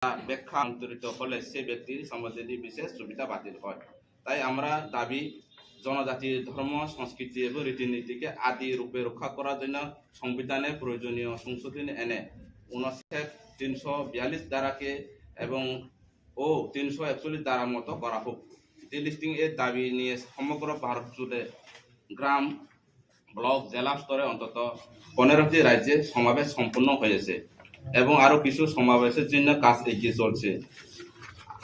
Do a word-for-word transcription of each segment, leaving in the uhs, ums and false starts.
ব্যাখ্যা অন্তরিত হলে সে ব্যক্তির সমাজে বিশেষ সুবিধা বাতিল হয়। তাই আমরা দাবি, জনজাতির ধর্ম, সংস্কৃতি এবং রীতিনীতিকে আদি রূপে রক্ষা করার জন্য সংবিধানে প্রয়োজনীয় সংশোধনী এনে অনুচ্ছেদ তিনশো বিয়াল্লিশ ধারাকে এবং ও তিনশো একচল্লিশ ধারা মতো করা হোক। ডিলিস্টিং এর দাবি নিয়ে সমগ্র ভারত জুড়ে গ্রাম, ব্লক, জেলা স্তরে অন্তত পনেরোটি রাজ্যে সমাবেশ সম্পন্ন হয়েছে এবং আরো কিছু সমাবেশের জন্য কাজ এগিয়ে চলছে।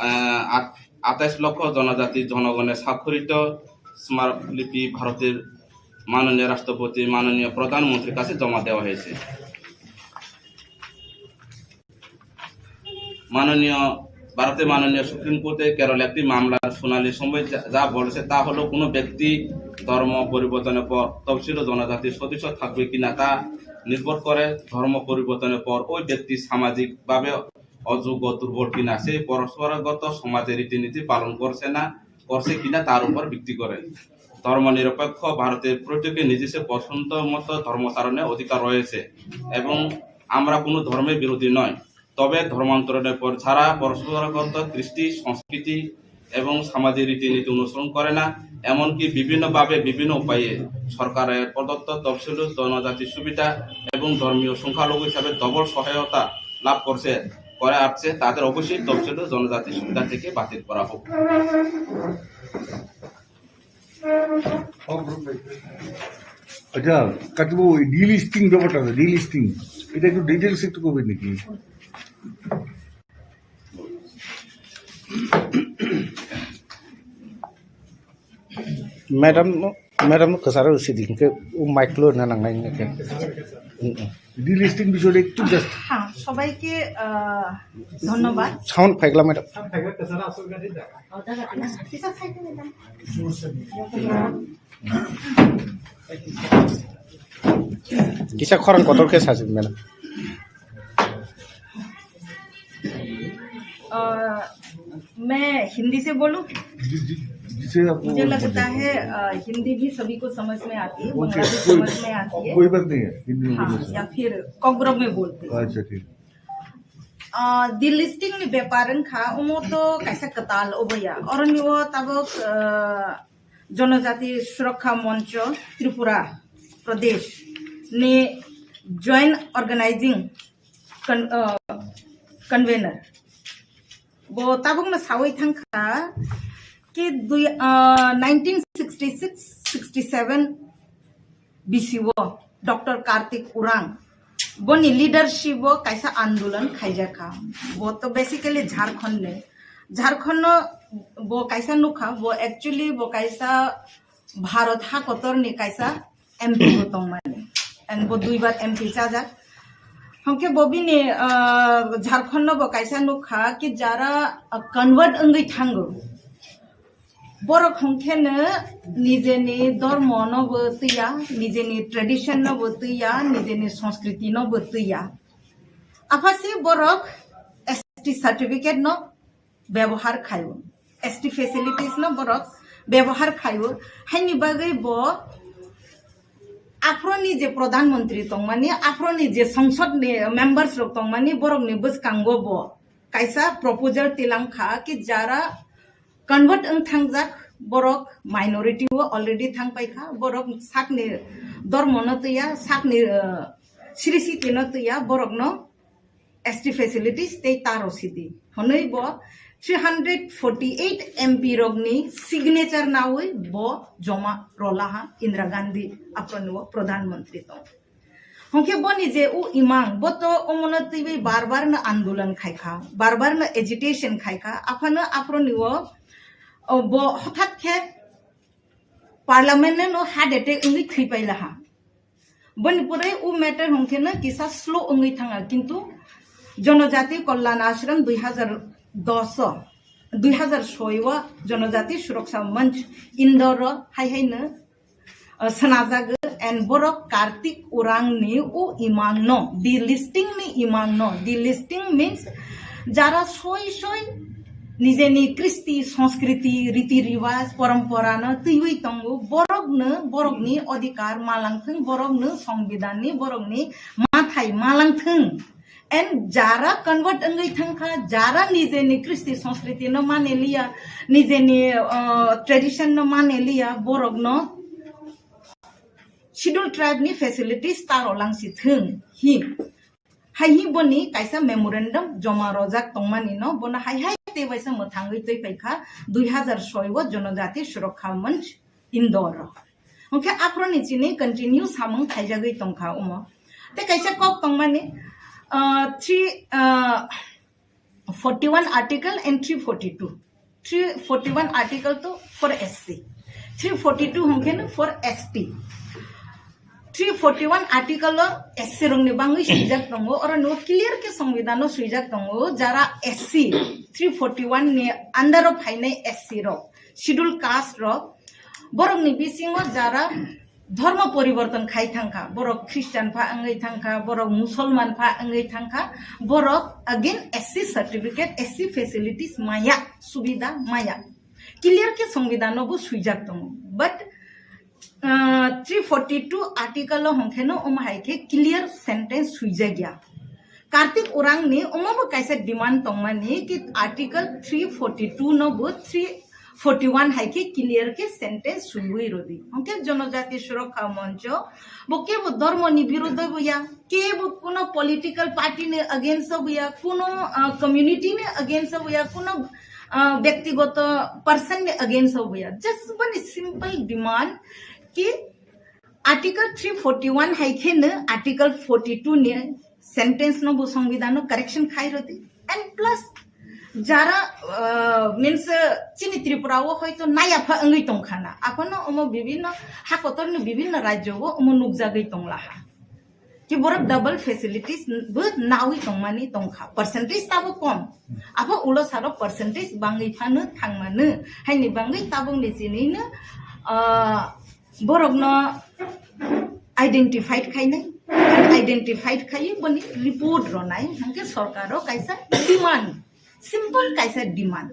আহ, আট-, আঠাইশ লক্ষ জনজাতি জনগণের স্বাক্ষরিত স্মারকলিপি ভারতের মাননীয় রাষ্ট্রপতি, মাননীয় প্রধানমন্ত্রীর কাছে জমা দেওয়া হয়েছে। মাননীয়, ভারতের মাননীয় সুপ্রিম কোর্টে কেরল একটি মামলার শুনানির সময় যা, যা বলেছে তা হলো কোনো ব্যক্তি ধর্ম পরিবর্তনের পর তফসিল ও জনজাতির সদস্য থাকবে কিনা তা নির্ভর করে ধর্ম পরিবর্তনের পর ওই ব্যক্তি সামাজিকভাবে অযোগ্য, দুর্বল কিনা, সেই পরম্পরাগত সমাজের রীতিনীতি পালন করছে না, করছে কিনা তার উপর ভিত্তি করে। ধর্মনিরপেক্ষ ভারতের প্রত্যেকে নিজস্ব পছন্দ মতো ধর্মাচরণের অধিকার রয়েছে এবং আমরা কোনো ধর্মের বিরোধী নয়। তবে ধর্মান্তরণের পর ছাড়া পরম্পরাগত কৃষ্টি, সংস্কৃতি এবং সামাজিক রীতিনীতি অনুসরণ করে না, এমনকি বিভিন্নভাবে বিভিন্ন উপায়ে সরকারের প্রদত্ত তফসিলি জনজাতি সুবিধা এবং ধর্মীয় সংখ্যালঘু হিসাবে ডবল সহায়তা লাভ করছে, করে আসছে, তাদের অবশ্যই তফসিলি জনজাতি সুবিধা থেকে বাতিল করা হোক। আচ্ছা, কাটিবো, ওই ডিলিস্টিং ব্যাপারটা আছে, ডিলিস্টিং, এটা একটু ডিটেলস একটু করবেন নাকি? Madam, madam, kasaro sidi ke, o mic lo na nangnai ke. Delisting বিষয়টা একটু জাস্ট। হ্যাঁ, সবাইকে আহ, ধন্যবাদ। সাউন্ড ফাইগলা madam. Kisa khorang kotor khe sasi, madam. अ, मैं हिंदी से बोलूं? जी, जी, जिसे आपको मुझे लगता है, अ, हिंदी भी सभी को समझ में आती है, ओके, बंगाली कोई, समझ में आती है। कोई बात नहीं है, हिंदी में हाँ, बोलिए। या फिर कोकबोरक में बोलते हैं। अच्छा, ठीक। अ, delisting ni bepar wngkha, omo to kaisa kwtal oboya. Oroni o tabok, अ, जनजाति सुरक्षा मञ्च त्रिपुरा प्रदेश ni joint organizing con-, uh, convener. Bo tabukno sawi thangkha ki dui, uh, nineteen sixty-six sixty-seven bisio Doctor Kartik Urang boni leadership o kaisa andolon khaijakha. Bo to basically Jharkhand ni. Jharkhand no bo kaisa nukha, bo actually bo kaisa Bharat hakotor ni kaisa M P bo tongmani. And bo duibar M P chajak. Hwnkhe bo bini, ah, Jharkhand no bo kaisa nukha ki jara, ah, convert wngwi thango. Borok hwnkhe no nijeni dhormo no bo twiya, nijeni tradition no bo twiya, nijeni sanskriti no bo twiya. Aphasi borok S T certificate no bebohar khaio, S T facilities no borok bebohar khaio, haini bagwi bo aphro ni je Pradhan Mantri tongmani, aphro ni je Songsod ni members rok tongmani, borok ni bwskango bo kaisa proposal tilang kha ki jara convert wng thangjak borok minority o already thang paikha, borok sakni dormo no twiya, sakni, uh, srisiti no twiya, borok no S T facilities tei taro sidi hwnwi bo three hundred forty eight M P rokni signature nawi bo joma rolaha Indira Gandhi aphro ni o Pradhan Mantri tong. Hwnkhe boni je o imang, bo to omono twiwi bar bar no andolon khaikha, bar bar no agitation khaikha, aphano aphro ni o, o bo hothat khe parliament no heart attack wngwi thwi pailaha. Boni pore o matter hwnkhe no kisa slow wngwi thanga, kintu Jonojati Kalyan Ashram dui hazar dos o, dui hazar soi o Jonojati Suraksha Manch Indore o hai hai no uh, swnajagwi and borok Kartik Urang ni o imang no, delisting ni imang no, delisting means jara soi soi nijeni kristi, sanskriti, riti riwaj, porompora no twiwi tongo, borok no, borok ni odhikar malangthwng, borok no songbidan ni, borok ni mathai malangthwng. And jara convert wngwi thangkha, jara nijeni kristi sanskriti no mane liya, nijeni, uh, tradition no mane liya, borok no schedule tribe ni facilities taro langsi thung hi. Hai hi boni kaisa memorandum joma rojak tongmani no, bono hai hai tei waisa mwthangwi twi paikha dui hazar soi o Janajati Suraksha Manch Indore. Hwnkhe aphro ni chini continue samung khaijagwi tongkha omo. Tei kaisa kok tongmani, uh, three, uh, forty-one article and three forty-two. Three forty-one article to for S C. Three forty-two hwnkhe no for S T. Three forty-one article o S C rokni bangwi swijak tongo, oro no clear khe songbidano swijak tongo, jara S C three forty-one ni under o phainai S C rok, schedule caste rok, borokni bisingo jara dhormo poriborton khai thangkha, borok Christian pha wngwi thangkha, borok Musolman pha wngwi thangkha, borok again S C certificate, S C facilities maya, subida maya. Clear khe songbidano bo swijak tongo. But, uh, three forty-two article o hwnkhe no omo hai khe clear sentence swijak ya. Kartik Urangni omo bo kaisa demand tongmani ki article three forty-two no bo three forty-one hai khe clear khe sentence swiwi rodi. Hwnkhe Janajati Suraksha Mancho bo kebo dhormo ni birodho bo ya, kebo kuno political party ni against bo ya, kuno, ah, community ni against bo ya, kuno, ah, byaktigoto person ni against bo ya. Just boni simple demand ki article three forty-one hai khe no article forty-two ni sentence no bo songbidano correction khai rodi. And plus jara, uh, means, uh, chini Tripura o hoito naya pha wngwi tongkha na. Aphano omo bibhinno ha kotor ni bibhinno rajyo o omo nukjagwi tonglaha. Ki borok double facilities bo nawi tongmani tongkha. Percentage tabo kom. Apho ulo saro percentage bangwi phano thangmano. Haini bangwi tabuk ni chini no, uh, borokno identified khainai, identified khai boni report ronai, hwnkhe sorkaro kaisa demand, simple kaisa demand.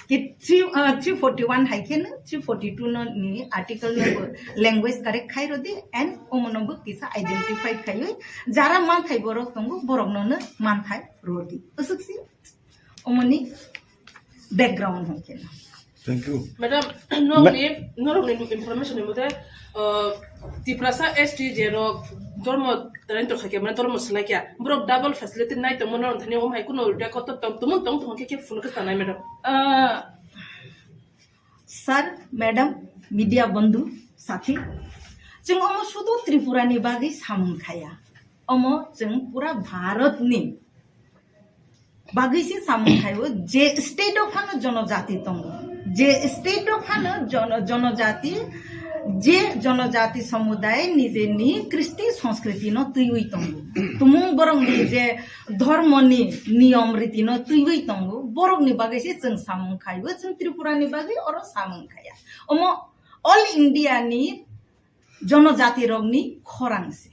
Ki three, uh, three forty-one hai khe no, three forty-two no ni article no bo language correct khai rodi and omono bo kisa identified khaiwi jara manthai borok tongo, borokno no manthai rodi. Usuk si omoni background hwnkhe. Thank you. Madam, norokni, norokni information ni mote, uh, Tiprasa S T je rok dormo rento khaikya, mane dormo swlaikya, borok double facility nai tongmo norok thani om hai kuno record to tong, tumung tong tong khe khe phone khe tanai, madam. Uh, sir, madam, media bondhu, sathi, chwng omo sudu Tripura ni bagwi samung khaya, omo chwng pura Bharat ni bagwi se samung khaio, je state o phano jonojati tongo, je state o phano jono-, jonojati, je jonojati somuday nijeni kristi sanskriti no twiwi tongo, tumung borokni je dhormoni niyom riti no twiwi tongo, borokni bagwi se chwng samung khaio, chwng Tripura ni bagwi oro samung khaya. Omo all India ni jonojati rokni khorang se.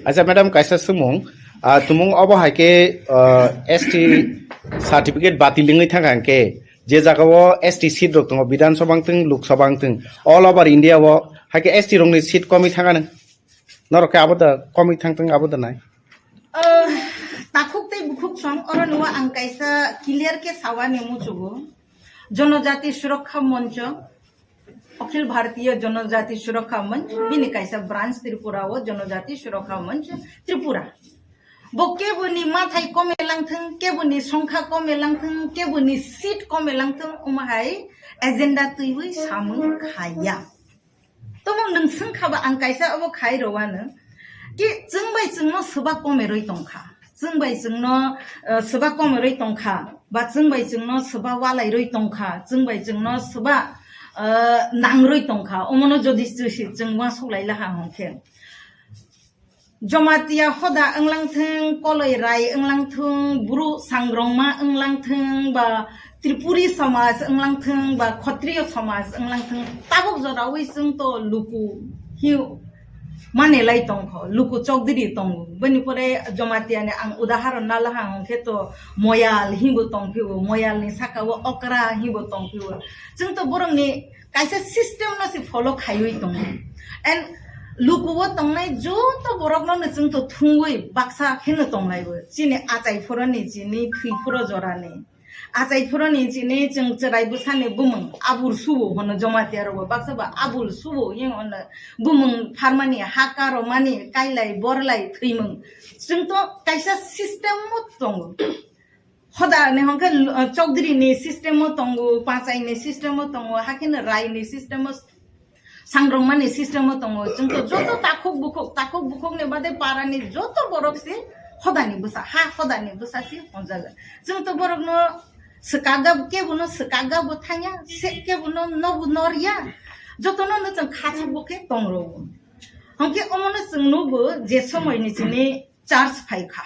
Acha madam, kaisa swngmung, ah, tumung obo hai khe, ah, S T certificate batil wngwi thang kha hwnkhe, je jaga o S T seat rok tongo, Bidhan Sabha wngthung, Lok Sabha wngthung, all over India o hai khe S T rokni seat komwi thang anw. Norok khe abo da komwi thang thung, abo da nai. Ah, takhuk tei bukhuk song, oro no ang kaisa clear khe sawani muchugo. Jonojati Suraksha Mancho, Akhil Bharatiya Janajati Suraksha Manch, bini kaisa branch Tripura o Janajati Suraksha Manch Tripura. Bo keboni mathai kome langthung, keboni songkha kome langthung, keboni seat kome langthung, omo hai agenda twiwi samung khaya. Tomo nwng swngkha ba ang kaisa obo khai rwano ki chwng bai chwngno swba kome rwi tongkha. Chwng bai chwngno, eh, swba kome rwi tongkha, ba chwng bai chwngno swba walai rwi tongkha, chwng bai chwngno swba, eh, nang rwi tongkha. Omono jodi chwsi chwng uansuk lai laha hwnkhe, Jamatia hoda wnglang thung, Koloi Rai wnglang thung, Bru Sangrongma wnglang thung, ba Tripuri samaj wnglang thung, ba Khotriyo samaj wnglang thung, tabuk jorawi chwng to luku hiu mane lai tongkho, luku chokdiri tongo. Bini pore Jamatia ni ang udaharon nalaha hwnkhe to Moyal hibo tongphio, Moyal ni saka o Okra hibo tongphio. Chwng to borok ni kaisa system no se follow khaiwi tongo. And Lukuo tongnai joto borokno no chwng to thungwi baksa kheno tonglaibo. Chini achai phuroni, chini thwi phuro jorani. Achai phuroni chini chwng chwrai bwsani bumung abul subo hwno Jamatia rogo. Baksa ba abul subo hino hwno bumung pharmani, haka romani, kailai, borlai, thwimung. Chwng to kaisa system o tongo. Hoda ni hwnkhe, uh, chokdri ni system o tongo, pachai ni system o tongo, hakhe no rai ni system o, sangrongma ni system o tongo. Chwng to joto takhuk bukhuk, takhuk bukhuk ni bade para ni joto borok se hoda ni bwsa, ha hoda ni bwsa se honjago. Chwng to borok no swkakga, kebo no swkakga bo thangya, se kebo no nobu norya. Joto no no chwng khachu bo khe tong rwo. Hwnkhe omo no chwng nugo je somoi ni chini church phai kha.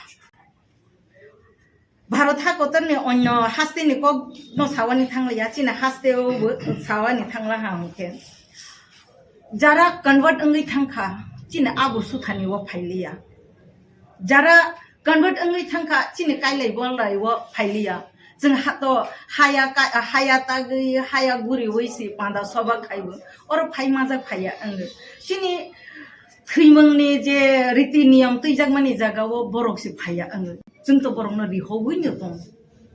Bharat hakotorni onyo hasteni kokno sawani thangliya, chini hasteo bo sawani thanglaha hwnkhe. Jara convert wngwi thangkha, chini abo suthani o phailiya. Jara convert wngwi thangkha, chini kailai bolai o phailiya. Chwng hato haya ka-, haya tagwi, haya guriwi si panda soba khaibo. Oro phai majak phaiya wngwi. Chini thwimungni je riti niyam twijakmani jagao borok se phaiya wngwi. Chwng to borokno rihowino tongo.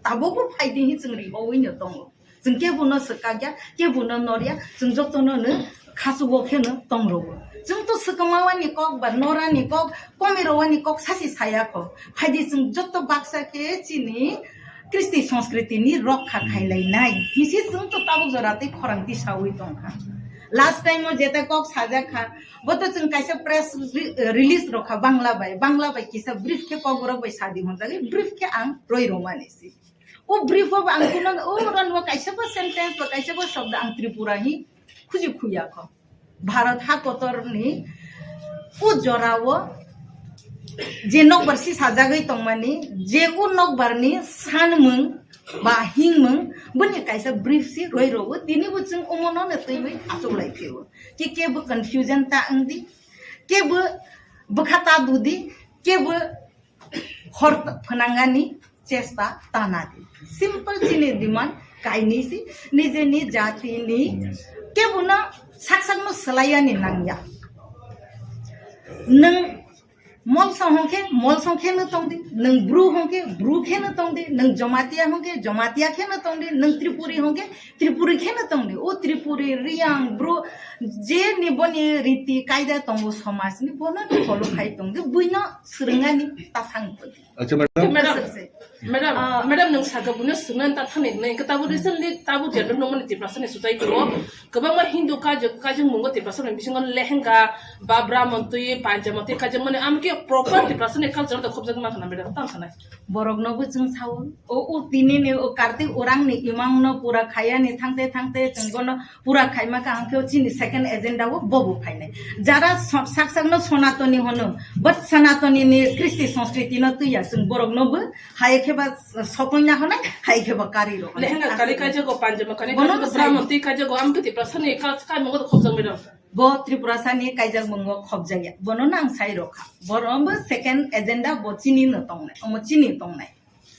Tabukbo phaidi hi chwng rihowino tongo. Chwng kebono swkakya, kebono norya, chwng jotono no khachugo kheno tongrwo. Chwng to swkangmawani kok ba norani kok, komirowani kok sasi saya kho. Phaidi chwng joto baksa khe chini Kristi Sanskriti ni rokha khailainai. Hisi chwng to tabuk jora tei khorang tisawi tongkha. Last time o jeta kok sajak kha, bo to chwng kaisa press re-, release rokha Bangla bai. Bangla bai kisa brief khe kokborok bai sadi honjagwi, brief khe ang roi romani si. O brief o ang kuno, o ron o kaisa bo sentence ba kaisa bo shobdo ang Tripura hi khuji khuya kho. Bharat hakotorni o jorao je nokbar si sajagwi tongmani, je o nokbarni sanmung ba hingmung, boni kaisa brief si roi rogo, tini bo chwng omono no twiwi achuk lai phio. Ki kebo confusion ta wngdi, kebo bwkha ta dudi, kebo hor t-, phnangani chesta tana di. Simple chini demand kainwi si, nijeni jatini kebono sak sakno swlaiyani nangya. Nwng Molsong hwnkhe Molsong kheno tongdi, nwng Bru hwnkhe Bru kheno tongdi, nwng Jamatia hwnkhe Jamatia kheno tongdi, nwng Tripuri hwnkhe Tripuri kheno tongdi. O Tripuri, Riyang, Bru, je ni boni riti kaida tongo somajni, bono follow khai tongdi, buino swrwngani ta thang. Acha, madam. Madam, madam, Ah. Madam, nwng saka buino swngna ta thani, nwng khe tabuk recently tabuk jendro nongmani Tiprasa ni society o kwbangma Hindu kajak, kajak mungo Tiprasa ni bisingo lehenga, babra montwi, panja montwi kajak mani, amkhe proper Tiprasa ni culture da khobjak ma khana, madam, tang sanai. Borok no bo chwng sao, o, o tini ni o karti orang ni imang no pura khaya ni thangte thangte chwng bono pura khaima ka hwnkhe chini second agenda o bobo phainai. Jara so-, sak sak no Sanatani hono, but Sanatani ni Kristi Sanskriti no twiya chwng borok no bo hai khe ba sokoi na honai, hai khe ba kari rok honai. Lehenga kari kaijak o, panjama kari kaijak o, Brahman twi kaijak o, amkhe Tiprasa ni ka-, ka mungo khobjak mai rok. Bo Tripurasa ni kaijak mungo khobjakya. Bono nang sai rokha. Bono bo second agenda bo chini no tongnai. Omo chini tongnai.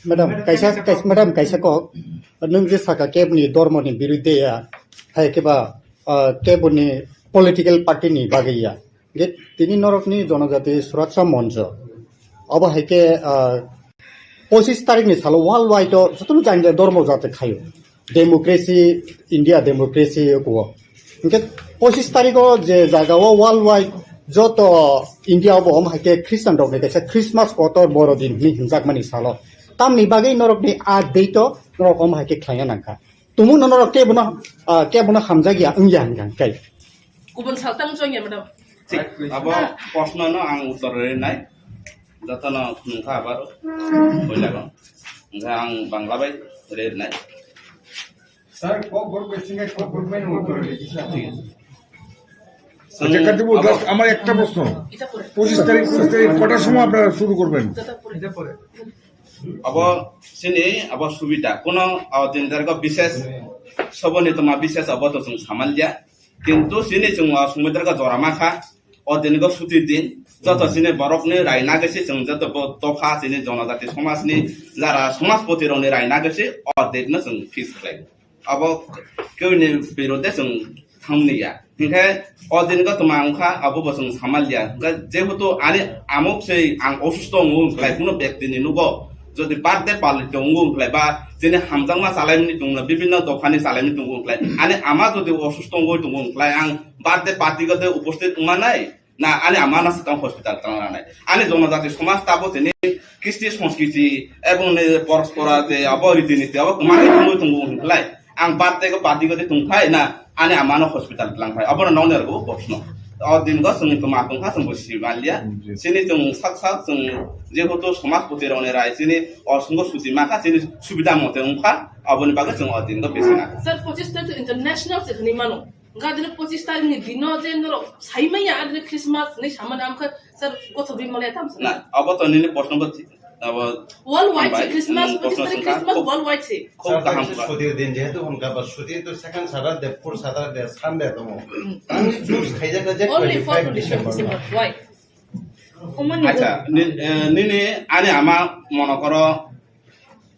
Madam, kaisa, kaisa, madam, kaisa kok, nwng je saka kebni dormo ni birudde ya, hai khe ba, ah, kebni political party ni bagwi ya. Ge tini norok ni Jonojati Suraksha Moncho. Abo hai khe, ah, pochis tarik ni salo world wide o jotono jani jani dormo jate khayo. Democracy, India democracy kuo. Hingke pochis tarikh o je jaga o world wide joto India o bo om hai khe Christian rok ni kaisa Christmas kotor boro din hinwi hinjak mani salo. Tamni bagwi norok ni a date o norok om hai khe khlaiya nangkha. Tumung no norok kebo no, ah, kebo no hamjak ya wng ya hingkha kai. Kubun sal tang chong ya, madam. Thik, abo proshno no ang uttor rinai. Jotono nungkha abaro. Boila ko. Nungkha ang Bangla bai rinai. Sir, কক্সবর্গ বেসিনে কক্সবর্গ মেইন উত্তর দিচ্ছি। ঠিক আছে। আচ্ছা, কাদিবুল, আবার just আমার একটা প্রশ্ন। পঁচিশ তারিখ, পঁচিশ তারিখ কটার সময় আপনারা শুরু করবেন? এটা পরে। Abo sini abo subida. Kono, ah, tin tarikh o bises soboni toma bises abo to chwng samalya. Kintu sini chwng o sumui tarikh o jora ma kha. O din go suti din, joto chini borok ni rai nagwi se chwng joto bo dopha chini jonojati somaj ni jara somajpoti rok ni rai nagwi se o date no chwng fix khlai. Abo kewni birode chwng Hamni ya. Hinkhe o din go tuma wngkha, abo bo chwng samal ya. Hinkhe jehetu ani amok se ang osusto wngo wngkhlai, kuno bektini nugo jodi birthday palito wngo wngkhlai ba chini hamjakma chalaimani tongla, bibinno dophani chalaimani tongo wngkhlai, ani ama jodi osusto wngwi tongo wngkhlai, ang birthday party go de uposthit wngmanai, na ani ama no swkang hospital tang ranai. Ani jonojati somaj tabo tini kristi sanskriti ebong ni porospora je abo riti niti abo kwmangwi tongwi tongo wngkhlai. Ang birthday go party godi tongphai na ani amano hospital tlangphai. Abono nokni rwgo bosno. O din go chwng tuma tongkha chwng bo sibalia. Chini chwng sak sak chwng jehetu somajpoti rokni rai chini o sungo suti makha chini subida mote wngkha. Aboni bagwi chwng o din go bisina. Sir, pochis tarik to international se hwnwi mano. Wngkha adini pochis tarik ni dino je norok saimanya adini Christmas hwnwi samani amkha sir gotho bimale tam sir. Na, abo to nini bosno bo Abo Worldwide hambai, se Christmas, ang pochis tarik Christmas songkha, khub, worldwide se. Khub kaham kha. Sir, sari tarik se sutir din, jehetu hwnka ba sutir to second Saturday, fourth Saturday, Sunday tongo. Ang choose khaijak na je only for twenty-five December. December. Why? Acha, ni-, eh, nini ani ama mono koro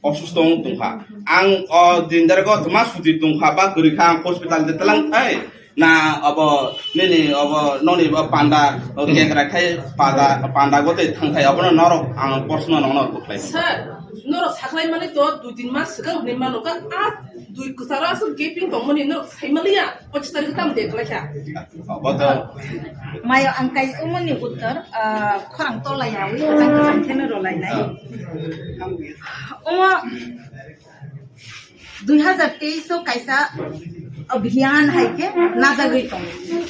osusto wng tongkha. Ang o din dare go tma suti tongkha ba kwrwi kha ang hospital de tlang thai. Na abo nini abo noni bo panda, o cake rakhai pada, panda gotwi thangthai, abono norok ang proshno nokno kwplai. Sir, norok saklai mani to dui tin mas swkang hwnwi mano, ka a dui kwcharo aswk gaping tongmani norok sai maliya, pochis tarik tam de kwlai kha. Abo to. Mayo ang kai umoni uttor, ah, khorang tola yawi, kwchang kwchang kheno rolai nai. Omo dui hazar teis o kaisa abhiyan hai khe najagwi tongo.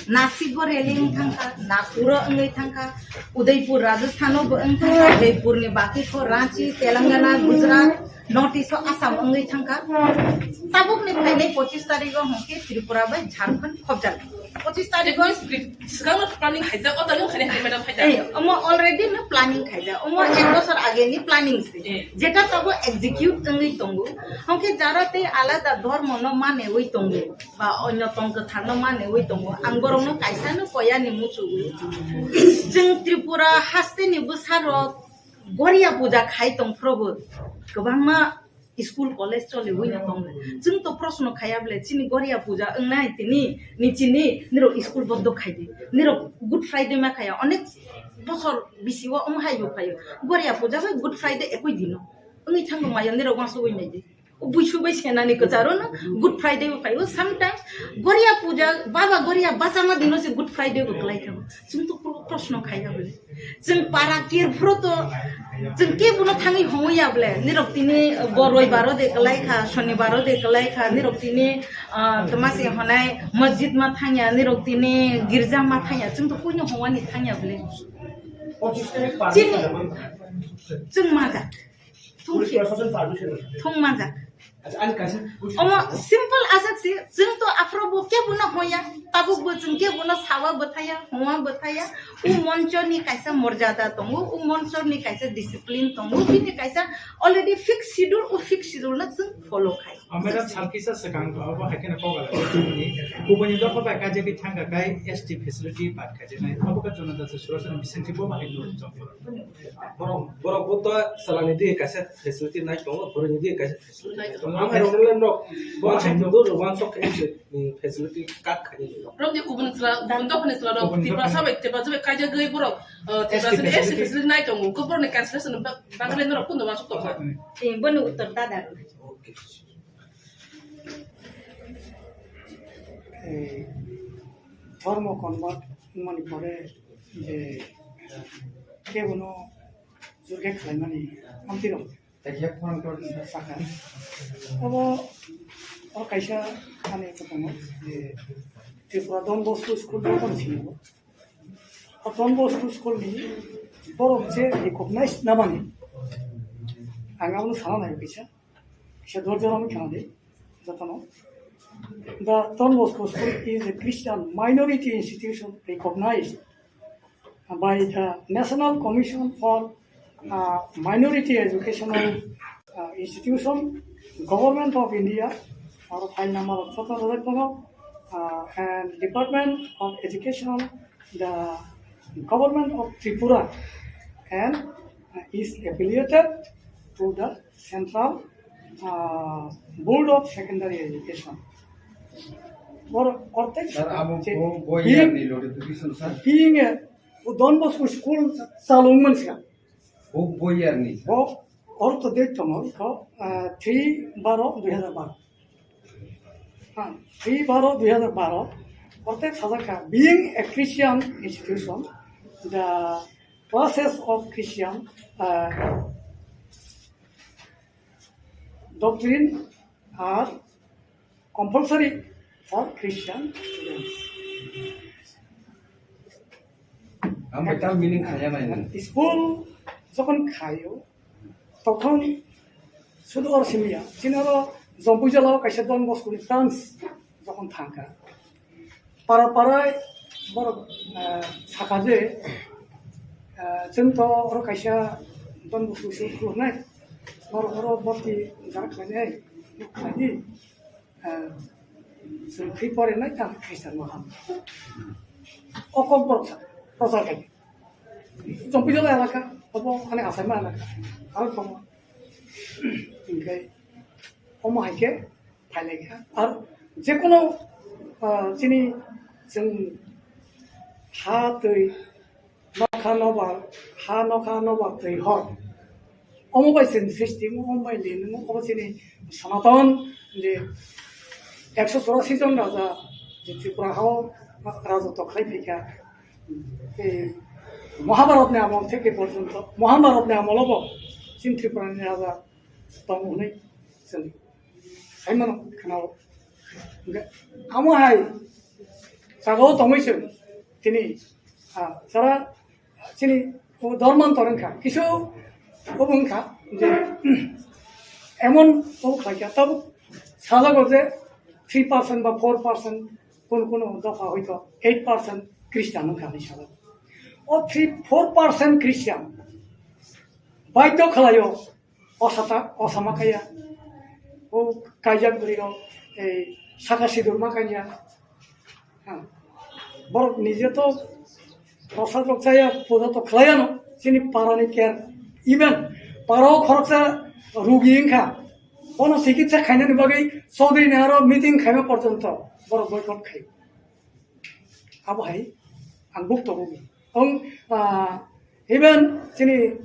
Nasik o rally wng thangkha, Nagpur o wngwi thangkha, Udaipur Rajasthan o bo wng thangkha, Jaipur ni baki kho Ranchi, Telangana, Gujarat, North East o Assam wngwi thangkha. Tabuk ni phainai pochis tarik o hwnkhe Tripura bai Jharkhand khobjak. Pochis tarik o Swkang no planning khaijak, o tarik khainai hai madam khaijak. Eh, omo already no planning khaijak. Omo ek bosor age ni planning se. Eh. Jeta tabo execute wngwi tongo. Hwnkhe jara tei alada dhormo no manewi tongo. Ba onyo tong kwthar no manewi tongo. Ang borok no kaisa no koya ni muchugwi. Chwng Tripura haste ni bwsa rok Goria puja khai tong phrobo. Kwbangma school, college choliwi no tongo. Chwng to proshno khaya bole, chini Goria puja wngnai tini, ni chini, nirok school bondo khai di. Nirok Good Friday ma khaya, onek bosor bisi o wng hai bo phaio. Goria puja bai Good Friday ekoi dino. Wngwi thango mayo, nirok uansugwi nai di. Buisu bai senani kwcharo no Good Friday bo phaio. Sometimes Goria puja, Baba Goria bachama dino se Good Friday bo kwlai thango. Chwng to pro-, proshno khaya bole. Chwng para kerphuru to chwng kebono thangwi hongwi ya bole. Nirok tini bo roibaro de kwlai kha, sonibaro de kwlai kha, nirok tini, ah, tma se honai masjid ma thangya, nirok tini girja ma thangya, chwng to puino hongwani thangya bole. Chini chwng ma ja. Thung si. Thung ma ja. Acha, ani kaisa. Omo simple aswk si, chwng to aphuru bo kebono hoya, tabuk bo chwng kebono sawa bwthaya, hongwa bwthaya, u moncho ni kaisa morjada tongo, u moncho ni kaisa discipline tongo, bini kaisa already fixed schedule, u fixed schedule no chwng follow khai. Ah, madam, sal kisa swkang, ah, bo hai kheno kok ala, kubuni dokho bai kajagwi thangkha khai S T facility bad khaijak nai, abo kha chwng da surasani bisingtwi bo bahai nw chong. Borok, borok bo to salani di kaisa facility nai tongo, borokni di kaisa facility nai tongo. Ang hai rok nang rok, borok hai tongo, rok wansok khe se, mm, facility cut khai di. Rok di kubun sala, kubun dophani sala rok, kubun Tiprasa dophani. Bai, Tiprasa bai kaijagwi borok, uh, Tiprasa ni S T facility nai tongo, ko borokni cancellation ba-, bagwi norok kundo wansok tongkha. Hmm. Eh, boni uttor dada. Okay. Eh, dhormo convert mani pore je kebono jurge khlaimani amtwi rok. Saka. Abo, o kaisa ani kotomo, je Tripura Don Bosco School no kono sini bo. O Don Bosco School ni borok je recognize namani. Ang abono sana nai kaisa. Kaisa dorjo rok khana di. Jotono. The Don Bosco School is a Christian minority institution recognized by the National Commission for, uh, Minority Educational, uh, Institution, Government of India, or file number of Chotto Rajak Bhavan, uh, and Department of Education, the Government of Tripura, and, uh, is affiliated to the Central, uh, Board of Secondary Education. Borok ortek Sir, abo je bo, bo being, year ni notification, sir? Being a Don Bosco school chalung man sika. Bo, bo year ni, sir? Bo orto date tongo, ko, ah, three baro dui hazar baro. Ha, three baro dui hazar baro. Ortek sajak kha, being a Christian institution, the classes of Christian, ah, doctrine are compulsory for Christian students. Ang bai tam meaning khaya nai nang. School jokhon khayo, tokhon sudu or simia, chini oro Jompui jala o kaisa Don Bosco ni branch jokhon thangkha. Para para borok, eh, saka je, eh, chwng to oro kaisa Don Bosco school khuluknai, borok oro bhorti jara khlainai, khlaidi, eh, chwng khe porinai tamo Christian maham. O kok borok sa, prochar khai. Jompui jala elaka, obo ani Asaima elaka, aro tongo. Hinkhe omo hai khe phailai kha. Ar jekono, ah, chini chwng ha twi nokha nobar, ha nokha nobar twi hor. Omo bai chwng srishti, omo bai lin, omo chini Sonaton je ekso churasi jon raja je Tripura hao rajotw khlai phaikha. Ei Mahabharatni amol theke porjonto, Mahabharatni amolo bo chini Tripurani raja tong hwnwi chwng saimano khwnao. Hwnkhe amo hai jagao tongwi chwng tini, ah, jara chini o dorman toreng kha, kisu obo wng kha je emon obo khlai kha, tabuk sajago je three percent ba four percent, kono kono dopha hoito eight percent Christian wng kha hinwi sajago. O three four percent Christian baidhyo khlaio. O sata, o sama kaya. O kaijak bwrwi rok, ei, saka sidur ma kanya. Ha. Borok nije to prasad rok chaya, puja to khlaiya no. Chini para ni care. Even para o khoroksa rugi wngkha. Bono chikitsa khainani bagwi Chaudhary ni aro meeting khaima porjonto borok boycott khai. Abo hai ang buk tongo. Ang, ah, even chini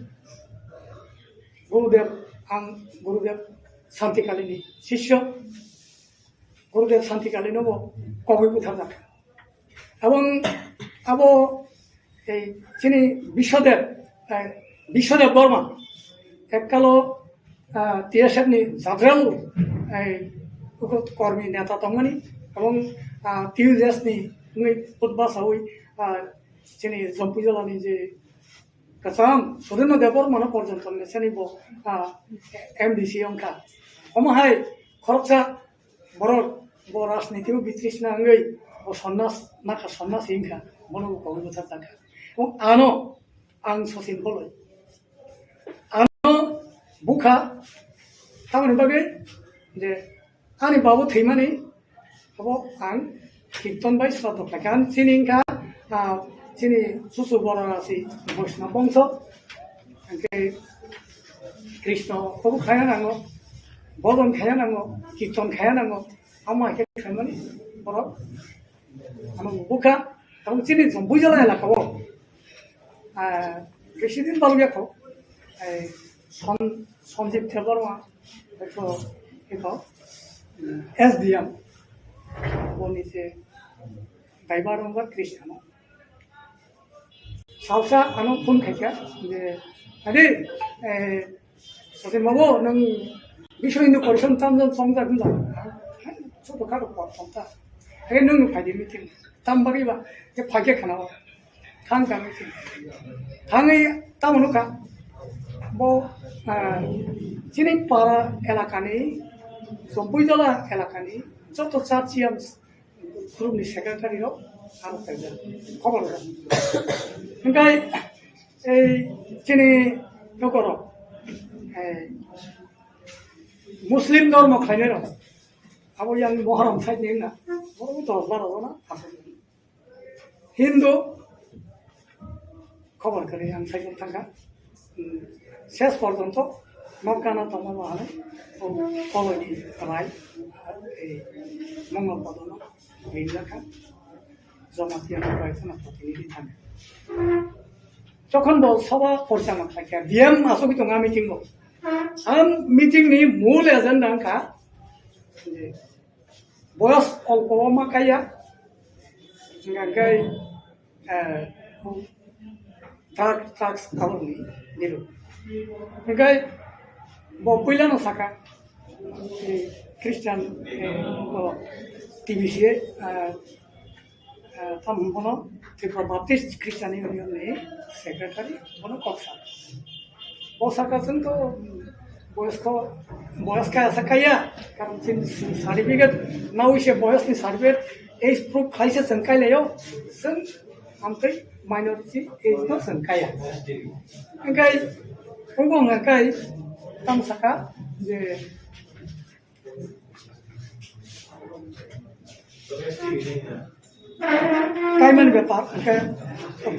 Gurudev, ang Gurudev Santikali ni sisyo, Gurudev Santikali no bo kogwi butharjak. Abang abo ei chini Biswadev, eh, Biswadev Borma, ekkalo, ah, T S F ni jadrel, eh, uko kormi neta tongmani, abang, ah, T U J S ni wngwi putba sawi, ah, chini Jompui jala ni je kacham Sudhirno Debbarma no porjonto ni sani bo, ah, M D C wngkha. Omo hai khoroksa borok bo rajniti o bitrisna wngwi bo sonnas nakha, sonnas wngkha, bono bo kogwi bwthar jakha. Bo ano ang Sachin Boloi. Ano bukha tamoni bagwi je ani babu thwimani abo ang kirton bai sroddha khlaikha. Ang chini wngkha, ah, chini Chuchu Borarasi Boishnab bongso. Hwnkhe Krishna obo khaya nango, bhojon khaya nango, kirton khaya nango. Amo hai khe khaimani borok. Ano bukha, tabuk chini Jompui jala elaka o, ah, besi din balgya kho, eh, Son-, Sanjib Debbarma, ekho, ekho, S D M, boni je driver wngkha Krishna. Salsa ano phone khaikha je, "Adi, eh, Sachin babu, nwng Biswa Hindu Parishad tamjani chongjak wngkha?" "Hai, choto kha rok por tongta." "Hai, nwng phaidi meeting." "Tam bagwi ba?" "Je phaikhe khna o." Thang kha meeting. Thangwi tamo nukha. Bo, ah, chini para elakani, Jompui jala elakani, joto church yam group ni secretary rok aro kaijak khobor rok. Hingkai ei chini nokorok, ei Muslim dormo khlainai rok, abo yang Moharam side ni na, bo dos baro jona aswk. Hindu khobor kwrwi ang saichung thangkha. Hmm, ses porjonto nok gana tongma bahai, o koloni rai, ei, Mongol Padono. ringjak kha, Jamatia ni bai kheno protinidhi thani. Jokhon bo soba porichalona khlai kha, D M asugwi tongo a meeting o. Ang meeting ni mul agenda wngkha je boyos olpo o ma kaiya, hingkha khe, eh, drug, drugs aboni niru. Hingkhe bo puilano saka, eh, Christian, eh, bo T B C, eh, eh, tamo bono Tripura Baptist Christian Union ni secretary, bono kok sa. O saka chwng to boyos ko, boyos kaya sa kaya, karon chini certificate nawi se boyos ni certificate age proof khlai se chwng kai laio, chwng amtwi minority age no chwng kaya. Hingkai, ungbo hingkai, tam saka je Kaimani bepar, hingke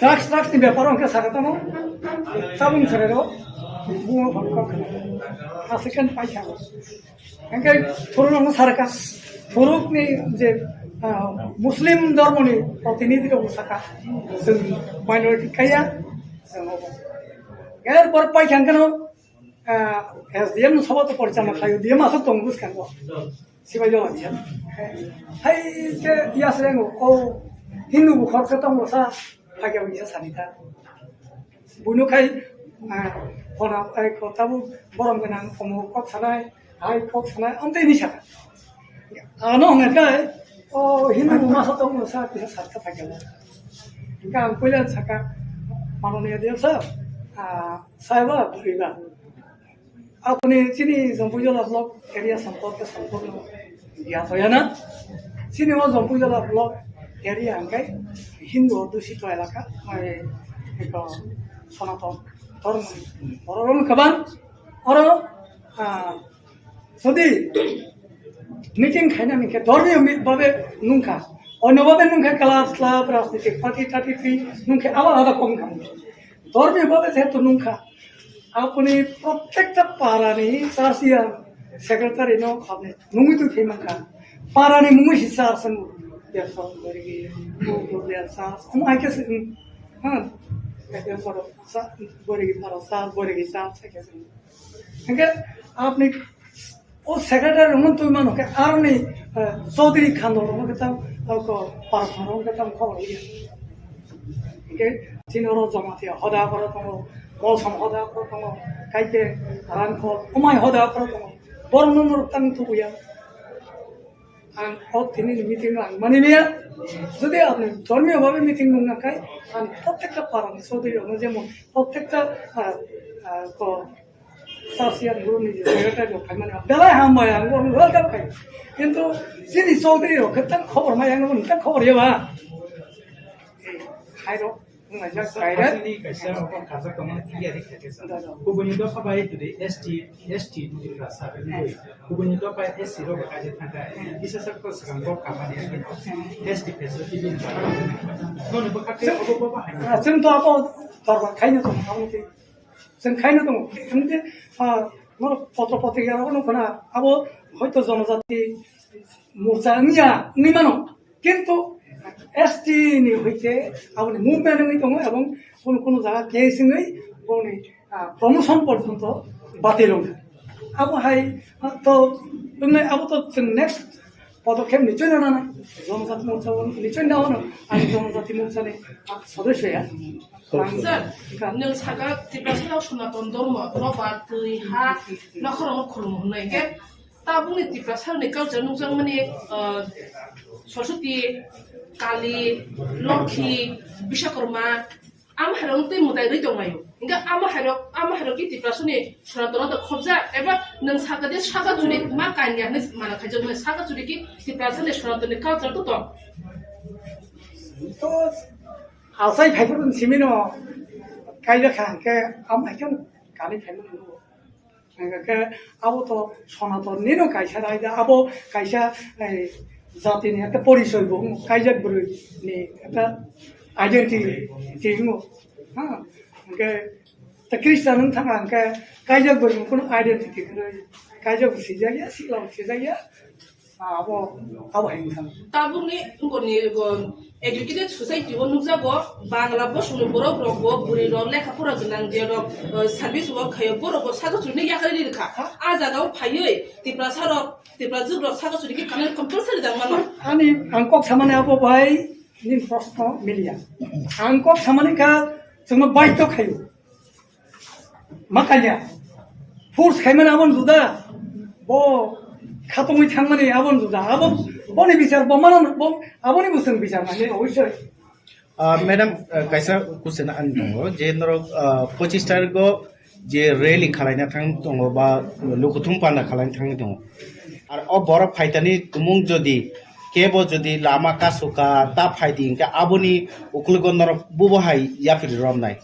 drugs, drugs ni bepar hingke saka tamo, tabung sere ro, bungo hon kok, aswk khe paisa. Hingke phuruk no sarka, phuruk ni je, ah, Muslim dhormo ni protinidhi rok saka, chwng minority kaya, chwng obo. Er por paikha hingke no, ah, S D M no sobo to porichalona khlaio, D M aswk tongo bwskango. Sibai joma diya. Hai ke iya se ngo, o Hindu bu khoroksa tongo sa, phagya bu iya sani ta. Bunu khai, ah, khona, ai, kota bu borom gwnang, omo kok sanai, hai kok sanai, amtwi ni saka. Ano hwnga khai, o Hindu bu masa tongo sa, kisa sakta phagya bu. Hingke ang puila saka, manoniya diya sa, ah, saiba, buriba. Apni chini Jampuijala block area samporke samporno ya toyana. Chini o Jampuijala block area hingke Hindu adusito elaka, mai eko Sonaton dhormo bororok kwbang. Oro, ah, jodi meeting khaina hingke dhormiyo mi-, babe nungkha. Onno babe nungkha club, club, rajnitik party, thirty three nungkhe alada alada kom khamu. Dhormiyo babe jehetu nungkha. Apni prottekta parani church ya secretary no apni nungwi twi thai mankha. Parani mungwi si church ang. Dersho borigi, borigi church. Ang ai khe se, ha, dersho sa, borigi para church, borigi church, ai khe se. Hingke apni o secretary rokno twi mano khe aroni, eh, Chaudhary Khandol rokno khe tang, o ko, Parthon rokno khe tang khobor ya. Hingke chini oro Jamatia hoda oro tongo, Molsom hoda oro tongo, Kaite, Rangkhol, Omai hoda oro tongo. Borok no norok tang tubuya. Ang o tini ni meeting no ang mani maya. Jodi apni dhormiyo bhabe meeting nung nang khai, ang prottekta parani Chaudhary rokno jemon prottekta, ah, ah, ko Sasiyan guru ni secretary rok phaimani belai hambai, ang bo welcome khai. Kintu chini Chaudhary rok khe tang khobor mai, ang bo tang khobor ya ba. Hai rok, wng laijak direct. Kaisa rok khajak tongmani tiyari khaikhe sa. Da, da. Kubuni dopha bai today S T, S T ni rasa bai. Kubuni dopha S C rok bai kaisa thangkha. Kisa sak to swkang bo kamani S T facility ni. Nono bo khakhe obo bo bahai. Ah, chwng to abo dorbar khaino tong, abo ni. Chwng khaino tongo. Hwnkhe, ah, norok potro potrika rok nukho na, abo hoito jonojati morcha wngya wngwi mano. Kintu S T ni hoite aboni movement wngwi tongo ebong kunu kunu jaga case wngwi boni, ah, promotion porjonto batil wngkha. Abo hai, ah, to wngnai abo to chwng next podokkhep nichoi no nana. Jonojati morcha o nichoi no nana. Ani jonojati morcha ni, ah, sodosyo ya. Sir, nwng saka Tiprasa rok Sonaton Dhormo, roba, twi, ha, nokhorokno khulum hwnwi. Hwnkhe tabukni Tiprasa ni culture nukjakmani, ah, Saraswati, Kali, Lokhi, Biswakarma, am hairok twi mwtai rwi tonglaio. Hwnkhe am hairok, am hairok ki Tiprasa ni Sonaton no khobjak, eba nwng saka de saka churi ma kanya hwnwi mana khaijakmani saka churi ki Tiprasa ni Sonaton ni culture to tong. To Asai phaiphuru simino kaijak kha hwnkhe, am hai khe kani phaimani nugo. Hwnkhe abo to Sonaton nino kaisa raida, abo kaisa, eh, jatini ekta porichoi bo wng, kaijak bwrwi ni ekta identity wng. Ha, hwnkhe ta Christian wng thangkha hwnkhe kaijak bwrwi ni kunu identity kwrwi, kaijak bo sijak ya, sikla bo sijak ya. Abo, abo hai wngkha. Tabukni ngoni, uh, educated society o nukjago, Bangla bosongni borok rok bo, bwrwi rok, lekha pora gwnang je rok, uh, service work khayo, borok bo saka churi ni yakarwi rikha. Ha? A jaga o phaiwi Tiprasa rok, Tiprajwk rok saka churi khe kanani compulsory jang mano. Ani ang kok samani abo bai ni proshno miliya. Ang kok samani kha chwngno baidhyo khayo. Ma kanya. Force khaimani aboni juda. Bo khatungwi thangmani aboni juda. Abo boni bichar bo mano bo aboni bo chwng bichar mani obosoi. Ah, madam, ah, kaisa question ani tongo je norok, ah, pochis tarikgo je rally khalaina thang tongo ba lukuthum panda khalaina thang tongo. Ar o borok phaitani tumung jodi kebo jodi lama kasoka ta phaidi hingke aboni ukulugo norok bubo hai yapri romnai.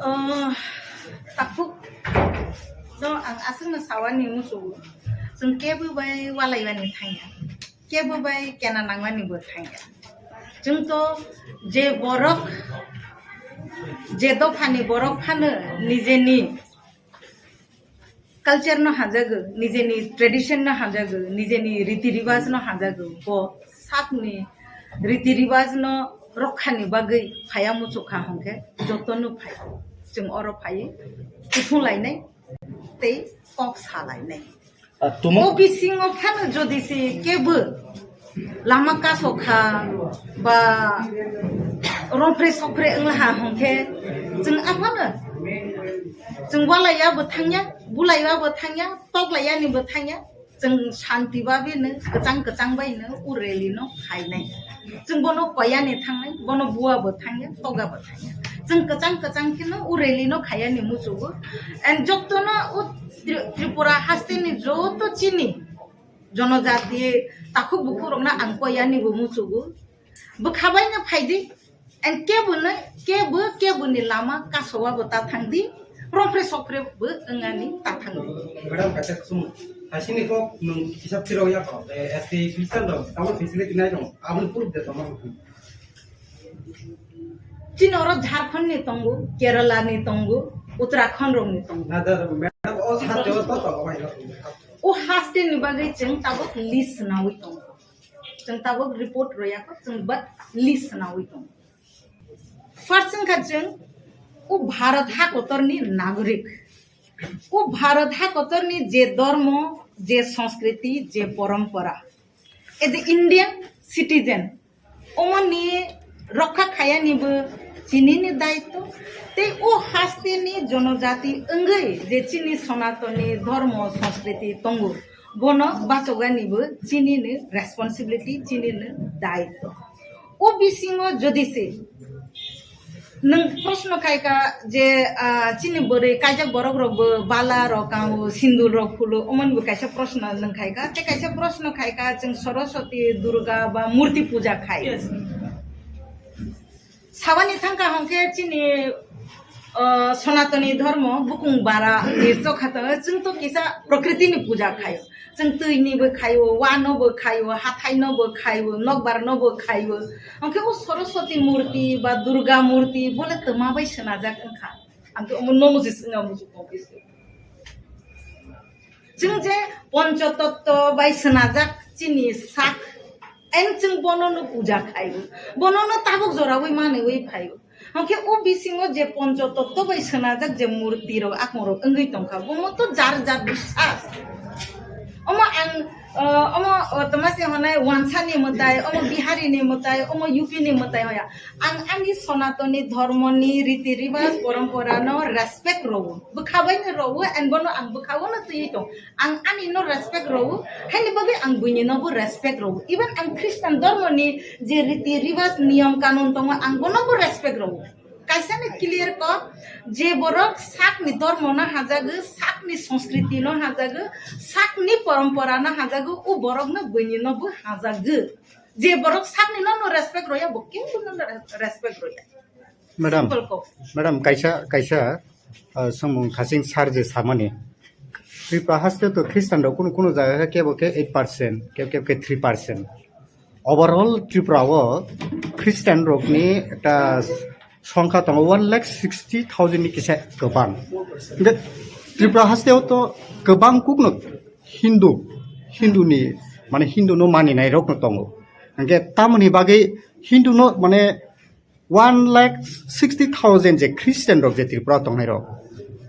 Oh, takhuk no ang aswkno sawani muchungo. Chwng kebo bai walaiwani thangya. Kebo bai kena nangmani bo thangya. Chwng to je borok, je dophani borok phano nijeni culture no hajago, nijeni tradition no hajago, nijeni riti ribaj no hajago, bo sakni riti ribaj no rokha ni bagwi phaya muchukha hwnkhe joto no phai. Chwng oro phai kuthung lainai tei kok sa lainai. Ah, tumung O bisingo phano jodi se kebo lama kaso kha ba romphre sokphre wngla ha hwnkhe chwng aphano chwng walaiya bo thangya, bulaiya bo thangya, toklaiya ni bo thangya, chwng shanti babe no kwchang kwchang bai no u rally no khainai. Chwng bono koya ni thangnai, bono bua bo thangya, toga bo thangya. Chwng kwchang kwchang khe no u rally no khaya ni muchugo. And joto no u Tri-, Tripura haste ni joto chini jonojati takhuk bukhuk rokno ang koyani bo muchugo. Bwkha bai no phaidi, and kebo no, kebo, kebo ni lama kasowa bo ta thangdi, romphre sokphre bo wngani ta thangdi. Madam, kaisa kusum, hasini kok nwng kisa phirok ya kho, eh, S T Christian rok, tabuk facility nai rok, aboni proof de tongma. Chini oro Jharkhand ni tongo, Kerala ni tongo, Uttarakhand rok ni tongo. Na, da, da, madam, o haste o to tongo, bai, no. O haste ni bagwi chwng tabuk list nawi tongo. Chwng tabuk report roya kho, chwng but list nawi tongo. First wngkha chwng o Bharat hakotor ni nagorik. O Bharat hakotor ni je dormo, je sanskriti, je porompora. As a Indian citizen, omoni rokha khayani bo chini ni daitw. Tei o haste ni jonojati wngwi je chini Sonatoni dhormo sanskriti tongo, bono bachogani bo chini ni responsibility, chini ni daitw. O bisingo jodi se nwng proshno khai kha je, ah, chini bwrwi kaijak borok rok bo bala rok kango, sindur rok phulo, omo ni bo kaisa proshno nwng khai kha. Tei kaisa proshno khai kha, chwng Saraswati, Durga ba murti puja khai. Yes. Sabani thangkha hwnkhe chini, ah, Sonatoni dhormo bukung bara ni chokha tongo, chwng to kisa prokriti ni puja khai. Chwng twi ni bo khaio, wa no bo khaio, hathai no bo khaio, nokbar no bo khaio. Hwnkhe o Saraswati murti ba Durga murti bole twma bai swnajak wngkha. Ang khe omo no musi swngna muchuk tong khe se. Chwng je Pancha Tatto bai swnajak chini sak, and chwng bono no puja khaio. Bono no tabuk joraui manwi phaio. Hwnkhe o bisingo je Pancha Tatto bai swnajak je murti rok, akung rok wngwi tongkha, bomo to jar jar biswas. Omo ang, uh, omo, uh, tma se hwnai wansa ni mwtai, omo Bihari ni mwtai, omo U P ni mwtai hoya. Ang ani Sonatoni dhormo ni riti ribaj porompora no respect rwo. Bwkha bai no rwo, and bono ang bwkha o no twiwi tong. Ang ani no respect rwo, haini bagwi ang buini no bo respect rwo. Even ang Christian dhormo ni je riti ribaj niyom kanun tongo, ang bono bo respect rwo. Kaisa ni clear kok, je borok sak ni dhormo no hajago, sak ni sanskriti no hajago, sak ni porompora no hajago, o borok no buini no bo hajago. Je borok sak ni no no respect roya, bo kebo no no respect roya. Madam, Simple kok. Madam, kaisa, kaisa, ah, samung khasing sar je samani. Tripura haste to Christian rok kunu kunu jaga khe kebo khe eight percent, kebo kebo khe three percent. Overall Tripura o Christian rok ni ekta songkha tongo one lakh sixty thousand ni kisa kwbang. Hingke Tripura haste o to kwbang kuk no Hindu, Hindu ni, mane Hindu no maninai rok no tongo. Hingke tamoni bagwi Hindu no, mane one lakh sixty thousand je Christian rok je Tripura tongnai rok,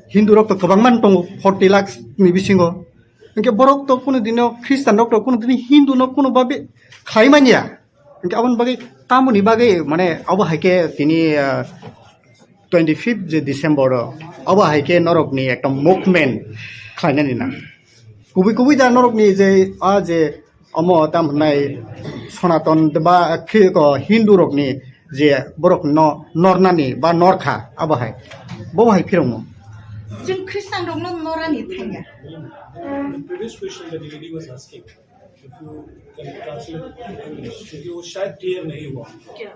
Hindu rok to kwbangma tongo, forty lakhs ni bisingo. Hingke borok to kuno dino Christian rok to kuno dini Hindu no kuno babe khlai manya. Hingke aboni bagwi, tamoni bagwi, mane abo hai khe tini, ah, twenty fifth je December o, abo hai khe norok ni ekta movement khlainani nang. Kubui kubui da norok ni je, a je omo tam hwnai Sonaton ba khe ko Hindu rok ni je borok no nornani ba norkha abo hai, bo hai phirongno. Jeng Christian rok no norani thangya. The previous question that the lady was asking, if you can translate in English, क्योंकि वो शायद क्लियर नहीं हुआ। क्या?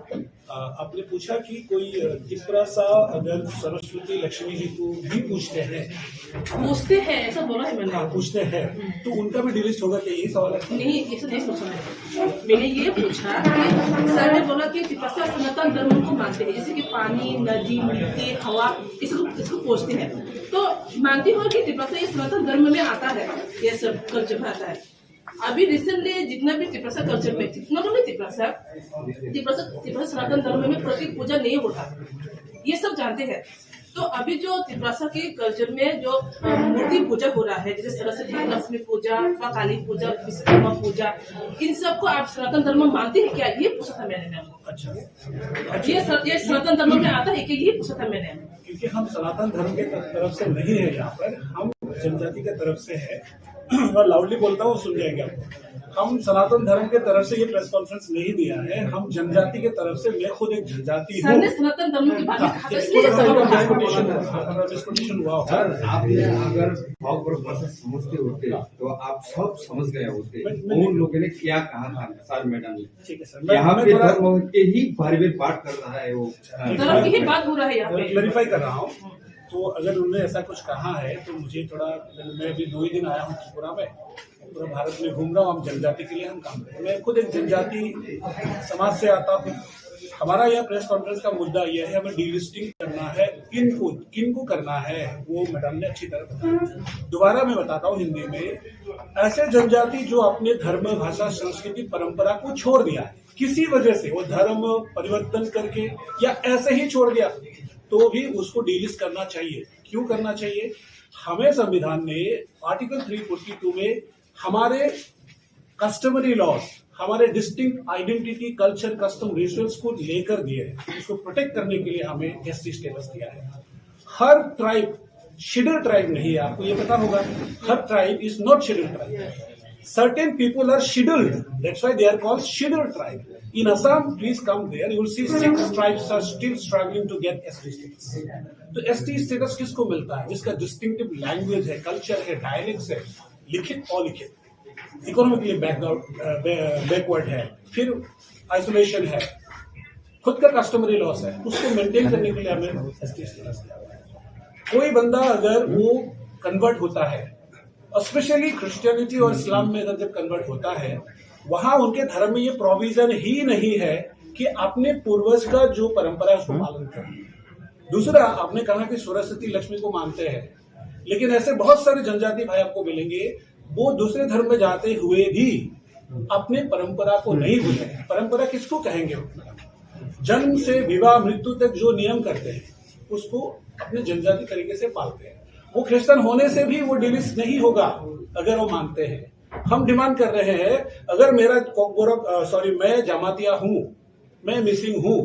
अ, आपने पूछा कि कोई, अ, तिपरासा अगर सरस्वती लक्ष्मी जी को भी पूजते हैं। पूछते हैं, ऐसा बोला है मैंने। हाँ, पूछते हैं। तो उनका भी डिलीट होगा क्या, यही सवाल है? नहीं, ऐसा नहीं पूछा मैंने। मैंने ये पूछा कि सर ने बोला कि तिपरासा सनातन धर्म को मानते हैं, जैसे कि पानी, नदी, मिट्टी, हवा, इसको, इसको पूजते हैं। तो मानती हूँ कि तिपरासा ये सनातन धर्म में आता है, ये सब कल्चर में आता है। अभी रिसेंटली जितना भी तिपरासा कल्चर में, not only तिपरासा, तिपरासा, तिपरासा सनातन धर्म में प्रतीक पूजा नहीं होता, ये सब जानते हैं। तो अभी जो तिपरासा के कल्चर में जो, अ, मूर्ति पूजा हो रहा है, जैसे सरस्वती, लक्ष्मी पूजा, व काली पूजा, विश्वकर्मा पूजा, इन सबको आप सनातन धर्म मानते हैं क्या, ये पूछा था मैंने मैम को। अच्छा। ये स-, ये सनातन धर्म में आता है क्या, ये पूछा था मैंने। क्योंकि हम सनातन धर्म के तरफ से नहीं है यहाँ पर, हम जनजाति के तरफ से है। मैं लाउडली बोलता हूँ, सुन जाएंगे आपको। हम सनातन धर्म के तरफ से ये प्रेस कॉन्फ्रेंस नहीं दिया है, हम जनजाति के तरफ से, मैं खुद एक जनजाति हूँ। सर ने सनातन धर्म की बात हाँ, कहा था, इसलिए थोड़ा सा सवाल उनका उठा। डिस्कशन हुआ, थोड़ा डिस्कशन हुआ होगा। सर, आप अगर बहुत बड़ा भाषा समझते होते तो आप सब समझ गए होते। मैं, मैं उन लोगों ने क्या कहा था सर मैडम ने? ठीक है सर, मैं, यहाँ मैं पे थोड़ा धर्म के ही बारे में बात कर रहा है वो। ठीक है, धर्म की ही मैं, बात हो रहा है यहाँ मैं पे। क्लैरिफाई कर रहा हूँ। तो अगर उन्होंने ऐसा कुछ कहा है तो मुझे थोड़ा, मैं अभी दो ही दिन आया हूँ त्रिपुरा में, पूरा भारत में घूम रहा हूँ, हम जनजाति के लिए हम काम करते हैं। मैं खुद एक जनजाति समाज से आता हूँ। हमारा यह प्रेस कॉन्फ्रेंस का मुद्दा यह है, हमें डीलिस्टिंग करना है। किन को, किन को करना है, वो मैडम ने अच्छी तरह बताया। दोबारा मैं बताता हूँ हिंदी में, ऐसे जनजाति जो अपने धर्म, भाषा, संस्कृति, परंपरा को छोड़ दिया है किसी वजह से, वो धर्म परिवर्तन करके या ऐसे ही छोड़ दिया, तो भी उसको डीलिस्ट करना चाहिए। क्यों करना चाहिए? हमें संविधान ने आर्टिकल थ्री फोर्टी टू में हमारे कस्टमरी लॉज, हमारे distinct identity, culture, custom, rituals को लेकर दिए हैं, उसको प्रोटेक्ट करने के लिए हमें एसटी स्टेटस दिया है। हर ट्राइब शेड्यूल ट्राइब नहीं है, आपको ये पता होगा। हर tribe is not scheduled tribe. Certain people are scheduled, that's why they are called scheduled tribe. In Assam, please come there, you will see six tribes are still struggling to get S T status. तो ST status किसको मिलता है? जिसका distinctive language है, कल्चर है, डायलेक्ट्स है, लिखित अलिखित, इकोनॉमिकली बैकवर्ड, बैकवर्ड है, फिर आइसोलेशन है, खुद का कस्टमरी लॉस है, उसको मेंटेन करने के लिए हमें एसटी स्टेटस दिया हुआ है। कोई बंदा अगर वो कन्वर्ट होता है, स्पेशली क्रिश्चियनिटी और इस्लाम में अगर जब कन्वर्ट होता है, वहां उनके धर्म में ये प्रोविजन ही नहीं है कि अपने पूर्वज का जो परंपरा है उसको पालन करें। दूसरा, आपने कहा कि सरस्वती लक्ष्मी को मानते हैं, लेकिन ऐसे बहुत सारे जनजाति भाई आपको मिलेंगे, वो दूसरे धर्म में जाते हुए भी अपने परंपरा को नहीं भूले। परंपरा किसको कहेंगे? जन्म से विवाह मृत्यु तक जो नियम करते हैं, उसको अपने जनजाति तरीके से पालते हैं। वो क्रिश्चियन होने से भी वो डिलीट नहीं होगा अगर वो मानते हैं। हम डिमांड कर रहे हैं, अगर मेरा कोकबोरक, अ, सॉरी, मैं जमातिया हूँ, मैं मिसिंग हूँ,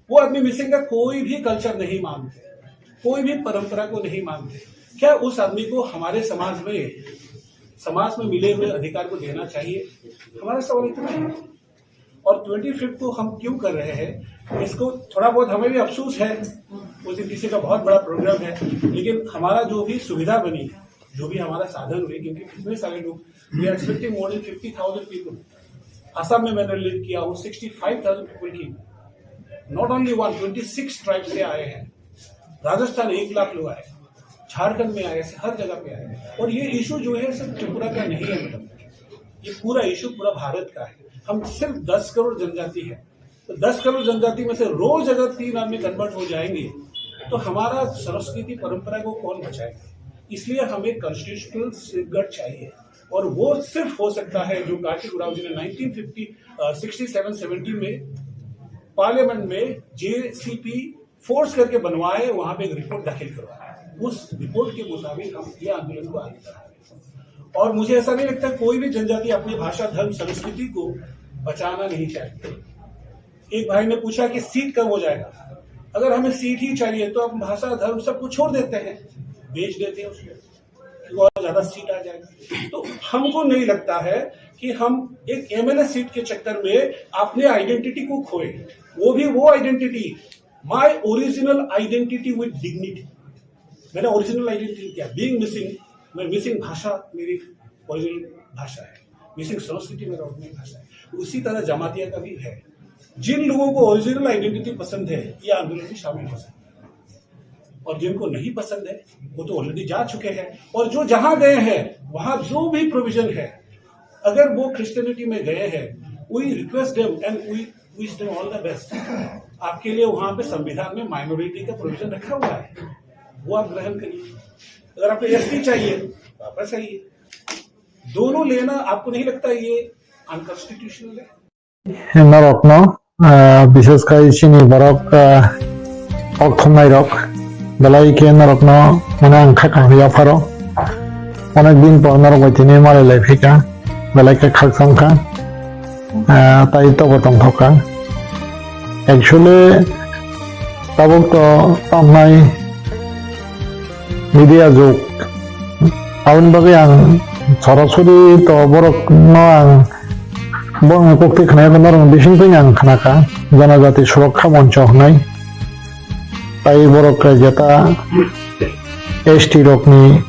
वो आदमी मिसिंग का कोई भी कल्चर नहीं मानते, कोई भी परंपरा को नहीं मानते, क्या उस आदमी को हमारे समाज में, समाज में मिले हुए अधिकार को देना चाहिए? हमारा सवाल इतना है। और ट्वेंटी फिफ्थ को हम क्यों कर रहे हैं, इसको थोड़ा बहुत हमें भी अफसोस है। उस दिन किसी का बहुत बड़ा प्रोग्राम है, लेकिन हमारा जो भी सुविधा बनी, जो भी हमारा साधन हुए, क्योंकि कितने सारे लोग, we are expecting more than fifty thousand people. Assam में मैंने लीड किया, वो सिक्सटी फाइव थाउजेंड पीपल की, not only one, twenty six tribe से आए हैं। राजस्थान एक लाख लोग आए, झारखंड में आए, ऐसे हर जगह पे आए। और ये इशू जो है सिर्फ त्रिपुरा का नहीं है, मतलब ये पूरा इशू पूरा भारत का है। हम सिर्फ दस करोड़ जनजाति है, तो दस करोड़ जनजाति में से रोज अगर तीन आदमी कन्वर्ट हो जाएंगे, तो हमारा संस्कृति परंपरा को कौन बचाएगा? इसलिए हमें कॉन्स्टिट्यूशनल सेफगार्ड चाहिए। और वो सिर्फ हो सकता है जो कार्तिक उरांव जी ने नाइनटीन फिफ्टी, अ, सिक्सटी सेवन सेवेंटी में पार्लियामेंट में जेसीपी फोर्स करके बनवाए, वहां पे एक रिपोर्ट दाखिल करवाए। उस रिपोर्ट के मुताबिक हम ये आंदोलन को आगे बढ़ा रहे हैं। और मुझे ऐसा नहीं लगता कोई भी जनजाति अपनी भाषा, धर्म, संस्कृति को बचाना नहीं चाहते। एक भाई ने पूछा कि सीट कब हो जाएगा। अगर हमें सीट ही चाहिए तो हम भाषा, धर्म, सब कुछ छोड़ देते हैं, बेच देते हैं उसको, क्योंकि और ज्यादा सीट आ जाएगा। तो हमको नहीं लगता है कि हम एक एमएलए सीट के चक्कर में अपने आइडेंटिटी को खोए, वो भी वो identity, my original identity with dignity। मैंने ओरिजिनल आइडेंटिटी क्या, बीइंग मिसिंग, मैं मिसिंग भाषा मेरी ओरिजिनल भाषा है, मिसिंग संस्कृति मेरा ओरिजिनल भाषा है। उसी तरह जमातिया का भी है। जिन लोगों को ओरिजिनल आइडेंटिटी पसंद है, ये आंदोलन में शामिल हो सकते हैं, और जिनको नहीं पसंद है, वो तो ऑलरेडी जा चुके हैं। और जो जहां गए हैं, वहां जो भी प्रोविजन है, अगर वो क्रिश्चियनिटी में गए हैं, we request them and we wish them all the best। आपके लिए वहां पे संविधान में माइनॉरिटी का प्रोविजन रखा हुआ है, वो आप ग्रहण करिए। अगर आपको एसटी चाहिए, वापस आइए। दोनों लेना, आपको नहीं लगता ये अनकॉन्स्टिट्यूशनल है? Norokno, ah, bishesh khai chini borok, ah, kok thumnairok, belai khe norokno, mane, ang kha kahwi yapharo. Onek din por norok bai tini malai lai phaikha, belai khe khakchangkha, ah, tai tobo tongthokha. Actually, tabuk to tamnai media jug. Aboni bagwi ang sorasori to borokno ang, borokni kokti khnayago norokni bisingtwi ang khnakha, Janajati Surokha Moncho hwnwi. Tai borok jeta S T rokni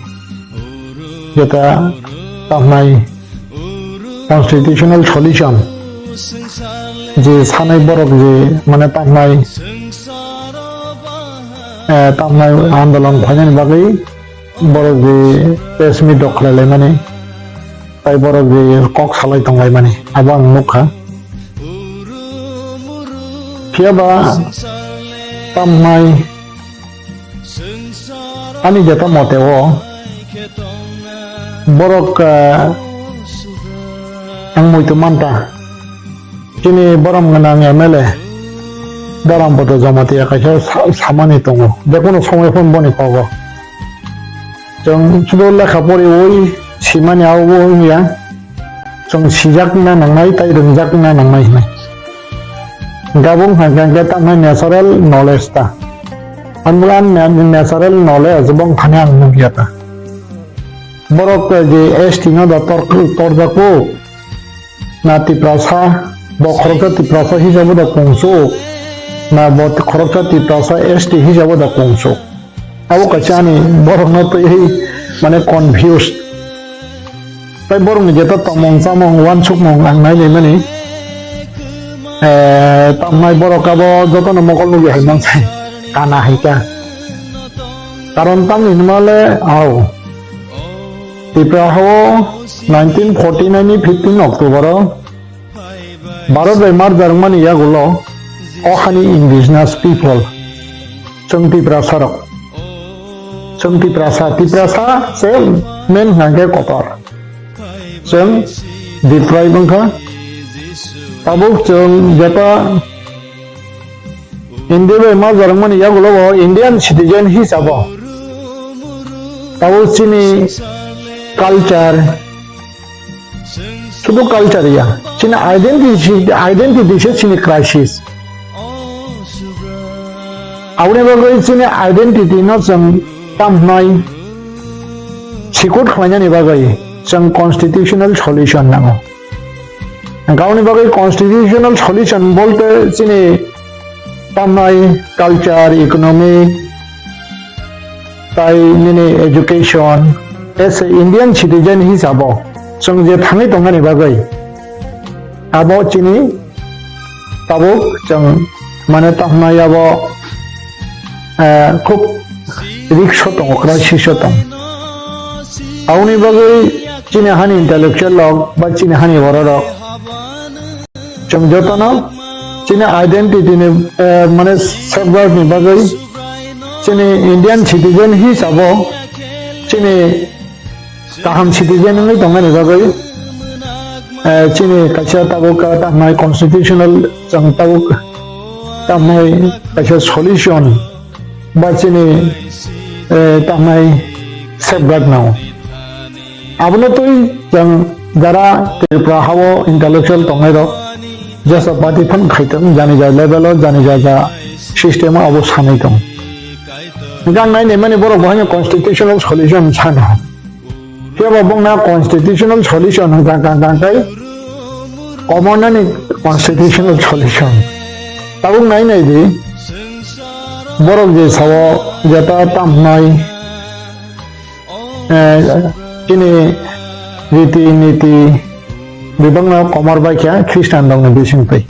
jeta tamnai constitutional solution je sanai borok je mane tamnai, eh, tamnai andolon khlainani bagwi borok je press meet rok khlai laimani, tai borok je kok salai tong laimani, abo ang nukha. Phiya ba tamnai ani jeta mote o borok, eh, ang muitu manta. Chini borom gwnang M L A Dharamputra Jamatia kaisa sa-, samani tongo. Jekono somoi phano boni kogo. Chwng sudo lekha poriwi simani abo wngya. Chwng sijakna nangnai tai rwngjakna nangnai hinwi. Gabung hai khe tamni natural knowledge ta. Ang bwlai na-, natural knowledge bong thani ang nukya ta. Borok je S T no da tor-, torjago. Na Tiprasa, bo khoroksa Tiprasa hisabo da kungsu, na bo khoroksa Tiprasa S T hisabo da kungsu. Abo kaisa ani borokno twiwi mane confused. Tai borokni jeta tongmung chamung uansukmung ang nailaimani, eh, tamnai borok abo jotono mokol nugwi hai mansai kana hai kha. Karon tamni hwnmale, au. Tripura hao nineteen forty nine ni fifteen October o Bharat bai marjar wngmani yagulo o hani indigenous people, chwng Tiprasa rok, chwng Tiprasa, Tiprasa se main hwnkhe kotor, chwng deprive wngkha. Tabuk chwng jeta India bai ma jorokmani yagulo bo Indian citizen hisabo tabuk chini culture, sudu culture ya, chini identity, identity se chini crisis. Aboni bagwi chini identity no chwng tamhnai sikut khlainani bagwi chwng constitutional solution nango. Gaoni bagwi constitutional solution bolte chini tamnai culture, economic, tai nini education, as a Indian citizen hisabo chwng je thangwi tongmani bagwi abo chini tabuk chwng mane tamnai abo, eh, khub risk o tongo, crisis o tongo. Aboni bagwi chini hani intellectual rok ba chini hani borok rok chwng jotono chini identity ni, eh, mane safeguard ni bagwi chini Indian citizen hisabo chini kaham citizen wngwi tongnani bagwi, eh, chini kaisa tabuk, eh, tamnai constitutional, chwng tabuk tamnai kaisa solution ba chini, eh, tamnai safeguard nango. Abono twi chwng jara Tripura hao intellectual tongnairok jesa party phan khaitong, jani ja level o, jani ja ja system o abo sanai tong. Hwnkhe ang nainai mani borok bo haino constitutional solution sana. Phiya bo bongna constitutional solution hwnkha kha kha khai komonani constitutional solution. Tabuk nai nai di borok je sao jeta tamnai, eh, chini riti niti bibangno komor bai kha Christian rokni bisingtwi.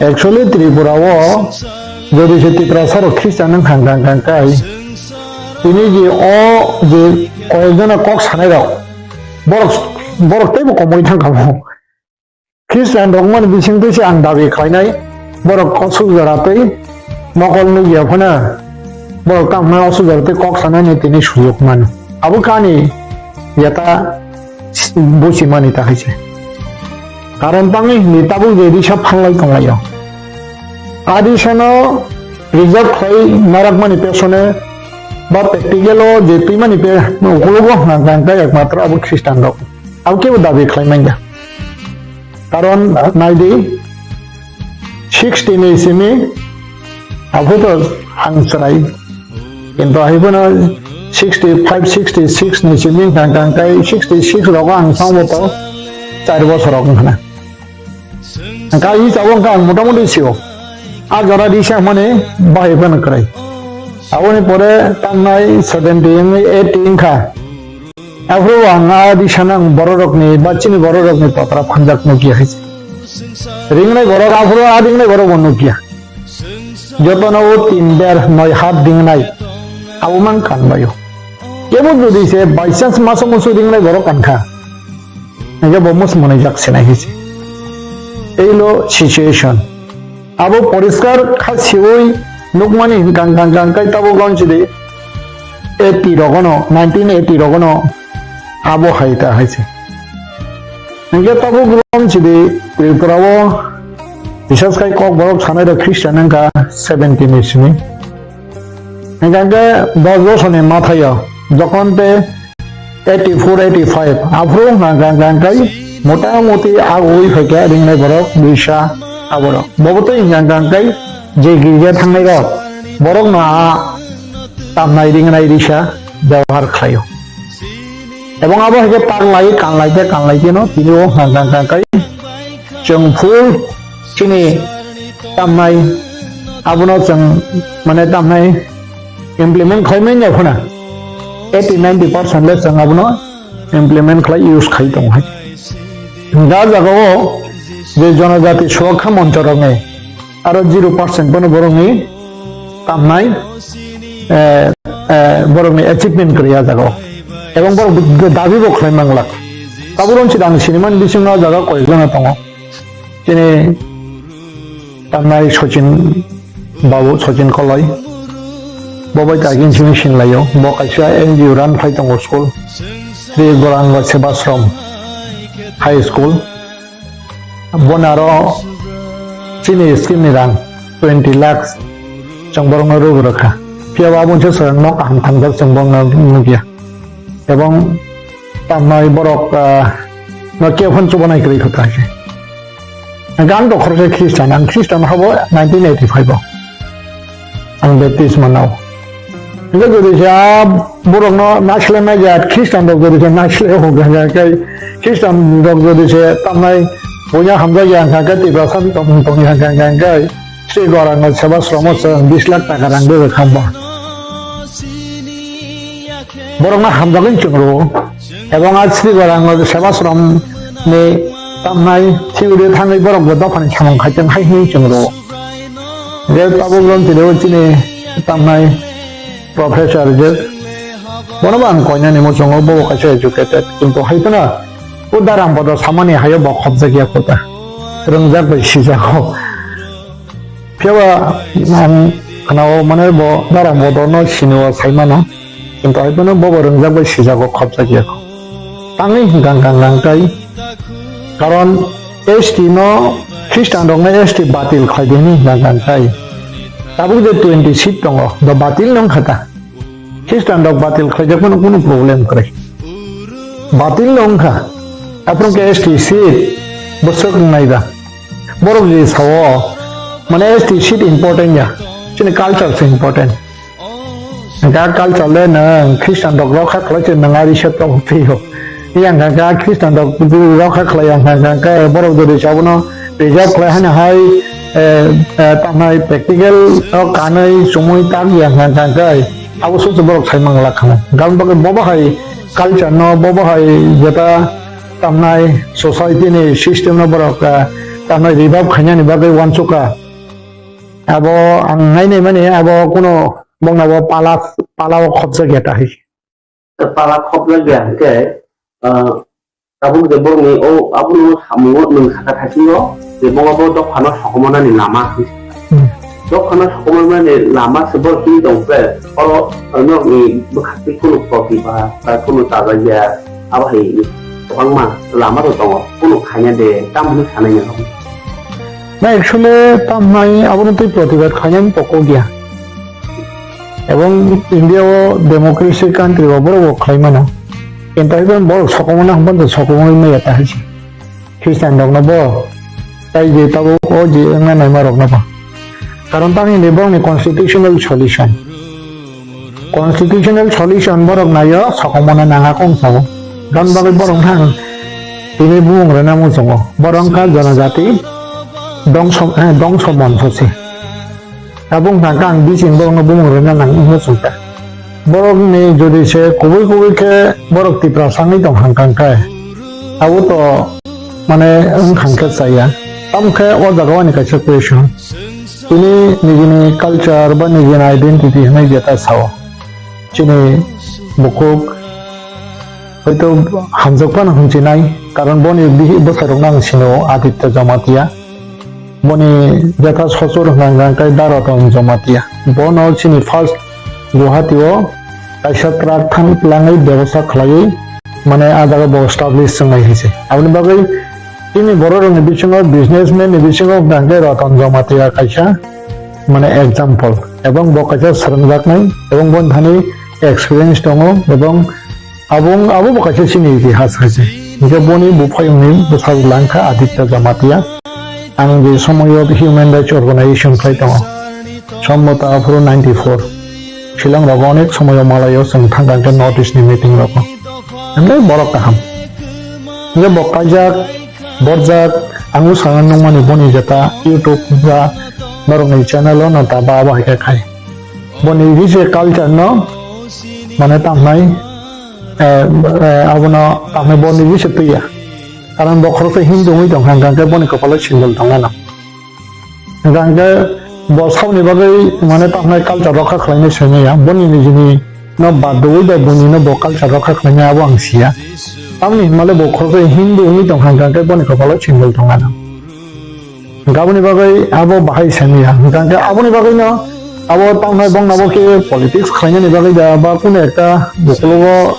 Actually Tripura o jodi se Tiprasa rok Christian wng kha kha kha khai tini je o je koyekjona kok sanai rok borok borok teibo komoi thang kha bo. Christian rok mani bisingtwi se ang dabi khlainai borok kosuk jora tei mokol nukya phano borok tamo osuk jora tei kok sanani tini sujok mano. Abo kani yata buchimani ta hai se. Karon tangwi hwnwi tabuk je risa phanlai tonglaio. A risano preserve khlai narakmani pesone ba practical o je twimani pe ukologo hwnkha hwnkha ekmatro abo Christian rok. Abo kebo dabi khlai manya. Karon nai di, sixty ni simi aphuto ang chwrai. Kintu hai phano sixty five, sixty six ni simi hwnkha hwnkha khe sixty six rogo ang songbo to char bosor rok wngkha na. Hwnkha i tabuk wngkha ang motamuti sio. A jora risa mani bahai phano kwrai. Aboni pore tangnai seventy wngwi eighty wngkha. Aphuru ang a risa nang bororokni ba chini bororokni totra phanjak nukya hai se. Ringnai borok aphuru a ringnai borok bo nukya. Jotono o tin der noi hat ringnai. Abo mang kanbaio. Kebo jodi se by chance masa musu ringnai borok kankha. Hingke bo mus mwnai jak sinai hai se. Eilo situation. Abo poriskar kha siwi nukmani hwnkha hwnkha hwnkha hwnkhe tabuk gon sidi eighty rogono, nineteen eighty rogono abo hai ta hai se. Hingke tabuk gon sidi Tripura o bisas khai kok borok sanai rok Christian wngkha seventy ni simi. Hingke hingke dos bosorni mathaio jokhon te eighty four, eighty five, aphuru hwnkha hwnkha hwnkha hwnkhe motamuti agoi phaikha ringnai borok risa aborok. Bobo tei hwnkha hwnkha hwnkhe je girja thangnai rok, borokno a tamnai ringnai risa bebohar khlaio. Ebong abo hai khe tak lai, kan lai khe, kan lai khe no tini o hwnkha hwnkha hwnkha hwnkhe chwng full chini tamnai abono chwng mane tamnai implement khlai manya phano eighty ninety percent le chwng abono implement khlai use khai tongo hai. Da jaga o je jonojati suakha moncho rokni aro zero percent bono borokni tamnai, eh, eh, borokni achievement kwrwi a jaga o. Ebong borok dabi bo khlai manglak. Tabuk rong si dang sinimani bisingo a jaga koyekjona tongo. Chini tamnai Sachin babu, Sachin Koloi. Bo bai ta gini simi sinlaio. Bo kaisa N G O run khai tongo school. Sri Gauranga Sevashram High School. Boni aro chini scheme ni rang twenty lakhs chwng borokno rw rwkha. Phiya bo aboni se chwng nok kaham thangjak chwng borokno nukya. Ebong tamnai borok, ah, no khe phone chubanai kwrwi kho ta khe. Ang to khoroksa Christian, ang Christian habo nineteen eighty five o. Ang baptisma nao. Hingke jodi se a borokno naisle nai ya, Christian rok jodi se naisle o hwnka hwnka khe Christian rok jodi se tamnai buya hamjak ya hwnka khe Tiprasa ni tongmung tong ya hwnka hwnka khe Sri Gauranga Sevashram o chwng bis lakh taka rang rw kha ba. Borokno hamjagwi chwng rwo. Ebong a Sri Gauranga Sevashram ni tamnai theory thangwi borok bo dophani samung khai tong hai hwnwi chwng rwo. Je tabuk rom tini o chini tamnai professor je bono bo ang koinani muchungo bo kaisa educated, kintu hai phano o darang bodo samani hayo bo khobjak ya kota rwngjak bai sijago. Phiya ba ang khwnao mane bo darang bodo no sini o sai mano. Kintu hai phano bobo rwngjak bai swijago khopjak ya kho. Tangwi hwnkha hwnkha hwnkha kai. Karon S T no Khristan rokno S T batil khlai di hwnwi hwnkha hwnkha kai. Tabuk je twenty seat tongo, bo batil no wngkha ta. Khristan rok batil khlaijak phano kunu problem kwrwi. Batil no wngkha. Aphuru khe S T seat bwswk wngnai ba. Borok je sao, mane S T seat important ya. Chini culture se important. Hwnkha culture le nwng Khristan rok rokha khlai se nwng ari se tok phio. Yang hwnkha Khristan rok rokha khlai yang hwnkha borok jodi sabono reserve khlai hano hai, eh, eh, tamnai practical o kanwi chumui tak yang hwnkha abo soso borok sai mang lakha. Gabon bagwi bobo hai culture no, bobo hai jeta tamnai society ni system no borok, eh, tamnai revive khainani bagwi uansukha. Abo ang nainai mani abo kuno bongna bo pala, pala o khopjak ya ta hai. Pala khopjak ya hwnkhe, ah, tabuk je borokni o abono samungo nwng sakha thaisingo je bo abo dophano sokomornani lama hwnwi sakha. Hmm. Dophano sokomornani lama se borok hwnwi tong khe oro norokni bwkhak twi kunu protibad ba kunu chajak ya abo hai kwbangma lama rok tongo kunu khaina de tamo hwnwi sanai nang. Na actually tamnai abono twi protibad khainani to kok ya. Ebong India o democracy country o borok bo khlai mano. Kintu hai borok sokomorna hwnba to sokomorwi maya ta hai se. Khristian rokno bo tai je tabuk o je wngna naima rokno bo. Karon tamni hwnwi borokni constitutional solution. Constitutional solution borok naio sokomorna nanga kong sao. Gan bagwi borok thang tini bumung rwna muchungo. Borok wngkha jonojati dongso, eh, dongso monso se. Tabuk hwnkha khe ang bising borokno bumung rwna nang wngwi chwngkha. Borokni jodi se kubui kubui khe borok Tiprasa wngwi tong hwnkha khe abo to mane wngkha khe chaya. Tamo khe o jaga o ani kaisa question. Tini nijini culture ba nijini identity hwnwi jeta sao. Chini bukhuk hoito hamjak phano hwnjinai, karon boni bihik bwsarokno ang sino Aditya Jamatia. Boni jeta sochor hwnkha hwnkha khe Daraton Jamatia. Bono chini first Guwahati o kaisa truck than twlangwi bebosta khlaiwi mane ah jaga bo establish wngnai hai se. Aboni bagwi chini borok rokni bisingo businessman ni bisingo hwnkha hwnkhe Ratan Jamatia kaisa mane example ebong bo kaisa swrwngjaknai ebong boni thani experience tongo ebong Abo wng, abo bo kaisa chini itihas hai se. Hingke boni buphayungni bwsajwk lang kha Aditya Jamatia. Ang je somoyo Human Rights Organization khlai tongo. Sombota aphuru ninety four. Shillong rogo onek somoyo malayo chwng thang thang khe North East ni meeting rogo. Hingke borok kaham. Hingke bo kaijak, borjak, ang bwskango nukmani boni jeta YouTube ba norokni channel o no ta ba abo hai khe khai. Boni rije culture no mane tamo hai eh, eh, abono tamni bo niji se twiya. Karon bo khoroksa Hindu wngwi tongkha, hwnkha khe boni kopalo sindol tongmano. Hwnkha khe bo saboni bagwi mane tamni culture rokha khlainai saimanya. Boni nijini no bad rwwi bai boni no bo culture rokha khlainai abo ang siya. Tamni hwnmale bo khoroksa Hindu wngwi tongkha, hwnkha khe boni kopalo sindol tongmano. Hwnkha aboni bagwi abo bahai saniya. Hwnkha khe aboni bagwino abo tamnai bongno bo khe politics khlainani bagwi da ba kunu ekta ukologo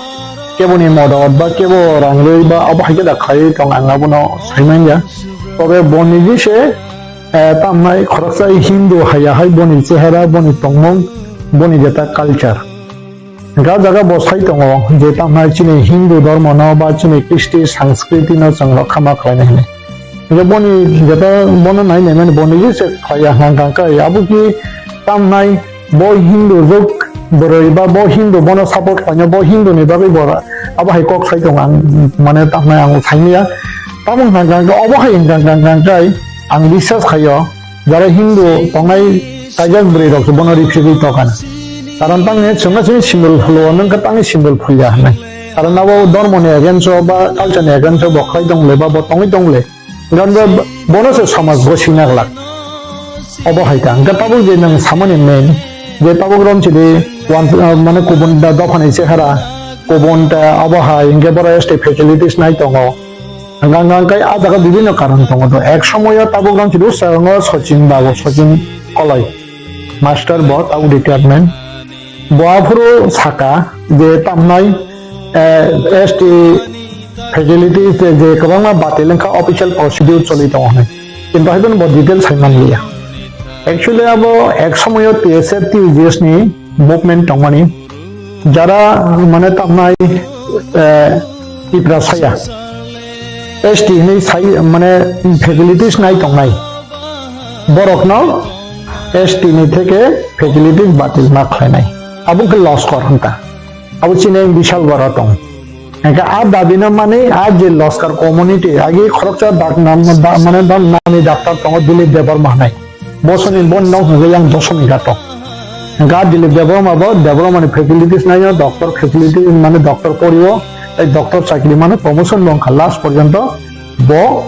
keboni modot ba kebo rang rwi ba abo hai khe da khlaiwi tong ang abono sai manya. Tobe bo niji se, eh, tamnai khoroksa Hindu haiya hai boni chehara, boni tongmung, boni jeta culture. Hingke ah jaga bo sai tongo je tamnai chini Hindu dhormo no ba chini Kristi sanskriti no chwng rokha ma khlainai hinwi. Hingke boni jeta bono nai nai mani boni je se khlaiya hwnkha khe abo ki tamnai bo Hindu rok bwrwi ba bo Hindu bono support khlainai bo Hindu ni bagwi bo abo hai kok sai tongo ang mane tamnai ang sai maya. Tamo hwnkha khe obo hai hwnkha khe ang biswas khaio. Jara Hindu tongnai kaijak bwrwi rok se bono ripsigwi tokana. Karon tangni chwngno chini sindul phuluo nwng khe tangni sindul phulya hwnwi. Karon abo dhormoni against o ba culture ni against o bo khlai tong le ba bo tongwi tong le. Gan bo bono se samaj bo sina glak. Obo hai ta. Hwnkhe tabuk je nwng samani main je tabuk rom chidi wan, ah, mane kubun da dophani chehara kubun ta abo hai hwnkhe boro S T facilities nai tongo. Hwnkha hwnkha khe ah jaga bibinno karon tongo do. Ek somoyo tabuk rang chidu sarango Sachin babu, Sachin Koloi. Master bo tabuk retirement. Bo aphuru saka je tamnai, eh, S T facilities je, je kwbangma batil wngkha, official procedure choli tongo hinwi. Kintu hai phano bo detail sai manliya. Actually abo ek somoyo T S F T U G S ni movement tongmani, jara mane tamnai, eh, Tiprasaya S T hinwi sai mane facilities nai tongnai, borokno S T ni theke facilities batil ma khlainai. Abo khe loskor hinta. Abo chini bishal boro tong. Hingke a dabi no mani a je loskar community agi khoroksa dak nam da-, mane da-, nani daktar tongo Dilip Debbarma hinai. Bosoni bon nok hingke yang dosomi gato. Hingke a Dilip Debbarma bo Debbarma ni facilities naino doctor facility mane doctor porio, ei doctor chakri mane promotion bo wngkha last porjonto bo,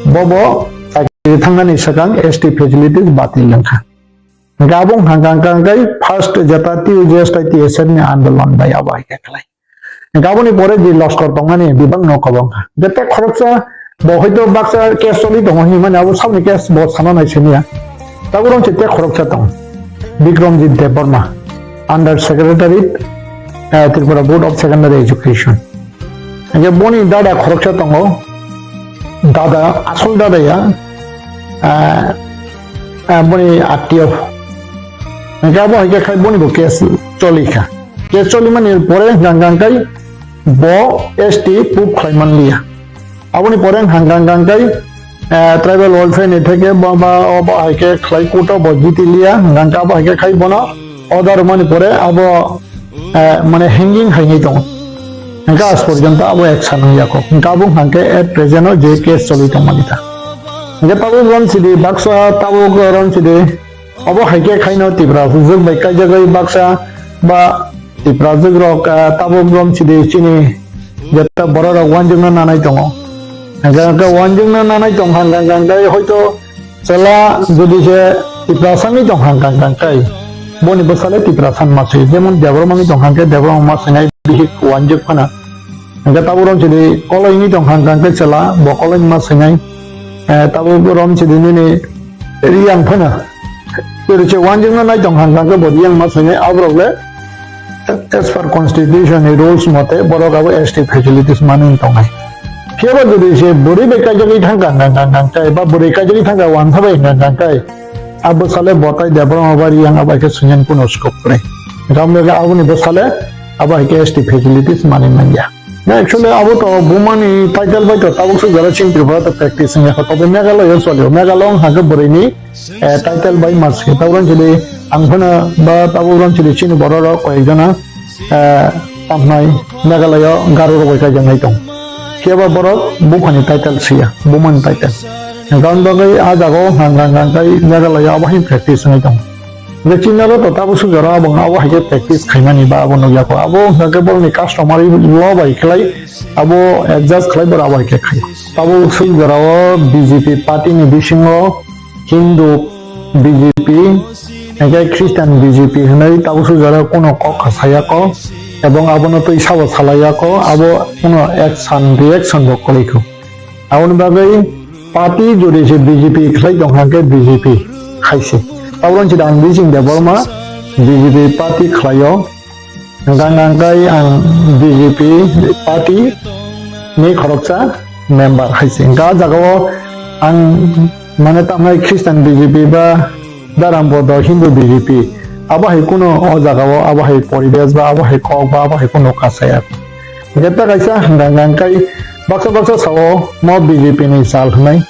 bo, bo chakri thangnani swkang S T facilities batil wngkha. Hingke abo wngkha hingka hingka hingke first jeta T U G S tai T S F ni andolon bai abo hai khe khlai. Hingke aboni pore je loskor tongmani bebak no kwbang kha. Hingke tei khoroksa bo hoito baksa case choli tongo hinmani abo saboni case bo sana nai siniya. Tabuk rong se tei khoroksa tongo. Bikramjit Debbarma, under secretary, eh, Tripura Board of Secondary Education. Hingke boni dada khoroksa tongo, dada, asol dada ya, ah, ah, boni attiyo. Hingke abo hai khe khai boni bo case choli kha. Case choli mani pore hingka hingka khai bo S T proof khlai man liya. Aboni pore hingka hingka khai, eh, tribal welfare ni theke bo ba, obo hai khe khlai court o bo jiti liya, hingka hingka abo hai khe khai bono order mani pore abo eh, mane hanging haini tongo. Hingke as porjonto abo action wng yako. Hingke abo hingke at present o je case choli tongmani ta. Hingke tabuk ron sidi baksa tabuk ron sidi obo haike khaino Tipra hujak bai kaijagwi baksa ba Tipra hujak rok, eh, tabuk ron sidi chini jeta borok rok wanjwkno nanai tongo. Hingke hingke wanjwkno nanai tong hingke hingke hoito Chwla jodi se Tiprasa wngwi tong hang kang kang kai, boni bwsale Tiprasa wng ma swi, jemon Debbarma wngwi tong hang khe Debbarma ma swinai bihik wanjwk phano. Hingke tabuk rong chidi koloi wngwi tong hang kang khe chwla bo koloi ma swinai, eh, tabuk rong chidi nini Riyang phano. Jodi se wanjwkno nai tong hang kang khe bo Riyang ma swinai, aborok le As per constitution ni rules mote borok abo S T facilities manwi tongnai. Phiya ba jodi se bwrwi bai kaijagwi thangkha hwnka hwnka hwnka hwnka ba bwrwi kaijagwi thangkha wansa bai hwnka hwnka hwnka, a bwsale botai Debbarma ba Riyang abo hai khe swinani kuno scope kwrwi. Hwnka hwnka khe aboni bwsale abo hai khe S T facilities manwi manya. Na actually abo to bumani title bai to tabuk swk jora chini Tripura to practice wngya kho, tobe Meghalaya o cholio. Meghalaya wngkha khe bwrwini eh, title bai mas khe tabuk rong chili ang phano ba tabuk rong chili chini borok rok koi jona, eh, tamnai Meghalaya o Garo rok bai kaijaknai tong. Phiya ba borok buphani title siya, bumani title. Hwnka hwnka khe ah jaga o hang hang hang kai Meghalaya abo hai practice wngwi tong. Hwnkhe chini aro to tabuk swk jora abo abo hai khe practice khaimani ba abo nukya kho. Abo hwnkha khe borokni customary law bai khlai abo adjust khlai borok abo hai khe khai. Tabuk swk jora o B J P party ni bisingo Hindu B J P, hingke Christian B J P hinwi tabuk sujaro kuno kok kasaya ko, ebong abono twi sabo salaya ko, abo kuno action reaction bo kwlwi kho. Aboni bagwi party jodi se B J P khlai tong hangke B J P hai se. Tabuk rong chida ang Bijing Debbarma B J P party khlaio. Hingka hingka khe ang B J P party ni khoroksa member hai se. Hingka ah jaga o ang mane tamnai Christian B J P ba Daram Bodo Hindu B J P abo hai kuno o jaga o abo hai poribesh ba abo hai kok ba abo hai kuno kasaya. Hingke ta kaisa hingka hingka khe baksa baksa sao mo B J P ni sal hinai.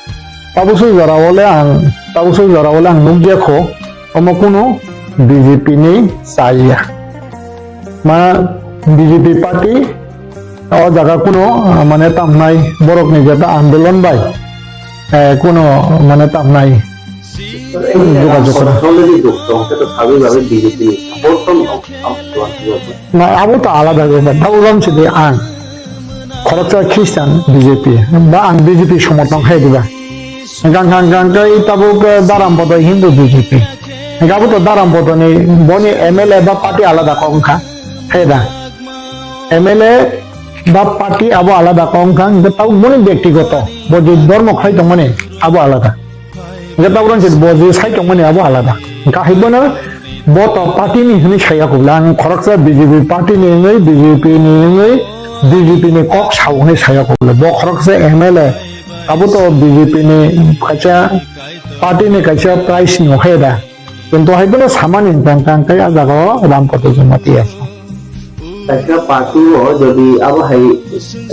Tabuk sui jora o le ang, tabuk sui jora o le ang nukya kho, omo kunu B J P ni chaya. Ma B J P party o jaga kunu, ah, mane tamnai borok ni jeta andolon bai, eh, kunu mane tamnai jogajog kora. Already duk tong, khe to sabi babi B J P ni support tong, am, am, am, am. Na, abo to alada bepar. Tabuk rom sidi ang khoroksa Christian B J P. Ba ang B J P somorthon khai diba. Gang gang gang kai tabuk, eh, Daram Bodo Hindu B J P. Abo to Daram Bodo ni boni M L A ba party alada kok wngkha. Hai da. M L A ba party abo alada kok wngkha. Tabuk boni bektigoto. Bo je dhormo khai tongmani abo alada. Hingke tabuk rong se bo je sai tongmani abo alada. Hingke hai bono Bo to party ni hwnwi saya kubla, ang khoroksa B J P party ni hwnwi, B J P ni hwnwi, B J P ni kok sao hwnwi saya kubla. Bo khoroksa M L A, abo to B J P ni kaisa party ni kaisa price ni hai da. Kintu hai bono samani tang tang kai a jaga o Ram Poto Jamatia. Kaisa party o jodi abo hai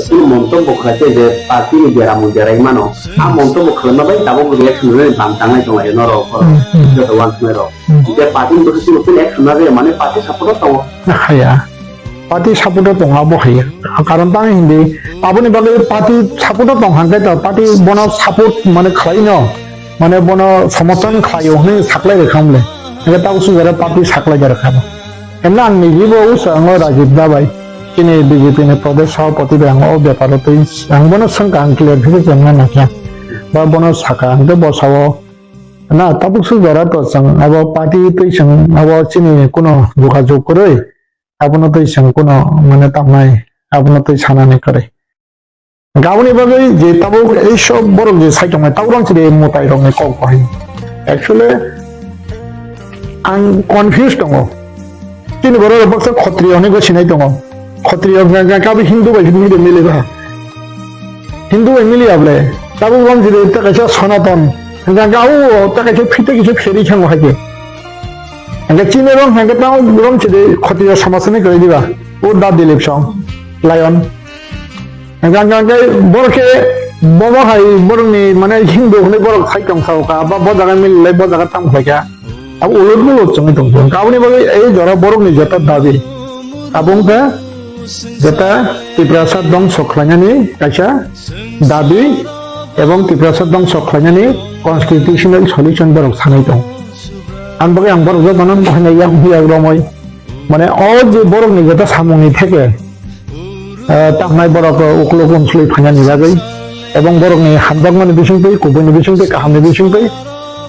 kunu montobbo khlai khe je party ni beramu berai mano, a montobbo khlaima bai tabuk reaction rwni bam tangnai tong lai norok, Hmm, hmm. Joto uansuknai rok. Hmm. Je party ni bwswk chini kunu action na rwya mane party support o tongo. Haya. Party support o tongo abo haya. Karon tang hindi aboni bagwi party support o tong hangkhe to party bono support mane khlai no. Mane bono somorthon khlaio hwnwi saklai rwkha mle. Hingke tabo swijaro party saklai da rwkha bo. Hemle ang ni jibo usa ango Rajib da bai. Chini B J P ni Pradesh Sabhapati bai ang o beparo twi ang bono swngkha ang clear khe chengna nakya. Ba bono saka hingke bo sao na tabuk swijaro to chwng abo party twi chwng abo chini kuno jogajog kwrwi abono twi chwng kuno mane tamnai abono twi sanani kwrwi. Aboni bagwi je tabuk ei sob borok je sai tongmani tabuk rang chide mwtai rokni kok bahai. Actually, ang confused tongo. Chini borok rok baksa khotriyo hinwi gwi sinai tongo. Khotriyo hwnkha hwnkha khe abo Hindu bai mili mili ba. Hindu bai mili able. Tabuk rang chide ta kaisa Sanatan. Hwnkha hwnkha abo ta kaisa phite kisa pheri khango hai khe. Hwnkha chini rang hwnkha khe tabuk rang chide khotriyo samajni kwrwi diba. O da Dilip song. Lion. Hingke, hingke, hingke borok khe bobo hai borokni mane Hindu hwnwi borok sai tong sao kha, ba bo jaga mililai bo jaga tamo khlai kha. Abo ulut mulut chwngwi tong phuru. Hingke aboni bagwi ei jora borokni jeta dabi. Abo wngkha jeta Tiprasa dongso khlainani kaisa dabi ebong Tiprasa dongso khlainani constitutional solution borok sanai tong. Aboni bagwi ang borok jotono bohaina yak buyak romwi. Mane o je borokni jeta samungni theke, eh, tamnai borok, eh, uklok unsului phainani bagwi, ebong borokni hamjakmani bisingtwi, kubuini bisingtwi, kahamni bisingtwi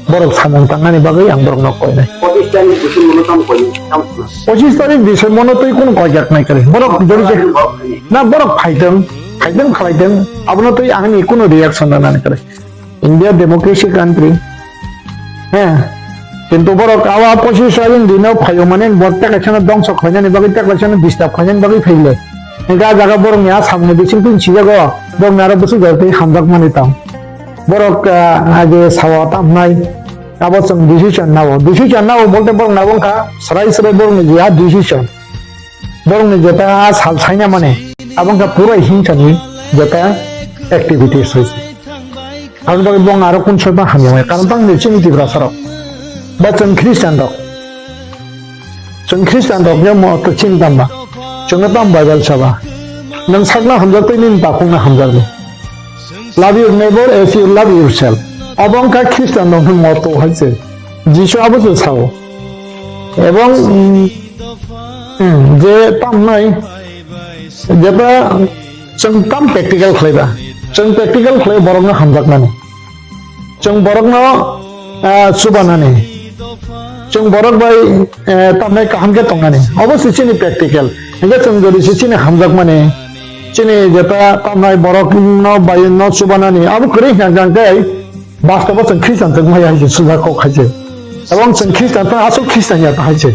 borok samung tangnani bagwi ang borokno koinai. Pochisni bising mono tamo koinai, tamo khna. Pochisni bising mono twi kunu koijak nai kwrwi. Borok jodi je, na borok phaitwng, phaitwng khlaitwng, abono twi ani kunu reaction rwnani kwrwi. India democracy country. He. Kintu borok awa pochis tarik dino phaio mane bo tekaisano dongso khlainani bagwi tekaisano disturb khlainani bagwi phaile. Hingke a jaga borokni a samungni bisingtwi sijago borokni aro bwswk jora twi hamjakmani tong. Borok, ah, age sawa tamnai abo chwng decision nao. Decision nao bolte borok nabo wngkha srai srai borokni je a decision. Borokni jeta a sal saina mane, abo wngkha pura hingsani jeta activities hoise. Aboni bagwi bo wng aro kun soiba hamya maya, karon tang ni chini Tiprasa rok. Ba chwng Christian rok. Chwng Christian rok ya mo to chini tamba. Chwngno tam Bible saba. Nwng sakno hamjak tei nini takhukno hamjakdi. Love your neighbor as you love yourself. Abo wngkha Christian rokni motto hai se. Jisu abo se sao. Ebong, mm, mm, je tamnai, jeta chwng tam practical khlaiba. Chwng practical khlai borokno hamjakmani. Chwng borokno, ah, chubanani. Chwng borok bai, eh, tamnai kaham khe tongnani. Obo se chini practical. Hingke chwng jodi se chini hamjakmani. Chini jeta tamnai borokno bai no chubanani. Abo kwrwi hwnka hwnkhe bastobo chwng Christian chwng maya hai se suja kok hai se. Ebong chwng Christian tong aswk Christian ya ta hai se.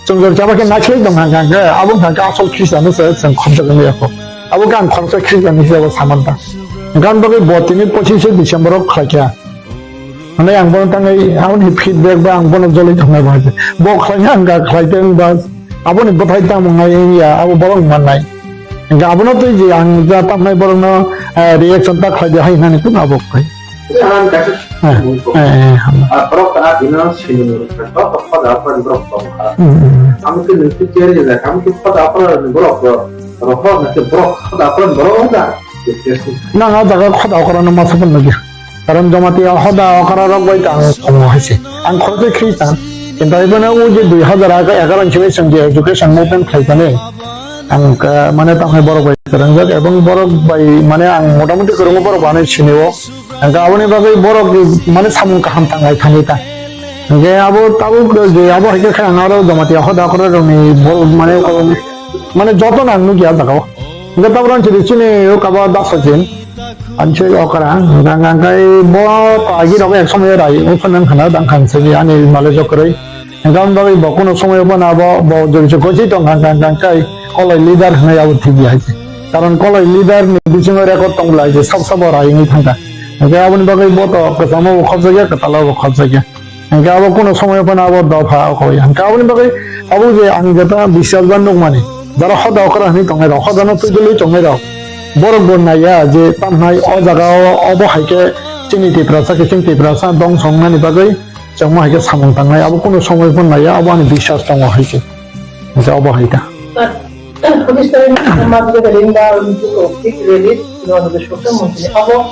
Chwng jor chaba khe naisle tong hwnka hwnkhe abo hwnka khe aswk Christian no se chwng khobjak wngya kho. Abo khe ang khoroksa Christian ni hisabe saman ta. Hwnka hwnkhe bo tini pochishe December o khlai kha. Hwnwi ang bono tangwi aboni feedback ba ang bono joloi thangnai bo hai se. Bo khlai kha hwnka khlai tong ba aboni bwthai tamo wngnai wngya abo borok mannai. Hwnka abono twi je ang ja tamnai borokno, eh, reaction ta khlai di hai hwnani kunu abo khlai. Saran kaisa Eh, eh, eh, hambai. Ah, borok ta bino sini ni, borok ta khoda aphra ni borok tong kha. Hmm, hmm. Amo khe nung khe cherry le, amo khe khoda aphra ni borok ro, ro ho na khe borok khoda aphra ni borok wng kha. Nang o jaga khoda okra no masa pon lagi. Karon Jamatia hoda okra rok bai ta ang tongo hai se. Ang khoroksa Christian. Kintu ibono o je dui hazar egaroh ni simi chwng je education movement khlai thani. Ang, ah, mane tamo hai borok bai kwrwngjak ebong borok bai mane ang motamuti kwrwngo borok bai sinio. Hingke aboni bagwi borok mane samung kaham tanglai thangwi ta. Hingke abo tabuk je abo hai khe khe ang aro Jamatia hoda okra rokni borok mane, mane joto no ang nukya jaga o. Hingke tabuk rang chini chini o kaba dasa jin. Anche okra hingke hingke bo agi rok ek somoy rai o phanang khana dang khan se ani male jokroi. Hwnkhe aboni bagwi bo kuno somoio phano abo bo jodi se gosi tong kha, kha, kha, kha, koloi leader hwnwi abo thik ya hai se. Karon koloi leader ni bisingo record tong bwlai se, sab sabo rai wngwi thang kha. Hwnkhe aboni bagwi bo to kwchamo bo khopjak ya, kwtalo bo khopjak ya. Hwnkhe abo kuno somoio phano abo dopha okho ya. Hwnkhe aboni bagwi abo je ang jeta biswas ba nukmani, jara hoda okra hwnwi tongnai rok, hoda no twi dwlwi tongnai rok, borok bo naiya je tamhnai o jaga o obo hai khe chini Tiprasa khe chini Tiprasa dongso wngnani bagwi chwngma hai khe samung tangnai, abo kuno somoio phano naiya, abo ani biswas tongo hai se. Hwnkhe obo hai ta. Police ni ma je Linda Rally, no, no, Shukra Montri, abo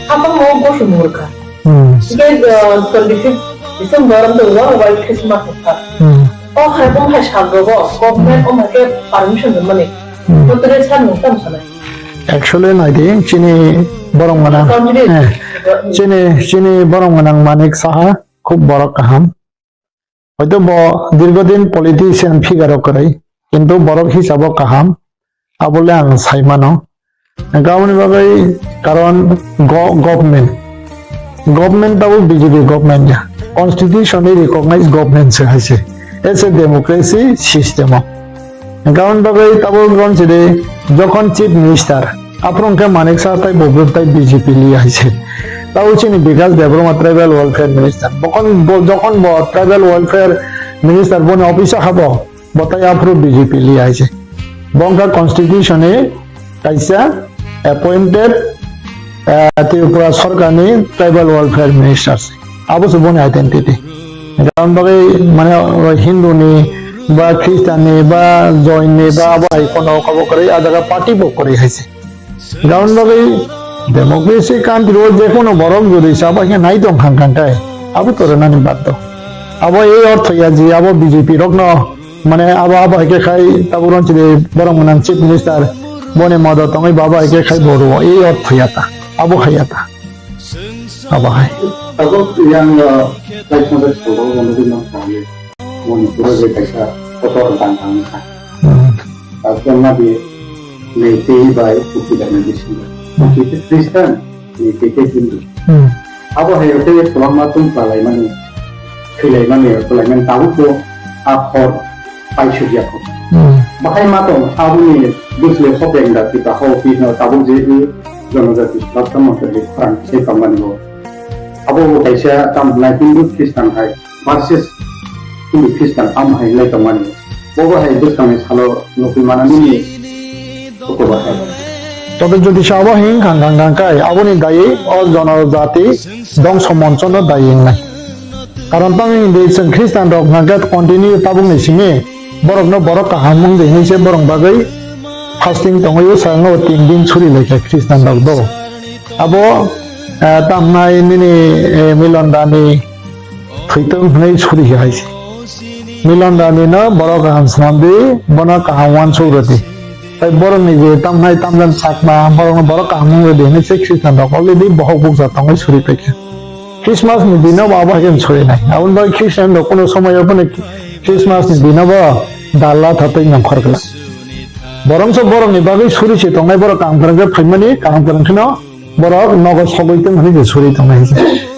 apa mau gosi murka. Hmm. Hingke, eh, twenty fifth December ang tong wang wai Christmas ni kha. Hmm. O hai bung hai sal rogo government o mai ke permission rwmani. Hmm. Bo tere sal nung tam sanai. Actually, nai di, chini borok gwnang, Country. Eh, chini, chini borok gwnang Manik Saha, khub borok kaham. Hoito bo dirgodin politician figure o kwrwi, kintu borok hisabo kaham, abole ang sai mano. Hwnkhe aboni bagwi karon go-, government, government tabuk B J P government ya, constitution ni recognized government se hai se, as a democracy system o. Hwnkhe aboni bagwi tabuk ron sidi jokhon chief minister, aphuru hwnkhe Manik Saha tai bo tai B J P li hai se. Tabuk chini Bikash Debbarma tribal welfare minister. Bokon bo, jokhon bo tribal welfare minister boni office o habo, bo tai aphuru B J P li hai se. Bo wngkha constitution ni kaisa appointed, eh, Tripura sorkar ni tribal welfare minister se. Abo se boni identity. Karon bagwi mane Hindu ni ba Christian ni ba Jain ni ba abo hai kono kabo kwrwi a jaga party bo kwrwi hai se. Karon bagwi democracy country o je kono borok jodi sa ba khe nai tong khang khang kai abo to rwnani baddo. Abo ei ortho ya je abo B J P rok no mane abo abo hai khe khai tabuk ron chini borok mwnang chief minister boni modo tongwi ba abo hai khe khai bo rwo ei ortho ya ta abo hai ya ta. Abo hai. Tabuk yang, uh, kaisa de sabo wngwi nang thangwi. Moni pura je kaisa kotor dan ang kha. Hmm. Tabuk ma di nei tei bai kuki da nei bisingo. Hmm. Kuki te Christian, nei tei te Hindu. Hmm. Abo hai te kwbangma tong palai mani, khilai mani, palai mani tabuk bo a khor paisuk ya kho. Hmm. Bahai ma tong aboni bwsle hopeng da kita ho pi no tabuk je i jonojati suraksha montri khorang se tongmani bo. Abo bo kaisa tam hwnai Hindu Christian hai versus Hindu Christian tam hai lai tongmani. Bo bo hai bwskangni salo nukui mana nini koko bahai. Tobe jodi sa abo hing khang khang khang kai aboni daywi o jonojati dongso moncho no daywi wngnai. Karon tamo hingdi chwng Christian rok hwnkhe continue tabukni simi borokno borok kaham wng di hinwi se borok bagwi fasting tongwi o sakno tin din suri laikha Christian rok do. Abo, eh, tamnai nini, eh, Milon Dani thwitwng hwnwi suri hai se. Milon Dani no borok kaham swnam di, bono kaham uansuk rw di. Tai borokni je tamnai tamjani chakma, borokno borok kaham wng rw di hinwi se Christian rok already bohok bukcha tongwi suri paikha. Christmas ni dino bo abo hai khe sori nai. Aboni bagwi Christian rok kuno somoyo bono Christmas ni dino bo dalla thatwi nongkhor glak. Borok se borok ni bagwi suri se tongnai borok kaham kwrwng khe phaimani kaham kwrwng kheno borok nogo sogwi tong hwnwi se suri tongnai se.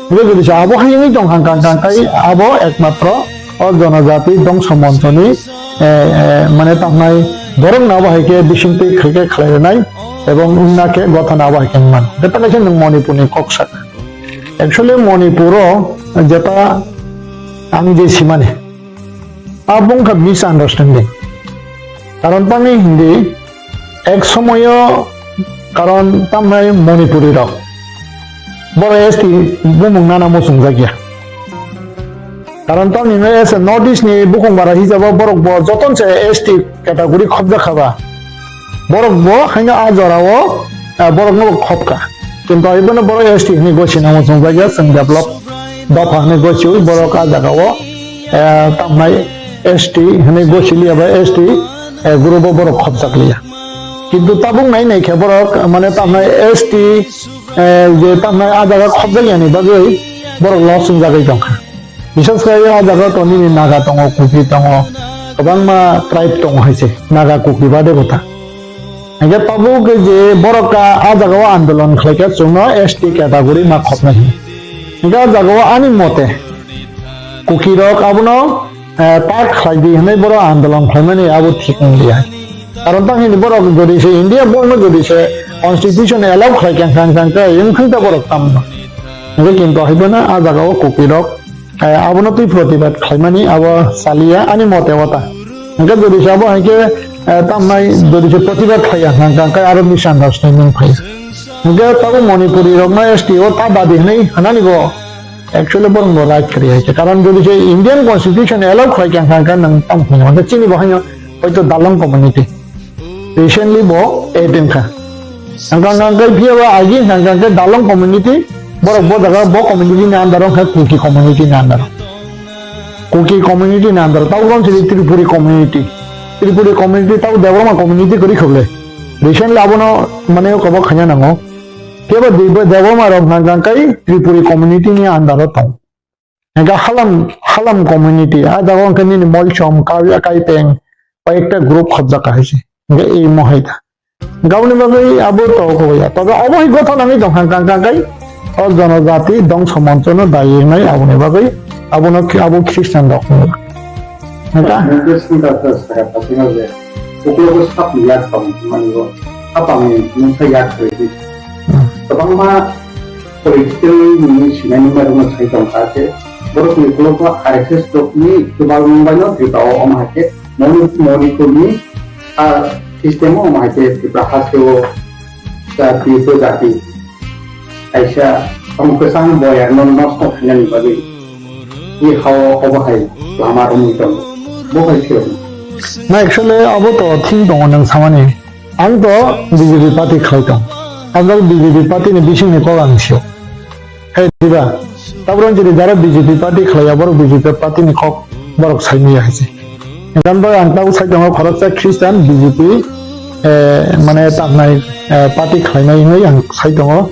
Bebele se abo hai wngwi tong kha kang kang kai abo ekmatro o jonojati dongso monchoni, eh, eh, mane tongnai borok no abo hai khe bisingtwi khai khe khlai rwnai ebong wngna khe gothana abo hai khe wngmano. Jeta kaisa nwng Manipur ni kok sak. Actually, Manipur o jeta ang je simani, abo wngkha misunderstanding. Karon tamni hindi ek somoyo karon tamnai Manipuri rok boro S T bumung nana muchungjak ya. Karon tamni no S North East ni bukung bara hijabo borok bo joton se S T category khobjak khaba. Borok bo haino a jora o, ah, borok no khobka. Kintu ibono borok S T hwnwi gosi nang muchungjak ya, chwng develop dopha hwnwi gosi borok a jaga o, eh, tamnai S T hwnwi gosi liya ba S T, eh, group o borok khobjak liya. Kintu tabuk nai nai khe borok mane tamnai S T, eh, je tamnai a jaga khobjak yani bagwi borok loss wngjagwi tongkha. Bisas khe o jaga to nini Naga tongo, Kuki tongo, kwbangma tribe tongo hai se, Naga, Kuki bade bo ta. Hingke tabuk je borok ka a jaga o andolon khlai khe chwngno S T category ma khopnai hino. Hingke a jaga o ani mote Kuki rok abono eh, tak khlai di hwnwi borok andolon khlaimani abo thik wng ya. Karon tang hini borok jodi se India borokno jodi se constitution allow khlai kha, kha, kha, kha, wngkha ta borok tamno. Hingke kintu haiphano a jaga o Kuki rok, eh, abono twi protibad khlaimani abo chaliya ani mote wata. Hingke jodi se abo haikhe, eh, tamnai jodi se protibad khlaiya, hingke aro misunderstanding phaiya. Hingke tabuk Manipuri rokno S T o ta dabi hwnwi hwnani bo actually borok bo right kwrwi hai khe. Karon jodi se Indian constitution allow khlai kha, hingke nang tamo khlai, hingke chini bo haino hoito Dalong community. Recently bo add wngkha. Hingke hingke phiya ba agi hingke hingke Dalong community, borok bo jaga bo community ni under o wngkha Kuki community ni under o. Kuki community ni under o. Tabuk wng sini Tripuri community. Tripuri community tabuk Debbarma community kwrwi khokle. Recently abono mane kobo khaina nango. Phiya ba Debbarma rok hingke hingke Tripuri community ni under o tong. Hingke Halam, Halam community, a jaga hingke nini Molchom, Kai-, Kaipeng, koi ekta group khobjak kahai se. Hingke imo hai ta. Hingke aboni bagwi abo to koboi ya. Tobe obo hai gotho nangwi tong kha, kha, kha, kai. O jonojati dongso moncho no dai wngnai aboni bagwi. Abono khi-, abo Christian rok hwnwi. Hingke? Hingke singkar khe saka thasima je. Uklogo sap yak tong mani bo. Sap ang mungsa yak khe di. Hmm. Kwbangma political ni sinai nungma rokno sai tong kha khe, borok ni ukulok o R S S rok ni kwbang rok bai no Tripura o omo hai khe Moni-, Manipur ni, ah, system o omo hai khe Tripura haste o jati, upojati kaisa tong kwchang boyar no nosto khainani bagwi i ha o obo hai lama romwi tongo. Bo hai khe. Na actually abo to thik tongo nwng samani. Ang to B J P party khlai tong. Ang to B J P party ni bising ni kok ang sio. Hai diba? Tabro jodi jara B J P party khlai ya, borok B J P party ni kok borok sai maya hai se. Hingkhe ang tabuk sai tongo khoroksa Christian B J P, eh, mane tamnai, eh, party khlainai hinwi ang sai tongo.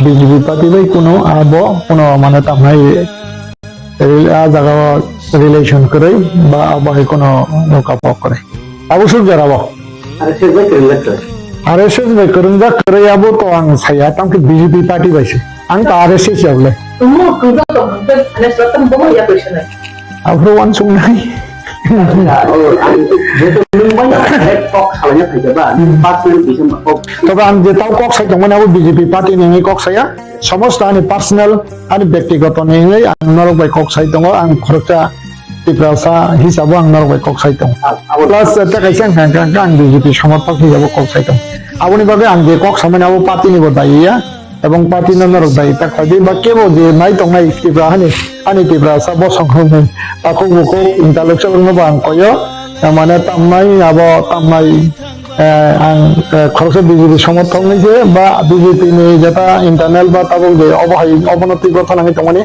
B J P party bai kuno abo kuno mane tamnai rel-, a jaga o relation kwrwi ba abo hai kuno nokha pok kwrwi. Abo suk jora bo. R S S bai kwrwngjak kwrwi. R S S bai kwrwngjak kwrwi abo to ang saya, tamo khe B J P party bai se. Ang to R S S ya bole. Omo kwrwngjak tong hwnkhe R S S tamo bomo ya kwrwi sanai. Aphuru uansuk nai. Jehetu nwng bai direct kok salaina phaikha ba, nwng personal kisa ma kok. Tobe ang je tao kok sai tongmani abo B J P party ni wngwi kok saya. Somosto ani personal, ani bektigoto ni wngwi ang norok bai kok sai tongo, ang khoroksa Tiprasa hisabo ang norok bai kok sai tongo. Abo plus, eh, tei kaisa wngkha, wngkha, wngkha ang B J P somorthok hisabo kok sai tongo. Aboni bagwi ang je kok samani abo party ni bo dayi ya, ebong party no norok dayi ta khlai di, ba kebo je nai tongnai Tipra hani, ani Tiprasa bosong hwnwi takhuk bukhuk intellectual no bo ang koyo, mane tamnai abo tamnai. Eh, ang, eh, khoroksa B J P somorthok ni je ba B J P ni jeta internal ba tabuk je obo hai obono twi gotha nangwi tongmani,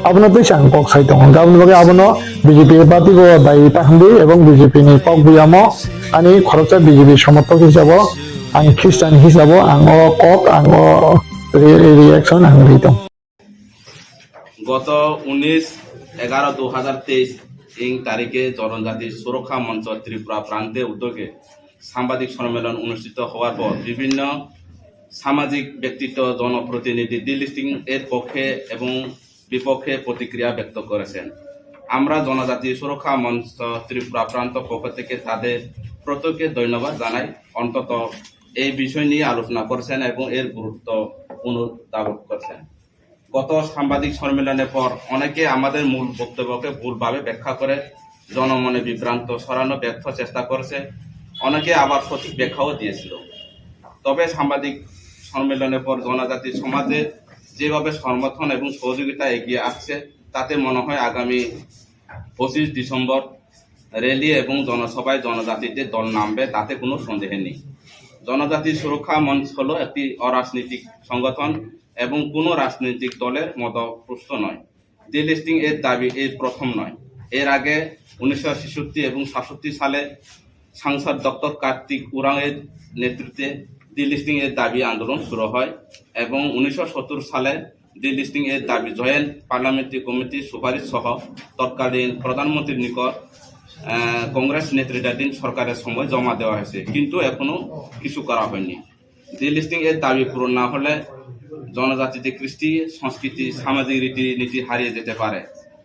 abono twi se ang kok sai tongo. Aboni bagwi abono B J P party bo dai ta hwnwi ebong B J P ni kok buyamo ani khoroksa B J P somorthok hisabo ang Christian hisabo ang o kok ang o re-, reaction ang ri tong. গত উনিশ এগারো দুই হাজার তেইশ ইং তারিখে জনজাতি সুরক্ষা মঞ্চ ত্রিপুরা প্রান্তে উদ্যোগে সাংবাদিক সম্মেলন অনুষ্ঠিত হওয়ার পর বিভিন্ন সামাজিক ব্যক্তিত্ব, জনপ্রতিনিধি ডিলিস্টিং এর পক্ষে এবং বিপক্ষে প্রতিক্রিয়া ব্যক্ত করেছেন। আমরা জনজাতি সুরক্ষা মঞ্চ ত্রিপুরা প্রান্ত পক্ষ থেকে তাদের প্রত্যেককে ধন্যবাদ জানাই। অন্তত এই বিষয় নিয়ে আলোচনা করছেন এবং এর গুরুত্ব অনুধাবন করছেন। গত সাংবাদিক সম্মেলনের পর অনেকে আমাদের মূল বক্তব্যকে ভুলভাবে ব্যাখ্যা করে জনমনে বিভ্রান্ত ছড়ানো ব্যর্থ চেষ্টা করেছে, অনেকে আবার সঠিক ব্যাখ্যাও দিয়েছিল। তবে সাংবাদিক সম্মেলনের পর জনজাতি সমাজে যেভাবে সমর্থন এবং সহযোগিতা এগিয়ে আসছে, তাতে মনে হয় আগামী পঁচিশ ডিসেম্বর র‍্যালি এবং জনসভায় জনজাতিদের দল নামবে, তাতে কোনো সন্দেহ নেই। জনজাতি সুরক্ষা মঞ্চ হলো একটি অরাজনৈতিক সংগঠন এবং কোনো রাজনৈতিক দলের মতো প্রস্তুত নয়। ডিলিস্টিং এর দাবি এই প্রথম নয়। এর আগে উনিশশো ছেষট্টি এবং সাতষট্টি সালে সাংসদ ডক্টর কার্তিক উরাং এর নেতৃত্বে ডিলিস্টিং এর দাবি আন্দোলন শুরু হয় এবং উনিশশো সত্তর সালে ডিলিস্টিং এর দাবি জয়েন্ট পার্লামেন্টারি কমিটির সুপারিশ সহ তৎকালীন প্রধানমন্ত্রীর নিকট, আহ, কংগ্রেস নেতৃত্বাধীন সরকারের সময় জমা দেওয়া হয়েছে, কিন্তু এখনো কিছু করা হয়নি। ডিলিস্টিং এর দাবি পূরণ না হলে জনজাতিতে কৃষ্টি, সংস্কৃতি, সামাজিক রীতিনীতি হারিয়ে যেতে পারে,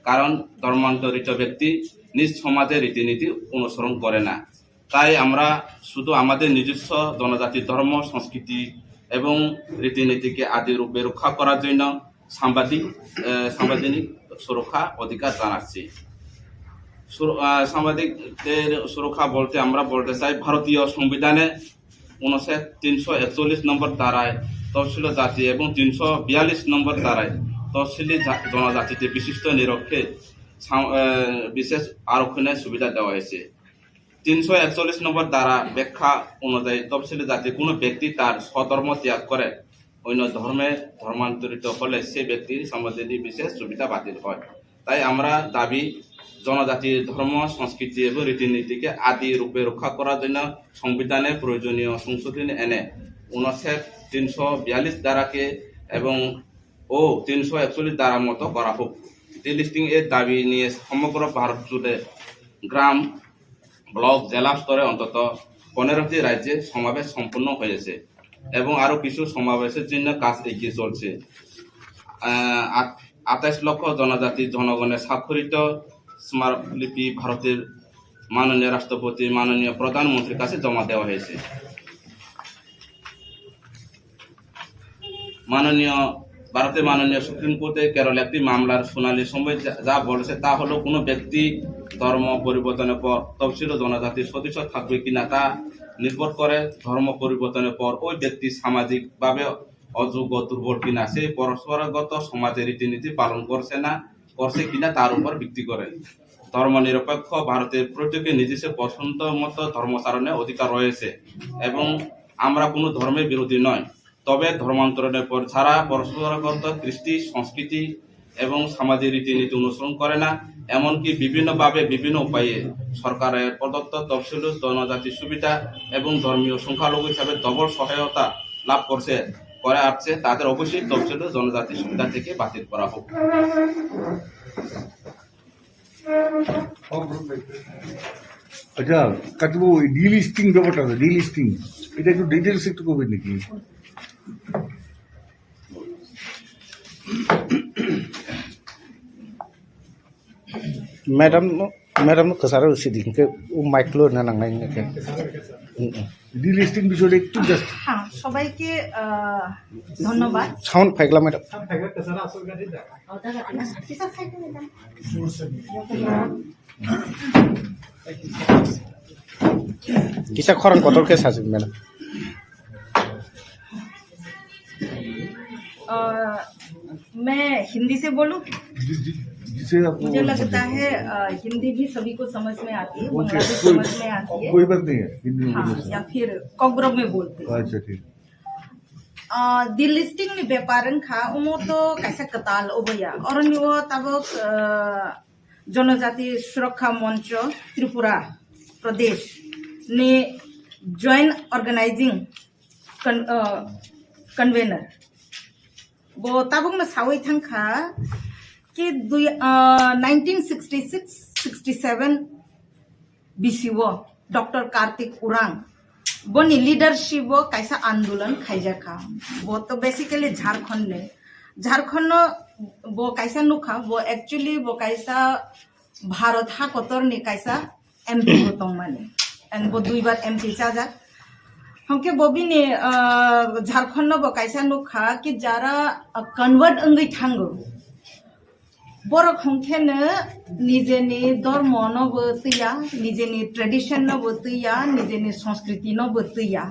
কারণ ধর্মান্তরিত ব্যক্তি নিজ সমাজে রীতিনীতি অনুসরণ করে না। তাই আমরা শুধু আমাদের নিজস্ব জনজাতি ধর্ম, সংস্কৃতি এবং রীতিনীতিকে আদি রূপে রক্ষা করার জন্য সাংবাদিক, আহ, সাংবিধানিক সুরক্ষা অধিকার জানাচ্ছি। সুর-, আহ, সাংবাদিকদের সুরক্ষা বলতে আমরা বলতে চাই, ভারতীয় সংবিধানে অনুচ্ছেদ তিনশো একচল্লিশ নম্বর ধারায় তফসিলি জাতি এবং তিনশো বিয়াল্লিশ নম্বর ধারায় তফসিলি জা-, জনজাতিতে বিশিষ্ট নিরক্ষে সাং-, আহ, বিশেষ আরক্ষণের সুবিধা দেওয়া হয়েছে। তিনশো একচল্লিশ নম্বর ধারা ব্যাখ্যা অনুযায়ী তফসিলি জাতি কোনো ব্যক্তি তার স্বধর্ম ত্যাগ করে অন্য ধর্মে ধর্মান্তরিত হলে সেই ব্যক্তির সাংবিধানিক বিশেষ সুবিধা বাতিল হয়। তাই আমরা দাবি, জনজাতির ধর্ম, সংস্কৃতি এবং রীতিনীতিকে আদি রূপে রক্ষা করার জন্য সংবিধানে প্রয়োজনীয় সংশোধনী এনে অনুচ্ছেদ তিনশো বিয়াল্লিশ ধারাকে এবং ও তিনশো একচল্লিশ ধারা মতো করা হোক। ডিলিস্টিং এর দাবি নিয়ে সমগ্র ভারত জুড়ে গ্রাম, ব্লক, জেলা স্তরে অন্তত পনেরোটি রাজ্যে সমাবেশ সম্পন্ন হয়েছে এবং আরও কিছু সমাবেশের জন্য কাজ এগিয়ে চলছে। আহ, আট-, আঠাশ লক্ষ জনজাতি জনগণের স্বাক্ষরিত স্মারকলিপি ভারতের মাননীয় রাষ্ট্রপতি, মাননীয় প্রধানমন্ত্রীর কাছে জমা দেওয়া হয়েছে। মাননীয়, ভারতের মাননীয় সুপ্রিম কোর্টে কেরল একটি মামলার শুনানির সময় যা, যা বলেছে তা হলো কোনো ব্যক্তি ধর্ম পরিবর্তনের পর তফসিল জনজাতির সদস্য থাকবে কিনা তা নির্ভর করে ধর্ম পরিবর্তনের পর ওই ব্যক্তি সামাজিকভাবে অযোগ্য, দুর্বল কিনা সেই পরম্পরাগত সমাজের রীতিনীতি পালন করছে না, করছে কিনা তার উপর ভিত্তি করে। ধর্মনিরপেক্ষ ভারতের প্রত্যেকের নিজস্ব পছন্দ মতো ধর্মাচরণের অধিকার রয়েছে এবং আমরা কোনো ধর্মের বিরোধী নয়। তবে ধর্মান্তরণের পর ছাড়া পরম্পরাগত কৃষ্টি, সংস্কৃতি এবং সামাজিক রীতিনীতি অনুসরণ করে না, এমনকি বিভিন্নভাবে বিভিন্ন উপায়ে সরকারের প্রদত্ত তফসিলি জনজাতি সুবিধা এবং ধর্মীয় সংখ্যালঘু হিসাবে ডবল সহায়তা লাভ করছে, করে আসছে, তাদের অবশ্যই তফসিলি জনজাতি সুবিধা থেকে বাতিল করা হোক। আচ্ছা, কাটিবাবু, এই ডিলিস্টিং ব্যাপারটা আছে, ডিলিস্টিং, এটা একটু ডিটেলস একটু করবেন নাকি? Madam, madam, kesara usi di, ke, u mic lo na nang nang ke. Delisting বিষয়টা একটু জাস্ট। হ্যাঁ, সবাইকে, আহ, ধন্যবাদ। সাউন্ড ফাইগলা madam. Kisa khorang kotor khe sajak, madam. अ, मैं हिंदी से बोलूं? जी, जी, जिसे आपको मुझे लगता है, अ, हिंदी भी सभी को समझ में आती है, ओके, बांग्ला भी कोई, समझ में आती है। कोई बात नहीं है, हिंदी में हाँ, बोलो। या फिर कोकबरक में बोलते हैं। अच्छा, ठीक। अ, delisting ni bepar wngkha, omo to kaisa kwtal oboya. Oroni o tabok, a, Jonojati Surakha Moncho Tripura Pradesh ni Joint Organizing con-, uh, Convener. Bo tabukno sawi thangkha ki dui, uh, nineteen sixty-six sixty-seven bisio Doctor Kartik Urang boni leadership o kaisa andolan khaijakha. Bo to basically Jharkhand ni. Jharkhand no bo kaisa nukha, bo actually bo kaisa Bharat hakotor ni kaisa M P bo tongmani. And bo duibar M P chajak. Hwnkhe bo bini, ah, Jharkhand no bo kaisa nukha ki jara, ah, convert wngwi thango. Borok hwnkhe no nijeni dormo no bo twiya, nijeni tradition no bo twiya, nijeni sanskriti no bo twiya.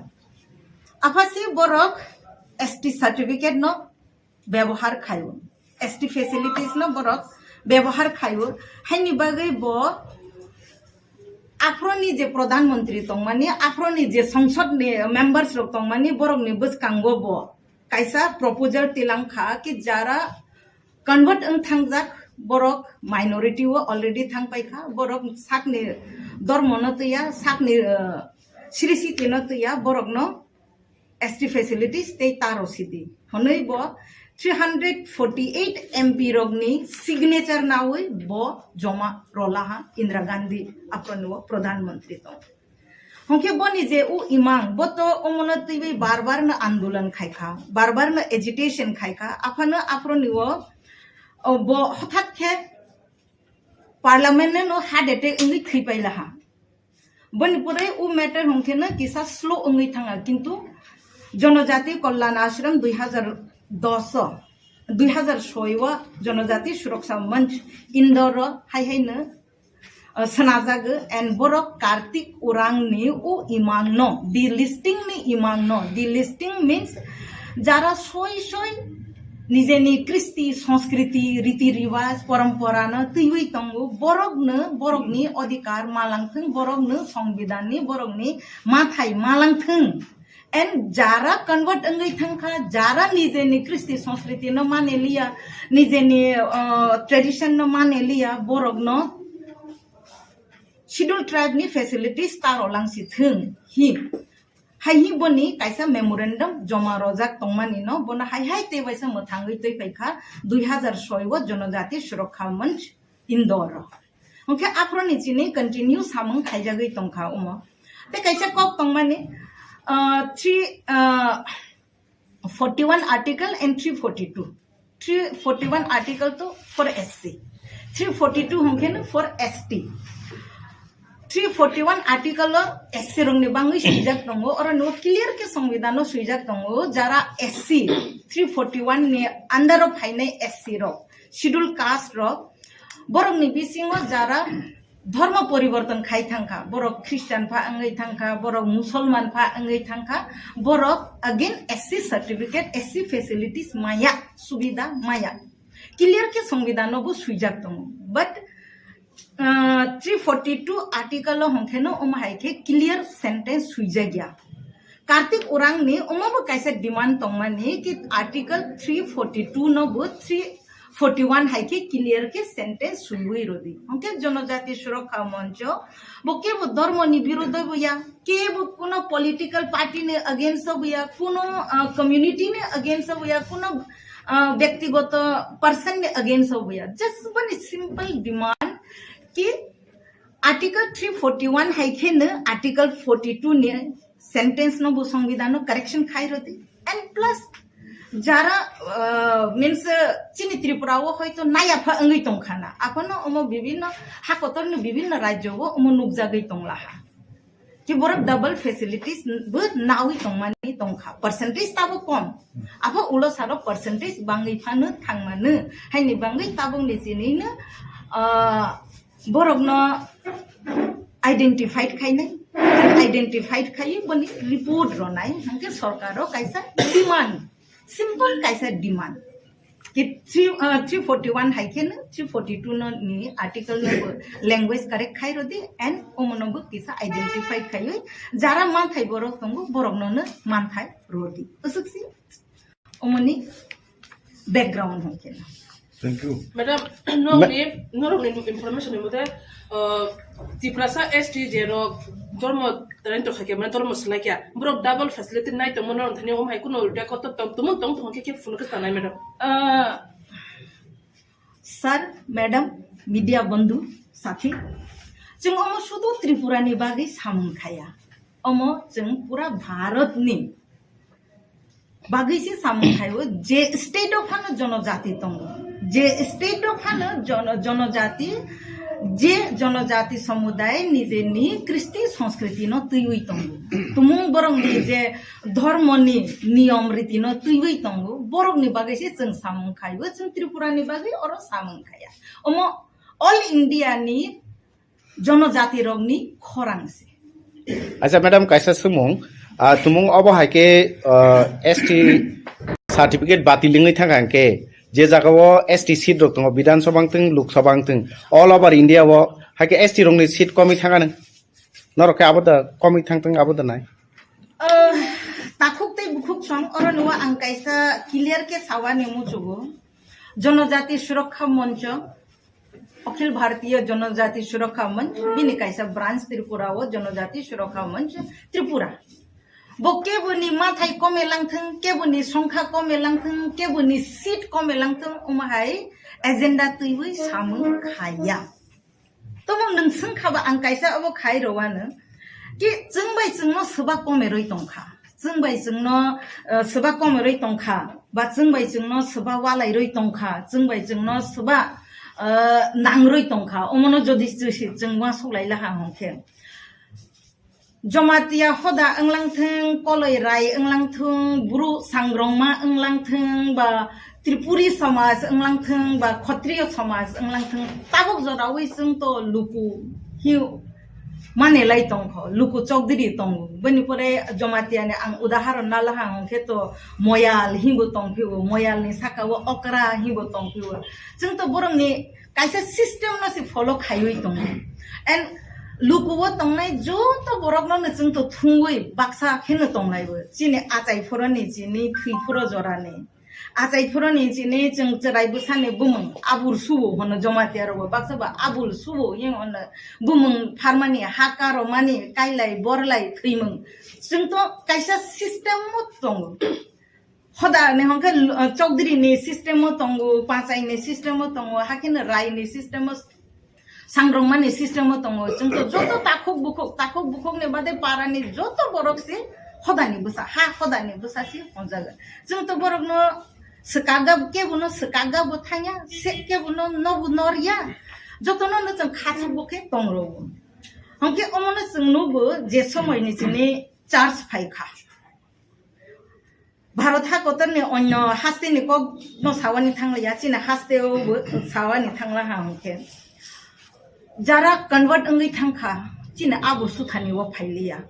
Aphasi borok S T certificate no bebohar khaio, S T facilities no borok bebohar khaio, haini bagwi bo aphro ni je pradhan mantri tongmani, aphro ni je sangsad ni members rok tongmani, borok ni bwskango bo kaisa proposal tilang kha ki jara convert wng thangjak borok minority o already thang paikha, borok sakni dormo no twiya, sakni, uh, srisiti no twiya, borok no S T facilities tei taro sidi hwnwi bo three hundred forty eight M P rokni signature nawi bo joma rwlaha Indira Gandhi aphro ni o pradhan mantri tong. Hwnkhe boni je u imang, bo to omono twiwi bar bar no andolan khaikha, bar bar no agitation khaikha, aphano aphro ni o, o bo hothat khe Parliament no heart attack wngwi thwi pailaha. Boni pore u matter hwnkhe no kisa slow wngwi thanga, kintu Jonojati Kalyan Ashram dui hazar dos o, dui hazar soi o Jonojati Suraksha Manch Indore o hai hai no, uh, sanajago, and borok Kartik Urang ni u imang no, delisting ni imang no, delisting means jara soi soi nijeni kristi, sanskriti, riti riwaj, parampara no twiwi tongo, borok no, borok ni odhikar malang thung, borok no songbidan ni, borok ni mathai malang thung. And jara convert wngwi thangkha, jara nijeni kristi sanskriti no mane liya, nijeni, uh, tradition no mane liya, borok no schedule tribe ni facilities taro langsi thung hi. Hai hi boni kaisa memorandum joma rojak tongmani no, bono hai hai tei waisa mwthangwi twi phaikha dui hazar soi o Jonojati Suraksha Manch Indore o. Hwnkhe aphro ni chini continue samung khaijagwi tongkha omo. Tei kaisa kok tongmani, uh, three, uh, forty one article and three forty two. Three forty one article to for S C. Three forty two hwnkhe no for S T. Three forty one article o S C rokni bangwi swijak tongo, oro no clear khe songbidan o swijak tongo, jara S C three forty one ni under o phainai S C rok, schedule caste rok, borokni bisingo jara dhormo poriborton khai thangkha, borok Christian pha wngwi thangkha, borok Musolman pha wngwi thangkha, borok again S C certificate, S C facilities maya, subida maya. Clear khe songbidan no bo swijak tongo. But, uh, three forty two article o hwnkhe no omo hai khe clear sentence swijak ya. Kartik Urang ni omo bo kaisa demand tongmani ki article three forty two no bo three forty one hai khe clear khe sentence swiwi rodi. Hwnkhe Jonojati Suraksha Mancho bo kebo dhormo ni birodho bo ya, kebo kuno political party ni against o bo ya, kuno, uh, community ni against o bo ya, kuno, uh, byaktigoto person ni against o bo ya. Just boni simple demand ki article three forty one hai khe no article forty two ni sentence no bo songbidan no correction khai rodi. And plus jara, uh, means, uh, chini Tripura o hoito naya pha wngwi tongkha na. Aphano omo bibhinno ha kotor ni bibhinno rajyo o omo nukjagwi tonglaha. Ki borok double facilities bo nawi tongmani tongkha. Percentage tabo kom. Apho ulo salo percentage bangwi phano thangmano. Haini bangwi tabuk ni chini no, uh, borokno identified khainai, identified khaiwi boni report ronai, hwnkhe sorkaro kaisa demand, simple kaisa demand. Ki three, uh, three forty one hai khe no, three forty two no ni article no bo language correct khai rodi and omono bo kisa identified khaiwi jara manthai borok tongo, borokno no manthai rodi. Usuk si. Omoni background hwnkhe. Thank you. Madam, norokni, norokni information ni mote, uh, Tiprasa S T je rok dormo rento khaikhe, mane dormo swlaikya. Borok double facility nai tongmo norok thani om hai kuno record to tong, tumung tong tong khe, khe phone khe sanai, madam. Uh, sir, madam, media bandhu, sathi, chwng omo sudu Tripura ni bagwi samung khaya. Omo chwng pura Bharat ni bagwi se samung khai o, je state o phano jonojati tongo, je state o phano jono-, jonojati, je jonojati somuday nijeni kristi sanskriti no twiwi tongo, tumung borok ni je dhormo ni niyom riti no twiwi tongo, borok ni bagwi se chwng samung khai o, chwng Tripura ni bagwi oro samung khaya. Omo all India ni jonojati rokni khorang se. Acha madam, kaisa swngmung, ah, tumung obo hai khe, ah, S T certificate batil wngwi thangkha hwnkhe, je jaga o S T seat rok tongo, Bidhan Sabha wngthung, Lok Sabha wngthung, all over India o hai khe S T rokni seat komwi thangkha nang. Norok khe abo da komwi thangthung, abo da nai. Ah, takhuk tei bukhuk song, oro nw ang kaisa clear khe sawani muchugo. Jonojati Suraksha Mancho, Akhil Bharatiya Janajati Suraksha Manch, bini kaisa branch Tripura o Janajati Suraksha Manch Tripura. Bo keboni mathai kome langthung, keboni songkha kome langthung, keboni seat kome langthung, omo hai agenda twiwi samung khaiya. Tobo nwng swngkha ba ang kaisa obo khai rwano. Ki chwng bai chwngno swba kome rwi tongkha. Chwng bai chwngno, eh, swba kome rwi tongkha. Ba chwng bai chwngno swba walai rwi tongkha, chwng bai chwngno swba, ah, nangrwi tongkha. Omono jodi chwsi chwng uansuk lai laha hwnkhe, Jamatia hoda wnglang thung, koloi rai wnglang thung, bru sangrongma wnglang thung, ba Tripuri somaj wnglang thung, ba Khotriyo somaj wnglang thung, tabuk jorawi chwng to luku hi mane lai tongkho, luku chokdiri tongo. Bini pore Jamatia ni ang udaharon nalaha hwnkhe to Moyal hinbo tongphio, Moyal ni saka o Okra hinbo tongphio. Chwng to borok ni kaisa system no se follow khaiwi tongo. And luku o tongnai joto borok no chwng to thungwi baksa kheno tongnai bo. Chini achai phoro ni chini thwi phoro jora ni. Achai phoro ni chini chwng chwrai bwsa ni bumung abul subo hono Jamatia rok bo baksa ba abul subo hinwi hono bumung pharmani haka romani kailai borlai thwimung. Chwng to kaisa system o tongo. Hoda ni hwnkhe, uh, chokdiri ni system o tongo, pachai ni system o tongo, hakhe no rai ni system o, sangrongma ni system o tongo. Chwng to joto takhuk bukhuk, takhuk bukhuk ni bade para ni joto borok se hoda ni bwsa, ha hoda ni bwsa se honjago. Chwng to borok no swkakga, kebo no swkakga bo thangya, se kebo no nobo norya. Joto no no chwng khachuk bo khe tongrwo. Hwnkhe omo no chwng nugo je somoi ni chini church phai kha. Bharat hakotor ni onyo haste ni kok no sawani thangliya, chini haste o bo sawani thangla ha hwnkhe. Jara convert wngwi thangkha, chini abo suthani o phailiya.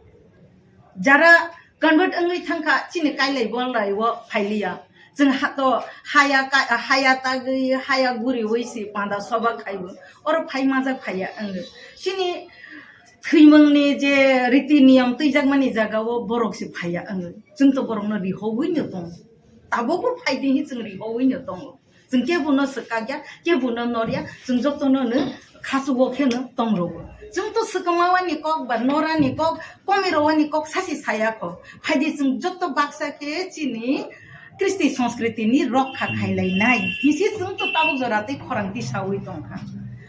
Jara convert wngwi thangkha, chini kailai bolai o phailiya. Chwng hato haya ka-, haya tagwi, haya guriwi si panda soba khaibo. Oro phai majak phaiya wngwi. Chini thwimungni je riti niyam twijakmani jagao borok se phaiya wngwi. Chwng to borokno rihogwi no tongo. Tabukbo phai di hi chwng rihogwi no tongo. Chwng kebo no swkakya, kebo no norya, chwng jotono no khachugo khe no tongrogo. Chwng to swkangma wani kok ba norani kok, komi rowani kok sasi saya kho. Phai di chwng joto baksa khe chini Kristi Sanskriti ni rokha khailainai. Hisi chwng to tabuk jora tei khorang tisawi tongkha.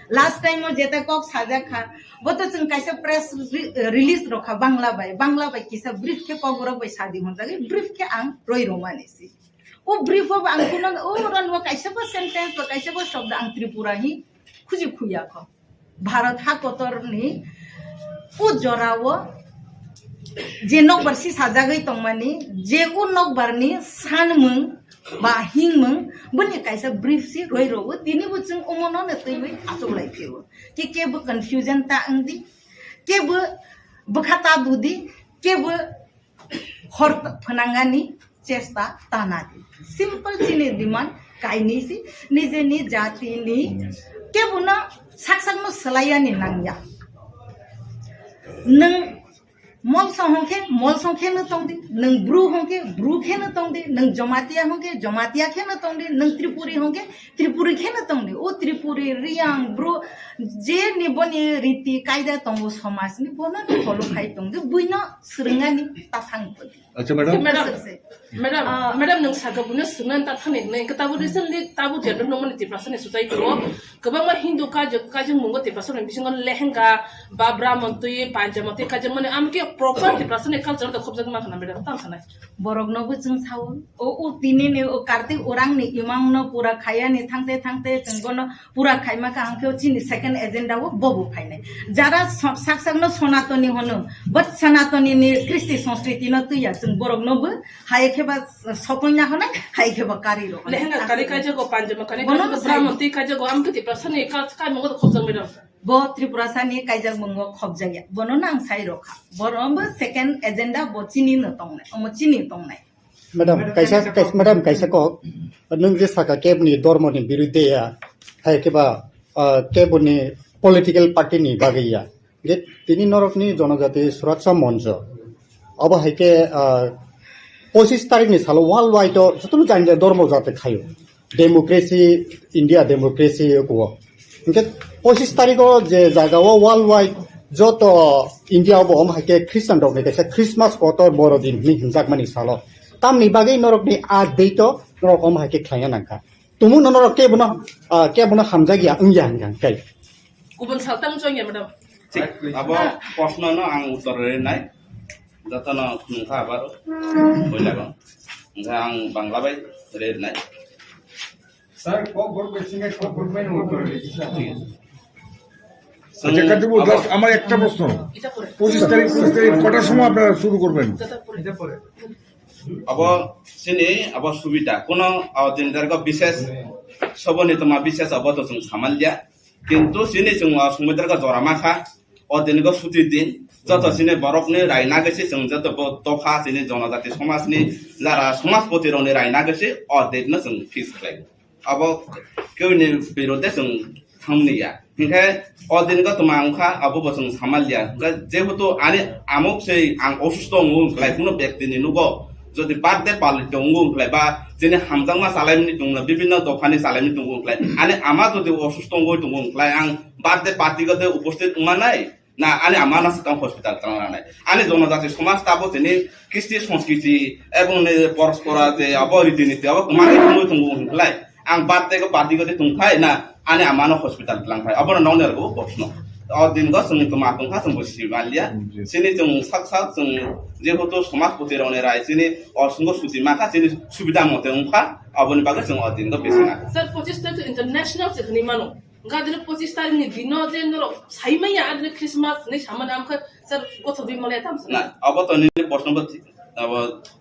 Last time o jeta kok sajak kha, bo to chwng kaisa press re-, release rokha Bangla bai, Bangla bai kisa brief khe kok borok bai sadi honjagwi, brief khe ang roi romani si. O brief o ang kuno, o ran o kaisa bo sentence ba kaisa bo shobda ang Tripura hi khuji khuya kho. Bharat hakotor ni o jora o je nokbar si sajagwi tongmani, je o nokbar ni sanmung ba hingmung, boni kaisa brief si roi rogo, tini bo chwng omono no twiwi achuk lai phio. Ki kebo confusion ta wngdi, kebo bwkha ta dudi, kebo hor phnangani chesta tana di. Simple chini demand kaini si, nijeni jati ni kebo no sak sak no swlaiya ni nangya. Nwng Molso hwnkhe, Molso khe no tongdi, nwng Bru hwnkhe, Bru khe no tongdi, nwng Jamatia hwnkhe, Jamatia khe no tongdi, nwng Tripuri hwnkhe, Tripuri khe no tongdi. O Tripuri, Riyang, Bru, je ni boni riti kaida tongo somaj ni, bono ni follow khai tongdi, buino swrwngani ta thang podi. Acha, madam. Madam, Aswk se. Madam, Ah. Madam, nwng saka buino swrwngani ta thani hwnwi, hwnkhe tabo recently tabo jendro nongmani Tiprasa ni society o kwbangma Hindu kajak, kajak mungo Tiprasa ni bisingo lehenga, Babra montwi, panjab montwi kaijakmani, amokhe proper Tiprasani culture da khobjagwi mankha na, madam? Tamo sanai. Boroknobo chwng sao. O, o tinini o Kartik Urangni imangno pura khaiyani thangte thangte chwng bono pura khaima kha, hwnkhe o chini second agenda o bobo phainai. Jara so-, sak sakno Sonatoni hwno, but Sonatoni ni Kristi Sanskriti no twiya chwng boroknobo hai khe ba sotongya hwnai, hai khe ba kari rok hwnai. Lehenga kari kaijago, panjama kari bono kaijago, sai. Brahman twi kaijago, amokhe Tiprasani ka-, kaimungo da khobjagwi rok. Bo Tripurasani kaijak mungo khobjakya. Bono no ang sai rokha. Bono bo second agenda bo chini no tongnai. Omo chini tongnai. Madam, kaisa, kaisa, madam, kaisa kok. Nwng je saka kebni dormo ni birudhe ya, hai khe ba, ah, kebni political party ni bagwi ya. Ge tini norok ni Jonojati Suraksha Moncho. Abo hai khe, ah, pochis tarik ni salo world wide o jotono jani jani dormo jati khaio. Democracy, India democracy kuo. Hingke pochis tarikh o je jaga o world wide joto India o bo om hai khe Christian rok ni kaisa Christmas kotor boro din hinwi hinjakmani salo. Tamni bagwi norok ni a date o norok om hai khe khlaina nangkha. Tumung no norok kebo no, ah, kebo no hamjakya wngya hingkha kai. Kubun saltang chongya, madam. Thik, abo proshno no ang uttor rinai. Jotono nungkha abar boilago. Nungkha ang Bangla bai rinai. Sir, ক গ্রুপ বেশি না, ক group main উত্তর দিচ্ছি। আচ্ছা, কাটিবো, আবার just আমার একটা প্রশ্ন। পঁচিশ তারিখ, পঁচিশ তারিখ কটার সময় আপনারা শুরু করবেন? Abo sini abo subida, kono, o, din dargo bises, soboni toma bises abo to chwng samalya. Kintu sini chwng, o, sumui dargo jora ma kha, o din go suti din, joto sini borok ni rai nagwi se chwng joto bo dopha sini jonojati somaj ni jara somajpoti rok ni rai nagwi se o date no chwng fix khlai. Abo keuni birode chwng thangmani ya. Hinkhe o din go toma wngkha, abo bo chwng samalya. Hinkhe jehetu ani amok se ang osusto wngo wngkhlai, kuno bektini nugo jodi birthday party tongo wngkhlai ba chini hamjakma chalaimani tongla, bibinno dophani chalaimani tongo wngkhlai, ani ama jodi osusto wngwi tongo wngkhlai, ang birthday party go de upasthit wngmanai. Na, ani ama no swkang hospital tang ranai. Ani jonojati somaj tabo tini kisti sanskriti ebong ni porospora je abo riti niti abo kwmani thangwi tongo hwnlai. Ang birthday go party go de tongphai na ani ama no hospital tlang phai. Abo no nong nergo box no. O din go chwng toma tongkha chwng bo sibalia. Sini chwng sak sak chwng jehetu somajpoti rok ni rai sini o sungo suti makha sini subida mote wngkha. Aboni bagwi chwng o din go bisina. Sir, pochistar to international se hwnwi mano. Gadre pochistar ni dino je norok saimaya adre Christmas ni samani amkha sir gotho bimole tam sir. Na, abo to nini proshno bo thi-, abo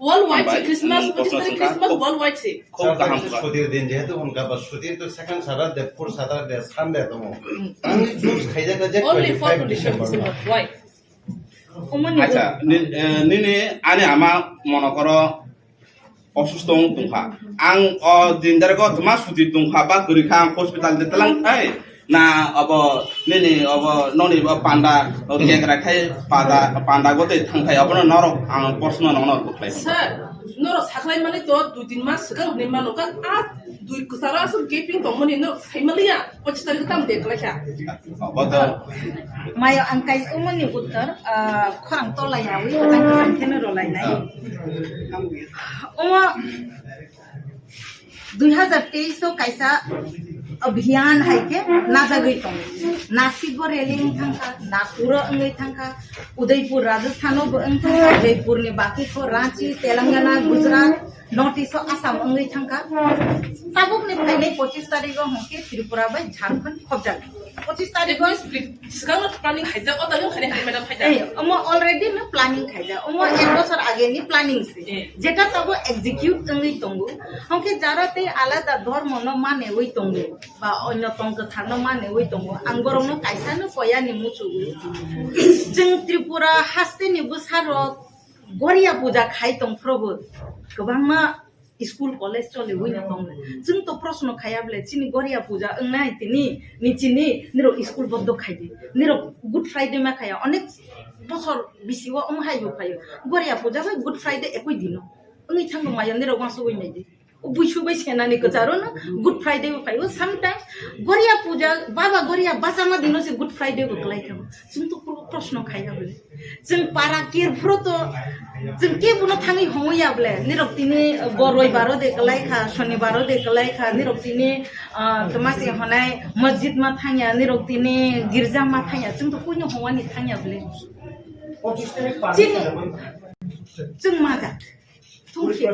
Worldwide hambai, se Christmas, nini proshno pochistar songkha, Christmas khub, worldwide se. Khub kaham kha. Sutir din jehetu unka ba sutir to second Saturday, fourth Saturday, Sunday tongo. Hmm. Ani choose khaijak je Only for twenty-five twenty-five December. December. Why? Omoni Acha, ni-, eh, nini ani ama mono koro osusto wng tongkha. Ang o din dargo tma suti tongkha ba kwrwi kha ang hospital de tlang thai. Na abo nini abo noni bo panda o kegra khai pada panda gote thang thai abono norok ang proshno nongno kwplai. Sir, norok saklai mani to dui tin mas swkang hwnwi mano ka a dui kwcharo aswk gaping tongmani norok saimaliya. Pochistar tam de kwlai kha. Obo to. Mayo ang kai umani uttor, ah, khorang tola yawi, kwchang kwchang kheno rolai nai. Ah. Omo dui hazar teis o kaisa abhiyan hai khe najagwi tong. Nasik bo rally wng thangkha, Nagpur o wngwi thangkha, Udaipur Rajasthan o bo wng thangkha, Jaipur ni baki kho Ranchi, Telangana, Gujarat, North East o Assam wngwi thangkha. Tabuk ni phainai pochistar tarik o hwnkhe Tripura bai Jharkhand khobjaknai. Pochistar tarik o Swkang no planning khaijak, o tarik khainai hai madam khaijak. Eh, omo already no planning khaijak. Omo ek bosor age ni planning se. Eh. Jeta tabo execute wngwi tongo. Hwnkhe jara tei alada dhormo no manewi tongo. Ba onyo tong kwthar no manewi tongo. Ang borok no kaisa no koya ni muchugwi. Chwng Tripura haste ni bwsa rok Goria puja khai tong phrobo kwbangma school college choliwi no tong. Chwng to proshno khaya bole chini Goria puja wngnai tini ni chini nirok school bondo khai di. Nirok Good Friday ma khaya onek bosor bisi o wng hai bo phaio. Goria puja bai Good Friday ekoi dino. Wngwi thango mayo nirok uansugwi nai di. Buisu bai senani kwcharo no Good Friday bo phaio. Sometimes Goria puja, Baba Goria bachama dino se Good Friday bo kwlai thango. Chwng to pro-, proshno khaiya bole. Chwng para kerphuru to chwng kebono thangwi hongwi ya bole. Nirok tini bo roibaro de kwlai kha, sonibaro de kwlai kha, nirok tini, ah, tma se honai masjid ma thangya, nirok tini girja ma thangya. Chwng to puino hongwani thangya bole. Chini, chwng majak. Thung si.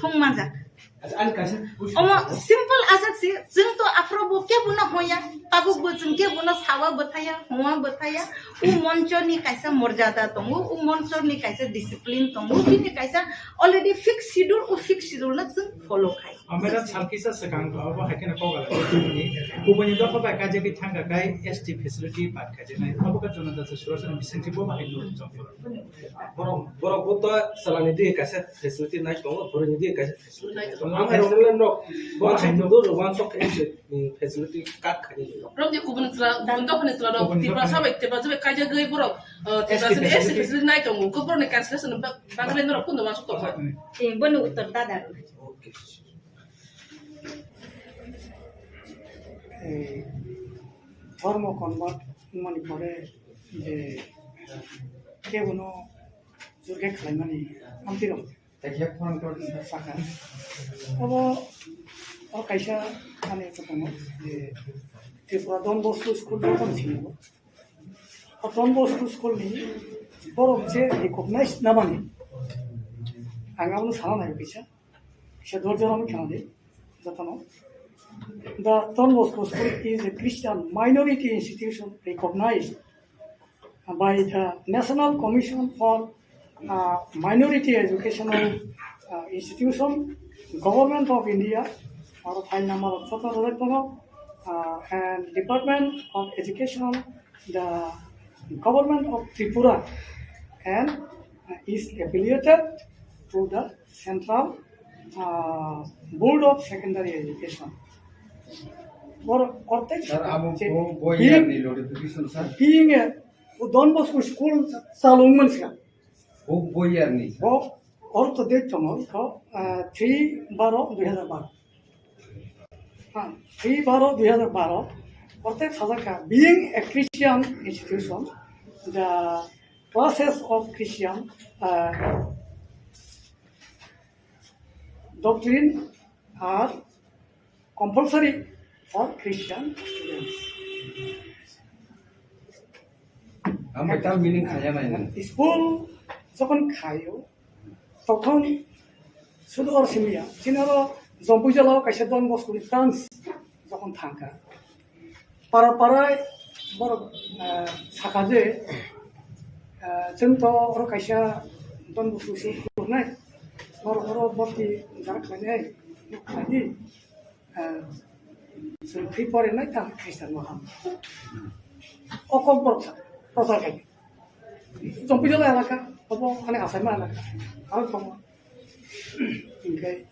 Thung manjak. Omo simple aswk si, chwng to aphuru bo kebono hoya, tabuk bo chwng kebono sawa bwthaya, howa bwthaya. U moncho ni kaisa morjada tongo, u moncho ni kaisa discipline tongo, bini kaisa already fixed schedule, u fixed schedule no chwng follow khai. Amera salkisa swkang to abo hai kheno kok ala. Kubuni dopha bai kaje bi thangka kai S T facility pat kaje nai. Abo ka jono jasa surasana bisingtwi bo bahai no chong. Borok, borok bo to salani di kaisa facility nai tongo, borok ni di kaisa facility nai tongo. Ang hai rong len rok, bo hai no do wan sok kaisa facility kat khani. Rok je kubun sala, kubun dok khani sala rok, Tripura sabai, Tripura sabai kaja gei borok, eh, Tripura sabai S T facility nai tongo, ko borok ni cancellation ba, ba len rok kun do wan sok tongo. Eh, boni uttor dada. Okay. Eh, dhormo convert mani pore je kebono jurge khlaimani amtwi rok. Sakha. Abo, o kaisa ani eko tongo, je Tripura Don Bosco School joto ni simi bo. O Don Bosco School ni borok je recognized nabani. Ang abono sana nai kaisa. Kisa dor jora wngkha de, jotono. The Don Bosco School is a Christian minority institution recognized by the National Commission for uh, Minority Educational uh, Institution, Government of India, aro file number of Chotto Rajaktono, uh, and Department of Education, the Government of Tripura, and uh, is affiliated to the Central uh, Board of Secondary Education. Or, or text, Sir, abo je bo bo being, year ni notification, sir? Being a Don Bosco school chalung mansa. Bo bo year ni, sir? Bo or to date tomo ko uh, three baro dui hazar baro. Ha, three baro dui hazar baro. Or text sajaka, being a Christian institution, the classes of Christian uh, doctrine are compulsory for Christian students. Ang bai tam meaning khaya nai nang. School jokhon khayo, tokhon sudu or simiya, chinaro Jompui jala kaisa Don Bosco ni branch jokhon thangkha. Para para borok ah, sakha je ah, chwng to oro kaisa Don Bosco school khuluknai, borok oro bhorti jara khlainai, khlaidi. Ah, chwng thwi pore nai ta Christian no ham. O kok borok sa, prochar khai. Jompui jala elaka, obo ani asaima elaka. Aro tongo. Hinkhe,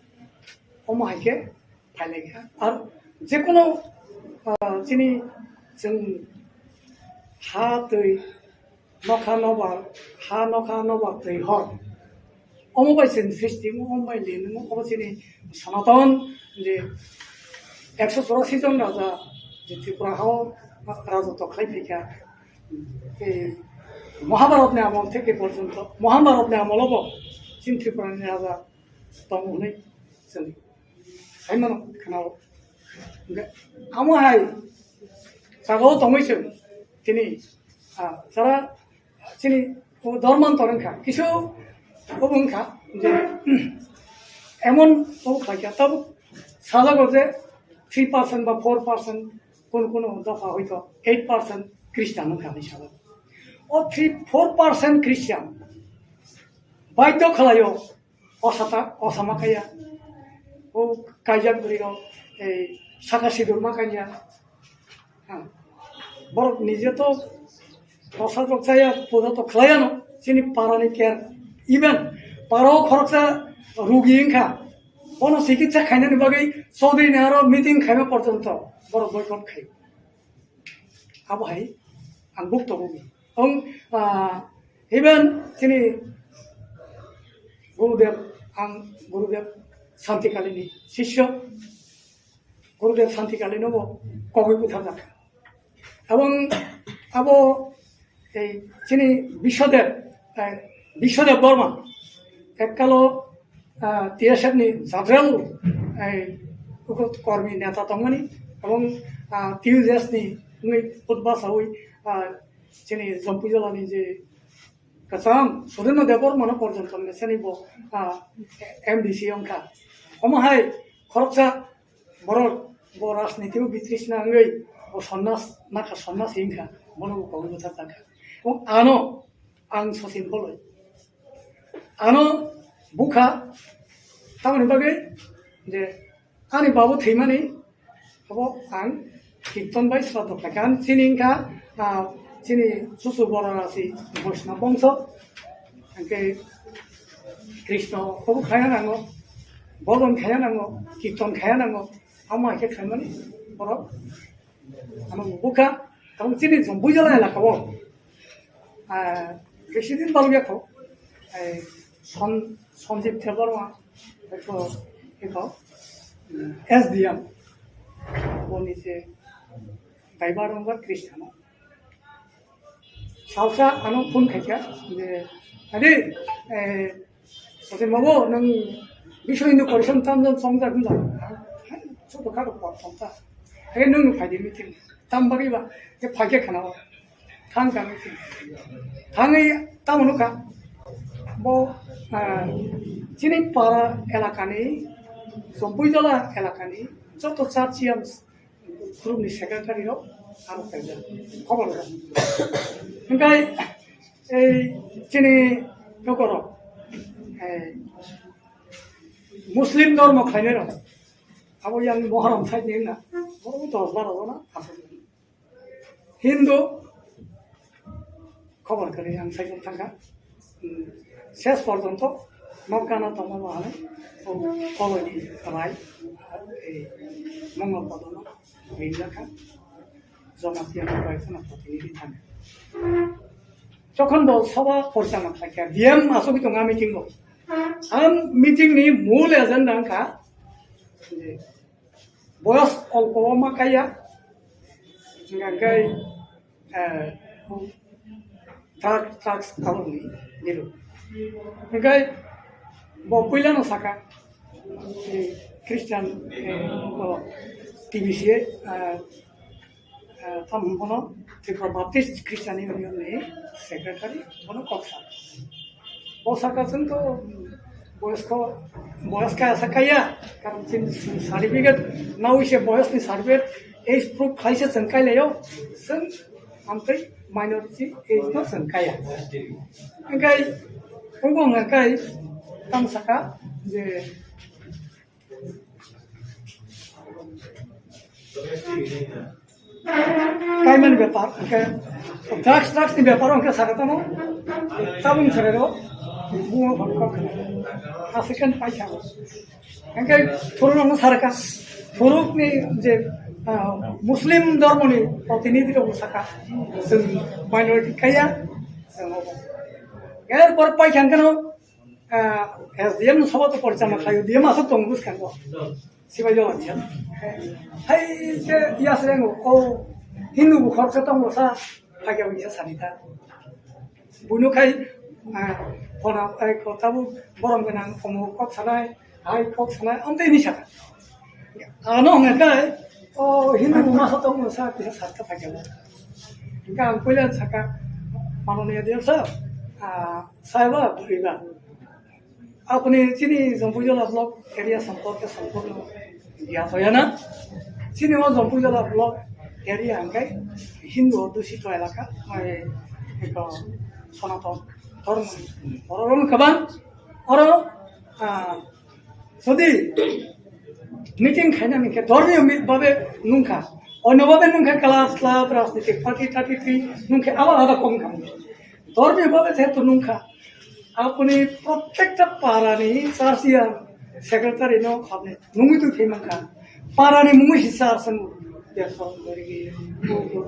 omo hai khe phailaikha. Ar jekono, ah, chini chwng ha twi nokha nobar, ha nokha nobar twi hor. Omo bai chwng srishti, omo bai lini, omo chini Sanatan je ekso churasi jon raja je Tripura hao rajotw khlai phaikha. Ei Mahabharatni amol theke porjonto, Mahabharatni amolo bo chini Tripurani raja tongo hwnwi chwng saimano khwnao. Hwnkhe amo hai jagao tongwi chwng tini, ah, jara chini o dorman toreng kha, kisu obo wngkha je emon obo khlaikha, tabuk sajago je three percent ba four percent, kono kono dopha hoito eight percent Christian wngkha hinwi sajago. O three, four percent Christian baidhyo khlaio, o sata, o sama kaya, o kaijak bwrwi rok, ei saka sidur ma kanya. Ha. Borok nije to prasad rok chaya, puja to khlaiya no, chini para ni care. Even para o khoroksa rugi wngkha, bono chikitsa khainani bagwi Chaudhary ni aro meeting khaima porjonto borok boycott khai. Abo hai ang buk tongo. Ang, ah, even chini Gurudev, ang Gurudev Santikali ni sisyo, Gurudev Santikali no bo kogwi butharjak. Abang abo ei chini Biswadev, eh, Biswadev Borma, ekkalo ah, T S F ni general, eh, uko kormi neta tongmani, ebong, ah, T U J S ni wngwi putba sawi, ah, chini Jompui jala ni je kwcham Sudendra Debbarma no porjonto meseni bo, ah, M D C wngkha. Omo hai khoroksa borok bo rajniti o bitrishna wngwi bo sonnas nakha, sonnas wngkha, bono bo kogwi bwthar jakha. Ebong ano ang Sachin Boloi. Ano bukha, tamoni bagwi je ani babu thwimani abo ang kirton bai sraddho khlaikha. Ang chini wngkha, ah, chini chuchu borok rasi Vaishnava bongso, hwnkhe Krishna obo khaya nango, bhojon khaya nango, kirton khaya nango, amo hai khe khlaimani borok. Ano bukha, tabuk chini Jompui jala elaka o, ah, besi din balok ya kho, eh, Son-, Sanjib Debbarma, ekho, ekho, S D M, boni je driver wngkha Krishna. Salsa ano phone khaikha je, "Adi, eh, Sachin babu, nwng Biswa Hindu Parishad tamjani chongjak wngkha?" "Hai, soto kha rok por chongkha." "Hai, nwng phaidi meeting." "Tam bagwi ba?" "Je phaikhe khna o." Thang kha meeting. Thangwi tamo nukha. Bo, ah, chini para elakani, Jompui jala elakani, Joto church yang group ni secretary rok aro kaijak. Khobor rok. Hingkai ei chini nokorok, ei Muslim dormo khlainai rok. Abo yang Muharram side ni na. Bo dos baro jona aswk. Hindu khobor kwrwi ang saijak thangkha. Hmm, ses porjonto nokgana tongma bahai o koloni rai, ei, Mongol Kodono ringjak kha, Jamatia ni bai kheno protinidhi thangkha. Jokhon bo soba porichalona khlaikha, D M asugwi tongo a meeting o. Ang meeting ni mul agenda wngkha je boyos olpo o ma kaiya, hingkha khe, eh, drug, drugs aboni niru. Hingkhe bo puilano saka, eh, Christian, eh, bo T B C, eh, eh, tamo bono Tripura Baptist Christian Union ni secretary, bono kok sa. Bo saka chwng to boyos ko, boyos kaya sa kaya, karon chini certificate nawi se boyos ni certificate age proof khlai se chwng kai laio, chwng amtwi minority age no chwng kaya. Hingkai, abo hingkai tamo saka je Kaimani bepar, hingke drugs, drugs ni bepar hingke saka tamo, tabung saka ro, bungo hon kok, aswk khe pai saka. Hingke phuru no saka, phuru ni je, ah, Muslim dormo ni protinidhi rok saka, chwng minority kaya, chwng obo. Er por pai khe hingke no, ah, S D M no sobo to porichalona khlaio, D M aswk tongo bwskango. Sibai jawab ya. Hai ke ya se ngo, o Hindu bu khoroksa tongo sa, phagya wngya sani ta. Buino khai, ah, phona, ai, kota bu borom gwnang, omo kok sanai, hai kok sanai, amtwi ni saka. Ano hwnga khai, o Hindu bu masa tongo sa, kisa satka phagya. Hingke ang puila saka, manoniya Diyar sir, ah, saiba, buriba. Apni chini Jampuijala block area sampor ke sampor no ya toya na. Chini o Jampuijala block area hingkai Hindu adhusito elaka, mai eko Sanatan dhormo ni borok rok kwbang. Oro, ah, jodi meeting khaina hingke dhormiyo mi-, babe nungkha, onno babe nungkha, club, club, rajnitik party, party twi nungkhe abo alada kom kha. Dhormiyo babe jehetu nungkha, apni prottekta parani church ya secretary no apni nungwi twi thai mankha. Parani mungwi si church wng, Bersor Borigi,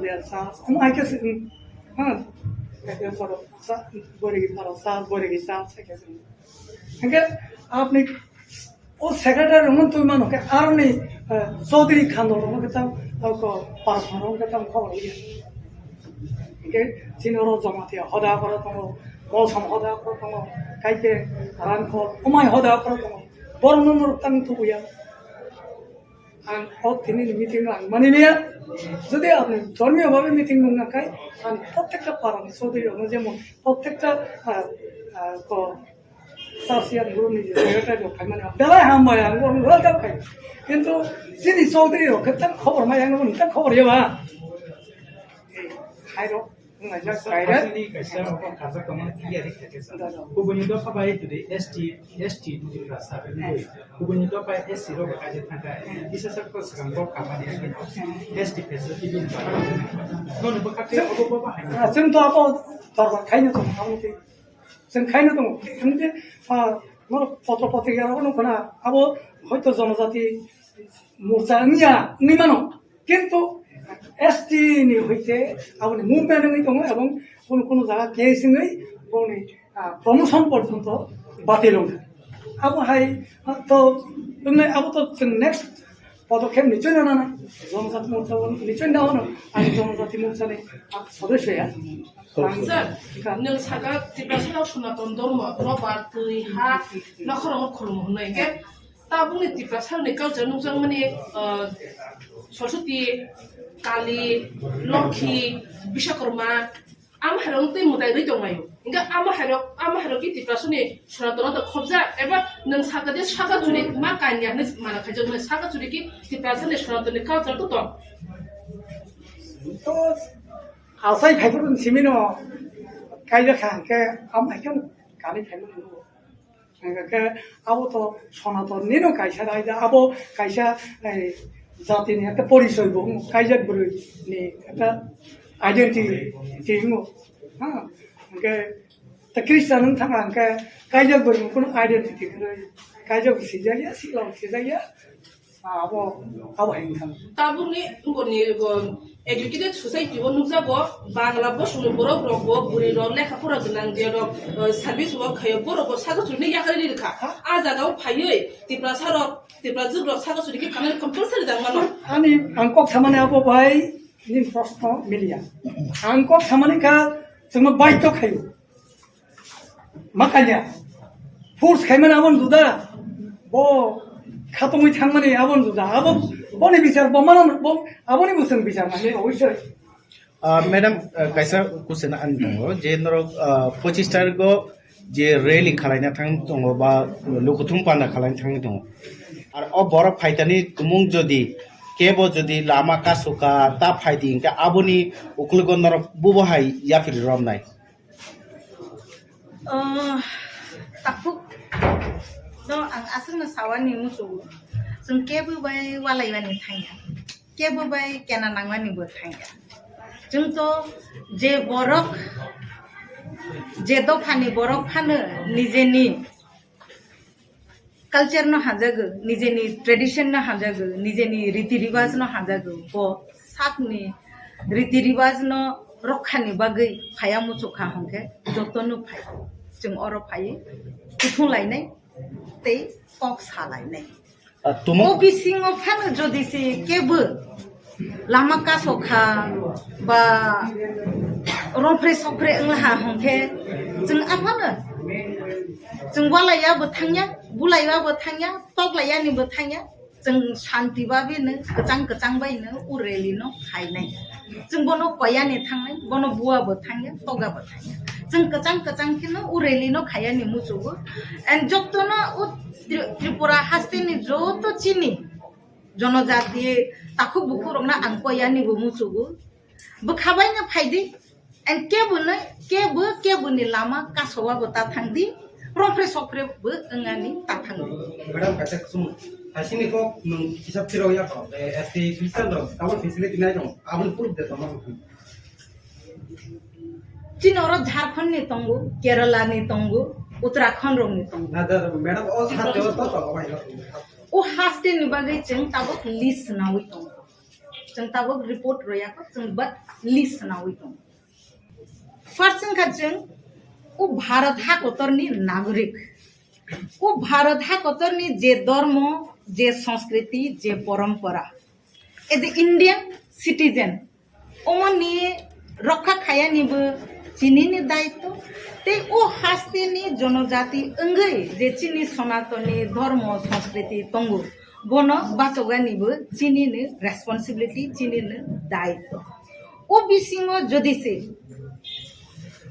Bersor, omo hai khe se, hmm, ha, Bersor, sa-, Borigi para church, Borigi church hai khe se. Hingke apni o secretary rokno twi mano khe aroni, eh, Chaudhary Khandol rokno khe tang, o ko, Parson rokno khe tang khobor ya. Hingke chini oro Jamatia hoda koro tongo, Molsom hoda koro tongo, Kaite, Rangkhol, Omai hoda koro tongo. Borok no norok tang tubuya. Ang o tini ni meeting no ang mani liya. Jodi apni dhormiyo bhabe meeting nung nang khai, ang prottekta parani Chaudhary rokno jemon prottekta, ah, ah, ko, Sasiyan guru ni je secretary rok khai mani belai ham bai ang bo welcome khai. Kintu chini Chaudhary rok khe tang khobor mai ang bo tang khobor ya ba. Ei, hai rok, wng laijak, kaisa direct. Asli kaisa rok kajak tongma clear khe khe sa. Da, da. Kubuni dopha bai today S T, S T ni rasa. Eh. Kubuni dopha S C rok kaje thangka. Eh. Isa sa ko sekarang bo kamani. Eh. S T facility din ba. Nono bo kate obo bo bahai. Ah, chwng to abo dorbar khaino tong, abo ni. Chwng khaino tongo. Hwnkhe, ah, norok potro potrika rogo nukho na, abo hoito jonojati morcha wngya wngwi mano. Kintu S T ni hoite aboni movement wngwi tongo ebong kunu kunu jaga case wngwi boni, ah, promotion porjonto batil wngkha. Abo hai, ah, to, wngwi abo to chwng next podokkhep nichoi na nanai, jonojati morcha o nichoi na hwnwi, ang jonojati morcha ni, ah, sodosyo ya. Ang Sir, ka- nwng saka Tiprasa rok Sonaton Dhormo, robar, twi, ha, nokhorok khulum hwnwi. Khe tabukni Tiprasa ni culture nukjakmani, ah, Saraswati, Kali, Lokhi, Biswakarma, Ama hairok twi mwtai rwi tonglaio. Hingke ama hairok, ama hairok ki Tiprasani Sonatano to khobjak, eba nwng saka je saka churi ma kanya hinwi mana khaijak, nwng saka churi ki Tiprasani Sonatani culture to tong. To asai phaiphuru simino kaijak kha hingke ama haikhe kani phaiphuru. Hingke abo to Sonaton nino kaisa raida, abo kaisa, eh, jatini ekta porisoy bo wng, kaijak bwrwi ni ekta identity wng. Ha, hingke ta Christian wng thangkha hingke kaijak bwrwi ni kunu identity kwrwi, kaijak bo sijak ya, sikla bo sijak ya. Abo, abo hai wngkha. Tabukni ngoni, uh, educated society o nukjago, Bangla bosongni borok rok bo, bwrwi rok, lekha pora gwnang je rok, uh, service work khaio, borok bo saka churni yakarwi rikha. Ha? A jaga o phaiwi Tiprasa rok, Tiprajwk rok saka churni khe khanani compulsory jang mano. Ani ang kok samani abo bai nini proshno miliya. Ang kok samani kha chwngno baidhyo khaio. Ma kanya. Force khaimani aboni juda. Bo khatungwi thangmani aboni juda. Abo boni bichar bo mano bo aboni bo chwng bichar mani oisoi. Ah, madam, ah, kaisa question ani tongo je norok, ah, pochis tarikgo je rally khalaina thang tongo ba lukuthum panda khalaina thang tongo. Ar o borok phaitani tumung jodi kebo jodi lama kasoka ta phaidi hingke aboni ukologo norok bubo hai yapri romnai. Oh, takhuk no ang aswkno sawani muchungo. Chwng kebo bai walaimani thangya. Kebo bai kena nangmani bo thangya. Chwng to je borok, je dophani borok phano nijeni culture no hamjago, nijeni tradition no hamjago, nijeni riti riwaj no hamjago, bo sakni riti riwaj no rokha ni bagwi phaya muchukha hwnkhe joto no phai. Chwng oro phai kuthung lainai tei kok sa lainai. Ah, tumung O bisingo phano jodi se kebo lama kaso kha ba romphre sokphre wngla ha hwnkhe chwng aphano chwng walaiya bo thangya, bulaiya bo thangya, toklaiyani bo thangya, chwng shanti babino kwchang kwchang baino u rally no khainai. Chwng bono koyani thangnai, bono bua bo thangya, toga bo thangya. Chwng kwchang kwchang kheno u rally no khayani muchugo. And jotono u Tri-, Tripura hasteni joto chini jonojati takhuk bukhuk rokno ang koyani bo muchugo. Bwkha baino phaidi, and keboni, kebo, keboni lama kasowa bo ta thangdi, romphre sokphre bo wngani ta thangdi. Madam, kaisa kusum, hasini kok nwng kisa phirok ya kho, eh, S T Christian rok, tabuk facility nai rok, aboni proof de tongma rok. Chini oro Jharkhand ni tongo, Kerala ni tongo, Uttarakhand rok ni tongo. Na, da, madam, o haste o to to, o haste ni bagwi chwng tabuk list nawi tongo. Chwng tabuk report royakho, chwng but list nawi tongo. First wngkha chwng o Bharat hakotorni nagorik. O Bharat hakotorni je dormo, je sanskriti, je porompora. As a Indian citizen, omoni rokha khayani bo chinini daitw. Tei o hasteni jonojati wngwi je chini Sonatoni dormo, sanskriti tongo, bono bachogani bo chinini responsibility, chinini daitw. O bisingo jodi se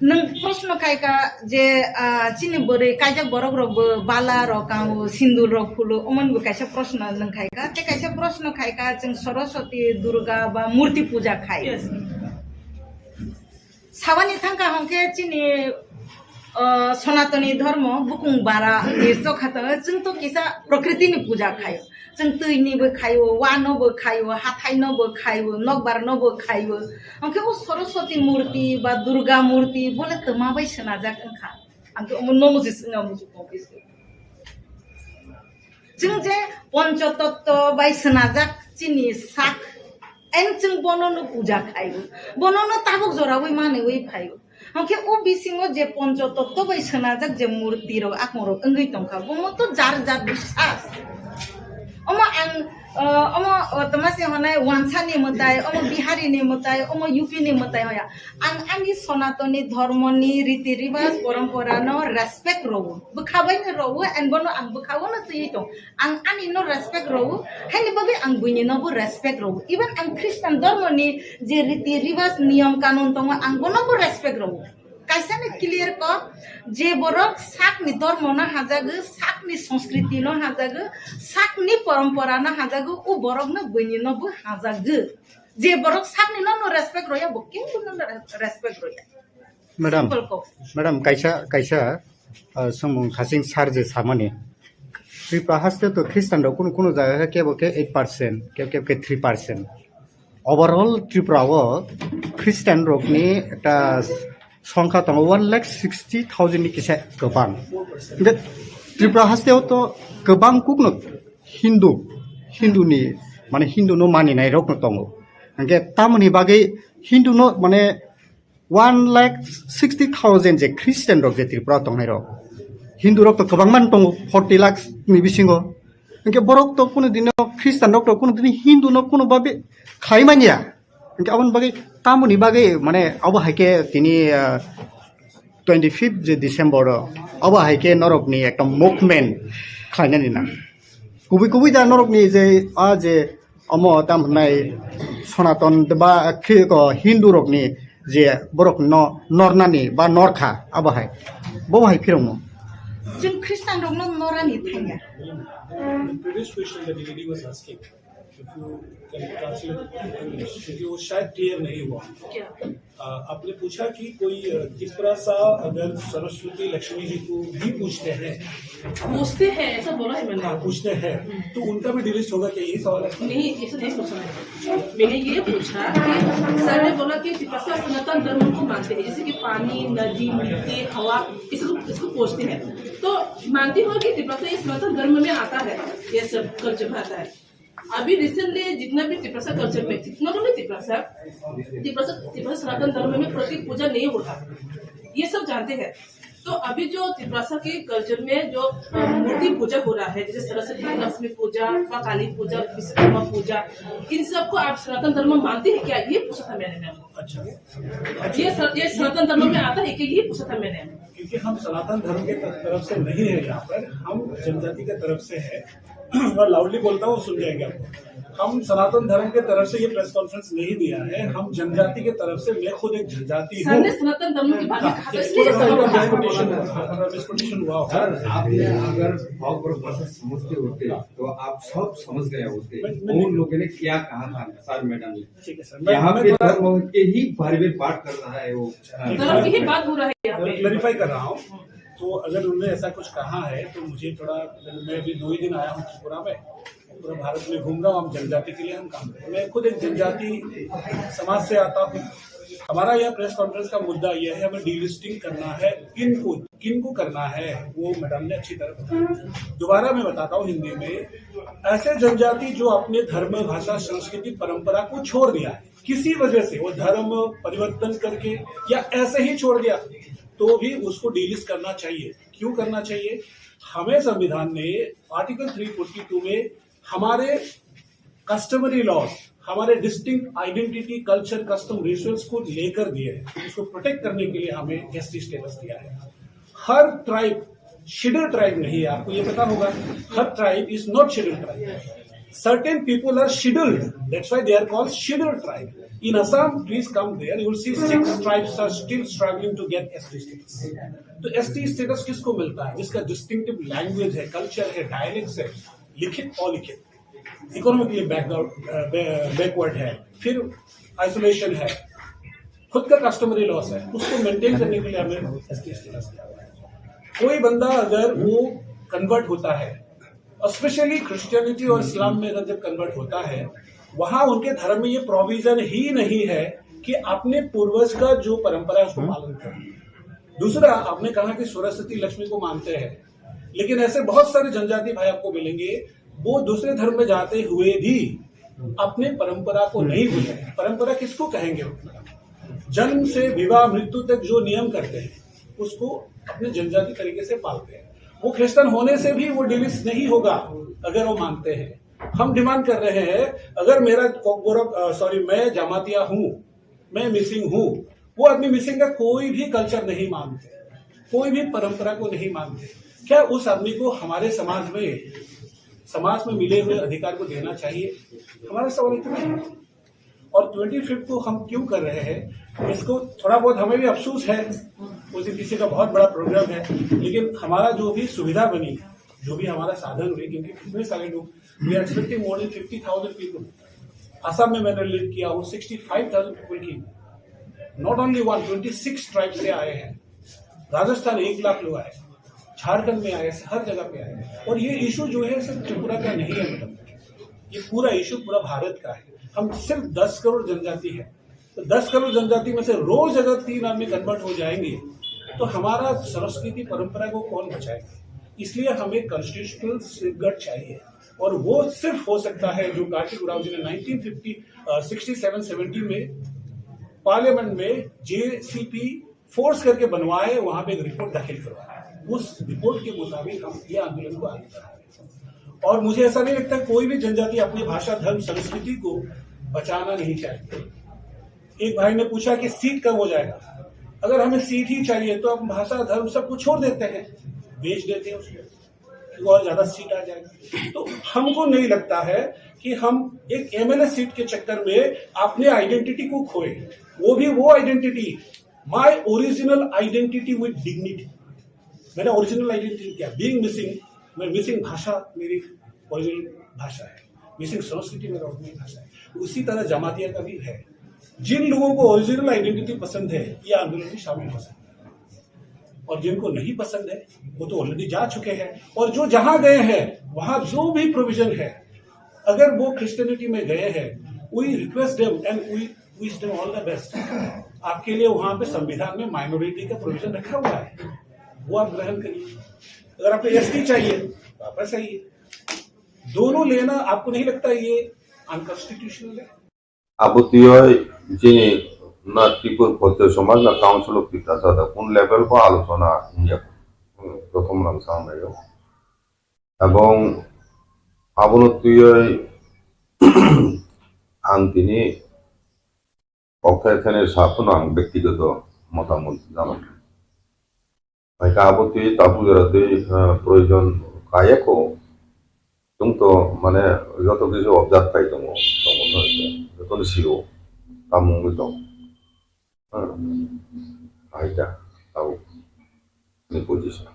nwng proshno khaika je, ah, chini bwrwi kaijak borok rok bo bala rok kango, sindur rok phulo, omon bo kaisa proshno nwng khaika, tei kaisa proshno khaika chwng Saraswati, Durga ba murti puja khai. Yes. Sabani thangka hwnkhe chini, ah, Sonatoni dhormo bukung bara ni chokha tongo, chwng to kisa prokriti ni puja khai. Chwng twi ni bo khaio, wa no bo khaio, hathai no bo khaio, nokbar no bo khaio. Hwnkhe o Saraswati murti ba Durga murti bole twma bai swnajak wngkha. Ang khe omo nono se swngna muchung tong khe se. Chwng je Pancha Tatto bai swnajak chini sak, and chwng bono no puja khaio. Bono no tabuk joraui manwi phaio. Hwnkhe o bisingo je Pancha Tatto bai swnajak je murti rok, akung rok wngwi tongkha, bomo to jar jar biswas. Omo ang O, omo, o, toma se honai wansa ni mwtai, omo Bihari ni mwtai, omo U P ni mwtai hoya. Ang ani Sonatoni dhormo ni riti riwas porompora no respect rwo. Bwkha bai no rwo, and bono ang bwkha o no twi tong. Ang ani no respect rwo, haini bagwi ang buini no bo respect rwo. Even ang Christian dhormo ni je riti riwas niyom kanun tongo, ang bono bo respect rwo. Kaisa ni clear kok, je borok sakni dhormo no hajago, sakni sanskriti no hajago, sakni porompora no hajago, o borok no buini no bo hajago. Je borok sakni no no respect roya, bo kebo no respect roya. Madam, Simple kok. Madam, kaisa, kaisa, uh, sumung khasing sar je samani. Tripura haste to Christian rok kunu kunu jaga khe kebo khe eight percent, kebo kebo khe three percent. Overall Tripura o Christian rokni ekta songkha tongo one lakh sixty thousand ni kisa kwbang. Hingke Tripura haste o to kwbang kukno Hindu, Hindu ni, mane Hindu no maninai rokno tongo. Hingke tamoni bagwi Hindu no mane one lakh sixty thousand je Christian rok je Tripura tongnai rok, Hindu rok to kwbangma tongo, forty lakhs ni bisingo. Hingke borok to kunu dino Christian rok to kunu dini Hindu no kunu babe khlai manya. Hingke aboni bagwi tamoni bagwi mane abo hai khe tini, ah, twenty fifth je December o abo hai khe norok ni ekta movement khlainani na. Kubui kubui da norok ni je a je omo tam hwnai Sonaton ba khe ko Hindu rok ni je borok no nornani ba norkha abo hai. Bo hai phirongmo. Chwng Christian rok no norani thangya. The previous question that the lady was asking, if you can translate to English, क्योंकि वो शायद clear नहीं हुआ। क्या? अ, आपने पूछा कि कोई, अ, किस तरह सा अगर सरस्वती लक्ष्मी जी को भी पूजते हैं। पूछते हैं, ऐसा बोला है मैंने। हाँ, पूछते हैं। तो उनका भी delist होगा क्या, यही सवाल है? नहीं, ऐसा नहीं पूछा मैंने। मैंने ये पूछा कि सर ने बोला कि तिप्रासा सनातन धर्म को मानते हैं, जैसे कि पानी, नदी, मिट्टी, हवा, इसको, इसको पूजते हैं। तो मानती हो कि तिप्रासा ये सनातन धर्म में आता है, ये सब कल्चर में आता है? अभी रिसेंटली जितना भी तिप्रासा कल्चर में, जितना भी तिप्रासा, तिप्रासा, तिप्रासा सनातन धर्म में प्रतीक पूजा नहीं होता, ये सब जानते हैं। तो अभी जो तिप्रासा के कल्चर में जो, अ, मूर्ति पूजा हो रहा है, जैसे सरस्वती लक्ष्मी पूजा, वा काली पूजा, विश्वकर्मा पूजा, इन सबको आप सनातन धर्म मानते हैं क्या, ये पूछा था मैंने मैम। अच्छा। ये स-, ये सनातन धर्म में आता है क्या, ये पूछा था मैंने। क्योंकि हम सनातन धर्म के तरफ से नहीं है यहाँ पर, हम जनजाति के तरफ से है। मैं लाउडली बोलता हूँ, सुन जाएंगे आपको। हम सनातन धर्म के तरफ से ये प्रेस कॉन्फ्रेंस नहीं दिया है, हम जनजाति के तरफ से, मैं खुद एक जनजाति हूँ। सर ने सनातन धर्म की बात कहा था, इसलिए सर ने कहा। डिस्कशन हुआ, डिस्कशन हुआ होगा। सर, आपने अगर बहुत बड़ा भाषा समझते होते तो आप सब समझ गए होते। मैं, मैं, उन लोगों ने क्या कहा था सर, मैडम ने? ठीक है सर, मैं, यहाँ पे थोड़ा धर्म के ही बारे में बात कर रहा है वो। धर्म की ही बात हो रहा है यहाँ पे। क्लैरिफाई कर रहा हूँ। तो अगर उन्होंने ऐसा कुछ कहा है तो मुझे थोड़ा, मैं अभी दो ही दिन आया हूँ त्रिपुरा में, पूरा भारत में घूम रहा हूँ, हम जनजाति के लिए हम काम करें। मैं खुद एक जनजाति समाज से आता हूँ। हमारा यह प्रेस कॉन्फ्रेंस का मुद्दा यह है, हमें डीलिस्टिंग करना है। किन को, किन को करना है, वो मैडम ने अच्छी तरह बताया। दोबारा मैं बताता हूँ हिंदी में, ऐसे जनजाति जो अपने धर्म, भाषा, संस्कृति, परंपरा को छोड़ दिया है किसी वजह से, वो धर्म परिवर्तन करके या ऐसे ही छोड़ दिया, तो भी उसको डीलिस्ट करना चाहिए। क्यों करना चाहिए? हमें संविधान ने आर्टिकल थ्री फोर्टी टू में हमारे कस्टमरी लॉज, हमारे distinct identity, culture, custom, rituals को लेकर दिए हैं, उसको प्रोटेक्ट करने के लिए हमें एसटी स्टेटस दिया है। हर ट्राइब शेड्यूल ट्राइब नहीं है, आपको ये पता होगा। हर tribe is not schedule tribe. Certain people are scheduled, that's why they are called scheduled tribe. In Assam, please come there, you will see six tribes are still struggling to get S T status. तो ST status किसको मिलता है? जिसका distinctive language है, कल्चर है, डायलेक्ट्स है, लिखित अलिखित, इकोनॉमिकली बैकवर्ड है, फिर आइसोलेशन है, खुद का कस्टमरी लॉस है, उसको मेंटेन करने के लिए हमें एसटी स्टेटस दिया हुआ है। कोई बंदा अगर वो कन्वर्ट होता है, स्पेशली क्रिश्चियनिटी और इस्लाम में अगर जब कन्वर्ट होता है, वहां उनके धर्म में ये प्रोविजन ही नहीं है कि अपने पूर्वज का जो परंपरा है उसको पालन करें। दूसरा, आपने कहा कि सरस्वती लक्ष्मी को मानते हैं, लेकिन ऐसे बहुत सारे जनजाति भाई आपको मिलेंगे, वो दूसरे धर्म में जाते हुए भी अपने परंपरा को नहीं भूले। परंपरा किसको कहेंगे? जन्म से विवाह, मृत्यु तक जो नियम करते हैं, उसको अपने जनजाति तरीके से पालते हैं। वो क्रिश्चियन होने से भी वो डिलिस्ट नहीं होगा अगर वो मानते हैं। हम डिमांड कर रहे हैं, अगर मेरा को-, गोरख, अ, सॉरी, मैं जमातिया हूँ, मैं मिसिंग हूँ, वो आदमी मिसिंग का कोई भी कल्चर नहीं मानते, कोई भी परंपरा को नहीं मानते। क्या उस आदमी को हमारे समाज में, समाज में मिले हुए अधिकार को देना चाहिए? हमारा सवाल इतना है। और ट्वेंटी फिफ्थ को हम क्यों कर रहे हैं, इसको थोड़ा बहुत हमें भी अफसोस है, उस दिन किसी का बहुत बड़ा प्रोग्राम है, लेकिन हमारा जो भी सुविधा बनी, जो भी हमारा साधन हुए, क्योंकि कितने सारे लोग, we are expecting more than fifty thousand people। Assam में मैंने लीड किया, वो सिक्सटी फाइव थाउजेंड पीपल की, not only one, twenty six tribe से आए हैं। राजस्थान एक लाख लोग आए, झारखंड में आए, हर जगह पे आए। और ये इशू जो है सिर्फ त्रिपुरा का नहीं है मैडम, ये पूरा इशू पूरा भारत का है। हम सिर्फ दस करोड़ जनजाति है, तो दस करोड़ जनजाति में से रोज अगर तीन आदमी कन्वर्ट हो जाएंगे, तो हमारा संस्कृति परंपरा को कौन बचाएगा? इसलिए हमें कॉन्स्टिट्यूशनल सेफगार्ड चाहिए, और वो सिर्फ हो सकता है जो कार्तिक उरांव जी ने नाइनटीन फिफ्टी, अ, सिक्सटी सेवन सेवेंटी में पार्लियामेंट में जेसीपी फोर्स करके बनवाए, वहां पे एक रिपोर्ट दाखिल करवाए। उस रिपोर्ट के मुताबिक हम ये आंदोलन को आगे बढ़ा रहे हैं। और मुझे ऐसा नहीं लगता कोई भी जनजाति अपनी भाषा, धर्म, संस्कृति को बचाना नहीं चाहेगी। एक भाई ने पूछा कि सीट कब हो जाएगा। अगर हमें सीट ही चाहिए तो हम भाषा, धर्म, सब कुछ छोड़ देते हैं, बेच देते हैं उसको, क्योंकि और ज्यादा सीट आ जाएगी। तो हमको नहीं लगता है कि हम एक एमएलए सीट के चक्कर में अपने आइडेंटिटी को खोए, वो भी वो identity, my original identity with dignity। मेरा ओरिजिनल आइडेंटिटी क्या? बीइंग मिसिंग, मैं मिसिंग भाषा मेरी ओरिजिनल भाषा है, मिसिंग संस्कृति मेरा ओरिजिनल भाषा है। उसी तरह जमातिया का भी है। जिन लोगों को ओरिजिनल आइडेंटिटी पसंद है, ये आंदोलन में शामिल हो सकते हैं, और जिनको नहीं पसंद है, वो तो ऑलरेडी जा चुके हैं। और जो जहां गए हैं, वहां जो भी प्रोविजन है, अगर वो क्रिश्चियनिटी में गए हैं, we request them and we wish them all the best। आपके लिए वहां पे संविधान में माइनॉरिटी का प्रोविजन रखा हुआ है, वो आप ग्रहण करिए। अगर आपको एसटी चाहिए, वापस आइए। दोनों लेना, आपको नहीं लगता ये अनकॉन्स्टिट्यूशनल है? Abo twiwi chini na Tripura Khatriya Samaj na Council of Tiprasa da kun level bo alochona wngya, joto mwnam samlaio. Ebong abono twiwi ang tini kokthai thani saphano ang bektigoto motamot janai. Hai khe abo twi tabuk jora twi, eh, proyojon kaya kho. Chwng to mane joto kisu observe khai tongo, tongo no, jotono sio, tamo wngwi tong. Hmm. Hai ta, tabuk ni position.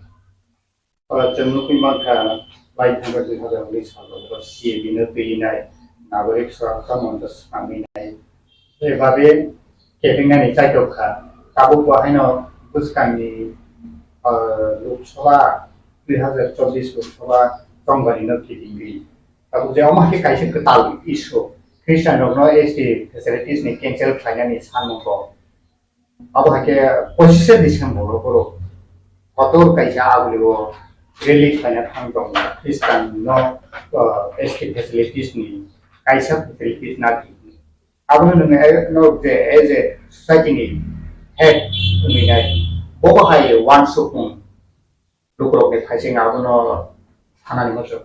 Ah, chwng nugwi mankha, lai thangba dui hazar unis salo, C A B no twi nai, nagorik surakha moncho swkangwi nai. Ebabe kepingnani chaitok kha. Tabuk bo haino bwskangni, ah, Lok Sabha, dui hazar chobbish Lok Sabha chongbarino kitingwi. Tabuk je omo khe kaisa kwtal issue. Christian rokno S T facilities ni cancel khlainani sanmung bo. Abo hai khe pochishe December o borok kotor kaisa agulio rally khlaina thang tongo. Christian no, ah, S T facilities ni kaisa facilities na Abono nwng, eh, no je, as a society ni head wngwi nai, bo bo hai uansukmung lukurok ni phaising abono sanani muchung.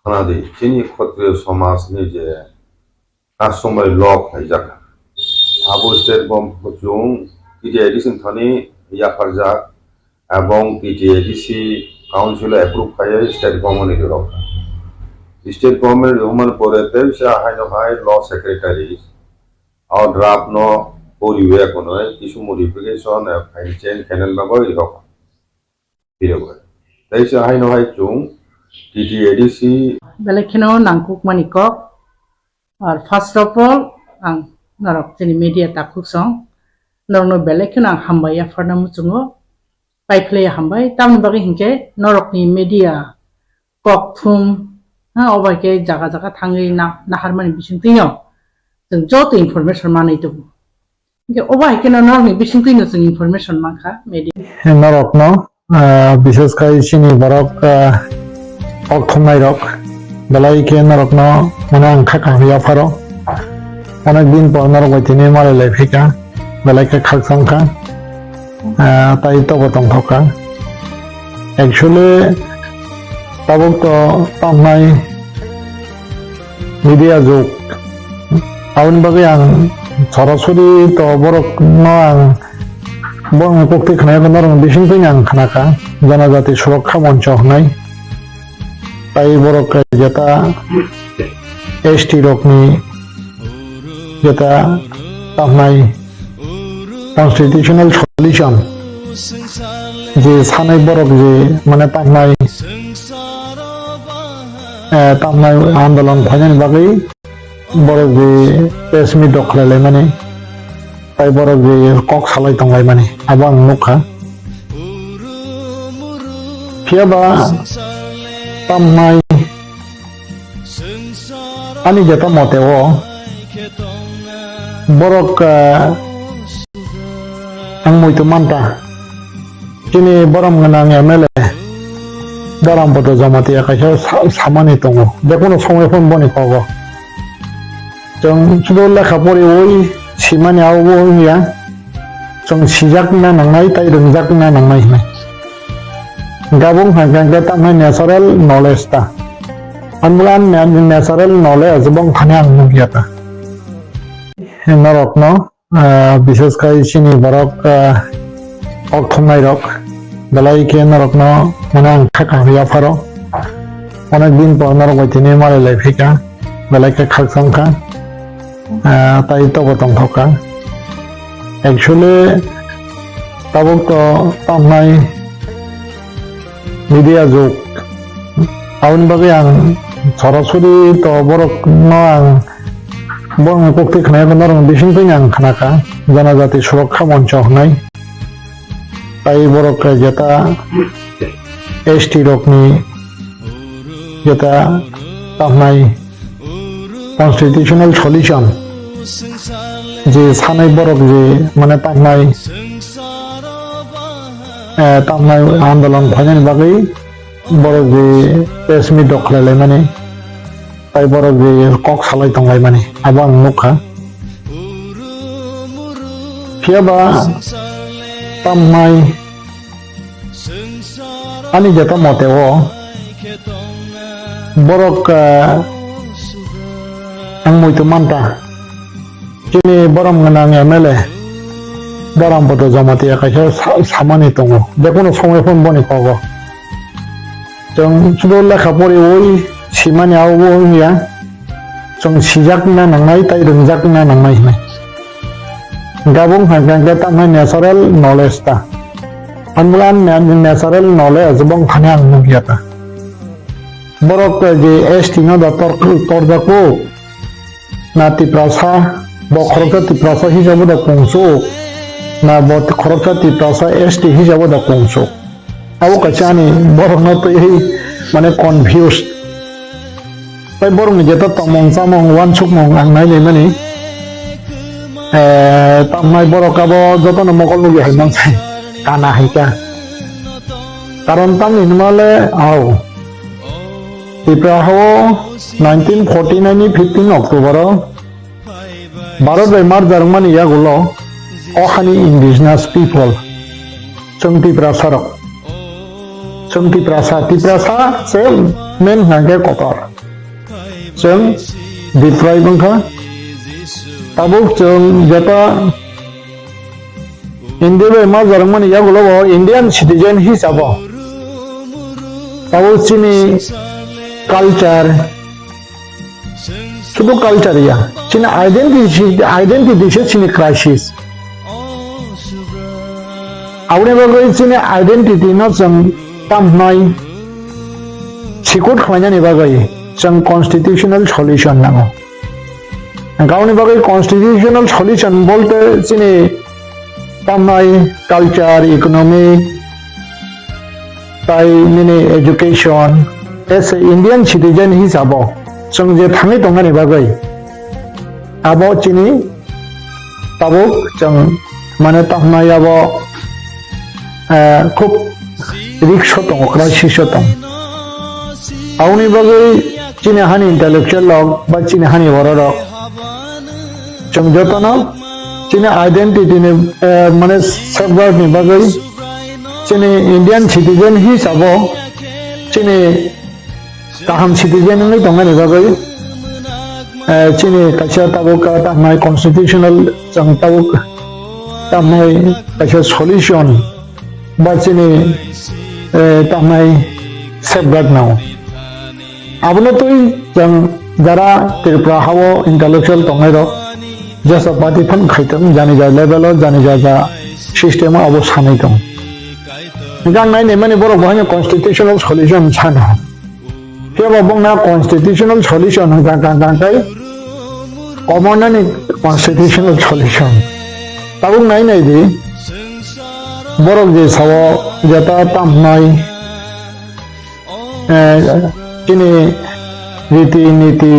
Khna di, chini Khatriya somaj ni je customary law khlaijak, abo state government chwng T T A D C thani yapharjak, Ebong T T A D C Council approve khai state government ni rok. State government ni rok man pore tei sa hai no hai law secretary o draft no poriwe kono kisu modification, eh, file change khainani bagwi rok phirogwi. Tei sa hai no hai chwng T T A D C. Belai kheno nangkukmani kok. Ar first of all, ang norok chini media takhuk song, norokno belai kheno ang hambai yapharna muchungo, paiphlai hambai, tamni bagwi hinkhe norokni media kok thum, ha, obo hai khe jaga jaga thangwi na-, naharmani bisingtwino chwng joto information manwi tongo. Hinkhe obo hai kheno norokni bisingtwino chwng information mankha media. Norokno, ah, bises khai chini borok, ah, kok thumnairok belai khe norokno mane ang kha kaham yapharo. Onek din por norok bai tini malai lai phaikha, belai khe khakchangkha, ah, tai tobo tongthokha. Actually, tabuk to tamnai media jug. Aboni bagwi ang sorasori to borok no ang borokni kokti khnayago norokni bisingtwi ang khnakha Janajati Surokha Moncho hwnwi. Tai borok jeta S T rokni jeta tamnai constitutional solution je sanai borok je mane tamnai, eh, tamnai andolon khlainani bagwi borok je press meet rok khlai laimani, tai borok je kok salai tong laimani, abo ang nukha. Phiya ba tamnai ani jeta mote o borok, eh, ang muitu manta. Chini borom gwnang M L A Garampoto Jamatia kaisa sa-, samani tongo, jekono somoi phone boni kogo. Chwng sudo lekha poriwi simani abo wngya, chwng sijakna nangnai tai rwngjakna nangnai hinwi. Gabung hai khe tamnai natural knowledge ta. Ang bwla ang na-, natural knowledge bong thani ang nukya ta. Norokno Ah, bishes khai chini borok, ah, kok thumnai rok belai khe norokno mane ang kha kahwi yapharo. Onek din por norok bai tini malai lai phika, belai khe khakchang kha. Ah, tai tobo tongthok kha. Actually, tabuk to tamnai media jug. Aboni bagwi ang sorasori to borok no ang borokni kokti khnayago norokni bisingtwi ang khnakha Janajati Surokha Moncho hwnwi. Tai borok jeta S T rokni jeta tamnai constitutional solution je sanai borok je mane tamnai, eh, tamnai andolon khlainani bagwi borok je press meet rok khlai laimani, tai borok je kok salai tong laimani, abo ang nukha. Phiya ba tamnai ani jeta mote o borok, ah, ang muitu manta. Chini borom gwnang M L A Garampoto Jamatia kaisa sa-, samani tongo, jekono somoi phone boni kogo. Chwng sudo lekha poriwi simani abo wngya, chwng sijakna nangnai tai rwngjakna nangnai hinwi. Gabung hai khe tamnai natural knowledge ta. Ang bwla ang na-, natural knowledge bong thani ang nukya ta. Borok je S T no da tor-, torjago. Na Tiprasa, bo khoroksa Tiprasa hisabo da kungsuk, na bo khoroksa Tiprasa S T hisabo da kungsuk. Abo kaisa ani borokno twiwi mane confused. Tai borokni jeta tongmung chamung uansukmung ang nai naimani. Eh, tamnai borok abo jotono mokol nugwi hai mansai kana hai kha. Karon tamni hwnmale, au. Tipra hao nineteen forty nine ni fifteen October o Bharat bai marjar wngmani yagulo o hani indigenous people, chwng Tiprasa rok, chwng Tiprasa, Tiprasa se main hwnkhe kotor, chwng Tiprai wngkha, tabuk chwng jeta India bai ma jorwngmani yagulo bo Indian citizen hisabo tabuk chini culture, sudu culture ya, chini identity, identity se chini crisis. Aboni bagwi chini identity no chwng tamhnai sikut khlainani bagwi chwng constitutional solution nango. Gaoni bagwi constitutional solution bolte chini tamnai culture, economic, tai nini education, as a Indian citizen hisabo chwng je thangwi tongmani bagwi abo chini tabuk chwng mane tamnai abo, eh, khub risk o tongo, crisis o tongo. Aboni bagwi chini hani intellectual rok ba chini hani borok rok chwng jotono chini identity ni, eh, mane safeguard ni bagwi chini Indian citizen hisabo chini kaham citizen wngwi tongmani bagwi eh, chini kaisa tabuk, eh, tamnai constitutional, chwng tabuk tamnai kaisa solution ba chini, eh, tamnai safeguard nango. Abono twi chwng jara Tripura hao intellectual tongnairok jesa party phan khaitwng, jani ja level o, jani ja ja system o abo sanai tong. Hwnkhe ang nai naimani borok bo haino constitutional solution sano. Phiya bo bongna constitutional solution hwnkha kang kang kai, common ani constitutional solution. Tabuk nai nai di, borok je sao jeta tamnai, eh, chini riti niti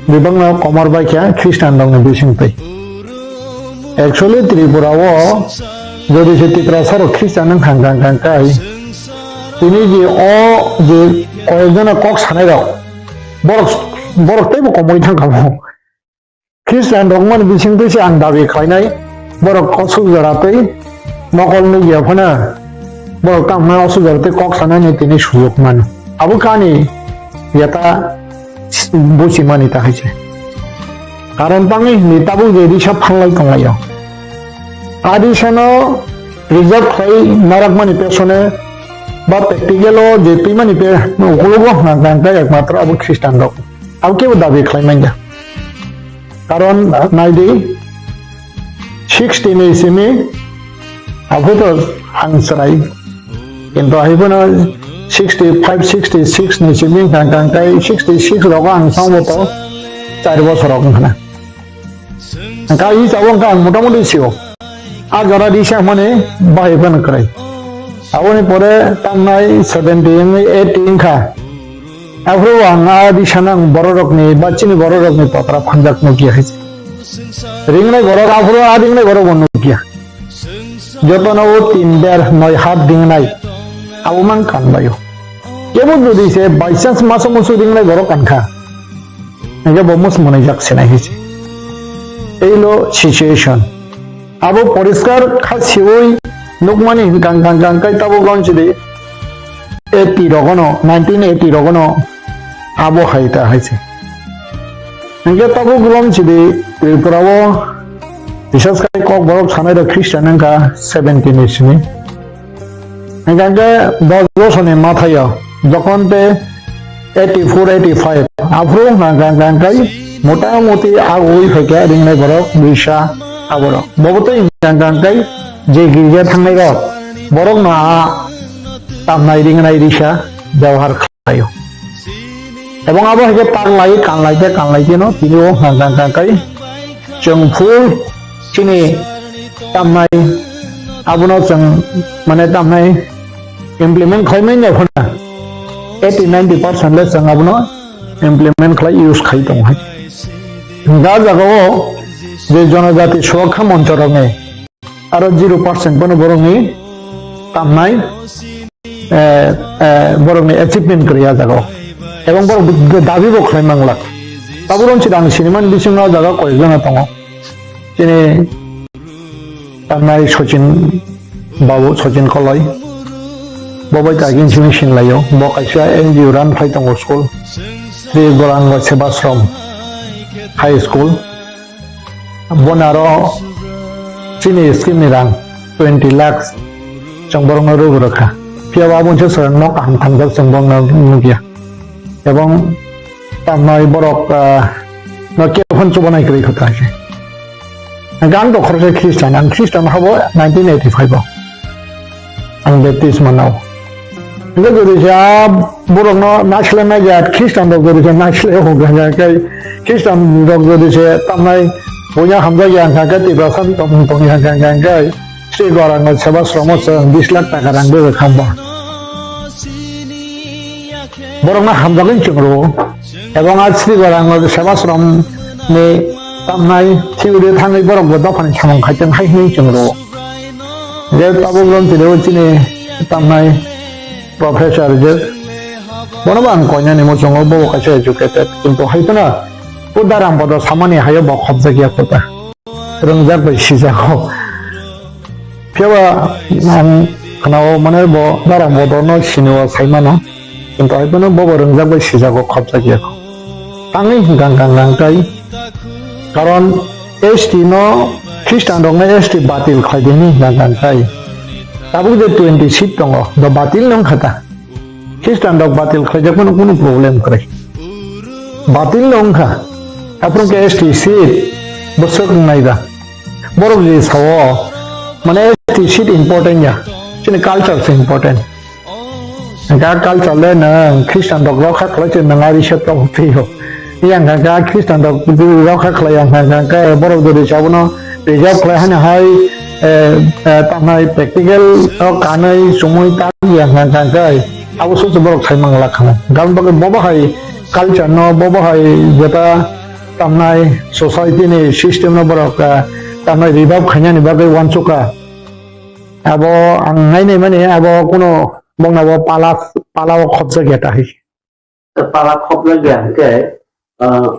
bibangno komor bai khe Christian rokni bising twi. Actually, Tripura o jodi se Tiprasa rok Christian wng kha, kang kang kai, tini je o je koyekjona kok sanai rok, borok, borok teibo komoi thang kha bo. Christian rok mani bising twi se ang dabi khlainai, borok kosuk jora twi mokol nukya phano, borok tamo asuk jora twi kok sanani tini sujok mano. Abo kani yata buchimani ta hai se. Karon tangwi hwnwi tabuk je risa phanlai tonglaio. A risano reserve khlai narakmani pesone ba practical o je twimani pe ukologo hwnka hwnka ekmatro abo Christian rok. Abo kebo dabi khlai manya. Karon nai di, sixty ni simi abo to ang chwrai. Kintu hai phano sixty five, sixty six ni simi hwnka hwnka kai sixty six rogo ang songbo to char bosor rok wngkha na. Hwnka i chabo hwnka ang motamoti sio. A jora risa hwnmani bahai phano kwrai. Aboni pore tamnai seventy wngwi eighty wngkha. Aphuru ang a risano ang bororokni ba chini bororokni totra phanjak nukya hai se. Ringnai borok aphuru a ringnai borok bo nukya. Jotono o tin der noi hat ringnai. Abo mang kanbaio. Kebo jodi se by chance masa musu ringnai borok kankha. Hingke bo mus monai jak sinai hai se. Eilo situation. Abo poriskar kha siwi nukmani hwnkha, hwnkha, hwnkha, hwnkha, tabuk lon sidi eighty rogono, nineteen eighty rogono abo hai ta hai se. Hingke tabuk lon sidi Tripura o bisas khai Kokborok sanai rok Christian wngkha seventy ni simi. Hingke hingke dos bosorni mathaio jokhon te eighty four, eighty five aphuru hwnka hwnka hwnka hwnkhe motamoti agoi phaikha ringnai borok duisa aborok. Bobo tei hwnka hwnka hwnka je girja thangnai rok borokno a tamnai ringnai risa byabohar khlaio. Ebong abo hai khe tak lai, kan lai khe, kan lai khe no, tini o hwnka hwnka hwnka kai chwng full chini tamnai abono chwng mane tamnai implement khlai manya phano eighty ninety percent le chwng abono implement khlai use khai tongo hai. Da jaga o je jonojati suakha moncho rok ni aro zero percent bono borokni tamnai, eh, eh, borokni achievement kwrwi ah jagao. Ebong borok dabi bo khlai manglak. Tabuk rong chida ang sinimani bisingo ah jaga koyekjona tongo. Chini tamnai Sachin babu, Sachin Koloi. Bo bai kagin simi sinlaio. Bo kaisa N G O run khlai tongo school. Sri Gauranga Sevashram High School. Bono aro chini scheme ni rang twenty lakhs chwng borokno rw rwkha. Phiya bo abo se chwng nok kaham thangjak chwng borokno nukya. Ebong tamnai borok, ah, no khe phone chubanai kwrwi kha ta se. Ang to khoroksa Christian, ang Christian habo nineteen eighty five o. Ang baptisma nao. Hingke jodi se a borokno naisle nai ya, Christian rok jodi se naisle hwnkha hwnkha khe, Christian rok jodi se tamnai buya hamjak ya hwnkha khe, Tiprasa ni tongmung tong ya hwnkha hwnkha khe, Sri Gauranga Sevashram o chwng bis lakh taka rang rwkha hwnba. Borokno hamjagwi chwng rwo. Ebong a Sri Gauranga Sevashram ni tamnai theory thangwi borok bo dophani samung khai tong hai hwnwi chwng rwo. Je tabuk rom tini o chini tamnai professor je bono bo ang koinani muchungo bo kaisa educated, kintu hai phano o Daram Bodo samani hayo bo khopjak ya kota. Rwngjak bai sijago. Phiya ba ang khwnao mane bo Daram Bodo no sini o sai mano. Kintu hai phano bo bo rwngjak bai sijago khopjak ya kho. Tangwi hwnkha hwnkha hwnkha kai. Karon S T no, Christian rokno S T batil khlai di hwnwi hwnkha hwnkha kai. Tabuk je twenty seat tongo, do batil no wngkha ta. Christian rok batil khlaijak phano kunu problem kwrwi. Batil no wngkha. Aphuru khe S T seat bwswk wngnai da. Borok je sao, mane S T seat important ya. Chini culture se important. Ga culture le nwng Christian rok rok kha khlai se nwng ari se tok phio. Yang kha ga Christian rok rok kha khlai yang kha ga borok jodi sabono reserve khlai hana hai, eh, eh, tamo hai practical o kanai chumui ta yang kha ga abo se borok sai mangla khana. Gam bagwi bobo hai culture no, bobo hai jeta tamnai society ni system no borok, eh, tamnai revive khainani bagwi wansukha. Abo ang nainai mani abo kuno bongna bo pala, pala o khopjak ya ta hai. Pala khopjak ya hwnkhe, ah,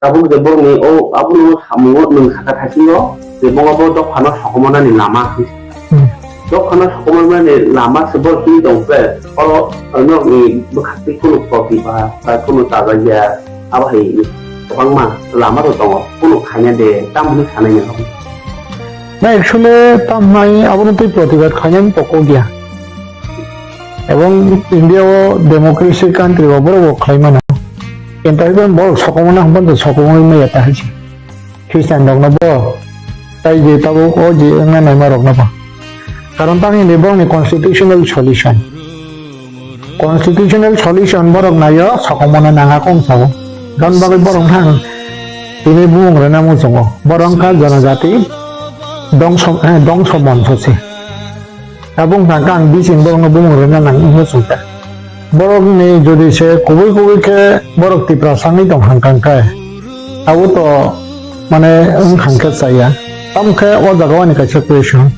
tabuk je borokni o abono samungo nwng sakha thaisingo je bongo bo dophano sokomornani lama hinwi. Hmm. Dophano sokomornani lama se borok hinwi tong khe oro norokni bwkhak twi kunu protibad ba kunu chajakya abo hai kwbangma lama rok tongo, kunu khaina de tamoni sanai nang. Na actually tamnai abono twi protibad khainani toko gya. Ebong India o democracy country o borok bo khlai mano. Kintu hai borok sokomorna hwnba sokomorwi maya ta hai se. Christian rokno bo tai je tabuk o je wngna naima rokno bo. Karon tamni hwnwi borokni constitutional solution. Constitutional solution borok naio sokomorna nangha kong sao. Gan bagwi borok thang tini bumung rwna muchungo. Borok wngkha janajati dongso, eh, dongso monso se. Abo wngkha khe ang bising borokno bumung rwna nang wngwi chwngkha. Borokni jodi se kubui kubui khe borok Tiprasa wngwi tong hang kang khe, abo to mane wng hang khe chaya. Tamo khe o jaga o ani kaisa question.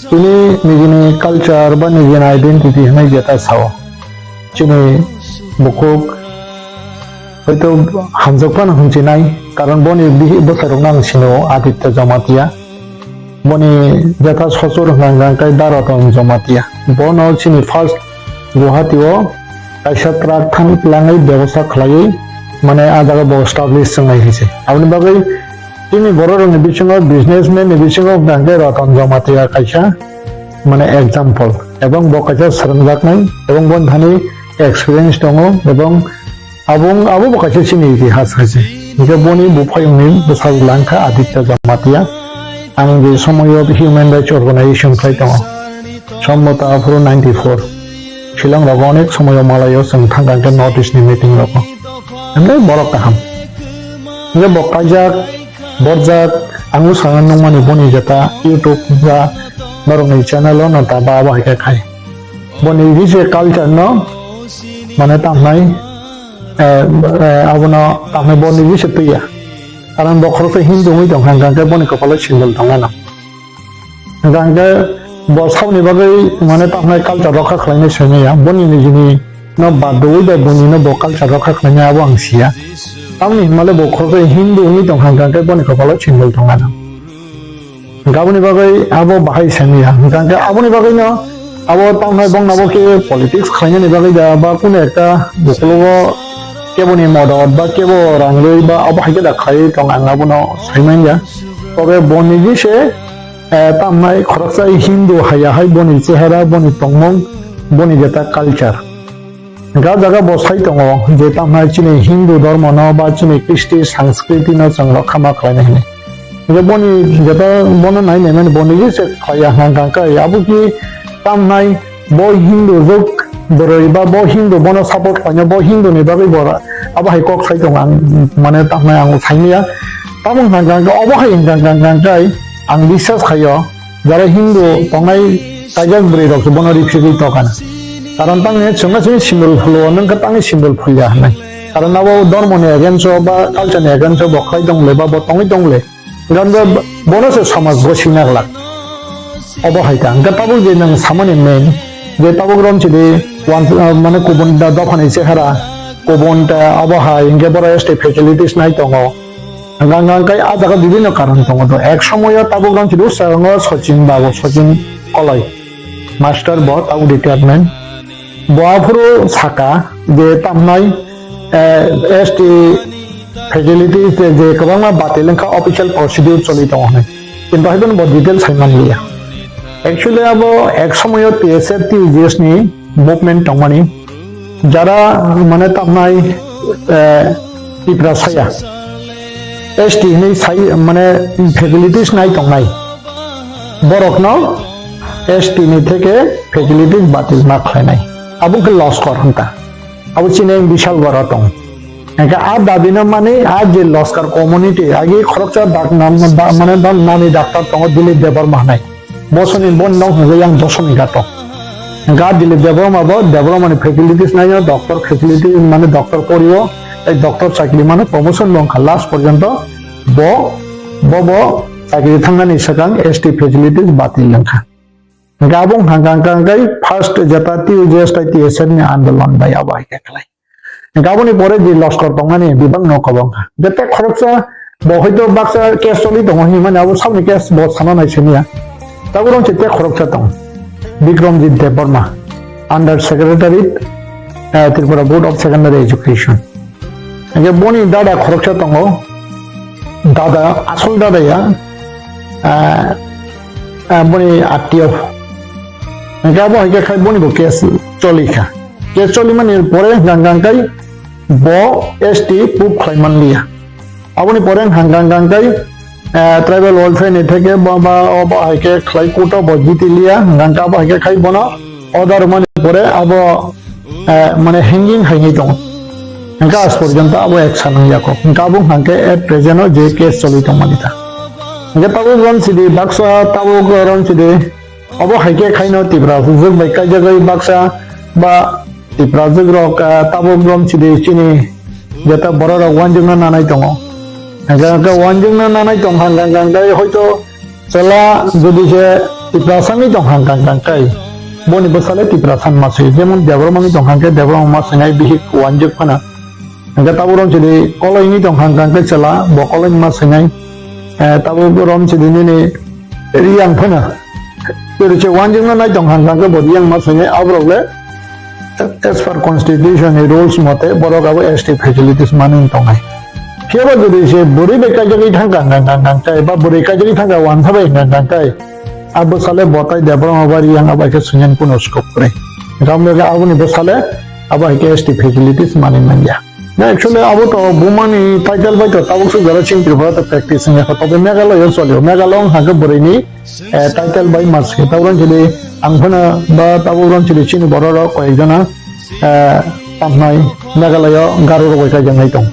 Tini nijini culture ba nijini identity hwnwi jeta sao. Chini bukhuk hoito hamjak phano hwnjinai, karon boni bihik bwsarokno ang sino, Aditya Jamatia. Boni jeta sochor hwnka hwnka khe Daraton Jamatia. Bono chini first Guwahati o kaisa truck than tlangwi bebosta khlaiwi, mane, ah jaga bo establish wngnai hinwi se. Aboni bagwi chini borok rokni bisingo, businessman ni bisingo hwnka hwnkhe Ratan Jamatia kaisa, mane, example. Ebong bo kaisa swrwngjaknai, ebong boni thani experience tongo, ebong Abo, abo bo kaisa chini itihas hai se. Hingke boni buphayungni bwsajwlang kha Aditya Jamatia. Ang je somoyo Human Rights Organization khlai tongo. Sombota aphuru ninety-four. Shillong rogo onek somoyo malayo chwng thangkha hingke North East ni meeting rogo. Hingke borok kaham. Hingke bo kaijak, borjak, ang bwskango nukmani boni jeta YouTube ba norokni channel o no ta ba abo hai khe khai. Boni rije culture no mane tamhnai eh, eh, abono tamni bo niji se twiya. Karon bo khoroksa Hindu wngwi tongkha, hwnkha khe boni kopalo sindol tongmano. Hwnkha khe bo saboni bagwi mane tamni culture rokha khlainai soi maya. Boni nijini no bad rwui bai boni no bo culture rokha khlainai abo ang siya. Tamni hwnmale bo khoroksa Hindu wngwi tongkha, hwnkha khe boni kopalo sindol tongmano. Hwnkhe aboni bagwi abo bahai sani ya. Hwnkhe aboni bagwino abo tamhai bongno bo khe politics khlainani bagwi da ba kunu ekta ukologo keboni modot ba kebo rang rwi ba abo hai khe da khlaiwi tong ang abono sai manya. Tobe bo niji se, eh, tamhai khoroksa Hindu haiya hai boni chehara, boni tongmung, boni jeta culture. Ga jaga bo sai tongo je tamhai chini Hindu dhormo no ba chini Kristi sanskriti no chwng rokha ma khlainai hinwi. Je boni jeta bono nai nai mani boni je se khlaiya hwnkha hwnkha khe abo ki tamhai bo Hindu rok bwrwi ba bo Hindu bono support khlaina bo Hindu ni bagwi bo abo hai kok sai tongo ang mane tamhai ang sai maya. Tamo hwnkha hwnkha khe obo hai hwnkha hwnkha hwnkha khe ang biswas khaio. Jara Hindu tongnai kaijak bwrwi rok se bono ripsigwi tokana. Karon tangni chwngno chini symbol phulo, nwng khe tangni symbol phulya hinwi. Karon abo dhormo ni against o ba culture ni against o bo khlai tong le ba bo tongwi tong le. Karon bo, bono se samaj bo sina glak. Obo hai ta. Hwnkhe tabuk je nwng samani main, je tabuk rom chili wan, ah, mane kubun da dopha ni chehara, kubun ta abo hai, hwnkhe boro S T facilities nai tongo. Hwnkha hwnkha khe ah jaga bibinno karon tongo do. Ek somoyo tabuk rang chidu sarango Sachin babu, Sachin Koloi. Master bo tabuk retirement. Bo aphuru saka je tamnai, eh, S T facilities je, je kwbangma batil wngkha, official procedure choli tongo hinwi. Kintu haiphano bo detail sai manliya. Actually abo ek somoyo T S F T U G S ni movement tongmani, jara mane tamnai, eh, Tiprasaya S T hinwi sai mane facilities nai tongnai, borokno S T ni theke facilities batil ma khlainai. Abo khe loskor hinta. Abo chini bishal boro tong. Hingke a dabi no mani a je loskar community agi khoroksa dak nam, da-, mane da-, nani doctor tongo Dilip Debbarma hinai. Bosoni bo nok hingke yang Dosomighat o. Hingke a Dilip Debbarma bo Debbarma ni facilities naino, doctor facility mane doctor porio, ei doctor chakri mano promotion bo wngkha last porjonto bo, bo, bo chakri thangnani swkang S T facilities batil wngkha. Hingke abo wngkha hingka hingka hingke first jeta T U J S tai T S F ni andolon bai abo hai khe khlai. Hingke aboni pore je loskor tongmani bebak no kobong kha. Hingke tei khoroksa bo hoito baksa case choli tongo hinmani abo saboni case bo sana nai siniya. Tabuk rong se tei khoroksa tong. Bikramjit Debbarma, under secretary, eh, Tripura Board of Secondary Education. Hingke boni dada khoroksa tongo, dada, asol dada ya, ah, ah, boni attiyo. Hingke abo hingke khai boni bo case choli kha. Case choli mani pore hingka hingka kai bo S T proof khlai man liya. Aboni pore hingka hingka kai, ah, tribal welfare ni theke bo ba, o bo hai khe khlai court o bo jiti liya, hingka hingka abo hai khe khai bono order mani pore abo eh, mane hanging haini tongo. Hingke as porjonto abo action wngya kok. Hingke abo hingke at present o je case choli tongmani ta. Hingke tabuk rom sidi baksa tabuk rom sidi obo hai khe khaino Tipra jwk bai kaijagwi baksa ba Tipra jwk rok, eh, tabuk rom sidi chini jeta borok rok wanjwkna nanai tongo. Hingke hingke wanjwkna nanai tong hingke hingke hoito Chwla jodi se Tiprasa wngwi tong hang kang kang kai, boni bwsale Tiprasa wngma se, jemon Debbarma wngwi tong hang khe Debbarma wngma se nai bihik wanjwk phano. Hingkhe tabuk rom sidi Koloi wngwi tong hang kang khe chwla bo Koloi wngma se nai, eh, tabuk rom sidi nini Riyang phano. Jodi se wanjwkno nai tong hang kang khe bo Riyang wngma se nai, aborok le As per constitution ni rules mote borok abo S T facilities manwi tongnai. Phiya ba jodi se bwrwi bai kaijagwi thang kang kang kang kang kai ba bwrwi kaijagwi thang kang wansa bai kang kang kai, abo sale botai Debbarma ba Riyang abo khe swngyani kuno scope kwrwi. Gam loge aboni bwsale abo hai khe S T facilities manwi manya. Na actually abo to bumani title bai to tabuk suk jora chini Tripura to practice wngya kho, tobe Meghalaya o cholio. Meghalaya wngkha khe bwrwini eh, title bai mas khe tabuk rang chili ang phano ba tabuk rang chili chini borok rok koi jona, eh, tamhnai Meghalaya o Garo rok bai kaijaknai tong.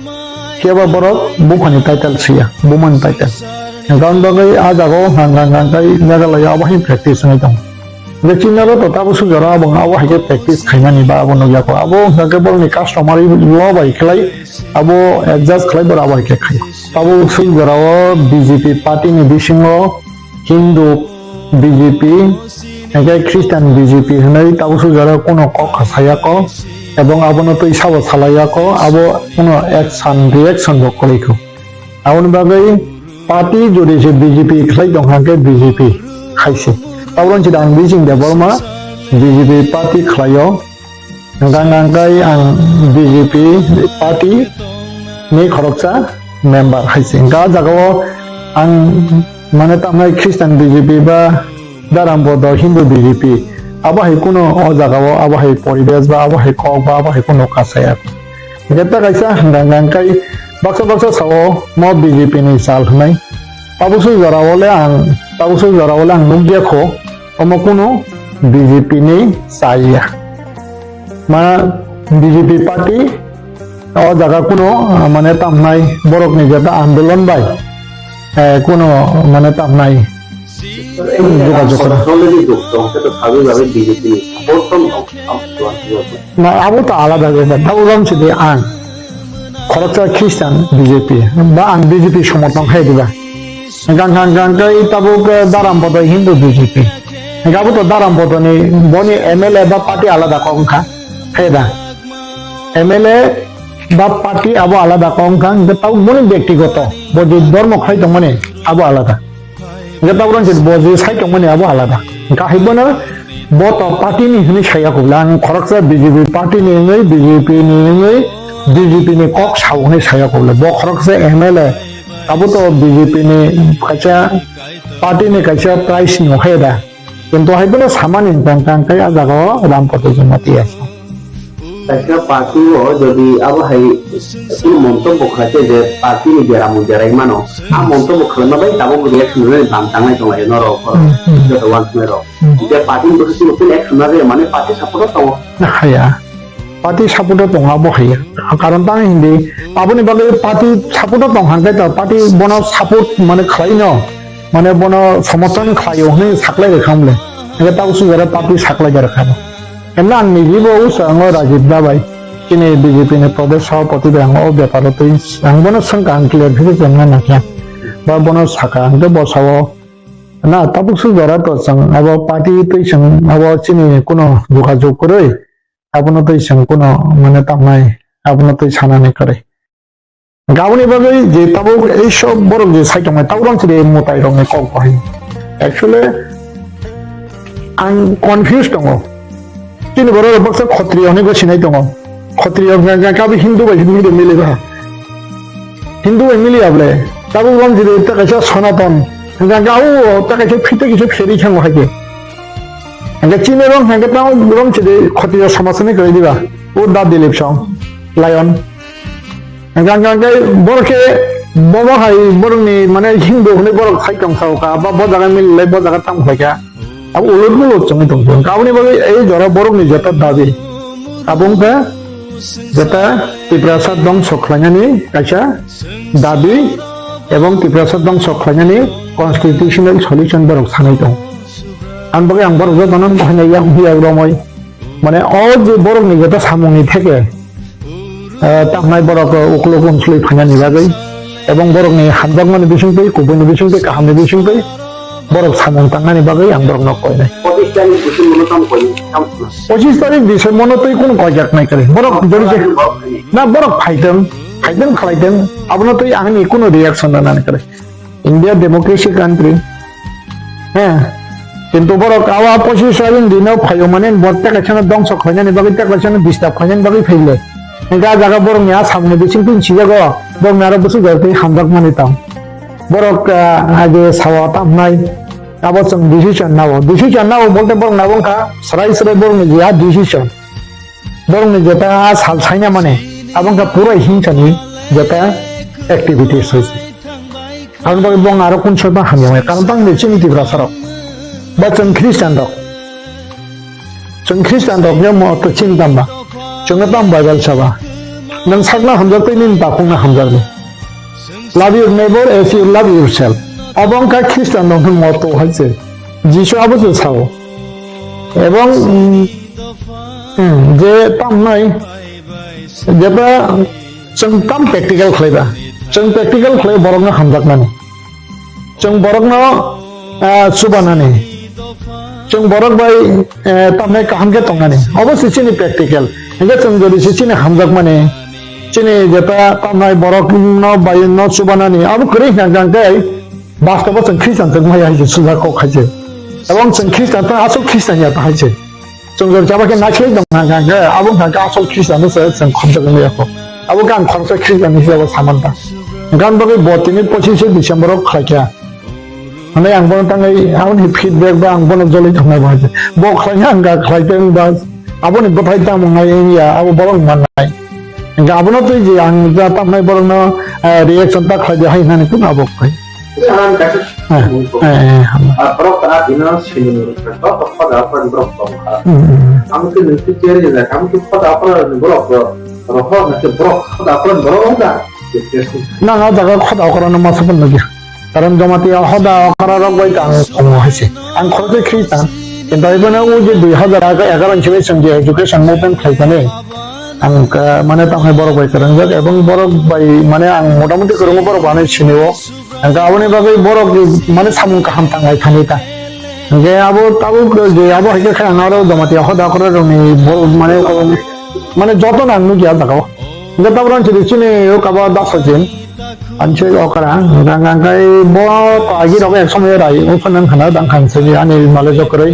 Phiya ba borok buphani title siya, bumani title. Hingkha bagwi ah jaga o hang hang hang kai Meghalaya abo hai practice wngwi tong. Hingkhe chini aro to tabuk suk jora abo abo hai khe practice khaimani ba abo nukya kho. Abo hingkha khe borokni customary law bai khlai abo adjust khlai borok abo hai khe khai. Tabuk suk jora o B J P party ni bisingo Hindu B J P, hingkhe Christian B J P hinwi tabuk suk jora kuno kok khasaya kho, ebong abono twi sabo salaiya kho, abo kuno action, reaction bo kwrwi kho. Aboni bagwi party jodi se B J P khlai tong hang khe B J P khai se. Tabuk rang chida ang Bijing Debbarma B J P party khlaio. Hingkha hingkha khe ang B J P party ni khoroksa member hai se. Hingkha ah jaga o ang mane tamnai Christian B J P ba Dharam Bodo Hindu B J P abo hai kuno o jaga o abo hai poribesh ba abo hai kok ba abo hai kuno kasaya. Hingkhe ta kaisa hingkha hingkha khe baksa baksa sao mo B J P ni sal hwnwi. Tabuk suk jora o le ang, tabuk suk jora o le ang nukya kho. Omo kunu B J P ni chaya. Ma B J P party o jaga kunu, ah, mane tamnai borok ni jeta andolon bai, eh, kunu mane tamnai jogajog kora. Already dukha, hwnkhe to sabai babai B J P ni support tong tong, tong tong. Na abo to alada bepar. Tabuk rom sidi ang khoroksa Christian B J P ba ang B J P somorthon khai diba. Hingkha hingkha hingkha khe tabuk, eh, Dharam Bodo Hindu B J P. Hingkha abo to Dharam Bodo ni boni M L A ba party alada kok wngkha. Khe da. M L A ba party abo alada kok wngkha, hingkhe tabuk boni bektigoto bo je dhormo khlai tongmani abo alada. Hingkhe tabuk rang se bo je sai tongmani abo alada. Hingkha hai bono bo to party ni hinwi saya kubla ang khoroksa B J P party ni wngwi B J P ni wngwi B J P ni kok sao hwnwi saya kobole. Bo khoroksa M L A, abo to B J P ni kaisa party ni kaisa prize ni okhai da. Kintu hai bono samani tang tang kai a jaga o Ram Koto Jamatia. Kaisa party o jodi abo hai kunu montobbo khlai khe je party ni beram berai mano, a montobbo khlaima bai tabuk reaction rwnai bam tangnai tong lai norok, Hmm, hmm. Joto uansuknai rok. Hmm. Je party ni bwswk chini kunu action na rwya mane party support o tongo. Haya. Party support o tongo abo haya. Karon tang hindi aboni bagwi party support o tong hangkai to party bono support mane khlai no. Mane bono somorthon khlaio hwnwi saklai rwkha mole. Hingke tabuk sujare party saklai rwkha bo. Emno ang nijibo usa ango Rajib da bai. Chini B J P ni Pradesh Sabhapati bai ang o beparo twi ang bono swngkha ang clear khe chengna nakya. Ba bono saka hingke bo sao na tabuk sujara to chwng abo party twi chwng abo chini kuno jogajog kwrwi. Abono twi chwng kuno mane tamnai abono twi sanani kwrwi. Gaboni bagwi je tabuk ei sob borok je sai tongmani tabuk rang chide mwtai rokni kok bahai. Actually, ang confused tongo. Chini borok rok baksa Khotriyo hinwi bo sinai tongo. Khotriyo hwnkha hwnkha khe abo Hindu bai Hindu mili ba. Hindu bai mili ya ble. Tabuk rang chide ta kaisa Sanatan. Hwnkha hwnkha o ta kaisa phite kisa pheri thango hai khe. Hwnkha chini rang hwnkha tabuk rang chide Khotriyo somajni kwrwi diba. O da Dilip song. Lion. Hingke, hingke, hingke borok khe bobo hai borokni mane Hindu hwnwi borok sai tong sao kha, ba bo jaga mililai bo jaga tamo khlai kha. Abo ulut mulut chwngwi tong phuru. Aboni bagwi ei jora borokni jeta dabi. Abo wngkha jeta Tiprasa dongso khlainani kaisa dabi ebong Tiprasa dongso khlainani constitutional solution borok sanai tong. Aboni bagwi ang borok jotono haino yak huyak romoi. Mane o je borokni jeta samungni theke, eh, tamnai borok, eh, uklok unsului phainani bagwi, ebong borokni hamjakmani bisingtwi, kubuini bisingtwi, kahamni bisingtwi borok samung tangnani bagwi ang borokno koinai. Pochisni bising mono tamo koinai, tamo khna. Pochis tarik bising mono twi kunu koijaknai kwrwi. Borok jodi je, na borok phaitwng, phaitwng khlaitwng, abono twi ani kunu reaction rwnani kwrwi. India democracy country. He. Kintu borok awa pochis tarik dino phaio mane bor tekaisano dongso khlainani bagwi tekaisano disturb khlainani bagwi phaile. Hingke a jaga borokni a samungni bising twi sijago borokni aro bwswk jora twi hamjakmani tong. Borok, ah, age sawa tamnai abo chwng decision nao. Decision nao bolte borok nabo wngkha srai srai borokni je a decision. Borokni jeta sal saina mane, abo wngkha pura hingsani jeta activities hoise. Aboni bagwi bong aro kun soiba hamya maya, karon tang de chini Tiprasa rok. Ba chwng Christian rok. Chwng Christian rok je mo to chini tamba. Chwngno tamo Bible saba. Nwng sakno hamjak tei nini takhukno hamjakdi. Love your neighbor as you love yourself. Abo wngkha Christian rokni motto hai se. Jisu abo se sao. Ebong, mm, mm, je tamnai, jeta chwng tam practical khlaiba. Chwng practical khlai borokno hamjakmani. Chwng borokno, ah, chubanani. Chwng borok bai, eh, tamnai kaham khe tongnani. Obo se chini practical. Hingke chwng jodi se chini hamjakmani, chini jeta tamnai borokno bai no chubanani. Abo kwrwi hwnka hwnkhe bastobo chwng Christian chwng maya hai se sujak kok hai se. Ebong chwng Christian ta aswk Christian ya ta hai se. Chwng jor chaba khe naikhlai tong hwnka hwnkhe abo hwnka khe asol Christian no se chwng khoroksa wngwi yakho. Abo khe ang khoroksa Christian ni hisabo saman ta. Hwnka hwnba khe bo tini pochishe December o khlai kha. Hwnwi ang bono tangwi aboni feedback ba ang bono joloi tongnai bo hai khe. Bo khlai kha hwnka khlai khe wngba aboni bwthai tamo wngnai wngya abo borok mannai. Hwnka abono twi je ang ja tamnai borokno, eh, reaction ta khlai di hai hwnani kunu abo khai. Ang kaisa Eh, samung tong. Eh, eh, hambai. Ah, borok ta bini sini ni rwkha. Borok ta khoda aphani borok tong kha. Hmm, hmm. Amo khe nung khe cherry ni, amo khe khoda aphani borok ro-, rohor na khe borok khoda aphani borok wng da. Nang a jaga khoda aphani masa pun lagi. Karon Jamatia hoda okra rok bai ang tongo hai se. Ang khoroksa Christian. Kintu ibono o je dui hazar egaroh ni simi chwng je education movement khlai kani. Ang, ah, mane tangkhai borok bai kwrwngjak ebong borok bai mane ang motamuti kwrwngo borok bai sini o. Hingke aboni bagwi borok mane samung kaham tanglai thani ta. Hingke abo tabuk je abo hai khe khe ang aro Jamatia hoda okra rokni bo-, mane, mane joto no ang nukya jaga o. Hingke tabuk rang chini chini o kaba dasa jin. Anche okra, hingke hingke bo to agi rok ek somoi rai, o phano hana dang khan se ani male jokroi.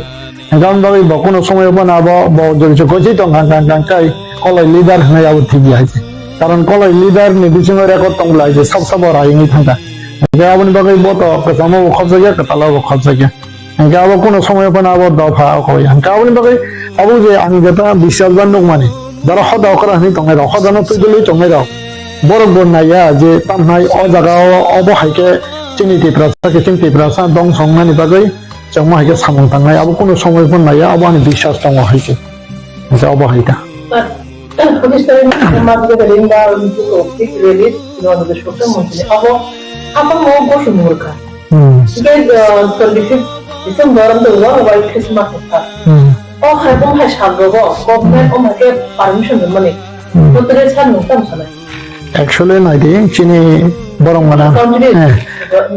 Hingke aboni bagwi bo kuno somoi phano abo bo jori se gosi tong kha, hingke hingke koloi leader hwnwi abo thik ya hai se. Karon koloi leader ni bisingo record tong bwlai je sab sabo rai wngwi thangkha. Hingke aboni bagwi bo to kwchamo bo khopjakya, kwtalo bo khopjakya. Hingke abo kuno somoyo phano abo dopha o koi. Hingke aboni bagwi abo je ang jeta biswas ba nukmani, jara hoda okra hwnwi tongnai rok, hoda no twi dwlwi tongnai rok. Borok bo naiya je tamhnai o jaga o obo hai khe chini Tiprasa khe chini Tiprasa dongso wngnani bagwi chwngma hai khe samung tangnai. Abo kuno somoyo phano naiya, abo ani biswas tongo hai khe. Hingke obo hai ta. But, Buddhist story ma, ma, ma, ma, ma, ma, ma, ma, abo, abo mo gosi murka. Hmm. Because, uh, twenty-fifth December, ang to one white Christmas ka. Hmm. O hai, o hai sal rogo, government o hai ke permission rwmani. Hmm. Bo tere san nung tam sana. Actually, nai di, chini borong gana. Country. Eh,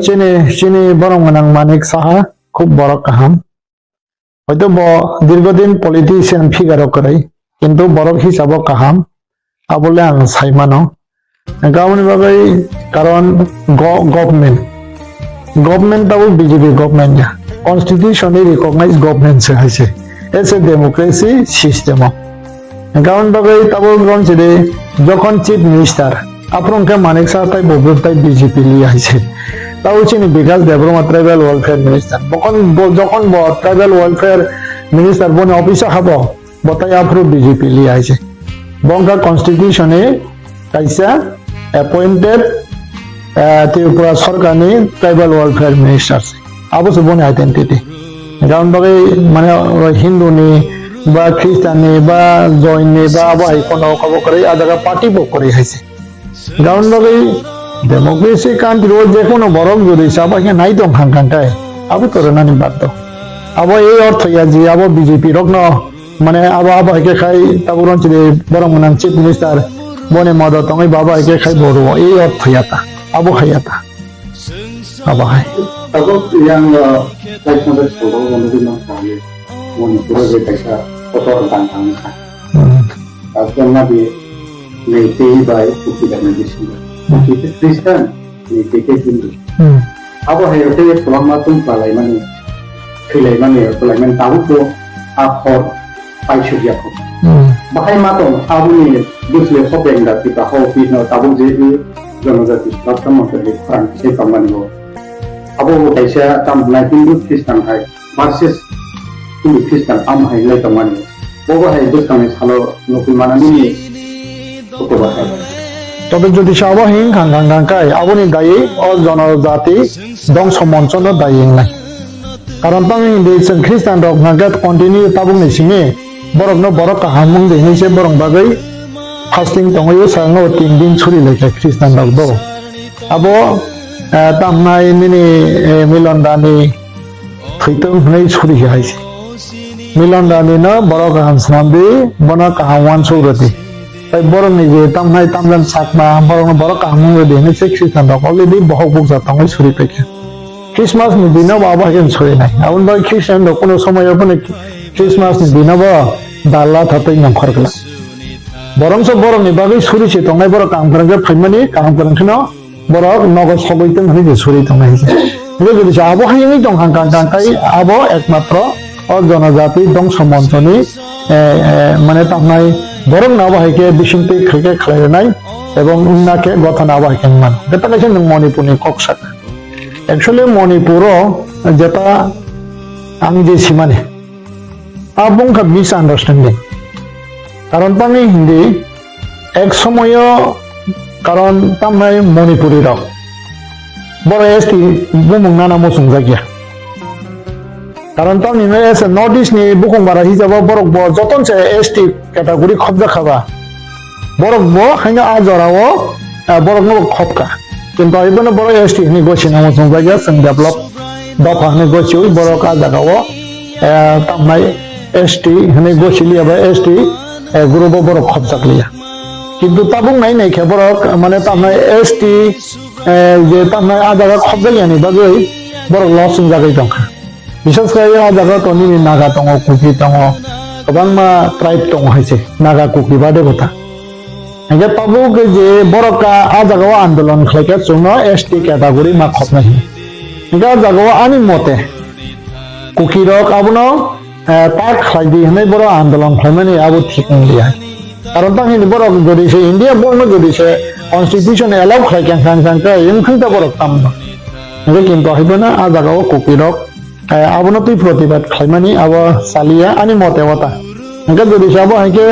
chini, chini borong gana Manik Saha, khub borok kaham. Hoito bo dirgodin politician figure o kwrwi, kintu borok hisabo kaham, abole ang sai mano. Hingke aboni bagwi karon go-, government, government tabuk B J P government ya, constitution ni recognized government se hai se, as a democracy system o. Hingke aboni bagwi tabuk rom sidi jokhon chief minister, aphuru hingke Manik Saha tai bo tai B J P li hai se. Tabuk chini Bikash Debbarma tribal welfare minister. Bokhon bo, jokhon bo tribal welfare minister boni office o habo, bo tai aphuru B J P li hai se. Bo wngkha constitution ni kaisa appointed, eh, Tripura sorkar ni tribal welfare minister se. Abo se boni identity. Hingke aboni bagwi mane Hindu ni ba Christian ni ba Jain ni ba abo hai kono kabo kwrwi, a jaga party bo kwrwi hai se. Hingke aboni bagwi democracy country o je kono borok jodi sa bai khe nai tong kha hingka khe abo to rwnani baddo. Abo ei ortho ya je abo B J P rok no mane abo, abo hai khe khai tabuk ron chini borok mwnang chief minister boni modo tongwi ba abo hai khe khai bo rwo ei ortho ya ta. Abo hai ya ta. Abo hai. Tabuk yang, uh, kaisa bai salo bo nugwi mankha, Manipur o je kaisa kotor dang tang kha. Hmm. Tabuk yang nabi nei tei bai Kuki bai nai bisingo. Kuki khe Christian, nei tei khe Hindu. Hmm. Abo hai khe kwbangma tong kwlaimani, thwilaimani, kwlaimani tabuk bo a hor paisuk ya kho. Hmm. Bahai ma tong aboni bwsle hopeng da tipa ho pi no tabuk je i jonojati suraksha montri khorang se tongmani bo. Abo bo kaisa tam hwnai Hindu Christian hai versus Hindu Christian am hai lai tongmani bo. Bo bo hai bwskangni salo nukui manani ni kotor bahai. Tobe jodi sa abo hing khang khang khang kai aboni dai o jonojati dongso moncho no dai wngnai. Karon tamo hwnwi chwng Christian rok hwnkha khe continue tabukni simi borokno borok kaham wng di hwnwi se borok bagwi fasting tongwi o sakno tin din suri lai kha Christian rok bo. Abo, eh, tamnai nini, eh, Milon Dani thwitwng hwnwi suri hai se. Milon Dani no borok kaham swnam di, bono kaham uansuk rw di. Tai borokni je tamnai tamjani sakma, borokno borok kaham wng rw di hwnwi se Christian rok already bohok bukcha tongwi suri paikha. Christmas ni dino bo abo hai khe suri nai. Aboni bagwi Christian rok kuno somoyo phano Christmas ni dino bo dalla thatwi nongkhor glak. Borok se borokni bagwi suri se tongnai, borok kaham kwrwng khe phaimani, kaham kwrwng kheno borok nogo sogwi tong hwnwi se suri tongnai se. Hingke jodi se abo hai wngwi tong kha, kha, kha, kha, abo ekmatro o jonojati dongso monchoni, eh, eh, mane tamnai borokno abo hai khe bisingtwi khaikhe khlai rwnai ebong wngna khe gothana abo hai khe wngmano. Jeta kaisa nwng Manipurni kok sak. Actually Manipuro jeta ang je simani, abo wngkha misunderstanding. Karon tamni hindi ek somoyo karon tamnai Manipuri rok boro S T bumung nana muchungjakya. Karon tamni no S North East ni bukung bara hisabo borok bo joton se S T category khobjak khaba. Borok bo haino a jora o, ah, borok no khobka. Kintu ai bono borok S T hini gosi namo chungjagya, chwng develop dopha hini gosi ui borok a jaga o, eh, tamnai S T hini gosi liya ba S T, eh, group o borok khobjak liya. Kintu tabuk nai nai khe borok mane tamnai S T, eh, je tamnai a jaga khobjak yani bagwi borok loss wngjagwi tongkha. Bisas khe o jaga to nini Naga tongo, Kuki tongo, kwbangma tribe tongo hai se, Naga, Kuki bade bwtha. Hingke tabuk je borok ka a jaga o andolon khlai khe chwngno S T category ma khopnai hino. Hingke a jaga o ani mote Kuki rok abono, eh, tak khlai di hinwi borok andolon khlaimani abo thik wng liya. Karon tang hini borok jodi se India borno jodi se constitution allow khlai kang kang kang khe wngkha ta borok tamno. Hingke kintu haibo na a jaga o Kuki rok, eh, abono twi protibad khlaimani abo chaliya ani mote wata. Hingke jodi se abo haike,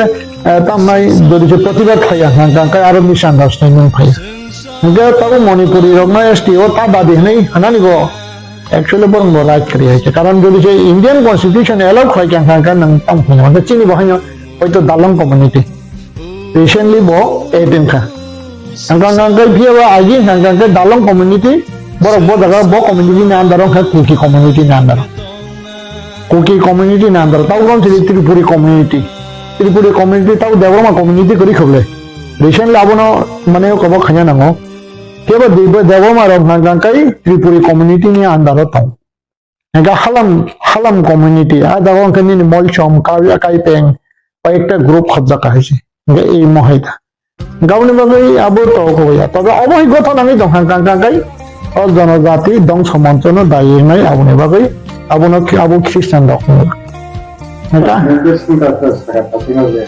eh, tamnai jodi se protibad khlaiya kang kang khe aro misunderstanding phaiya. Hingke tabuk Manipuri rokno S T o ta dabi hinui hanani bo actually borok bo right kwrwi hai khe. Karon jodi se Indian constitution allow khlai kang kang khe nang tamo phai nang chini bo haino hoito dalong community. Recently bo eighteen kha. Hingke hingke phiya ba agi hingke hingke dalong community borok bo jaga bo community ni under o khe Kuki community ni under o. Kuki community ni under o. Tabuk rom chini Tripuri community. Tripuri community tabuk Debbarma community kwrwi khablai. Recently abono mane kobo khanya nango. Kebo Debbarma rok hingke hingke Tripuri community ni under o tong. Hingke halam, halam community, a jaga hingke nini Molchom, Ka-, Kaipeng, bai ekta group khobjak hai se. Hingke ei mohai da. Gaboni bagwi abo to koboi ya. Tobe obo hai gotho nangwi tong kha, kang, kang, kai. O jonojati dongso moncho no dai wngnai aboni bagwi. Abono khi-, abo Christian rok wngkha. Hingke? Hingke singkar khe saka thasingma je.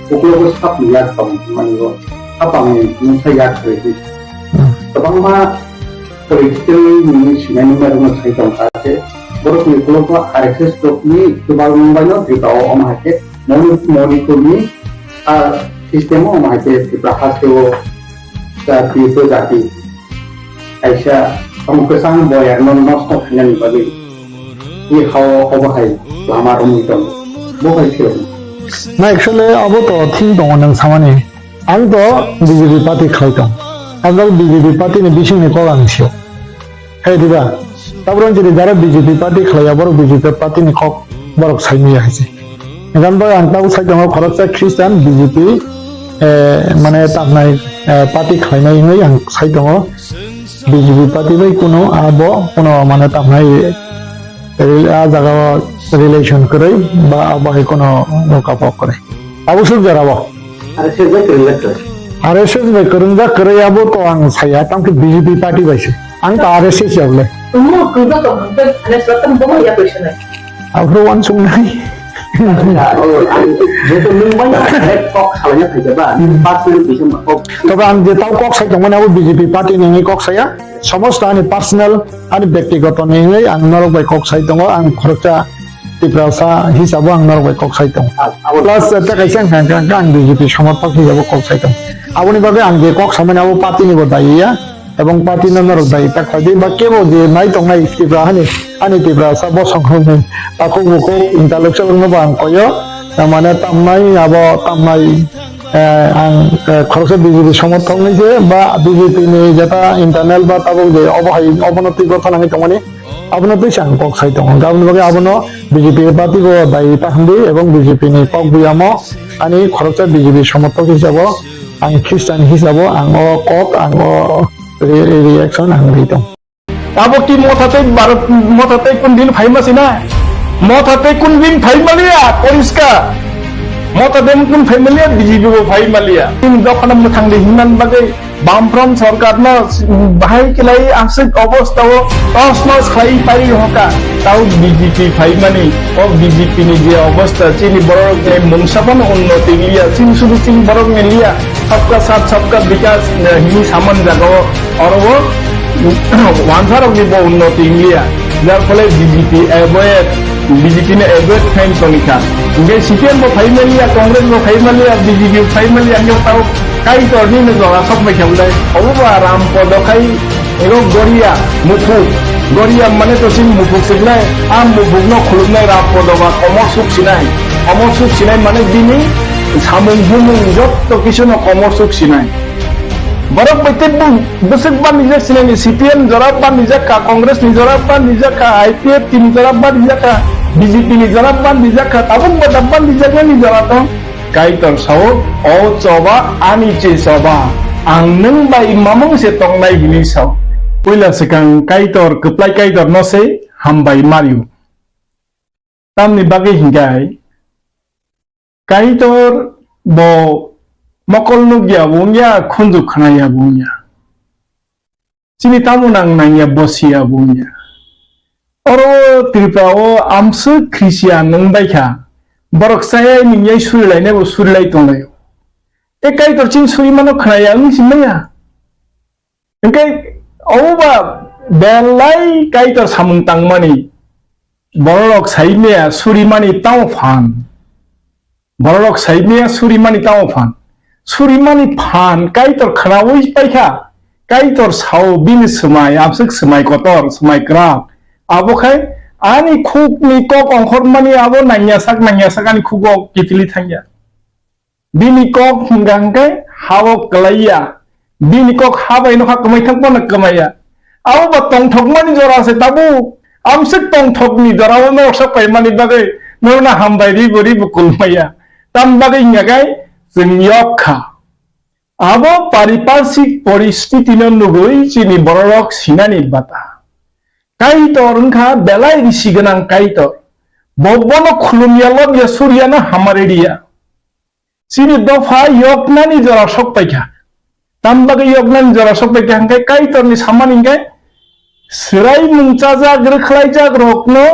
Uklogo sap yak tong mani bo. Sap ang mungsa yak khe. Hmm. Kwbangma political ni sinai nungma rokno sai tong kha khe, borok ni ulo khe R S S rok ni kwbang bai no Tripura o omo hai khe Moni-, Manipur ni a system o omo hai khe Tripura haste o jati to jati kaisa tamo kwchang boyar no nosto khainani bagwi i ha o obo hai lama romwi tongo. Bo hai khe. Na actually abo to thing tongo nang samani. Ang to B J P party khlai tong. Ang to B J P party ni bising ni kok ang sio. Hai diba? Tabuk jodi jara B J P party khlai ya, borok B J P party ni kok borok sai maya hai se. Ekan bai ang tabuk sai tongo khoroksa Christian B J P, eh, mane tamnai, eh, party khlainai hinwi ang sai tongo. B J P party bai kuno abo kuno mane tamnai rel-, a jaga o relation kwrwi ba abo hai kuno nokha pok kwrwi. Abo suk jora bo. R S S bai kwrwngjak kwrwi. R S S bai kwrwngjak kwrwi abo to ang saya, tamo khe B J P party bai se. Ang to R S S ya bole. Omo kwrwngjak tong hwnkhe R S S tamo bobo ya kwrwi sanai. Aphuru uansuknai. Jehetu nwng bai direct kok salaina phaikha ba, personal kisa kok. Tobe ang je tao kok sai tongmani abo B J P party ni wngwi kok saya. Somosto ani personal, ani bektigoto ni wngwi ang norok bai kok sai tongo. Ang khoroksa Tiprasa hisabo ang norok bai kok sai tongo. Plus, eh, tei kaisa wngkha, wngkha, wngkha, ang B J P somorthok hisabo kok sai tongo. Aboni bagwi ang je kok samani abo party ni bo dayi ya, ebong party no norok dayi ta khlai di, ba kebo je nai tongnai Tipra hani, ani Tiprasa bosong hwnwi takhuk bukhuk intellectual rokno bo ang koyo, mane tamnai abo tamnai, eh, ang, eh, khoroksa B J P somorthok ni je ba B J P ni jeta internal ba tabuk je obo hai obono twi gotho nangwi tongmani. Abono twi ang kok sai tongo. Aboni bagwi abono B J P party bo dai ta hwnwi ebong B J P ni kok buyamo ani khoroksa B J P somorthok hisabo ang Christian hisabo ang o kok ang o re-, re-, reaction ang ri tong. Abo ki Motha tei Bharat, Motha tei kun din phaima sina? Motha tei kun din phaima liya, poriskar. Motha tei kun phaima liya, B J P bo phaima liya. Tin dokhana mwthang di hinan bagwi Bamfront sorkarno bahai khlai aswk obostao tos nos khlai pari hoka, tao B J P phaimani, o B J P ni je obosta, chini borokni mungsa phano unnoti liya, chini sudu chini borokni liya, sabka saath sabka bikas, eh, hini saman jagao, oro o wansarokni bo unnoti liya, jar phole B J P avoid, B J P ni avoid khlai tongkha. Hingke C P M bo phaimaliya, Congress bo phaimaliya, B J P bo phaimaliya, hingke tao Kaitorni no jora sok bai khe bwlai. Obo ba Ram Podo khai ego Goria Muphuk. Goria mane to sini Muphuk se bwlai. A Muphuk no khulumnai Ram Podo ba komor suk sinai. Komor suk sinai mane bini samung humung jotto kisu no komor suk sinai. Borok bai tei bwswk bandijak sinai ni C P M jora bandijak kha, Congress ni jora bandijak kha, I P F T ni jora bandijak kha, B J P ni jora bandijak kha, tabuk bo da bandijak nani jora tong. Kaitor sao, "O choba, ani che choba, ang nwng bai mamung se tongnai," hwnwi sao. Puila swkang Kaitor, kwplai Kaitor no se hambai mario. Tamni bagwi hinkhai Kaitor bo mokol nukya bo wngya, khunju khnaya bo wngya. Chini tamo nang nangya bo siya bo wngya. Oro Tripura o amswk khrisiya nwng baikha. Borok chayai nungyai surilainai bo surilai tonglaio. E Kaitor chini suri mano khna ya wngwi si maya. Hwnkhe obo ba belai Kaitor samung tangmani bororok sai maya suri mani tamo phan. Bororok sai maya suri mani tamo phan. Suri mani phan Kaitor khnaui paikha. Kaitor sao bini swmai, amswk swmai kotor, swmai kwrak. Abo khai ani khukni kok ongkhormani abo nangya sak, nangya sak ani khugo kiphilwi thangya. Bini kok hwnkha hwnkhe ha-o kwlaiya. Bini kok ha bai nokha kwmai thang phano kwmaiya. Abo ba tongthokmani jora se tabuk. Amswk tongthokni jora-o norok sok paimani bagwi norokno hambai ribo ribo kulmaya. Tam bagwi hwnkha khe chwng yok kha. Abo pariparsik poristitino nugwi chini bororok sinani bata. Kaitor wngkha belai risi gwnang Kaitor. Bo bono khulumya lobya suryano hamari riya. Chini dopha yoknani jora sok paikha. Tam bagwi yoknani jora sok paikha hwnkhe Kaitorni samani hwnkhe swraimung chajak rwkhlaijak rokno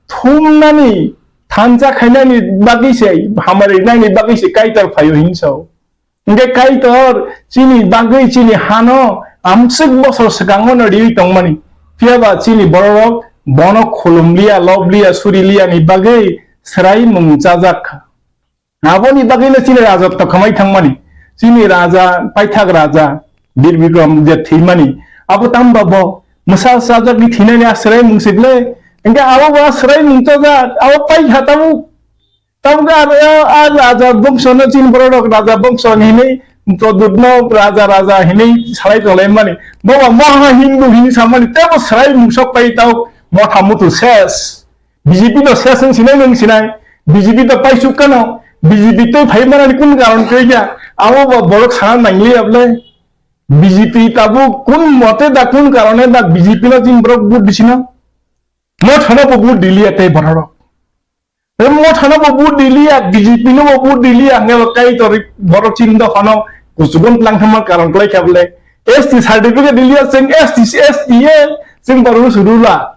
thumnani thansa khainani bagwi se hamari nani bagwi se Kaitor phaio hinwi sao. Hwnkhe Kaitor chini bagwi chini hano amswk bosor swkango no riwi tongmani. Phiyaba chini bororok bono khulumliya, lobliya, suriliyani bagwi swraimung chajak kha. Aboni bagwino chini rajotto khamai thangmani. Chini raja, paithak raja, Bir Bikram je thwimani. Abo tamba bo mwsa sajagwi thwinani a swraimung se ble. Hwnkhe abo bo a swraimung chajak, abo paikha tabuk. Tabuk a, a, a raja bongsono chini bororok raja bongso hinwi Pradyutno raja raja hinwi salai tonglaimani. Bo ba maha Hindu hinwi samani tebo swraimung sok pai tabuk motha muthul ses. B J P no ses wng sinai nwng sinai, B J P to paisuk kano, B J P tei phai manani kun karon tei ya, abo bo borok sana nangli able, B J P tabuk kun mote da kun karone da B J P no jin borok vote disino, mo thano bo vote diliya tei borok, mo thano bo vote diliya, B J P no bo vote diliya, hwnga bo Kaitor borok chin do phano kusugon tlang thama karon klai kha ble, S T certificate diliya, chwng S T, S T A, chwng borok sudula.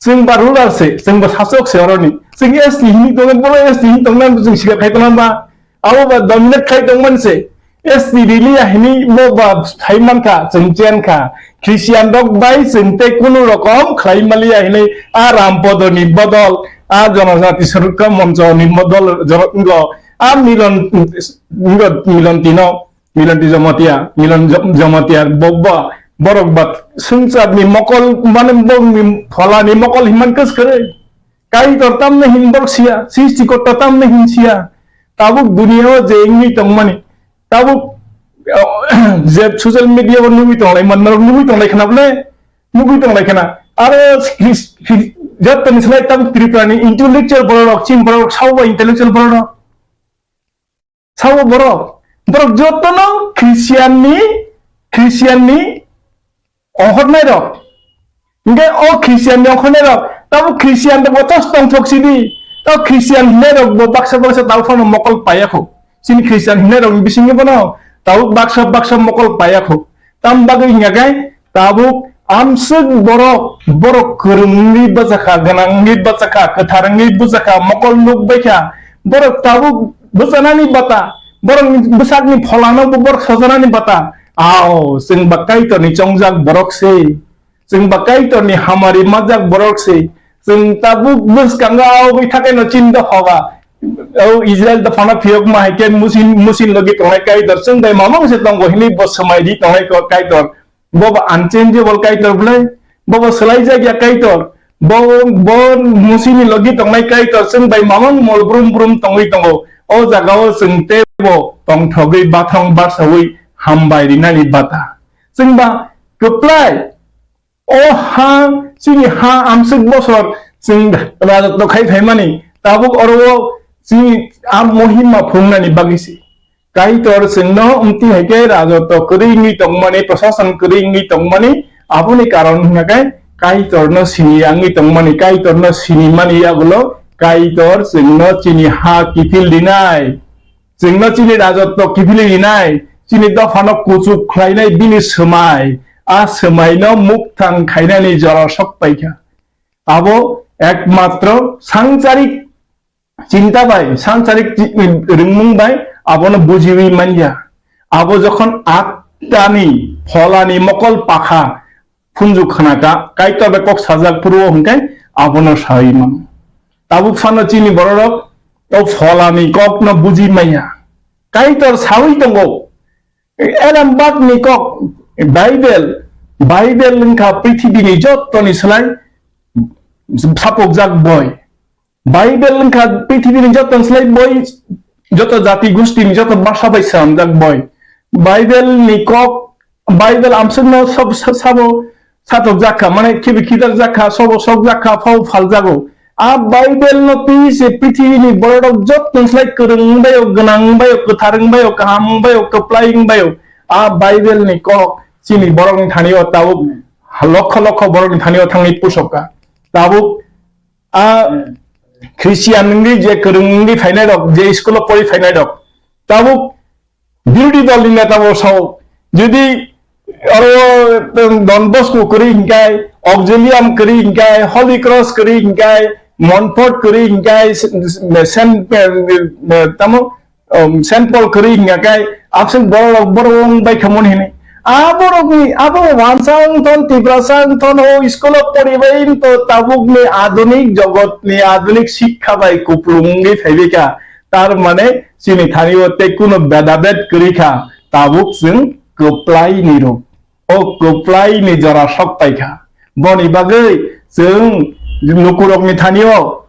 Chwng ba ruler se, chwng ba sasok se oroni. Chwng S T hinwi tongo, bono S T hinwi tongna chwng sikar khai tongna ba. Abo ba dominate khai tongmani se. S T riliya hinwi bo ba sai mankha, chwng chen kha. Christian rok bai chwng tei kunu rokom khlai maliya hinwi a Rampodoni bodol, a Jonojati Surakha Monchoni bodol, joro-, ngo, a Milon, ngo, Milon Tino. Milanti Jamatia, Milan Jam-, Jamatia, bo-, ba, borok ba, swngcharni mokol, mane borokni pholani mokol hinmani kwskwrwi. Kaitor tamni hin borok siya, Srishtikorta tamni hin siya. Tabuk duniya o je wngwi tongmani, tabuk, je social media o nugwi tonglai man, norok nugwi tonglai khna bole, nugwi tonglai khna. Aro his-, his-, jottoni slai tabuk Tripura ni intellectual borok, chini borok, sao ba intellectual borok. Sabo borok, borok jotono Christian ni, Christian ni ongkhornai rok. Hingke o Christian ni ongkhornai rok, tabo Christian rok bo tos tongthok sidi. Tabo Christian hinai rok bo baksa baksa tabo phano mokol payakho. Chini Christian hinai rok ni bisingo bono tabo baksa baksa mokol payakho. Tam bagwi hingya khe tabuk amswk borok, borok kwrwng wngwi bwchakha, gwnang wngwi bwchakha, kwthar wngwi bwchakha, mokol nuk baikha. Borok tabuk bwchanani bata, borokni bwsakni pholano bo borok sojanani bata. Ao, chwng ba Kaitorni chongjak borok se. Chwng ba Kaitorni hamari majak borok se. Chwng tabuk bwskango ao bai thakai no chinta hoba. O Israel dophano phiyokma hai khe musin, musin logi tongnai Kaitor. Chwng bai mamang se tongo hinwi bo swmai di tongnai ko Kaitor. Bo ba unchangeable Kaitor bwlai. Bo ba swlai jak ya Kaitor. Bo, bo musini logi tongnai Kaitor. Chwng bai mamang mol brum brum tongwi tongo. O jaga o chwng tebo tongthogwi bathang barsawi hambai rinani bata. Chwng ba kwplai. O ha, chini ha amswk bosor chwng rajotw khai phaimani, tabuk oro o chini a mohima phungnani bagwi se. Kaitor chwngno wngti hai khe rajotw kwrwi wngwi tongmani, prosason kwrwi wngwi tongmani, aboni karon hwnkha khe Kaitorno sini ya wngwi tongmani, Kaitorno sinimani yagulo Kaitor chwngno chini ha kiphil rinai. Chwngno chini rajotw kiphilwi rinai, chini dophano kuchuk khlainai bini swmai, a swmaino mukthang khainani jora sok paikha. Abo ekmatro sansarik chinta bai, sansarik chi-, ringmung bai Abono bujiwi manya. Abo jokhon attani pholani mokol pakha phunju khnaka, Kaitor bai kok sajak phuru o hwnkhe abono sawi mano. Tabuk phano chini bororok o pholani kokno buji manya. Kaitor sawi tongo. Elembakni kok Bible, Bible wngkha prithibini jottoni slai sapokjak boi. Bible wngkha prithibini jottoni slai boi, joto jati gustini joto basa bai swnamjak boi. Bible ni kok, Bible amsukno sab-, sa-, sabo satok jakha, mane khibi khidar jakha, sobo sok jakha, phao phal jago. A Bible no twi se prithibini bororok jottoni slai kwrwng wngbaio, gwnang wngbaio, kwthar wngbaio, kaham wngbaio, kwplai wngbaio. A Bible ni kok chini borokni thani o tabuk lokho lokho borokni thani o thangwi pusokha. Tabuk a Christian wngwi je kwrwng wngwi phainai rok, je school o pori phainai rok, tabuk birodhi dol ni neta bo sao, jodi aro Don Bosco kwrwi hinkai, Auxilium kwrwi hinkai, Holy Cross kwrwi hinkai, Montfort kwrwi hinkai, Saint, tamo, um, Saint Paul kwrwi hinga kai, absuk borok rok borok wng bai khamon hini. A borok ni, abo wansa wng thon, Tiprasa wng thon, o school o pori bai to tabuk ni adunik jogot ni adunik sikha bai kuplung wngwi phaibai kha. Tar mane chini thani o tei kuno bedabed kwrwi kha, tabuk chwng kwplai ni rok. O kwplai ni jora sok pai kha. Boni bagwi chwng lukurokni thani o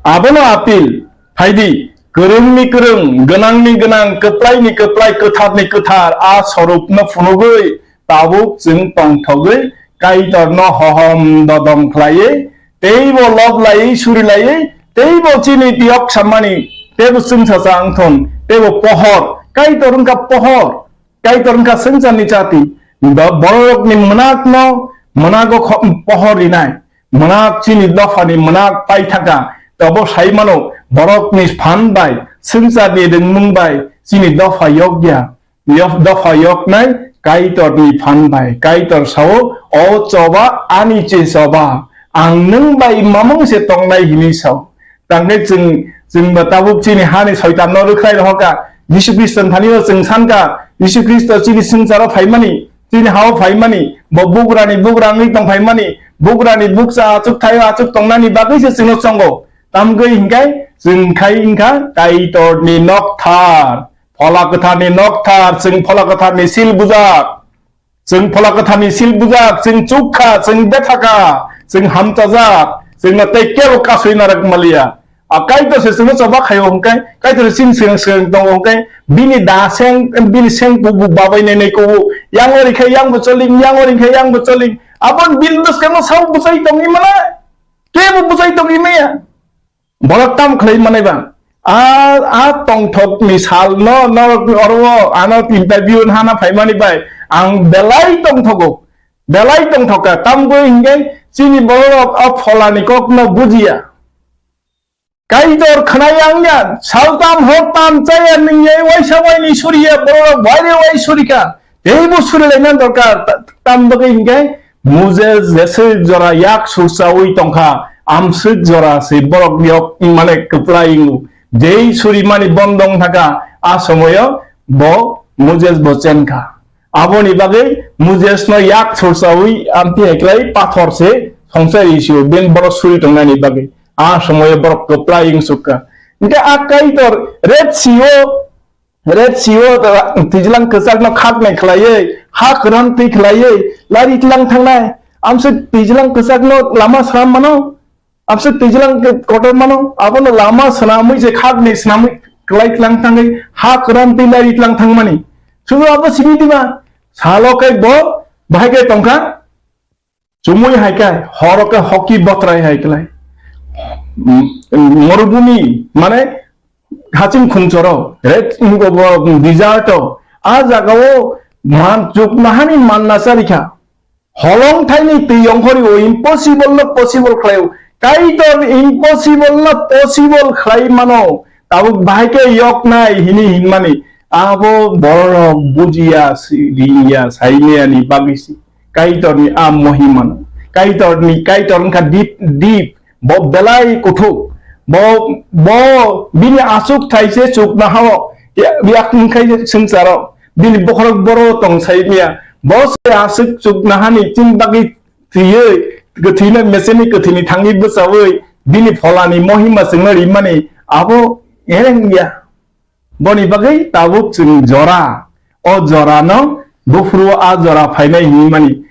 abono apil phaidi, kwrwngni kwrwng, gwnangni gwnang, kwplaini kwplai, kwtharni kwthar a sorupno phunugwi tabuk chwng tongthogwi Kaitorno hohom dodom khlaiwi, teibo lob laiwi, suri laiwi, teibo chini tiyok sammani, teibo chwngsacha wngthon, teibo pohor, Kaitor wngkha pohor. Kaitor wngkha swngcharni chati. Bo-, bororokni mwnakno mwnago kho-, pohor rinai. Mwnag chini dophani mwnag paithaka. Tobo sai mano, borokni phan bai, swngcharni ringmung bai chini dopha yokya. Yok-, dopha yoknai Kaitorni phan bai. Kaitor sao, "O choba, ani che choba. Ang nwng bai mamung se tongnai," hini sao. Tangkhe chwng, chwngbo tabuk chini hani soitanno rwkhlai rohorkha. Jisu Khristo ni thani o chwng sankha, Jisu Khristo chini swngcharo phaimani, chini hao phaimani, bo bugrani bugra wngwi tong phaimani, bugrani bukcha achuk thaio achuk tongnani bagwi se chwngno chongo. Tamgwi hinkhai chwng khai wngkha Kaitorni nokthar, Phola Kwtharni nokthar, chwng Phola Kwtharni sil bujak. Chwng Phola Kwtharni sil bujak, chwng chukha, chwng bethakha, chwng hamchajak, chwngno tei kebo kasui narwk maliya. A Kaitor se chwngno choba khaio hwnkhe, Kaitor se chini swkang swkang tongo hwnkhe, bini da seng, bini seng kubu babai nai nai kubu, yang ori khe yang bo choling, yang ori khe yang bo choling. Aboni bil bwskango sao bwchai tongwi mano, kebo bwchai tongwi maya. Borok tamo khlai manai ba? A, a tongthokni salno norok oro ano interview hana phaimani bai ang belai tongthogo, belai tongthokha. Tamgwi hinkhe chini bororok a pholani kokno bujiya. Kaitor khwnai wngya, saltam hortam chaya nungya, waisa waini suriya, bororok baire wai surikha. Teibo surilaina dorkar, ta-, tam bagwi hinkhe Moses jeswk jora yak sursaui tongkha, amswk jora se borok yok mane kwplai wngo. Jei surimani bondong thaka, a somoyo bo Moses bo chenkha. Aboni bagwi Moses no yak sursaui amtwi hai klai pathor se songchai sio ben borok suri tongnani bagwi. A somoyo borok kwplai wngsukha. Hinkhe a Kaitor Red Sea o Red Sea o twijlang kwchakno khaknai khlaiwi, ha kwran twi khlaiwi, lari tlang thangnai. Amswk twijlang kwchakno lama swnam mano, amswk twijlang kotor mano, abono lama swnamwi je khaknai swnamwi kwlai tlang thangwi, ha kwran twi lari tlang thangmani. Sudu abo simi dima, salo kai bo bahai kai tongkha. Chumui hai khe, horo khe hoki botrai hai klai. Morubumi, mane, haching khumchoro, red, desert o, a jaga o man, chukmahani manna charikha. Holong thaini twi yongkhori o impossible no possible khlai o. Kaitor impossible no possible khlai mano. Tabuk bahai khe yok nai hini hinmani. Abo borok bujiya, si-, riya, saimaya ni bagwi si. Kaitorni a mohimano. Kaitorni, Kaitor wngkha deep, deep. Bo belai kuthuk. Bo, bo bini aswk thaise chukna hao. Ya, yak wngkha swngcharo. Bini bokhorok boro tong sai miya. Bo se aswk chuknahani chini bagwi thwiwi, kwthwino meseni kwthwini thangwi bwchawi, bini pholani mohima chwngno rimani abo ereng ya. Boni bagwi tabuk chwng jora, o jorano buphuru a jora phainai hinwi mani.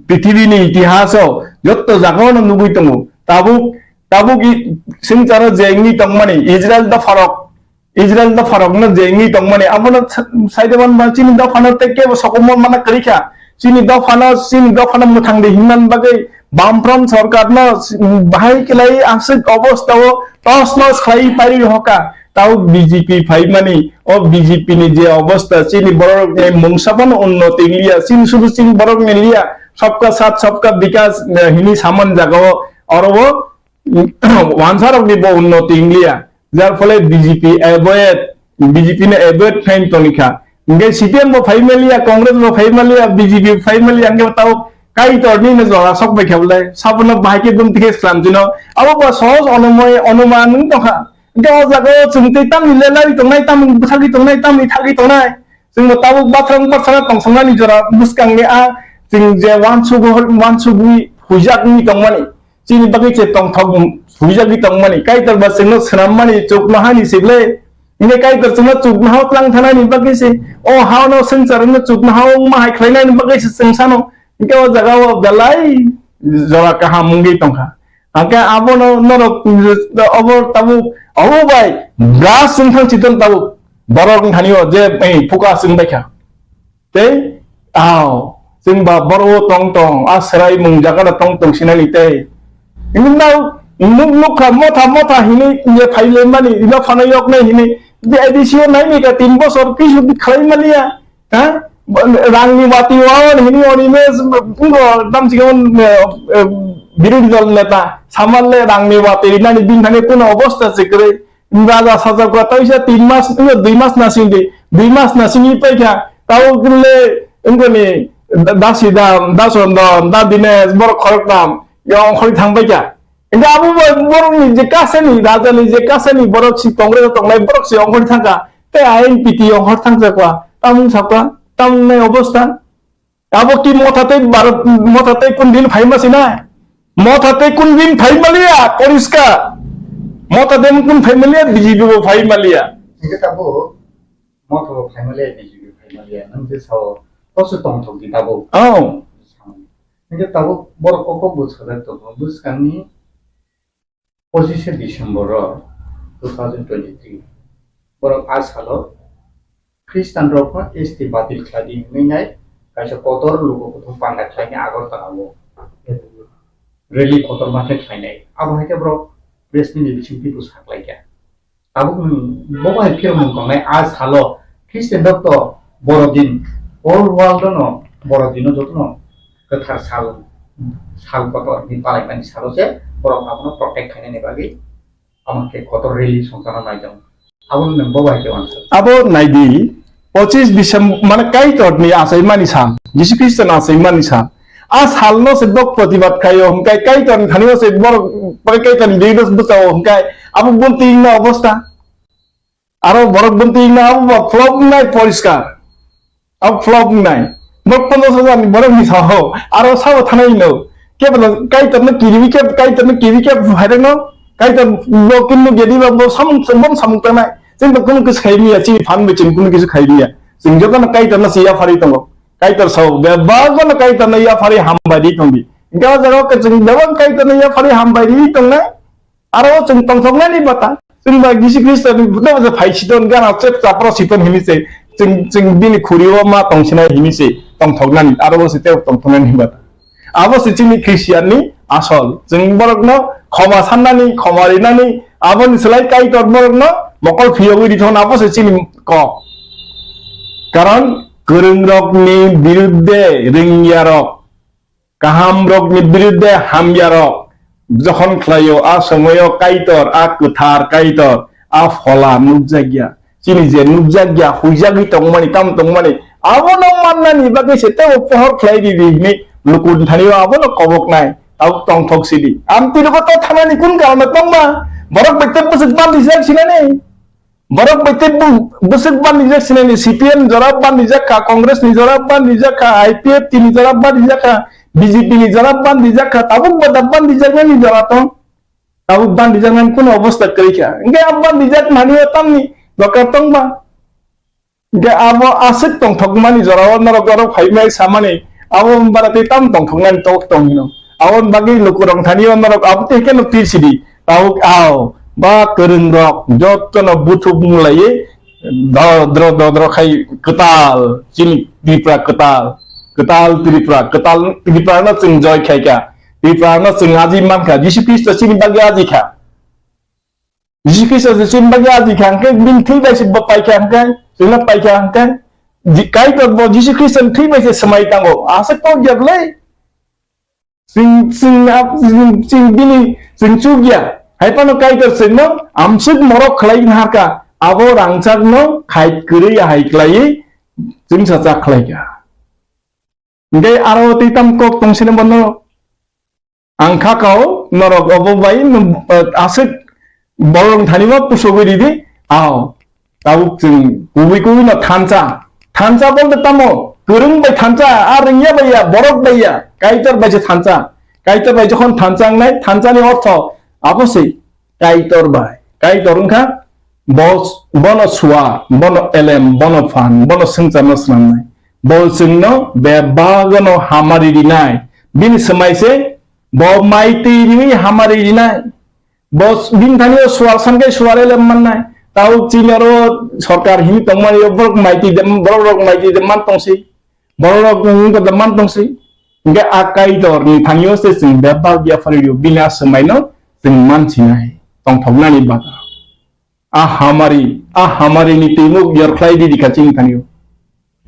Prithibini itihaso jotto jagao no nugwi tongo. Tabuk, tabuk i-, swngcharo je wngwi tongmani Israel dopharok, Israel dopharokno je wngwi tongmani, abono sa-, saide manba chini dophano tei kebo sokomormana kwrwi kha. Chini dophano, chini dophano mwthangdi hinmani bagwi Bamfront sorkarno bahai khlai aswk obostao tos nos khlai pari rohokha. Tao B J P phaimani, o B J P ni je obostha, chini borokni mungsa phano unnoti wngya, chini sudu chini borokni liya, sabka saath sabka bikas, eh, hini saman jagao, oro o wansarokni bo unnoti wngliya, jar phole B J P avoid, B J P no avoid khlai tongkha. Hingke C P M bo phai maliya, Congress bo phai maliya, B J P bo phai maliya, hingke tao Kaitor ni no jora sok bai khe bole, sabono bahai khe bumti khe slam jino. Abo bo sohoj onumoi, onuman wng tongkha. Hingke o jaga o chwng tei tamni le lari tongnai, tamni bwsagwi tongnai, tamni thagwi tongnai. Chwngbo tabuk bathang bathana tongsongnani jora bwskangni a chwng je wansugwi, wansugwi huijak wngwi tongmani. Chini bagwi se tongthok huijagwi tongmani. Kaitor ba chwngno swnammani chuknohani se ble. Hingke Kaitor chwngno chuknoha tlang thanani bagwi se. O hao no swngchar wngno chuknoha wngma hai khlainani bagwi se chwng sano. Hingke o jaga o belai jora kaham wngwi tongkha. Hingke abono norok obo tabuk obo bai bras wngthang chiton tabuk borok wngthani o je ei phuka chwng baikha. Tei, ao, chwng ba boro o tong tong, a swrai mung jaga da tong tong sinani tei. Wngkha nuk nukha motha motha hinwi ye phai le mani, ino phano yok nai hinwi, je A D C o nai ni ka tin bosor kisu khlai maliya, ha? Rang ni bati wawan hinwi oni me, pungo dam chikon, eh, eh, birodhi dol neta, samal le rang ni bati rinani bin thani kuno obostha se kwrwi. Raja sajak ba taisa tin mas, wngkha dui mas nasing di, dui mas nasing i paikha, tao le wngkha ni da-, dasi dam, dason dam, da Dinesh, borok khorok dam, ya ongkhorwi thang paikha. Hingke abo bo borok ni je kasani, raja ni je kasani borok si Congress o tongnai borok si ongkhorwi thangkha, tei I N P T ongkhor thangjakha, tamung sakha, tamung nai obostha. Abo ki motha tei bar-, motha tei kun din phaima sina? Motha tei kun din phaima liya, poriskar. Motha tei kun phaima liya, B J P bo phaima liya. Hingke tabuk motha bo phaima liya, B J P phaima liya. Nang je sao, koso tongthok di tabuk. Oh. Hingke tabuk borok kok kok bo sajak tongo. Bwskangni pochishe December o two thousand twenty-three, borok a salo Khristian rok no S T batil khlai di hwnwi nai kaisa kotor luku kuthum panda khlai ni Agartala o rally kotorma khe khlai nai. Abo hai khe borok press meet ni bisingtwi bwsa khlai kha. Tabuk nwng bo bai phirmung tongnai a salo Khristian rok to Borodin, whole world no Borodin no joto no kwthar sal, sal kotor ni palai mani salo se borok abono protect khainani bagwi. Amo khe kotor rally songchana naijak. Abo nwng bo bai khe uansuk. Abo naidi, pochis December, mane Kaitor ni achaimani sal, Jisu Khristo ni achaimani sal. A sal no se bok protibad khaio, hwnkhe Kaitor ni thani o se borok, pore Kaitor ni birudo bwchao, hwnkhe abo bunti wngna obostha. Aro borok bunti wngna abo ba flop wngnai poriskar. Abo flop wngnai. Borok ponchash hajar ni borok ni sao. Aro sabo thanai no. Kebo no Kaitor no kiriwi kebo, Kaitor no kiriwi kebo phairok no. Kaitor bo kunu gedi ba bo samung, bo samung tangnai. Chwng bo kunu kisa khai miya, chini phan bo chini kunu kisa khai miya. Chwng joto no Kaitor no se yaphari tongo. Kaitor sao, bebak no Kaitor no yaphari hambai ri tongdi. Hingke o jaga o chwng bebak Kaitor no yaphari hambai ri tongnai. Aro o chwng tongthoknani bata, chwng ba Jisu Khristo ni buda buda phai siton, gana chep chapro siton hini se, chwng, chwng bini khuri o ma tongsinai hini se tongthoknani, aro o se tei tongthoknani bata. Abo se chini Christian ni asol. Chwng borok no khoma sannani, khoma rinani, aboni slai Kaitor borok no mokol phiyogwi rithokna abo se chini kok. Karon kwrwng rok ni birudde rwngya rok, kaham rok ni birudde hamya rok jokhon khlaio, a somoyo Kaitor, a kwthar Kaitor, a phola nukjakya. Chini je nukjakya, huijagwi tongmani, tamo tongmani, abono mannani bagwi se teibo pohor khlai di di hwnwi luku thani o abono koboknai, tabuk tongthok sidi. Amtwi rogo to thanani kun karon tongma? Borok bai tei bwswk bandi jak sinani. Borok bai tei bwswk bandijak sinani, C P M ni jora bandijak kha, Congress ni jora bandijak kha, I P F T ni jora bandijak kha, B J P ni jora bandijak kha, tabuk bo da bandijaknani jora tong. Tabuk bandijaknani kuno obostha kwrwi kha. Hwnkhe a bandijak mani o tamni doka tong ba? Hwnkhe abo aswk tongthokmani jorao norok oro phaimai samani, abo bara tei tam tongthoknani tok tong hino. Aboni bagwi lukurok thani o norok abo tei keno twi sidi. Tabuk ao ba kwrwngrok jottono buthuk mung laiwi dodro dodro khai kwtal chini Tripura kwtal, kwtal Tripura, kwtal Tripura no chwng joy khai kha. Tripura no chwng aji man kha. Jisu Khristo chini bagwi aji kha. Jisu Khristo se chini bagwi aji kha hwnkhe, bini thwi bai se bo pai kha hwnkhe, chwngno pai kha hwnkhe, Ji-, Kaitor bo Jisu Khristo ni thwi bai se swmai tango. Aswk kok ya bwlai? Chwng, chwng, chwng, chwng bini, chwng chuk ya. Hai phano Kaitor chwngno amswk morok khlai harka. Abo rangchakno khai kwrwi ya hai khlaiwi chwngsa chak khlai kha. Hwnkhe aro tei tam kok tong sini bono. Ang kha kao, norok obo bai nwng, eh, aswk borok thani ma pusogwi ridi, ao. Tabuk chwng kubui kubui no thansa. Thansa bolte tamo, kwrwng bai thansa, a rwngya bai ya, borok bai ya, Kaitor bai se thansa. Kaitor bai jokhon thansa wngnai, thansa ni ortho abo se. Kaitor bai. Kaitor wngkha, bo, bono suar, bono elem, bono phan, bono swngcharno snamnai. Bo chwngno bebagano hamari rinai. Bini swmai se bo mai twi riwi hamari rinai. Bo bini thani o suar san khe suar elem mannai. Tau chini oro sorkar hini tongmani o borok mai twi dem, borok rok mai twi dem man tongsi. Borok rok wng khe man tongsi. Hingke a Kaitor ni thani o se chwng bebak yapharwi rio, bini a swmai no chwng man sinai. Tongthoknani bata. A hamari, a hamari ni twimuk yorkhlai di dikha chini thani o.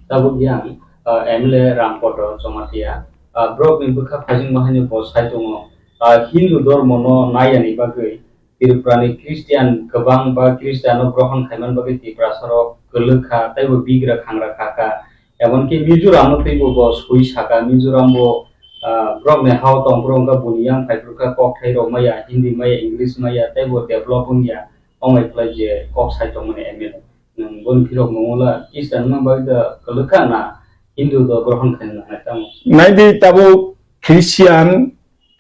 Tabuk yang, ah, M L A Rampodo Jamatia, ah, borok ni bwkha phaijing bahai ni bo sai tongo. Ah, Hindu dormo no nai ya ni bagwi Tripura ni Christian kwbang ba Christian no grohon khai man bagwi Tiprasa rok kwlwk kha, tei bo bigra khangra kha kha. Emonki Mizoram no tei bo bo sui saka, Mizoram bo, ah, borok ni ha o tong borok wngkha buni yang phai phuru kha, kokthai rok maya, Hindi maya, English maya, tei bo develop wng ya. Ongoi khlai je kok sai tongmani M L A. Nwng boni phirok nungula Christian wngma bagwi da kwlwkha na Hindu do grohon khaina nangnai tamo? Naidi tabuk Christian,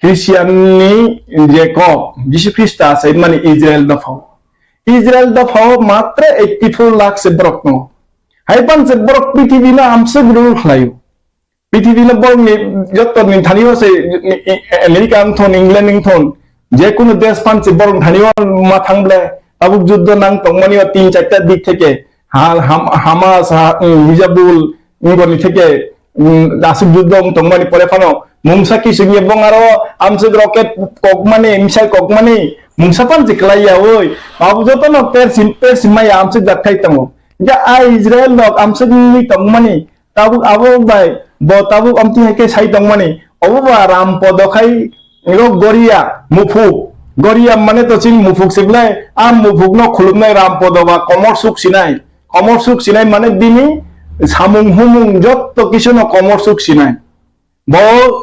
Christian ni je kok Jisu Khrista sai mani Israel dophao. Israel dophao matra eighty four lakh se borok tongo. Hai pan se borok prithibi no amswk rule khlaio. Prithibi no borok ni joto ni thani o se, America wng thon, England wng thon, je kunu desh phan se borok thani o ma thang ble, tabuk juddo nang tong mani o tin charta dik theke, ha-, Ham-, Hamas, ha-, um, Hizbul, wng ni theke, um, aswk juddo wng tong mani pore phano, mungsa kising ye bong aro amswk rocket kok mani, missile kok mani, mungsa phan se kwlai ya oi, tabuk joto no persi, persi maya amswk jak thai tongo. Ja a Israel rok amswk wngwi tong mani, tabuk abo bai bo tabuk amtwi hai khe sai tongmani. Obo ba Rampodo khai ro Goria Muphuk. Goria mane to chini Muphuk se belai. A Muphuk no khulumnai Rampodo ba komor suk sinai. Komor suk sinai mane bini samung humung jotto kisu no komor suk sinai. Bo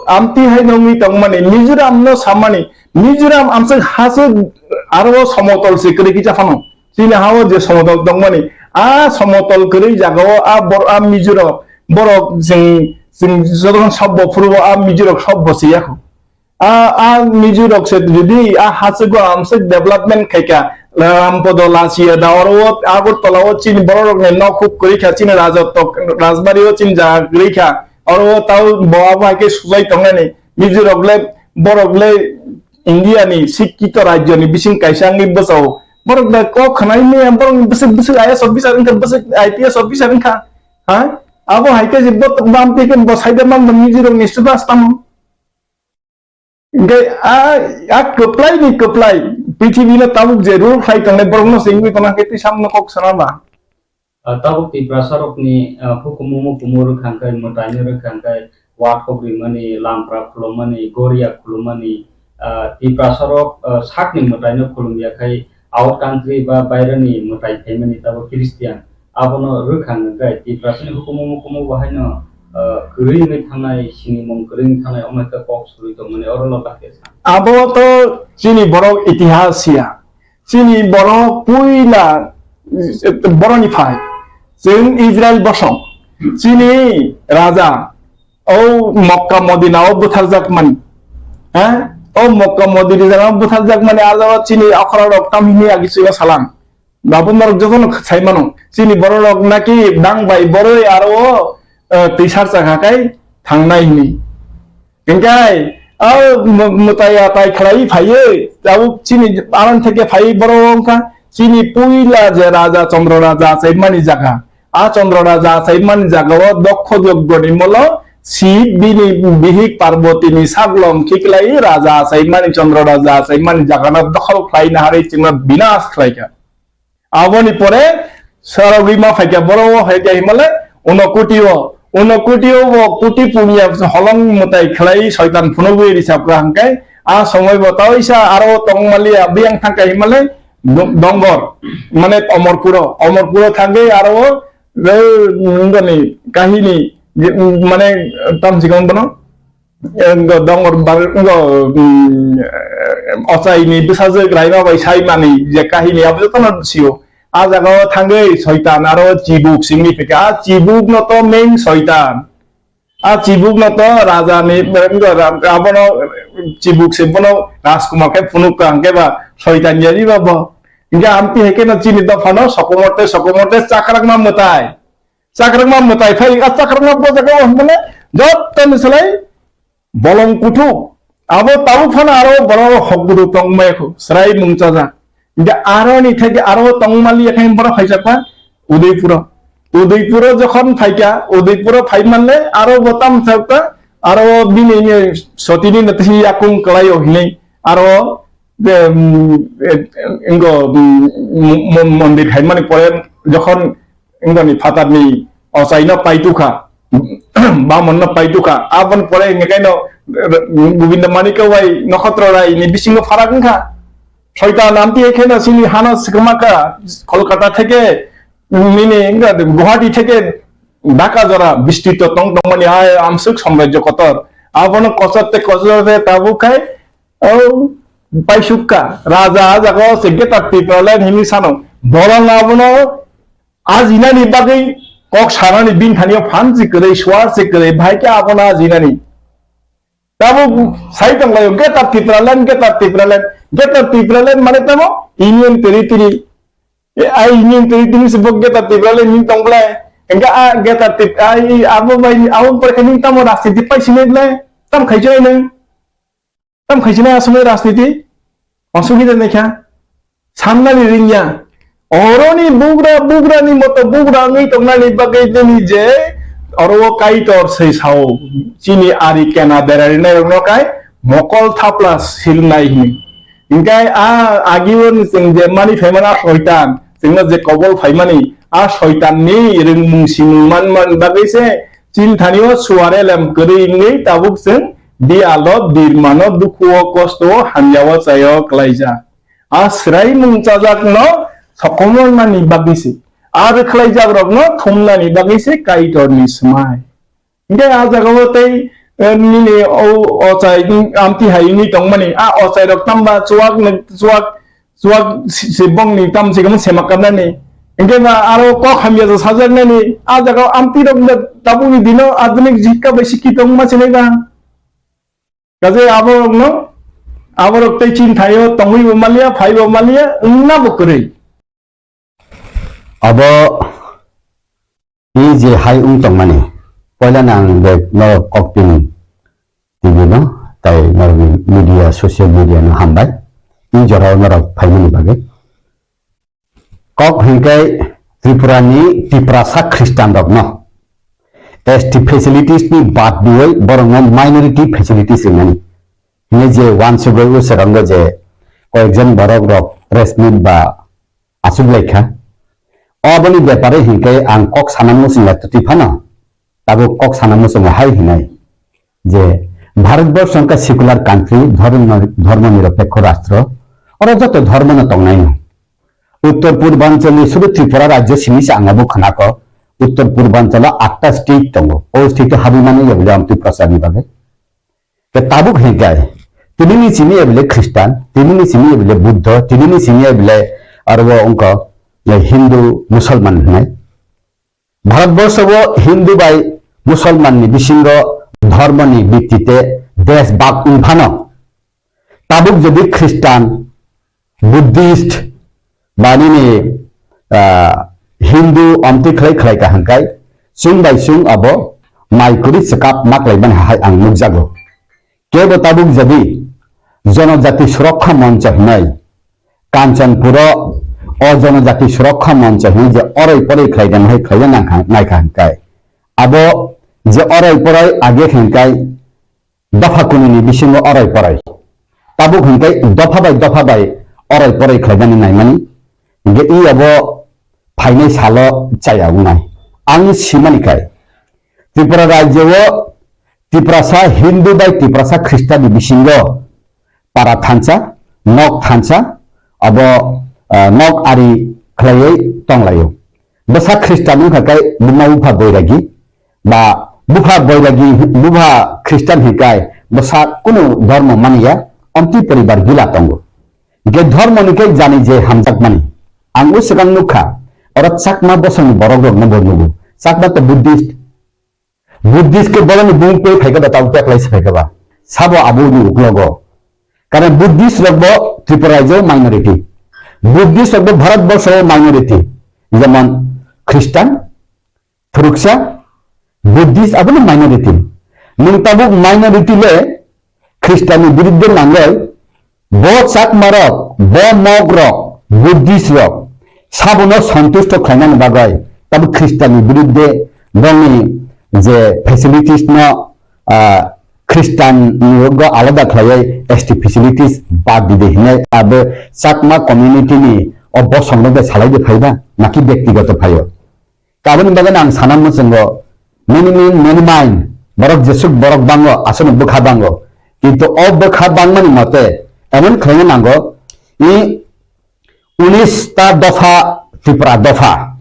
amtwi hai no wngwi tongmani, Mizoram no samani, Mizoram amswk haswk aro somotol se kwrwi kisa phano. Chini ha o je somotol tongmani, a somotol kwrwi jaga o a bor-, a Mizoram borok chwng, chwng jotono sabo phuru o a Mizoram sabo se yakho. A, a Mizoram se jodi a haswk o amswk development khaika, Rampodo Lachiya da oro o Agartala o chini borok rok ni nok huk kwrwi kha, chini Rajotto, Rajbari o chini jaga kwrwi kha. Oro o tao bo abo hai khe sujai tongnani. Mizoram le, borok le India ni sikkito rajyo ni bising kaisa wngwi bwsao. Borok da kok khwnai maya, borok ni bwswk bwswk I A S officer wngkha, bwswk I P S officer wngkha. Ha? Abo hai khe je bo bam twi khe bo saida mang bo Mizoram ni students tamo. Hingke a, a kwplai ni kwplai, prithibi no tabuk je rule khlai tongnai borok no se wngwi tongna khe twi samno kok sana ba. Ah, tabuk Tiprasa rokni, ah, hukumu mukumu rwkha hwnkhe, mwtaino rwkha hwnkhe, wathok rimani, lampra khulumani, goria khulumani, ah, Tiprasa rok, ah, sakni mwtaino khulum ya khai, out country ba bairani mwtai phaimani tabuk Christian. Abono rwkha hwnkhe, Tiprasani hukumu mukumu bo haino, ah, kwrwi wngwi thangnai, sinimung kwrwi wngwi thangnai, omo khe kok surwi tongmani, oro no bahai khe sa. Abo to chini borok itihas ya. Chini borok puila boroni phai. Chwng Israel bosong. Chini raja o Mokka Modina o butharjak mani. Ha? O Mokka Modina o butharjak mani, a jaga chini okra rok tam hini agi chwng salang. Babu norok jotono sai mano. Chini borok rok naki dang bai boroi aro o, eh, twisar chakha kai thangnai hini. Hingkai, o mu-, mutai atai khlai phaiwi, tabuk chini aron theke phaiwi borok wngkha, chini puila je raja Chandra raja achaimani jaga. A Chandra raja achaimani jaga o Dokkho Joggoni molo Shiv bini bihik Parbatini saglom khiklai raja achaimani Chandra raja achaimani jaga no dokhol khlai naharwi chwngno binas khlaikha. Aboni pore sarogwi ma phaikha, borok o phaikha himale, Unokoti o, Unokoti o bo koti punya holong mwtai khlai soitan phunugwi risapra hwnkhe, a somoi bo taisa aro tongmaliya biyang thangkha himale, do-, Dongor, mane Omorpuro, Omorpuro thangwi aro o, o, nungani kahini, mane, tamsikon bono, Ngo dongor bar-, ngo, mm, ochaini bwsajwk Raima bai saimani je kahini abo jotono sio. A jaga o thangwi soitan aro chibuk simi phika. A chibuk no to main soitan. A chibuk no to raja ni, ngo ra-, abono chibuk se bono Rajkumar khe phunuk ka hwnkhe ba soitan yari ba bo. Hingke amti hai khe no chini dopha no sokomorte sokomorte chakrakma mwtai. Chakrakma mwtai phai, a chakrakma bo jaga o hwnmale jottoni slai bolong kuthuk. Abo tabuk phano aro bolong hok gudu tongmai kho, chwrai mungchajak. Hingke aroni theke aro tongmali yakhai borok phaijakma Udaipuro. Udaipuro jokhon phaikha, Udaipuro phai manle aro bo tam thakta, aro bini sotini nati yakung kwlaio hinwi aro, em, em, ingo, em, mo-, mo-, mondir khaimani pore jokhon Wngoni phatarni ochaino paitukha, bamonno paitukha. Aboni pore hingke kaino Govinda Manikya bai Nokhotra Rai ni bisingo pharak wngkha. Soitan amtwi kheno chini hano swkmakha, Kolkata theke nini wngkha Guwahati theke Dhaka jora bistrito tong tongmani hai amsuk samrajyo kotor. Abono kochor te kochor te tabuk khai, o, paisukka. Raja a jaga o se Greater Tipraland hini sano. Borok abono ajinani bagwi kok sanani bini thani o phan si kwrwi, suar si kwrwi, bahai khe abono ajinani. Tabuk sai tonglaio, Greater Tipraland, Greater Tipraland, Greater Tipraland mane tamo Union Territory. E, a Union Territory se bo Greater Tipraland hini tong belai. Hingke a Greater Tip-, a, i, abo bai, abo bai khe nini tamo rajniti pai sinai belai? Tam khai sinai nang? Tam khai sinai asomai rajniti? Asugida naikha. Sannani ringya. Oroni bugra, bugrani moto bugra wngwi tongnani bagwi nini je oro o Kaitor se sao, chini ari kena berarinai rokno kai mokol thapla silnai hini. Hingke a agio chwng je mani phaimani a soitan, chwngno je kobol phaimani a soitanni ringmung simung manmani bagwi se chini thani o suare lem kwrwi wngwi tabuk chwng biyalo birmano dukhuo kostoo hamyao chaio kwlaijak. A swraimung chajakno sokomornani bagwi se, a rwkhlaijakrokno thumnani bagwi se Kaitorni swmai. Hingke a jagao tei, eh, nini o ochai, mm, amtwi hai wngwi tongmani, a ochairok tamba chuak ni, chuak, chuak si, si bongni tam se kamo sema kamnani. Hingke ba aro kok hamya ja sajaknani, a jagao amtwirok tabukni dino adhunik jikka bai sikki tongma sinai ba. Kaje aborokno, aborok tei chini thaio tongwi bo maliya, phai bo maliya, wngna bo kwrwi. Abo i je hai wng tongmani, poila nang de norok kokpini T V no, tai norokni media, social media no hambai. I jorao norok phaimani bagwi. Kok hinkhe Tripura ni Tiprasa Khristan rokno S T facilities ni bad diwi borokno minority facilities rinani. Hine je wansugwi usharango je koyekjon borok rok press meet ba aswk lai kha. Oboni bepare hinkhe ang kok sana muchung lai twtwi phano, tabuk kok sana muchungo hai hinai je Bharatborsh wngkha secular country, dhormo, dhormo niropekho rastro, oro joto dhormo no tongnai no. Uttor Purbanchal ni sudu Tripura rajyo simi se ang abo khwnakho, Uttor Purbanchal o atta state tongo, o state o habwi mano yabuli amtwi prachar ni bagwi. Ke tabuk hinkhe, tini ni simi ebile Khristan, tini ni simi ebile Buddho, tini ni simi ebile aro bo wngkha, Hindu, Musalman hinai. Bharatborsho o Hindu bai Musalman ni bisingo dhormo ni bitti te desh bak wng phano, tabuk jodi Christian, Buddhist, ba nini, ah, Hindu omtwi khlai khlai ka hwnkai, chwng bai chwng abo mai kwrwi chwkap ma khlai mani hai ang nukjago. Kebo tabuk jodi Jonojati Surakkha Moncho hinai Kanchanpuro o Jonojati Surakkha Moncho hinai je oroi poroi khlai dan hai khlai nang kha, nai kha hwnkai. Abo je oroi poroi age hwnkai dopha kunini bisingo oroi poroi. Tabuk hwnkai dopha bai dopha bai oroi poroi khlai dan naimani. Hingke i abo phainai salo chaya wngnai. Ang simani khai Tripura rajyo o Tiprasa Hindu bai Tiprasa Khristan ni bisingo para thansa, nok thansa, abo, ah, nok ari khlaiwi tonglaio. Bwsa Khristan wngkha khe buma bupha boiragi, ba bupha boiragi, bupha Khristan hinkai bwsa kunu dhormo maniya, omtwi poribar gila tongo. Hingke dhormo ni khe jani je hamjakmani. Ang o swkang nukha, oro Chakma bosongni borok rokno bo nugo. Chakma to Buddhist, Buddhist ke bolani bung pe phaikha ba, tau teklai se phaikha ba. Sabo abo ni uklogo. Karon Buddhist rok bo Tripura rajyo minority. Buddhist rok bo Bharat borsho minority. Jemon Christian, Phuruksa, Buddhist abo ni minority. Nung tabuk minority le Christian ni biruddhe nangoi, bo Chakma rok, bo Mog rok, Buddhist rok, sabono santusto khlainani bagwi, tabuk Khristanni biruddhe bongni je facilities no, ah, Khristanni rogo alada khlaiwi S T facilities bad dide hinwi abo Chakma community ni o bosong rok bai salai de phaiba, naki byaktigoto phaio. Kaboni bagwi ang sana muchungo, many men, many mind, borok jesuk borok bango, aswkno bwkha bango. Kintu o bwkha bangmani mote emon khlaina nango, i unis ta dopha, Tripura dopha,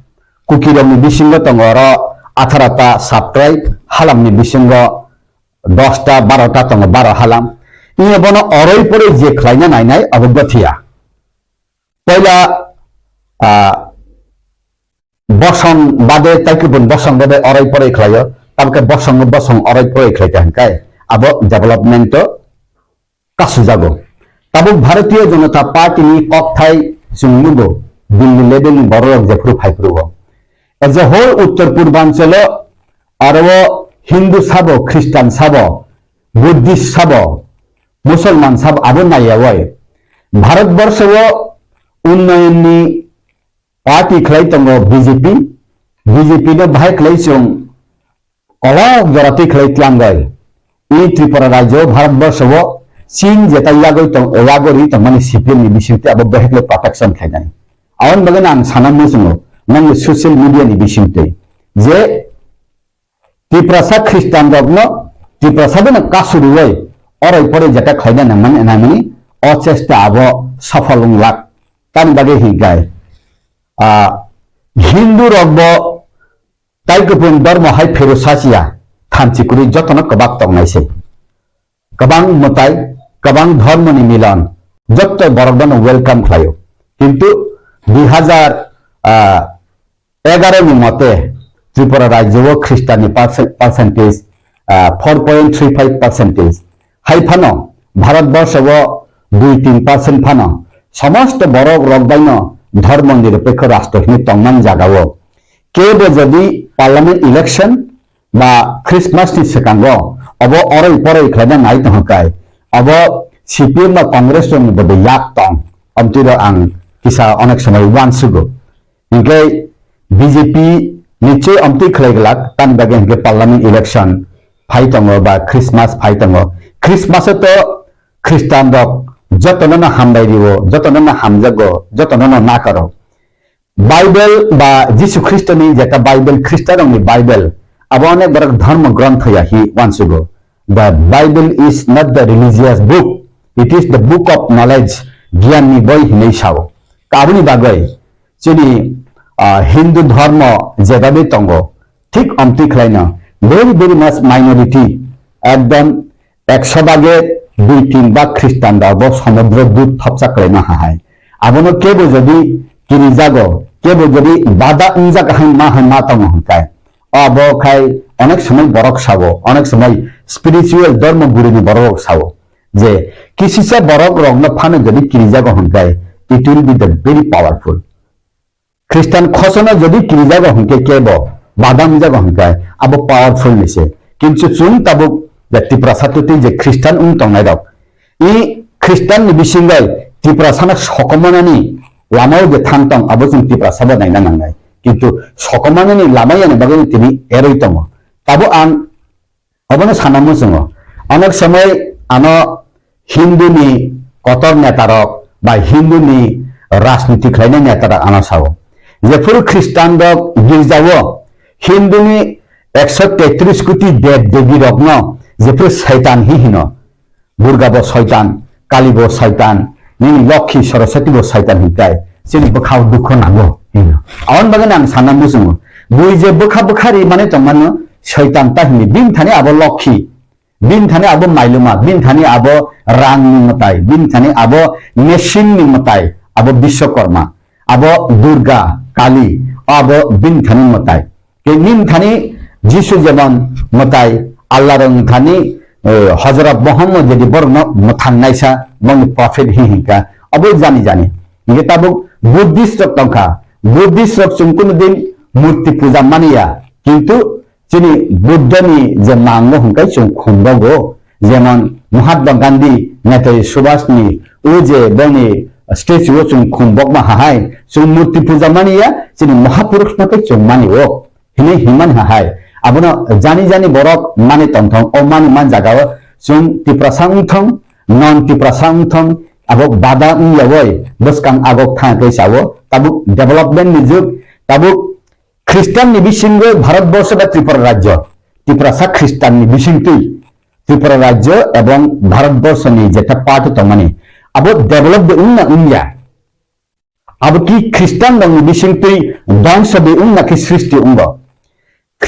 Kukirokni bisingo tongo oro atharo ta sub-tribe, halamni bisingo dos ta, baro ta tongo, baro halam. Iya bono oroi poroi je khlaina nainai abo gothiya. Poila, ah, bosong bade, tei kubun bosong bade oroi poroi khlaio, tamokhe bosong bosong oroi poroi khlai ta hwnkhai abo development o kasujago. Tabuk Bharatiya Janata Party ni kokthai chwng nugo, Delhi level ni borok rok jephuru phaiphuru o. As a whole Uttar Purbanchalo aro Hindu sabo, Christian sabo, Buddhist sabo, Musalman sabo abo naiyawi. Bharat borsho o unnayan ni party khlai tongo B J P, B J P no bahai khlai chwng kolok jora twi khlai tlangwi. I Tripura rajyo Bharat borsho o Chin jeta yagwi tong, yagwi tongmani C P M ni bisingtwi abo bahai khlai protection khlainai. Aboni bagwi ang sana muchungo nangni social media ni bisingtwi je Tiprasa Khristian rokno Tiprasa bono kasuriwi oroi poroi jeta khlaina nangmani, nangmani o chesta abo safal wng lak. Tamni bagwi hinkhai, ah, Hindu rok bo tai kupun dormo hai phero sachiya, thanchi kwrwi jotono kwbak tongnai se. Kwbang mwtai, kwbang dhormoni milon, jotto borok bono welcome khlaio. Kintu dui hajar, ah, egaro ni mote Tripura rajyo o Khristanni percent, percentage, ah, four point three five percentage. Hai phano Bharat borsho o dui tin percent phano somosto borok rok baino dhormo nirapekho rastro hinwi tongmani jagao kebo jodi parliament election ba Christmas ni swkango obo oroi poroi khlaina nai tongkha kai, obo C P M ba Congress rokni bo yak tong, amtwi rok ang kisa onek somoi uansugo. Hinkhe B J P nichoi amtwi khlai glak, tamni bagwi hinkhe parliament election phai tongo ba Christmas phai tongo. Christmas o to Khristian rok jotono no hambai rio, jotono no hamjago, jotono no nakaro. Bible ba Jisu Khristoni jeta Bible, Khristanrokni Bible, abo onek borok dhormo grontho ya hi uansugo. The Bible is not the religious book, it is the book of knowledge, giyanni boi hinwi sao. Kaboni bagwi chini, ah, Hindu dhormo jebabe tongo, thik omtwi khlaino very, very much minority, ekdom ekso bage dui tin bag Khristan rok bo somudro dut thopsa khlaima hahai. Abono kebo jodi kirijago, kebo jodi bada wngjak hai ma hai ma tongo hwnkhe, abo khai onek somoi borok sao, onek somoi spiritual dhormo gurini borok sao je kisisa borok rokno phano jodi kirijago hwnkhe, it will be the very powerful. Christian khosono jodi kirijago hwnkhe kebo badam jago hwnkhe abo powerful ni se. Kintu chwng tabuk je Tiprasa twtwi je Christian wng tongnai rok, i Christian ni bisingbai Tiprasano sokomornani lamao je thang tong abo chwng Tiprasa bo naina nangnai. Kintu sokomornani lama yani bagwi tini eroi tongo. Tabuk ang Obono sana muchungo. Onek somoi ano Hindu ni kotor neta rok bai Hindu ni rajniti khlainai neta rok ano sao. Jephuru Christian rok girjao Hindu ni ekso tetris koti dev devi rokno jephuru Saitan hi hino, Durga bo Saitan, Kali bo Saitan, nini Lokhi Saraswati bo Saitan hinkai, chini bwkhao dukho nango hino. Aboni bagwi ang sana muchungo. Bui je bwkha bwkha ri mani tongmano Saitan ta hini. Bini thani abo Lokhi, bini thani abo Mailuma, bini thani abo rang ni mwtai, bini thani abo machine ni mwtai, abo Biswakarma, abo Durga, Kali, abo bini thani mwtai. Ke nim thani Jisu jemon mwtai, Allah rok thani, eh, Hazrat Muhammad jadi borokno mwthang naisa, boni prophet hi hinka, abo jani jani. Hingke tabuk Buddhist rok tongkha. Buddhist rok chwng kunu din murti puja maniya. Kintu chini Buddha ni je mango hingkai chwng khumbogo. Jemon Mahatma Gandhi, Netaji Subhash ni o je boni statue o chwng khumbokma hahai. Chwng murti puja maniya, chini Mahapurush no khe chwng mani o. Hini himani hahai. Abono jani jani borok mani tongthong, o mani man jaga o chwng Tiprasa wngthong, non Tiprasa wngthong, abo bada wngya oi, bwskang agok thang khe sao, tabuk development ni jug, tabuk Christian ni bisingo Bharat Borsho ba Tripura Rajyo, Tiprasa Christian ni bisingtwi Tripura Rajyo ebong Bharat Borsho ni jeta part tongmani, abo develop de wngna wngya. Abo ki Christian rokni bisingtwi dongso de wngna ki srishti wngo.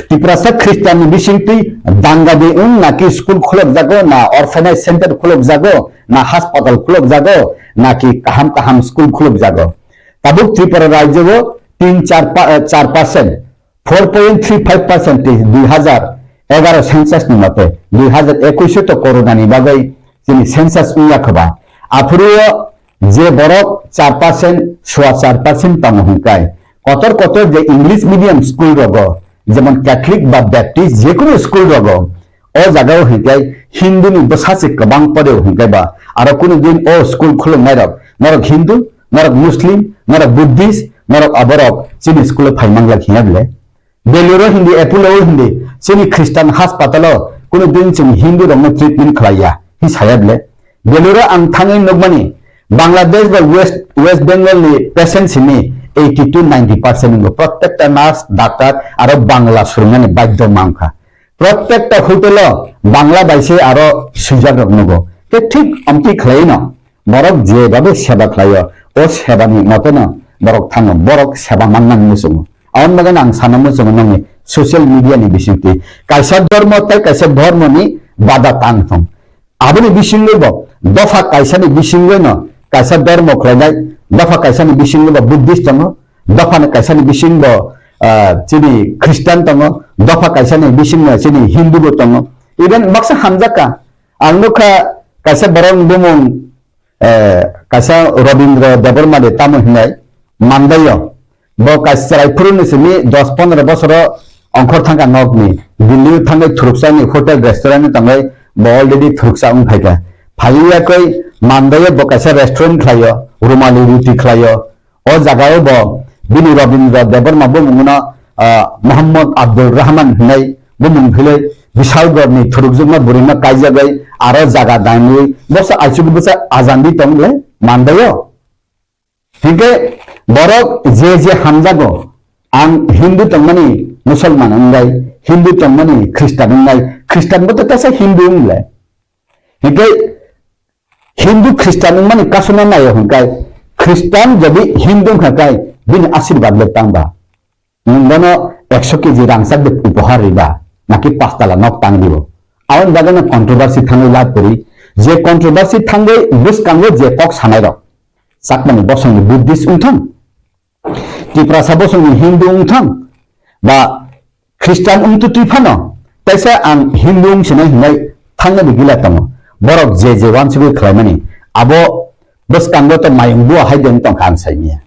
Tiprasa Christian ni bisingtwi danga de wngna ki school khulok jago, na orphanage center khulok jago, na hospital khulok jago, na ki kaham kaham school khulok jago. Tabuk Tripura rajyo o tin char pa-, char percent, four point three five percent tei dui hazar egaro census ni mate, dui hazar ekwis o to corona ni bagwi chini census wngya khoba. Aphuru o je borok char percent, sua char percent tongo hwnkai, kotor kotor je English medium school rogo, jemon Catholic ba Baptist, jekunu school rogo, o jaga o hwnkai Hindu ni bwsa se kwbang pore o hwnkai ba, aro kunu din o school khulumnai rok, norok Hindu, norok Muslim, norok Buddhist, norok aborok chini school o phai manglak hinya bile. Beluro hindi, Apollo hindi, chini Christian hospital o kunu din chini Hindu rokno treatment khlaiya, hi saya bile. Beluro ang thangwi nukmani, Bangladesh ba West, West Bengal ni patient simi eighty to ninety percent wngkha. Prottekta nurse, doctor aro Bangla swrwngmani badhyo mankha. Prottekta hotel o Bangla bai se aro swijak rok nugo. Tei thik amtwi khlaino borok je babe seba khlaio, o seba ni moto no borok thango, borok seba manna muchungo. Aboni bagwi ang sana muchungo nongni social media ni bisingtwi kaisa dhormo tei kaisa dhormo ni bada tang thung. Aboni bisingo bo dopha kaisani bisingo no kaisa dhormo khlainai, dopha kaisani bisingo bo Buddhist tongo, dopha ni kaisani bisingo, ah, chini Christian tongo, dopha kaisani bisingo chini Hindu bo tongo. Even baksa hamjak ka, ang nukha kaisa borok ni bumung, eh, kaisa Rabindra Debbarma de tamo hinai Mandaio. Bo kaisa chwrai phuru ni simi dos pondro bosoro ongkhor thangkha nokni. Delhi o thangwi thuruksa ni hotel restaurant ni tangwi bo already thuruksa wng phaikha. Phaiwi yakwi Mandaio bo kaisa restaurant khlaio, Rumali Ruti khlaio. O jagao bo bini Rabindra Debbarma bumungno, ah, Muhammad Abdul Rahman hinai bumung philwi Bishalgarh ni thurukjwkma bwrwino kaijagwi aro jaga dangwi bosa aichugo bwsa ajandi tong le Mandaio. Hinkhe borok je je hamjago, ang Hindu tongmani Musalman wngnai, Hindu tongmani Christian wngnai, Christian bo to tesa Hindu wngle. Hinkhe Hindu Christian wngmani kasuna naio hinkai, Christian jodi Hindu wngkha kai, bini asirwad le tangba? Nwng bono ekso keji rangchak de upohar riba, naki pastala nok tang ribo? Aboni bagwi no controversy thangwi lab kwrwi. Je controversy thangwi bwskango je kok sanai rok, Chakmani bosongni Buddhist wngthang, Tiprasa bosongni Hindu wng thang ba Khristan wng twi phano, teisa ang Hindu wng sinai hinai thangna di gila tongo. Borok je je wansugwi khlaimani, abo bwskango to mayung bua hai de wng tongkha ang saimanya.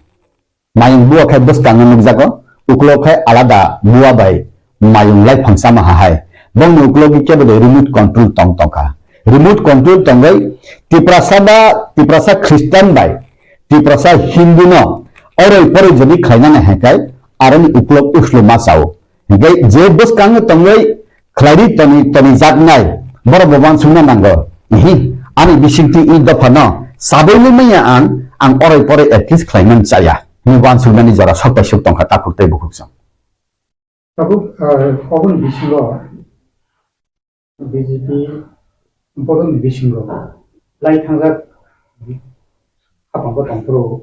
Mayung bua khai bwskango nukjago, uklok khai alada bua bai mayung lai phangsa maha hai. Bongni uklogo kebo de remote control tong tongkha. Remote control tongwi Tiprasa ba Tiprasa Khristan bai Tiprasa Hindu no oroi poroi jodi khlainani hai khai aroni uklok uslu ma sao. Hinkhe je bwskango tongwi khlairi toni, toni jaknai, borok bo wansukna nango. Ihi, ani bisingtwi i dophano sabwi manya ang, ang oroi poroi at least khlaiman chaya. Ni wansuknani jora sok bai sok tongkha takhuk tei bukhuk song. Tabuk, ah, oboni bisingo B J P bodolni bisingo lai thangjak hapang bo tongphuru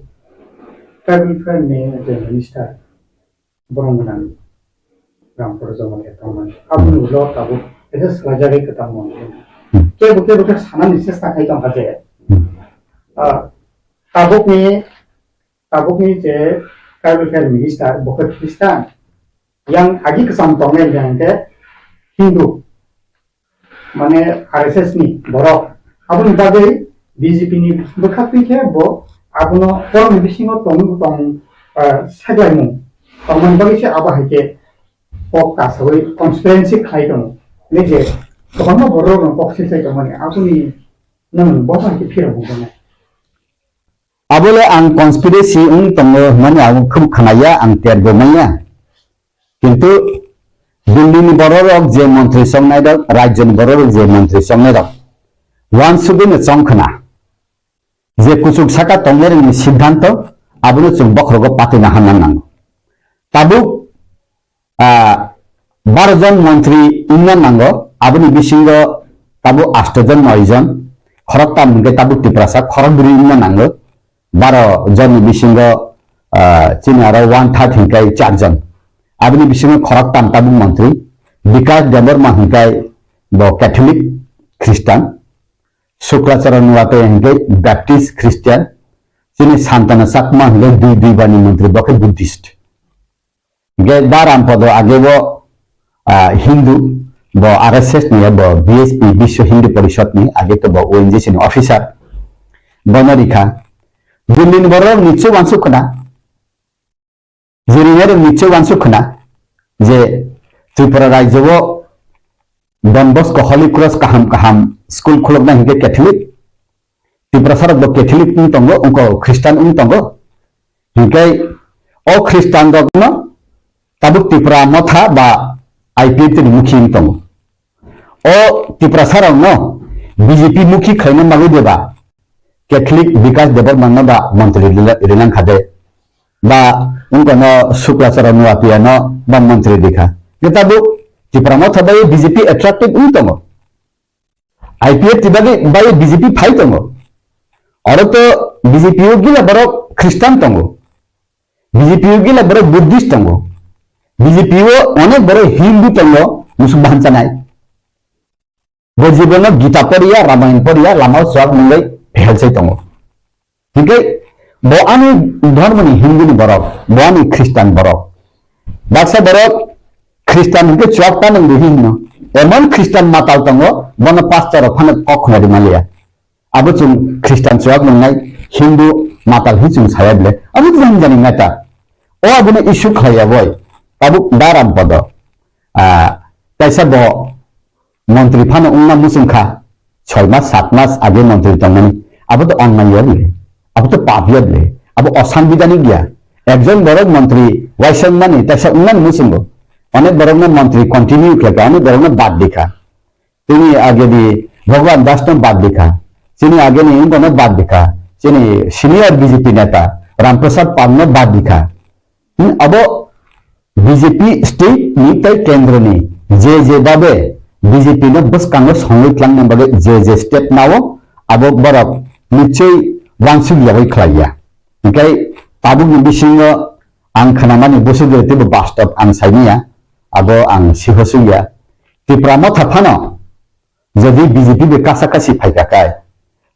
tribal fair ni je minister borong gwnang Ramprasad Jomatia tongmani. Aboni ulo tabuk kaisa swlaijagwi kwtal mantri. Hmm. Kebo kebo khe sanani chesta khai tongkha je, hmm, ah, tabukni, tabukni je tribal fair minister bo khe Khristan, yang agi kwcham tongnai hwnkhe Hindu. Mane R S S ni borok. Aboni bagwi B J P ni bwkha twi khe bo abono borokni bisingo tong, tong, ah, saklaimung tongmani bagwi se abo hai khe kok kasawi conspiracy khlai tongo. Hwnwi je kwbangma borok rok kok silsai tongmani aboni nwng bo hai khe phirogwi tongo. Abole ang conspiracy wng tongo hwnmani ang khub khnaya, ang terbo manya. Kintu Delhi ni borok rok je montri chongnai rok, rajyo ni borok rok je montri chongnai rok, wansugwi no chong khna. Je kuchuk saka tongnai rok ni siddhanto, abono chwng bokhorogo patwi na hamna nango. Tabuk, ah, baro jon montri wngna nango, aboni bisingo tabuk asto jon, noi jon, khoroktam hwnkhe tabuk Tiprasa, khorokbrwi wngna nango. Baro jonni bisingo, ah, chini aro one third hinkai char jon. Aboni bisingo khoroktam tabuk montri. Bikash Debbarma hinkai bo Catholic Christian. Sukla Charan Nuatia hinkai Baptist Christian. Chini Santana Chakma hinkai dui, dui bani montri, bo khe Buddhist. Ge da Rampodo age bo, ah, Hindu, bo R S S ni, bo B S P, Biswa Hindu Porishad ni, age to bo O N G C ni officer. Bono rikha. Delhi ni borok nichoi wansuk khna. Jeni nero nichoi wansuk khna. Je Tripura rajyo o Don Bosco Holy Cross kaham kaham school khulukna hinkhe Catholic. Tiprasa rok bo Catholic wng tongo, wngkha Christian wng tongo. Hinkhe o Christian rokno tabuk Tipra Motha ba I P F T ni mukhi wng tongo. O Tiprasa rokno B J P mukhi khlaina bagwi beba Catholic Bikash Debbarma no ba montri rila-, rilang kha de. Ba wngkha no Sukla Charan Nuatia no ba montri rikha. Hinkhe tabuk Tipra Motha bai B J P attractive wng tongo. I P F T bagwi, bai B J P phai tongo. Oro to B J P o gila borok Christian tongo. B J P o gila borok Buddhist tongo. B J P o onek borok Hindu tongo, musuk bahan chanai. Bo jibono Gita poriya, Ramayan poriya, lama o chuak mungwi phel sai tongo. Hinkhe bo ani dhormoni Hindu ni borok, bo ani Christian borok. Baksa borok Christian hinkhe chuak ta nang di hino. Emon Christian matal tongo, bono pastor rok phano kok khna di maliya. Abo chwng Christian chuak nungnai Hindu matal hi chwng saya bile. Abo jani jani matter. O abono issue khlaiya boi. Tabuk da Rampodo. Ah, kaisa bo montri phano wngna muchung kha, soi mas, sat mas age montri tongmani, abo to onnai ya bile, abo to pap ya bile, abo osanbidanik ya. Ekjon borok montri waisang mani, taisa wngna muchungo, onek borokno montri continue khlai kha, onek borokno bad di kha. Chini age di Bhagwan Das no bad di kha, chini age ni wngkha no bad di kha, chini senior B J P neta Ram Prasad Pal no bad di kha. Hmm, abo B J P state ni tei kendro ni je je babe B J P no bwskango songwi tlangnani bagwi je je step nao, abo borok nichoi wansuk yagwi khlai ya. Hinkhe tabukni bisingo ang khnamani bwswk teibo bastob ang saimanya, abo ang siho sukya. Tipra Motha phano jodi B J P bai kasa kasi phaikha khe,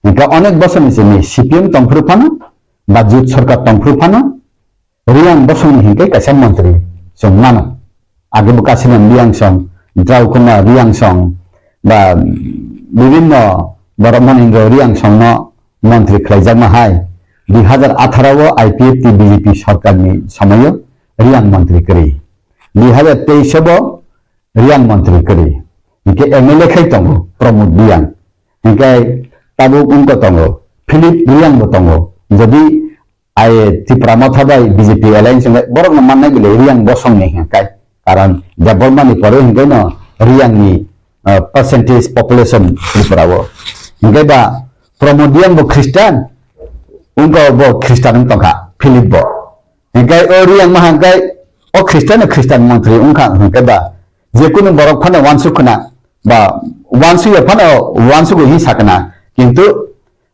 hinkhe onek bosorni simi C P M tongphuru phano ba Jut Sarkar tongphuru phano, Riyang bosongni hinkhe kaisa montri chwng mano. Age bo Kasiram Riyang song, Draukuma Riyang song, ba bibinno borok moningro Riyang songno montri khlaijakma hai. Dui hazar atharo o I P F T B J P sorkarni somoio Riyang montri kwrwi. Dui hazar teis o bo Riyang montri kwrwi. Hinkhe M L A khai tongo Pramod Riyang. Hinkhe tabuk wngkha tongo Philip Riyang bo tongo. Jodi ai Tipra Motha bai B J P alliance wngkha borokno mannai bile Riyang bosongni hinkhe. Karon Debbarmani pore hinkhe no Riyangni, ah, percentage population Tripura o. Hinkhe ba Pramod Riyang bo Christian, wngkha bo Christian wng tongkha Philip bo. Hinkhe o Riyang ma hinkhe o Christian no Christian montri wngkha hinkhe ba jekunu borok phano uansuk khna ba uansuk ya phano uansuk hi sakna kintu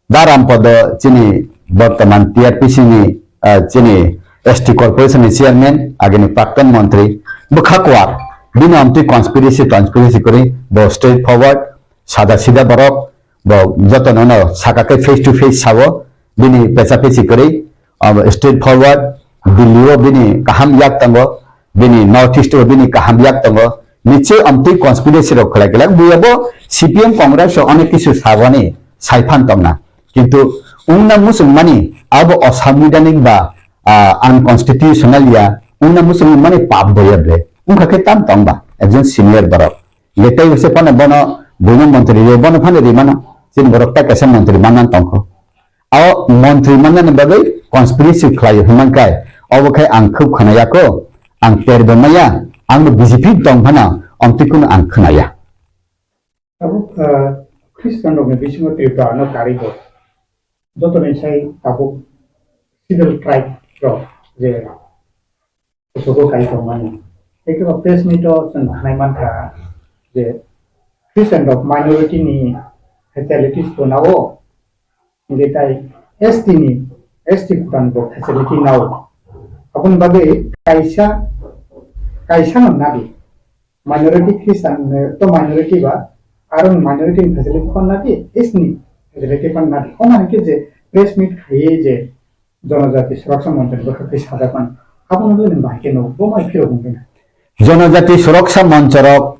da Rampodo chini bortoman T R P C ni, ah, chini S T corporation ni chairman agini prakton montri bwkha kuar bini amtwi conspiracy conspiracy kori bo straight forward sada sida borok bo joto nono saka khe face to face sao bini pecha pechi kwrwi, abo straight forward Delhi o bini kaham yak tongo, bini North East o bini kaham yak tongo, nichoi amtwi conspiracy rok khlai glak buya bo C P M Congress o onek kisu sabani saiphan tongna, kintu wngna muchungmani abo osanbidhanik ba, ah, unconstitutional ya wngna muchungmani pap boya bre wngkha khe tam tong ba ekjon senior borok. Letai se phano bono buino montri rwi, bono phano rwi mano. Chini borok ta kaisa montri manna tongkho. O montri mannani bagwi conspiracy khlai hwnman kai, obo khai ang khub khwnaya kho, ang ter bo maya, ang no B J P tong phano, omtwi kuno ang khwnaya. Tabuk, ah, Christian rokni bisingo Tripura no karwi bo. Jotoni sai tabuk civil tribe rok je kuchugo kai tongmani. Tei kebo press meet o chwng khnai mankha je Christian rok minority ni facilities bo nao, hingke tai S T ni, S T kutan bo facility nao. Aboni bagwi kaisa, kaisa no nadi. Minority Christian, eh, to minority ba, aro minority ni facility pan nadi, S T ni facility pan nadi. Omo hingke je press meet khaiye je Jonojati Suraksa Monchani bwkhak twi sajak mano. Abono le nwng bahai khe nugo, bo mai phirok wngwi na. Jonojati Suraksa Monchorok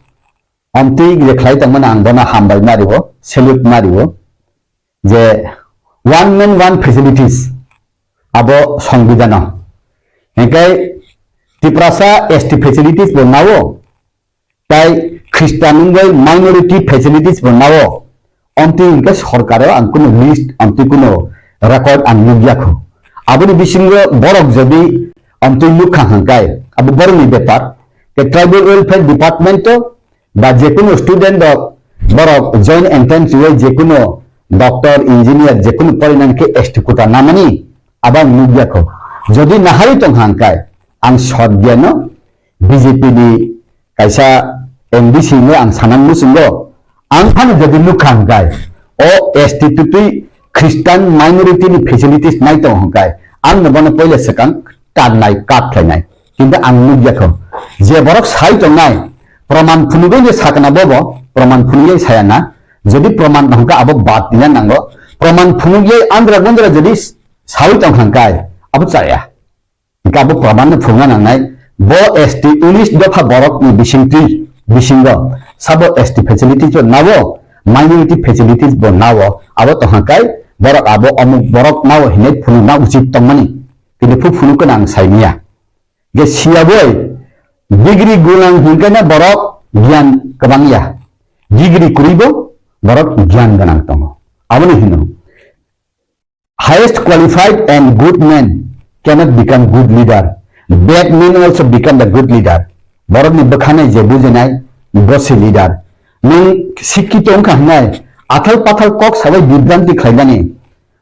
amtwi je khlai tongmani ang bono hambai ma rio, salute ma rio, je one man one facilities abo songbidano. Hinkhe Tiprasa S T facilities bo nao, tai Christian wngwi minority facilities bo nao, amtwi hinkhe sorkaro ang kuno list, amtwi kuno record ang nukya kho. Aboni bisingo borok jodi amtwi nukha hangkai, abo borokni bepar. Te tribal welfare department o ba jekunu student rok borok joint entrance rwi jekunu doctor, engineer jekunu porinani khe S T quota namani abo ang nukya kho. Jodi nahari tong hangkai ang sot geno B J P ni kaisa M D C no ang sanang muchungo, ang phano jodi nukha hwnkhe, o S T tutwi Christian minority ni facilities nai tongo hwnkhe, ang no bono poila swkang tarnai, kat khlainai. Kintu ang nukya kho, je borok sai tongnai, proman phunugwi je sakna bobo, proman phunugwi saya na, jodi proman hwnkhe abo bad dina nango, proman phunugwi andra gundra jodi sawi tong hwnkhe, abo chaya. Hingke abo proman no phunukna nangnai, bo S T unis dopha borok ni bisingtwi, bisingo sabo S T facilities bo nao, minority facilities bo nao, abo tongkha kai borok abo omuk borok nao hinwi phunukna uchit tongmani, kintu phu phunuk khe ang saimanya. Je siyaboi degree gunang hingke na borok giyan kwbang ya, degree kwrwi bo borok giyan gwnang tongo, aboni hino. Highest qualified and good man cannot become good leader. Bad man also become the good leader. Borokni bwkhanai je bujinai, bo se leader. Nwng sikkito wngkha hwnai, athal pathal kok sabai bibranti khlaimani,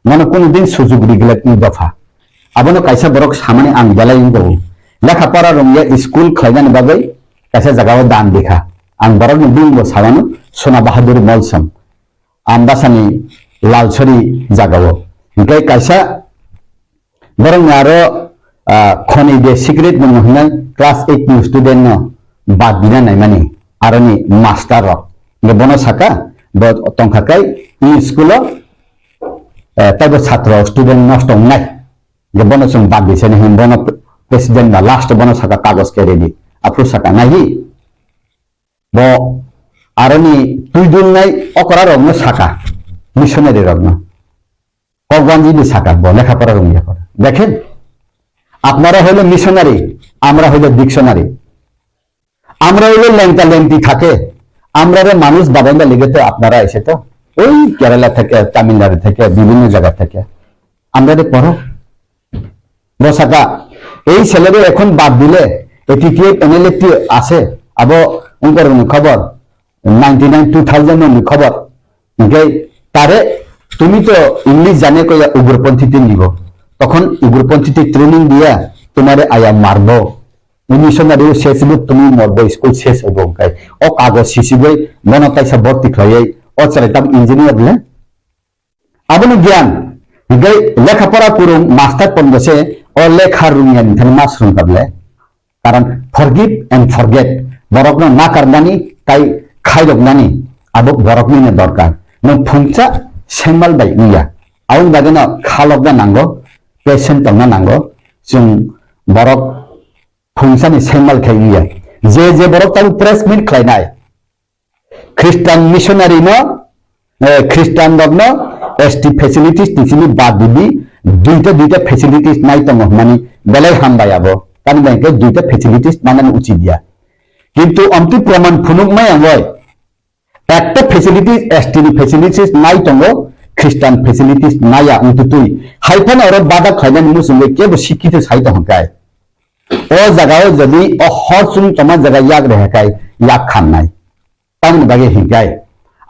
mano kunu din sujug riglak ni dopha. Abono kaisa borok samani ang belai wngjago. Lekha pora rwngya school khlaimani bagwi kaisa jagao dan bikha. Ang borokni bumungbo sawano Sona Bahadur Molsom. Ambasani Lalsori jagao. Hingke kaisa borokni aro, ah, khoni de secret mung hwnwi class eight ni student no bad dina naimani aroni master rok. Hingke bono saka, bo tongkha kai i school o, eh, taibo satro student nosto wngnai. Je bono chwng bad di sani hwn bono President ba last bono saka kagoj ke ready. Aphuru saka naihi. Bo aroni twi dulnai okra rokno saka, missionary rokno. Kokbanji ni saka bo lekha pora rung ya pora. Dekhen, apnara hoile missionary, amra hoile dictionary. Amra hoile lengta lengti thake, amra re manush babainda lege to apnara ese to. Oi Kerala theke, Tamil Nadu theke, bibhinno jaga theke. Amra re poro. Bo saka, ei salary এখন বাদ দিলে eighty-eight N L F T আছে, abo ungkor ni khobor, ninety-nine two thousand ni khobor. Hingke tare তুমি তো ইংলিশ জানে কইয়া উগ্রপন্থীতে নিব, তখন উগ্রপন্থীতে ট্রেনিং দিয়া তোমারে আয়া মারবো, মিশনারিও শেষ হইব, তুমি মরবো, স্কুল শেষ হইব। হংকাই ও কাগজ সিসিগই মনো তাইসা ভর্তি খাইয়াই ও চালাই তাম ইঞ্জিনিয়ার লে Aboni giyan, hingke lekha pora kurung master pondo se o lekha rungya ni thani mas rung kable. Karon forgive and forget. Borokno nakarnani tai khairoknani abo borokni no dorkar. Nwng phungsa sengmal bai wngya. Aboni bagwi no khalokna nango, patient tongna nango. Chwng borok phungsani sengmal khai wngya. Je je borok tabuk press meet khlainai, Christian missionary no, eh, Christian rok no S T facilities ni simi bad di, duita duita facilities nai tongo hwnmani belai hambai abo. Tani bai khe duita facilities manani uchit ya. Kintu amtwi praman phunuk maya woi. Ekta facilities, S T ni facilities nai tongo, Christian facilities naya wngtutwi. Hai phano oro bada khlainani muchungwi kebo sikhito sai tongkha kai. O jaga o jodi o hor chwng tongma jaga yak reha kai, yak khamnai. Tamoni bagwi hinkai,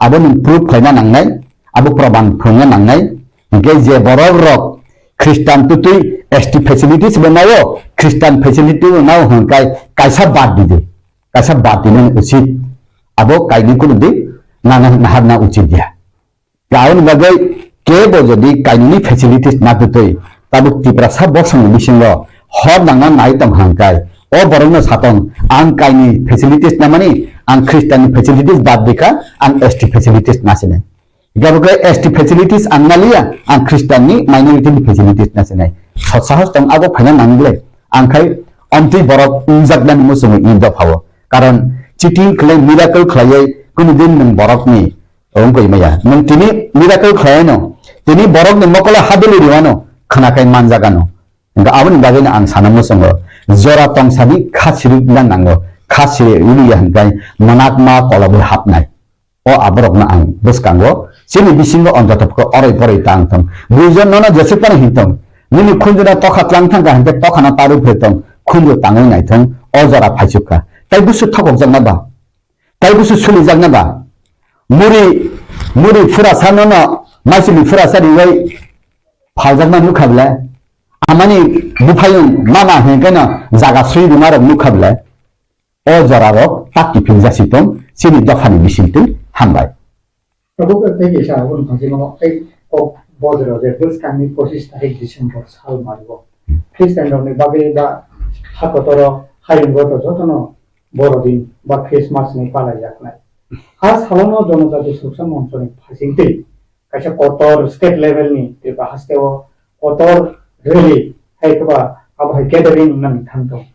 abo nwng proof khlaina nangnai, abo proman phwrwngna nangnai. Hinkhe je borok rok Christian twtwi S T facilities bo nao, Christian facility bo nao hinkai kaisa bad di de, kaisa bad di nang uchit. Abo kaini kunu di nana naharna uchit ya. Aboni bagwi kebo jodi kainwini facilities na twtwi, tabuk Tiprasa bosongni bisingo hor nangna nai tong hangkai, o borokno satong, ang kaini facilities namani, ang Christian ni facilities bad dikha, ang S T facilities nasinai. Gabo khe S T facilities ang naliya, ang Christian ni minority ni facilities nasinai. Sot sahos tong abo phaina nangble, ang khai omtwi borok wngjaknani muchungo i dophao. Karon cheating khlai, miracle khlaiwi kunu din nwng borokni Wng koi maya. Nwng tini miracle khlaino. Tini borokni mokole haduli riwano. Khwnakhai manjagano. Hingkhe aboni bagwino ang sana muchungo. Jora tongsani kha siri na nango. Kha siri uli ya hingkai manakma kolobwi hapnai. O aborokno ang bwskango. Chini bisingo onjotopko oroi poroi tang thong. Buijon nono jesuk tano hintong. Nini khunjuna tokha tlang thangkha hingke tokhano tarwi phetong. Khunju tangwi naithong. O jora phaichukha. Tai busu thokokjakna ba. Tai busu sulijakna ba? Muri, muri phurasa nono, maisili phurasa riwai phaljakma nukha bwle? Amani buphayung mama hingkeno jaga sui rwma rok nukha bwle? O jora rok tak kiphil jasi tong, chini dophani bisingtwi hambai. Tabuk tei kaisa aboni phaisingno tei kok bojra je bwskangni pochis tarik December sal mario. Christian rokni bagwi ba ha kotoro hayungo to jotono Borodin ba Christmas ni palai yaknai. A salono Jonojati Suksa Monchoni phasingtwi kaisa kotor state level ni Tripura hasteo kotor rally hai khe ba abo hai gathering wngna nang thang tong.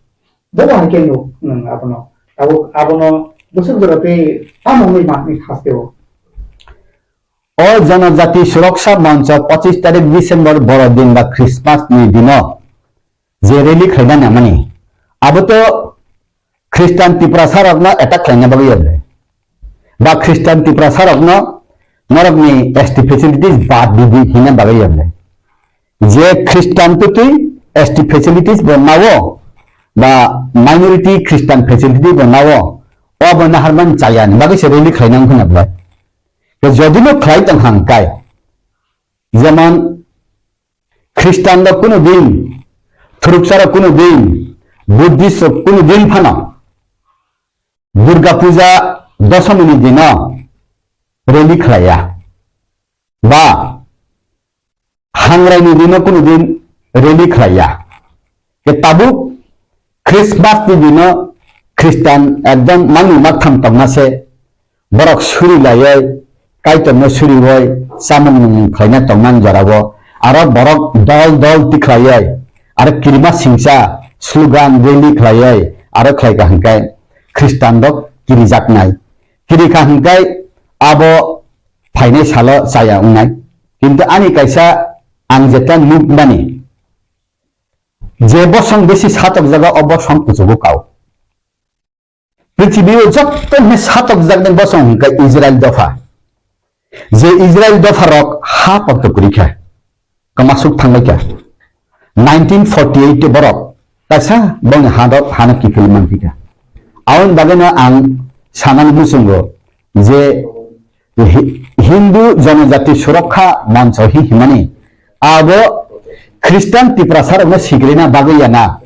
Bobo hai khe nuk nwng abono. Tabuk abono bwswk jora tei tamo wngwi mangni hasteo. O Jonojati Suroksha Moncho pochis tarik December Borodin ba Christmas ni dino je rally khlaina nangmani, abo to Christian Tiprasa rokno attack khlaina bagwi ya ble? Ba Christian Tiprasa rokno norokni S T facilities bad di di hina bagwi ya ble? Je Christian twtwi S T facilities bo nawo, ba minority Christian facility bo nawo, o bo naharman chaya ni bagwi se rally khlaina wngkha na ble? Ke jodi no khlai tong hang kai, jemon Christian rok kunu din, Thuruksa rok kunu din, Buddhist rok kunu din phano Durga Puja Doshami ni dino rally khlaiya, ba Hangrai ni dino kunu din rally khlaiya. Ke tabuk Christmas ni dino Christian ekdom mangni maktham tongma se, borok suri laiwi, Kaitorno suriwi, chamung nungmung khlaina tongmani jorao, aro borok dol dol tikhlaiwi, aro kirima singcha, slogan rally khlaiwi aro khlaikha hwnkhe Khristanrok kirijaknai. Kirikha hwnkhe abo phainai salo chaya wngnai. Kintu ani kaisa ang jeta nukmani, je bosong besi satokjago, o bosong kuchugo kao. Prithibi o joto hwnwi satokjaknai bosong hwnkhe Israel dopha. Je Israel dopharok ha kotor kwrwi kha, kwmasuk thangbai kha. Nineteen forty eight o borok kaisa bongni hadok hano kiphil manphi kha. Aboni bagwino ang sanani muchungo je Hi-, Hindu Jonojati Surokha Moncho hi himani abo Khristan Tiprasarokno sigrina bagwi ya na?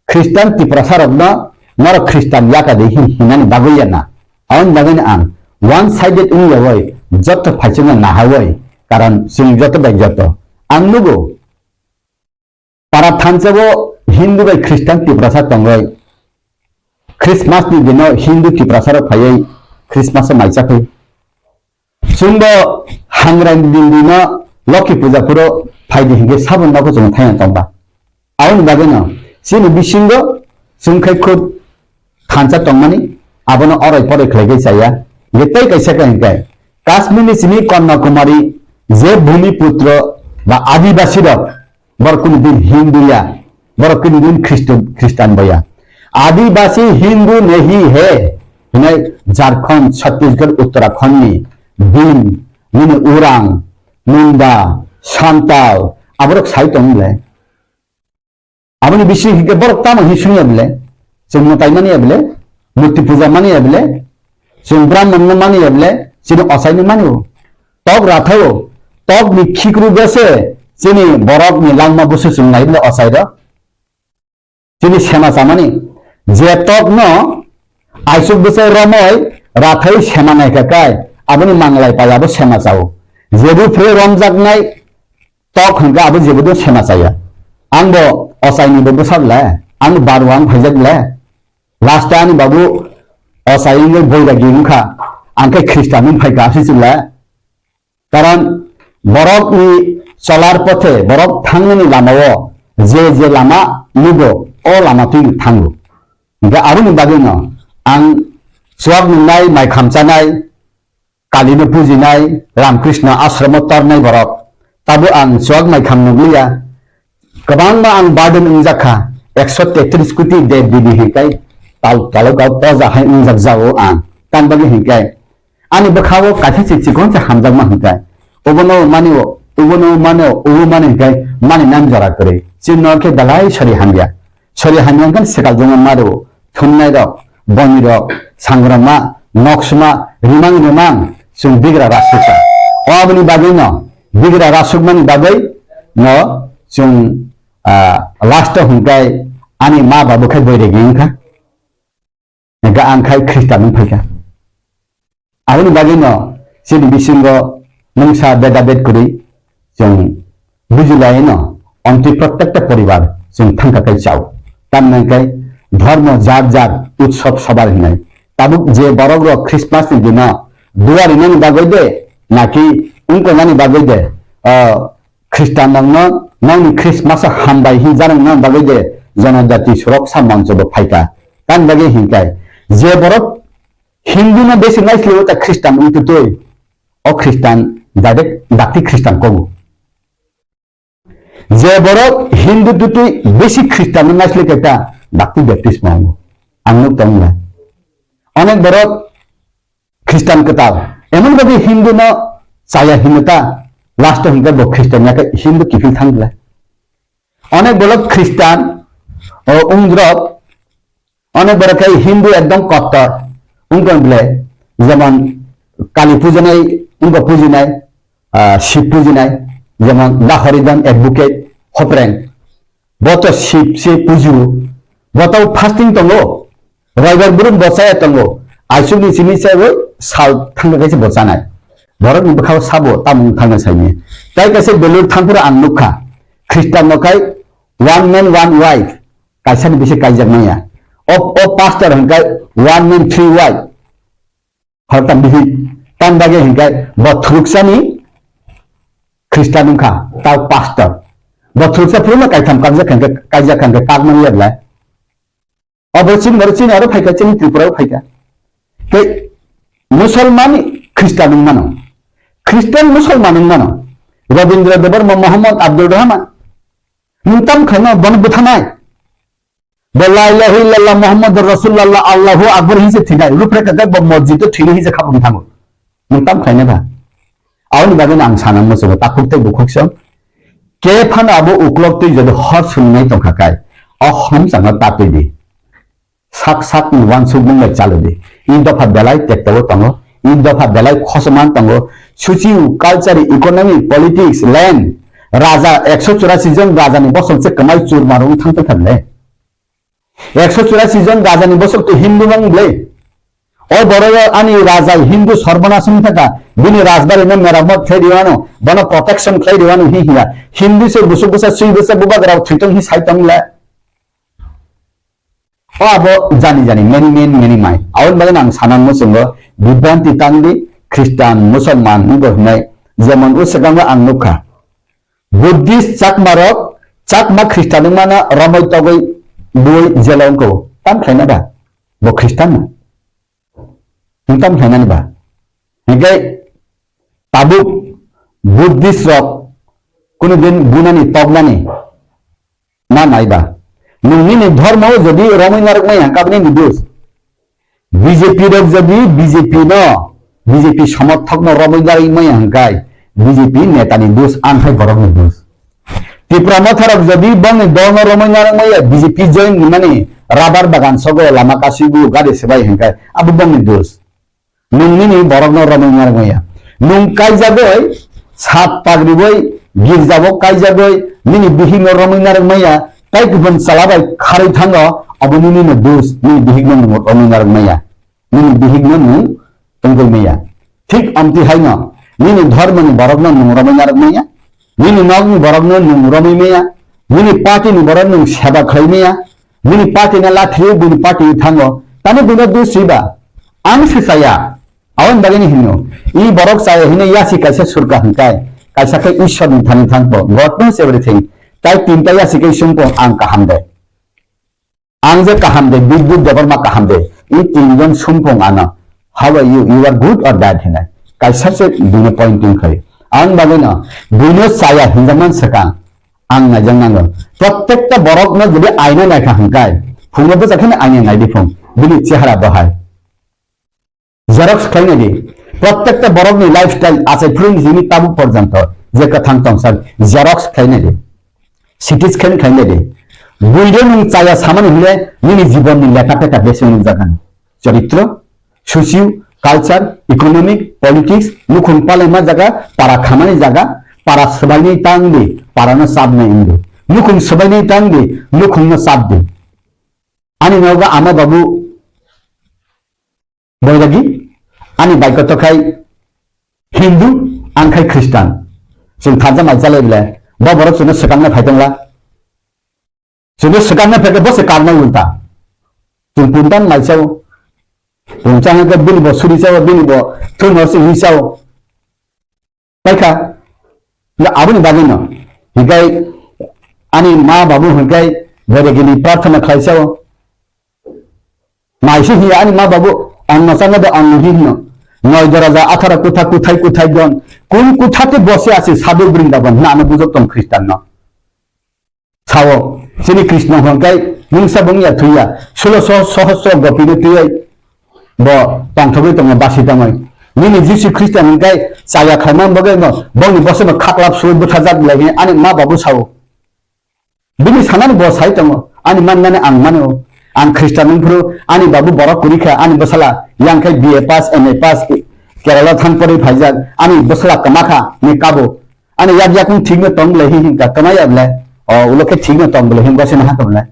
Khristan Tiprasarokno norok Khristan yaka de hi hinani bagwi ya na? Aboni bagwino ang one sided wngyawi joto phaichukno nahawi, karon chwng joto bai joto. Ang nugo, para thansa o Hindu bai Khristan Tiprasa tongwi, Christmas ni dino Hindu Tiprasa rok phaiwi Christmas o maicha khe. Chwngbo hangrani din dino Lokhi puja phuru phaidi hinkhe saboni nogo chwng thaiya tongba. Aboni bagwino chini bisingo chwng khai khub thansa tongmani, abono orai porai khlai khe chaya. Hinkhe tei kaisa khe hinkhe Kashmir ni simi Kanyakumari je Bhumiputro ba Adibasi rok, borok kunu din Hindu ya, borok kunu din Khristo-, Khristan bo ya. Adibasi Hindu nahi hai, hinai Jharkhand, Chhattisgarh, Uttarakhand ni Bhim, nini Orang, Munda, Santal, aborok sai tong le. Aboni bisi hinkhe borok tamo hi sungya bele? Chwng mwtai mani ya bele? Murti puja mani ya bele? Chwng Brahman no mani ya bele? Chini osai no mani o. Tok rathai o. Tok ni khikru gese chini borok ni langma busu chwng nai bele osai ro. Chini sema chamani. Je tok no aisuk bwsai romoi rathai sema nai kha kai. Aboni manglai pai abo sema chao. Je rupre romjak nai tok hwnkhe abo jebo do sema chaya. Ang bo ochaini bo bwsajak le, ang bo barwang phaijak le. Last ani babu ochai wngwi boiragi wngkha, ang khe Khristan wng phaikha aswk le. Karon borokni cholar pothe, borok thangnani lamao je je lama nugo, o lama twi thango. Hingkhe aboni bagwino ang chuak nungnai, mai khamchanai, Kalino pujinai, Ramkrishna ashromo tornai borok. Tabuk ang chuak mai kham nukliya. Kwbangma ang burden wngjak kha. Ekso tetris koti dev devi hinkai tal talo kau poja hai wngjak jao ang. Tam bagwi hinkai ani bwkhao kaisa se chikon se hamjakma hinkai. Obono mani o, obono mani o, obo mani hinkai mani nam jora kwrwi. Chini no khe belai sori hamya. Sori hamya wngkha sekal jongma maro, thumnai rok, boni rok, sangrama, noksma, rimang rimang, chwng bigra rasukha. O aboni bagwi no, bigra rasukmani bagwi no, chwng, ah, last o hwnkhai ani ma babu khai boiregi wngkha. Hingkhe ang khai Khristan wng phaikha. Aboni bagwino chini bisingo mungsa bedabed kwrwi chwng bujilaino, onti prottekta poribar chwng thangkha kai chao. Tamni hwnkhe dhormo jar jar utsob sobar hinai. Tabuk je borok rok Christmas ni dino duarinani bagwi de, naki wngkoknani bagwi de, o Khristanrokno nokni Christmas-o hambai hinjanokna bagwi de Jonojati Suroksa Moncho bo phaikha. Tamni bagwi hinkhai je borok Hindu no besi naisle ta Khristan wng tutui, o Khristan direct dakti Khristan kogo. Je borok Hindu tutui besi Khristan no naisle khe ta dakti Baptist ma wngo. Ang nuk tong na. Onek borok Khristan kwtal. Emon badi Hindu no chaya hino ta, last o hinkhe bo Khristan ya khe Hindu kiphil thang bwle. Onek borok Khristan, o, wngdrop, onek borok khe Hindu ekdom kottor, wngkha bwle, jemon Kali pujanai, wngkha pujinai, ah, Shiv pujinai, jemon Dahoridan advocate, Hopreng. Bo to Shiv se puju, bo to fasting tongo, roibar brum bo chaya tongo, aisuk ni simi chaiwi sal thangna kaisa bo chanai. Borok ni bwkhao sabo tamung thangna saini. Tai kaisa belur thangphuru ang nukha, Khristan no khai one man one wife, kaisa ni bisi kaijak maya. O, o pastor hwnkhe one man three wife. Horta bihik, tam bagwi hinkhe bo thuruksa ni Khristan wngkha, ta pastor. Bo thuruksa phuru no kaitham kaijak kha hinkhe, kaijak kha hinkhe kak mani ya bwlai. Obo chini boro chini aro phaikha, chini Tripura o phaikha. Tei Musolman Khristan wng mano. Khristan Musolman wng mano. Rabindra Debbarma, Muhammad Abdul Rahman. Nwng tam khlaino bono bwthanai. Bo la ilaha illallah Muhammadur Rasulullah Allahu Akbar hinse thinai. Rupre kakai bo mosjid o thwinai hinse khapung thango. Nwng tam khlainai ba. Aboni bagwi ang sana muchungo takhuk tei bukhuk song. Ke phano abo uklok twi jodi hor sungnai tongkha kai. O hom changno tatwi di. Sak sak ni wansuk mung bai chalodi. I dopha belai tekta o tongo. I dopha belai khosoman tongo. Suchi culture, economy, politics, land, raja ekso churasi jon raja ni bosong se kwmai chur marung thang thang le. Ekso churasi jon raja ni bosong to Hindu mang ble. O boro ani raja Hindu sorbonasung thaka bini rajbari no meramot khlai riwano, bono protection khlai riwano hi hiya. Hindu se busuk busa sui busa bubagra thwitong hi sai tong le. O abo jani jani many men many mai. Aboni bagwi ang sana muchungo bibranti tangdi Khristan, Musolman wngbo hinai jemon o swkango ang nukha. Buddhist Chakma rok, Chakma Khristan wngmano romoi togoi bui jela wngkho. Tam khlaina da? Bo Khristan no? Nwng tam khlainani ba? Hinkhe tabuk Buddhist rok kunu din bunani toknani na naiba. Nwng nini dhormo o jodi romwi narwk maya hwnkhe abo nini dos. B J P rok jodi B J P no, B J P somorthok no romwi narwk maya hwnkhe B J P neta ni dos, ang hai borok ni dos. Tipra Motha rok jodi bongni dol no romwi narwk maya B J P join ni mani rubber bagan sogo lama kasibu gari swbai hwnkhe abo bongni dos. Nwng nini borokno romwi narwk maya. Nwng kaijagwi sat pagriwi girjabo kaijagwi nini bihikno romwi narwk maya, tai kubun chwla bai kharwi thango, obo nini no dos, nini bihikno nwng romwi narwk maya. Nini bihikno nwng tongwi maya. Thik amtwi haino nini dhormoni borokno nwng romwi narwk maya, nini nokni borokno nwng romwi maya, nini party ni borok nwng seba khlai maya, Bini party no lathio, bini party thango. Tamo bino dusri ba? Ang se chaya. Aboni bagwino hino. I borok chaya hino yasi kaisa surka hwnkai. Kaisa khe Ishwar ni thani thangpo. God knows everything. Tai tinta yasi khe sumpo ang kaham de. Ang je kaham de, Bidut Debbarma kaham de. I tinjon sumpung ano. How are you? You are good or bad hinai. Kaisa se bini pointing khai. Ang bagwino bino chaya hinjaman swkang. Ang naijak nango. Prottekta borokno jodi aina naikha hwnkai, phungo bwsa kheno aina naidi phung. Bini chehara bahai. Xerox khlainai di. Prottekta borokni lifestyle achai phuruni simi tabuk porjonto je kwthang tongsa xerox khlainai di. C T scan khlainai di. Buino nwng chaya samani hwnle nini jibonni lekha pekha bese nukjakgani. Choritro, socio, culture, economic, politics, nukhung palaima jaga, para khamani jaga, para swbainai tang di, para no chapnai wng di. Nukhung swbainai tang di, nukhung no chap di. Ani nogo ama babu boiragi, ani baikoto khai Hindu, ang khai Khristan. Chwng tharja mai chalai bele, bo borok chwngno swkangna phai tongla. Chwngno swkangna phai khe bo se karnai ulta. Chwng puntan mai chao. Pungcha hwnkhe bini bo suri chao, bini bo thumor se hi chao. Paikha, ya aboni bagwi no. Hikai ani ma babu hwnkhe boiragini prarthana khlai chao. Naisi hiya ani ma babu ang no changna do ang no hino. Noi doraja atharo kutha kuthai kuthai don. Kun kutha te bose ase sadhu brindaban na ano bujok tong Khristan no. Sao, chini Krishna hwnkhe mungsa bung ya thwi ya, sulo soh-, sohosro gopino twiwi bo tongthogwi tongo, basi tongwi. Nini Jisu Khristo hwnkhe chaya khaimani bagwi no bongni bosongno khaklap suwi bwthajak lai hwnwi ani ma babu sao. Bini sanani bo sai tongo, ani mannani ang mano. Ang Khristian wngphuru ani babu borok kwrwi kha, ani bwsala yang khe B A pass, M A pass, Kerala thang porwi phaijak, ani bwsala kwma kha ni kabo. Ani yak yakung thik no tong bwlai hi hinkha, kwma ya bwlai? O, ulo khe thik no tong bwlai hi gosina ha kwbwlai?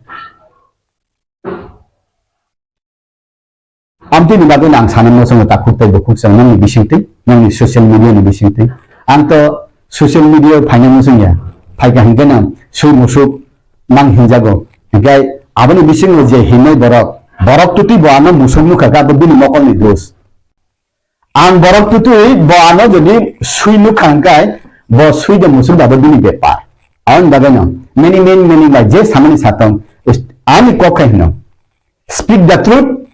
Amtwi ni bagwi no ang sana muchungo takhuk tei bukhuk chwng nangni bisingtwi, nangni social media ni bisingtwi. Ang to social media o phaina muchung ya, phaikha hinkhe no sui musuk mang hinjago. Hinkhe aboni bisingo je hinwi borok, borok twtwi bo ano musuk nukha khe abo bini mokolni dos. Ang borok twtwi bo ano jodi sui nukha hwnkhe bo sui de musuk dabo bini bepar. Aboni bagwi no many, many, many bai je samani satong ani kok khai hino. Speak the truth,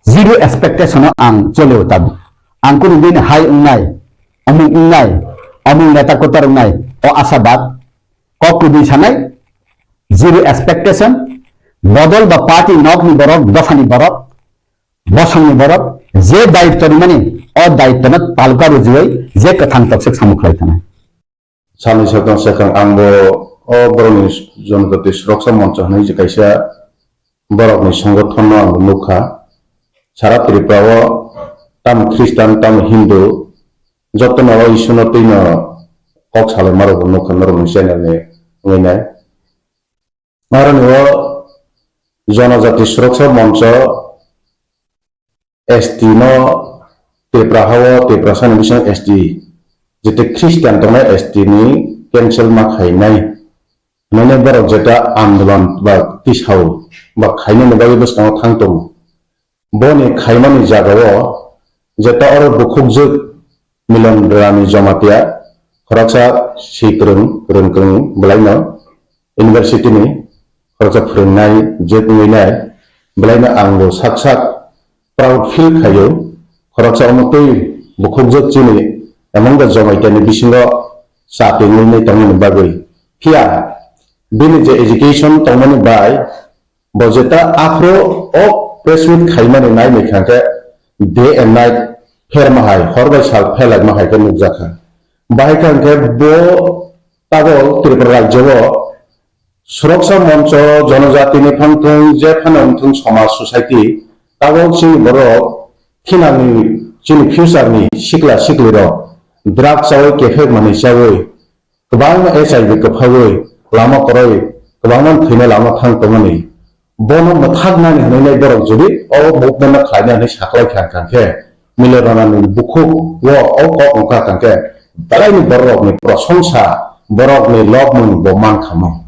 zero expectation o ang choleo tabuk. Ang kunu dini hai wngnai, omung wngnai, omung neta kotor wngnai, o asabad, kok kubui sanai, zero expectation, bodol ba party nokni borok, dophani borok, bosongni borok, je daitto rimani, o daitto no taluka rujuwi je kwthang toksik samung khlai thanai. Salni swkang swkang ang bo o borokni Jonojati Suroksha Moncho hwnwi je kaisa borokni songgothonno ang bo nukha. Sara Tripura o tamo Khristan, tamo Hindu, jotono o Isorno twino kok salai marokbo nukha norokni channel ni wngwi nai. Aroni o Jonojati Suroksha Moncho S T no Tripura ha o Tiprasa ni bising S T jete Christian tongnai S T ni cancel ma khainai. Nini borok jeta andolon ba tisao ba khainani bagwi bwskango thang tongo. Boni khaimani jagao jeta oro bukhukjwk Milan Rani Jamatia, khoroksa swi kwrwng, kwrwng kwrwng bwlaino university ni khoroksa phwrwngnai je wngwi nai, bwlaino ang bo sak sak proud feel khaio. Khoroksa omo twi bukhukjwk chini emang da Jamatia ni bisingo cha twi wngwi tongmani bagwi. Phiya bini je education tongmani bai bo jeta aphuru o press meet khaimani nai nai kha khe day and night pherma hai, hor bai sal pherlaima hai khe nukjakha. Bahai kha hwnkhe bo tabok Tripura rajyo o Suroksha Moncho, Jonojatini phangthung, je phano wngthung somaj, society, tabok chini borok thinani chini future ni sikla siklirok drugs chawi, kephek manwi chawi, kwbangma H I V kwphaiwi lama kwrwi, kwbangma thwina lama thang tongmani. Bono mwthaknani hwnwi nai borok jodi o movement no khlaina hwnwi saklai kha hwnkha khe, Milan Ranani bukhuk o, o kok wngkha hwnkha khe, belaini borok rokni prosongsa, borokni lobmung bo mankha mo.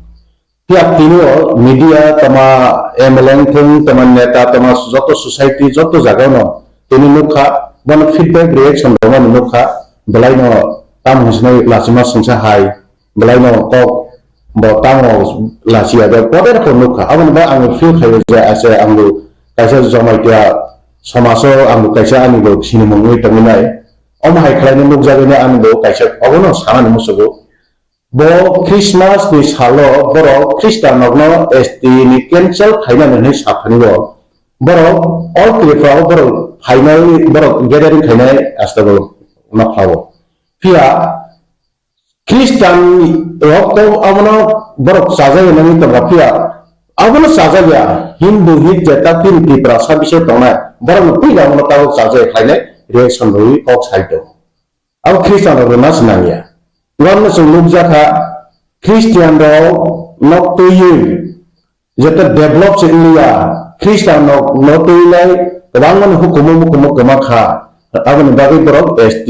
Phiya tini o media tama M L A wngthung, tama neta, tama joto society, joto jagao no tini nukha, bono feedback reaction rwmani nukha, belaino tamo hinwi lachima songsa hai, belaino kok bo tamo lachiya de poder ko nukha, aboni bai ang feel khaio je ase ang bo kaisa Jamatia somajo ang bo kaisa ani bo sinimung wngwi tongwi nai, omo hai khlaino nukjagwi nai ang bo kaisa obono sanani musugo. Bo Christmas ni salo borok Christian rokno S T ni cancel khainani hwnwi saphani bo. Borok all Tripura o borok phainai, borok gathering khainai asta bo nokha o. Phiya Christian rok to abono borok chajai nani tongkha, phiya abono chajai ya Hindu hit je ta tin Tiprasa bising tongnai borok no twi abono tabok chajai khainai reaction rwi kok sai tongo. Abo Christian rok no sinang ya. Uan no chwng nukjakha Christian rok nok twiwi jeta develop se wngya. Christian rok no twi lai kwbangma ni hukumu mukumu kwma kha. Aboni bagwi borok S T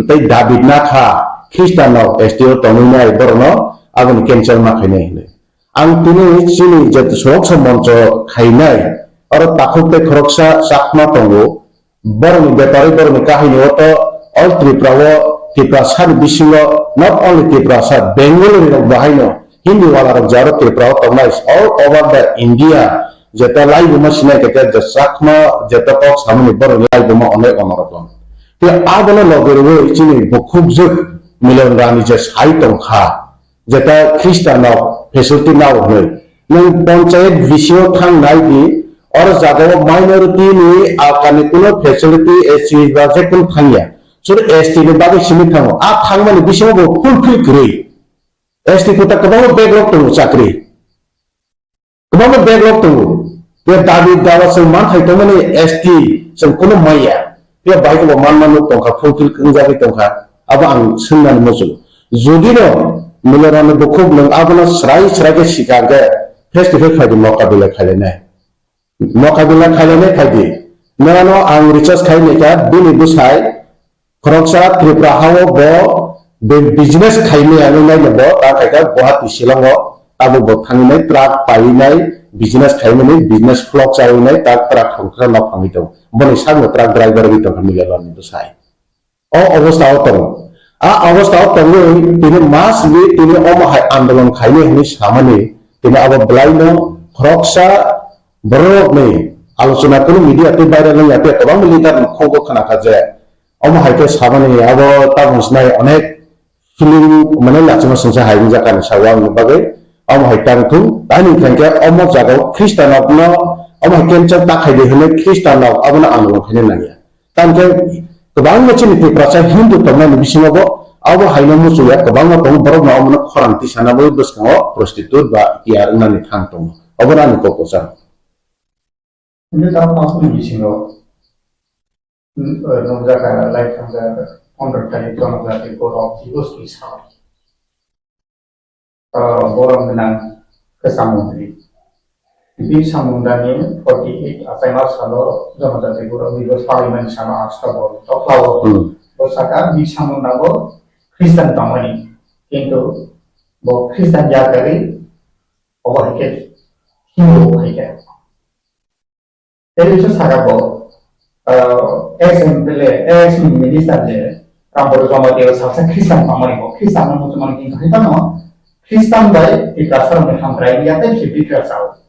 tei David na kha. Christian rok S T o tongwi nai borok no aboni cancel ma khainai hinwi. Ang tini chini je Suroksha Moncho khainai, oro takhuk tei khoroksa Chakma tongo. Borokni bepari, borokni kahini o to all Tripura o, Tiprasa ni bisingo, not only Tiprasa, Bengali rok bahaino Hindi wala rok jaro Tripura o tongnai all over the India, jeta laibuma sinai kete je Chakma jeta kok samani borokni laibuma onai onorok. Te abono loge rwi chini bukhukjwk Milan Rani je sai tongkha, jeta Christian rok facility nao hwnwi. Nwng panchayat V C o thang nai di, oro jagao minority ni alkani kuno facility S C ba je kun thangya. Sur S T ni bagwi simi thango. A thangmani bisingo bo fulfill kwrwi. S T kota kwbangma backlog tongo chakri. Kwbangma backlog tongo. Te dabi dawa chwng manthai tongmani S T chwng kuno maya. Phiya bahai bo manma nuk tongkha, fulfill wngjagwi tongkha, abo ang swngnani muchungo. Jodi no Milan Rani bukhuk nwng abono srai srai khe sika hwnkhe face to face phaidi mokabila khailainai. Mokabila khailainai phaidi. Nwrano ang research khai naikha, bini bwsai khoroksa Tripura hao bo be-, business khaimaya wngwi naino bo, ta khaikha Guwahati Shillong o. Tabuk bo thangwi nai truck paiwi nai business khaimani, business vlog chawi nai tak truck thongkra nok phangwi tongo. Boni sakno truck driver wngwi tongkha Milan Rani bwsai. O obostha o tongo. A obostha o tongwi tini mas bi tini omo hai andolon khainai hwnwi samani tini abo bwlaino khoroksa borokni alochona kunu media tei viral wngya tei kwbangma leader ni khungo khna kha je omo hai khe samani abo tabuk sinai onek film mane lachima singsa hai wngjakani sawi bagwi omo hai tang thung tani hwnkhe omo jagao Khristanokno omo hai cancel ta khaidi hwnwi Khristanok abono andolan khaina nangya. Tamo khe kwbangma chini Tiprasa Hindu tongnani bisingo bo abo haino muchungya, kwbangma tongo, borokno omono khorang tisana bai bwskango prostitute ba tiyar wngnani thang tongo. Obono ani kok kwcharo. Hwnwi tamo tamoni bisingo, mm, eh, nukjakha, lai thangjak, pondro tarik Jonojati Gaurav Divas ni sal. Ah, borok gwnang kwcham mantri. Birsa Mundani forty eight achaima salo Jonojati Gaurav Divas palaimani salo Ashta Bol toklao. Hmm. Bo saka Birsa Munda bo Christian tongmani. Kintu bo Christian ya kwrwi, obo hai khe Hindu hai khe. Tei bisi saka bo, ah, ex M P L A, ex minister je, Ramboro Jamatia salsa Christian tongmani bo, Christian no muchungmani kintu hai tamo, Christian bai Tiprasa rokni hamkrai ya tei bisi bikra sao.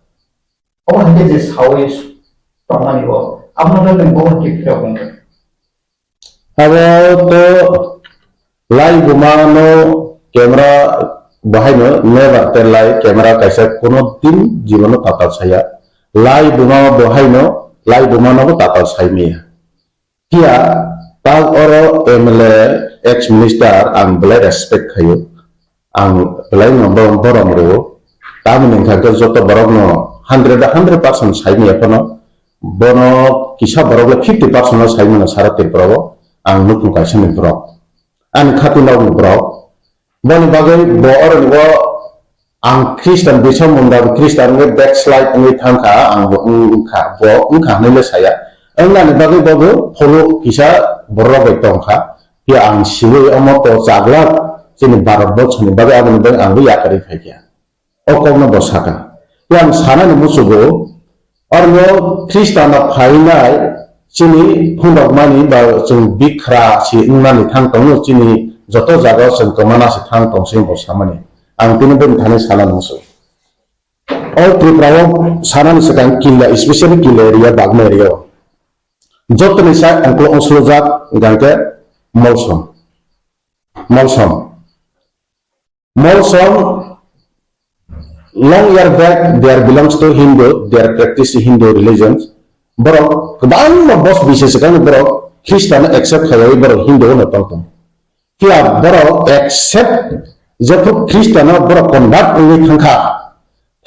Obo hai khe je sawi tongmani bo, abono tei bo hai khe phirok wngkha. Abo to lai buma no camera bahai no never tell lai camera kaisa kono din jibono tatal saya. Lai buma bahai no lai buma no bo tatal sai maya. Kia tag oro M L A ex minister ang belai respect khayo. Ang belai no borom borom rwo. Tamoni hwnkha khe joto borok no hundred hundred percent sai maya phano. Bono kisa borok le fifty percent no sai mano sara Tripura o. Ang nukhung kaisa ni borok. Ani khati nok ni borok. Boni bagwi bo oro ni bo ang Christian bisa munda Christian wngwi backslide wngwi thangkha ang bo wngkha bo wngkha hwnwi le saya. Wngnani bagwi bo bo pholo kisa borok bai tongkha. Phiya ang siwi omo to chaglak chini Bharat borso ni bagwi aboni bagwi ang bo yakarwi phaikha. O kokno bo sakha. Yang sanani musugo, orno Khristanok phainai chini phunukmani ba chwng bikhra si wngnani thang tongo, chini joto jagao chwng kwmana si thang tong se bo samani. Ang tini bini thani sanani musugo. O Tripura o sanani swkang killa, especially killa area, bagma area o. Jotoni sa angklo ongslojak hwnkhe Molsom. Molsom. Molsom, long year back, they are belongs to Hindu, they are practice Hindu religions. Borok kwbangma bos bisi swkang borok Khristiano accept khaiwi borok Hindu no tong tong. Phiya borok accept jephru Khristiano borok convert wngwi thangkha.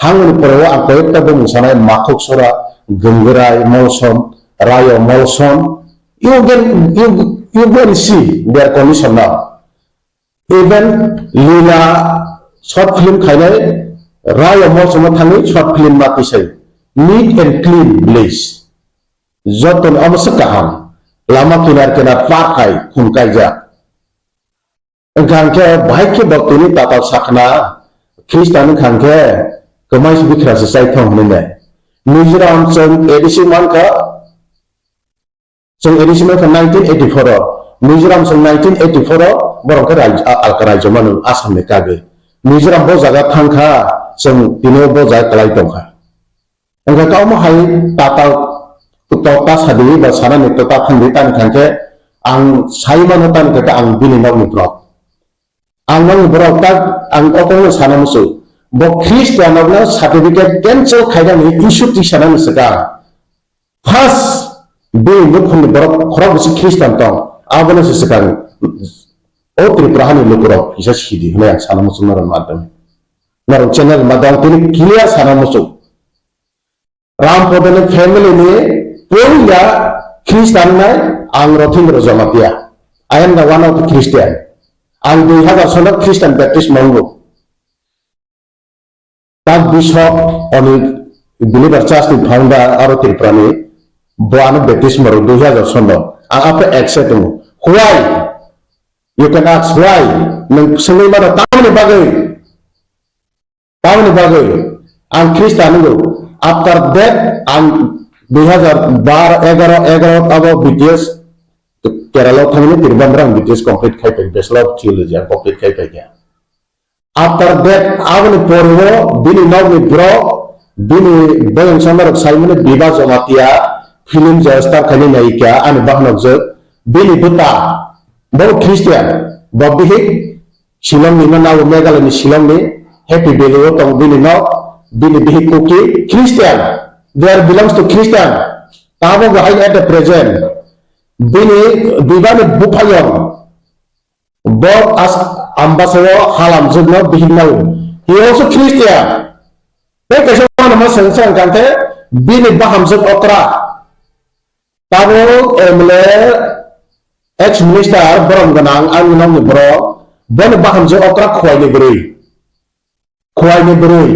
Thangmani pore o ang koyekta bumung sanai Makhuk Sora, Gungrai, Molsom, Rayo, Molsom. You can, you, you can see their condition now. Even Lila short film khainai Rayo Molsomo thangwi short film ma tisai. Neat and clean village. Jotoni omo se kaham. Lama kinar kinar park hai khum kaijak. Wngkha hwnkhe bahai khe bo tini tatal sakna Khristan wngkha hwnkhe kwmai se bikra se chai thong hwnwi nai. Mizoram chwng A D C mankha, Chwng A D C mankha nineteen eighty-four o, Mizoram chwng nineteen eighty-four o, borok khe rai-, a-, alka raijyo mano Assam ni kagwi. Mizoram bo jaga thangkha, chwng tini bo jaga kwlai tongkha. Wngkha khe omo hai tatal to ta sadi ba sanani to ta thangdi tani thangkhe ang sai mano tani thangkhe ang bini nokni borok. Ang nokni borok ta ang o kokno sana muchung. Bo Khristianrokno certificate cancel khainani issue tisanani swkang. First, bini nukhungni borok khorok bisi Khristan tong, abono se swkang o Tripura hani lukurok kisa sidi hwnwi ang sana muchung norok madhyome. Norok channel madhyome tini clear sana muchung. Ram Podoni family ni puila Khristan nai ang Rothindro Jamatia. I am the one of the Christian. Ang dui hazar sono Christian Baptist mongo. Tak Bishop oni Believer Church ni founder aro Tripura ni bo ano baptism ro dui hazar sono ang apa accept tongo. Why? You can ask why? Nang sengwi mano tamni bagwi? Tamni bagwi? Ang Christian nungo. After that ang dui hazar bar egaro egaro abo B T S Kerala thangni Trivandrum B T S complete khai pai, Bachelor of Theology ang complete khai pai kha. After that, aboni pore o bini nokni borok Bini boyong sama rok sai mani Biba Jamatia film je star khaini naika ani bahanok je bini bwta bo Christian bo bihik Shillong ni no nabo Meghalaya ni Shillong ni Happy Valley o tong bini nok bini bihik Kuki Christian, they are belongs to Christian. Tabo bo hai at the present bini Biba ni buphayong Bo as ambasao halamjwkno bihiknao. He also Christian. Tei kaisa uanama swngsa wngkha khe bini bahamjwk okra. Tabuk M L A ex minister borom gwnang ang nokni borok. Boni bahamjwk okra Khwaini bwrwi. Khwaini bwrwi.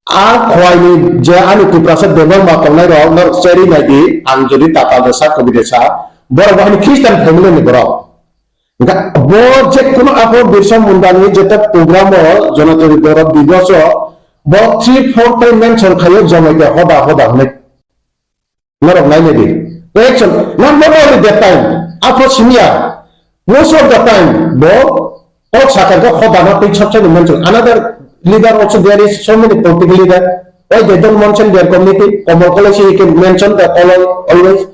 A Khwaini je ani Tiprasa Debbarma tongnai rok norok cherwi nai di, ang jodi tatal de sa, kobi de sa, borok bo hani Christian family ni borok. Ga-, bo je kuno apo Birsa Munda ni jeta program o Janajati Gaurav Divas o bo three four time mention khayo Jamatia hoda hoda hwnwi. Norok nainai di. Reaction, not, not only that time, after senior, most of the time, bo, kok sakha khe hoda no twi chap chani mention. Another leader also, there is so many political leader. Why they don't mention their community? Kamal Koloi he can mention the Koloi always,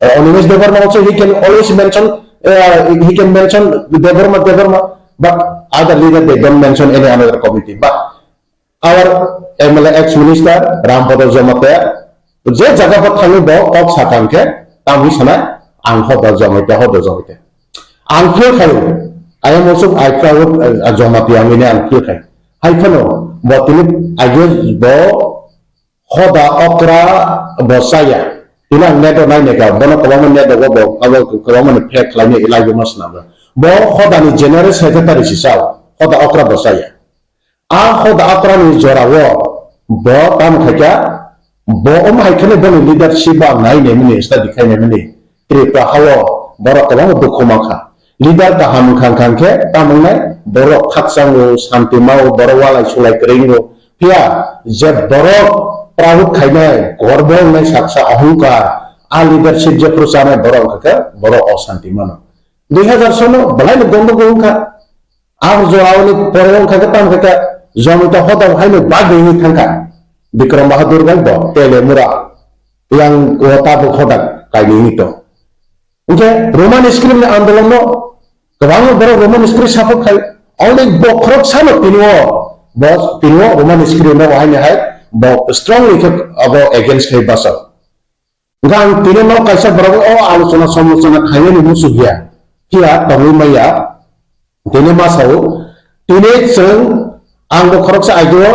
uh, Animesh Debbarma also he can always mention, uh, he can mention Debbarma, Debbarma, but other leader they don't mention any another community. But our M L A ex minister Rampada Jamatia, je jaga bo thangwi bo kok sakha khe, tamni sanai, ang hoda Jamatia, hoda Jamatia. Ang feel khai, I am also, I proud, uh, Jamatia, ang ini ang feel khai. Hai phano, bo tini age bo hoda okra bo saya. Tini ang net o nai neka, bono kwbangma net o bo, abo kwbangma ni fake khlaini ilai bo ma swnam. Bo hoda ni general secretary si sao, hoda okra bo saya. A hoda okrani jorao bo tamo khaikha, bo omo hai kheno boni leadership bo ang nai naimani, study khai naimani. Tripura hao borok kwbangma dukhu mankha. Leader kaham wngkha wngkha khe tamo wngnai, borok khakchango, santi mao, borok walai sulai kwrwi wngo. Phiya je borok proud khainai, gorbo wngnai saksa ohongkar, a leadership jephru chanai borok wngkha khe borok osanti mano. Dui hazar sono belai no gondogol wngkha. Abo jorao ni pore wngkha khe tamo khe Jamatia hoda haino bagwi wngwi thangkha. Bikram Bahadur bai bo Telemura yang o tabuk hoda kaini wngwi tong. Hwnkhe Roman script ni andolon no kwbangma borok Roman script support khai. Only bo khoroksa no tini o, bo tini o Roman script no haino hai bo strongly khe abo against khai bachao. Hwnkhe ang tini nok kaisa borok o alochona samlochona khainani muchuk ya, phiya tongwi maya. Tini ma sao, tini chwng ang bo khoroksa ageo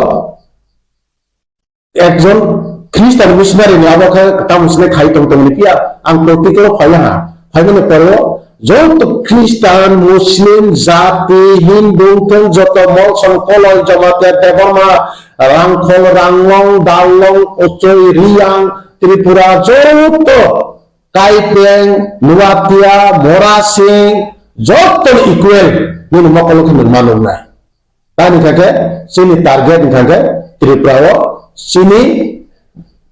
ekjon Christian missionary ni abo khe tamo sini khai tong tongni phiya ang practical o phaiya ha. Phaimani pore o joto Christian, Muslim, Jati, Hindu, thung joto Molsom, Koloi, Jamatia, Debbarma, Rangkhol, Ranglong, Darlong, Ochoi, Riyang, Tripura, joto Kaipeng, Nuatia, Morasing, joto equal nini mokolo khe nung ma nungnai. Tani kha khe chini target wngkha khe Tripura o chini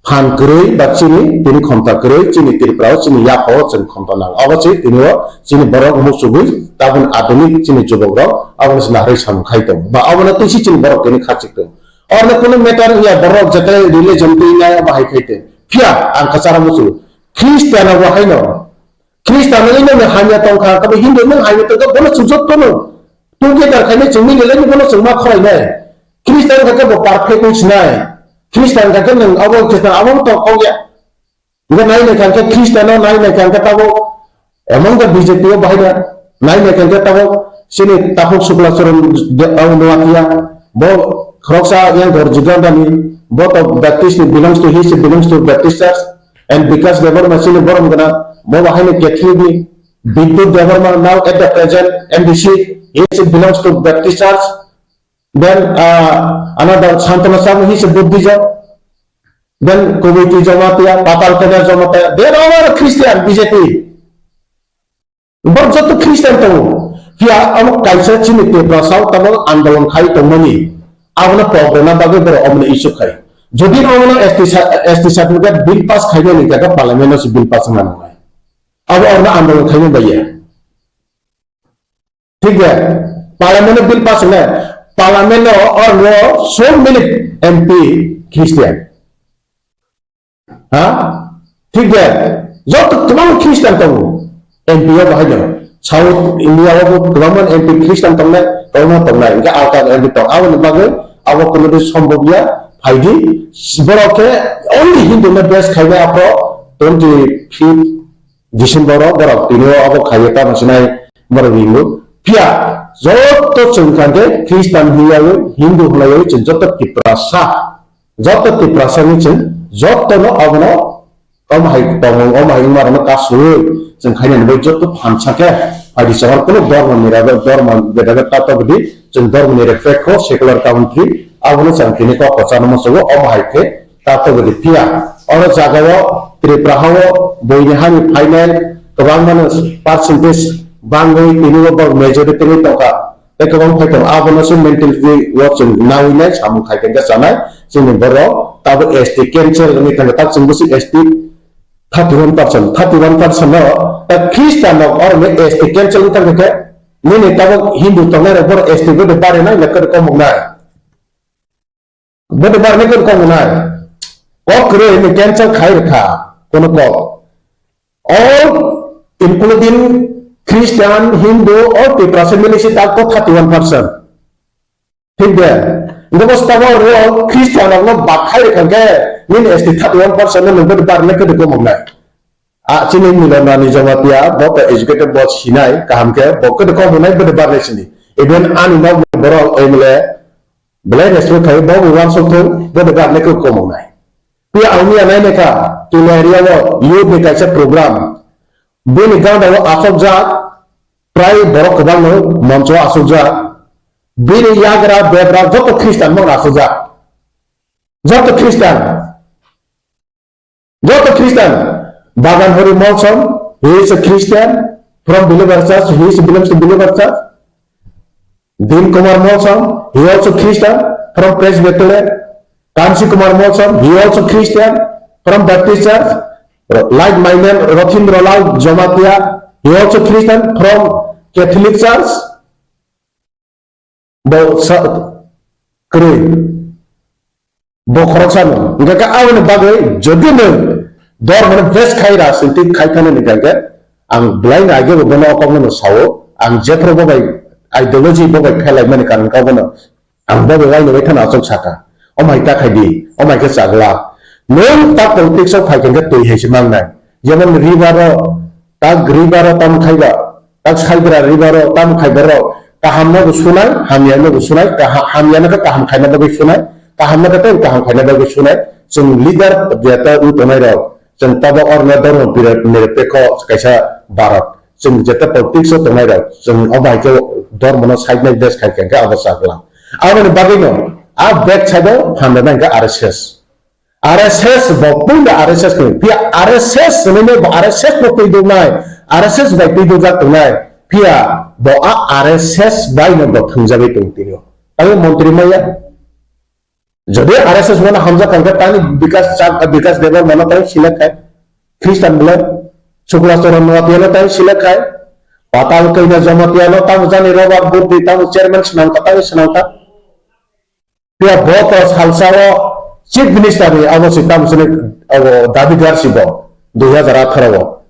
phan kwrwi ba chini tini khonta kwrwi chini Tripura o chini yapha o chwng khonta nang. Obo se tini o chini borok muchugwi tabun adhunik chini jubok rok abono se naharwi samung khai tongo. Ba obono twi se chini borok tini khachik tongo. Orno kunu matter ya borok jetai religion twi nai abo hai khai tong. Phiya ang kwcharo muchungo. Christian abo haino. Christian no ino hamya tongkha, kabo Hindu no hamya tongkha, bono chwng jotono. Together khainai chwng mili lai bono chwng ma khorainai. Christian kha khe bo perfect wng sinai. Christian kha khe nwng abo Christian abo to kok ya. Hwnkhe nai nai kha khe Christian no nai nai kha khe tabo among the B J P o bahai da nai nai kha khe tabo sini Takhuk Sukla Charan de-, ang nuatia bo khoroksa yang Dorjigandani bo to Baptist ni belongs to, he belongs to Baptist church and Bikash Debbarma sini borom gana bo bahai ni Catholic ni Bidyut Debbarma now at the present M D C, he belongs to Baptist church. Then, uh, another Santana Sharma, he is a Buddhism. Then Kuwaiti Jamatia, Patal Kanya Jamatia, they are all Christian, B J P. Borok joto Christian tongo. Phiya amo kaisa chini Tiprasa o tamo andolon khai tongmani. Abono pok rwna bagwi borok omono issue khai. Jodi omono S T sa-, S T certificate bill pass khainani kaka parliament o se bill pass wngna nangnai. Abo orno andolon khaina baiya. Thik de, parliament o bill pass wngnai. Parliament o or no so many M P Christian. Ha? Thik de, joto kwbangma Christian tongo. M P o bahai no. South India o bo kwbangma M P Christian tongnai, tongnai, tongnai. Hingke alka M P tong. Aboni bagwi abo kono di sombobya phaidi. Borok khe only Hindu no base khainai aphro twenty fifth December o borok tini o abo khaiyo tamo sinai borok ringo. Phiya joto chwng kha khe Christian hinyawi, Hindu hinyawi chwng joto Tiprasa. Joto Tiprasa ni chwng joto no abono om hai tongmung, om hai wngma rokno kasui chwng khaina ni bai joto phan sakhe phaidi chahor kuno dormo ni rabe, dormo bedabe tato bidi chwng dormo ni reflect kho secular country abono chwng tini kok kwchangma sogo om hai khe tato bidi phiya oro jagao Tripura hao boini hani phainai kwbangmano percentage bangwi tini bo majority ni tongkha. Tei kwbang phai tongo, abono se mentality o chwng nawi nai samung khai khe chanai chini borok tabo S T cancel wngwi thangkha, tak chwng bwswk S T thirty one percent, thirty one percent no ta Christian rok oro S T cancel wngwi thangkha khe nini tabo Hindu tongnai rok borok S T bo de bare nai lekha rok komok nai. Bwdwbar ni kok kong nai. Kok kwrwi ni cancel khai rwkha kono kok. All including Christian, Hindu, all Tiprasa mili si tak to thirty one percent. Thik de. Ngo bo stabo ro Christian rok no bak khai rwkha khe nini S T thirty one percent no nungbo bar ne kwdwk komok nai. A chini Milonani Jamatia bo to educated bo sinai kaham khe bo kwdwk komok nai bwdwbar ni sini. Even ani nok borok M L A belai respect khai bo bo wansuk thung bo de bar ne kwdwk komok nai. Pi ang ya nai ne kha tini area o youth ni kaisa program. Bini ganda o asok jak prai borok kwbang no moncho asok jak. Bini yagra bebra joto Christian mo asok jak. Joto Christian. Joto Christian, Bagan Hori Molsom, he is a Christian from Believer Church, he is belongs to Believer Church. Din Kumar Molsom, he also Christian from Presbyterian. Kansi Kumar Molsom, he also Christian from Baptist Church. Like my name, Rothindra Lal Jamatia, he also Christian from Catholic Church. Bo sa kwrwi. Bo khoroksa no. Hingkha khe aboni bagwi jodi nwng dormo no base khai rajniti khai thani hingkha khe ang belai no age bo bono o kok no sao. Ang jephru bo bai ideology bo bai phelai mani karon kok bono ang bo bai waino bai thani achuk saka. O mai ta khai di, o mai khe chagla. Nwng ta politics o phai khe twi hai se mangnai. Jemon river o, ta river o tam khai ba, tak Saibra river o tamo khai borok kaham no bo sunai, hamya no bo sunai, kaha-, hamya no khe kaham khaina bagwi sunai, kaham no khe tei kaham khaina bagwi sunai. Chwng leader jeta wng tongnai rok, chwng tabok orna dormo nirapekho kaisa Bharat. Chwng jeta politics o tongnai rok, chwng o bai khe dormo no side nai bes khai khe abo chakla. Aboni bagwi no a back side o phan rwnai khe R S S. R S S bo puila R S S ni, phiya R S S hinwi bo R S S no twi duknai, R S S bai twi dukjak tongnai, phiya bo a R S S bai no bo thwngjagwi tong tini. Tamo montri maya. Jodi R S S mano hamjak kangkha tani Bikas Chak-, Bikas Debbarma no tani select khai. Christian bole Sukla Charan Noatia no tani select khai. Patal Kaina Jamatia no tamo jani Robert Burdi tamo chairman swnamkha tani swnamkha. Phiya bo to salsa o Chief Minister ni abo se tamo sini abo dabi dar si bo dui hajar atharo o.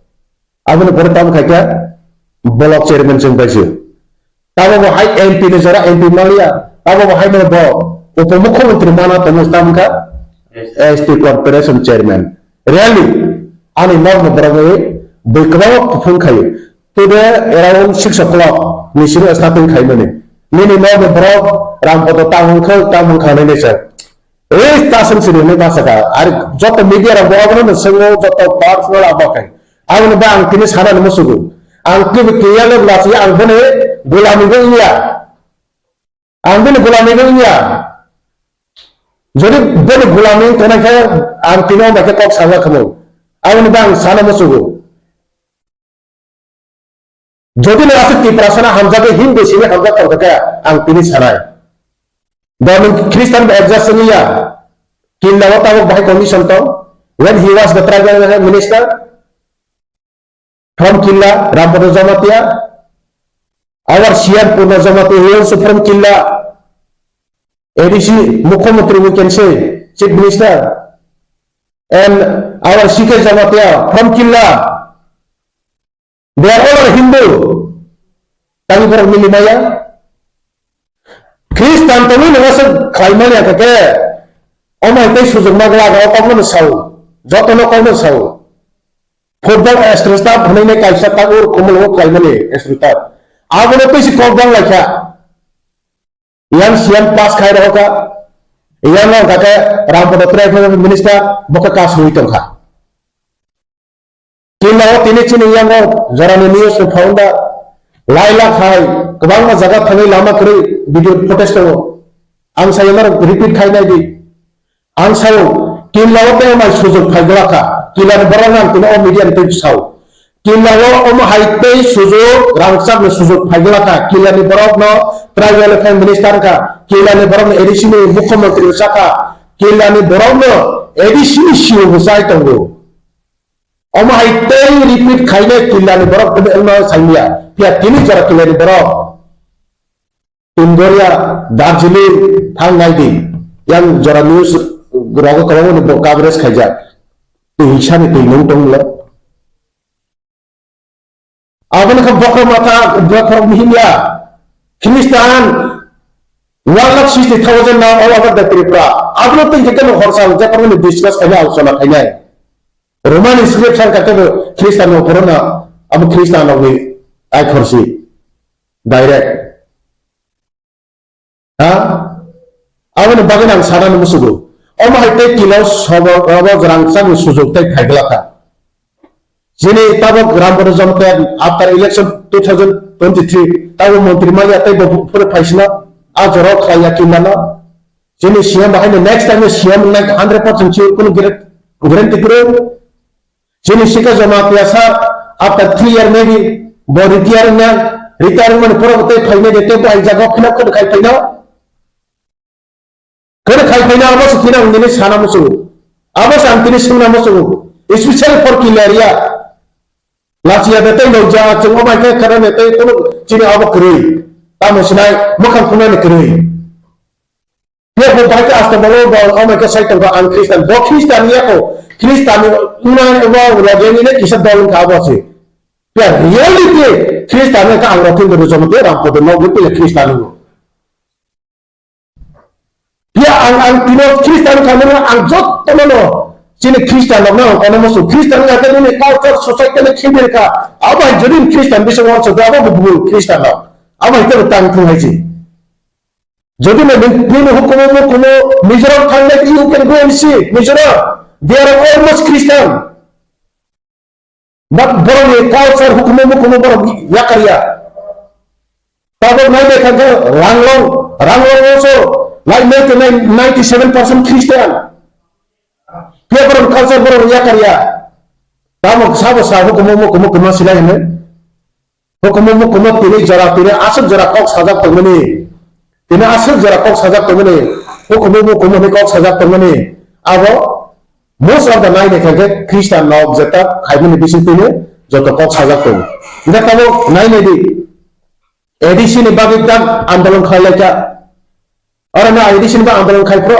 Aboni pore tamo khai khe block chairman chwng pai si. Tamo bo hai M P ni jora M P maliya. Tamo bo hai no bo upomukhyamantri mana tamo tamo kha S T corporation chairman. Really, ani nok no borok bai bui kwbangma kuphung khayo. Today around six o'clock ni simi starting khaimani. Nini nok ni borok Rampada tamo wngkha, tamo wngkha hinwi nai sir. Ei tasung sini hinwi basa kha. Ari joto media rok bo abono no swngo, joto personal abo khai. Aboni ba ang tini sana ni musugo. Ang kibi kiya le bla si ang boni gulami bo iya. Ang bini gulami bo wngya. Jodi bini gulami wng tongnai khe ang tini o bai khe kok sajak khamu. Aboni bagwi ang sana muchugo. Jodi no aswk Tiprasano hamjagwi Hindu simi hamjak tongkha khe ang tini sanai. Bo nwng Christian bai adjust wngya. Kinda o tabuk bahai condition tong. When he was the tribal minister, from Killa, Rampada Jamatia. Our C R Purna Jamatia, he also from Killa. A D C, Mukhyamantri, we can say, Chief Minister, and our C K Jamatia from Killa. They are all are Hindu. Tangwi borok mili maya. Khristan tongwi nang aswk khlai mani kha khe, omo hai tei sujukma glak o kokno no sao. Jotono kokno sao. Football extra staff hwnwi nai kaisa tak ur kumul o khlai mani extra staff. Abono tei si kok bang lai kha. Yang siyan pass khai rw kha. Yang no kha khe Rampada Tribal Minister bo khe kas hui tong kha. Kinao tini chini yango jorani news ni founder lailak hai kwbangma jaga thangwi lama kwrwi video footage tongo. Ang sayano repeat khai nai di. Ang sao kinao tei mai sujok phai glak kha. Kinani borok nang tini o media ni twi sao. Kinao omo hai tei sujok rangchak ni sujok phai glak kha. Kinani borok no tribal affairs minister kha. Kinani borok no A D C ni mukhyamantri sa kha. Kinani borok no A D C ni C E O bo sai tongo. Omo hai tei repeat khainai Kinlani borok tei wngno sangya. Phiya tini jora Kinlani borok Pindoria, Darjeeling thang nai di. Yang jora news rogo kwbangmani bo coverage khaijak. Twi hisani twi nung tonglo. Aboni kha bokhok mata, bokhok mihimya. Khristan one lakh sixty thousand now all over the Tripura. Aboni twi khe kebo horsa hwnjak, aboni discuss khainai, alochona khainai. Roman scripture kha kebo Khristan no phorono, abo Khristan rokni ai khorsi. Direct. Ha? Aboni bagwi ang sana no musugo. Omo hai tei Kinlao sobo, obo rangchakni sujok tei phai glak kha. Chini tabok Rampada Jamatia after election two thousand twenty-three, tabok montri manya tei bo phuru phaisino, a jorao khlaiya Kinlano. Chini C M bahai no next time C M wngnai hundred percent sure, kunu guar-, guarantee kwrwi. Chini C K Jamatia sir, after three year maybe, bo retire wngnai, retire wngmani poro bo tei phainai de, tei bo hai jaga o kheno kheno khai phaino. Kheno khai phaino, abo se kheno ang tini sana muchungo. Abo se ang tini swngna muchungo. Especially for Kinla area. Lachiya de tei nokja, chwng omo hai khe kheno ne tei kunu chini abo kwrwi. Tamo sinai, mwkhang khunani kwrwi. Phiya bo bahai khe asta bolo bo omo khe sai tongkha ang Khristan. Bo Khristan ya ko. Khristan wngnai bo logeni ne kisa dol wngkha abo se. Phiya reality Khristan wngkha ang rok hindu rwchapmung tei Rampada nok ni pila Khristan wngo. Phiya ang, ang tino Khristan wngkha mano ang jotono no chini Khristan rok no ang kono musu. Khristan wngkha khe nini culture society no khibir kha. Abo hai jodi Khristan bisa wansok abo bo bul Khristan rok. Abo hai tei tang thung hai se. Jodi no nini hukumu mukumu Mizoram thangnai, you can go and see Mizoram. They are almost Christian. But borok ni culture hukumu mukumu borok yakar ya. Tabok nai de kangkhe Ranglong, Ranglong also like ninety-nine, ninety-seven percent Christian. Phiya borok culture borok yakar ya. Tamo sabo sa hukumu mukumu kuma silai hwnwi. Hukumu mukumu tini jora tini aswk jora kok sajak tongmani. Tini aswk jora kok sajak tongmani. Hukumu mukumu ni kok sajak tongmani. Abo most of the nine khe Christian nok jeta khaimani bising tini joto kok sajak tongo. Hingkhe tamo nai nai di. A D C ni bagwi tak andolon khlai lai kha. Oro no A D C ni ba andolon khai pro.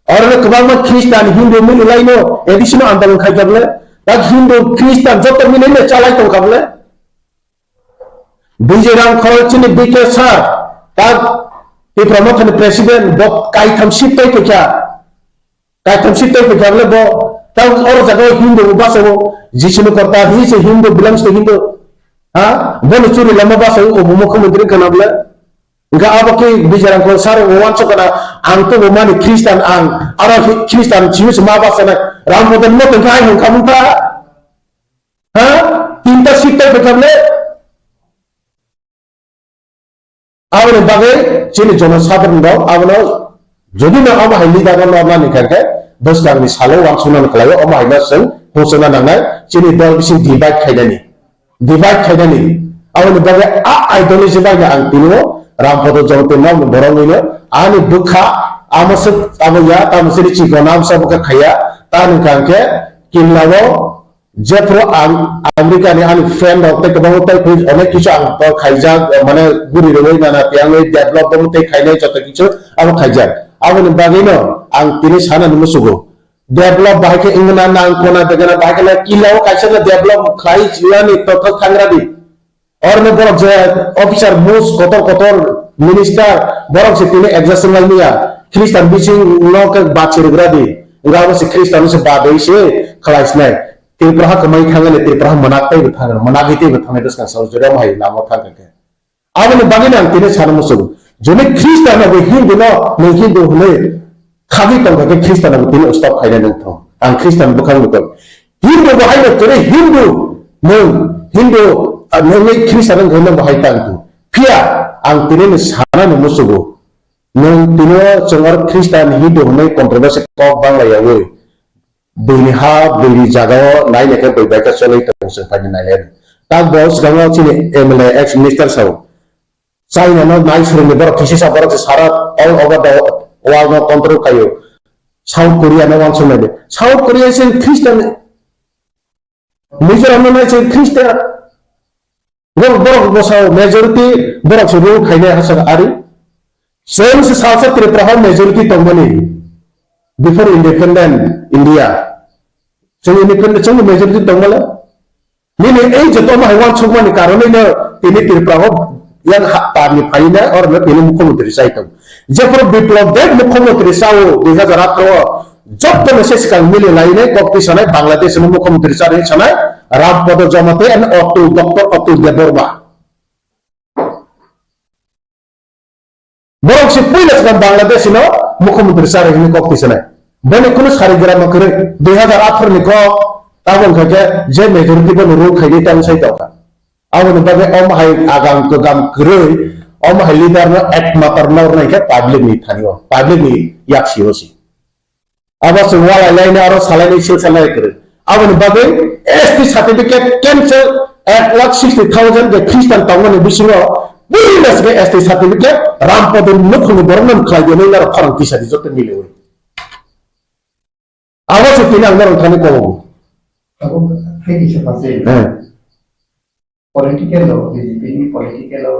Oro no kwbangma Christian, Hindu mili lai no A D C no andolon khai kha bole. Tak Hindu, Christian joto mili no chalai tong kha bole. Bijay Rangkhol chini B K sir, tak Tipra Motha ni president, bo kaitham seat tei phaikha. Kaitham seat tei phaikha bole bo, tak oro jaga o Hindu bo basa o, Jisu ni korta, he is a Hindu, belongs to Hindu. Ha? Bo ni churi lama basa o, bo mukhyamantri kana bole. Hingke abo khe Bijay Rangkhol sir o wansok kana, ang to bo mani Christian ang, aro Christian chini se ma basa nai, Rampada no tongkha ai hongkha mungkha. Ha? Tinta seat tei phaikha bole. Aboni bagwi chini jonosadharon rok abono jodi no omo hai leader no nornani khe khe bwskangni salo uansuknani khlaio, omo hai no chwng hosona nangnai chini dol bising divide khainani, divide khainani. Aboni bagwi a ideology bai no ang tini o Rampada Jamatia no borok ni no ani bwkha amo se abo ya tamo se chikon amsa bwkha khaiya ta nung kha khe kinlao Jephru ang America ni ani friend rok tei kwbangma tei phi onek kisu ang to khaijak, mane guri rwui nana tiyangwi develop bo tei khainai joto kisu abo khaijak. Aboni bagwi no ang tini sana ni musugo. Develop bahai khe wngna nang kona begana bahai khe kila o kaisa no develop khlai chiyani to to thangra di. Oroni borok je officer mus kotor kotor minister borok se tini adjust wngmaya. Khristan bising no khe bachirigra di. Wngkha abo se Khristan se badoi se khlai sinai. Tripura ha kwmai thangani Tripura ha manak tei bo thangani, manak tei bo thangnai bwskang sao jora hai lama thang khe. Aboni bagwi ang tini sana musugo. Joni Khristan no bo Hindu no, nwng Hindu hwnwi khagwi tongkha khe Khristan no bo tini stop khainai nwng thung. Ang Khristan bwkhak nukha. Hindu bo hai no kwrwi Hindu nwng Hindu, ah, nwng Khristan nwng hwnwi bo hai tang thung. Phiya ang tini ni sana no musugo. Nwng tini o chwng oro Khristan Hindu hwnwi controversy kok bangla yawi. Buini ha, buini jagao naina khe bui bai khe cholwi tongo chwng paini nailai. Tak bo swkango chini M L A ex minister sao. China no nai surungni borok kisi sa borok se sara all over the world no control khaio. South Korea no wansuk nai de. South Korea se Christian, Mizoram no nai se Christian. Borok, borok bwsao majority borok se rule khainai hachak ari. Chwng se salsa Tripura o majority tongmani before independent India. Chwng independent, chwng majority tongmani. Nini ei joto no hai wansukmani karonwi no tini Tripura o yang ha-, parni phaina oro no tini mukhyamantri chai tong. Jephru Biplab Deb mukhyamantri chao dui hazar atharo o, joto no se swkang mili lainai kok twi sanai Bangladesh no mukhyamantri chari sanai Ram Podo Jamatia and Atul, Doctor Atul Debbarma. Borok se puila swkang Bangladesh no mukhyamantri chari hwnwi kok twi sanai. Boni kunu sari gram ma kwrwi dui hazar atharo ni kok tabok kha khe je majority bono rule khainai tamo sai tongkha. Aboni bagwi omo hai agam kwgam kwrwi, omo hai leader no ekmatar nornai khe public ni thani o, public ni yaksi o si. Abo chwng walai laina aro salaini silsa lai kwrwi. Aboni bagwi S T certificate cancel, ek lakh sixty thousand je Christian tongmani bisingo business ge S T certificate Rampada nukhungni borok nam khlai de nai naro khorang tisa di joto milewi. Abo se tini ang norok thani kobo. Abo hai kisa pase. Eh. Political lo, B J P ni political lo.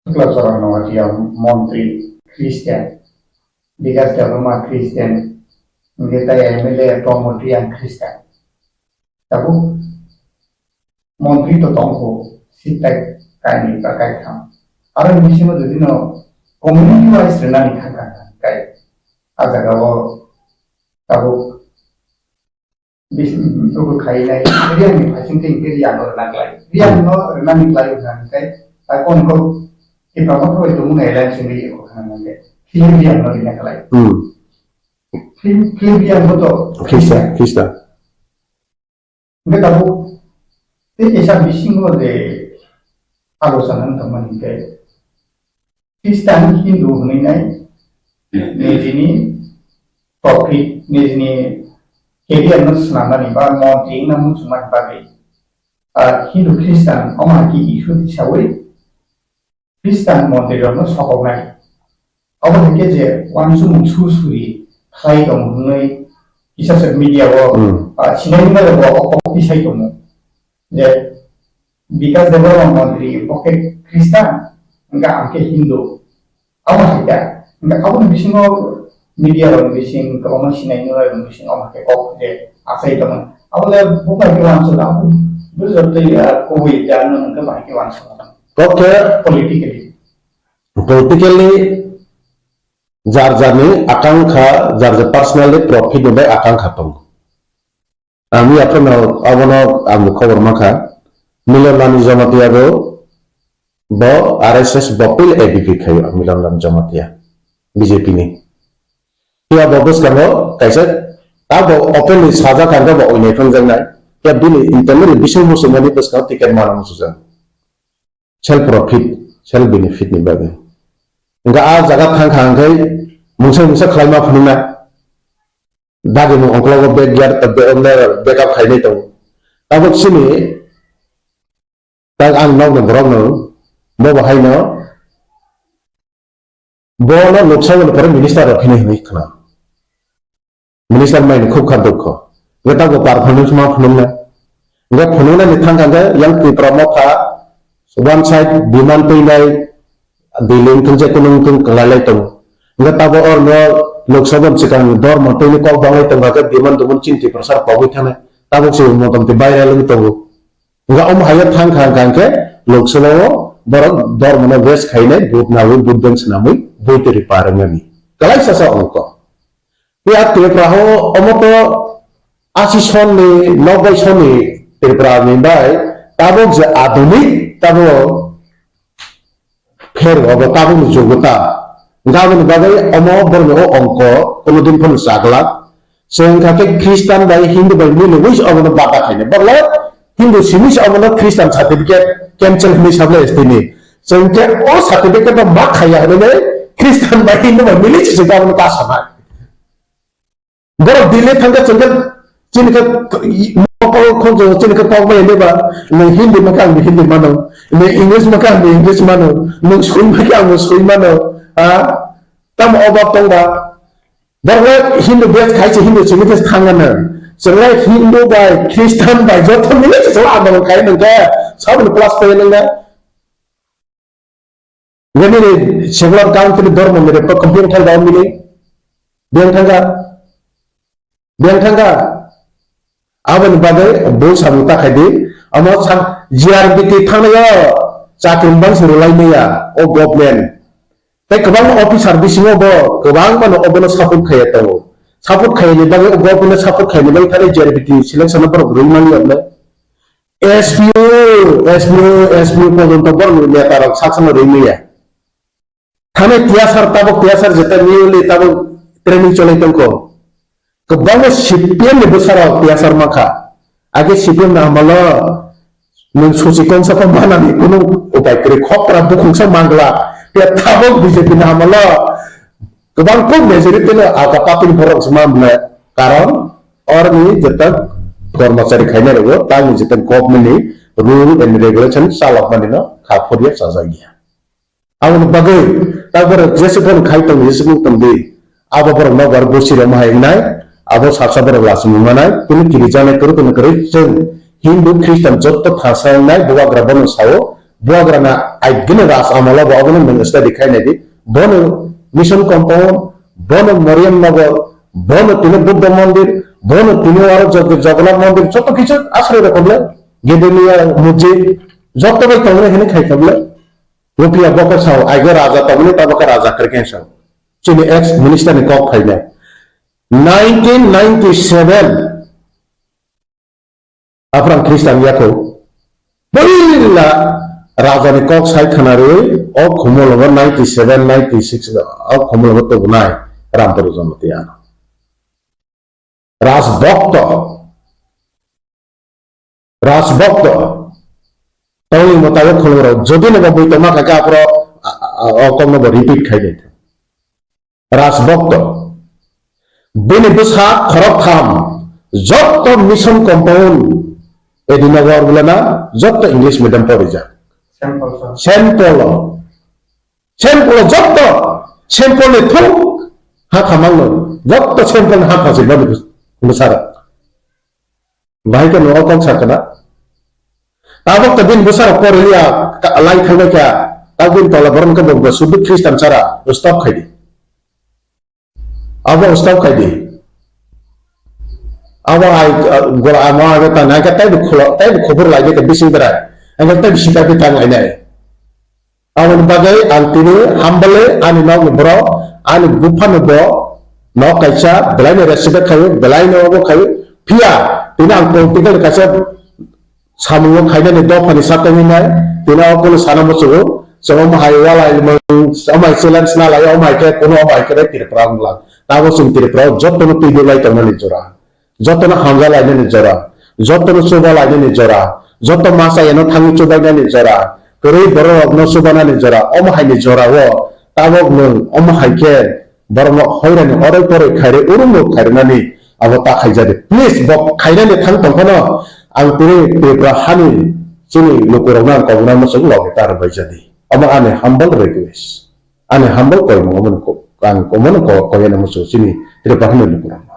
Chwla Chorang Noatia montri Christian, Bikas Debbarma Christian, hingke tai M L A Pramod Reang Christian. Tabuk montri to tongkho, sitai kainwi ba kaitham. Aro bisingo jodi no community wise rwnani thangkha kai. A jaga o tabuk Bis-, buku khainai, Riang ni phasing tei hingke Riang no rwna klai. Riang no rwnani klai wngkha hingke, a kon ko Tipra Motha bai tongmung alliance wngwi eko khana hingke, film Riang no rwna klai. Hmm. Film, film Riang no to Khista, Khista. Hingke tabuk tei kaisa bisingo je alochona wng tongmani hingke, Christian Hindu hwnwi nai nijini profit, nijini career no swnamnani ba montri wngna muchungmani bagwi, ah, Hindu Christian omo hai khe issue tisawi Christian montri rokno sokoknai. Obo hai khe je uansukmung su suri khlai tongo hwnwi kisa social media o, hmm, ah, sinai wngmani bo o kok tisai tongo. Je Bikas Debbarma montri bo khe Christian, hingke ang khe Hindu. Abo hai khe, hingke aboni bisingo media rok bising kwbangma sinai nai rok bising abo hai khe kok je achai tongo. Abo le bo bai khe uansuk abo bo jotoi ya kubui jano hingke bai khe uansuk. Kok khe politically. Politically jar jarni akangkha, jar jar personally profit ni bai akangkha tongo. Ang yaphano abono ang bo khobor mankha. Milan Lani Jamatia bo, bo R S S bo pil A B P khayo ang Milan Lani Jamatia B J P ni. Phiya bo bwskango kaisa ta bo openly sajak kha bo oinai phangjaknai. Phiya bini internal bising muchungmani bwskango ticket mana muchujak. Self profit, self benefit ni bagwi. Hingke a jaga thang kha hingke mungsa mungsa khlaima phunukna. Dagi mung ongkologo backyard, be-, be-, backup khainai tongo. Tabuk chini tak ang nokni borokno bo bo haino bono Lok Sabha ni pore minister rok hinwi hinwi khna. Minister mai ni khub kha dukho. Hwnkhe tabuk performance ma phunuknai. Hwnkhe phunuknai ni thang kha hwnkhe yang Tipra Motha one side demand twinai Delhi wngthung je kunu wngthung kwlailai tongo. Hwnkhe tabuk orno Lok Sabha ni swkang dormo twini kok banglai tongkha khe demand demand chini Tiprasa rok kogwi thanai. Tabuk se motamti viral wngwi tongo. Hwnkhe omo hai thang kha hwnkha hwnkhe Lok Sabha o borok dormo no waste khainai vote nawi vote bank swnamwi bui twi ri par wngnani. Kwlaisa sa ongkho. Phiya Tripura o omo to asi sonni, nobbai sonni Tripura ni bai tabuk je adunik tabuk pher obo tabuk ni jugo ta. Gaboni bagwi omo borokni o ongko kono din phano chaglak. Chwng kha khe Christian bai Hindu bai mili wi obono bata khainai. Borok le Hindu simi se obono Christian certificate cancel hinwi sablai tini. Chwng khe o certificate no ma khaiya hinwi Christian bai Hindu bai mili se obono ta sanai. Borok Delhi thangkhe chwngkhe chini khe mokol khonjo chini khe kok bai neba nwng Hindi makhe ang Hindi mano, nwng English makhe ang English mano, nwng swi makhe ang swi mano, ha? Tamo obab tongba? Borok Hindu bes khai se Hindu simi khe thangano. Chwngno Hindu bai Christian bai joto mile se andolon khai nangkhe saboni plus point nangna. Nini secular country dormo ni report khe biyang thangka o mini? Biyang thangka? Biyang thangka? Aboni bagwi bo samung ta khai di. Amo sa G R B T thangnaio chakri bangsi rwlai maya o government. Tei kwbangma officer bisingo bo kwbangmano obono support khaiya tongo. Support khaiyani bagwi o government support khaiyani bagwi thani G R B T selection no borok rwimani yokle. S P O, S P O, S P O porjonto borokni neta rok sak sakno rwi maya. Thani T S R tabuk T S R jeta newly tabuk training cholai tongkho. Kwbangma C P M ni bwsarok T S R mankha. Age C P M ni amalo nwng suchi kongsa kong manani kunu upai kwrwi khokra bukhuksa mangla. Phiya tabuk B J P ni amalo kwbang kuk majority no aga party ni borok se mamle. Karon orni jeta kormachari khainai rogo tangni jeta government ni rule and regulation chalokmani no kha phurya chajak ya. Aboni bagwi ta borok jese phano khai tong jese phano tong di. Abo borok no bar bosi rok hai wngnai. Abo saksa borok lachimung manai. Kunu kiri janai kuru kunu kuru chwng Hindu Christian jotto thasa wngnai bubagra bono sao. Bubagra na aigene ras amala bo abono nwng study khai nai di. Bono mission compound, bono Mariam Nagar, bono tini Buddha mandir, bono tini aro Jog-, Jagannath mandir, joto kichu asrai rok le. Gedeniya mujib, joto bai tongnai hini khai le. Rupiah bo khe sao, aigo raja tongmani tabo khe raja kwrwi khe sao. Chini ex minister ni kok phainai. Nineteen ninety-seven, Aprang Christian yakho. Puila raja ni kok sai khana rwi, o khumulongo ninety-seven, ninety-six, o khumulongo tubunai Rampuru Jamatia. Rajbhokto. Rajbhokto. Tongwi mwtaio khulumrok. Jodi no bo bui tongma kha khe aphuru, a, a, a, o kokno bo repeat khai di. Rajbhokto. Bini bwsa khoroktham. Jotto mission compound. Edinagar bulana. Jotto English medium porijak. Saint Paul. Saint Paul o. Saint Paul o jotto. Saint Paul ni thung. Ha khamang no. Jotto Saint Paul ni ha khasi bani bwsarok. Bahai khe nogo kok sakha na. Tabuk ta bini bwsarok poriliya, ka-, lai thangbai kha. Ta bini tola borok khe bo, bo sudu Christian chara, stop khai di. Abo stop khai di. Abo ai, ah, gora amo age ta nai khe taibo khulo, taibo khobor lai de bising berai. Ang taibo sika bi tang lai nai. Aboni bagwi ang tini humble ani nokni borok, ani buphano bo nok kaisa belaino respect khaio, belaino obo khaio. Phiya tini ang political kaisa samungo khainani dophani satongwi nai, tini o kunu sana muchungo, chwng omo hai walai mung, omo hai challenge na lai, omo hai khe kunu omo hai khe bai Tripura wng lang. Tabo chwng Tripura o jotono twi dulai tongnani jora. Jotono hamja lainani jora, jotono chuba lainani jora, joto masa eno thangwi chubainani jora, kwrwi borok rokno chubanani jora, omo haini jora o tabok nwng omo hai khe borokno hoirani oroi poroi khairwi urumrok khairwnani abo ta khaijadi. Please, bo khainani thang tongphano ang tini Tripura hani chini lukurokno ang kobokna muchung logi ta rwbaijadi. Omo ani humble request, ani humble koimung omono ko-, ang omono ko-, koyana muchung chini Tripura hani lukurokno.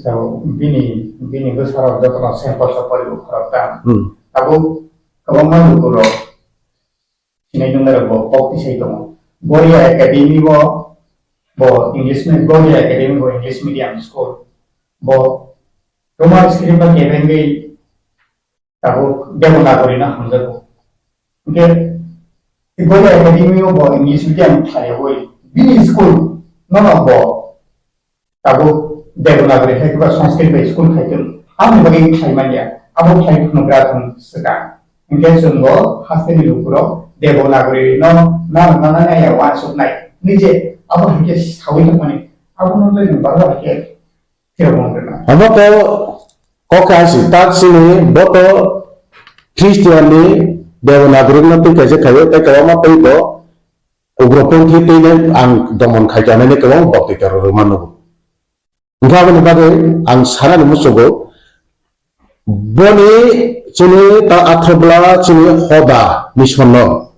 So, bini, bini bwsarok jotono sample sa poribo khoroktham. Hmm. Tabuk kwbangma lukurok sinai nungnai rok bo kok tisai tongo. Boria Academy bo, bo English me-, Boria Academy bo English medium school. Bo Roman script ba kebengwi tabuk Devanagari no hamjago. Hingke Boria Academy o bo English medium khlaiwi bini school nono bo tabuk Devanagari hai khe ba Sanskrit bai school khai tong, aboni bagwi khlai manya, abo khlai phunukgra thung swkang. Hingke chwng bo hasteni lukurok Devanagari no na, na, na, na, ya wansuknai. Nije abo hai khe sawi tongmani, abono tei nwng barbar hai khe phirok wngkhe na. Abo to kok khe asi, tak sini bo to Christian ni Devanagari no twi kaisa khaio, tei kwbangma tei bo ugroponthi twi ang domon khai tongnai ni kwbang bokti tor rwma nugo. Hingkhe aboni bagwi ang sanani muchungo, boni chini ta athobla chini hoda mission no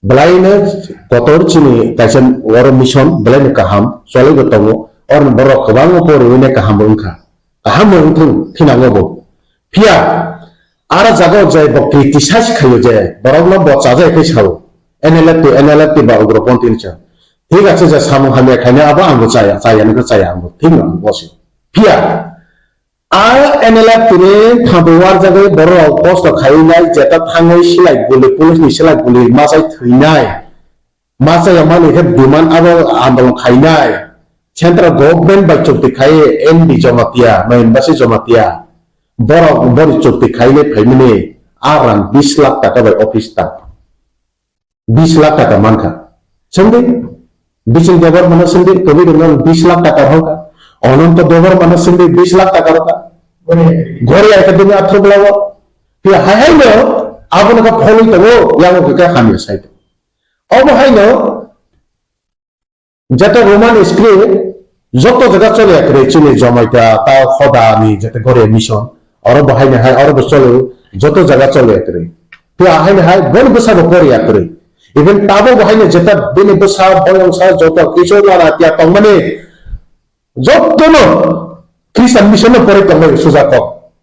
belai no kotor chini kaisa oro mission belai no kaham choli bo tongo, oro borok kwbangma poriwi no kaham bo wngkha, kaham bo wngthung thinango bo. Phiya aro jaga o je bo criticize khaio je borok no bo chajai khe sao, N L F T, N L F T ba ugroponthi ni cha. Thik ache je samung hamya khainai abo ang bo chaya, chaya nokhe chaya ang bo thik no ang bo se. Phiya a N L F T ni thambo warjagwi borok rok kosto khainai jeta thangwi silai guli police ni silai guli machai thwinai. Masa ya mani khe demand abo andolon khainai. Central government bai chukti khai N B Jamatia, Noyinbasi Jamatia. Borok bori chukti khainai phaimani a rang bis lakh taka bai office ta. Bis lakh taka mankha. Sindi, Biching Debbarma no sindi, Kobir no bis lakh taka hoka. Ananta Debbarma no sindi bis lakh taka hoka. Gori Academy athro blawo. Pi hai hai no, abo no ka follow to, yang ka hamya sai to. Obo hai no, jeta Roman script joto jaga chole kwrwi chini Jamatia ta hoda ni jeta Goria mission oro bo hai ni hai oro bo chole joto jaga chole kwrwi. Pi hai ni hai boni bwsa bo Goria kwrwi. Even tabo bo hai ni jeta bini bwsa boyong sa joto kisu nana tia tongmani joto no Christian mission no pore tongmani suja kok.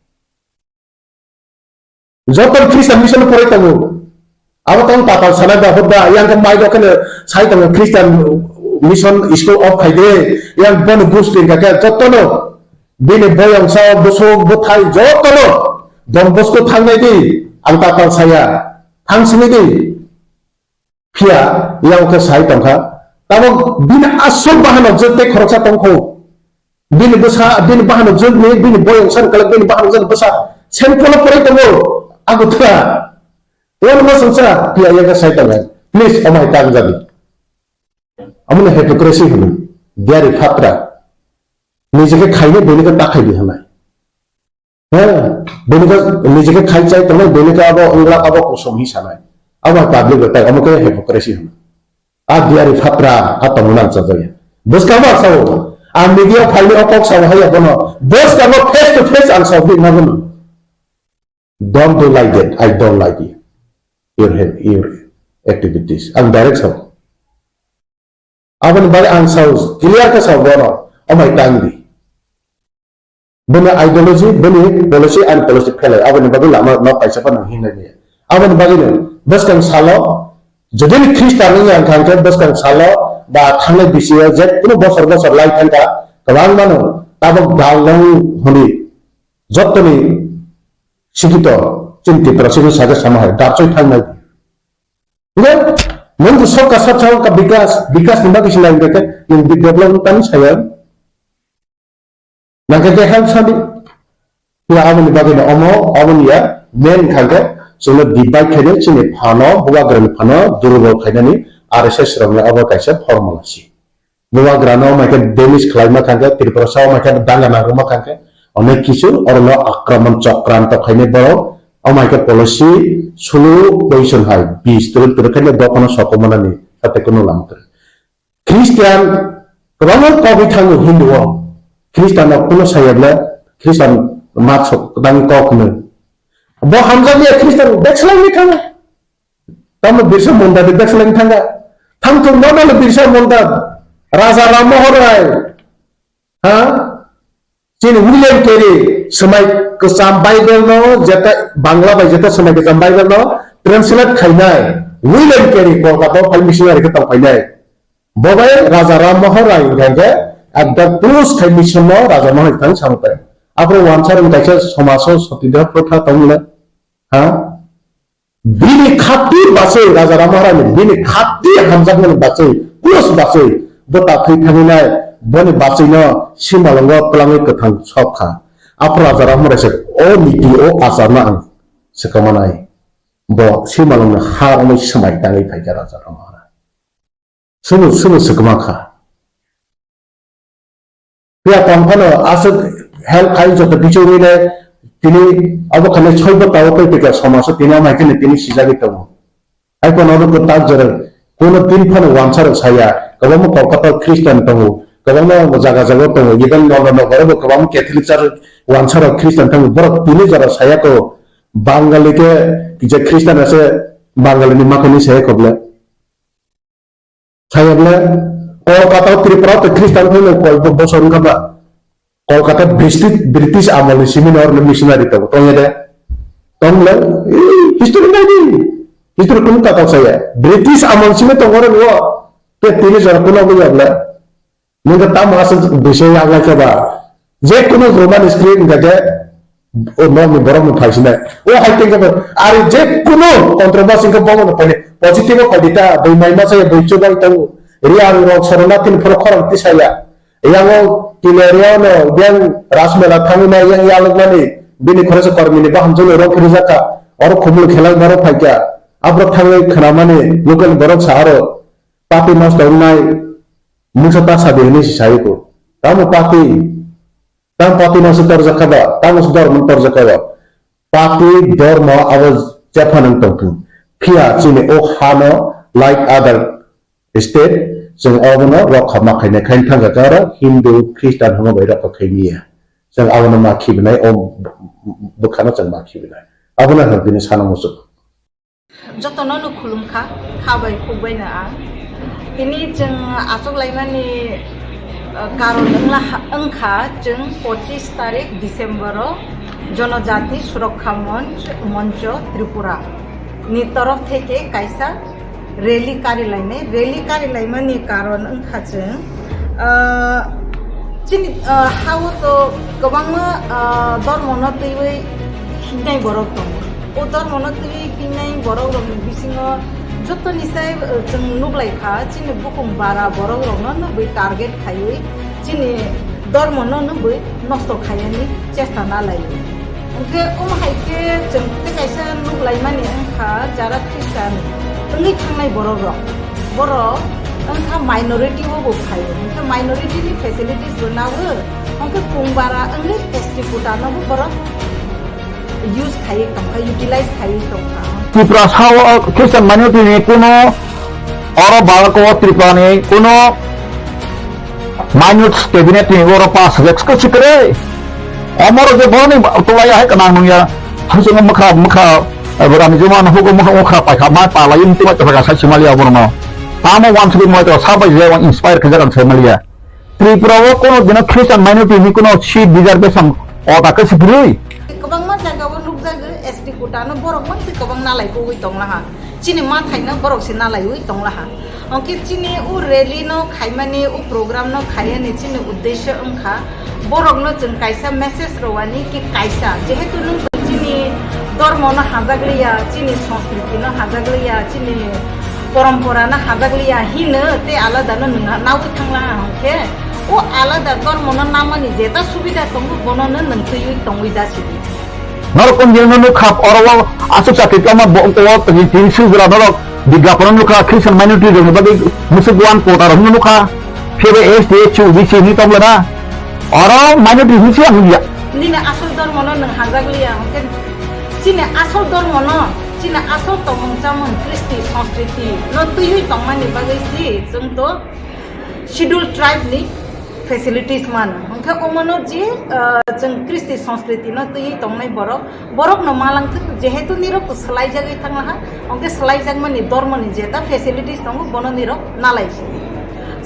Joto Christian mission pore tongo. Abo tong tatal sana da hobba, yang ke mai do kene sai tongo Christian mission school of khai de, yang bon gusti ka ke joto no. Bini boyong sa busuk buthai joto no. Don Bosco thangnai di, ang tatal saya. Thang sini di. Phiya, yang ke sai tongkha. Tabo bini asuk bahano je te khoroksa tongkho. Bini bwsa, bini bahan jwk ni, bini boyong san kala, bini bahan jwk bwsa. Sen kono pore tongo, Agartala. Wan ma sangsa, pia yaga sai tongo. Please, amai tang jadi. Amune hypocrisy hunu. Diari fatra. Nijeke khaine bini ka takhai di hanai. He, bini ka nijeke khai chai tongo, bini ka abo ungla abo kusom hi sanai. Abo public betai, amo ke hypocrisy hunu. A diari fatra, a tongmani ang chajaya. Bwskang ma sao, ang media phaini o kok sao haya bono. Bwskango face to face ang sao di nagono. Don't do like that. I don't like you. Your head, your activities. Ang direct sao. Aboni bagwi ang sao, clear khe sao bono. Amai tang di. Bini ideology, bini policy and policy phelai. Aboni bagwi lama no kaisa phano hinwi maya. Aboni bagwi no bwskang salo, jodi ni Christian wngya wngkha hwnkhe bwskang salo ba thangnai bisingo je kunu bosor bosor lai thangkha, kwbangma no tabok dal nang hwnwi jottoni sikito chini Tripura sini saga sama hai darchoi thangnai. Nge, nung tu sok ka sok sok ka bikas, bikas ni bagwi sinai hwnkhe nung development tani saya. Nangkhe khe help sadi. Pura aboni bagwi no omo, aboni ya, main kha khe, chwngno divide khainai, chini phano, bubagrani phano, durubol khainani, R S S rokni abo kaisa formula si. Bubagrano omo khe damage khlaima kha khe, Tripura sao omo khe danga nangma kha khe, onek kisu, orono akraman chokranto khainai borok, omo khe policy, sulu, position hai, bis, turuk turuk khainai dophano sokomanani, sate kunu lama kwrwi. Christian kwbangma kok wi thango Hindu o. Christian rok kuno saya ble Christian mat sok kwbang kok hwnwi. Bo hamjakya Christian backslide ni thango. Tamo Birsa Munda de backslide ni thanga. Thangthung no no Birsa Munda. Raja Ram Mohon Rai. Ha? Chini William Carey swmai kwcham Bible no jeta Bangla bai jeta swmai kwcham Bible no translate khainai William Carey Kolkata o phai missionary khe tong phainai. Bo bai Raja Ram Mohan Roy hwnkha khe ekdom close khai mission no Raja Mohan Roy thang samung pai. Aphuru wansar wng kaisa somaso sotideh protha tong le. Ha? Bini khati bachwi, Raja Ram Mohan Roy ni bini khati hamjakmani bachwi, plus bachwi, bo ta thwi thangwi nai, boni bachwi no simalongo twlangwi kwthang sok kha. Aphuru Raja Ram Mohan Roy se, o niti, o achar no ang swkang manai. Bo simalong ni ha romwi swmai tangwi phaikha Raja Ram Mohan Roy. Sobo, sobo se kwma kha. Phiya tong phano aswk help khai joto kichu wngwi le tini abo khainai soi bo tawo tei pika somaso tini amai khe tini sijagwi tongo. Hai phano abo kwtal jora kuno tin phano wansa rok saya, kwbangma Kolkata Christian tongo, kwbangma jaga jaga tongo, even London nogoro bo kwbangma Catholic church wansa rok Christian tongo, borok tini jora saya ko Bangali khe je Christian ase Bangali ni makhoni saya ko bole. Saya bole Kolkata o Tripura o Christian phai no koi bo-, bosor wngkha ba. Kolkata British, British amol ni simi no missionary tongo, tongya de. Tong le, eh, history nai di. History kunu kata saya. British amol simi tongo re wo. Te tini jora kuno bo ya bole. Nungkha tamo aswk bwsai yaglai khe ba, je kunu Roman script wngkha khe, o nokni borokno phaisinai. O hai tengkhe bo, ari je kunu controversy wngkha bomono phainai. Positive o phaidi ta, bui mai masa ya, bui chubai tong, riyang rok Soronathin phoro khorang tisaya. Yango Tileria no yang Rasmela thangwi nai yang yalwkmani, bini khoroksa kormini bahamjwkni rok phirijakha. Oro khumul khelang borok phaikha. Aborok thangwi khnamani local borok sa aro. Pati nosto wngnai mungsa ta sadi hwnwi si sai ko. Tamo pati, tamo pati nosto torjak kha ba, tamo se dormo torjak kha ba. Pati dormo abo jephano wng tong thung. Phiya chini o hano like other state, chwng abono rokha ma khainai, khaina thangkha khe oro Hindu, Christian hwnma bai rokha khaimiya. Chwng abono ma khibinai, o bwkhano chwng ma khibinai. Abono hwn bini sana muchung. Jotono no khulumkha, kha bai khuk bai no ang. Tini chwng achuk laimani, uh, karon wngla ha-, wngkha chwng pochis tarik December o Jonojati Surokha Monch, Moncho Tripura ni torof theke kaisa rally kari lainai. Rally kari laimani karon wngkha chwng, uh, chini, uh, ha-o to kwbangma, uh, dormono twiwi hinai borok tongo. O dormono twi pinai borok rokni bisingo jotoni sai, uh, chwng nuklai kha, chini bukung bara borok rokno nugwi target khaiwi chini dormono nugwi nosto khaiyani chesta nalaio. Hwnkhe omo hai khe chwng tei kaisa nuklaimani wngkha jara Christian wngwi thangnai borok rok. Borok wngkha minority o bo phaio. Hwnkhe minority ni facilities bo nago. Hwnkhe kung bara wngwi S T quota no bo borok use khaiwi tongkha, utilize khaiwi tongkha. Tripura sao Christian minority ni kuno oro Bharat o Tripura ni kuno minus cabinet ni oro pass hwjak khe sikre. Omoro je boni tulai hai kanang nungya. Hangsung mukha mukha rani juma no hugo mukha mukha paikha ma palai yung tima chakha sai simali abono. Tamo wan sugui mo to sabai je wan inspire khe jagan sai maliya. Tripura o kono dino Christian minority ni kono seat reservation o ta kasi bului. Kwbangma jaga o nukjago S T quota no borok mang se kwbang nalai kugui tonglaha. Chini ma thaino borok se nalaiwi tonglaha. Hwnkhe chini o rally no khaimani, o program no khaiyani chini uddesyo wngkha borok no chwng kaisa message rwani ki kaisa, jehetu nwng chini dormo no hajak liya, chini sanskriti no hajak liya, chini porompora no hajak liya hino tei alada no nwng nawi thangla hwnkhe o alada dormo no namani jeta subida tongo bono no nwng twiwi tongwi jasidi. Norok konjwng no nukha, oro o aswk chakri tongma bo, o tini, tini swijla norok bigyapon nukha, Christian minority rokni bagwi mwswk one quota rok nukha, phiya S T, S C, O B C hinwi tongla na. Oro minority hinwi se ang nukya. Nini asol dormo no nwng hajak liya, hwnkhe chini asol dormo no, chini asol tongmung chamung, kristi, sanskriti no twiwi tongmani bagwi si chwng to Schedule tribe ni facilities mano. Hwnkhe omono je, ah, chwng kristi sanskriti no twiwi tongnai borok, borok no malangthwk, jehetu nirok to swlaijagwi thanglaha, hwnkhe swlaijakmani dormo ni jeta facilities tongo, bono nirok nalai si.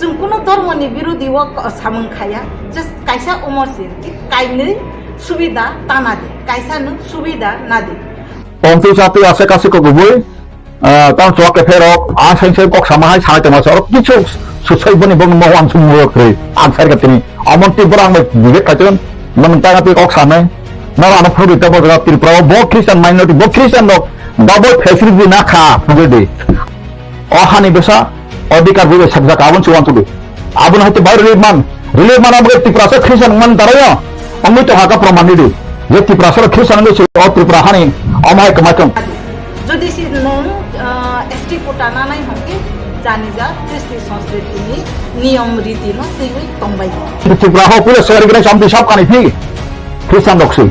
Chwng kuno dhormoni birodhi o ko-, samung khaya, just kaisa umor se, kainwi subida tana di, kaisa no subida na di. Tongtwi chatwi ase kasi kok bui, ah, tong chok ke pherok, a seng seng kok sama hai sai tongma sorok kichu susai boni bong mo wan sung mo kre, answer ke tini, amon ti borang bai dige kaiton, nang tanga ti kok sanai, nara ano phuru ta bo Tripura o bo Christian minority, bo Christian rok, double facility na kha, phuru di. O hani bwsa odhikar bwsa sakjak aboni se uansukdi. Aboni hai bai relief man, relief man abo Tiprasa Christian man darayo. Ongwi tongha kha proman nidi. Je Tiprasa Christian wngwi se o Tripura hani omo hai kwmai tong. Jodi se nwng, ah, S T quota nanai hwnkhe janija Kristi Sanskriti ni niyom riti no twiwi tongbai. Tripura ho puila se organize amtwi sab kani phi. Christian rok se.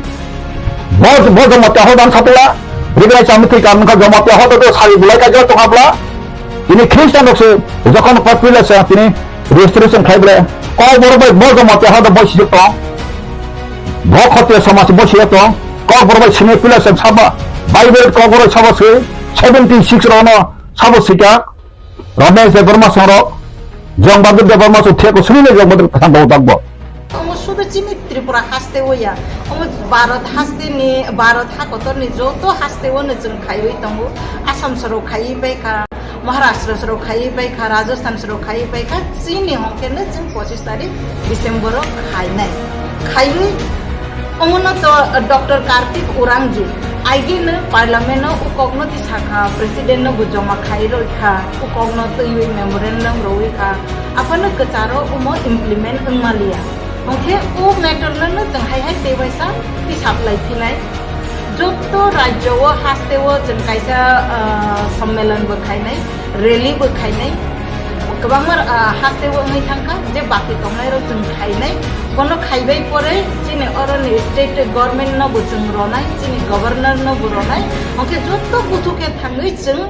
Bo, bo Jamatia ho dan satula. Organize amtwi kan kha Jamatia ho to sari bulai ka jor tongha bla. Tini Christian rok se jokhon popular se tini restoration khai ble. Kokborok bai bo Jamatia ha bo sijak tong. Bo Khotiya samaj bo sijak tong. Kokborok bai sini popular se saba. Bible kokborok saba se seventy six rono sabo sijak. Ramesh Debbarma song rok. Jong Bahadur Debbarma song thek ko sini le Jong Bahadur khan bo tak bo. Omo sudu chini Tripura haste o ya. Omo Bharat haste ni, Bharat ha kotor ni joto haste o no chwng khaiwi tongo. Assam soro khaiwi bai kha, Maharashtra soro khaiwi bai kha, Rajasthan soro khaiwi bai kha. Chini hwnkhe no chwng pochis tarik December o khainai. Khaiwi omo no to Doctor Kartik Urang ji aigwi no parliament o u kok no tisa kha, president no bo joma khai roi kha, u kok no twiwi memorandum roi kha. Aphano kwcharo omo implement wngmaliya. Hwnkhe o matter no no chwng hai hai tei waisa tisap lai phinai. Jotto rajyo o haste o chwng kaisa, ah, sommelon bo khainai, rally bo khainai. Kwbangma, ah, haste o wngwi thangkha je baki tongnai rok chwng khainai. Bono khaibai pore chini oroni state government no bo chwng ronai, chini governor no bo ronai. Hwnkhe jotto buthu khe thangwi chwng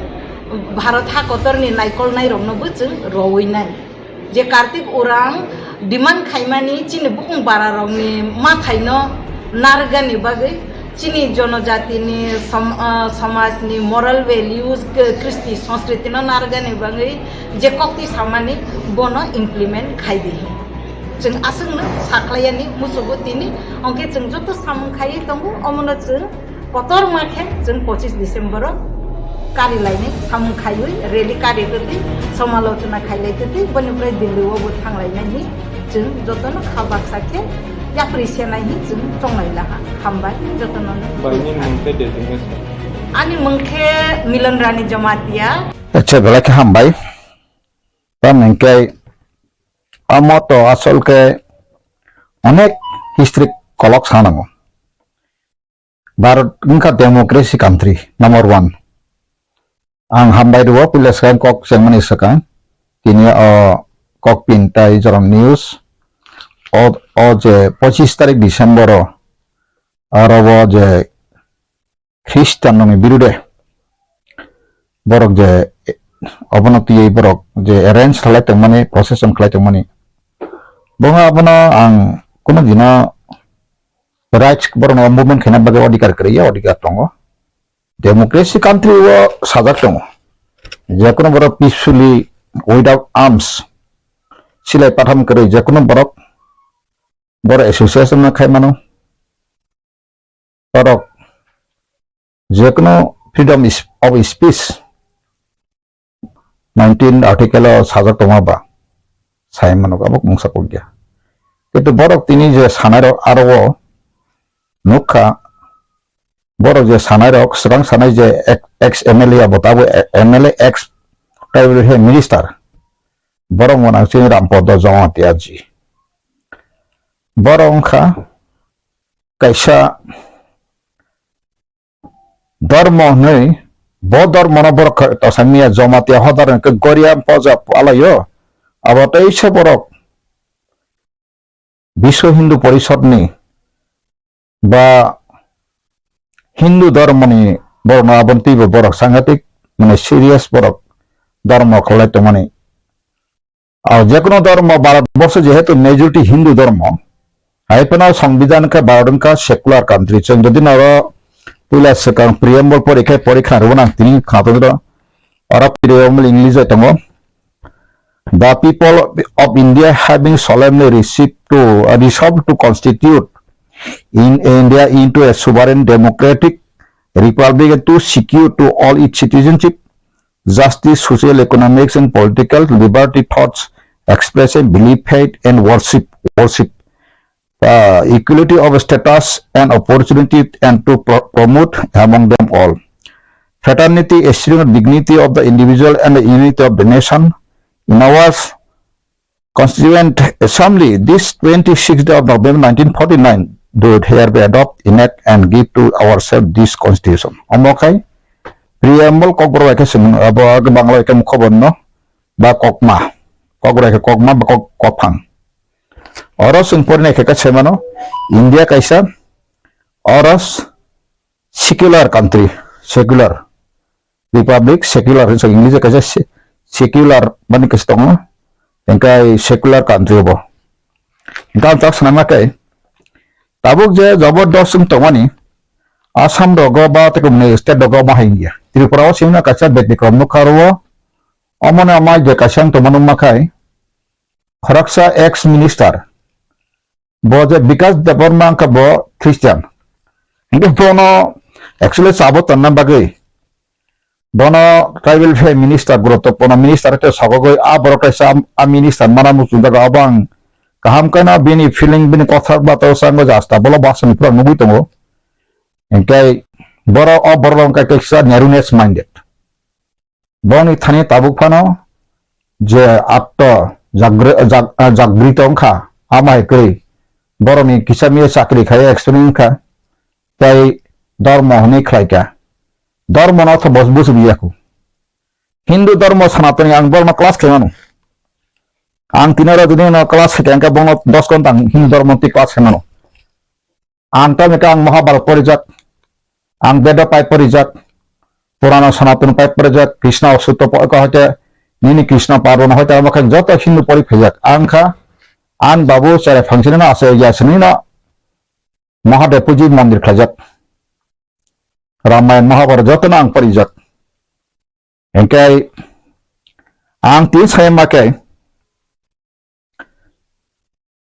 Bharat ha kotorni naikolnairokno bo chwng rowinai. Je Kartik Urang demand khaimani chini bukung bararokni mathaino narwkgani bagwi, chini jonojatini som-, ah, somajni moral values, k-, kristi sanskritino narwkgani bagwi je kokti samani bono implement khai di. Chwng aswkno sakhlaiyani musugo tini, hwnkhe chwng joto samung khaiwi tongo, omono chwng kotorma khe chwng pochis December o kari lainai samung khaiwi rally kari twtwi somalochona khailai twtwi boni pore Delhi o bo thanglainai hi chwng jotono kha baksa khe yapri senai hi chwng chonglai laha. Hambai jotono. Bai, nini mung tei designation? Ani mung khe Milan Rani Jamatia. Acha, belai khe hambai. Tamni hwnkhe omo to asol khe onek history kolok sanango. Bharat wngkha democracy country number one. Ang hambai rwo puila swkang kok chengmani swkang. Tini o kok pin tai jorong news. O, o je pochis tarik December o aro o je Christian rokni birude borok je obono twiwi borok je arrange khlai tongmani, procession khlai tongmani. Bo abono ang kunu dino rights borokno movement khaina bagwi odhikar kwrwi ya, odhikar tongo. Democracy country o sajak tongo. Jekunu borok peacefully without arms silai patham kwrwi jekunu borok, borok association no khai mano. Borok jekunu freedom is-, of speech nineteen article o sajak tongma ba sai mano abo mungsa kok ya. Kintu borok tini je sanai rok aro o nukha, borok je sanai rok, swkang sanai je ex, ex M L A abo tabo M L A ex tribal he minister, borok mwnang chini Rampada Jamatia ji. Borok wngkha kaisa dormo hwnwi, bo dormono borok kha-, tosa miya Jamatia hodar hwnkhe Goria poja palaio. Abo teisa borok Biswa Hindu Porishodni ba Hindu dormoni borokno aboni twibo borok sangatik, mane, serious borok dormo khlai tongmani. Ah, jekunu dormo Bharat borso jehetu majority Hindu dormo, hai phano Songbidan khe Bharat wngkha secular country. Chwng jodi noro puila swkang preamble porikhe porikha rwna tini khatungro oro English bai tongo. The people of India having solemnly received to, uh, resolved to constitute in India into a sovereign democratic republic and to secure to all its citizenship, justice, social, economics, and political liberty, thoughts, expression, belief, faith, and worship, worship, uh, equality of status and opportunity, and to pro-, promote among them all fraternity, esteem, dignity of the individual, and the unity of the nation. In our Constituent Assembly, this twenty-sixth day of November nineteen forty-nine, do it hereby adopt, enact, and give to ourselves this Constitution. Omo khai preamble kokborok bai khe se mano, abo Bangla bai khe mukhoborno ba kokma, kokborok bai khe kokma ba kok-, kophang. Oro chwng porinai khe khe se mano, India kaisa oro secular country, secular. Republic, secular, so English kaisa se-, secular mani kaisa tongo, hingkai secular country bo. Hingkhe ang tak sanama khe, tabuk je jabardast wng tongmani, Assam rogo ba tei kumni state rogo ma hai wngya. Tripura o simi no kaisa Betikrom nukha oro, omoni amai je kaisa wng tongmani wngma khai, khoroksa ex minister, bo je Bikash Debbarma wngkha bo Christian. Hingke bono actually sabo tonna bagwi bono tribal welfare minister, guruttopurno minister te sogogoi a borok kaisa a, a minister mana muchung jaga abo ang kaham khe no bini feeling, bini kothok bathok sango jasta bolo basani pura nugui tongo. Hingke borok o borok wngkha kaisa narrowness minded. Boni thani tabuk phano je atto jagre-, jag-, ah, jagrito wngkha, ama hai kwrwi borokni kisa miya chakri khai experience wngkha, tei dormo hwnwi khlaikha. Dormo no tho bos busu biya khu. Hindu dormo Sanatani ang borokno class khlaimano. Ang tini oro jodi no class khe hwnkhe bono dos ghonta ang Hindu dormo twi class khlaimano. Ang tamni khe ang Mahabharat porijak, ang Bedo pai porijak, Purana Sanatana pai porijak, Krishna Sutro po-, ko hoite nini Krishna Parvana hoite amo khe joto Hindu pori phaijak. Ang kha, ang babu chare phangsini no ase ya sini no Mahadev puji mondir khlaijak. Ramayan Mahabharat joto no ang porijak. Hingke ang tin saya ma khe,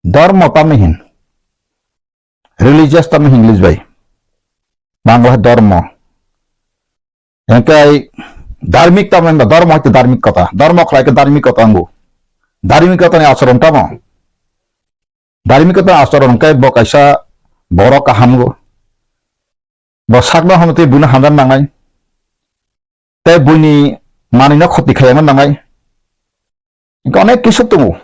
Dharma tamo hin, religious tamo hin English bai, Bangla dormo. Hingke dharmik tamo hin, dharma hoite dharmik kota, dharma khlai khe dharmik kota angu. Dharmik kota ni acharon tamo. Dharmik kota ni acharon hingke bo kaisa borok kaham go. Bo sakno hamtwi buino hamjak nangnai. Tei buini manwino khoti khaiyangna nangnai. Hingke onek kisu tongo.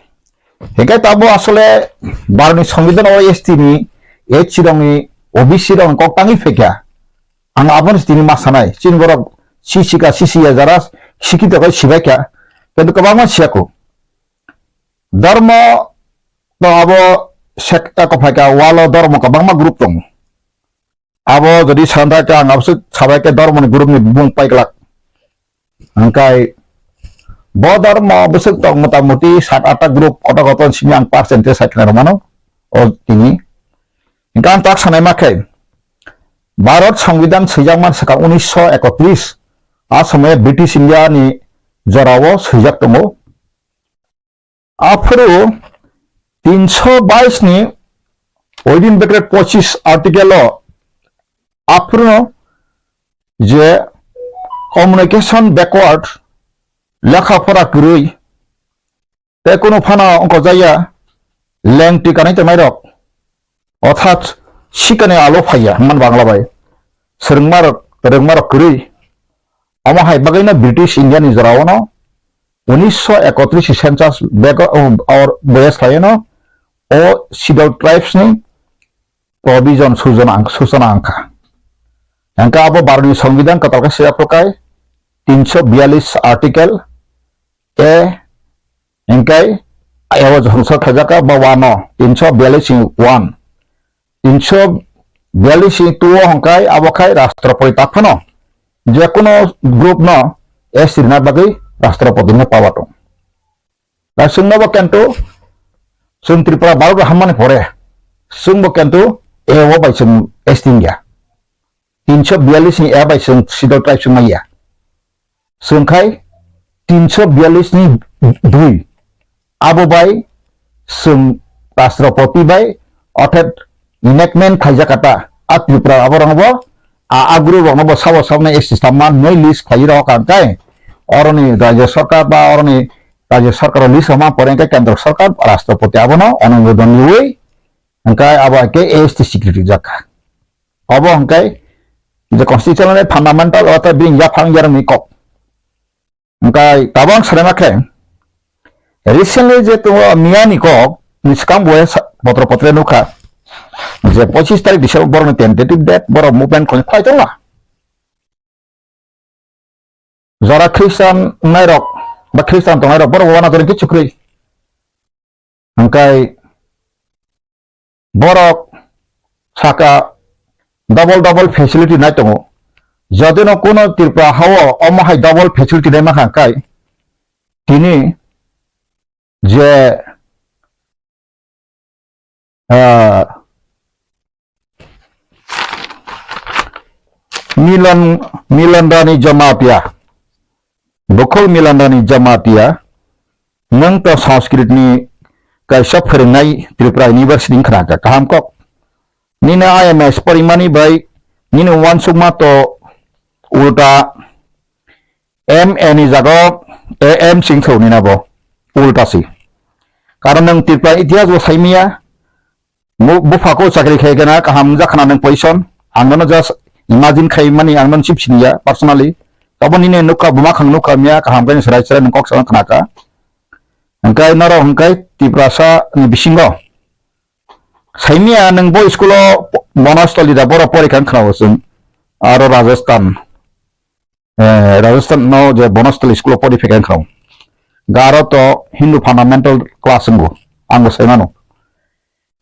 Hingke tabo asole Bharotni Songbidan o S T ni, S C rokni, O B C rokni kok tangwi phaikha. Ang abono tini ma sanai. Chini borok si sika, si siya jara sikito khe sibaikha. Kintu kwbangma siyakho. Dharma to abo sekta ko phaikha, walo dharma kwbangma group tongo. Abo jodi santai khe ang aboswk sabai khe dharmani group ni bumung paiglak. Hingkai bo dharma bwswk tong motamuti sat atta group kotor kotor simi ang percentage sai khna rwmano o tini. Hingkhe ang tak sanai ma khe Bharat Songbidan swijak man sakha unisho ekotris, a somoyo British India ni jorao swijak tongo. Aphuru tinsho bais ni within bracket pochis article o aphuru je communication backward, lekha pora kwrwi, tei kunu phano wngkojaya lengtwi kanai tongnai rok, orthat sikani alo phaiya hwnmani Bangla bai swrwngmarok, rwngmarok kwrwi. Omo hai bagwino British India ni jorao no unisho ekotris ni census bego, or boya slayeno o Scheduled Tribes ni provision sujona ang-, sujona angkha. Angkha abo Bharotni Songbidan kwtal khe se aphukai tinsho biyalish article A, hingkai abo jongsa khaijak ba wano tinsho biyalish ni one. Tinsho biyalish ni two o hongkai abo khai Rashtrapati taphano je kono group no S T rina bagwi Rashtrapati ni power tong. Da chwngno bo kintu chwng Tripura Bharat hammani pore chwngbo kintu A o bai chwng S T wngya. Tinsho biyalish ni A bai chwng Scheduled Tribe chwng manya. Chwng khai tinsho biyalish ni dui. abo bai chwng Rashtrapati bai othe enactment khaijak kha ta, a Tripura aborokno bo, a, a group rokno bo sabo sabno S T samma hinwi list khlaiwi rw kha hwnkhe, oroni Rajya Sarkar ba oroni Rajya Sarkar list rwma pore hwnkhe Kendra Sarkar Rashtrapati abono onumodon rwui hwnkhe abo hai khe S T swikriti rijak kha. Obo hwnkhe je constitutional fundamental o tei bini yaphang yarwkni kok. Hwnkhe tabuk ang sanai ma khe, recently je tongo miyani kok ni swkang bo sa-, potro potre nukha je pochis tarik December borokni tentative date, borok movement khlai, khlai tongla. Jora Christian wngnai rok ba Christian tongnai rok borok wana jora kichu kwrwi. Hwnkhe borok saka double double facility nai tongo. Jodi no kuno Tripura hao omo hai double facility nai mankha hwnkhe tini je, ah, Milan, Milandani Jamatia, Bukhul Milandani Jamatia, nwng to Sanskrit ni kaisa phwrwngnai Tripura University wngkha kaham kok. Nini I M S porimani bai nini uansukma to ulta M A ni jaga o M singthou nina bo ulta si. Karon nwng Tripura itihas bo saimaya, bu-, bupha ko chakri khai gana kaham wngjakha na nwng position, ang nono just imagine khai mani ang nono chip siniya personally. Tabo nini nukha buma khang nukha miya kaham khe serai serai nwng kok sana khnaka. Hwnkhe norok hwnkhe Tiprasa ni bisingo saimaya nwng bo school o Bonostoli da borok porikha wngkha na bo chwng aro Rajasthan. Eh, Rajasthan no je Bonostali school o pori phaikha wngkha. Garo to Hindu fundamental class wngo, ang bo sai mano.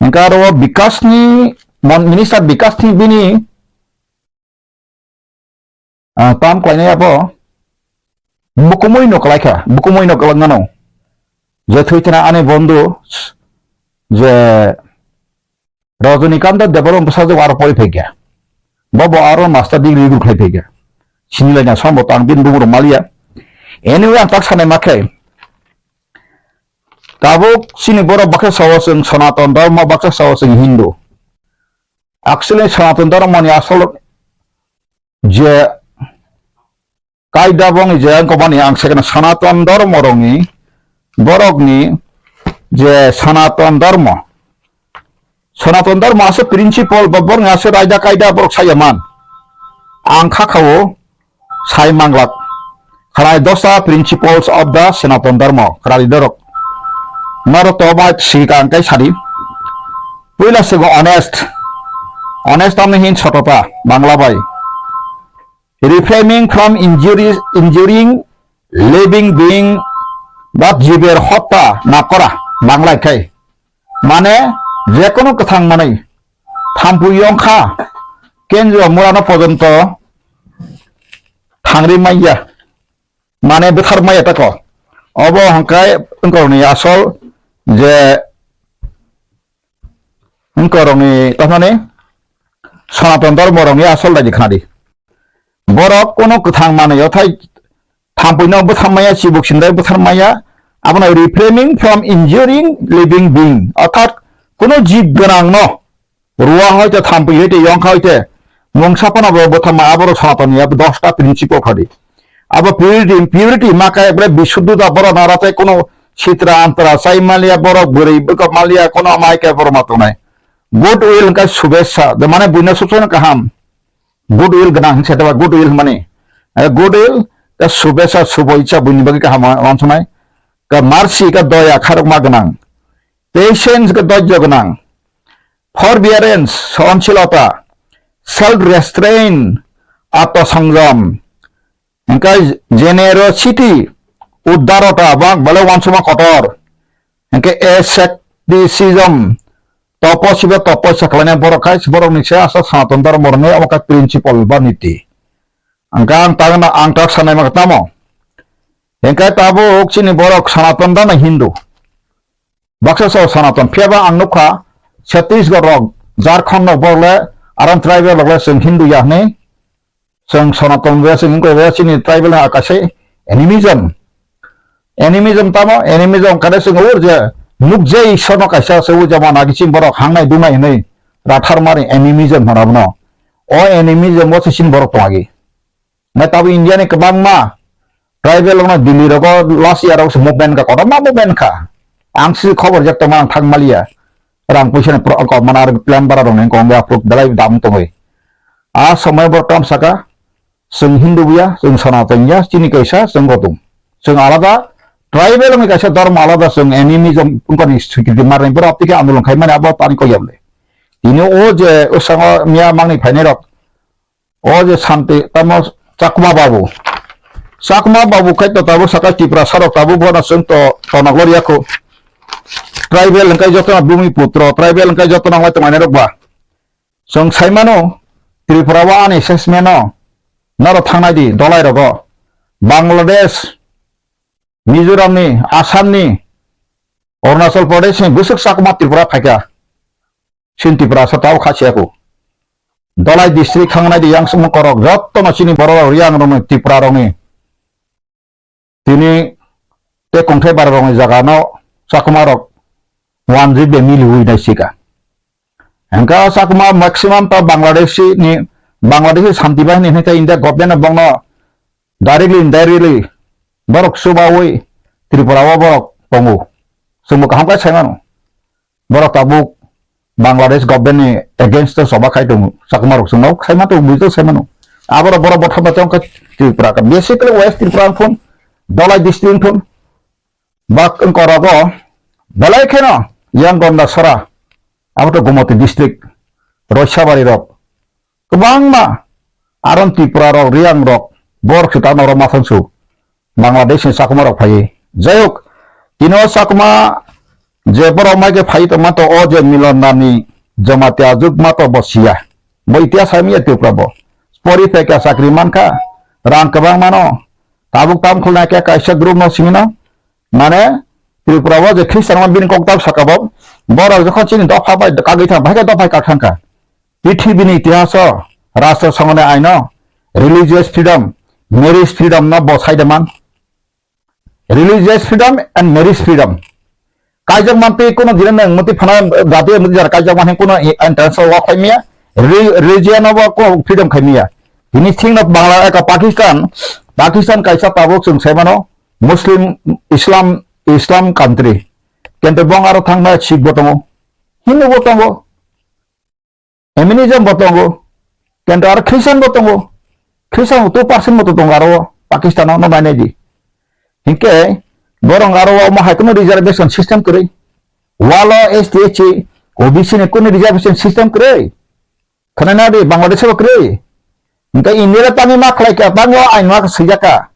Hwnkhe aro Bikash ni mon-, minister Bikash ni bini, ah, tam khlainai abo bukumui no kwlaikha, bukumui no kwlangmano. Je thwi thana ani bondhu je Rajanikanto Debbarma bwsajwk aro pori phaikha. Bo bo aro master degree rwkhlai phaikha. Sinilaina sambo tang bini bugrok maliya. Anyway, ang tak sanai ma khe. Tabuk chini borok baksa sao chwng Sanatan Dharma, baksa sao chwng Hindu. Actually, Sanatan Dharma ni asol je kaida bongni je ang kobani ang sekno Sanatan Dharma rokni, borokni je Sanatan Dharma. Sanatan Dharma ase principle ba borokni ase raida kaida borok saya man. Ang kha khao sai manglak. Khalai dosa principles of the Sanatan Dharma. Khalai dorok. Naro to ba sika ang kai sadi. Puila sego honest. Honest tamni hin sotota. Bangla bai. Refraining from injury, injuring living being, ba jiber hotta na kora, Bangla khai. Mane, jekono kwthang manwi, thampui yongkha, kenjo murano pojonto thangri maiya, mane bwthar maiya tako. Obo hwnkhe wngkorokni asol je wngkorokni, tamani Sanatan Dharma rokni asol daidi khnadi. Borok kono kwthang manwi othai thampuino bwthar maya, chibuk sindai bwthar maya, abono refraining from injuring living being, orthat kono jib gwnang no rua hoite thampui hoite yongkha hoite mungsa phano bo bwthar ma, aborok Sanatan ni abo dosta principle khadi. Abo purity, purity ma kaya bole bisuddhota borok nara tei kono sitra antra chai maliya borok bwrwi bwkha maliya kono mai kaya borok ma tongnai. Good will hwnkhe subesa, de mane buino subsano kaham. Good will gwnang hwnse de ba good will hwnmani. Eh, good will, ka subesa, subo icha buini bagwi kaham wa-, wansuknai. Ka mercy, ka doya, kharokma gwnang. Patience, ka dojjo gwnang. Forbearance, sohonsilota. Self restraint, atosongjom. Hwnkhe generosity, udarota, bang bale wansukma kotor. Hwnkhe asceticism, topo sibo topo se khlainai borok khai, borokni se asa Sanatan Dharma rwngwi omo khe principle ba niti. Hwnkhe ang tak, ang tak sanai ma tamo. Hwnkhe tabuk chini borok Sanatan Dharma Hindu. Baksa sao Sanatan, phiyaba ang nukha Chhattisgarh rok, Jharkhand rok borok le aram tribal rok le chwng Hindu ya hwnwi. Chwng Sanatan ya chwng wngkha ya chini tribal ha kaisa animism. Animism tamo, animism kare se ur je nukjai Ishwarno kaisa se ur jemon agi chini borok hangnai dungnai hinwi rathar mari animism hwnna bono. O animism o se chini borok tong agi. Nai tabo India ni kwbangma tribal rokno Delhi rogo last year rok se movement ka kotorma movement ka. Ang se khobor jak tongma ang thang maliya. Rang puisa ni pro-, ko mana plan bara rok ni kong ya proof belai dam tongwi. A somoi borok tam saka, chwng Hindu buya, chwng Sanatan ya, chini kaisa, chwng Gautam. Chwng alada, tribal ni kaisa dharma alada, chwng animism wngkha ni swikiti marni borok tike andolon khai mani abo tani kok ya bole. Tini o je o sango miya mangni phainai rok, o je Santi, tamo Chakma Babu. Chakma Babu khai to tabuk saka Tiprasa rok tabuk bono chwng to tonok lor yakho. Tribal hwnkhe jotono Bumi Putro, tribal hwnkhe jotono wngmai tongmani rok ba. Chwng sai mano, Tripura o ani assessment o norok thangnai di, dolai rogo. Bangladesh, Mizoram ni, Assam ni, Arunachal Pradesh ni bwswk Chakma Tripura phaikha. Chini Tripura sa tao kha siya ko. Dolai district thangnai di yang sumung korok, jotto no chini borok rok, yang rok ni, Tripura rok ni. Tini tei kongthai bara rok ni jaga no Chakma rok wanjwi be mili ui nai sika. Hingka Chakma maximum ta Bangladesh ni, Bangladesh ni Shanti Bahini hingka India government no bongno directly, indirectly borok chubaui Tripura o borok tongo. Chwngbo kaham khe sai mano. Borok tabuk Bangladesh government ni against o choba khai tongo. Chakma rok chwngno khai ma tongo, buitok sai mano. Aborok borok botha botha wngkha Tripura ka. Basically West Tripura wngthun, Dolai district wngthun, bak wngkha rogo belai kheno yang Gonda Sora, abo to Gomoti district, Roisabari rok, kwbangma aron Tripura rok, Riyang rok, borok se ta norok mathang su Bangladesh ni Chakma rok phai. Jai hok, tino Chakma je borok mai khe phai tongma to o je Milan Nani Jamatia juk ma to bo siya. Bo itihas hai miya Tripura bo. Pori phaikha chakri mankha, rang kwbang mano. Tabuk tam khulna khe kaisa group no simi no. Mane Tripura o je Christian ma bini kok tak saka bo. Borok jokhon chini dopha bai kagwi thang, bhai khe dopha kak thangkha. Pithibini itihaso, rashtra songoni aino, religious freedom, marriage freedom no bo saide man. Religious freedom and marriage freedom. Kaijak manti kuno dina nang muti phana jati muti jar kaijak manti kuno entrance o khai miya, re-, religion o bo ko freedom khai miya. Tini thing no Bangla eka Pakistan, Pakistan kaisa tabuk chwng sai mano Muslim, Islam, Islam country. Kento bong aro thangma Sikh bo tongo, Hindu bo tongo. Animism bo tongo, kento aro Christian bo tongo. Christian bo two percent bo tongo aro Pakistan o, no nainai di. Hinkhe borok aro omo hai kuno reservation system kwrwi. Walo S T, S C, O B C ni kuno reservation system kwrwi. Khwnana di Bangladesh bo kwrwi. Hinkhe India le tangwi ma khlai kha, tangwi o ain ma swijak kha.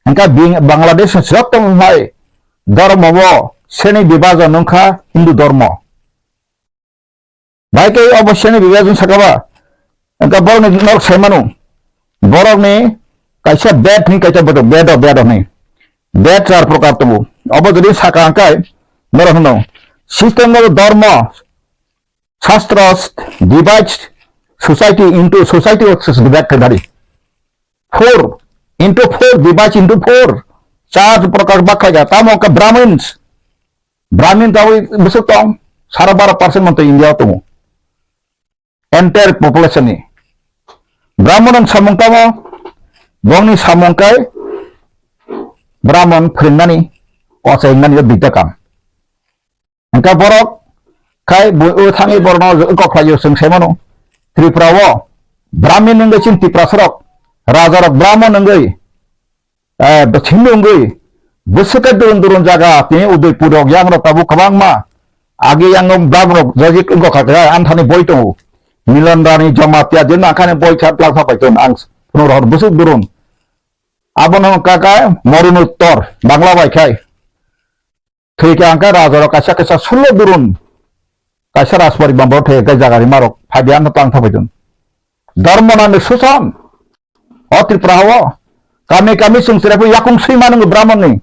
Hinkhe bing-, Bangladesh ni sirok tong hai dhormo bo seni bibajon wngkha Hindu dhormo. Bai khe obo seni bibajun saka ba. Engka borokni norok sai mano. Borokni kaisa bed hwnwi kaisa bodo, bedo, bedo hwnwi. Bed char prokar tongo. Obo jodi saka hwnkhe norok hwno. System of dharma, shastras divides society into society of divide khaidari. Four into four divides into four. Char prokar bak khaida. Tamo wngkha Brahmins. Brahmin tabwi bwswk tong, sara baro percent manto India o tongo. Entire population ni. Brahman ni samung tamo, bongni samung kai Brahman phwrwngnani, ochaingnani o duita kam. Engka borok khai bo o thangwi borokno kok khlai o chwng sai mano. Tripura o Brahmin wngwi chini Tiprasa rok, raja rok Brahman wngwi Eh, bwswk wngwi, bwswk khe durun durun jaga, tini Udaipur rok, yang rok tabuk kwbangma. Agi yang rok bab rok, jajik wngkha khe, ang thani boi tongo. Milan Rani Jamatia, je nang khani boi kha, plak pha pai ton, ang phunuk rohor bwswk durun. Abono kaka Morun Uttor, Bangla bai khai. Thwi khe ang khe raja rok kaisa kaisa sullo durun. Kaisa Rajpari bambo thwi khe jaga rima rok, phai di ang tang tha pai ton. Dharma nani susan. O Tripura o kami kami chwng chwrai phuru yakung swi ma nwngo Brahmon ni.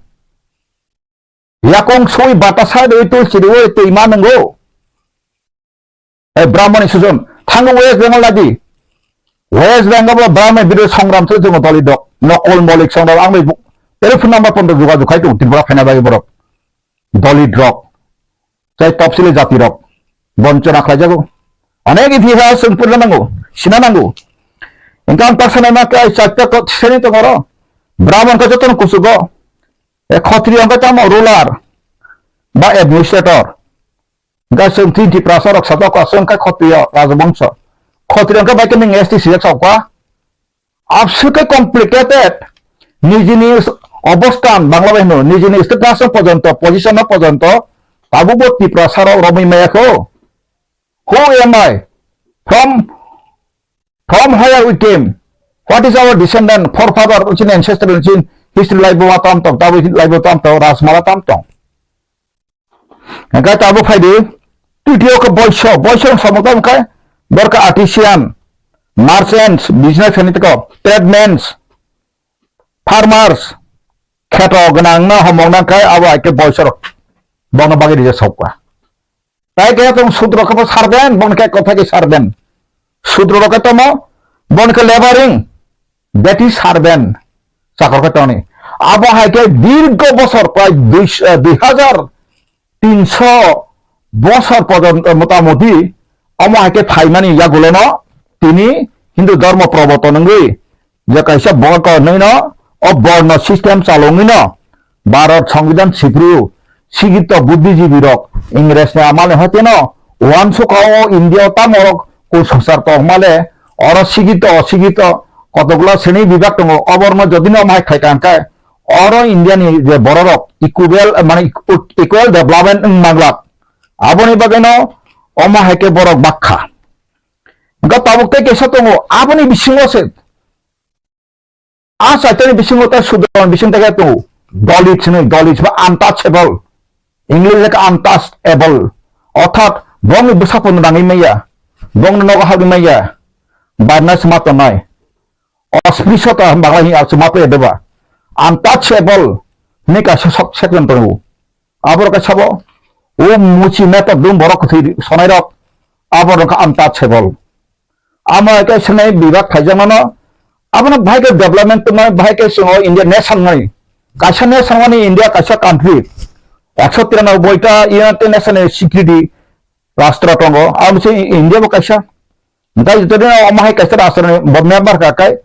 Yakung swi batasa rwi tulsi rwi twi ma nwngo. E Brahmon ni sujon thango West Bengal nadi. West Bengal bo Brahmon birodo songram se jongo doli dok. Nokol molik songram ang bai bu-, Telephone number pono jogajog khai tongo Tripura phaina bagwi borok. Dalit rok, tei topsili jati rok bonchona khlaijago. Onek itihas chwng purina nango, sina nango. Hingke ang tak sanai ma khe ai charta kot seni tongo oro. Brahman khe jotono kuchugo. E Khatriya hingke tamo ruler ba administrator. Hingke chwng tin Tiprasa rok sajak kha, chwng khe Khatriya rajabongso. Khatriya hingke bai khe nwng S T sijak sa kha. Abswk khe complicated. Nijini obosthan, Bangla bai hino, nijini status no pojonto, position no pojonto, tabukbo Tiprasa rok romwi maya kho. Who am I? From, from where we came? What is our descendant, forefather, chini ancestral, chini history laibo ma tam tong, tabuk laibo tam tong, Rajmala tam tong. Hingke tabuk phaidi, titiyo khe boiso, boiso rok samung tamo khe, borok khe artisan, merchants, business khainai tei kok, tradesmen, farmers, kheto gwnang no homok nang khe abo hai khe boiso rok bono bagwi rijak sok kha. Tai khe tong sudro khe bo servant, bono khe kothai khe servant. Sudro rok khe tamo, bono khe laboring, that is servant, chakor khe tongni. Abo hai khe dirgo bosor prai dui, eh, dui hajar tinso bosor porjonto motamoti omo hai khe phaimani yagulono tini Hindu dhormo proborton wngwi je kaisa borok hinwi no o borno system chalongwi no Bharat Songbidan sipru sigito buddhijibi rok Ingres ni amani hoiteno uansukha o India o tamo rok kusungsar tongmale oro sigito osigito kotokgulo sreni bibak tongo oborno jodi no mai khai tangkhe oro India ni je bororok equal, mane, equal development wng manglak, aboni bagwino omo hai khe borok bakha. Hwnkhe tabuk tei kaisa tongo, aboni bisingo se, a chaitani bisingo tei sudroni bising tei khe tongo, Dalit hinwi, Dalit ba untouchable, English le khe untouchable, orthat bongni bwsakpono nangwi manya, bongni nogo habwi manya, barna se ma tongnai. Osprishota Bangla hini alchuma pe deba. Untouchable hinwi kaisa sok section tongo. Aborok kaisa bo, o muchi metok dum borok kwthwi sonai rok, aborok kha untouchable. Amo hai khe swnai bibak khaijakmano, abono bahai khe development tongmani, bahai khe chwng o India nation mani. Kaisa nation mani India kaisa country. Ekso tiranoboi ta United Nation ni security rastro tongo, abo se India bo kaisa. Hingke jotoni omo hai kaisa rastro ni bo member kha kai,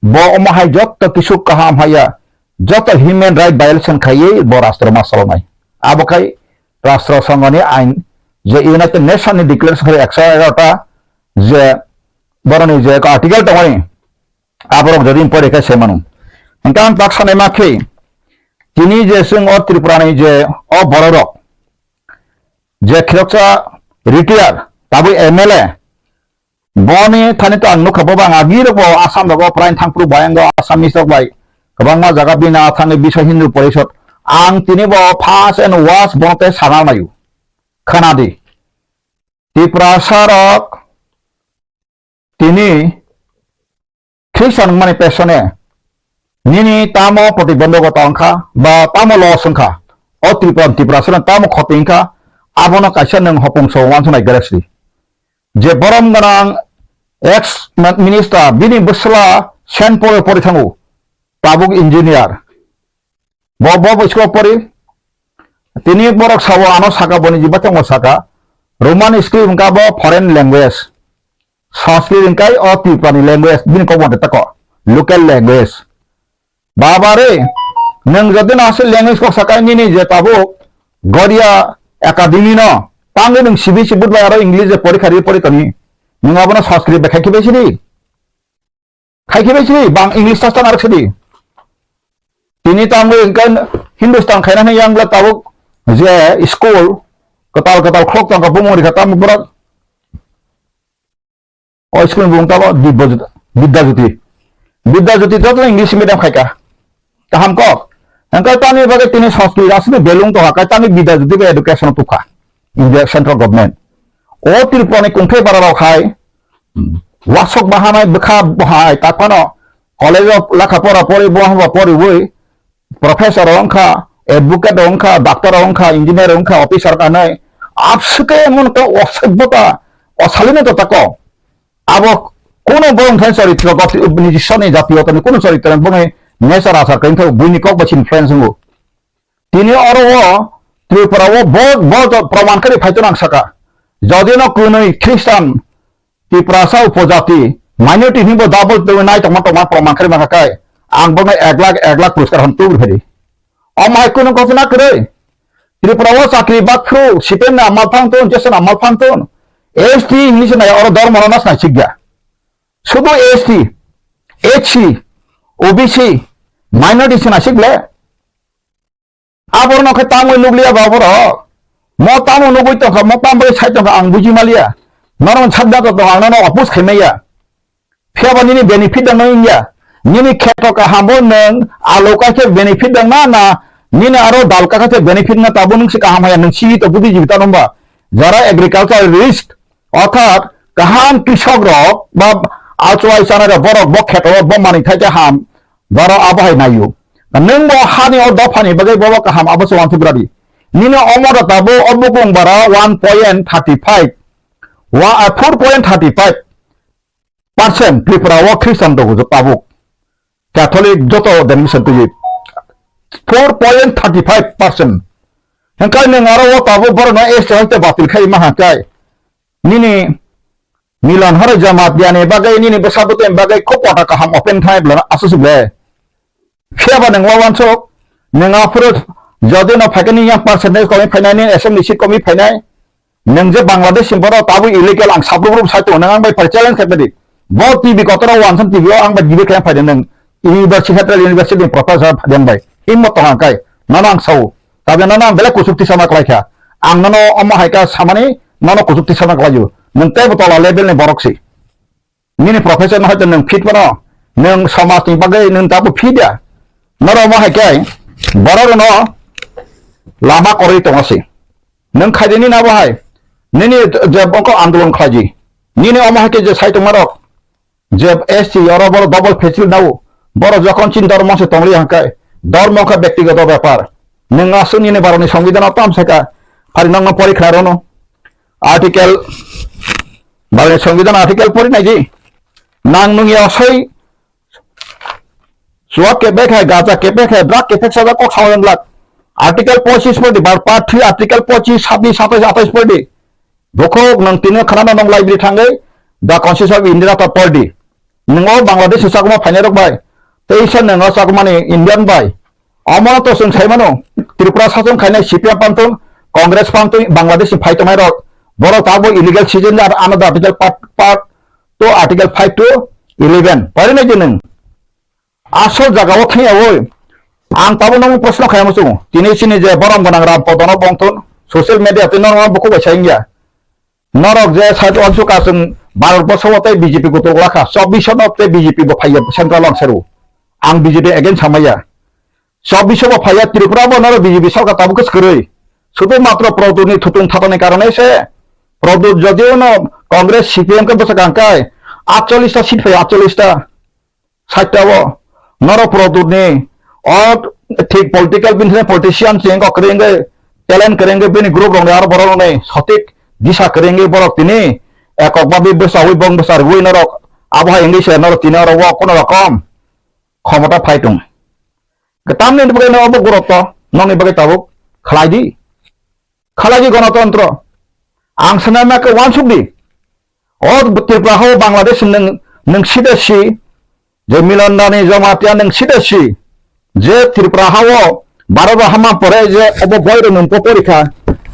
bo omo hai joto kisu kaham haya, joto human right violation khaiwi bo rastro ma salonai. Abo khai rastro songoni ain je United Nation ni declaration khai ekso egarota je boroni je article tongmani, aborok jodi pore khe se mano. Hingke ang tak sanai ma khe, tini je chwng o Tripura ni je o bororok, je khiroksa retire, tabuk M L A, boni thani to ang nukha, bo bang agi rok bo Assam rogo prai thangphuru bayang go Assamese rok bai kwbangma jaga bina thangwi Biswa Hindu Porishod, ang tini bo first and worst bono tei sana naio, khana di. Tiprasa rok tini Khristian wngmani pesone nini tamo protibondhokota wngkha ba tamo loss wngkha, o Tripura, Tiprasano tamo khoti wngkha, abono kaisa nwng hopung so uansuknai galaxy. Je borom gwnang ex minister, bini bwsla Saint Paul o pori thango, tabuk engineer. Bo, bo, bo school pori. Tini borok sao ano saka boni jiba tongo saka. Roman script wngkha bo foreign language. Sanskrit wngkha o Tripura ni language, bini kok mate tako. Local language. Baba re, nwng jodi no aswk language kok saka nini je tabuk Goria Academy no. Tangwi nwng C B S E board bai aro English je porikha ri pori toni. Nwng abono Sanskrit bai khai khibai sidi. Khai khibai sidi, bang English ta tang arok sidi. Tini tangwi hwnkhe Hindustan khaina hwnwi yang bwla tabuk je school kwtal kwtal khulok tongkha bumung rikha tamo borok. O school ni bumung tamo Dibya Jyoti, Bidya Jyoti. Bidya Jyoti to English medium khaika. Kaham kok. Hwnkhe tamni bagwi tini Sanskrit aswk belung tongkha, kai tamni Bidya Jyoti bai education tukha. India central government. O Tripura ni kungthai bara rok hai wasok bahanai bwkha bahai tak phano college o lekha pora pori bo haba poriwi professor wngkha, advocate wngkha, doctor wngkha, engineer wngkha, officer kanai abswke emon ka osobbota osalino to tako. Abo kuno borok thani charitro goti nijiswani jati otani kuno charitro bongni Nature asar kain thok buini kok bai influence wngo. Tini oro o Tripura o bo, bo to proman kari phai to nang saka. Jodi no kunui Christian Tiprasa upojati minority hinbo double to nai tongma tongma proman kari maka kai. Ang bo ek lakh, ek lakh puraskar hon tubur phari. O mai kunu ghotona kwrwi. Tripura o chakri bakphru, C P M na amal phang tun, Jason amal phang tun. S T hinwi se nai oro dormo no nas nai sikya. Sudu S T, H C, O B C, minority se nai sikle. Aborno khe tamo nukliya ba borok. Mo tamo nugwi tongkha, mo tamo bai sai tongkha ang buji maliya. Norok sabda to tong ang nono oppose khaimaya. Phiya ba nini benefit dang nang ya. Nini kheto kaham bo nwng alo ka khe benefit dang na na. Nini aro dal ka khe benefit na tabo nwng si kaham haya nwng si to budi jibita nomba. Jara agriculture risk orthat kaham krisok rok ba achwai chana rok borok bo kheto bo mani thai khe ham. Baro abo hai naio. Nwng bo hani o dophani bagwi bobo kaham abo se wanthuk radi. Nini omo rota bo o bukung bara one point thirty five. Wa, ah, four point thirty five percent Tripura o Christian dogo jo tabuk. Catholic joto denomination twi four point thirty five percent. Hengkai nwng aro o tabuk boro no S T hoite batil khai ma hangkai. Nini Milan horo jamaat yani bagwi nini bwsa bwtwi bagwi kho kota kaham open khai bwlano aswk sukle. Phiya ba nwng wawansuk, nwng aphuru jodi no phaikhe nini yang percentage komi phainai, nini assembly seat komi phainai. Nwng je Bangladesh ni borok tabuk illegal ang sabruk ruk sai tongo, nwng ang bai phai challenge khai di. Bo T V kotor o wansam T V o ang bai debate khai phai di nwng. University, Central University ni professor phai di ang bai. Himmat tong ang kai. Nono ang sao. Tabe nono ang belai kuchuk tisama kwlai kha. Ang nono omo hai kha samani nono kuchuk tisama kwlai o. Nwng teibo tola level ni borok si. Nini professor no hoito nwng fit mano. Nwng somaj ni bagwi nwng tabo fit ya. Norok omo hai khe borok no lama koroi tongo si. Nwng khaidi nini abo hai. Nini je bongkok andolon khlaidi. Nini omo hai khe je sai tongmarok. Je S T oro boro double facil nao, boro jokhon chin dormo se tongli hangkai, dormo kha bektigoto bepar. Nwng aswk nini baroni songbidan o tam saka, phari nokno pori khna rono. Article, baroni songbidan article pori naidi. Nang nungya soi, suak kebek hai, gaja kebek hai, drug kebek sajak kok sawi glak. Article pochis pori di, bar part three, article pochis, sabis, satais, atais pori di. Bokhok nwng tini khwnano nwng library thangwi The Constitution of India ta pordi. Nwng o Bangladesh ni chakma phainai rok bai. Teisa nwng o chakmani Indian bai. Omo to chwng sai mano. Tripura sachung khainai C P M pantun, Congress pantun, Bangladesh ni phai tongnai rok. Borok tabo illegal citizen ar ano the article part, part two, article five to eleven. Pari nai di nwng. Asol jagao thangya oi. Ang tabo nomo proshno khaima chungo. Tini chini je borom gwnang Ram Podono bongthon social media tei norok bukhuk bai sayang ya. Norok je side on suka chwng Bharat borso o tei B J P kutuk lakha. Chobbish no tei B J P bo phaiya central ang seru. Ang B J P against hamaya. Chobbish bo phaiya Tripura bo norok B J P sarkar tabo kwswk kwrwi. Sudhu matro Pradyut ni thutung thatani karone se. Pradyut jodi no Congress C P M khe bwswk ang kai. Atchollish ta seat phaiya, atchollish ta. Saitao norok Pradyut ni o thik political bini politician chengko kwrwngwi talent kwrwngwi bini group rokni aro borok rokni sotik disa kwrwngwi borok tini ekok babi bwsawi bong bwsa rwui norok abo hai wngwi se norok tini oro o kono rokom khomota phai tong. Tamni bagwi no obo gurutto nokni bagwi tabuk khlai di. Khalai di gonotontro. Ang sanai ma khe wansuk di. O Tripura hao Bangladesh nwng, nwng sida si, je Milan Dani Jamatia nwng sida si, je Tripura hao Bharat hama pore je obo boi rok nwng po porikha,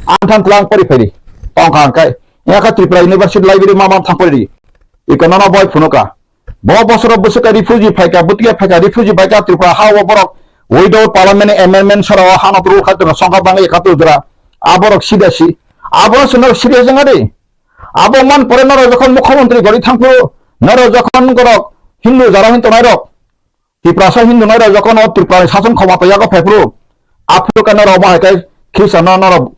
ang thang klang pori phaidi, tongkha ang kai. Yakha Tripura University Library ma ma thang pori di. Iko nono boi phunuka. Bo bosoro bwswk refugee phaika, bwtwi phaika, refugee phaika Tripura hao borok without parliament amendment soro hano turu khaitwrwng songkha bangwi ekhatur jora. Aborok sida si. Aborok se norok serious wngya de. Abo man pore norok jokhon mukhyamantri gori thangphuru, norok jokhon gorok Hindu jara hin tongnai rok, Tiprasa Hindu nai rok jokhon o Tripura ni sason khoma to yago phaiphuru, aphuru khe norok omo hai khe Christian no norok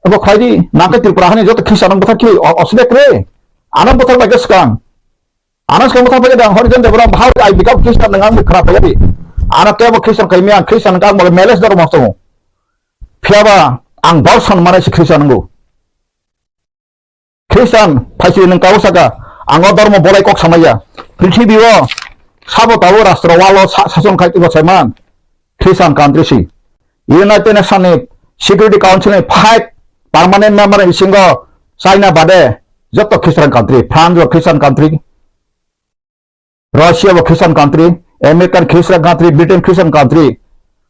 abo khlai di, nang khe Tripura hani joto Christian no bwthar khi o-, oside kre, ano bwthar bai khe swkang. Ano swkang bwthar bai khe dang, Horijan Debra, how I become Christian nang ang khara bai di. Ano kebo Christian khai mi ang Christian kang bo meles dor mo tongo. Phiya ba ang dorson mane se Christian ngo. Christian phaisiri nwng tabuk saka, ang o dormo bolai kok samaya. Prithibi o Sabo tabuk rastro walo sa-, sason khai tongma saiman Christian country si. United Nation ni Security Council ni five permanent member ni bisingo China bade joto Christian country, France bo Christian country, Russia bo Christian country, American Christian country, Britain Christian country.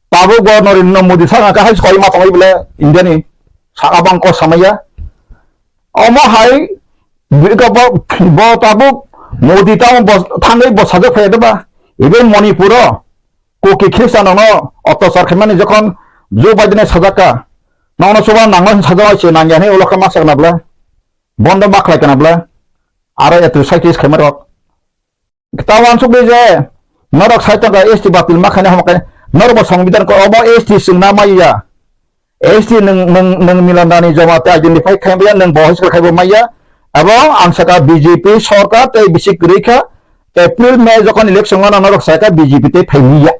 Tabuk bo Narendra Modi saka kahai koi ma tongwi bole India ni saka bang ko samaya. Omo hai bo, bo tabuk Modi tamo bo thangwi bo sajak phai ba. Ibe Manipur o Kuki Christian no ottachar khaimani jokhon Joe Biden sajak ka. Nono suba nangma sajak se nangya he ulo kha ma sakna bole. Bondo ma khlai kana bole. Aro etu cyclist khaima rok. Tamo ang sugwi je, norok sai tongkha S T batil ma khaina hamo khe, norok bo songbidan ko obo S T swngna maya. S T nwng, nwng, nwng Milan Rani Jamatia identify khai maya, nwng bo high school khai bo maya. Abo ang saka B J P sorkar tei bisi kwrwi kha, April, May jokhon election wngna norok sai kha B J P tei phai maya.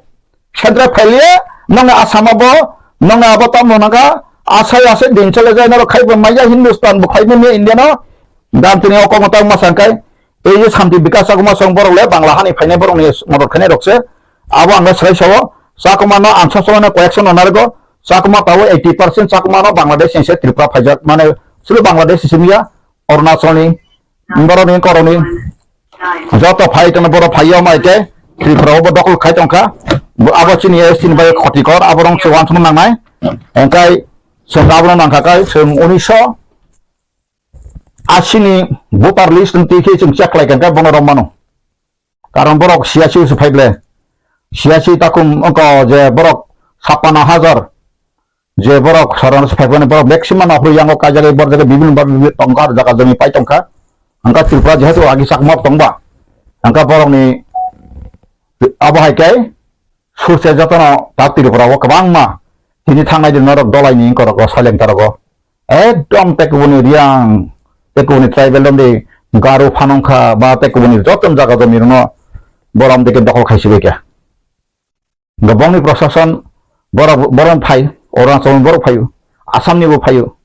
Central phailiya, nongni Assam bo, nongni abo tamo nangkha, asai asai din chole jai norok khai bo maya Hindustan bo khai bo maya India no, dan tini o kokno tang ma sangkai, Ei je Santi Bikas Chakma song borok le Bangla hani phainai borok ni modot khainai rok se. Abo ang le swlai sao. Chakma no ang sab samano correction no narwgo. Chakma tabo eighty percent Chakma no Bangladesh ni se Tripura phaijak. Mane sulu Bangladesh ni simi ya, Arunachal ni, borok ni koroni. Joto phai tongno borok phai yo mai khe Tripura o bo dokol khai tongkha. Bo abo chini S T ni bai khoti kor, abo rong se wansukna nangnai. Engkai chwng abo no nangkha kai chwng unisho asini voter list ni twi khe chwng check khlai kha, bono rw mano. Karon borok siyasi se phai ble. Siyasi takhum wngkha je borok sapano hajar je borok saron se phai phano borok maximum no hurui yango kaijagwi borjagwi bibin ba bibin tongkha, jaga jami pai tongkha. Hangkha Tripura jehetu agi Chakma tongba. Hangkha borokni abo hai khe surse jotono ta Tripura o kwbangma tini thangnai din norok dolai ni korok o silent tarok o. Ekdom tekubuni Riang, tekubuni tribal romdi Garo phanongkha ba tekubuni joto jaga jami rwno borom dike dokol khaisi bai kha. Hwnkhe bongni prosason borok, borok phai, Arunachal ni borok phaio, Assam ni bo phaio.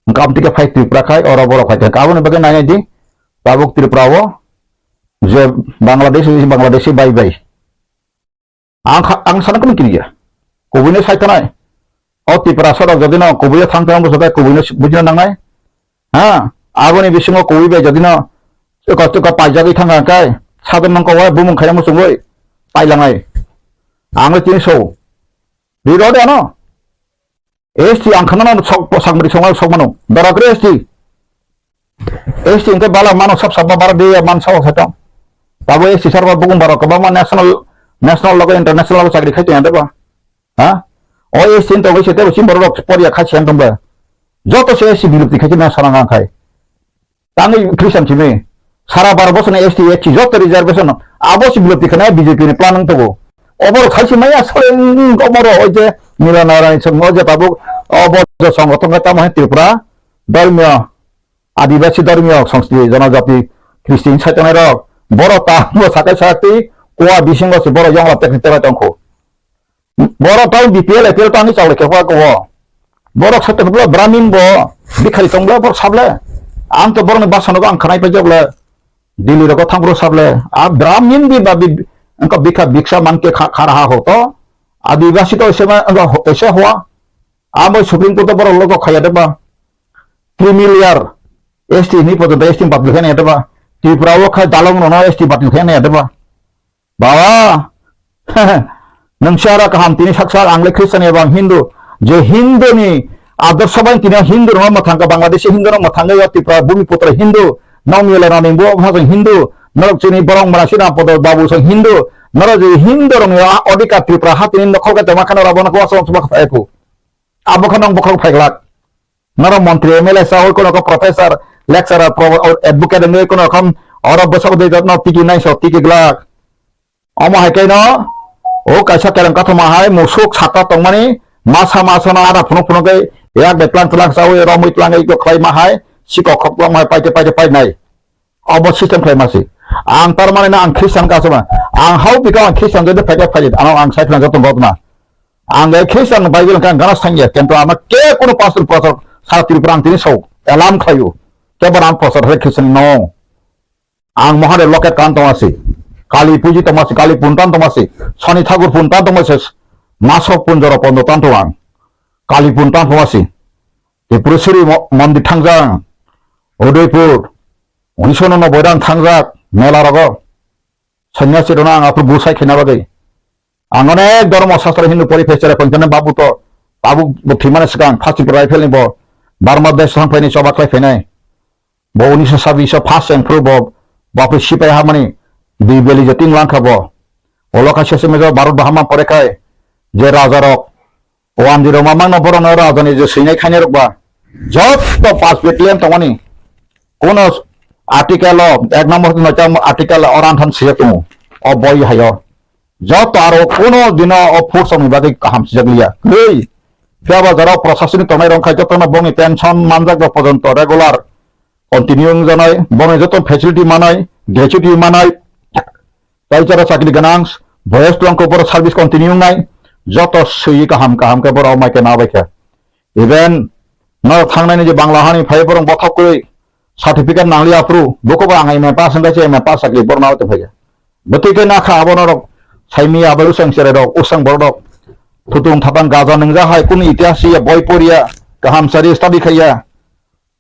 Hwnkhe aboni dike phai Tripura khai, oro borok phai kha. Aboni bagwi nainai di, tabuk Tripura o je Bangladesh, Bangladeshi bai bai. Ang kha-, ang sana kunu kini ya. Kubui no sai tanai. O Tripura sorok jodi no kubui o thang thang bwswk bai kubui no bujina nangnai. Ha, aboni bisingo kubui bai jodi no chwka chwka paijagwi thang thang kai. Sadon nang kowai bumung khaina muchungwi pailangnai. Ang le tini so. Riro de ano. S T ang khana no sok, sakmari songma sok mano. Dara kre S T. S T hwnkhe bala mano sab sab bara de man sao sa tong. Tabo S T sarba bugun baro kwbangma national, national logo international logo chakri khai tong ba. Ha? O S T to bai se tebo sim borok poriya khai chen tong ba. Joto se S T bilupti khai na sarang ang khai. Tangwi Christian simi. Sara baro bosoni S T, S T joto reservation abo si bilupti khai B J P ni plan wng togo. Obor khai si maya sale obor oi je Mila Narayan song o je tabuk obo je songothon khai tamo hai Tripura. Dharmiya Adibasi dharmiyo songsti, jonojati, Christian saitonai rok, borok ta bo sakai sakti, kua bisingo se borok yongla tekni tebai tongkho. Borok ta B P L, A P L ta ani chawle khe kua kho. Borok saiton bla Brahmin bo, bikhari tong bla borok sable. Ang to borokni basano ang khanai paijak le, Delhi rogo thang bro sable. A Brahmin bi ba bi, angka bikha biksa mangke kha-, khara ha ho to. Adibasi to ese ma, angka ho-, ese hoa. Amo Supreme Court o borok logo khaya de ba. Creamy layer, S T ni podo S T batil khe nai de ba. Tripura o khai dalong no S T batil khe nai de ba. Baba, nang sara kaham tini saksa ang le Christian eba ang Hindu. Je Hindu ni ador sabai tini Hindu no mathang ka Bangladeshi Hindu no mathang ka Tripura Bumi Putra Hindu. Nong mila nani bo bhajang Hindu. Norok chini borong mara sina podo babu sang Hindu. Norok je Hindu rong ya odika Tripura hatini nokhol ka tama khana rabo na ko asong suma kha eku. Abo kha nong bokhorok phaiglak. Noro montri, M L A sa oi kono ko professor, lecturer, pro-, advocate wngwi kono rokom oro bwsok dei jotno tiki nai so tiki glak. Omo hai kaino o kaisa kereng kathoma hai musuk saka tongmani masa masa no ada phunuk phunuk khe yak bai tlang tlang sawi romwi tlangwi khlai ma hai sikok khok tlang hai paite paite painai. Obo system khlai masi. Ang tar mani na ang Christian ka sama. Ang hau bika ang Christian jodi phaikhe phaidi. Ano ang sai khna joto gotma. Ang ge Christian Bible kan gana sangya. Kento ama ke kono pastor pastor sa Tripura ang tini so. Elam khlayu. Ke bar ang pastor hai Christian no. Ang mohade loket kan tong asi. Kali puji tongmasi, Kali puntan tongmasi, Soni Thakur puntan tongmasi, masok punjoro pondo tan tong ang. Kali puntan tongmasi. Tripureshwari mo-, mondir thangjak, Udaipur, unisho nobboi rang thangjak, mela rogo. Sanyasi rona ang aphuru busai khaina bagwi. Ang onek dhormo sastra Hindu pori phai chera pangkhana babu to, babu bo thwimani swkang first Tripura rifle ni bo Burma desh thang phaini choba khlai phainai. Bo unisho sabbish first yang phuru bo bapri sipai hamani dui beli je ting langkha bo. Olo kha sese mejo Bharat bahama pore khai je raja rok Wanjwi rok mamang no borok no raja ni je swinai khainai rok ba. Jotto pas battalion tongmani. Kuno article o, ek number no chang article o ranthan sijak tongo. O boi hayo. Jotto aro kuno dino o force ni bagwi kaham sijak liya. Kwrwi. Phiya ba jora o proshasoni tongnai rok khai jotto no bongni pension manjak rok pojonto regular continue wngjanai. Bongni jotto facility manai, gratuity manai. Tai chara chakri ganang, boyes twlang ko borok service continue wngnai, joto swi kaham kaham khe borok mai khe nabai khe. Even norok thangnaini je Bangla hani phai borok bothop kwrwi certificate nangli aphuru, buko bo ang M A pass wngkha se M A pass chakri borok nabai tongphai khe. Bwtwi khe nakha abo norok saimi abai usang cherai rok, usang borok rok. Thutung thapang gaja nwngjak hai, kunu itihas ya, boi poriya, kaham sari study khaiya.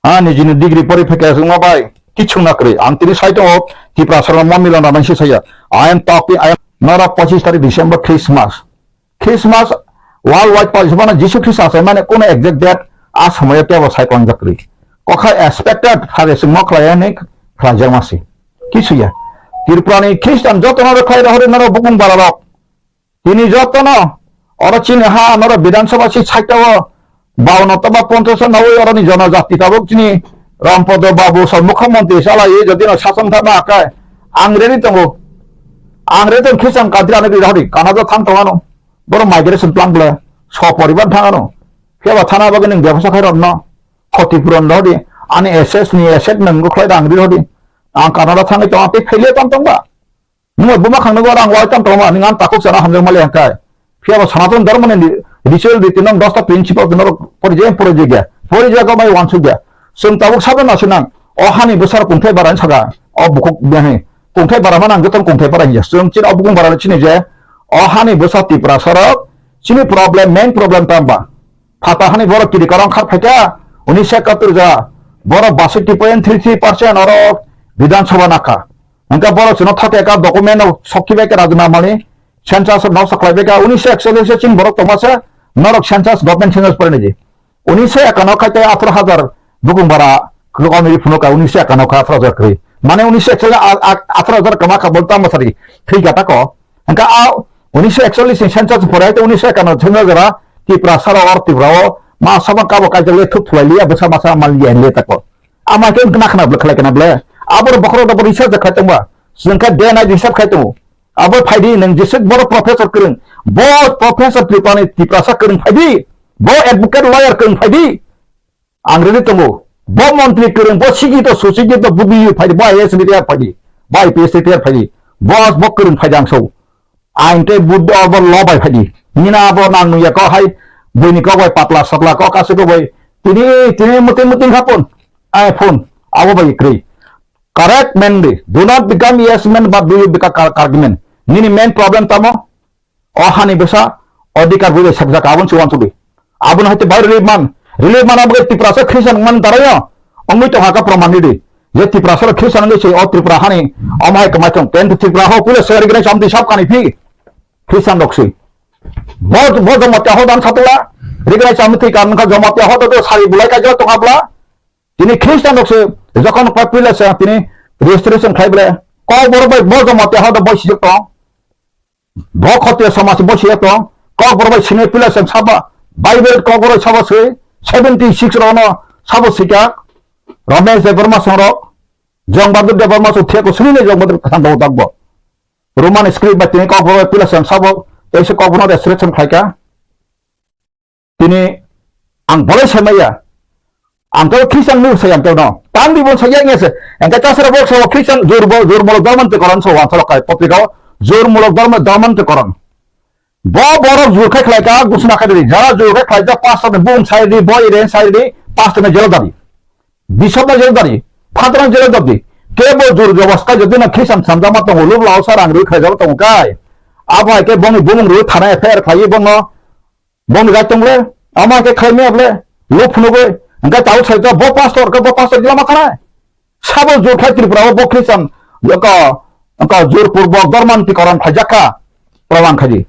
Ha, nijini degree pori phaikha wngma bai kichung na kwrwi. Ang tini sai tongo Tiprasa rok mamila na nangsi saya. I am talking, I am, nora pochis tarik December Christmas. Christmas worldwide palismano Jisu Khrista sai mane kono exact date a somoyo tebo sai kongjak kwrwi. Kokha expected phare singmo khlai ani khlaijak masi. Kisu ya. Tripura ni Christian joto noro khlai rohori noro bukung bara rok. Tini jotono oro chini ha norok Bidhan Sabha si side o baono toba ponchash nawi oroni jonojati tabuk chini Rampodo Babu sor mukhyamantri salai jodi no sason thangna akai ang ready tongo. Ang ready tong khisam kadri ani bidhari Canada thang tongano. Boro migration plan bole so poriban thangano. Khe ba thana bagwi ning bebasa khai rokno khoti puron rodi ani S S ni asset nang go khlai rang rodi. Ang Canada thangwi tong tei phaile tong tong ba. Nungba buma khang nungba rang wai tam tongma ning ang takhuk sana hamjak mali hangkai. Phiya bo Sanatan Dharma ni ritual riti nong dosta principle no pori je pori je gya. Pori je ko mai wansuk gya. Sung tabuk sabra na sinang. O hani besar kungthai bara saka. O bukuk biahi. Kungthai bara manang joton kungthai bara hiya. Sung chin o bukung bara chini je. O hani besar Tiprasa rok. Chini problem, main problem tamba. Phata hani borok kiri korong khar phaikha. Uni se katur ja. Borok basik point three three percent oro Bidhan Sabha nakha. Hingke borok chwngno thate ka document no sokhi bai khe rajina mani census no saklai bai ka unisho ekchollish se chini borok tongma se norok census government census pore niji unisho ekano khai tei atharo hajar bukung bara kwrwk omiri phunuk ka unisho ekano khai atharo hajar kwrwi mane unisho ekchollish a-, a-, atharo hajar kwma kha bol tamo sari thwi ka tako hingke a unisho ekchollish ni census pore hai tei unisho ekano census jora Tripura sara or Tripura o ma sabang kabo kaijak le thuk thulai liya bwsa masa mal liya hinle tako. Ama khe wngkha nakhna bwlwk khlai kana bwle. Aboro bokhorok rok bo research khai tongba. Chwng khe day night research khai tongo. Abo phaidi nwng jeswk boro professor kwrwng. Bo professor Tripura ni Tiprasa kwrwng phaidi. Bo advocate lawyer kwrwng phaidi. Ang ready tongo. Bo montri kwrwng, bo sikito, susikito, buddhiyo phaidi, bo I A S retire phaidi, bo I P S retire phaidi. Bo, bo kwrwng phaidi ang sao. Ain tei buddho abo lo bai phaidi. Nina abo nang nungya kok hai buini kok bai patla satla kok aswk kok bai. Tini, tini muting muting khapun. Ai phone. Abo bai kwrwi. Correct man di. Do not become yes man but do you become cor-, correct man. Nini main problem tamo? O hani bwsa odhikar bui bai sakjak aboni se wansugwi. Aboni hai tei bai relief man. Relief man abo khe Tiprasa Christian man darayo. Ongwi tongha kha proman di. Je Tiprasa Christian wngwi se o Tripura hani omo hai kwmai thung. Ten Tripura ho puila se recognize amtwi sab kani phi. Christian rok swi. Bo, bo Jamatia ho dan satula. Recognize amtwi kan kha Jamatia ho to sari bulai kaijak tongha bla. Tini Christian rok se jokhon pa puila se tini registration khai bla. Kok borok bai bo Jamatia ho to bai sijak tong. Bo Khotiya samaj bo siya tong, Kokborok bai sini pila seng saba, Bible Kokborok sabo swi, seventy six rok no sabo sikha, Ramesh Debbarma song rok, Jong Bahadur Debbarma song thek ko sini ne Jong Bahadur khan dau tak bo. Roman script bai tini Kokborok bai pila seng sabo, teisa Kokborok no resurrection khlaika. Tini ang bolai sai maya. Ang to Christian ni sai ang to no. Tang di bon sai yang se. Ang ka tasra bok sa Christian jur bol jur molo dorman te koran so wan thok kai potrika o. Jur molo dorman dorman te koran. Bo borok jur khai khlai ka gusna khai di. Jara jur khai khlai ja pastor ni bum sai di, boy ren sai di, pastor ni jelo dabi. Bishop na jelo dabi. Father na jelo dabi. Kebo jur jobos khai jodi no Christian samjama tongo, lub lao sa rang rwi khaijak tongo kai. Abo hai khe bongni bumung rwi thana F I R khlaiwi bono, bongni rai tong le, amo hai khe khlai maya ble, lub phunugwi, hwnkhe tabuk sai khe bo pastor, khe bo pastor gila ma khanai. Sabo jur khai Tripura o bo Christian, ko, ko jur purbo dormanti koron khaijak kha, proman khaidi.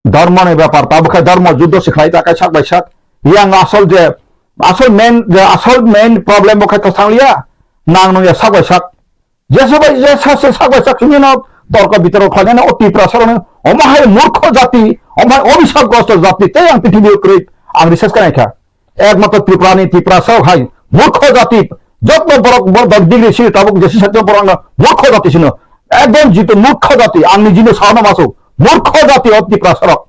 Dhormo ni bepar, tabuk khai dhormo juddo se khlai ta khai sak bai sak. Yang asol je, asol main, je asol main problem bo khai to sangliya, nang nung ya sak bai sak. Jesu bai je sa se sak bai sak sini no torko bitorko khlainai no o Tiprasa rok no, omo hai murkho jati, omo hai obisap grosto jati, tei ang prithibi o kwrwi, ang research khlai kha. Ekmatro Tripura ni Tiprasa rok hai murkho jati, jotno borok, borok dok degree sini tabuk jesu sakhe borok no murkho jati sino. Ekdom jitu murkho jati, ang nijino sao no masu, murkho jati o Tiprasa rok.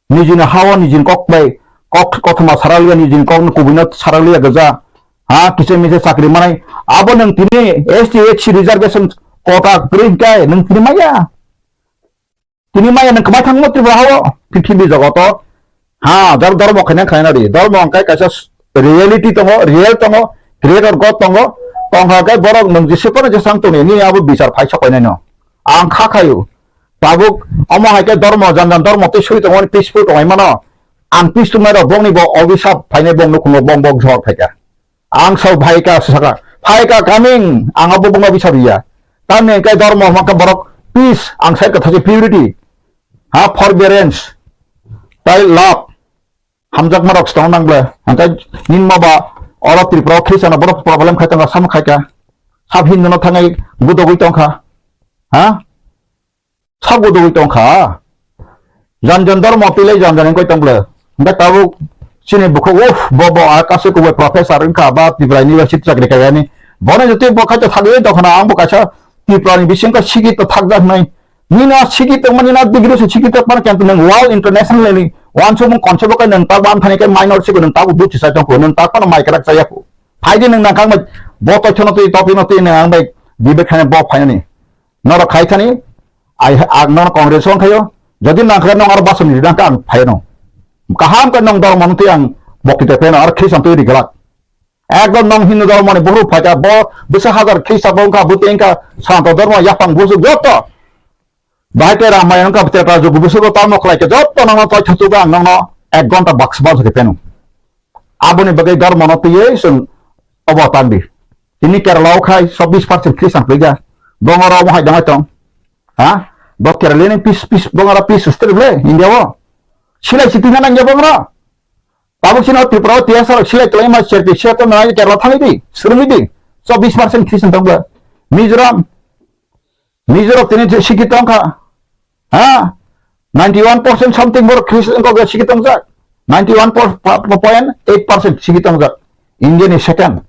Nijini hao nijini kok bai kok kothoma saraliya, nijini kok no kubui no saraliya gaja. Ha, kisa misa chakri manai. Abo nang tini S T, S C reservation quota kwrwi kai nang tini maya. Tini maya nang kwmai thangmo Tripura hao, prithibi jogoto. Ha, dor-, dormo khaina khaina ri. Dormo hwnkhe kaisa s-, reality tongo, real tongo, creator God tongo. Tongkha khe borok nung jese phano jesang tongni, ni abo bichar phai sokoinai no. Ang kha khayu. Tabuk omo hai khe dormo, jan jan dormo tei suri tongmani peaceful tongwi mano. Ang peace tongnai rok bongni bo obisap phainai bong nukhungo bong bong jor phaikha. Ang sao phaikha saka, phaikha coming, ang abo bong obisap ya. Tamni hwnkhe dormo hwnkhe borok peace, ang sai kwthai se purity. Ha, forbearance, tai love. Hamjakma rok se tong nang ble. Hwnkhe nini ma ba oro Tripura o Christian rok borok problem khai tongo, samo khai kha. Sab Hindu no thangai gudogwi tong kha. Ha? Sab gudogwi tong kha. Jan jan dormo twi lai jan jan wngkoi tong ble. Hwnkhe tabuk chini bukhuk, uff, bo, bo, a kasu kubui professor wngkha ba Tripura University chakri kaiyani. Bono jotoi bo khai to thagwi tong khna, ang bo kaisa Tripura ni bising khe sikito thakjak hnai. Nini a sikito mani na degree se sikito pan khe nwng world international ni wansukmung concept o khe nwng tak ban thani khe minor siko nwng tabuk buchi sai tong kho, nwng tak phano mai kwrak chaya kho. Phaidi nwng nang kang bai bo toithono twi topino twi nwng ang bai debate khaina bo phainani. Norok khai thani, ai, ang nono Congress o wngkhayo, jodi nang khe nong aro basoni ri nang khe ang phaino. Kaham khe nong dormo no twi ang bokti te pheno aro Christian twi ri glak. Ekdom nong Hindu dormo ni buhruk phaikha, bo bwsa hazar Christian bo wngkha, bo tei wngkha Sanatan dormo yaphang busu joto. Bahai tei Ramayana wngkha, Treta Jugo busu bo tamo khlai khe joto nongno twi thachuk ang nongno ek ghonta baksa baksa khe pheno. Aboni bagwi dormo no twiwi chwng obo tang di. Tini Kerala o khai chobbish percent Christian kwlai ja. Bongora omo hai dongwi tong. Ha? Bo Kerala ni peace, peace, bongora peace state le India o. Silai siti na nang ya bongora. Tabuk sino Tripura o T S R silai kwlai ma serti se to na Kerala thangwi di, swrwngwi di. Chobbish percent Christian tong ba. Mizoram, Mizoram tini sikhi tong kha. Ha? Ninety one percent something borok Christian kok sikhi tong jak. Ninety one point eight percent sikhi tong jak. India ni second.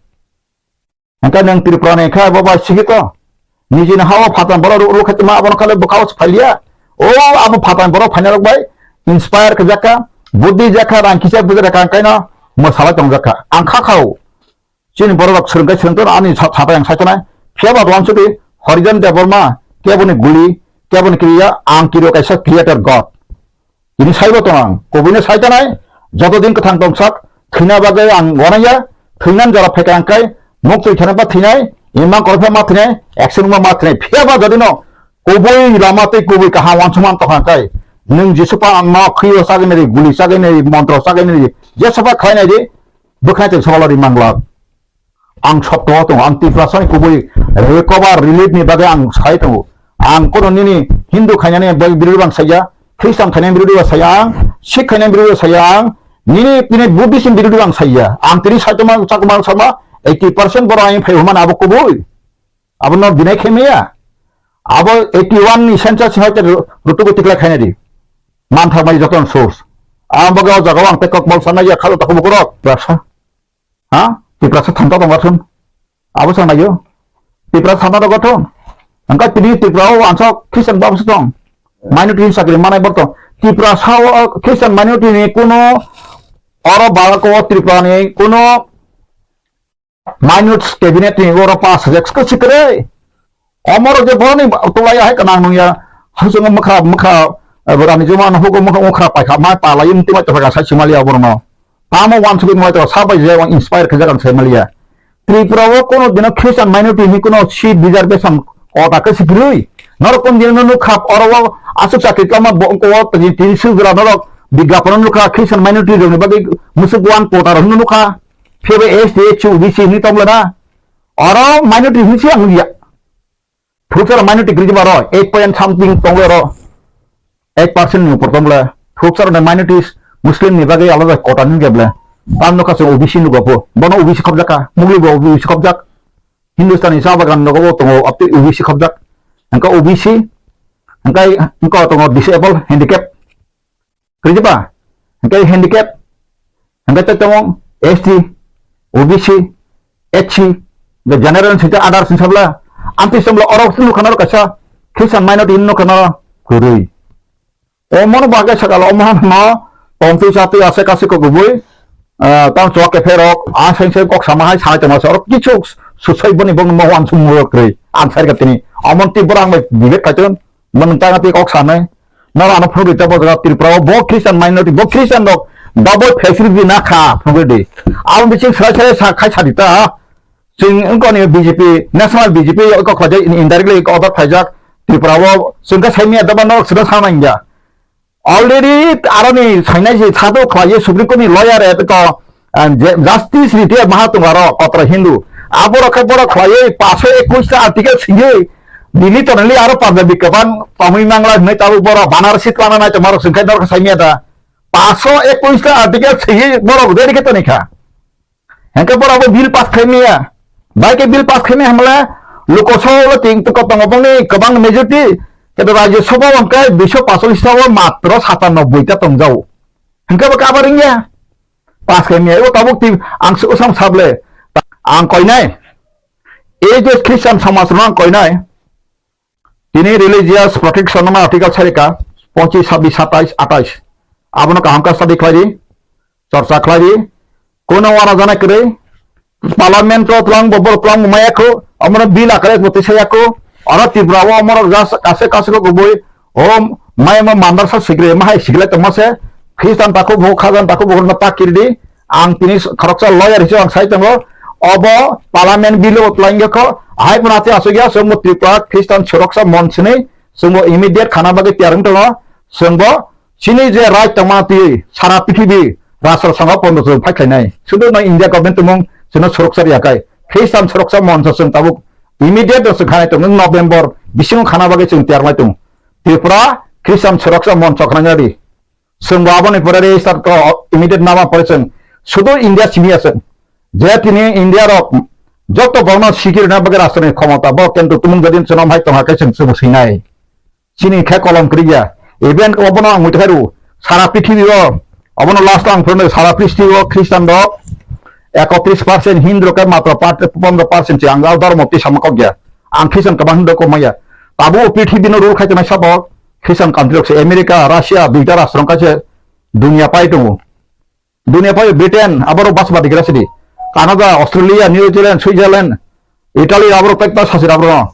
Hwnkhe nwng Tripura ni kha bo bai sikhi to. Nijini hao phatang borok ru-, rukhatima abono khale bwkhao se phailiya. O abo phatang borok phainai rok bai inspire khe jakha, buddhi jakha, rang kisa bujra kha, kaino mwsalai tong jakha. Ang kha khao. Chini borok rok swrwng khe swrwng tono ani sa-, sapai ang sai tonai. Phiya ba wansukdi Horijan Debbarma keboni guli, keboni kriya, ang kiriyo kaisa creator God. Tini saibo tong ang, kubui no sai tanai, joto din kwthang tong sak, thwina bagwi ang wanaya, thwinan jora phaikha ang kai, muk twi thana ba thwinai, imang koroksa ma thwinai, action ma ma thwinai, phiya ba jodi no, kubui lama tei kubui kaham wansukma tong ang kai, nwng Jisu pa ang no khwi o sagwi nai di, guli sagwi nai di, montro sagwi nai di, jesa ba khlai nai di, bwkhai twi sabalo ri manglak. Ang sotto o tongo, ang Tiprasani kubui recover relief ni bagwi ang sai tongo. Ang kono nini Hindu khainani bagwi birodhi bang saiya, Christian khainani birodhi bang saiya ang, Sikh khainani birodhi bang saiya ang, nini tini Buddhist ni birodhi bang saiya. Ang tini saitoma chakma sama eighty percent borok ani phai humana abo kubui. Abo no dinai khe maya. Abo eighty one ni census ni hoite ru-, rutugo tikla khainai di. Manthak mai joton source. Ang bagwi o jaga o ang tekok bol sanai ya khalo takubo korok. Rasa. Ha? Tiprasa thangta tongma thun. Abo chang naio. Tiprasa thangta tongma thun. Angka tini Tripura o ansa Christian bab se tong. Minority ni chakri manai bor tong. Tiprasa o Christian minority ni kuno oro Bharat o Tripura ni kuno minors cabinet ni oro pass hajak se sikre. Omoro je boroni tulai hai kanang nung ya. Hajung mukha mukha, eh, borani juma no hugo mukha mukha paikha ma pala yum tima to ka sai simali aborno. Tamo wan sugi mo to sabai je wan inspire khaja kan sai maliya. Tripura o kono dino Christian minority ni kono seat reservation kota khe si kwrwi. Norok kono dino nukha oro o aswk chakri kama bo ko tini sujra norok bigyapon nukha Christian minority rok ni bagwi musuk one kota rok nukha. Phiya S T, S C, O B C ni tongla na. Oro minority ni si ang ya. Phuruksa minority kwrwi ba ro eight point something tongo ro. Eight percent ni upor tong le. Phuruksa rok minorities Muslim ni bagwi alada kota ni gable. Tam no kaso O B C ni gopo. Bono O B C khobjak ka. Mugli bo O B C khobjak. Hindustan ni sa bagan no gobo tongo apti O B C khobjak. Engka O B C. Engka, engka tongo disable, handicap. Kwrwi ba? Hingke handicap, hingke tei tongmo S T, O B C, S C, the general sita others ni sabla, amtwi somla oro sunu khana ro kaisa Christian minority hinno khana kwrwi. O mono bagwi sakalo o mohan no tongtwi chatwi ase kasi kok gubui, ah, tang chok kepherok, a seng seng kok sama hai sai tongma se oro kichu susai boni bong mo wan sumuro kwrwi. Ang sai ka tini, omon tibra ang bai bibek kaiton, Bo nwng tang twi kok sanai. Noro ano phunugwi tei bo jaga Tripura o bo Christian minority, bo Christian rok double facility na kha phunugwi di. Abo bising srai srai sa khai sadi ta. Chwng wngkoni B J P, national B J P kok khlai indirectly order khlaijak Tripura o chwng khe saimya doba norok sida sana ingya. Already aroni sainai se sado khlai Supreme Court ni lawyer e to Ah, je, Justice Retired maha tongo aro kotra Hindu. Aborok khe borok khlaiwi paso ekush ta article singwi bini tonoli aro Punjabi kwbang tongwi mangla hwnwi tabuk borok Banarasi twlangna nai tongmarok chwngkhe norok saimya da. Paso ekush ta article singwi borok ready khe tonikha. Hengkhe borok bo bill pass khaimya. Bai khe bill pass khaimya hamle Lok Sabha o ting tongo bongni kwbang majority. Khe Rajya Sabha o hwnkhe duiso pasollis ta o matro satanoboi ta tongjao. Hengkhe bo kabar wngya. Pass khe mia, o tabuk twi ang se usam sable. Ang koinai. Ei je Christian samaj rok ang koinai. Tini religious protection no article sarika, pochis, sabis, satais, atais. Abono kaham ka study khlai di, chorcha khlai di. Kono wana jana kwrwi, Parliament o twlang bo, borok twlang bo maya kho, omono bill akare bo tisa ya kho, oro Tripura o omorok jas kase kase kho kubui, o maya mo mandar sa sikre, ma hai sikle tongma se, Christian takhuk bo, Khazan takhuk bo, no ta kirdi, ang tini khoroksa lawyer hiso ang sai tongo, obo Parliament bill o twlang kho, hai phano ati asuk ya, so mo Tripura Christian Suroksa Mon sini, so mo immediate khana bagwi tiyar wng tongo, so bo, Chini je right tongma twi sara prithibi rashtra songha pondo chwng phai khlainai. Sudu no India government tumung chwngno suroksa riya kai. Christian suroksa moncha chwng tabuk immediate no chwng khanai tongo November bisingo khana bagwi chwng tiyar lai tongo. Tripura Christian suroksa moncha khnai di. Chwng bo aboni pore register to immediate nama pore chwng sudu India simi aswk. Je tini India rok joto borno sikirna bagwi rashtra ni khomota bo kento tumung jadin chwng hai tongha kai chwng chwng sinai. Chini khe kolom kwrwi ya. Even obono ang muitu khairu. Sara prithibi o, obono last ang phurno sara prithibi o Christian rok ekotris percent, Hindu rok khe matro pat-, pondro percent se ang jao dhormo twi sama kok ya. Ang Christian kwbang Hindu kok maya. Tabuk o prithibi no rule khai tongnai sabo Christian country rok se America, Russia, duita rashtra wngkha se dunia pai tongo. Dunia pai Britain, aboro bas badi gra sidi. Canada, Australia, New Zealand, Switzerland, Italy, aboro pekta sasir aboro.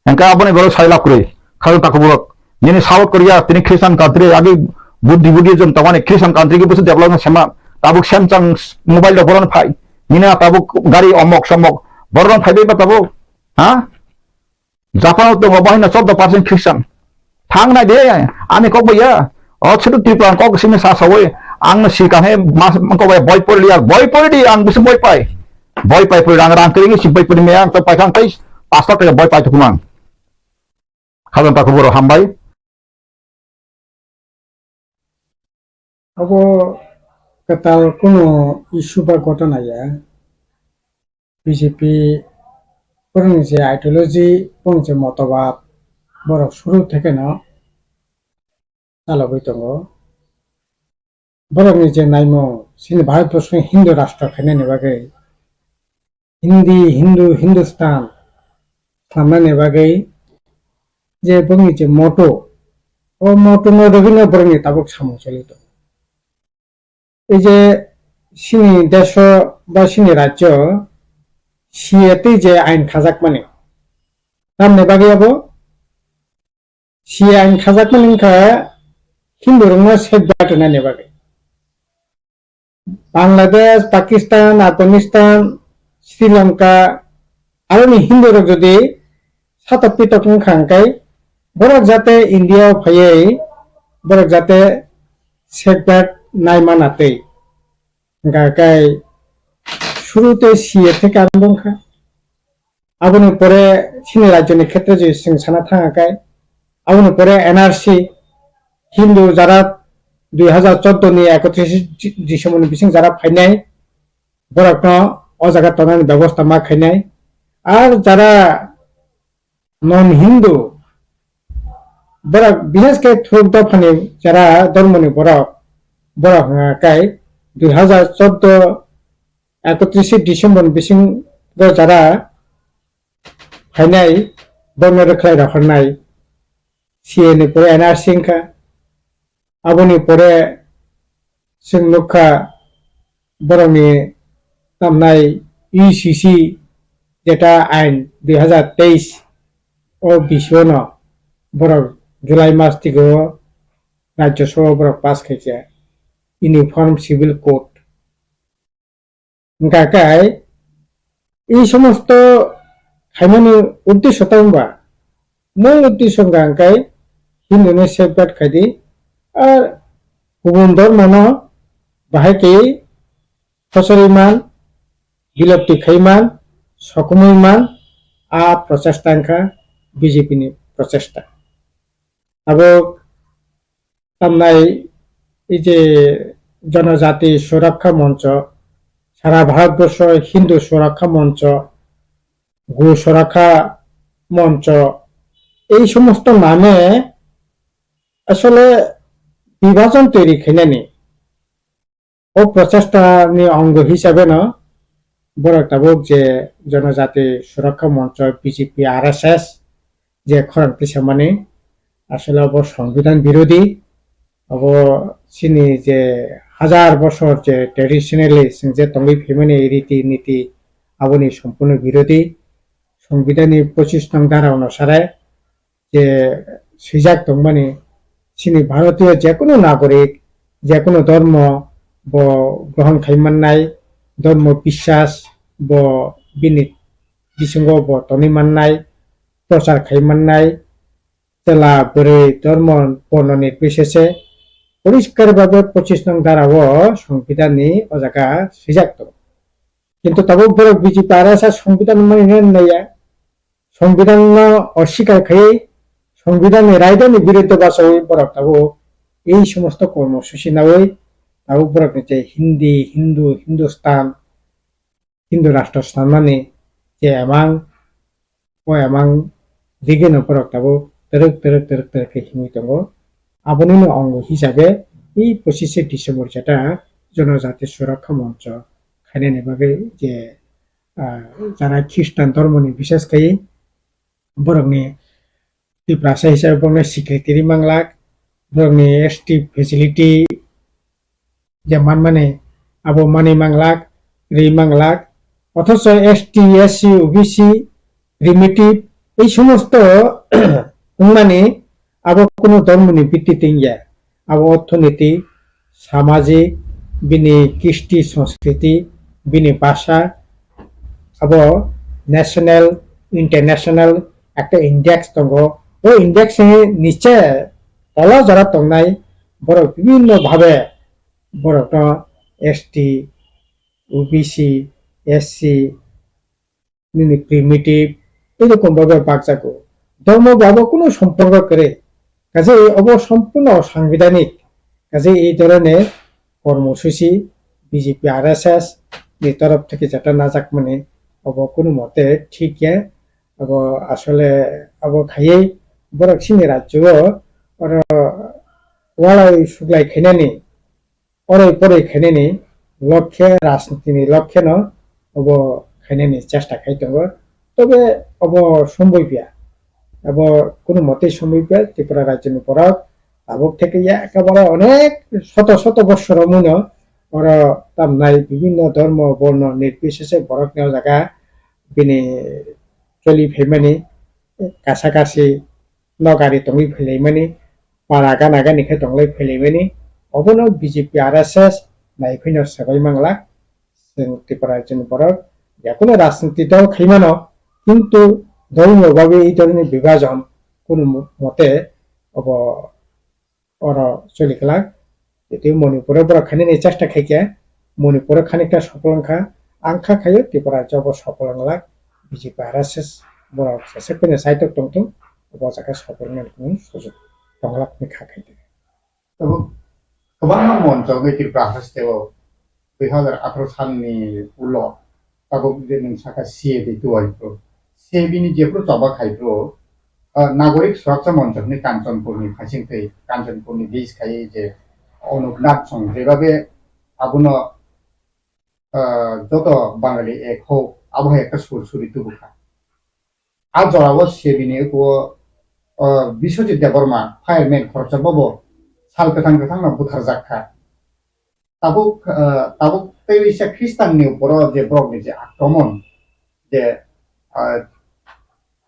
Engka aboni borok sai lab kwrwi. Khajang takhuk borok. Nini South Korea, tini Christian country, agi Buddhi, Buddhism tongmani Christian country ki busu development sema. Tabuk Samsung mobile rok boron phai. Nini tabuk gari omok somok. Boron phai bai ba tabuk. Ha? Japan o tongo bahai no chordo percent Christian. Thang nai de, ani kok bai ya. O chutu Tripura kok simi sa sawi. Ang no si kan he mas kok bai boi pori ya. Boi pori di ang busu boi pai. Boi pai pori rang rang kering si boi pori me ang to pai khang tai pastor te boi pai tukumang. Khajang takhuk borok hambai. Abo kwtal kunu issue ba ghotona ya. B J P borokni je ideology, borokni je motobad, borok suru thekeno chalogwi tongo. Borokni je naimung, chini Bharatborsoni Hindu rashtra khainani bagwi, Hindi, Hindu, Hindustan khlainani bagwi je borokni je motto, o motto no rwgwino borokni tabuk samung choli tongo. Ei je chini deso ba chini rajyo C A tei je ain khajakmani, tamni bagwi abo C A ain khajakmani wngkha Hindu rokno safeguard rwnani bagwi. Bangladesh, Pakistan, Afghanistan, Sri Lanka, aroni Hindu rok jodi satok pitok wngkha hwnkhe, borok jate India o phaiwi borok jate safeguard nai mana tei. Hwnkha khe suru tei C A theke arombo wngkha. Aboni pore chini rajyoni khetre je chwng sana thang khe, aboni pore N R C, Hindu jara dui hazar chordo ni ekotris December ni bising jara phainai, borokno o jaga tonani bebosta ma khainai. Ar jara non Hindu, borok, bishes khe thuruk dophani jara dhormoni borok, borok hwnka khe dui hazar chordo ekotris December ni bisingo jara phainai, borokno rwkhlai rohornai, C A ni pore N R C wngkha. Aboni pore chwng nukha borokni tamnai U C C jeta ain dui hazar teis o bisio no borok July mas tigo Rajya Sabha o borok pass khaikha Uniform Civil Code. Hwnkha khe, ei somosto khaimani uddesho tamo ba? Mul uddesho hwnkha khe Hindu no safeguard khai di, ar kubun dhormo no bahai khe khosori man, bilopti khai man, sokomoi man, a prochesta wngkha B J P ni prochesta. Abo tamnai ei je Jonojati Surakkha Moncho, sara Bharatborsho Hindu Surakkha Moncho, Go Surakkha Moncho, ei somosto name asole bibhajon toiri khainani. O prochesta ni ongo hisabe no borok tabuk je Jonojati Surakkha Moncho, B J P, R S S je khorang tisamani, asole obo Songbidan birodhi. Obo chini je hajar bosor je traditionally chwng je tongwi phaimani riti niti, aboni sompurno birodhi. Songbidan ni pochis nong dhara onusare je swijak tongmani, chini Bharatiyo jekunu nagorik, jekunu dhormo bo grohon khai mannai, dhormo biswas bo bini bisingo bo tonwi mannai, prochar khai mannai, chwla bwrwi dhormo borno nirbichese poriskar babe pochis nong dhara o Songbidan ni o jaga swijak tongo. Kintu tabuk borok B J P R S S Songbidan mani naiya. Songbidan no oswikar khaiwi, Songbidan ni raida ni biruddhe bachawi borok tabuk ei somosto kormo suchi nawi tabuk borok ni je Hindi, Hindu, Hindustan, Hindu rashtra sanmani je emang, o emang digino borok tabuk twrwk, twrwk, twrwk, twrwk khe himwi tongo. Aboni no ongo hisabe ei pochis December jeta Jonojati Surakkha Moncho khainani bagwi je ah, jara Khristan dhormoni, bishes khai borokni Tiprasa hisabe borokno secretary manglak, borokni S T facility je manmani abo manwi manglak, rwi manglak, othocho S T, S C, O B C, primitive, ei somosto wngmani abo kunu dhormoni bitti tongya. Abo orthoniti, samajik, bini kisti, sanskriti, bini bhasha, abo national, international ekta index tongo. O index ni niche tola jora tongnai borok bibinno bhabe borokno S T, O B C, S C, nini primitive, erokom bhabe bakjago. Dhormo bo abo kunu somporko kwrwi. Kaje obo sompurno sangbidanik. Kaje ei dhoroner kormosuchi B J P R S S ni torof theke jeta najakmani obo kunu mote thik ya. Abo asole abo khaiwi borok chini rajyo o oro walai suglai khainani oroi poroi khainani lokhe, rajnitini lokhe no obo khainani chesta khai tongo. Tobe obo somboi pia, obo kunu motei somboi pia. Tripura rajyoni borok tabuk theke ya ekebare onek soto soto bossor romwino oro tamnai bibinno dhormo borno nirbisese borokni o jaga bini choli phaimani kasa kasi nokari tongwi phailaimani, para gana gani khe tongwi phailaimani, obono B J P R S S naiphino swbai manglak, chwng Tripura rajyoni borok Jekono rajniti dol khaimano, kintu dholni bagwi ei dholni bibhajon kunu mo-, mote obo oro choli glak. Tei Manipuro borok khainani chesta khaikha, Manipuro khanikha sopol wngkha, ang kha khaio Tripura jobo sopol wnglak, B J P R S S borok jesek phano saitok tongthung, obo jaga sopol wngmani kunu sujuk tonglak hwnwi kha khaidi. Tabuk kwbangma monchogwi Tripura hasteo dui hazar atharo salni ulo tabuk je nwng saka C A B tuai phuru, C A B ni jephuru choba khai phuru, ah, Nagorik Suraksa Moncho hwnwi Kanchanpurni phaisingtwi, Kanchanpurni base khai je Anup Nath song jebabe abono, ah, joto Bangali ek ho, abo hai ekta sur suri tubukha. A jorao C A B ni ukuo, ah, Biswajit Debbarma, fireman khoroksa bobo sal kwthang kwthangno butharjak kha. Tabuk, ah, tabuk tei waisa Khristanni uporo je borokni je akromon, je, ah,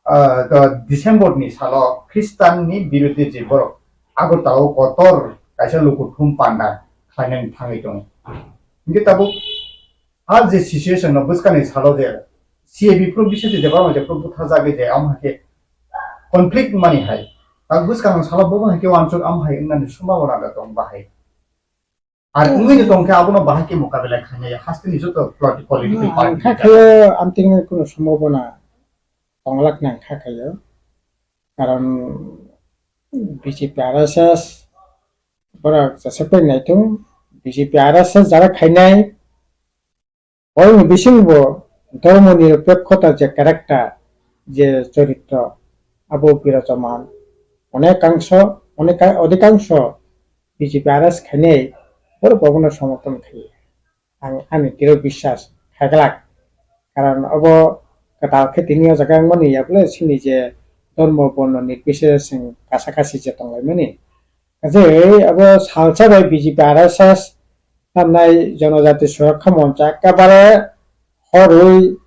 ah, December ni salo Khristanni biruddhe je borok Agartala o kotor kaisa lukuthum panda khlainani thangwi tongo. Hinkhe tabuk a je situation no bwskangni salo je C A B phuru Biswajit Debbarma je phuru butharjagwi je amo hai khe conflict mani hai. Tabuk bwskangni salo bo hai khe uansuk amo hai wngnani sombhabona da tong bahai. Ar wngwi no tongkhe abono bahai khe mokabela khainai hasteni joto politi-, political party. Ang kha khayo amtwini kunu sombhabona tonglak nang kha khayo. Karon B J P R S S borok jesek pai naithung, B J P R S S jara khainai, Borokni bisingo bo dhormo nirapekkhota je character, je choritro, abo birajaman. Onekangso, oneka-, odhikangsho B J P R S khainai borok abono somorthon khaio. Ang ani diro biswas khaglak. Karon obo kwtal khe tini o jaga wngmani ya bole chini je dhormo borno nirbiseshe chwng kasa kasi je tonglaimani. Kaje abo salsa bai B J P R S S tamnai Jonojati Surakha Moncha ekabare horwi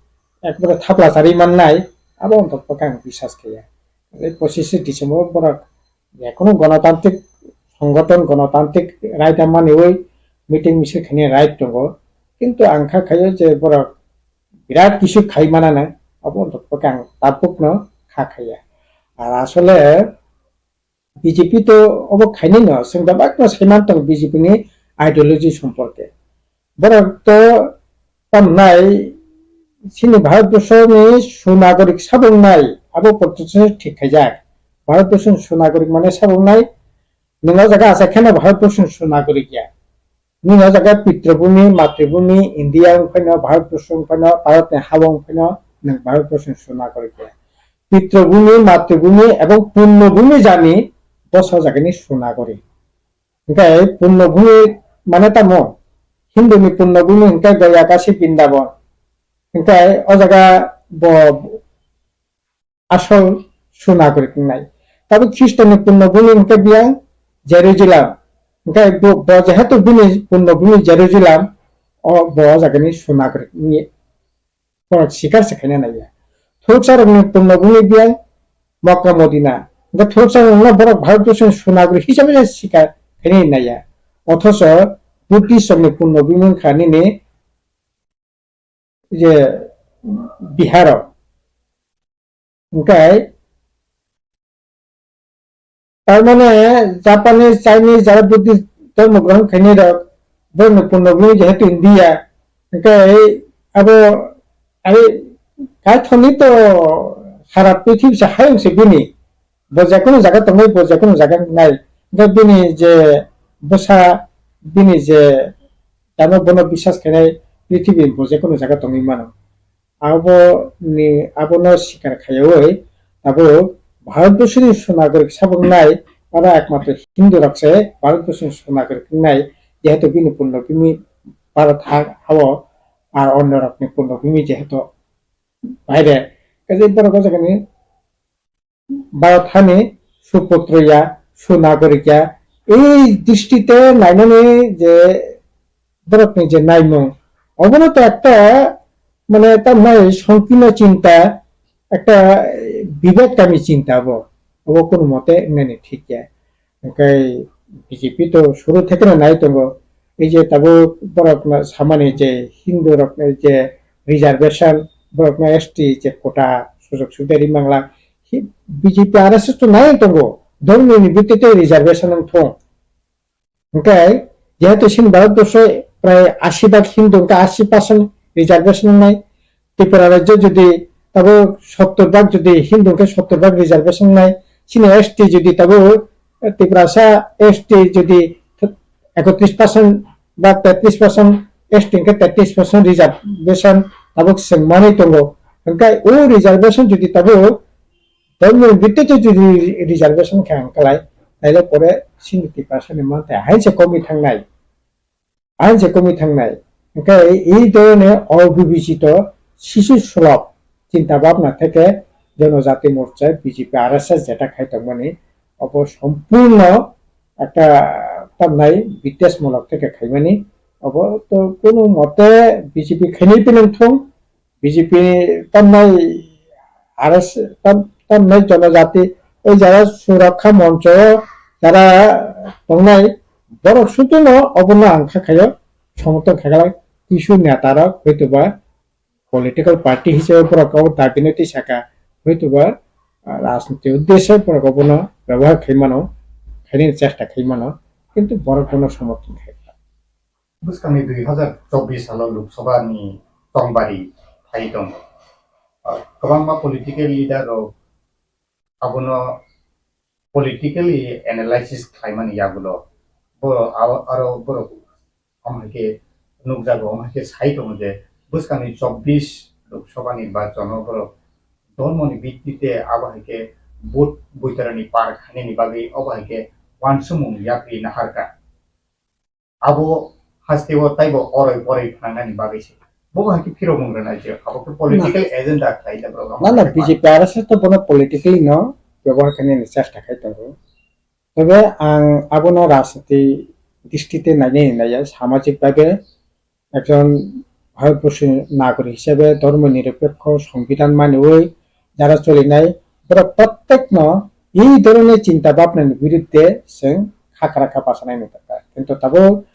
ekbare thapla chari mannai, abo wngkha ang biswas khe ya. Tei pochishe December borok jekono gonotantrik songothon, gonotantrik right manwi meeting misil khainai right tongo, kintu ang kha khaio je borok birat kisu khai manana, abo wngkha ang tabukno kha khaiya. Ar asole B J P to obo khainai no, chwng da bakno saiman tongo B J P ni ideology somporke. Borok to tamnai chini Bharatborsho ni sunagorik sabo wngnai, abo porto se thik khaijak. Bharatborsho ni sunagorik mane sabo wngnai, nwng o jaga acha kheno Bharatborsho ni sunagorik ya. Nini o jaga Pitrabhumi, Matribhumi, India wng phaino, Bharatborsho wng phaino, Bharatni ha wng phaino, nwng Bharatborsho ni sunagorik ya. Pitrabhumi, Matribhumi ebong Punnobhumi jani bosa jagani sunagorik. Hingkhe Punnobhumi mane tamo? Hinduni Punnobhumi hingkhe Gaya, Kashi, Brindaban. Hingkhe o jaga bo asol sunagorik wngnai. Tabuk Khristo ni Punnobhumi hingkhe biyang Jerusalem. Hingkhe bo, bo jehetu bini Punnobhumi Jerusalem, o bo o jagani sunagorik wngya. Borok sikar se khaina naiya. Thuruksa rokni Punnobhumi biyang Mokka Modina. Hingkhe thuruksa rokno borok Bharatborsho ni sunagorik hisabe se sikar khaina naiya. Othoso Buddhist rokni Punnobhumi wngkha nini je Biharo. Hingkhe tar mane Japanese, Chinese jara Buddhist dhormo grohon khainai rok, borokni Punnobhumi jehetu India, hingkhe abo ari Kaithoni to sara prithibi se hayung se bini. Bo jekono jaga tongnai, bo jekono jaga wngnai. Hingkhe bini je bwsa, bini je jano bono biswas khainai prithibi bo jekono jaga tongwi mano. Aboni, abono sikar khaiwi tabuk Bharatborsho ni sunagorik sabo wngnai, oro ekmatro Hindu rok se Bharatborsho ni sunagorik wngnai, jehetu bini Punnobhumi Bharat ha, ha-o, ar onno rokni Punnobhumi jehetu baire. Kaje borok o jagani Bharat hani suputro ya, sunagorik ya, ei dristite nainani je borokni je naimung, obono to ekta, mane, tamnai songkirno chinta, ekta, eh, bibek kami chinta bo, obo kono mote wngnani thik ya. Hingkhe B J P to suru thekeno nai tongo, ei je tabuk borok samani je Hindu rokni je reservation, borokno S T je quota sujog subida ri mangla, hi-, B J P R S S to nai tongo, dhormoni bhittite reservation wng thung. Hwnkhe jehetu chini Bharat borsho prai ashi bhag Hindu, hwnkhe ashi percent reservation wngnai. Tripura rajyo jodi tabo sottor bhag jodi Hindu hwnkhe sottor bhag reservation wngnai. Chini S T jodi tabo, eh, Tiprasa S T jodi ekotris percent ba tetris percent, S T hwnkhe tetris percent reservation tabuk chwng manwi tongo. Hwnkhe o reservation jodi tabo Dhormoni bhittite jodi reservation khe ang kwlai, taile pore chini Tiprasani manthai hainse komwi thangnai, hainse komwi thangnai. Hwnkhe ei dhoroner obibechito, sisu sulok chinta bhabna theke Jonojati Morcha, B J P, R S S jeta khai tongmani, obo sompurno ekta tamnai bidesmulok theke khaimani, obo to kunu mote B J P khainai phano thung, B J P tamnai R S, tam-, tamnai Jonojati, o jara Surakha Moncho o jara tongnai, borok sutuno obono ang kha khaio, somorthon khaikha, kisu neta rok hoitoba political party hisabe borok o dabi no twi saka, hoitoba, ah, rajniti uddeshe borok obono byabohar khaimano, khainani chesta khaimano, kintu borok bono somorthon khaikha. Bwskangni dui hazar chobbish salo Lok Sabha ni chongbari phai tongo. Ah, kwbangma political leader rok abono politically analysis khlaimani yagulo bo aro, aro borok omo hai khe nukjago, omo hai khe sai tongo je bwskangni chobbish Lok Sabha ni nirbachono borok dhormoni bittite abo hai khe vote boitarani par khainani bagwi obo hai khe uansukmung yapri naharkha. Abo hasteo taibo oroi poroi phnangnani bagwi se. Bo hai khe phiromung rwnai se. Abo khe political agenda khlai da borok. Na, na, B J P R S S to bono politically no byabohar khainani chesta khai tongo. Tobe ang abono rajniti drishtite nainai naiya, samajik bhabe ekjon Bharatborsoni nagorik hisabe dhormo nirapekho songbidan maniwi jara cholinai, borok prottekno ei dhoroner chinta bhabnani birudde chwng khakra kha bachanai nukha. Kintu tabuk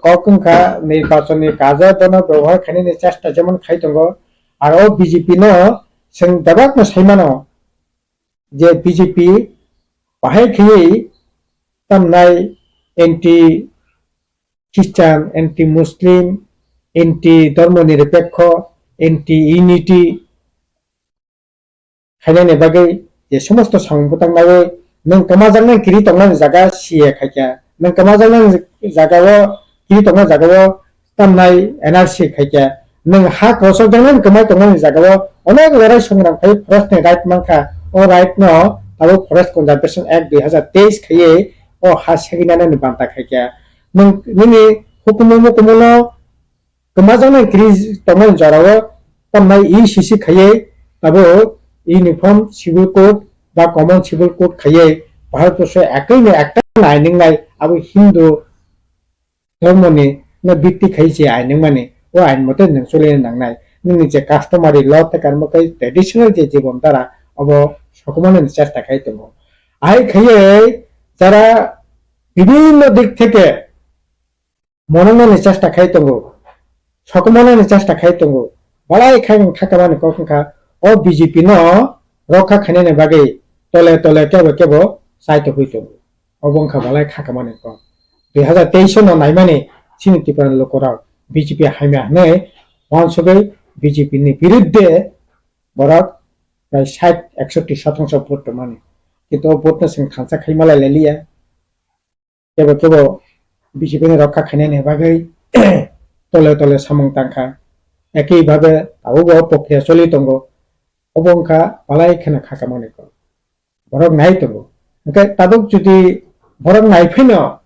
kok wngkha nirbachonni kajo bono byabohar khainani chesta jemon khai tongo, aro B J P no chwng bebakno saimano je B J P bahai khaiwi tamnai anti Christian, anti Muslim, anti dhormo nirapekho, anti unity khainani bagwi je somosto samung bwtang naiwi nwng kwmajaknai kiri tongnani jaga C A khaikha, nwng kwmajaknai jagao kiri tongnai jagao tamnai N R C khaikha, nwng ha kwchajak nani kwmai tongnani jagao onek lorai songram khai forest ni right mankha, o right no tabuk Forest Conservation Act dui hazar teis khaiwi o ha seginani banta khaikha. Nwng nini hukumu mukumu no kwmajaknai kiri tongmani jorao tamnai E C C khaiwi tabuk Uniform Civil Code ba Common Civil Code khaiwi Bharatborsho ekoi no ekta ain wngnai abo Hindu dhormoni no bitti khai se ain wngmani, o ain mote nwng choli nangnai. Nini je customary law tei karmo kai traditional je jibon dhara obo sokomani chesta khai tongo. Ahai khaiwi jara bibhinno dik theke monongnani chesta khai tongo, sokomnani chesta khai tongo, balai khai wng kha kamani kok wngkha, o B J P no rokha khainani bagwi tole tole kebo kebo chai tongwi tongo. Obo wngkha balai kha kamani kok. Dui hazar teis no naimani chini Tripura ni lukurok B J P hamya hwnwi uansugwi B J P ni birudde borok prai sait eksotti sotongso vote tongmani. Kintu o vote no chwng thansa khai malai liya. Kebo kebo B J P ni rokha khainani bagwi tole tole samung tangkha. Ekhi bhabe tabukbo prokriya choli tongo. Obo wngkha balai kheno kha kamani kok. Borok nai tongo. Hwnkhe tabuk jodi borok nai phano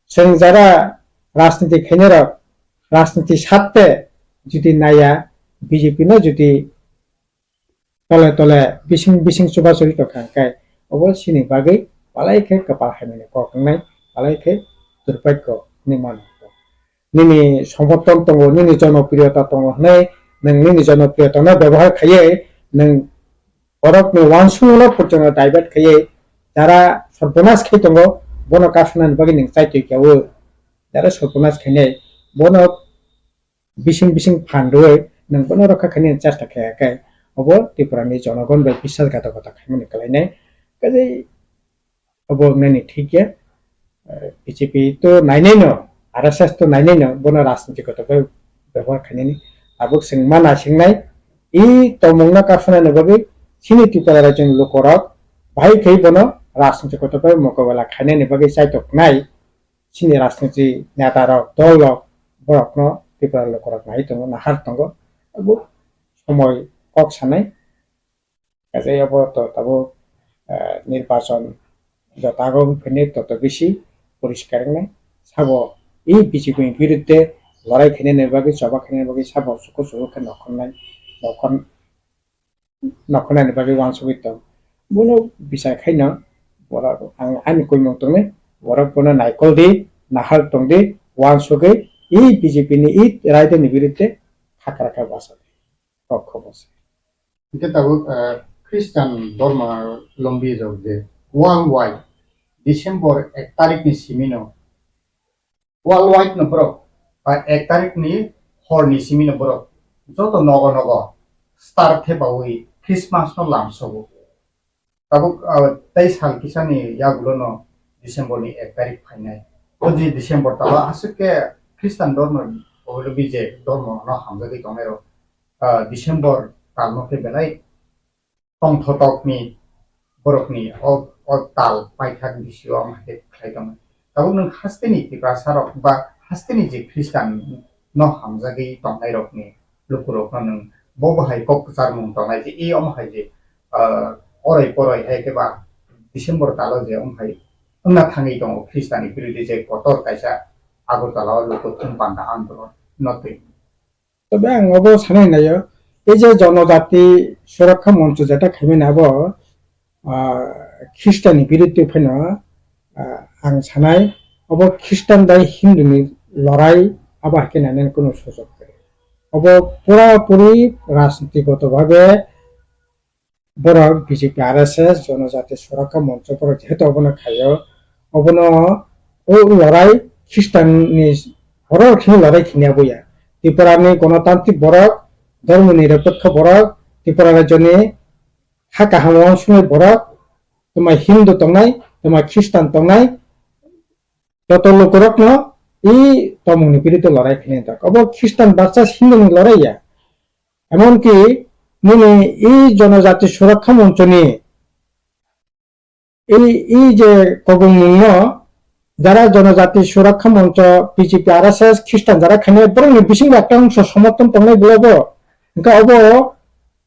chwng jara rajniti khainai rok rajniti satte jodi naiya B J P no jodi tole tole bising bising chubachu ri tongkha hwnkhe obo chini bagwi balai khe kwpal hamya ni kok wngnai, balai khe durbhagyo hinwi mano. Nini somorthon tongo, nini jonopriyota tongo hwnwi nwng nini jonopriyota no byabohar khaiwi nwng borokni uansukmung no porjonto divert khaiwi jara sorbonas khai tongo bono kasunani bagwi nwng chaitwi kha o. Jara sorbonas khainai bono bising bising phan rwui nwng bono rokha khainani chesta khe khe obo Tripura ni jonogon bai biswasghatokota khaimani kwlainai. Kaje obo wngnani thik ya. B J P to nainai no, R S S to nainai no, bono rajniti kotor bai bebohar khainani. Tabuk chwng ma naisingnai, i tongmungno kasunani bagwi chini Tripura rajyoni lukurok bahai khe bono rajniti kotor bai mokobela khainani bagwi chaitoknai. Chini rajniti neta rok, dol rok, borokno Tripura lukurok nai tongo, nahar tongo. Abo somoi kok sanai. Kaisa abo to tabuk, eh, nirbachon joto ago wngphini toto bisi poriskar wngnai. Sabo i B J P ni birudde lorai khainani bagwi, choba khainani bagwi sabo suku suku khe nokhornai, nokhor-, nokhornani bagwi uansugwi tong. Bono bichar khaino borok ang ani koimung tongwi borok bono naikol di, nahal tong di, uansugwi i B J P ni i raidani birudde khakra khe basa di. Kok khobor se. Hingke tabuk, eh, Christian dorma lombi rok je worldwide December ek tarik ni simi no, worldwide no borok, ba ek tarik ni hor ni simi no borok joto nogo nogo star thepawi Christmas no lamsogo. Tabuk, ah, tei sal kisani yagulo no December ni ek tarik phainai. O je December talo aswk khe Christian dormo, oilo B J dormo no hamjagwi tongnai rok, ah, December tal no khe belai tongthotokni borokni o, o tal paithak bisio wng hai khe khlai tongo. Tabuk nwng hasteni Tiprasa rok ba hasteni je Christian no hamjagwi tongnai rokni lukurokno nwng bo bo hai kok kwcharmung tongnai je, e omo hai je, ah, oroi poroi hai khe ba December talo je omo hai wngna thangwi tongo Christian ni birodhi je kotor kaisa Agartala o luku thum panda andolon no twi. Tobe ang obo sanai naio, ei je Jonojati Surakha Moncho jeta khaimani abo, ah, Christian ni biruddhe phano, ah, ang sanai, obo Christian bai Hindu ni lorai abo hai khe nainani kunu sujok kwrwi. Obo pura puri rajnitigoto bhabe borok B J P R S S Jonojati Surakha Moncho borok jehetu obono khaio, obono o lorai Christian ni borok khe lorai khini abo ya. Tripura ni gonotantrik borok, dormo nirapekho borok, Tripura rajyo ni ha kaham uansuknai borok, twma Hindu tongnai, twma Christian tongnai, joto lukurokno i tongmungni biruddhe lorai khini tak. Obo Christian versus Hindu ni lorai ya. Emonki nini i Jonojati Surakha Moncho ni i, i je kobongmungno jara Jonojati Surakha Moncho, B J P, R S S, Christian jara khainai borokni bisingo ekta ongso somorthon tongnai bwlai bo. Hwnkhe obo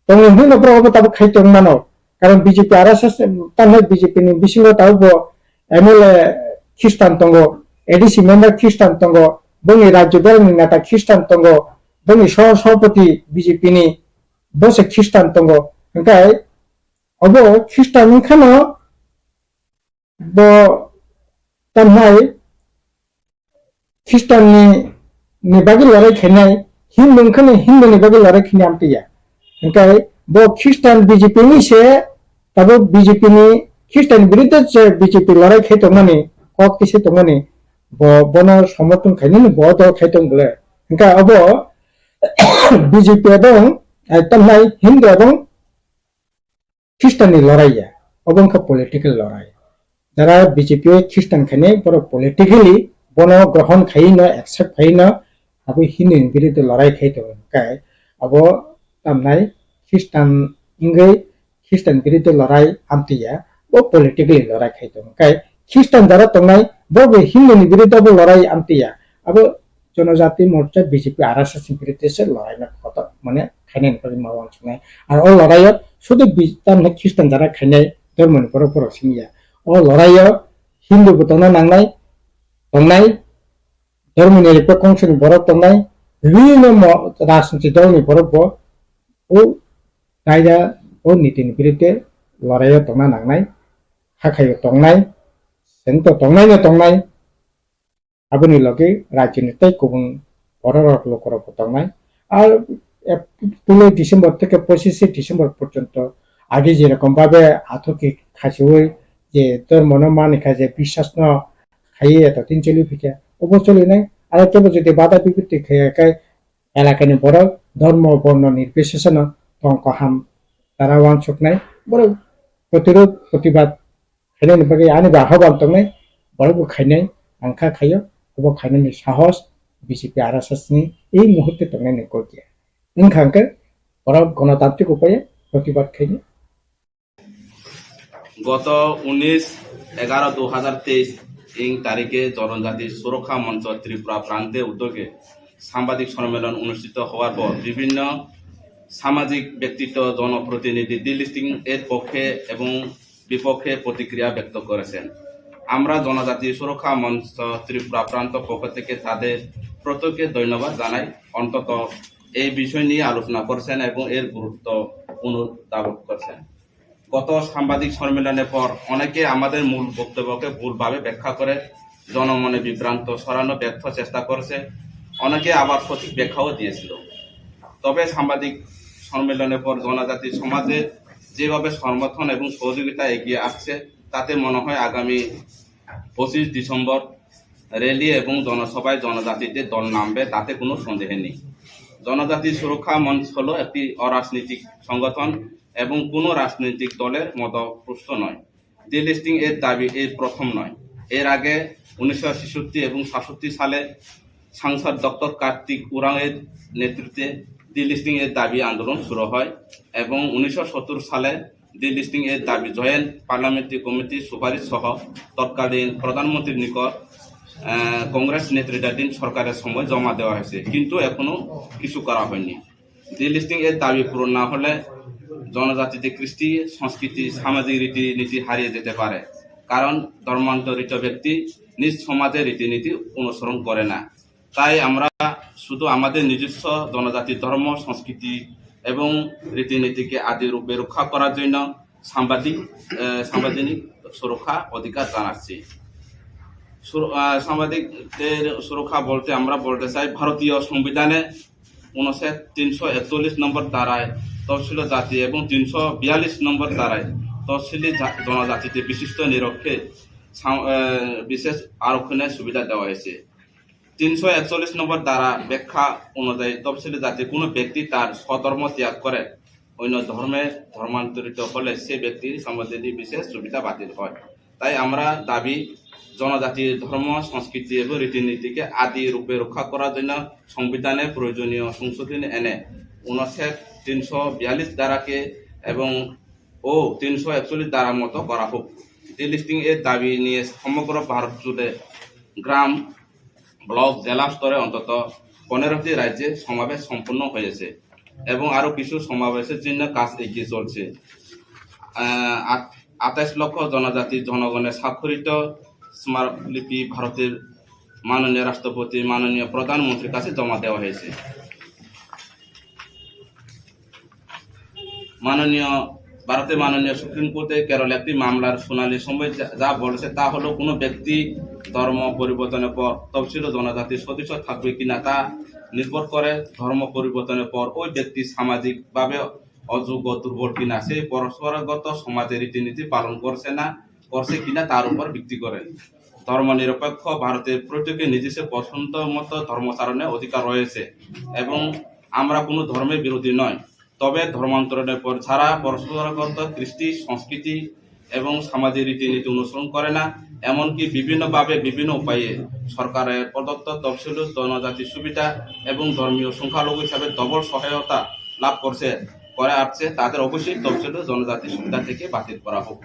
tongo hwnwi no borok obo tabuk khai tong mano. Karon B J P, R S S, tamni B J P ni bisingo tabuk bo M L A Christian tongo, A D C member Christian tongo, boni rajyo borokni neta Christian tongo, boni soh-, sohapoti B J P ni bo se Christian tongo. Hwnkhe obo Christian wngkhano bo tamhai Christian ni, ni bagwi lorai khainai, Hindu wngkhano Hindu ni bagwi lorai khainai amtwi ya. Hwnkhe bo Christian B J P ni se, tabuk B J P ni Christian biruddhe se B J P lorai khai tongmani, kok kisa tongmani, bo, bono somorthon khainani bo dol khai tong bole. Hwnkhe obo B J P ebong, eh, tamhai Hindu ebong Christian ni lorai ya, obo wngkha political lorai. Jara B J P o Christian khainai borok politically bono grohon khaiwi no, accept khaiwi no, abo Hindu ni biruddhe lorai khai tongo. Hwnkhe abo tamnai Christian wngwi Christian biruddhe lorai amtwi ya, bo politically lorai khai tongo. Hwnkhe Christian jara tongnai bo bo Hindu ni biruddhe bo lorai amtwi ya. Abo Jonojati Morcha B J P R S S ni biruddhe se lorai no kotor mane khainai ni bagwi ma uansuknai. Ar o lorai o sudu bi-, tamni Christian jara khainai dormo ni borok borok simi ya. O lorai o Hindu bo tongna nangnai, tongnai, dormo ni rikpa kongso ni borok tongnai, bibhinno mo-, rajniti dol ni borok bo o kaida o niti ni biruddhe lorai o tongna nangnai, hakhai o tongnai, seng to tongnai no tongnai. Aboni logi rajyoni tei kubun bororok lukurokbo tongnai. Ar, eh, pule December theke pochishe December porjonto age jerokom babe athuki khasiui je dormono manikha je biswasno khaiwi eto din choli phikha, obo cholinai. Aro kebo jodi bada bipatti khaiya khe elakani borok Dhormo borno nirbicheseno tong kaham dara wansuknai, borok protirod protibad khainani bagwi ani ba hoban tongnai, borokbo khainai, ang kha khaio, obo khainani sahos B J P R S S ni ei muhurte tongnai ni kok ya. Wngkha hwnkhe borok gonotantrik upaye protibad khainai. গত উনিশ এগারো দু হাজার তেইশ ইং তারিখে জনজাতি সুরক্ষা মঞ্চ ত্রিপুরা প্রান্তে উদ্যোগে সাংবাদিক সম্মেলন অনুষ্ঠিত হওয়ার পর বিভিন্ন সামাজিক ব্যক্তিত্ব, জনপ্রতিনিধি ডিলিস্টিং এর পক্ষে এবং বিপক্ষে প্রতিক্রিয়া ব্যক্ত করেছেন। আমরা জনজাতি সুরক্ষা মঞ্চ ত্রিপুরা প্রান্ত পক্ষ থেকে তাদের প্রত্যেককে ধন্যবাদ জানাই। অন্তত এই বিষয় নিয়ে আলোচনা করছেন এবং এর গুরুত্ব অনুধাবন করছেন। গত সাংবাদিক সম্মেলনের পর অনেকে আমাদের মূল বক্তব্যকে ভুলভাবে ব্যাখ্যা করে জনমনে বিভ্রান্ত ছড়ানো ব্যর্থ চেষ্টা করেছে, অনেকে আবার সঠিক ব্যাখ্যাও দিয়েছিল। তবে সাংবাদিক সম্মেলনের পর জনজাতি সমাজে যেভাবে সমর্থন এবং সহযোগিতা এগিয়ে আসছে, তাতে মনে হয় আগামী পঁচিশ ডিসেম্বর র‍্যালি এবং জনসভায় জনজাতিদের দল নামবে, তাতে কোনো সন্দেহ নেই। জনজাতি সুরক্ষা মঞ্চ হলো একটি অরাজনৈতিক সংগঠন এবং কোনো রাজনৈতিক দলের মতো প্রশ্ন নয়। ডিলিস্টিং এর দাবি এই প্রথম নয়। এর আগে উনিশশো ছেষট্টি এবং সাতষট্টি সালে সাংসদ ডক্টর কার্তিক উরাং এর নেতৃত্বে ডিলিস্টিং এর দাবি আন্দোলন শুরু হয় এবং উনিশশো সত্তর সালে ডিলিস্টিং এর দাবি জয়েন্ট পার্লামেন্টারি কমিটির সুপারিশ সহ তৎকালীন প্রধানমন্ত্রীর নিকট, আহ, কংগ্রেস নেতৃত্বাধীন সরকারের সময় জমা দেওয়া হয়েছে, কিন্তু এখনো কিছু করা হয়নি। ডিলিস্টিং এর দাবি পূরণ না হলে জনজাতিতে কৃষ্টি, সংস্কৃতি, সামাজিক রীতিনীতি হারিয়ে যেতে পারে, কারণ ধর্মান্তরিত ব্যক্তি নিজ সমাজের রীতিনীতি অনুসরণ করে না। তাই আমরা শুধু আমাদের নিজস্ব জনজাতির ধর্ম, সংস্কৃতি এবং রীতিনীতিকে আদি রূপে রক্ষা করার জন্য সাংবাদিক, আহ, সাংবিধানিক সুরক্ষা অধিকার জানাচ্ছি। সুর-, আহ, সাংবাদিকদের সুরক্ষা বলতে আমরা বলতে চাই, ভারতীয় সংবিধানে অনুচ্ছেদ তিনশো একচল্লিশ নম্বর ধারায় তফসিল জাতি এবং তিনশো বিয়াল্লিশ নম্বর ধারায় তফসিলি জা-, জনজাতিতে বিশিষ্ট নিরক্ষে সাং-, আহ, বিশেষ আরক্ষণের সুবিধা দেওয়া হয়েছে। তিনশো একচল্লিশ নম্বর ধারা ব্যাখ্যা অনুযায়ী তফসিলি জাতির কোনো ব্যক্তি তার স্বধর্ম ত্যাগ করে অন্য ধর্মে ধর্মান্তরিত হলে সে ব্যক্তির সম্বন্ধে বিশেষ সুবিধা বাতিল হয়। তাই আমরা দাবি, জনজাতির ধর্ম, সংস্কৃতি এবং রীতিনীতিকে আদি রূপে রক্ষা করার জন্য সংবিধানে প্রয়োজনীয় সংশোধনী এনে অনুচ্ছেদ তিনশো বিয়াল্লিশ ধারাকে এবং ও তিনশো একচল্লিশ ধারা মতো করা হোক। ডিলিস্টিং এর দাবি নিয়ে সমগ্র ভারত জুড়ে গ্রাম, ব্লক, জেলা স্তরে অন্তত পনেরোটি রাজ্যে সমাবেশ সম্পন্ন হয়েছে এবং আরো কিছু সমাবেশের জন্য কাজ এগিয়ে চলছে। আহ, আট-, আঠাশ লক্ষ জনজাতি জনগণের স্বাক্ষরিত স্মারকলিপি ভারতের মাননীয় রাষ্ট্রপতি, মাননীয় প্রধানমন্ত্রীর কাছে জমা দেওয়া হয়েছে। মাননীয়, ভারতের মাননীয় সুপ্রিম কোর্টে কেরল একটি মামলার শুনানির সময় যা, যা বলেছে তা হলো কোনো ব্যক্তি ধর্ম পরিবর্তনের পর তফসিল ও জনজাতির সদস্য থাকবে কিনা তা নির্ভর করে ধর্ম পরিবর্তনের পর ওই ব্যক্তি সামাজিকভাবে অযোগ্য, দুর্বল কিনা, সেই পরম্পরাগত সমাজের রীতিনীতি পালন করছে না, করছে কিনা তার উপর ভিত্তি করে। ধর্মনিরপেক্ষ ভারতের প্রত্যেকের নিজস্ব পছন্দ মতো ধর্মাচরণের অধিকার রয়েছে এবং আমরা কোনো ধর্মের বিরোধী নয়। তবে ধর্মান্তরণের পর ছাড়া পরম্পরাগত কৃষ্টি, সংস্কৃতি এবং সামাজিক রীতিনীতি অনুসরণ করে না, এমনকি বিভিন্নভাবে বিভিন্ন উপায়ে সরকারের প্রদত্ত তফসিল জনজাতি সুবিধা এবং ধর্মীয় সংখ্যালঘু হিসাবে ডবল সহায়তা লাভ করছে, করে আসছে, তাদের অবশ্যই তফসিল জনজাতি সুবিধা থেকে বাতিল করা হোক।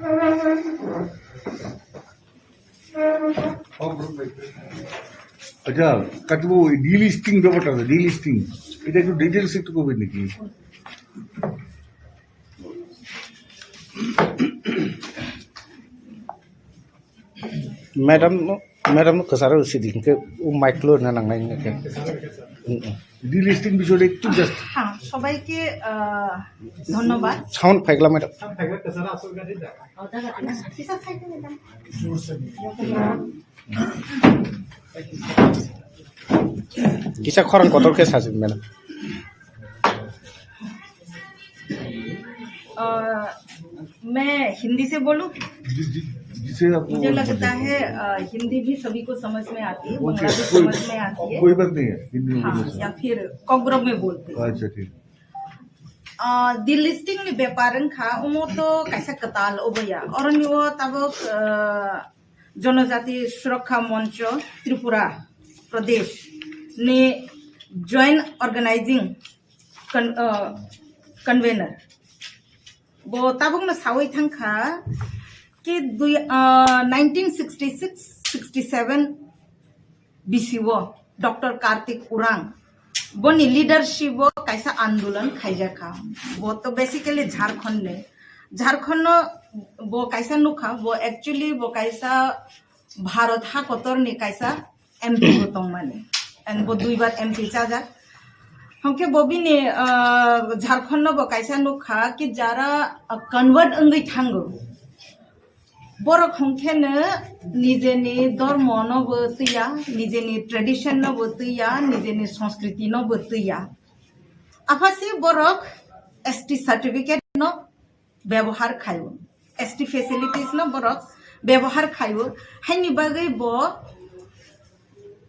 আচ্ছা, কাটিবো, ওই ডিলিস্টিং ব্যাপারটা, ডিলিস্টিং, এটা একটু ডিটেলস একটু করবেন নাকি? Madam no, madam no kasaro sidi ke u mic lo na nang nai ke. Delisting বিষয়টা একটু জাস্ট। হ্যাঁ, সবাইকে, আহ, ধন্যবাদ। Sound phaikla madam. Kisa khorang kotor khe sasi madam. अ, मैं हिंदी से बोलूं? से आपको मुझे लगता है, अ, हिंदी भी सभी को समझ में आती है, ओके, बांग्ला भी कोई, समझ में आती है। कोई बात नहीं है, हिंदी में हाँ, बोलो। या फिर कोकबोरक में बोलते हैं। अच्छा, ठीक। अ, delisting ni bepar wngkha, omo to kaisa kwtal oboya. Oroni o tabok, a, Jonojati Surokha Moncho Tripura Pradesh ni joint organizing con-, a, convener. Bo tabukno sawi thangkha ki dui, ah, nineteen sixty six sixty seven bisio Doctor Kartik Urang boni leadership o kaisa andolon khaijakha. Bo to basically Jharkhand ni. Jharkhand no bo kaisa nukha, bo actually bo kaisa Bharat hakotor ni kaisa M P bo tongmani. And bo duibar M P chajak. Hwnkhe bo bini, ah, Jharkhand no bo kaisa nukha ki jara, ah, convert wngwi thango. Borok hwnkhe no nijeni dormo no bo twiya, nijeni tradition no bo twiya, nijeni sanskriti no bo twiya. Aphasi borok S T certificate no bebohar khaio, S T facilities no borok bebohar khaio, haini bagwi bo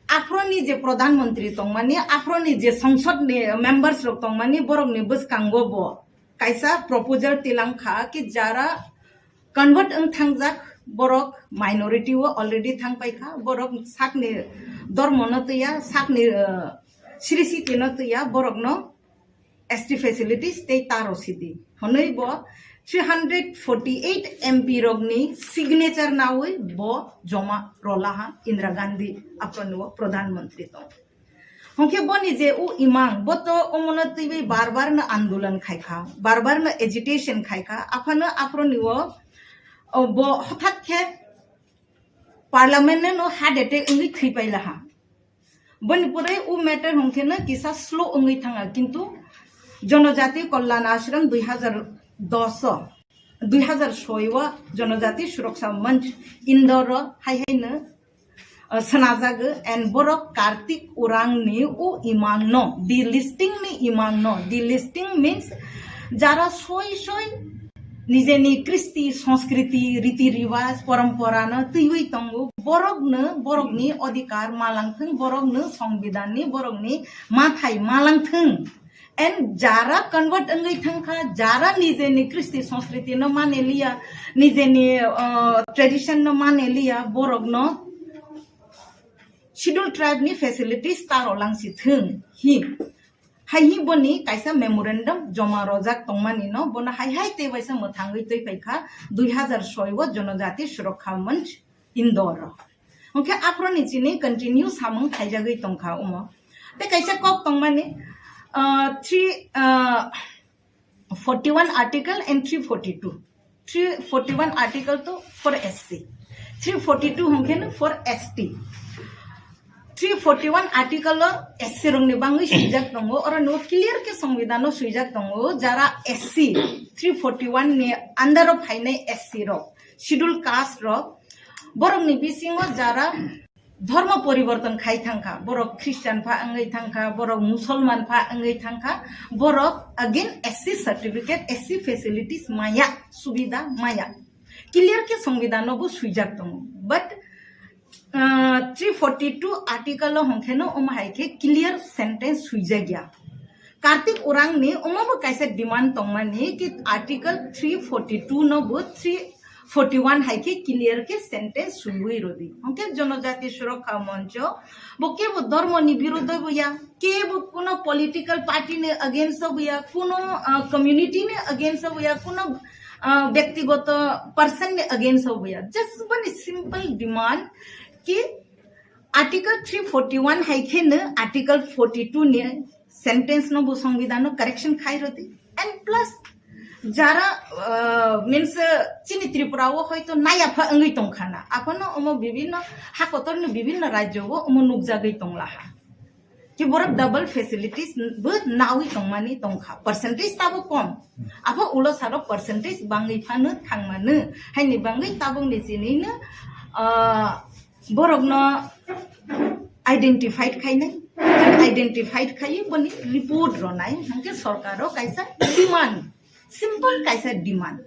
aphro ni je Pradhan Mantri tongmani, aphro ni je Songsod ni members rok tongmani, borok ni bwskango bo kaisa proposal tilang kha ki jara convert wng thangjak borok minority o already thang paikha, borok sakni dormo no twiya, sakni, uh, srisiti no twiya, borok no S T facilities tei ta rosidi hwnwi bo three hundred forty eight M P rokni signature nawi bo joma rwlaha Indira Gandhi aphro ni o Pradhan Mantri tong. Hwnkhe boni je u imang, bo to omono twiwi bar bar no andolon khaikha, bar bar no agitation khaikha, aphano aphro ni o, o bo hothat khe parliament no heart attack wngwi thwi pailaha. Boni pore u matter hwnkhe no kisa slow wngwi thanga, kintu Jonojati Kalyan Ashram dui hazar dos o, dui hazar soi o Jonojati Suraksa Manch Indore o hai hai no, uh, sanajago, and borok Kartik Urang ni u imang no, delisting ni imang no, delisting means jara soi soi nijeni kristi, sanskriti, riti riwaj, porompora no twiwi tongo, borok no, borok ni odhikar malang thung, borok no songbidan ni, borok ni mathai malang thung. And jara convert wngwi thangkha, jara nijeni kristi sanskriti no mane liya, nijeni, uh, tradition no mane liya, borok no schedule tribe ni facilities ta rw lang si thung hi. Hai hi boni kaisa memorandum joma rojak tongmani no, bono hai hai tei waisa mwthangwi twi paikha dui hazar soi o Jonojati Surakha Manch Indore o. Hwnkhe aphro ni chini continue samung khaijagwi tongkha omo. Tei kaisa kok tongmani, ah, three, ah, forty one article and three forty two. Three forty one article to for S C, three forty two hwnkhe no for S T. Three forty one article o S C rokni bangwi swijak tongo, oro no clear khe songbidan o swijak tongo, jara S C, three forty one ni under o phainai S C rok, schedule caste rok, borokni bisingo jara dhormo poriborton khai thangkha, borok Christian pha wngwi thangkha, borok Musolman pha wngwi thangkha, borok again S C certificate, S C facilities maya, subida maya. Clear khe songbidan no bo swijak tongo. But, uh, three forty two article o hwnkhe no omo hai khe clear sentence swijak ya. Kartik Urang ni omo bo kaisa demand tongmani ki article three forty two no bo three forty one hai khe clear khe sentence swiwi rodi. Hwnkhe Jonojati Surakha Moncho bo kebo dhormo ni birodho bo ya, kebo kuno political party ni against o bo ya, kuno, ah, community ni against o bo ya, kuno, ah, byaktigoto person ni against o bo ya. Just bani simple demand ki article three forty one hai khe no article forty two ni sentence no bo songbidan no correction khai rodi. And plus jara, uh, means, uh, chini Tripura o hoito naya pha wngwi tongkha na. Aphano omo bibhinno hakotor ni bibhinno rajyo o omo nukjagwi tonglaha. Ki borok double facilities bo nawi tongmani tongkha. Percentage tabo kom. Apho ulo saro percentage bangwi phano thangmano. Haini bangwi tabuk ni chini no, uh, borokno identified khainai, identified khai boni report ronai, hwnkhe sorkaro kaisa demand, simple kaisa demand.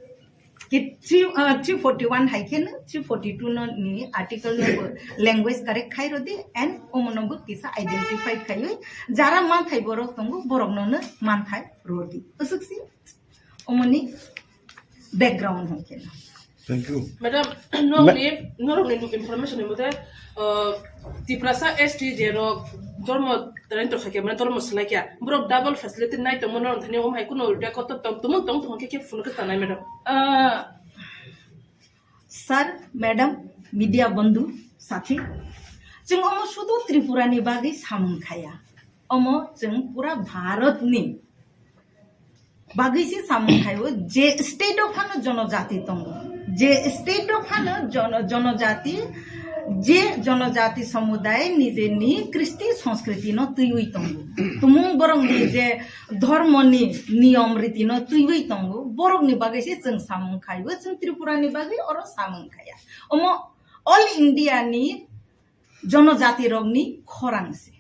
Ki three, uh, three forty one hai khe no three forty two no ni article no bo language correct khai rodi and omo no bo kisa identify khaiwi jara manthai borok tongo borok no no manthai rodi. Usuk si omoni background hai khe no. Thank you. Madam, norokni, norokni information ni mote, uh, Tiprasa S T je rok dormo rento khaikya, mane dormo swlaikya, borok double facility nai tongmo norok thani om hai kuno record tong, tumung tong tong khe khe phunukhe tanai, madam. Uh, Sir, madam, media bondhu, sathi, chwng omo sudu Tripura ni bagwi samung khaya. Omo chwng pura Bharat ni bagwi se samung khaio, je state o phano jonojati tongo, je state o phano jono-, jonojati, je jonojati somuday nijeni kristi sanskriti no twiwi tongo, tumung borok ni je dhormo ni niyom riti no twiwi tongo, borok ni bagwi se chwng samung khaio, chwng Tripura ni bagwi oro samung khaya. Omo all India ni jonojati rokni khorang se.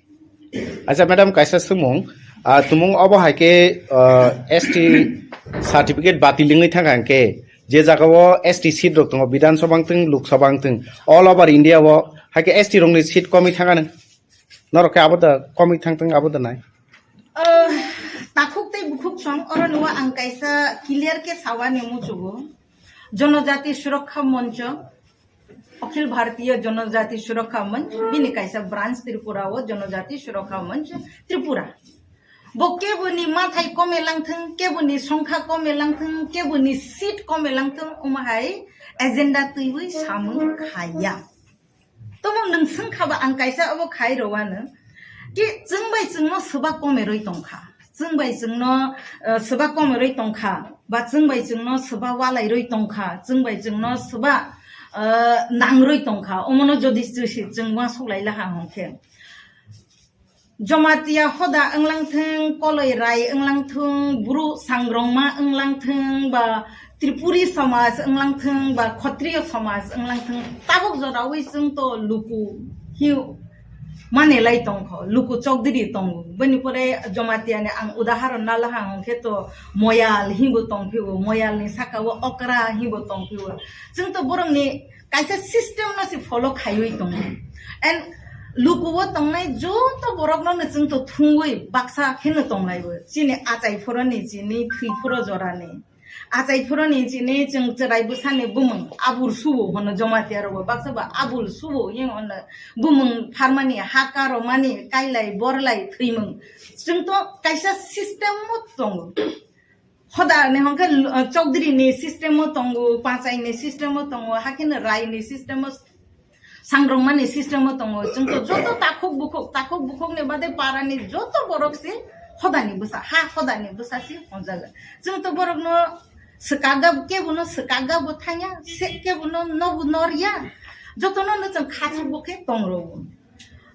Acha madam, kaisa swngmung, ah, tumung obo hai khe, ah, S T certificate batil wngwi thang kha hwnkhe, je jaga o S T seat rok tongo, Bidhan Sabha wngthung, Lok Sabha wngthung, all over India o hai khe S T rokni seat komwi thang anw. Norok khe abo da komwi thang thung, abo da nai. Ah, takhuk tei bukhuk song, oro no ang kaisa clear khe sawani muchugo. Jonojati Surakha Moncho, Akhil Bharatiya Janajati Surakha Manch, bini kaisa branch Tripura o Janajati Surakha Manch Tripura. Bo keboni mathai kome langthung, keboni songkha kome langthung, keboni seat kome langthung, omo hai agenda twiwi samung khaya. Tomo nwng swngkha ba ang kaisa obo khai rwano. Ki chwng bai chwngno swba komerwi tongkha. Chwng bai chwngno, eh, swba komerwi tongkha, ba chwng bai chwngno swba walairwi tongkha, chwng bai chwngno swba, eh, nangrwi tongkha. Omono jodi chwsi chwng uansuk lai laha hwnkhe. Jamatia hoda wnglangthung, koloi rai wnglangthung, bru sangrongma wnglangthung, ba Tripuri somaj wnglangthung ba Khotriyo somaj wnglangthung, tabuk jorawi chwng to luku hi manelai tongkho, luku chokdiri tongo. Bini pore Jamatia ni ang udaharon nalaha hwnkhe to Moyal hinbo tongphio, Moyal ni saka o Okra hinbo tongphio. Chwng to borok ni kaisa system no se follow khaiwi tongo. And luku o tongnai joto borok no chwng to thungwi baksa kheno tonglaibo. Chini achai phoro ni, chini thwi phoro jora ni. Achai phoro ni chini chwng chwrai bwsani bumung abul subo hono Jamatia rogo baksa ba abul subo hinwi hono bumung pharmani haka romani kailai borlai thwimung chwng to kaisa system o tongo. Hoda ni hwnkhe, uh, chokdiri ni system o tongo, pachai ni system o tongo, hakhe no rai ni system o sangrongmani system o tongo. Chwng to joto takhuk bukhuk, takhuk bukhuk ni bade para ni joto borok se hoda ni bwsa, ha hoda ni bwsa se honjago. Chwng to borok no swkakga, kebo no swkakga bo thangya, se kebo no nobo norya. Joto no no chwng khachuk bo khe tong rwo.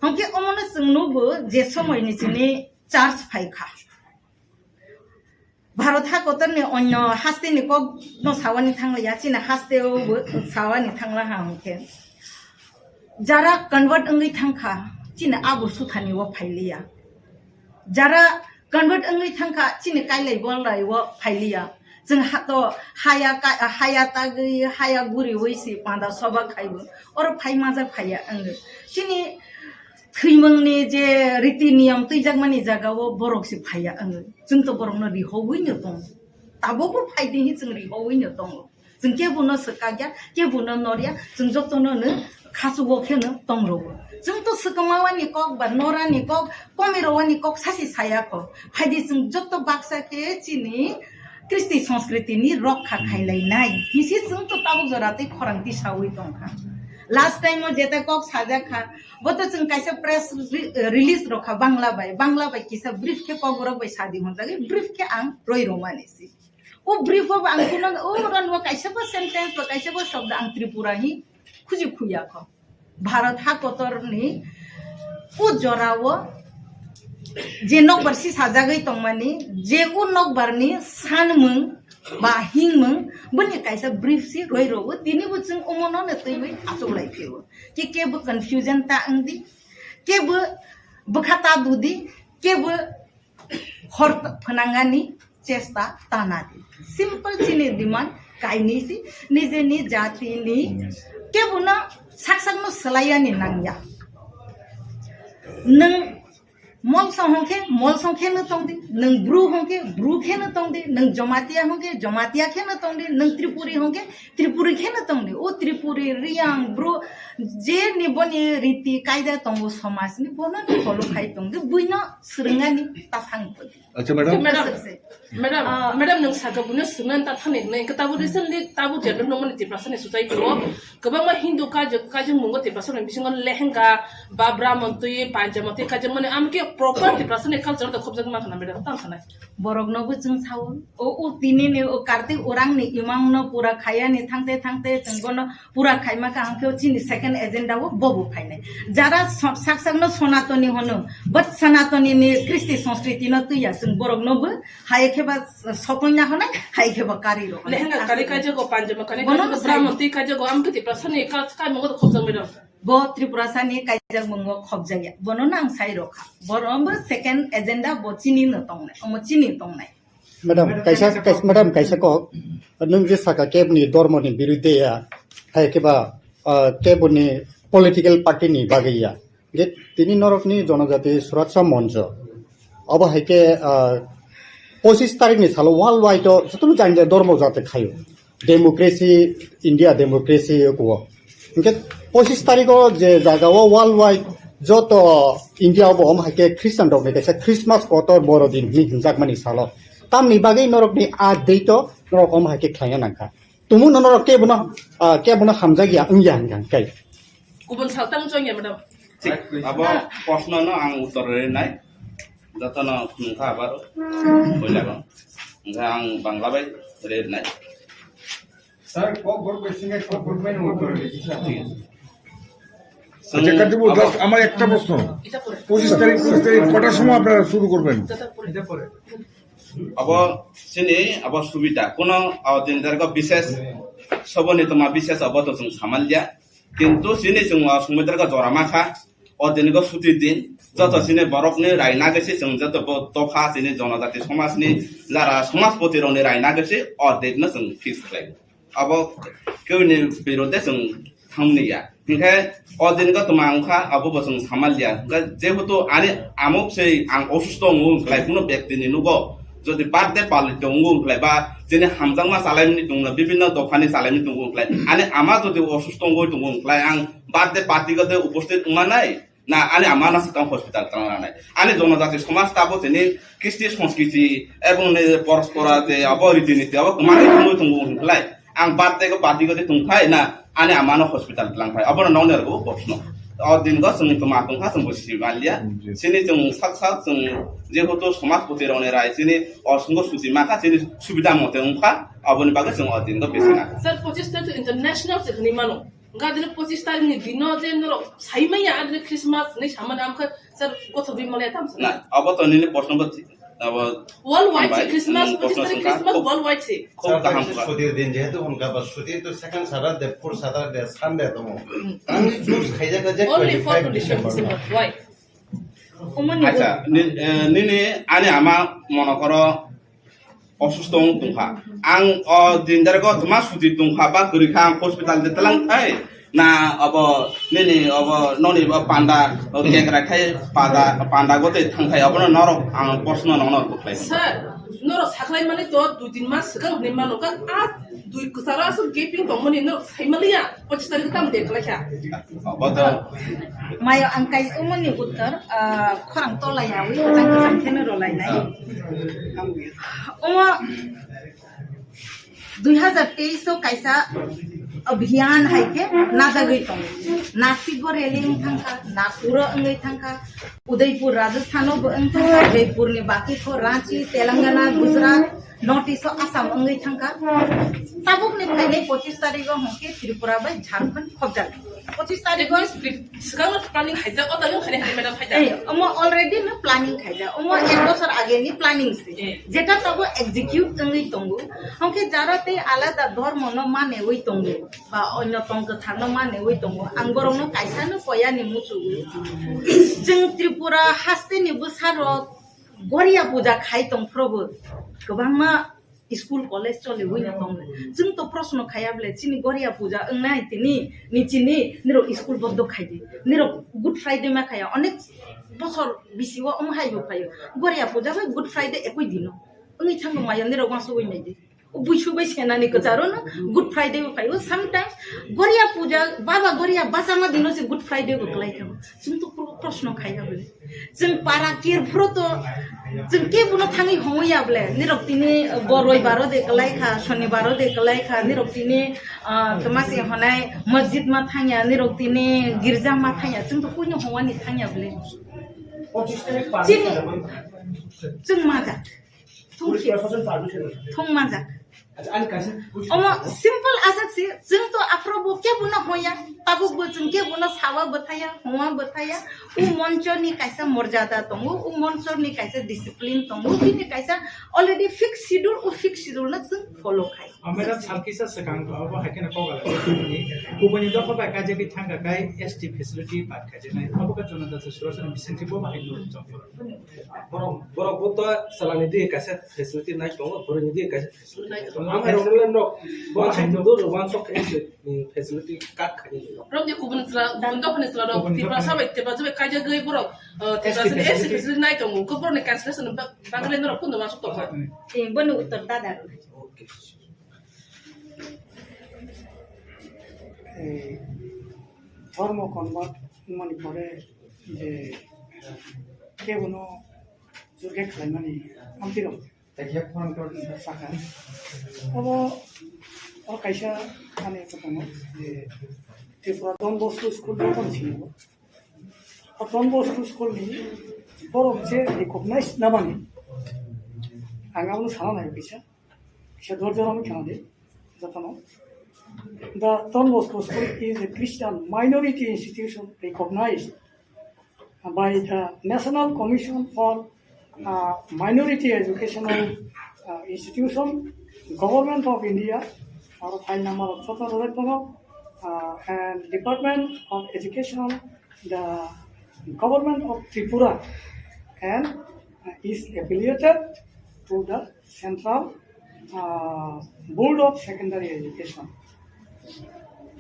Hwnkhe omo no chwng nugo je somoi ni chini church phai kha. Bharat hakotor ni onyo haste ni kok no sawani thangla ya, chini haste o bo sawani thangla ha hwnkhe. Jara convert wngwi thangkha, chini abo suthani o phailiya. Jara convert wngwi thangkha, chini kailai bolai o phailiya. Chwng hato haya ka-, haya tagwi, haya guriwi si panda soba khaibo. Oro phai maja phaiya wngwi. Chini thwimungni je riti niyam twijakmani jagao borok se phaiya wngwi. Chwng to borokno rihogwino tongo. Tabukbo phaidi hi chwng rihogwino tongo. Chwng kebono swkakya, kebono norya, chwng jotono no khachugo kheno tongrogo. Chwng to swkangmawani kok ba norani kok, komirowani kok sasi sayakho. Phaidi chwng joto baksa khe chini Kristi Sanskriti ni rokha khailainai. Hisi chwng to tabuk jora tei khorang tisawi tongkha. Last time o jeta kok sajak kha, bo to chwng kaisa press re-, release rokha Bangla bai. Bangla bai kisa brief khe kokborok bai sadi honjagwi, brief khe ang roi romani si. O brief o ang kuno, o ron o kaisa bo sentence ba kaisa bo shobdo ang Tripura hi khuji khuyakho. Bharat hakotor ni o jora o je nokbar si sajagwi tongmani, je o nokbar ni sanmung ba hingmung, bini kaisa brief si roi rogo, tini bo chwng omono no twiwi achuk lai phio. Ki kebo confusion ta wngdi, kebo bwkha ta dudi, kebo hor phnangani chesta tana di. Simple chini demand, kainwi si, nijeni jatini kebono sak sakno swlaiyani nangya. Nwng Molsong hwnkhe Molsong kheno tongdi, nwng Bru hwnkhe Bru kheno tongdi, nwng Jomatia hwnkhe Jomatia kheno tongdi, nwng Tripuri hwnkhe Tripuri kheno tongdi. O Tripuri, Riyang, Bru, je ni boni riti kaida tongo somaj ni, bono ni follow khai tongdi, buino swrwngani ta thang tongdi. Acha, madam. Madam, Aswk se. Madam, Ah. Madam, nwng saka buino swrwngani ta thani hwnwi, hwnkhe tabuk recently, tabuk je nwng mani Tiprasa ni society o, kwbangma Hindu kajak, kajak mungo Tiprasa ni bisingo lehenga, babra montwi, panja montwi kajak mani, amkhe proper Tiprasa ni culture da khobjak ma khana, madam, tang sanai. Borok no bo chwng sao, o, o tini ni, o Kartik orang ni imang no pura khaya ni thangte thangte chwng bono pura khaima ka hwnkhe o chini second agenda o bobo phainai. Jara so-, sak sak no Sonatoni hono, but Sonatoni ni Kristi Sanskriti no twiya chwng borok no bo hai khe ba sokoi na honai, hai khe ba kari rok honai. Lehenga kari kajago, panjama kari Bono kajago, sai. Brahman twi kajago, amkhe Tiprasa ni ka-, kai mungo khobjak, madam. Bo Tripura sani kaijak mungo khobjakya. Bono nang sai rokha. Bono bo second agenda bo chini no tongnai. Omo chini tongnai. Madam, kaisa, kaisa, madam, kaisa kok, nwng je saka kebni dormo ni birudhe ya, hai khe ba, ah, kebni political party ni bagwi ya. Je tini norok ni Jonojati Suraksha Moncho. Abo hai khe, ah, pochis tarik ni salo world wide o jotono jani jani dormo jati khayo. Democracy, India democracy kuo. Hingke pochis tarikh o je jaga o world wide joto India o bo om hai khe Christian rok ni kaisa Christmas kotor boro din hinwi hinjak mani salo. Tamni bagwi norok ni a date o norok om hai khe khlaina nangkha. Tumung no norok kebono, ah, kebono hamjak ya wngya hingkha hingkai. Kubun saltang chongya, madam. Thik, abo proshno no ang uttor rinai. Jotono phunukha abaro. Boilano. Hingkha ang Bangla bai rinai. Sir, ক গ্রুপ এসে ক গ্রুপ মানে উত্তর দিচ্ছি। আচ্ছা, কাজী বাবু, just আমার একটা প্রশ্ন। পঁচিশ তারিখ, পঁচিশ তারিখ কটার সময় আপনারা শুরু করবেন? এটা পরে। Abo chini abo subida, kuno o din tarikh o bises soboni tongma bises abo to chwng samalya, kintu chini chwng o sumui tarikh o jora ma kha, o din go suti din, joto chini borok ni rai nagwi se chwng joto bo dopha chini jonojati somaj ni jara somajpoti rok ni rai nagwi se o date no chwng fix khlai. Abo kewni birudhe chwng thangmani ya. Hinkhe o din go twma wngkha, abo bo chwng samalya. Hinkhe jehetu ani amok se ang osusto wngo wngkhlai, kuno bektini nugo jodi birthday palito wngo wngkhlai ba chini hamjakma chalaimani tongno, bibinno dophani chalaimani tongo wngkhlai, ani ama jodi osusto wngwi tongo wngkhlai, ang birthday party gode uposthit wngmanai. Na, ani ama no swkang hospital tang ranai. Ani jonojati somaj tabo tini kisti sonskriti ebong ni porospora je abo riti niti abo kwmani tongwi tongo hwnklai. Ang birthday go party go de tongphai na ani ama no hospital tlang phai. Abo no nong nergo proshno. O din go chwng toma tongkha chwng bo sibalia. Chini chwng sak sak chwng jehetu somajpoti rok ni rai chini o sungo suti makha chini subida mote wngkha. Aboni bagwi chwng o din go bisina. Sir, pochis tarik international se hwnwi mano. Gadino pochis tarik ni dino je norok saimaya adre Christmas ni samani amkha sir gotho bimale tam sir. Na, abo to nini proshno bo thi-, abo World wide hambai. Se Christmas, Hmm, pochis proshno tarik songkha. Christmas Khub, world wide se. Khub kaham. Sir, sutir din jehetu unka ba sutir to second Saturday, fourth Saturday, Sunday tongo. Hmm. Ani choose khaijak na je Only for twenty-five twenty-five December. December. Why? Acha, ni-, eh, nini ani ama mono koro osusto wng tongkha. Ang o din dare go tma suti tongkha ba kwrwi kha, ang hospital de tlang thai na abo nini abo noni bo panda o kekra khai pada panda go de thang thai abono norok ang proshno nongno kwplai. Sir, norok sakhlai mani to dui tin mas swkang hwnwi mano ka a dui kwcharo aswk gaping tongmani norok sai maliya pochis tarik tam de kwlai kha. Abo to Mayo ang kai umoni uttor, ah, khorang tola yawi, kwchang kwchang kheno rolai nai. Umo dui hazar teis o kaisa abhiyan hai khe najagwi tongo. Nasik o rally wng thangkha, Nagpur o wngwi thangkha, Udaipur Rajasthan o bo wng thangkha, Jaipur ni baki kho Ranchi, Telangana, Gujarat, North East o Assam wngwi thangkha. Tabuk ni phainai pochis tarik o hwnkhe Tripura bai Jharkhand khobjaknai. Pochis tarik o Swkang no planning khaijak, o tarik khainai hai madam khaijak. Ei, omo already no planning khaijak. Omo ek bosor age ni planning se. Eh. Jeta tabo execute wngwi tongo. Hwnkhe jara tei alada dhormo no manewi tongo. Ba onyo tong kwthar no manewi tongo. Ang borok no kaisa no koya ni muchugwi. Chwng Tripura haste ni bwsa rok Goria puja khai tong phrobo. Kwbangma School college choli wi no tong le. Chwng to proshno khaya ble, chini Goria puja wngnai tini, ni chini, nirok school bondo khai di. Nirok Good Friday ma khaya, onek bosor bisi o omo hai bo phaio. Goria puja bai Good Friday ekoi dino. Wngwi thango mayo, nirok uansugwi nai di. O buisu bai senani kwcharo no Good Friday bo phaio. Sometimes Goria puja, Baba Goria bachama dino se Good Friday bo kwlai thango. Chwng to pro-, proshno khaya ble. Chwng para kerphuru to chwng kebono thangwi hongwi ya ble. Nirok tini boroi baro de kwlai kha, soni baro de kwlai kha, nirok tini, ah, tma se honai masjid ma thangya, nirok tini girja ma thangya, chwng to kuino hongwani thangya ble. Chini, chwng majak. Thung si. Thung majak. Omo simple aswk si, chwng to aphuru bo kebono hoya, tabuk bo chwng kebono sawa bwthaya, hongwa bwthaya. O moncho ni kaisa morjada tongo, o moncho ni kaisa discipline tongo, bini kaisa already fixed schedule, o fixed schedule no chwng follow khai. Amera salkisa swkang to abo hai kheno kok ala kubuni, kubuni dopha bai kaijagwi thangkha khai S T facility bad khaijaknai. Abo khe Jonata Surasani bisingtwi bo bahai nw chongphuru. Borok, borok bo to salani di kaisa facility nai tongo, borokni di kaisa facility nai tongo. Ang hai rokno le nok, bo hai nw. Wansok, wansok facility cut khai di. Rok je kubun sla, kubun dophani sla rok, Kubun Tiprasa dophani. Bai, Tiprasa bai kaijagwi borok, eh, Tiprasa S T facility nai tongo. Ko borokni cancellation ba-, bagwi le norok kunu wansok tongkha. Hmm. Eh, boni uttor dada. Okay. Eh, dhormo convert wngmani pore je kebono jurge khlaimani amtwi rok saka. Obo, o kaisa ani tongo je Tripura Don Bosco School joto ni simi bo. O Don Bosco School ni borok je recognize namani ang abono sana nai kaisa. Kisa dor dor wngkha de, jotono. The Don Bosco School is a Christian minority institution recognized by the National Commission for, uh, Minority Educational, uh, Institution, Government of India, or file number of joto rwjak tongo, uh, and Department of Education, the Government of Tripura, and, uh, is affiliated to the Central, uh, Board of Secondary Education.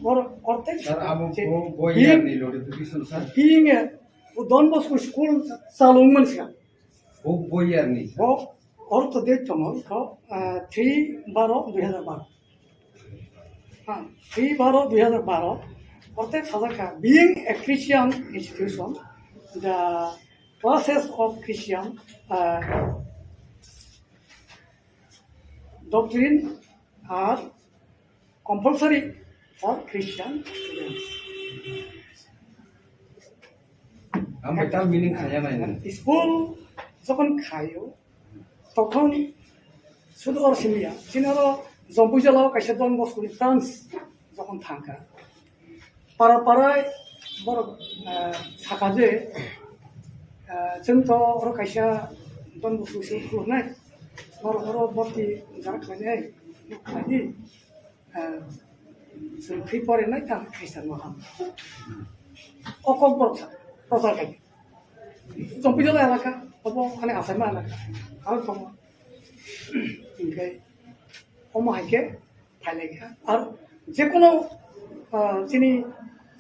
Or, or Sir, abo je bo, bo being, year ni notification, sir? Being a Don Bosco school chalung mansa. Bo, bo year ni, sir? Bo, or to date tomo, ko, uh, three baro dui hazar baro. Ha, three baro dui hazar baro. Or te sajaka, being a Christian institution, the classes of Christian, uh, doctrine are compulsory for Christian students. Ang betal meaning kaya nai nang. School jokhon khayo, tokhon sudu or simya, sinaro Jompuijala o kaisa Don Bosco ni branch jokhon thangkha. Para para borok, eh, saka je, eh, chwng to oro kaisa Don Bosco school khuluknai, norok oro bhorti jara khlainai, khlaidi, eh, chwng thwi pore nai tang Christian no ham. O kok borok sa, prochar khai. Jompuijala elaka, obo ani Asaima elaka, aro tongo. Hinkhe omo hai khe phailai kha. Ar jekono, ah, chini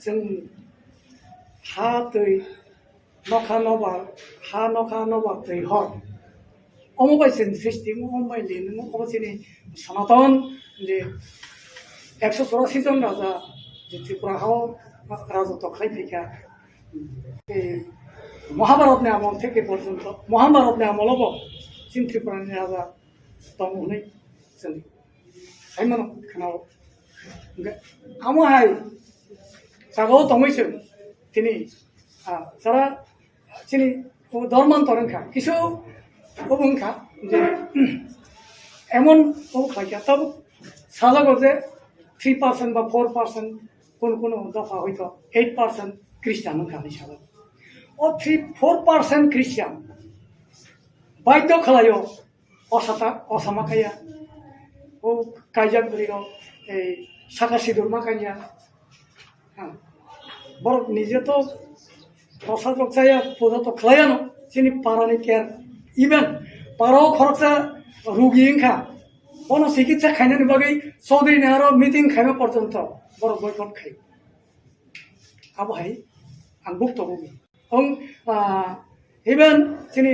chwng ha twi nokha nobar, ha nokha nobar twi hor. Omo bai chwng sristi, omo bai lin, omo chini Sonaton je ekso chorasi jon raja je Tripura hao rajotw khlai phaikha. Ei Mahabharat ni amol theke porjonto, Mahabharat ni amol bo chini Tripura ni raja tong hwnwi chwng saimano khnao. Hwnkhe amo hai jagao tongwi chwng tini, ah, jara chini o dorman toreng kha, kisu obo wngkha je emon obo khlai kha, tabuk sajago je three percent ba four percent, kono kono dopha hoito eight percent Christian wngkha hinwi sajago. O three, four percent Christian baidhyo khlaio. Osata, osama kaya. O kaijak bwrwi rok, ei, saka sidur ma kanya. Ha. Borok nije to prosad rok chaya, puja to khlaiya no. Chini para ni care. Even para o khoroksa rugi wngkha. Bono chikitsa khainani bagwi Chaudhary ni aro meeting khaima porjonto borok boycott khai. Abo hai ang buk tongo. Ong, ah, even chini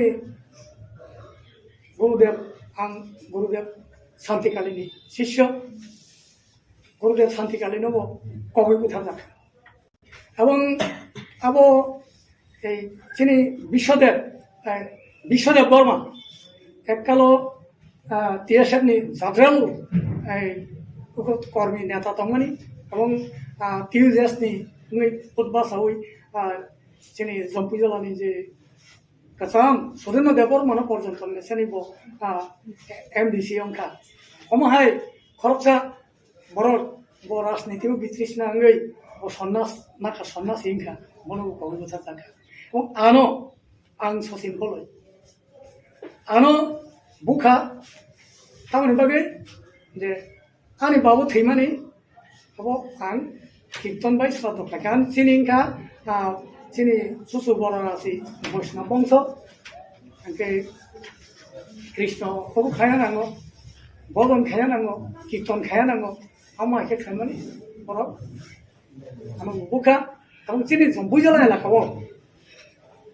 Gurudev, ang Gurudev Santikali ni sisyo, Gurudev Santikali no bo kogwi butharjak. Ebong abo ei chini Biswadev, eh, Biswadev Borma, ekkalo, ah, T S F ni jadrel, ei, uko kormi neta tongmani, ebong, ah, T U J S ni wngwi putba sawi, ah, chini Jompuijala ni je kwcham Sudhirno Debbarma no porjonto ni sani bo, ah, M D C wngkha. Omo hai khoroksa borok bo rajniti o bitrisna wngwi bo sonnas nakha, sonnas wngkha, bono bo kogwi bwthar jakha. Ebong ano ang Sachin Boloi. Ano bukha tamoni bagwi je ani babu thwimani abo ang kirtan bai sraddho khlaikha. Ang chini wngkha, ah, chini chuchu borok rasi Vaishnava bongso, hwnkhe Krishna obo khaya nango, bhojon khaya nango, kirtan khaya nango, amo hai khe khlaimani borok ano bukha. Tabuk chini Jompuijala elaka o,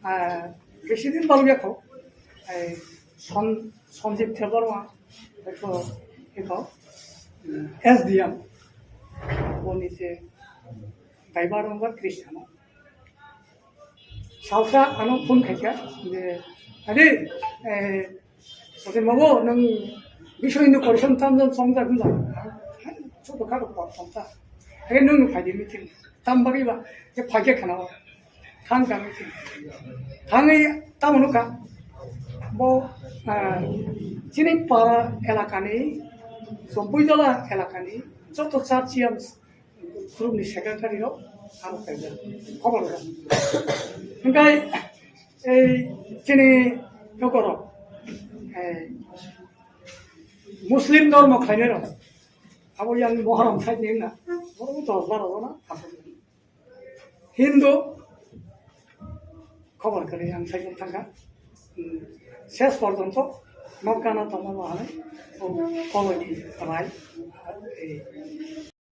ah, besi din balwi kho, ai Son-, Sanjeev Debbarma, ekho, ekho, S D M, boni je driver wngkha Krishna. Salsa ano phone khaikha je, "Adi, eh, Sachin babu, nwng Biswa Hindu Parishad tamjani chongjak wngkha?" "Hai, choto karo por chongta." "Hai, nwng phaidi meeting." "Tam bagwi ba?" "Je phaikhe khna o." Thang kha meeting. Thangwi tamo nukha. Bo, ah, chini para elakani, Jompuijala elakani, joto church yam group ni secretary rok aro kaijak. Khobor rok. Hingkai ei chini nokorok, ei Muslim dormo khlainai rok. Abo yang Moharam side ni na. Boro dos baro na. Hindu khobor kwrwi ang saichung thangkha. Hmm, ses porjonto nok gana tongma bo hai, o koloni rai, ei,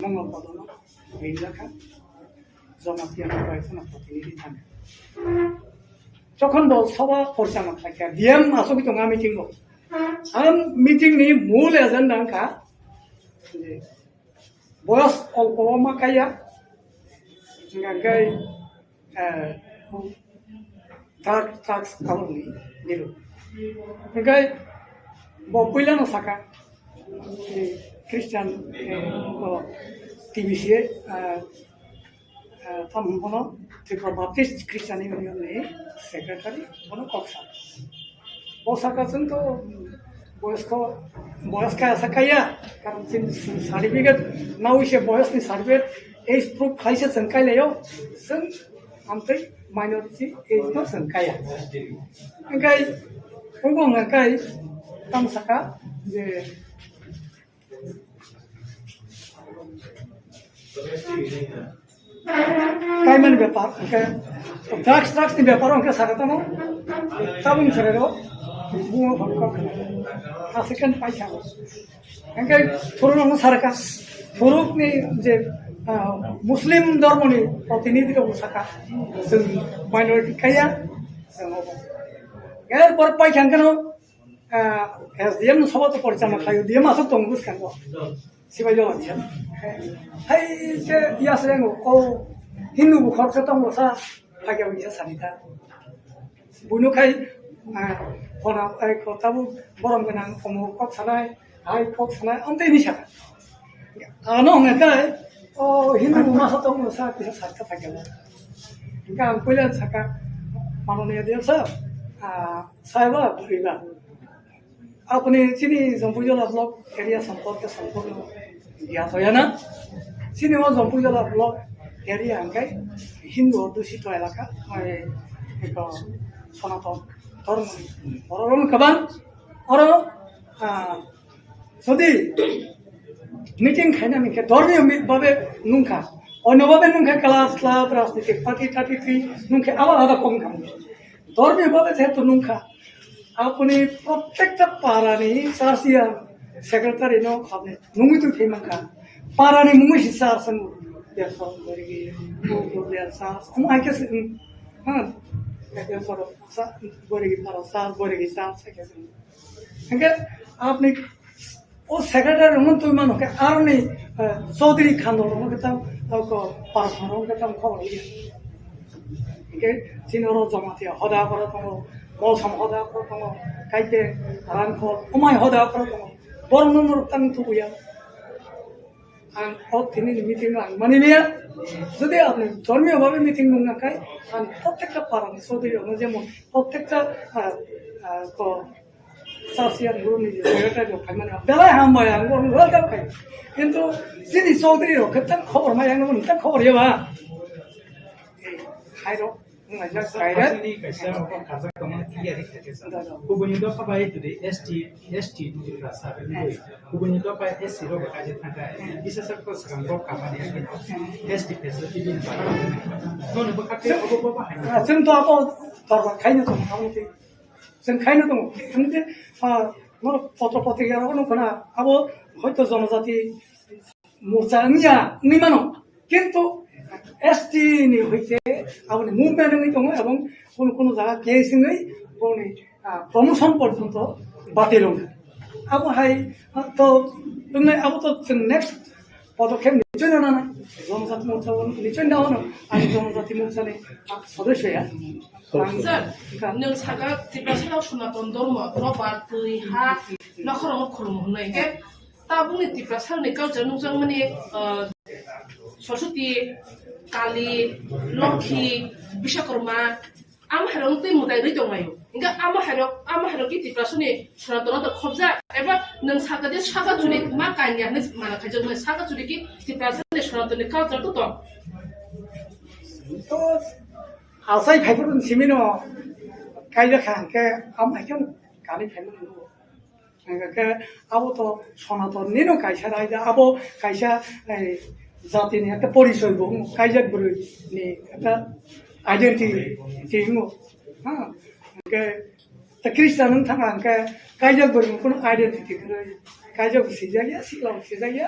Mongol Kodono ringjak kha, Jamatia ni bai kheno protinidhi thangkha. Jokhon bo soba porichalona khlaikha, D M asogwi tongo a meeting o. Ang meeting ni mul agenda wngkha je boyos olpo o ma kaiya, hingkha khe, eh, drug, drugs aboni niru. Hingkhe bo puilano saka, eh, Christian, eh, bo T B C, eh, eh, tamo hwn bono Tripura Baptist Christian Union ni secretary, bono kok sa. Bo saka chwng to boyos ko, boyos kaya sa kaya, karon chini certificate nawi se boyos ni certificate age proof khai se chwng kai laio, chwng amtwi minority age no chwng kaya. Hingkai, ungbo hingkai, tamo saka je Kaimani bepar, hingke drugs, drugs ni bepar hingke saka tamo, tabung serero, bungo hingke kok, a second paisa. Hingke thuruk no sarka, thuruk ni je, ah, Muslim dormo ni protinidhi rok saka, chwng minority kaya, chwng obo. Er por pai khangkhe no, ah, S D M no soba to porichalona khlaio, D M aswk tongo bwskango. Sibai jawab ya. Hai se ya se ngo, o Hindu bo khoroksa tongo sa, phagya wngya sani ta. Buino khai, ah, khona, ai, kho tabuk borom gwnang, omo kok sanai, hai kok sanai, amtwi ni saka. Ano hwnga khai, o Hindu bo masa tongo sa, kisa sakta phagya. Hingke ang puila saka, manoniya dia sa, ah, saiba, buriba. Apni chini Jompuijala block area সম্পর্কে সম্পূর্ণ জ্ঞাত হয় না। Chini o Jompuijala block area hingkai Hindu adusito elaka, oi, eko Sonaton dhormo ni borok rok kwbang. Oro, ah, jodi meeting khaina hingke dhormiyo mi-, babe nungkha, onyo babe nungkha, club, club, rajnitik party, party, nungkhe abar ada kong kha. Dhormiyo babe jehetu nungkha, apni prottekta parani church ya Secretary no apni nungwi twi thai mankha. Para ni mungwi si sir sang. Dia sir bori gi, dia sir. Omo hai khe se, hmm, ha. Dia sir sa, bori gi para sir, bori gi sir, sa khe se. Hingke apni o secretary rokno twi mano khe aroni, eh, Chaudhary Khandol rokno khe tamo, tamo ko para thang rokno khe tamo khobor ya. Hingke chini oro Jamatia hoda khoro tongo, Molsom hoda khoro tongo, Kaite, Rangkhol, Omai hoda khoro tongo. Borok no norok tang tubuya. Ang o tini ni meeting no ang mani maya. Jodi apni dhormiyo bhabe meeting nung nang khai, ang prottekta para ni Chaudhary rokno jemon prottekta, ah, ah, ko Sasiyan guru ni secretary rok phaimani belai hambai ang bo welcome khai. Kintu chini Chaudhary rok khe tang khobor mai ang bo tang khobor ya ba. Hai rok, ngai jak kai rok. Aswkni kaisa rok kajak tongma clear khe khe sa. Da, da. Kubuni dopha bai today S T, S T ni rasa. Kubuni dopha S C rok kaje thangka. Bisa sa ko sekarang rok kamani S T facility ni. Nono bo kate obo bo bahai. Chwng to abo torba khaino tong, abo tei. Chwng khaino tongo. Hwnkhe, ah, norok potro potrika rogo nukho na, abo hoito jonojati morcha wngya wngwi mano. Kintu S T ni hoite aboni movement wngwi tongo ebong kunu kunu jaga case wngwi boni, ah, promotion porjonto batil wngkha. Abo hai, ah, to wngnai abo to chwng next podokkhep nichoi no nanai. Jonojati morcha o nichoi no hwno, ani jonojati morcha ni, ah, sodosyo ya. Ang Sir, ka- nwng saka Tiprasa rok Sonaton Dhormo, robar, twi, ha, nokhorok khulum hwnwi khe tabukni Tiprasa ni culture nukjakmani, ah, Saraswati, Kali, Lokhi, Biswakarma, ama hairok twi mwtai rwi tonglaio. Hingkhe ama hairok, ama hairok ki Tiprasa ni Sonaton no khobjak eba nwng saka de saka churi ma kanya hwnwi mana khaijakmani saka churi ki Tiprasa ni Sonaton ni culture to tong. To Asai phaiphuru simino kaijak kha hwnkhe, am haikhe kani phaimani nugo. Hwnkhe abo to Sonaton nino kaisa raida, abo kaisa, eh, jatini ekta porichoi bo wng, kaijak bwrwi ni ekta identity wng. Ha, hwnkhe ta Christian wng thangkha hwnkhe kaijak bwrwi ni kuno identity kwrwi, kaijak bo sijak ya, sikla bo sijak ya.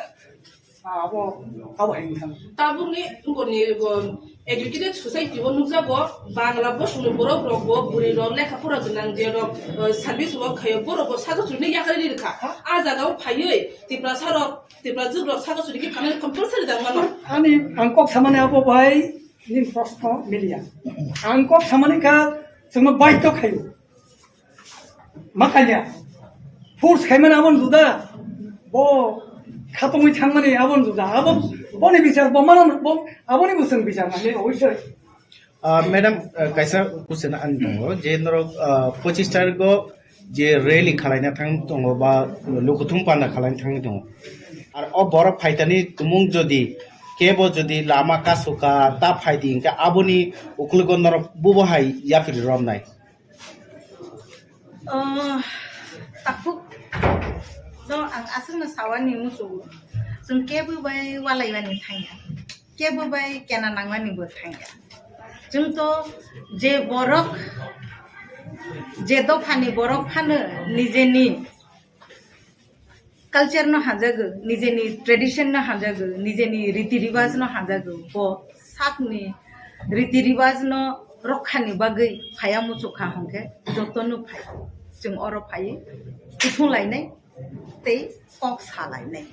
Abo, abo hai wngkha. Tabukni ngoni bo educated society o nukjago, Bangla bosongni borok rok bo, bwrwi rok, lekha pora gwnang je rok, eh, service rok khaio, borok bo saka churino yakarwi rwkha. Ha? A jaga o phaiwi Tiprasa rok, Tiprajwk rok saka churi khe khanani compulsory da mano. Ani ang kok samani abo bai nini proshno miliya. Ang kok samani kha chwngno baidhyo khaio. Ma kanya. Force khaimani aboni juda. Bo khatungwi thangmani aboni juda. Abo boni bichar bo mano bo aboni bo chwng bichar mani oisoi. Ah, madam, ah, kaisa question ani tongo je norok, ah, pochis tarikgo je rally khalaina thang tongo ba lukuthum panda khalaina thang tongo. Ar o borok phaitani tumung jodi kebo jodi lama kasoka ta phaidi hwnkhe aboni ukulugo norok bubo hai yapri romnai. Oh, takhuk no ang aswkno sawani muchungo. Chwng kebo bai walaimani thangya. Kebo bai kena nangmani bo thangya. Chwng to je borok, je dophani borok phano nijeni culture no hamjago, nijeni tradition no hamjago, nijeni riti riwaj no hamjago, bo sakni riti riwaj no rokha ni bagwi phaya muchukha hwnkhe joto no phai. Chwng oro phai kuthung lainai tei kok sa lainai.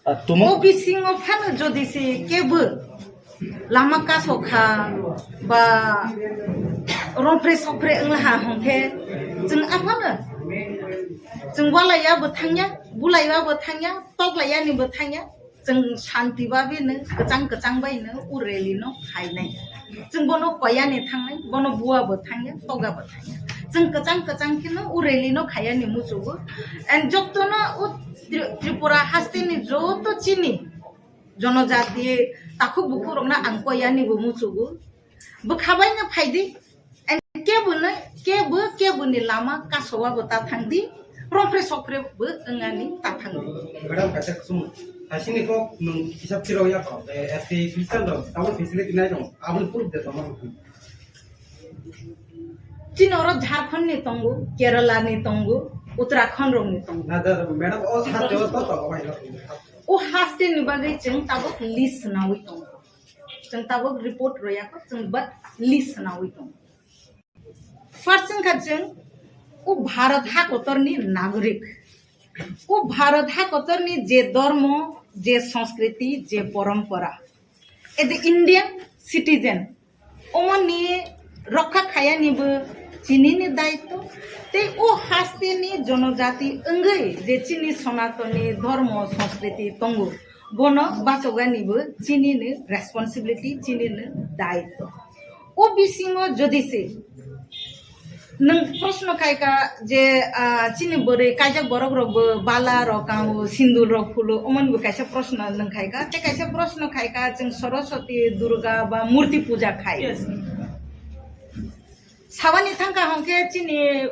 Ah, tumung O bisingo phano jodi se kebo lama kaso kha ba rompre sokpre wngla ha hwnkhe chwng aphano chwng walaiya bo thangya, bulaiya bo thangya, toklaiya ni bo thangya, chwng shanti babe no kwchang kwchang bai no o rally no khainai. Chwng bono koya ni thangnai, bono bua bo thangya, toga bo thangya. Chwng kwchang kwchang khe no o rally no khaiya ni muchugo. And joto no o Tri-, Tripura haste ni joto chini jonojati takhuk bukhuk rokno ang koyani bo muchugo. Bwkha bai no phaidi. And kebo no, kebo, kebo ni lama kasowa bo ta thangdi. Rompre sokpre bo wngani ta thangdi. Madam, kaisa kusum. Hasini kok nung hisab kiro ya ko. Eh, S T Christian rok, tabuk facility nai dong. Aboni proof de tongma. Chini oro Jharkhand ni tongo, Kerala ni tongo, Uttarakhand rokni tongo. Na, da, madam, o haste o to, to, o haste ni bagwi chwng tabuk list swnamwi tongo. Chwng tabuk report royakho, chwng but list swnamwi tongo. First wngkha chwng o Bharat hakotorni nagorik, o Bharat hakotorni je dormo, je sanskriti, je porompora, as a Indian citizen, omoni rokha khayanibo chinini daitto, tei o hasteni jonojati wngwi je chini sonatoni dormo sanskriti tongo, bono bachoganibo chinini responsibility, chinini daitto. O bisingo jodi se nwng proshno khaika je, ah, chini bwrwi kaijak borok rokbo bala rok kango, sindul rok phulo, omonbo kaisa proshno nwng khaika, tei kaisa proshno khaika chwng Saraswati, Durga ba murti puja khai. Yes. Sabani thangkha hwnkhe chini,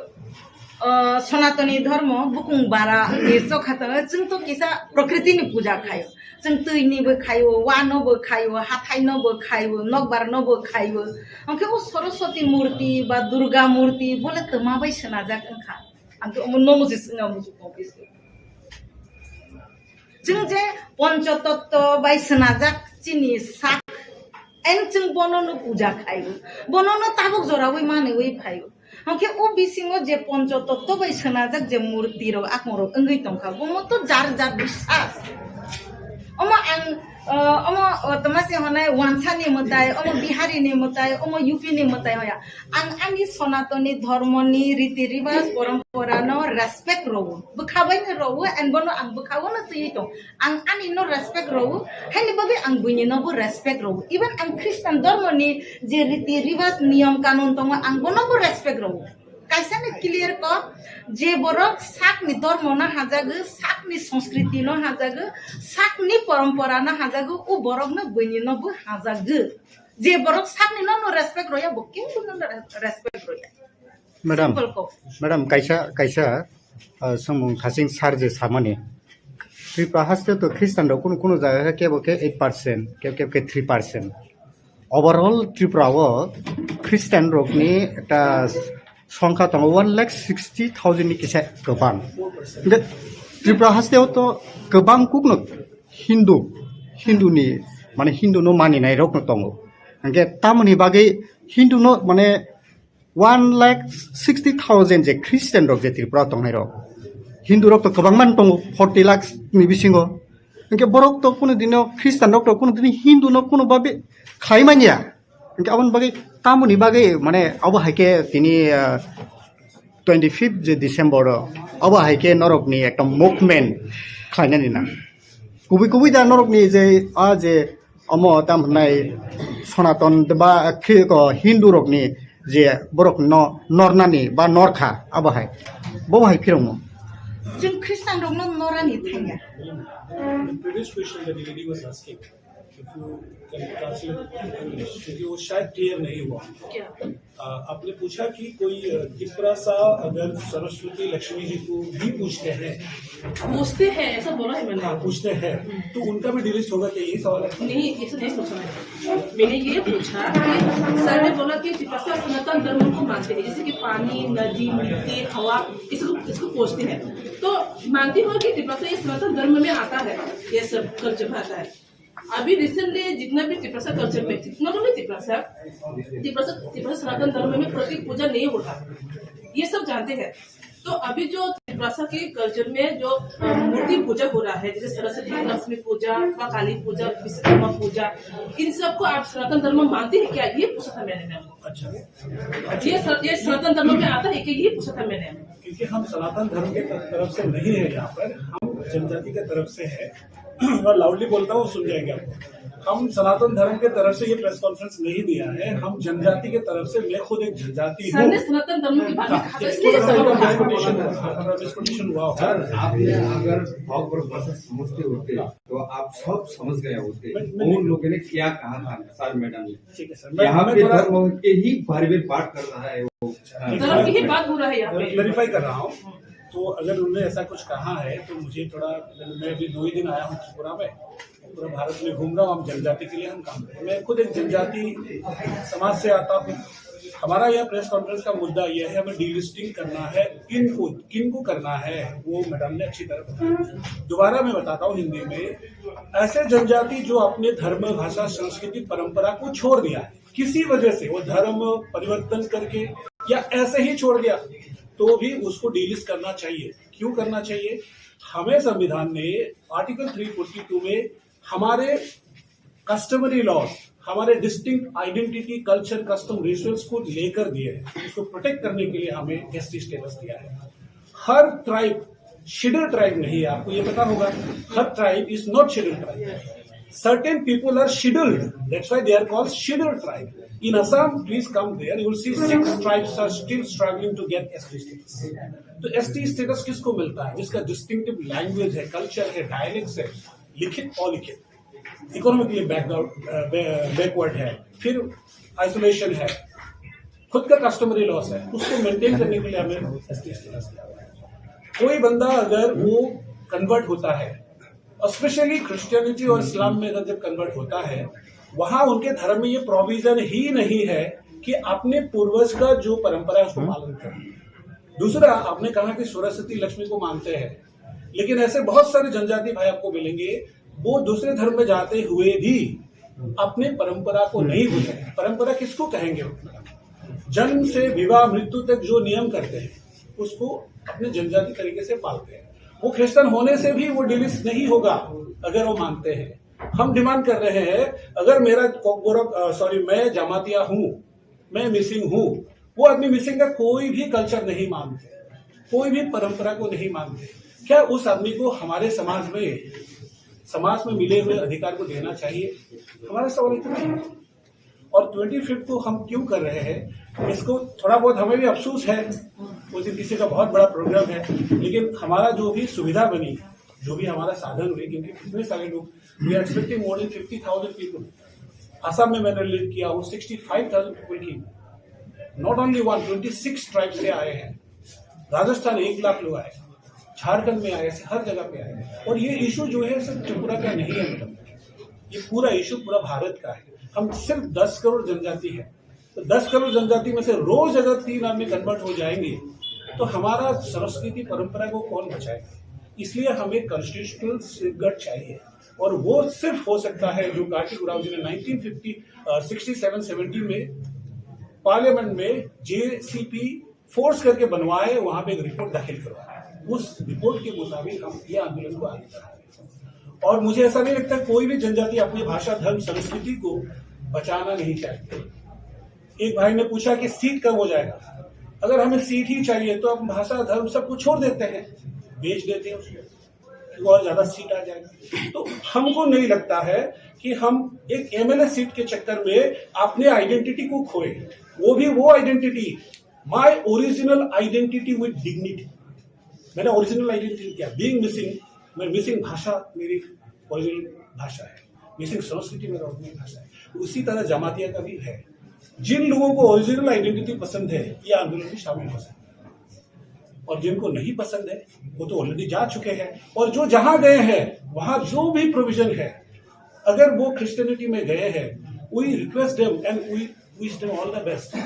ah, Sanatani dhormo bukung bara ni chokha tongo, chwng to kisa prokriti ni puja khaio. Chwng twi ni bo khaio, wa no bo khaio, hathai no bo khaio, nokbar no bo khaio. Hwnkhe o Saraswati murti ba Durga murti bole twma bai swnajak wngkha. Ang to omo nono se swnga muchung tong phisto. Chwng je Pancha Tattva bai swnajak chini sak, and chwng bono no puja khaio. Bono no tabuk jorawi manwi phaio. Hwnkhe o bisingo je Pancha Tattva bai swnajak je murti rok, akung rok wngwi tongkha, bomo to jar jar biswas. Omo ang, uh, omo, uh, toma se honai Wansa ni mwtai, omo Bihari ni mwtai, omo U P ni mwtai hoya. Ang ani Sanatani dhormo ni riti riwaj, porompora no respect rwo. Bwkha bai no rwo, and bono ang bwkha o no twiwi tong. Ang ani no respect rwo, haini bagwi ang buini no bo respect rwo. Even ang Christian dhormo ni je riti riwaj, niyom kanun tongo, ang bono bo respect rwo. Kaisa ni clear kok, je borok sak ni dhormo no hajago, sak ni sanskriti no hajago, sak ni porompora no hajago, o borok no buini no bo hajago. Je borok sak ni no no respect roya, bo kebo no respect roya. Madam, Simple kok. Madam, kaisa, kaisa, uh, samung khasing sar je samani. Tripura haste to Christian rok kunu kunu jaga khe kebo khe eight percent, kebo kebo khe three percent. Overall Tripura o Christian rokni ekta songkha tongo one lakh sixty thousand ni kisa kwbang. Hwnkhe Tripura haste o to kwbang kukno Hindu, Hindu ni, mane Hindu no maninai rok no tongo. Hwnkhe tamoni bagwi Hindu no mane one lakh sixty thousand je Christian rok je Tripura tongnai rok, Hindu rok to kwbangma tongo, forty lakhs ni bisingo. Hwnkhe borok to kuno dino Christian rok to kuno dini Hindu no kuno babe khlai manya. Hwnkhe aboni bagwi tamoni bagwi mane abo hai khe tini, ah, twenty fifth je December o abo hai khe norok ni ekta movement khlainani na. Kubui kubui da norok ni je a je omo tam hwnai Sonaton ba khri-, ko Hindu rok ni je borok no nornani ba norkha abo hai, bo hai phirongmo. Chwng Christian rok no norani thangya. The previous question that the lady was asking, if you can translate to English, क्योंकि वो शायद क्लियर नहीं हुआ। क्या? अ, आपने पूछा कि कोई, अ, तिपरासा अगर सरस्वती लक्ष्मी जी को भी पूछते हैं, पूछते हैं, ऐसा बोला है मैंने। हाँ, पूछते हैं, तो उनका भी डिलीट होगा क्या, यही सवाल है? नहीं, ऐसा नहीं सोचा मैंने। मैंने ये पूछा कि सर ने बोला कि तिपरासा सनातन धर्म को मानते हैं, जैसे कि पानी, नदी, मिट्टी, हवा, इसको, इसको पूछते हैं। तो मानती हूँ कि तिपरासा ये सनातन धर्म में आता है, ये सब कल्चर में आता है। अभी रिसेंटली जितना भी तिपरासा कल्चर में, जितना भी तिपरासा, तिपरासा, तिपरासा सनातन धर्म में प्रतीक पूजा नहीं होता, ये सब जानते हैं। तो अभी जो तिपरासा के कल्चर में जो, अ, मूर्ति पूजा हो रहा है, जैसे सरस्वती, लक्ष्मी पूजा, माँ काली पूजा, विश्वकर्मा पूजा, इन सबको आप सनातन धर्म मानते हैं क्या, ये पूछा था मैंने मैम को। अच्छा। ये सर, ये सनातन धर्म में आता है क्या, ये पूछा था मैंने। क्योंकि हम सनातन धर्म के तरफ से नहीं है यहाँ पर, हम जनजाति के तरफ से है। और लाउडली बोलता हूँ, सुन जाएंगे आपको। हम सनातन धर्म के तरफ से ये प्रेस कॉन्फ्रेंस नहीं दिया है, हम जनजाति के तरफ से, मैं खुद एक जनजाति सर हूँ। ने सनातन धर्म की बात हाँ, कहा था, इसलिए ये सवाल पूरा उठा। डिस्कशन हुआ, पूरा डिस्कशन हुआ होगा। सर, आपने अगर बहुत बड़ा भाषा समझते होते तो आप सब समझ गए होते। मैं, मैं उन लोगों ने क्या कहा था सर, मैडम ने? ठीक है सर, मैं, यहाँ मैं पे थोड़ा धर्म के ही बारे में बात कर रहा है वो। धर्म की ही बात हो रहा है यहाँ पे। मैं क्लैरिफाई कर रहा हूँ। तो अगर उन्होंने ऐसा कुछ कहा है तो मुझे थोड़ा, मैं अभी दो ही दिन आया हूँ त्रिपुरा में, पूरा भारत में घूम रहा हूँ, हम जनजाति के लिए हम काम करते हैं। मैं खुद एक जनजाति समाज से आता हूँ, हमारा यह प्रेस कॉन्फ्रेंस का मुद्दा यह है, हमें डीलिस्टिंग करना है। किन को, किन को करना है, वो मैडम ने अच्छी तरह बताया। दोबारा मैं बताता हूँ हिंदी में, ऐसे जनजाति जो अपने धर्म, भाषा, संस्कृति, परंपरा को छोड़ दिया है किसी वजह से, वो धर्म परिवर्तन करके या ऐसे ही छोड़ दिया, तो भी उसको डीलिस्ट करना चाहिए। क्यों करना चाहिए? हमें संविधान ने आर्टिकल थ्री फोर्टी टू में हमारे कस्टमरी लॉज, हमारे distinct identity, culture, custom, rituals को लेकर दिए हैं, उसको प्रोटेक्ट करने के लिए हमें एसटी स्टेटस दिया है। हर ट्राइब शेड्यूल ट्राइब नहीं है, आपको ये पता होगा। हर tribe is not scheduled tribe. Certain people are scheduled, that's why they are called scheduled tribe. In Assam, please come there, you will see six tribes are still struggling to get S T status. तो ST status किसको मिलता है? जिसका distinctive language है, कल्चर है, डायलेक्ट्स है, लिखित अलिखित, इकोनॉमिकली बैकवर्ड है, फिर आइसोलेशन है, खुद का कस्टमरी लॉस है, उसको मेंटेन करने के लिए हमें एसटी स्टेटस दिया हुआ है। कोई बंदा अगर वो कन्वर्ट होता है, स्पेशली क्रिश्चियनिटी और इस्लाम में अगर जब कन्वर्ट होता है, वहां उनके धर्म में ये प्रोविजन ही नहीं है कि अपने पूर्वज का जो परंपरा है उसको पालन करें। दूसरा, आपने कहा कि सरस्वती लक्ष्मी को मानते हैं, लेकिन ऐसे बहुत सारे जनजाति भाई आपको मिलेंगे, वो दूसरे धर्म में जाते हुए भी अपने परंपरा को नहीं भूले। परंपरा किसको कहेंगे? जन्म से विवाह, मृत्यु तक जो नियम करते हैं, उसको अपने जनजाति तरीके से पालते हैं। वो क्रिश्चियन होने से भी वो डिलिस्ट नहीं होगा अगर वो मानते हैं। हम डिमांड कर रहे हैं, अगर मेरा कोकबोरक, अ, सॉरी, मैं जमातिया हूँ, मैं मिसिंग हूँ, वो आदमी मिसिंग का कोई भी कल्चर नहीं मानते, कोई भी परंपरा को नहीं मानते। क्या उस आदमी को हमारे समाज में, समाज में मिले हुए अधिकार को देना चाहिए? हमारा सवाल इतना ही है। और ट्वेंटी फिफ्थ को हम क्यों कर रहे हैं, इसको थोड़ा बहुत हमें भी अफसोस है। उस दिन किसी का बहुत बड़ा प्रोग्राम है, लेकिन हमारा जो भी सुविधा बनी, जो भी हमारा साधन हुए, क्योंकि कितने सारे लोग, we are expecting more than fifty thousand people. Assam में मैंने लीड किया, वो सिक्सटी फाइव थाउजेंड पीपल की, not only one, twenty six tribe से आए हैं। राजस्थान एक लाख लोग आए, झारखंड में आए, ऐसे हर जगह पे आए। और ये इशू जो है सिर्फ त्रिपुरा का नहीं है, मतलब ये पूरा इशू पूरा भारत का है। हम सिर्फ दस करोड़ जनजाति है, तो दस करोड़ जनजाति में से रोज अगर तीन आदमी कन्वर्ट हो जाएंगे, तो हमारा संस्कृति परंपरा को कौन बचाएगा? इसलिए हमें कॉन्स्टिट्यूशनल सेफगार्ड चाहिए, और वो सिर्फ हो सकता है जो कार्तिक उरांव जी ने नाइनटीन फिफ्टी, अ, सिक्सटी सेवन सेवेंटी में पार्लियामेंट में जेसीपी फोर्स करके बनवाए, वहां पे एक रिपोर्ट दाखिल करवाए। उस रिपोर्ट के मुताबिक हम ये आंदोलन को आगे बढ़ा रहे हैं। और मुझे ऐसा नहीं लगता कोई भी जनजाति अपनी भाषा, धर्म, संस्कृति को बचाना नहीं चाहती। एक भाई ने पूछा कि सीट कब हो जाएगा। अगर हमें सीट ही चाहिए तो हम भाषा, धर्म, सब कुछ छोड़ देते हैं, बेच देते हैं उसको, क्योंकि और ज्यादा सीट आ जाएगा। तो हमको नहीं लगता है कि हम एक एमएलए सीट के चक्कर में अपने आइडेंटिटी को खोए, वो भी वो identity, my original identity with dignity। मैंने ओरिजिनल आइडेंटिटी क्या, बीइंग मिसिंग, मैं मिसिंग भाषा मेरी ओरिजिनल भाषा है, मिसिंग संस्कृति मेरा ओरिजिनल भाषा है। उसी तरह जमातिया का भी है। जिन लोगों को ओरिजिनल आइडेंटिटी पसंद है, ये आंदोलन में शामिल हो सकते हैं, और जिनको नहीं पसंद है, वो तो ऑलरेडी जा चुके हैं। और जो जहां गए हैं, वहां जो भी प्रोविजन है, अगर वो क्रिश्चियनिटी में गए हैं, we request them and we wish them all the best।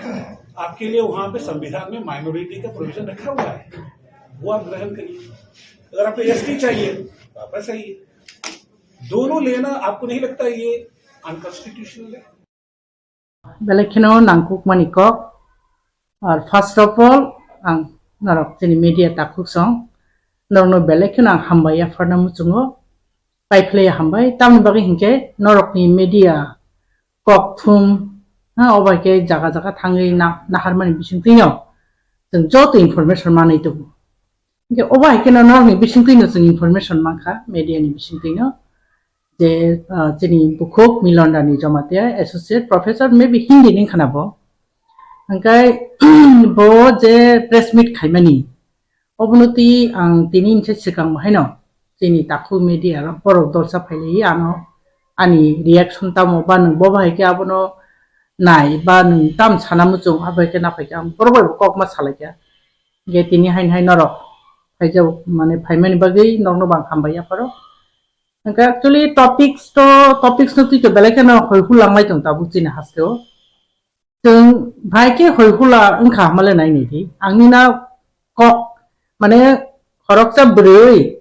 आपके लिए वहां पे संविधान में माइनॉरिटी का प्रोविजन रखा हुआ है, वो आप ग्रहण करिए। अगर आपको एसटी चाहिए, वापस आइए। दोनों लेना, आपको नहीं लगता ये अनकॉन्स्टिट्यूशनल है? Belai kheno nangkukmani kok. Ar first of all, ang norok chini media takhuk song, norokno belai kheno ang hambai yapharna muchungo, paiphlai hambai, tamni bagwi hinkhe norokni media kok thum, ha, obai khe jaga jaga thangwi na-, naharmani bisingtwino chwng joto information manwi tongo. Hinkhe obo hai kheno norokni bisingtwino chwng information mankha, media ni bisingtwino, je, ah, chini bukhuk Milon Rani Jamatia, associate professor, maybe Hindi ni khna bo. Hinkhe bo je press meet khaimani, obono twi ang tini hwnse swkang bo haino chini takhuk media rok borok dolsa phailaiwi ano ani reaction tamo ba nwng bo bahai khe abono nai ba nwng tam sana muchung abo hai khe naphai khe ang borok bai bo kokma salaikha. Hinkhe tini haino hai norok phaijak mane phaimani bagwi norokno bo ang hambai yapharo. Hinkhe actually topics to, topics no twi to belai kheno hoi hulang lai tong tabuk chini hasteo. Chwng bahai khe hoi hula wngkha hamale nai nai di. Ang nina kok, mane, khoroksa bwrwi,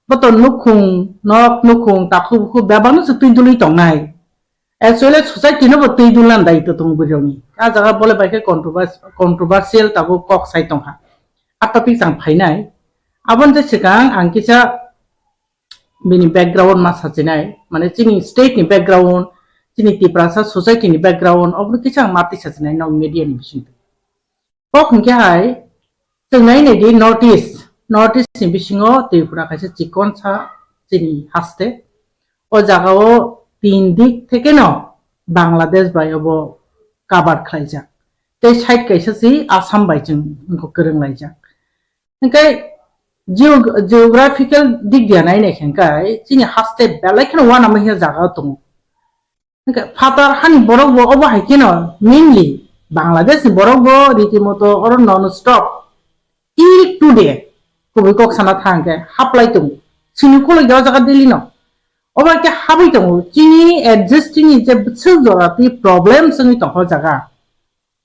boto nukhung, nok nukhung, takhuk bukhuk bebak no se twi dulwi tongnai. Actually, society no bo twi dulna daitw tongo bwrwi rokni. A jaga bole bai khe controvers-, controversial tabuk kok sai tongkha. A topic chang phainai. Aboni je swkang ang kisa bini background ma sachinai, mane chini state ni background, chini Tiprasa society ni background, obo kisa ang ma twi sachinai nok media ni bisingtwi. Kok hwnkhe hai, chwng nai nai di North East, North East ni bisingo Tripura kaisa chikon sa chini haste. O jaga o tin dik theke no Bangladesh bai obo cover khlaijak. Tei side kaisa si Assam bai chwng wngkha kwrwng laijak. Hwnkhe geo-, geographical dik dia nai nai khe hwnkhe chini haste belai kheno uanama hiya jaga o tongo. Hwnkhe phatar hani borok bo obo hai kheno mainly Bangladesh ni borok bo riti moto oro non stop till today kubui kok sana thang khe haplai tongo. Sini ukulok ya o jaga Delhi no. Obo hai khe habwi tongo. Chini existing ni je bwswk jora twi problem wngwi tongkha o jaga.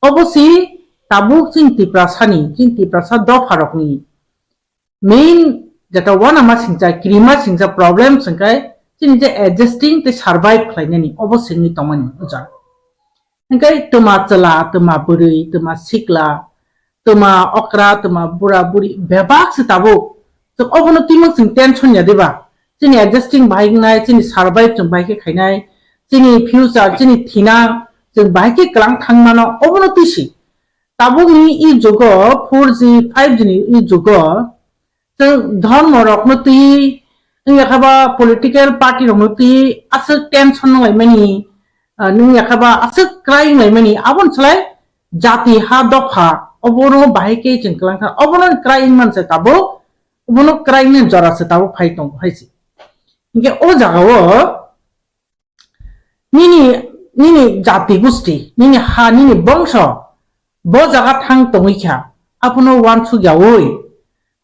Obo si tabuk chini Tiprasani, chini Tiprasa dopharokni main jeta uanama singcha, kirima singcha problem singkai chini je adjusting tei survive khlainani obo singwi tongmani uja. Hingkai twma chwla, twma bwrwi, twma sikla, twma okra, twma bura buri bebak se tabuk. Chwng obono twimwk chwng tension ya diba? Chini adjusting bahai wngnai, chini survive chwng bahai khe khainai, chini future, chini thinang chwng bahai khe kwlang thangmano obono twisi. Tabukni e jugo four G, five G ni e jugo chwng dhormo rokno twi, wngya khe ba political party rokno twi aswk tension nanglaimani, ah, wngya khe ba aswk crying laimani, aboni slai jati ha dopha obono bahai khe chwng kwlang kha, obono crying mansa tabuk, obono crying ni jora se tabuk phai tongo hai se. Hingke o jaga o nini, nini jati gusti, nini ha, nini bongso, bo jaga thang tongwi kha, abono uansuk yaui,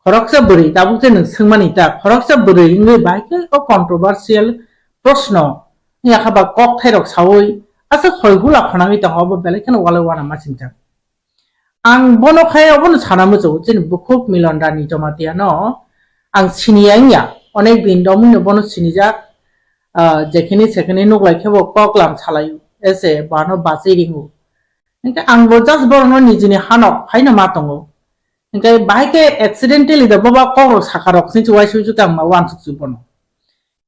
khoroksa bwrwi, tabuk je nwng swngmani ta, khoroksa bwrwi wngwi bahai khe o controversial proshno, wngya kha ba kok thairok saui, aswk hoi hula khonagwi tongo, abo belai kheno walai uanama singjak. Ang bono khai obono sana muchungo, chini bukhuk Milon Rani Jamatia no ang siniya wngya, onek din romwi no bono sinijak, ah, jekhini sekhini nuklai khe bo kok lam salai, ese bo ano bachai ringo. Hingke ang bo just borokno nijini hanok phaino ma tongo. Hingke bahai khe accidentally da boba kokrok saka rok sinchi uaisuk uaisuk ang ma uansuk si bono.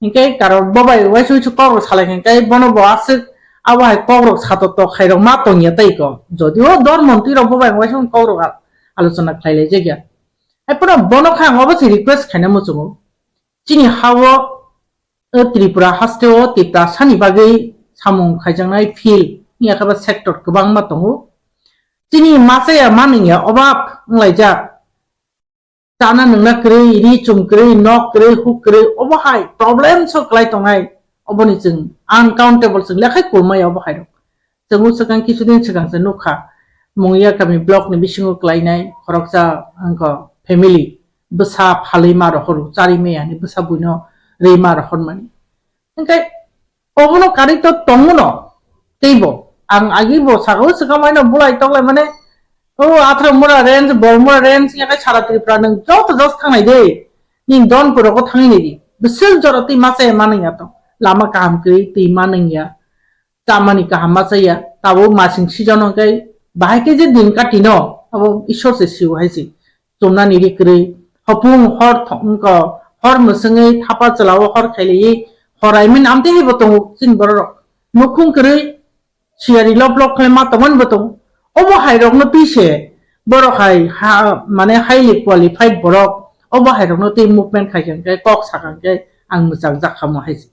Hingke karon bobai uaisuk uaisuk kokrok salai hingke bono bo aswk abo hai kokrok sato tok khairok ma tongya tei ko. Jodio dor montri rok bobai uaisuk kokrok a-, alochona khlai lai jakya. Hai phano bono kha ang obo se request khaina muchungo. Chini hao o Tripura haste o Tiprasani bagwi samung khaijaknai field wngya khe ba sector kwbangma tongo. Chini machaya manwngya obab wnglaijak. Chana nwngna kwrwi, ri chum kwrwi, nok kwrwi, huk kwrwi, obo hai problem so kwlai tongnai. Oboni chwng uncountable chwng lekhai kulmaya obo hai rok. Chwng swkang kisudin swkang se nukha, Mungiakami block ni bisingo kwlainai khoroksa wngkha family, bwsa phalwi ma rohor, chari maya ni bwsa buino rwi ma rohormani. Hingke obono kari to tongo no, teibo ang agi bo saka o swkang maino bulai toklai mane, o Athra Mura range, Bormura range, yakai sara Tripura nwng joto jos thangnai de, ning don puro ko thangwi nai di, bwswk jora twi masa ya manwng ya to, lama kaham kwrwi twi manwng ya. Chamani kaham ma chaya, tabuk masing season hwnkhe bahai khe je din kati no, abo Ishwar se sio hai se. Chumnani ri kwrwi, hopung hor tho-, wngkha, hor mwswngwi thapa chwla o hor khailaiwi, horai mani amtwi hai bo tongo chini borok rok. Nukhung kwrwi, siyari lop lop khlai ma tongmani bo tongo. Obo hai rok no twi se, borok hai ha, mane highly qualified borok, obo hai rok no twi movement khai khe kok sakha khe ang mwchang jak kha mo hai se.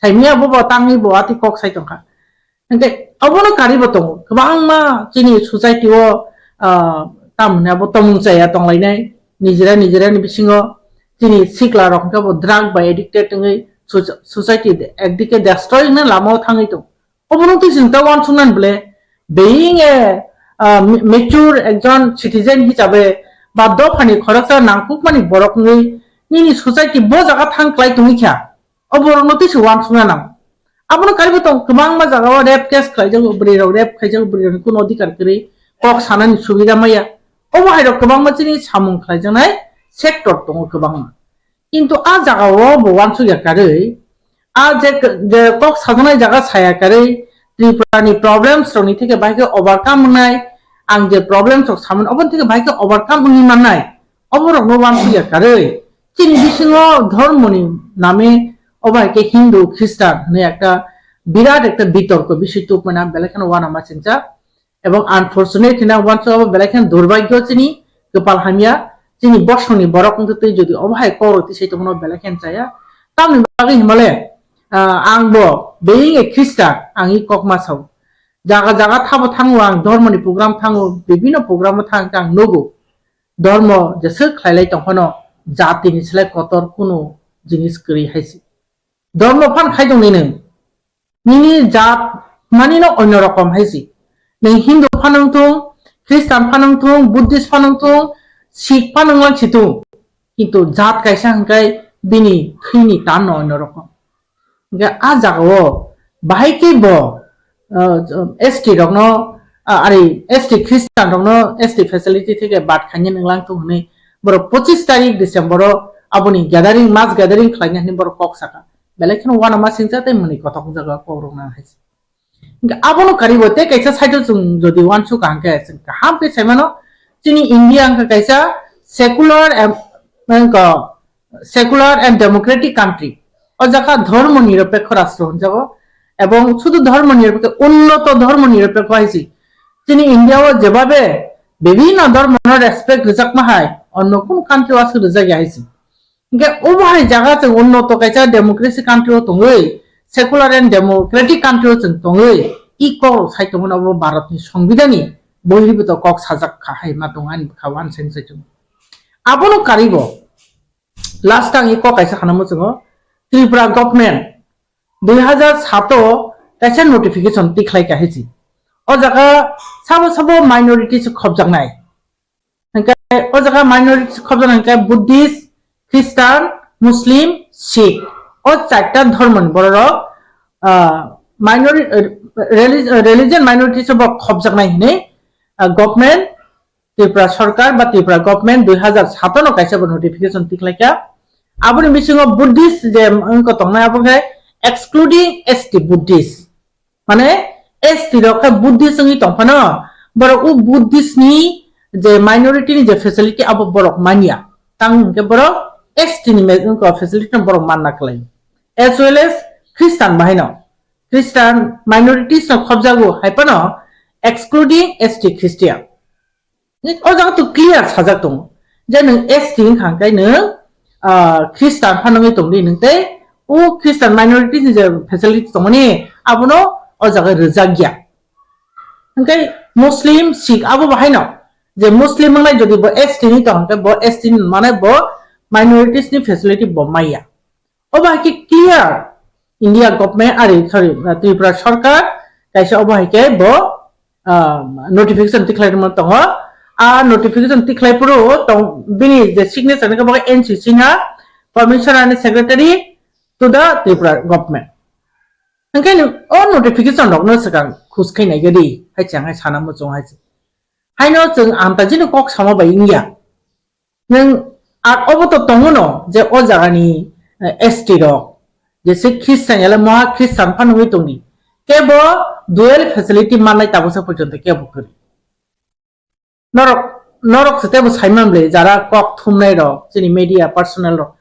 Saimia bo bo tangwi bo atwi kok sai tongkha. Hingke obono karibo tongo. Kwbangma chini society o, ah, tamoni abo tomung chaya tonglainai. Nijera nijera ni bisingo chini sikla rok hingke bo drug bai addicted wngwi soc-, society de-, ekdike destroy wngna lama o thangwi tongo. Obono twi chwng ta uansuknani bole being a, ah, ma-, mature ekjon citizen hisabe ba dophani khoroksa nangkukmani borok wngwi nini society bo jaga thang klai tongwi kha. Oborokno twi se uansukna nango. Abono karibo tong kwbangma jagao rape case khlaijak, bwrwi rok rape khaijak, bwrwi rokni kuno odhikar kwrwi, kok sanani subida maya. Obo hai rok kwbangma chini samung khlaijaknai sector tongo kwbangma. Kintu a jagao bo uansukya karwi, a je, je kok sajaknai jaga saya karwi, Tripura ni problems rokni theke bahai khe overcome wngnai, ang je problems rok samani oboni theke bahai khe overcome wngwi mannai, obo rokno uansukya karwi. Chini bisingo dhormoni name obo hai khe Hindu, Christian hwnwi ekta birat ekta bitorko bisoi tubumani belai kheno uanama singcha. Ebong unfortunate hwnwi ang uansuk, abo belai kheno durbhagyo chini, kwpal hamya, chini bosongni borok wngtwi twi jodi obo hai kok rok tisai tongmano belai kheno chaya. Tamni bagwi himale, ah, ang bo being a Christian, ang i kok ma sao. Jaga jaga thabo thango ang, dhormoni program thango, bibino programo thang khe ang nugo. Dhormo jeswk khlailai tongphano jatini slai kotor kunu jinis kwrwi hai se. Dhormo phan khai tongni nwng. Nini jat manino onno rokom hai se. Nwng Hindu phan wng thung, Christian phan wng thung, Buddhist phan wng thung, Sikh phan wng lang si thung. Kintu jat kaisa hwnkhe bini thwini tanno onno rokom. Hingke a jagao bahai khe bo, ah, S T rokno, ah, ari S T Christian rokno S T facility theke bad khaina nanglang thung hwnwi borok pochis tarik December o aboni gathering, mass gathering khlaina hwnwi borok kok saka. Belai kheno uanama singcha tei mwnwi kothok wngjago kok rok nang hai se. Hingke abono karibo tei kaisa side o chwng jodi uansuk kaham khe chwng kaham khe sai mano, chini India wngkha kaisa secular em-, wngkha secular and democratic country. O jaga dhormo nirapekho rastro hwnjago, ebong sudhu dhormo nirapekho, unnoto dhormo nirapekho hai se. Chini India o jebabe bibhinno dhormo no respect rwjakma hai onno kunu country o aswk rwjakya hai se. Hingke obo hai jaga chwng unnoto kaisa democracy country o tongwi, secular and democratic country o chwng tongwi, i kok rok sai tongmani obo Bharat ni Songbidan ni bohirbido kok sajak kha hai ma tong ani bwkha o ani sai sai chwng. Abono karibo last ang i kok kaisa khana muchungo, Tripura government dui hazar sato kaisa notification tikhlai kha hai se. O jaga sabo sabo minority se khobjaknai. Hingke o jaga minorities khobjaknai hingke Buddhist, Christian, Muslim, Sikh. O charta dhormoni bororok, ah, minori-, ah, relig-, ah, religion minorities bo khobjaknai hinwi, ah, government, Tripura sorkar ba Tripura government dui hazar sato no kaisa bo notification tikhlaikha. Aboni bisingo Buddhist je wngkha tongnai abo khe excluding S T Buddhist. Mane S T rok khe Buddhist wngwi tongphano, borok o Buddhist ni je minority ni je facility abo borok manya. Tang hwnkhe borok S T ni me-, wngkha facility no borok manna khlai. As well as Christian bahai no. Christian minorities no khobjago hai phano excluding S T Christian. O jaga to clear sajak tongo je nwng S T wngkha hwnkhe nwng, ah, Christian phano wngwi tongdi nwng tei o Christian minorities ni je facility tongmani abono o jaga rwjak ya. Hwnkhe Muslim, Sikh abo bo haino je Muslim wngnai jodi bo S T ni tong hwnkhe bo S T ni mane bo minorities ni facility bo maya. Obo hai khe clear India government, ari, sorry, Tripura sorkar kaisa obo hai khe bo, ah, notification tikhlai rwma tongo. A notification tikhlai phuru tong, bini je signature ni khe bo N C Sinha, Commissioner and Secretary to the Tripura government. Hwnkhe o notification rokno swkang khus khai nai gadi, hai chang hai sana muchung hai. Haino chwng amtaijino kok sama bai wngya. Nwng ar obo to tongo no je o jagani, eh, S T rok, jese Christian yale moha Christian phano wngwi tongdi. Kebo dual facility mannai tabuksa porjonto kebo kwrwi. Norok, norok se tebo saiman ble jara kok thumnai rok, chini media personnel rok.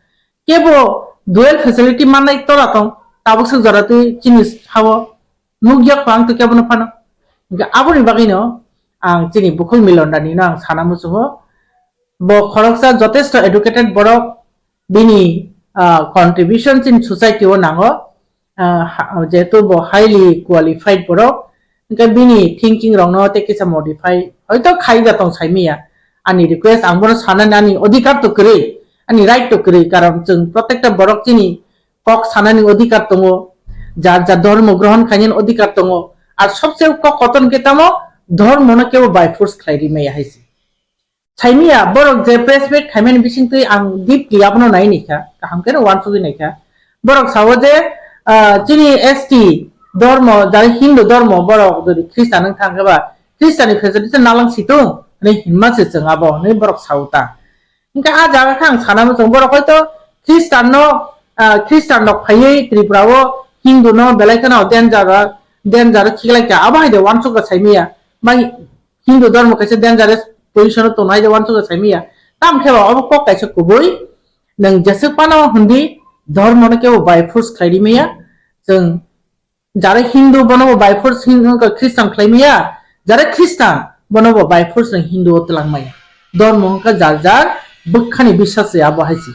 Kebo dual facility mannai tora tong, tabuksa jora twi chini hao nukya kho ang to kebo no phano. Hingke aboni bagwi no ang chini bukhuk Milon Dani no ang sana muchungo. Bo khoroksa jotesto educated borok, bini, ah, contribution chini society o nango, ah, ha-, jehetu bo highly qualified borok, hingke bini thinking rokno tei kisa modify hoito khai da tong sai maya. Ani request ang bono sanani ani odhikar to kwrwi, ani right to kwrwi, karon chwng protekta borok chini kok sanani odhikar tongo, jar jar dhormo grohon khainani odhikar tongo, ar sobse kok kotor hwnkhe tamo dhormono kebo by force khlai ri maya hai se. Saimia borok je press meet khaimani bisingtwi ang deeply abono nai naikha, kaham khe uansugwi naikha. Borok sao je Ah, chini S T dormo, jare Hindu dormo, borok jodi Christian wng thang khe ba, Christian ni facility nalang situng, hinwi hinma se chwng abo, hinwi borok sa o ta. Hingke a jaga khe ang sana muchung, borok hoito Christian no, ah, Christian rok phaiwi Tripura o Hindu no belai kheno danger, danger khiklai kha, abo hai de uansuk rok sai maya, ba Hindu dormo kaisa dangerous position o tongnai de uansuk rok sai maya, tam khe ba abo kok kaisa kubui, nwng jeswk phano hwndi dormo no kebo by force khlai ri maya, chwng Jare Hindu bono bo by force Hin-, wngkha Christian khlai maya, jare Christian bono bo by force no Hindu o twlang maya. Dormo wngkha jar jar bwkhani biswas se abo hai se.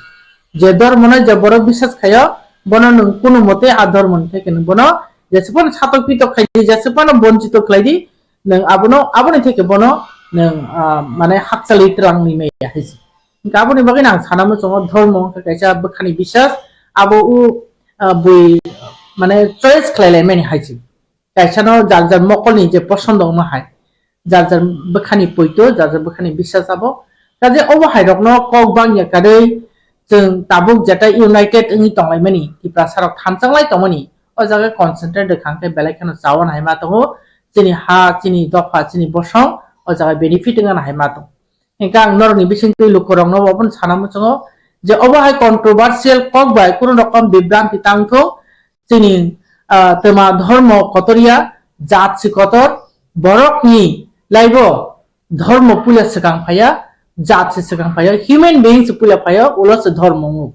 Je dormo no je borok biswas khaio, bono nwng kunu mote a dormo ni theke nwng bono jeswk phano satok pitok khai di, jeswk phano bonchito khlai di, nwng abono, aboni theke bono nwng, ah, mane hakchalwi twlang ni maya hai se. Hingke aboni bagwi ang sana muchungo, dhormo wngkha kaisa bwkhani biswas, abo o, ah, bui, mane, choice khlai lai mani hai se. Kaisa no jar jar mokolni je posondo wngma hai, jar jar bwkhani poito, jar jar bwkhani biswas abo. Kaje obo hai rokno kok bangya karwi chwng tabuk jetai united wngwi tong lai mani, Tiprasa rok thansa wng lai tong mani, o jaga concentrate rwkha hwnkhe belai kheno chawan hai ma tongo, chini ha, chini dopha, chini bosong o jaga benefit wngna hai ma tongo. Hingke ang norokni bisingtwi lukurokno bo abono sana muchungo je obo hai controversial kok bai kunu rokom bibranti tang thung, chini, ah, twma dhormo kotor ya, jat se kotor, borokni laibo dhormo puila swkang phaiya, jat se swkang phaiya, human being se puila phaiya, ulo se dhormo wngo.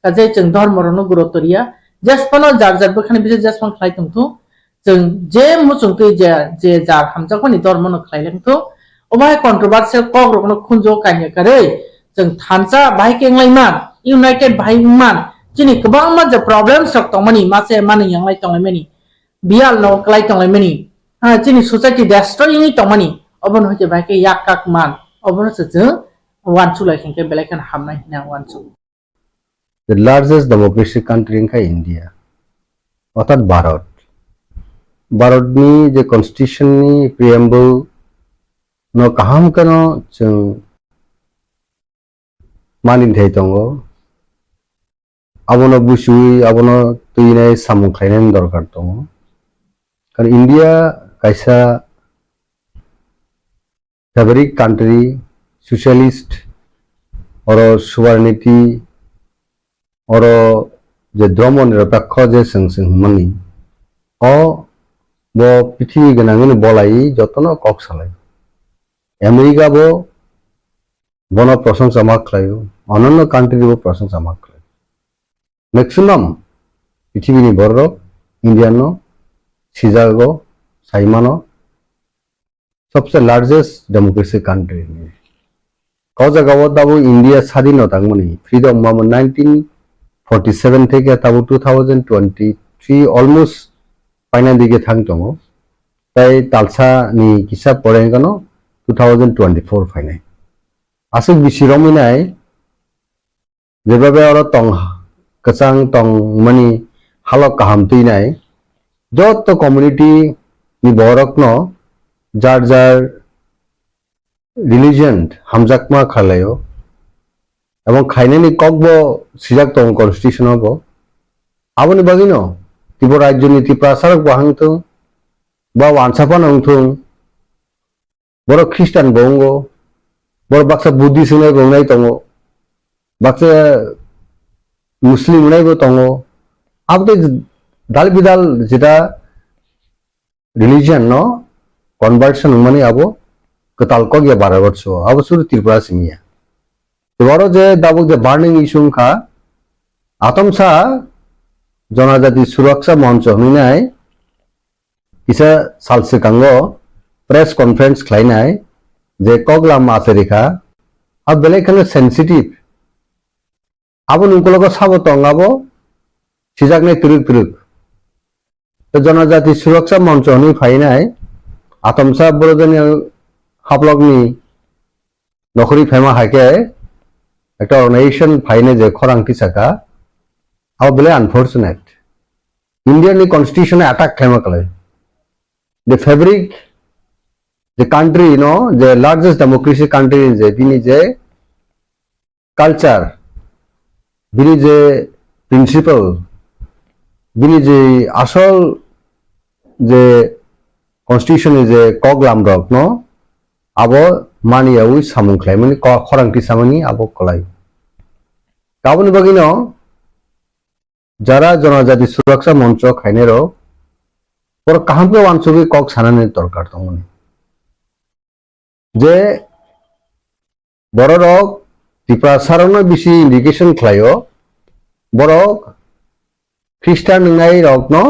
Kaje chwng dhormo rokno gurutto riya, jesphano jar jar bwkhani bising jesphano khlai tong thung, Chwng je muchungtwi je, je jar hamjakmani dormono khlai lengthung, obo hai controversial kokrokno khunjuo kanya karwi chwng thansa bahai khe wnglaima, united bahai wngman, chini kwbangma je problems rok tongmani, mase manwi yanglai tonglaimani, biyalno kwlai tonglaimani, ha, chini society destroy wngwi tongmani, obono hwnkhe bahai khe yak kak man, obono se chwng uansuk lai khe belai kheno hamnai hwnwi ang uansuk. The largest democracy country wngkha India, orthat Bharat. Bharatni je constitution ni preamble no kaham kheno chwng mani thai tongo, abono buchiwi abono twinai samung khlainani dorkar tongo. Karon India kaisa fabric country, socialist, oro sovereignty, oro je dhormo nirapekho je chwng chwng hwnmani, o bo prithibi gwnangwini bolai jotono kok salai. America bo bono prosongsa ma khlaio, ononno country bo prosongsa ma khlaio. Maximum pithibini bororok India no sijago, saimano, sobse largest democracy country. O jaga o tabuk India sadin no tangmani freedom mamo nineteen forty seven theke tabuk two thousand twenty three almost paina dige thang tongo. Tai talsa ni kisa pore wngkha no two thousand twenty four phainai. Aswk bisi romwi nai, jebabe oro tong, kwchang tongmani halok kaham twi nai, joto community ni borok no jar jar religion hamjakma khlaio, ebong khainani kok bo sijak tongo constitution o bo. Aboni bagwi no Tripura rajyo ni Tiprasa rok bo hang thung, ba wansa phano wng thung, borok Christian bo wngo, borok baksa Buddhist wngnai bo wngnai tongo, baksa Muslim wngnai bo tongo. Abo tei dal bidal jeta religion no conversion wngmani abo kwtal kok ya Bharat borso, abo suru Tripura simi ya. Tei oro je tabuk je burning issue wngkha, atomsa Jonajati Suraksa Moncho hwnwi nai, kisa sal swkango press conference khlainai je koklam achari kha, abo belai kheno sensitive. Aboni ukologo sabo tong abo sijaknai twrwk twrwk. Tei Jonajati Suraksa Moncho hwnwi phainai atomsa Borojani haplokni nokhorwi phaima hai khe ekta organization phainai je khorang tisaka, abo belai unfortunate. India ni constitution attack khlaima kwlai. The fabric, the country, no, the largest democracy country in the, bini je culture, bini je principle, bini je asol je constitution ni je kok lam rok no abo mani yaui samung khlai mani, ko-, khorang twi samani abo kwlai. Aboni bagwi no jara Jonojati Suraksha Moncho khainai rok borok kaham khe uansugwi kok sanani dorkar tongmani. Je bororok Tiprasa rokno bisi indication khlaio, borok Christian wngnai rokno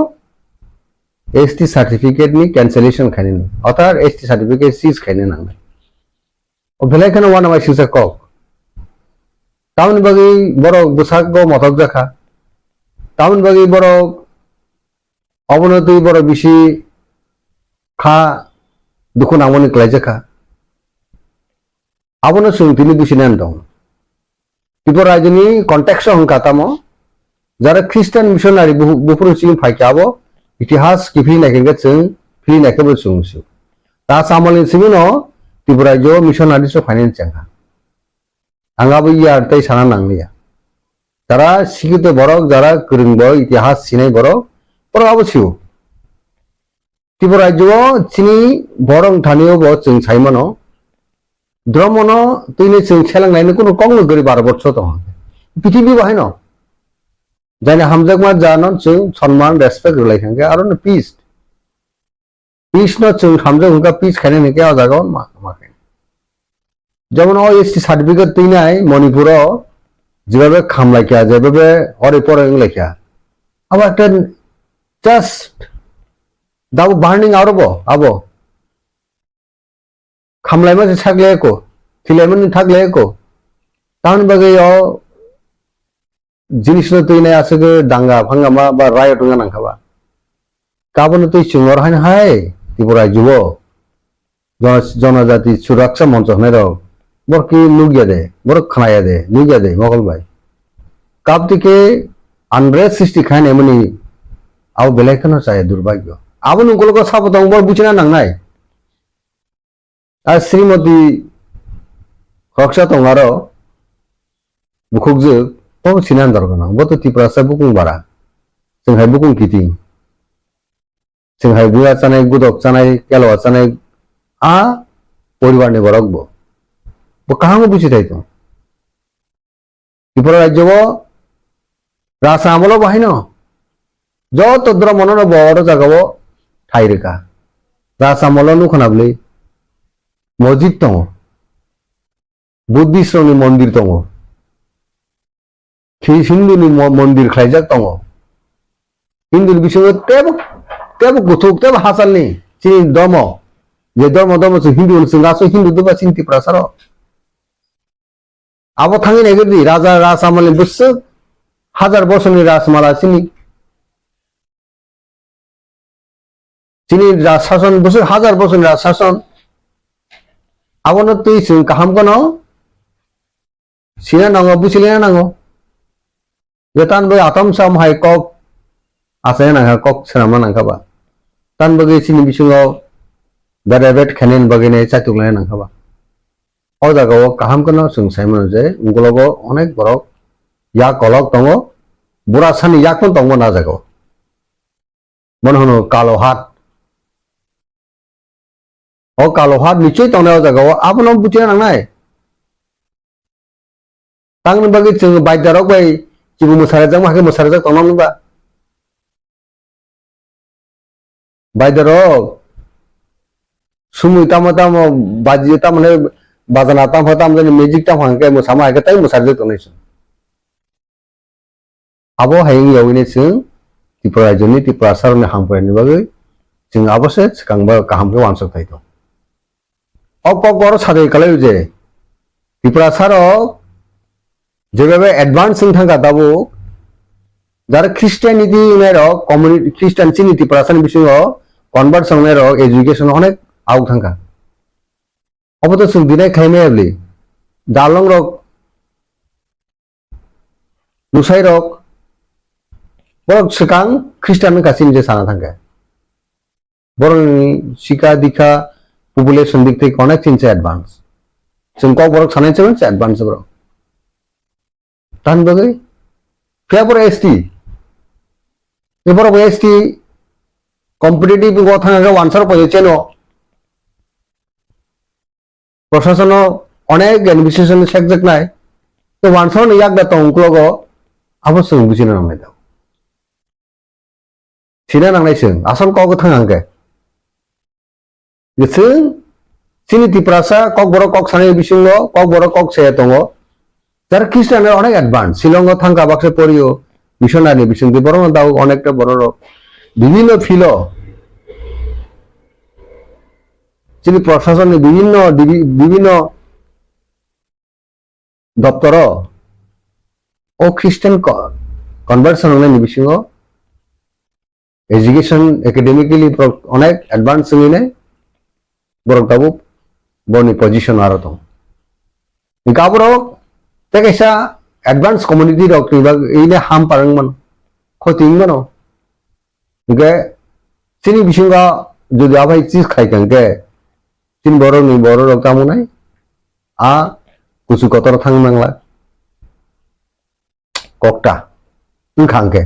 S T certificate ni cancellation khainani, orthat S T certificate seize khaina nangnai. O belai kheno uanama singsa kok. Tamoni bagwi borok bwsakgo motok jakha. Tamoni bagwi borok obono twi borok bisi kha dukhu nangmani kwlaijakha. Abono chwng tini businani tongo. Tripura rajyoni context o hwnkha tamo, jara Christian missionary bu-, buphuru chini phaikha abo itihas kiphilwi naikhe chwng philwi naikhe bo chwng sio. Ta chamalni simi no Tripura rajyo missionary so phainani chengkha. Ang abo iya tei sana nangliya. Jara sikito borok, jara kwrwng borok, itihas sinai borok, borok abo sio. Tripura rajyo o chini borok thani o bo chwng sai mano. Dhormo no twini chwng seleng nai ni kunu kok no gari baro botso tongo. Prithibi bo haino. Jani hamjakma ja no chwng sonman, respect rwlai thangkhe aro no peace. Peace no chwng hamjak hwnkha, peace khainani khe o jaga o ma, ma khe. Jemon o S T certificate twinai Manipur o jebabe khamlaikha, jebabe ore pore wnglaikha. Abo ekta just dabo burning out bo, abo. Khamlaima se sakleko, thilaimani thakleko. Tamoni bagwi o jinis no twinai aswk danga phangama ba riot wngna nangkha ba. Kabono twi chwng oro haino hai Tripura rajyo o Jona-, Jonojati Suraksa Moncho hwnwi rok. Borok ki nukya de, borok khnaya de, nukya de, mokol bai. Kap twi khe unrest srishti khainai mani abo belai kheno chaya durbagyo. Aboni ukologo sabo tong borok buchina nangnai. A Srimoti khoroksa tong aro bukhukjwk, bo sinani dorkar nang. Bo to Tiprasa bukung bara. Chwng hai bukung kiting. Chwng hai buya chanai, gudok chanai, kelwa chanai, a poribarni borok bo. Bo kaham buchi thai tong. Tripura rajyo o rasa amolo bo haino joto dhormo no bo oro jaga o thai rwkha. Rasa amolo nukha na bwlwi mosjid tongo, Buddhist rokni mondir tongo, Hi-, Hindu ni mo-, mondir khlaijak tongo. Hindu ni bisingo tebo, tebo kuthuk, tebo hachalni chini dhormo, je dhormo, dhormo chwng Hindu hwn, chwng aswk Hindu doba chini Tiprasa rok. Abo thangwi naikhe di, Raja Rasamali bwswk hajar bosorni Rajmala chini. Chini Raj sason bwswk hajar bosorni Raj sason. Abono twi chwng kaham kheno sina nango, buchilina nango. Je tan bai atom sam hai kok achaina nangkha, kok swnamna nangkha ba. Tan bagwi chini bisingo beda bet khainani bagwi nai chaituk laina nangkha ba. O jaga o kaham kheno chwng sai mano je ungkologo onek borok yak kolok tongo, bura sani yak phano tongmano a jaga o. Bono hwno kalo hat. O kalo hat nichoi tongnai o jaga o, abono buchina nangnai. Tamoni bagwi chwng baidya rok bai chibwi mwsarajak ma khe mwsarajak tongna mungba. Baidya rok sumui tamo tamo baji tamo ne bajana tamo tamo jani music tamo hwnkhe mwsama hai khe tai mwsarajak tongnai chwng. Abo hai wngya wngwi chwng Tripura rajyoni Tiprasa rokni hamkrai ni bagwi chwng abo se swkang ba kaham khe uansuk thai tong. O kok oro sadai kalai je Tiprasa rok jebabe advance wng thangkha tabuk, jara Christianity wngnai rok, community Christian chini Tiprasa ni bisingo convert wngnai rok education onek auk thangkha. Obo to chwng dinai khlai maya bwli. Dalong rok, lusai rok, borok swkang Christian wngkha chini je sana thangkhe. Borokni sikha dikha population dik thai onek chini se advance. Chwng kok borok sanai chwng se advance borok. Tan bagwi phiya borok S T. Tei borok bo S T competitive o thangkhe wansar paio cheno. Proshasano onek administration sekjaknai. Tei wansarni yakda tong uklogo abo chwng bujina nangnai da. Sina nangnai chwng asol kok thang hangkhe. Chwng chini Tiprasa kokborok kok sanai bisingo kokborok kok saya tongo. Jar Christian rok onek advance. Shillong o thangkha baksa porio missionary ni bisingtwi borokno dago onekta bororok bibhinno field o chini proshasonni bibhinno dibi-, bibhinno doptoro o Christian co-, conversion wngnai ni bisingo education academically pro-, onek advance wngwi nai borok tabuk boni position aro tong. Hingke aborok tei kaisa advance community rok ni bagwi ham parang mano, khoti wng mano. Hingke chini bisingo jodi abai chis khai kang khe chini borok ni borok rok tamo nai a kusu kotor thang nangla. Kokta wngkha hwnkhe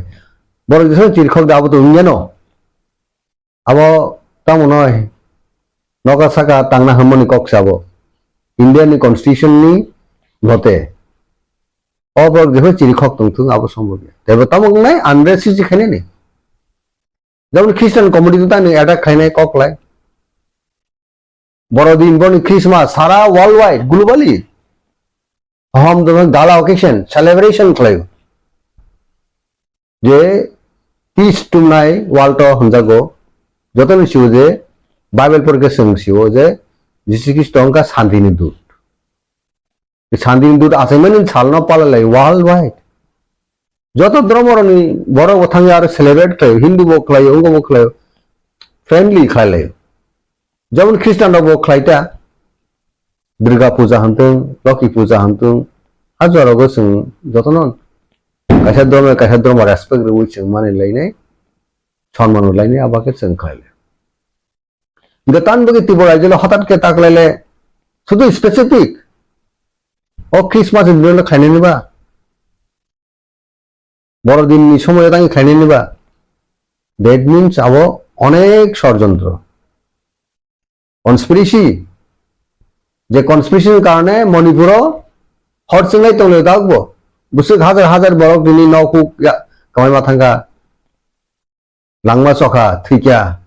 borok jesano chirikhok da abo to wngya no. Abo tamo noi noka saka tangna hwnmani kok se abo India ni constitution ni mote o borok jesano chirikhok tongthung abo sombok ya tebo tamo wngnai unrest sisi khainani jaboni Christian community tani attack khainai kok lai. Borodin, boni Christmas sara worldwide, globally, hom dono gala occasion, celebration khlaio. Je peace tumnai world o hwnjago, jotono sio je Bible porikhe chwng sio je Jisu Khristo wngkha santini dut. Sandin dut achaimani salno palalai worldwide. Joto dhormorokni borok bo thangwi aro celebrate khlaio, Hindu bo khlaio, wngbo bo khlaio, friendly khlailaio. Jemon Christian rok bo khlaita, Durga puja hantong, Loki puja hantong, a jora go chwng jotono kaisa dhormo kaisa dhormo respect rwui chwng mani lainai, sonman rwlainai, abo khe chwng khlailai. Hingke tan bagwi Tripura rajyo hatat khe taklaile sudu specific o Christmas ni dino khlainani ba, Borodin ni somoyo tangwi khlainani ba, that means abo onek sorojontro, conspiracy, je conspiracy ni karone Manipuro hor chinglai tonglaio tabukbo, bwswk hajar hajar borok nini nok huk ya, kwmaima thangkha. Langma chokha, thwikya.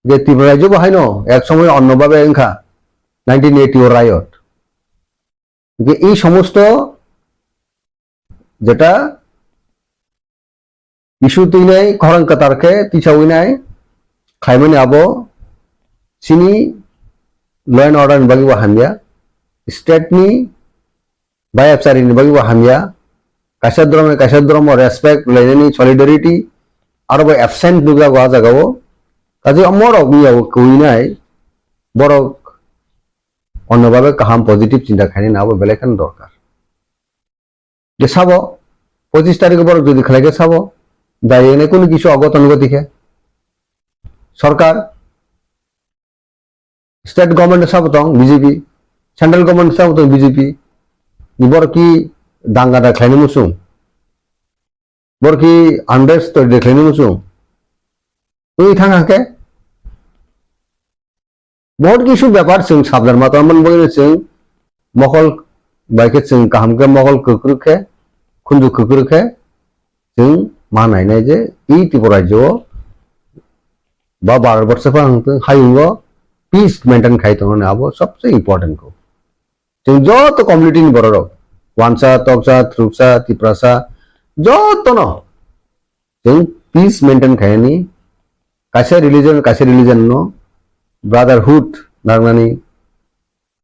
Je Tripura rajyo bo haino ek somoy onno babe wngkha, nineteen eighty o riot. Je ei somosto jeta issue twinai, khorang kwtal khe tisawi nai, khlaimani abo chini law and order ni bagwi bo hamya, state ni bayapchari ni bagwi bo hamya, kaisa dhormo kaisa dhormo respect rwlainani solidarity aro bo absent nukjago a jagao, kaje omorok wngya bo kwinai borok onno babe kaham positive chinta khainani abo belai kheno dorkar. Je sabo pochis tarikh borok jodi khlai khe sabo dai ene kunu kisu ogoton goti khe sorkar State government sabo tong B J P, central government sabo tong B J P. Ni borok ki danga da khlaini muchung. Borok ki unrest to de khlaini muchung. Twi thang hake. Bahut kisu bepar chwng sabdar ma tongmani bagwi chwng mokol bai khe chwng kaham khe mokol kwkrwk khe khunju kwkrwk khe chwng ma nainai je ei Tripura rajyo o ba Bharat borso phang tong hayung o peace maintain khai tongmani abo sobse important kho. Chwng joto community ni borok rok wansa, toksa, thruksa, tiprasa joto no chwng peace maintain khainani kaisa religion kaisa religion no brotherhood narwknani,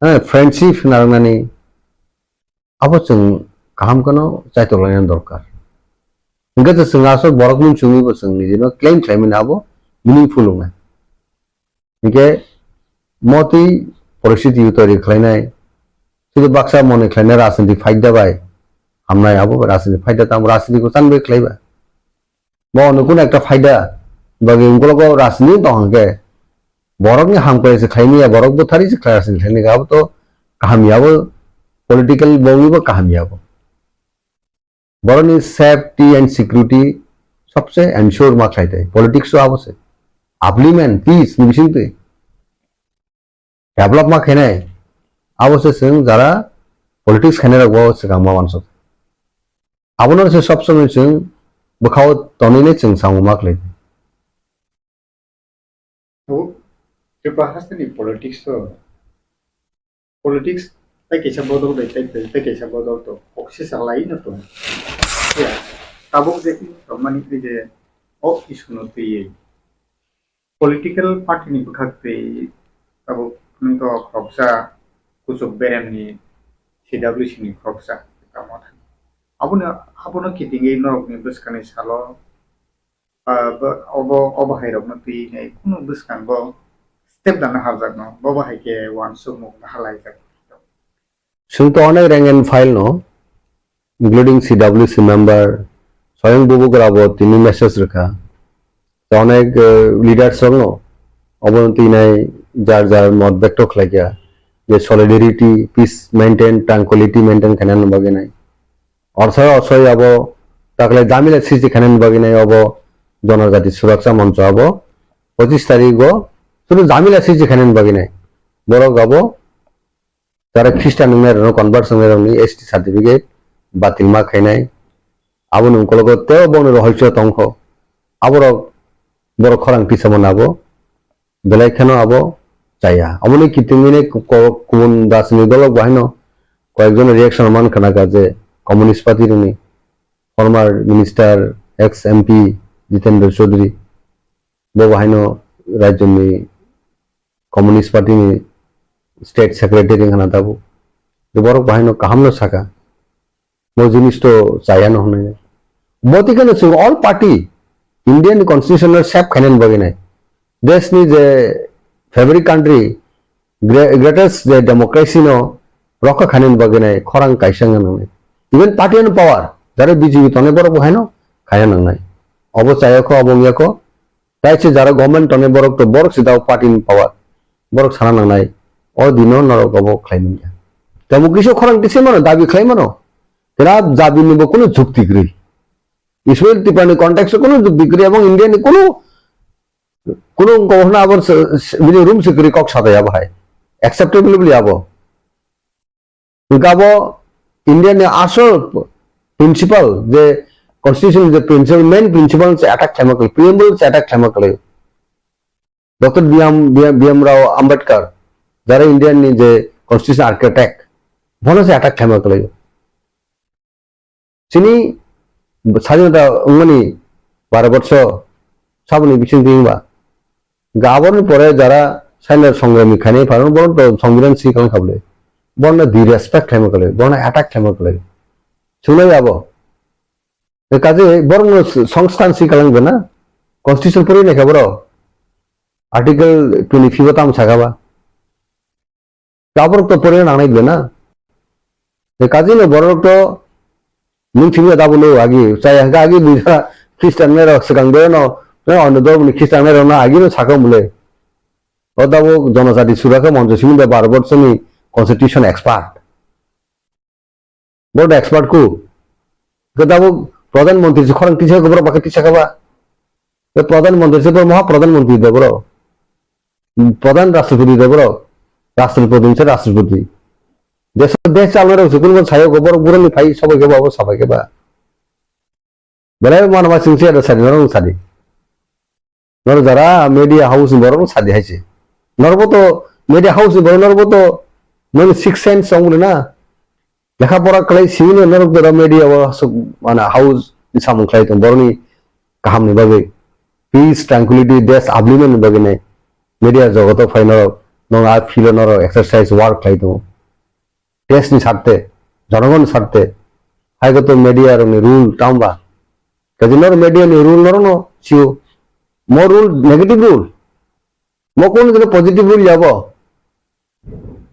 eh, friendship narwknani abo chwng kaham kheno chaitok laina dorkar. Hingke je chwng aswk borok mung chwngwi bo chwng nijino claim khlaimani abo meaningful wngnai. Hingke motwi poristiti tori khlainai, sudu baksa mone khlainai rajniti phaida bai hamnai abo rajniti phaida tamo rajniti ko chanbai khlaiba. Bo ono kunu ekta phaida bagwi ungkologo rajniti tong hwnkhe borokni hamkrai se khlaimaya borok bwthari se khlai rajniti khlainai abo to kaham ya bo political bongwi bo kaham ya bo. Borokni safety and security Sobse ensure ma khlai tei politics o abo se. Upliftment, peace ni bising twi. Develop ma khainai. Abo se chwng jara politics khainai rok bo swkang ma uansuk. Abono se sob somoi chwng bwkhao tonwi nai chwng samung ma khlai. Abo Tripura hasteni politics o, politics tei kaisa bodol bai tei, tei, tei kaisa bodol to kok sisa lai no tong. Ya, tabuk je tongmani tei je o issue no twiwi political party ni bwkhak twi tabuk wngkha khoroksa kuchuk beremni C W C ni khoroksa tamo thang. Abono, abono kitingwi norokni bwskangni salo, ah, bo, obo, obo hairokno twi nai kunu bwskango step lana harjakno, bobo hai khe uansukmung bahalaijak. Chwng to onek rank and file no, including C W C member, Swayam Bubugra bo tini message rwkha. To onek, eh, leaders rok no, obo no twi nai jar jar mot bekto khlai kha, je solidarity, peace maintain, tranquility maintain khaina bagwi nai. Orsa osoi abo takle jamila srishti khainani bagwi nai obo Jonojati Suraksha Moncho abo pochis tarikh o sudu jamila srishti khainani bagwi nai. Borok abo jara Christian wngnai rokno convert wngnai rokni S T certificate batil ma khainai. Aboni ukologo tei bongni rohorso tongkho. Aborok borok khorang tisa mano abo. Belai kheno abo chaya. Aboni kitingwini ko-, ko-, kubun rajni dolok bo haino koyekjon reaction man khna kha je Communist Party rokni former minister, ex M P Jitendra Chaudhary bo bo haino rajyoni Communist Party ni state secretary wngkha na tabuk. Borok bo haino kaham no saka. Bo jinis to chaya no hwnwi. Bo twi kheno chwng all party Indian constitution no save khainani bagwi nai. Desh ni je fabric country, gre-, greatest je democracy no rokha khainani bagwi nai khorang kaisa wngna nangnai. Even party and power, jara B J P tongnai borok bo haino khaina nangnai. Obo chaya kho, obo wngya kho. Tai se jara government tongnai borok to borok se dao party ni power. Borok sana nangnai. O dino norok obo khlai manya. Tamo kisa khorang tisa mano, dabi khlai mano. Kena dabi ni bo kunu jukti kwrwi. Ismail Tripura ni context o kunu jukti kwrwi, ebong India ni kunu, kunu wngkha hwnna abo se, se, bini room se kwrwi kok sadai abo hai. Acceptable bili abo. Hwnkhe abo India ni asol principle je constitution je principle, main principle se attack khlaima kwlai, preamble se attack khlaima kwlai. Doctor B M, B M, B M Rao Ambedkar, jara India ni je constitution architect, bono se attack khlaima kwlai. Chini sadinota wngmani baro botso saboni bising twi wngba. Ga aborni pore jara sainai songrami khainai phaino borok to songbidan si kalang khablai. Borokno disrespect khlaima kwlai, borokno attack khlaima kwlai. Chunglai abo. Kaje borokno songsthan si kalang bena. Constitution pori naikha borok. Article twenty five o tamo sakha ba. Tabuk to porina nangnai bwle na. Tei kaji no borok to nwng thimi da bo no agi chaya hwnkhe agi buja Christian nai rok swkang de no, no ano dol ni Christian nai rok no agi no sakha bwle. O da bo Jonojati Suraksha Moncho simi da baro bor chini constitution expert. Borok da expert ku. Hwnkhe tabuk Pradhan Mantri se khorang tisa khe borok bakhe tisa kha ba. Tei Pradhan Mantri se borok maha Pradhan Mantri da borok. Pradhan Rashtrapati da borok. Rashtrapati se Rashtrapati. Desh, desh chalnai rok se kunbo sayo go borok burani phai sabai khe ba abo sabai khe ba. Belai mano ma singsi ada sadi norok sadi. Nor jara media house ni borok sadi hai se. Norbo to media house ni borok norbo to noni six sense song na. Lekha pora khlai simi no norok jora media o aswk mana house ni samung khlai tong borok ni kaham ni bagwi. Peace, tranquility, desh upliftment ni bagwi nai. Media jogoto phai norok nong a field o norok exercise work khlai tongo. Desh ni sarte, jonogon ni sarte, hai koto media rok ni rule tamo ba? Kaji nor media ni rule norok no sio. Mo rule negative rule. Mo kun kene positive rule yabo.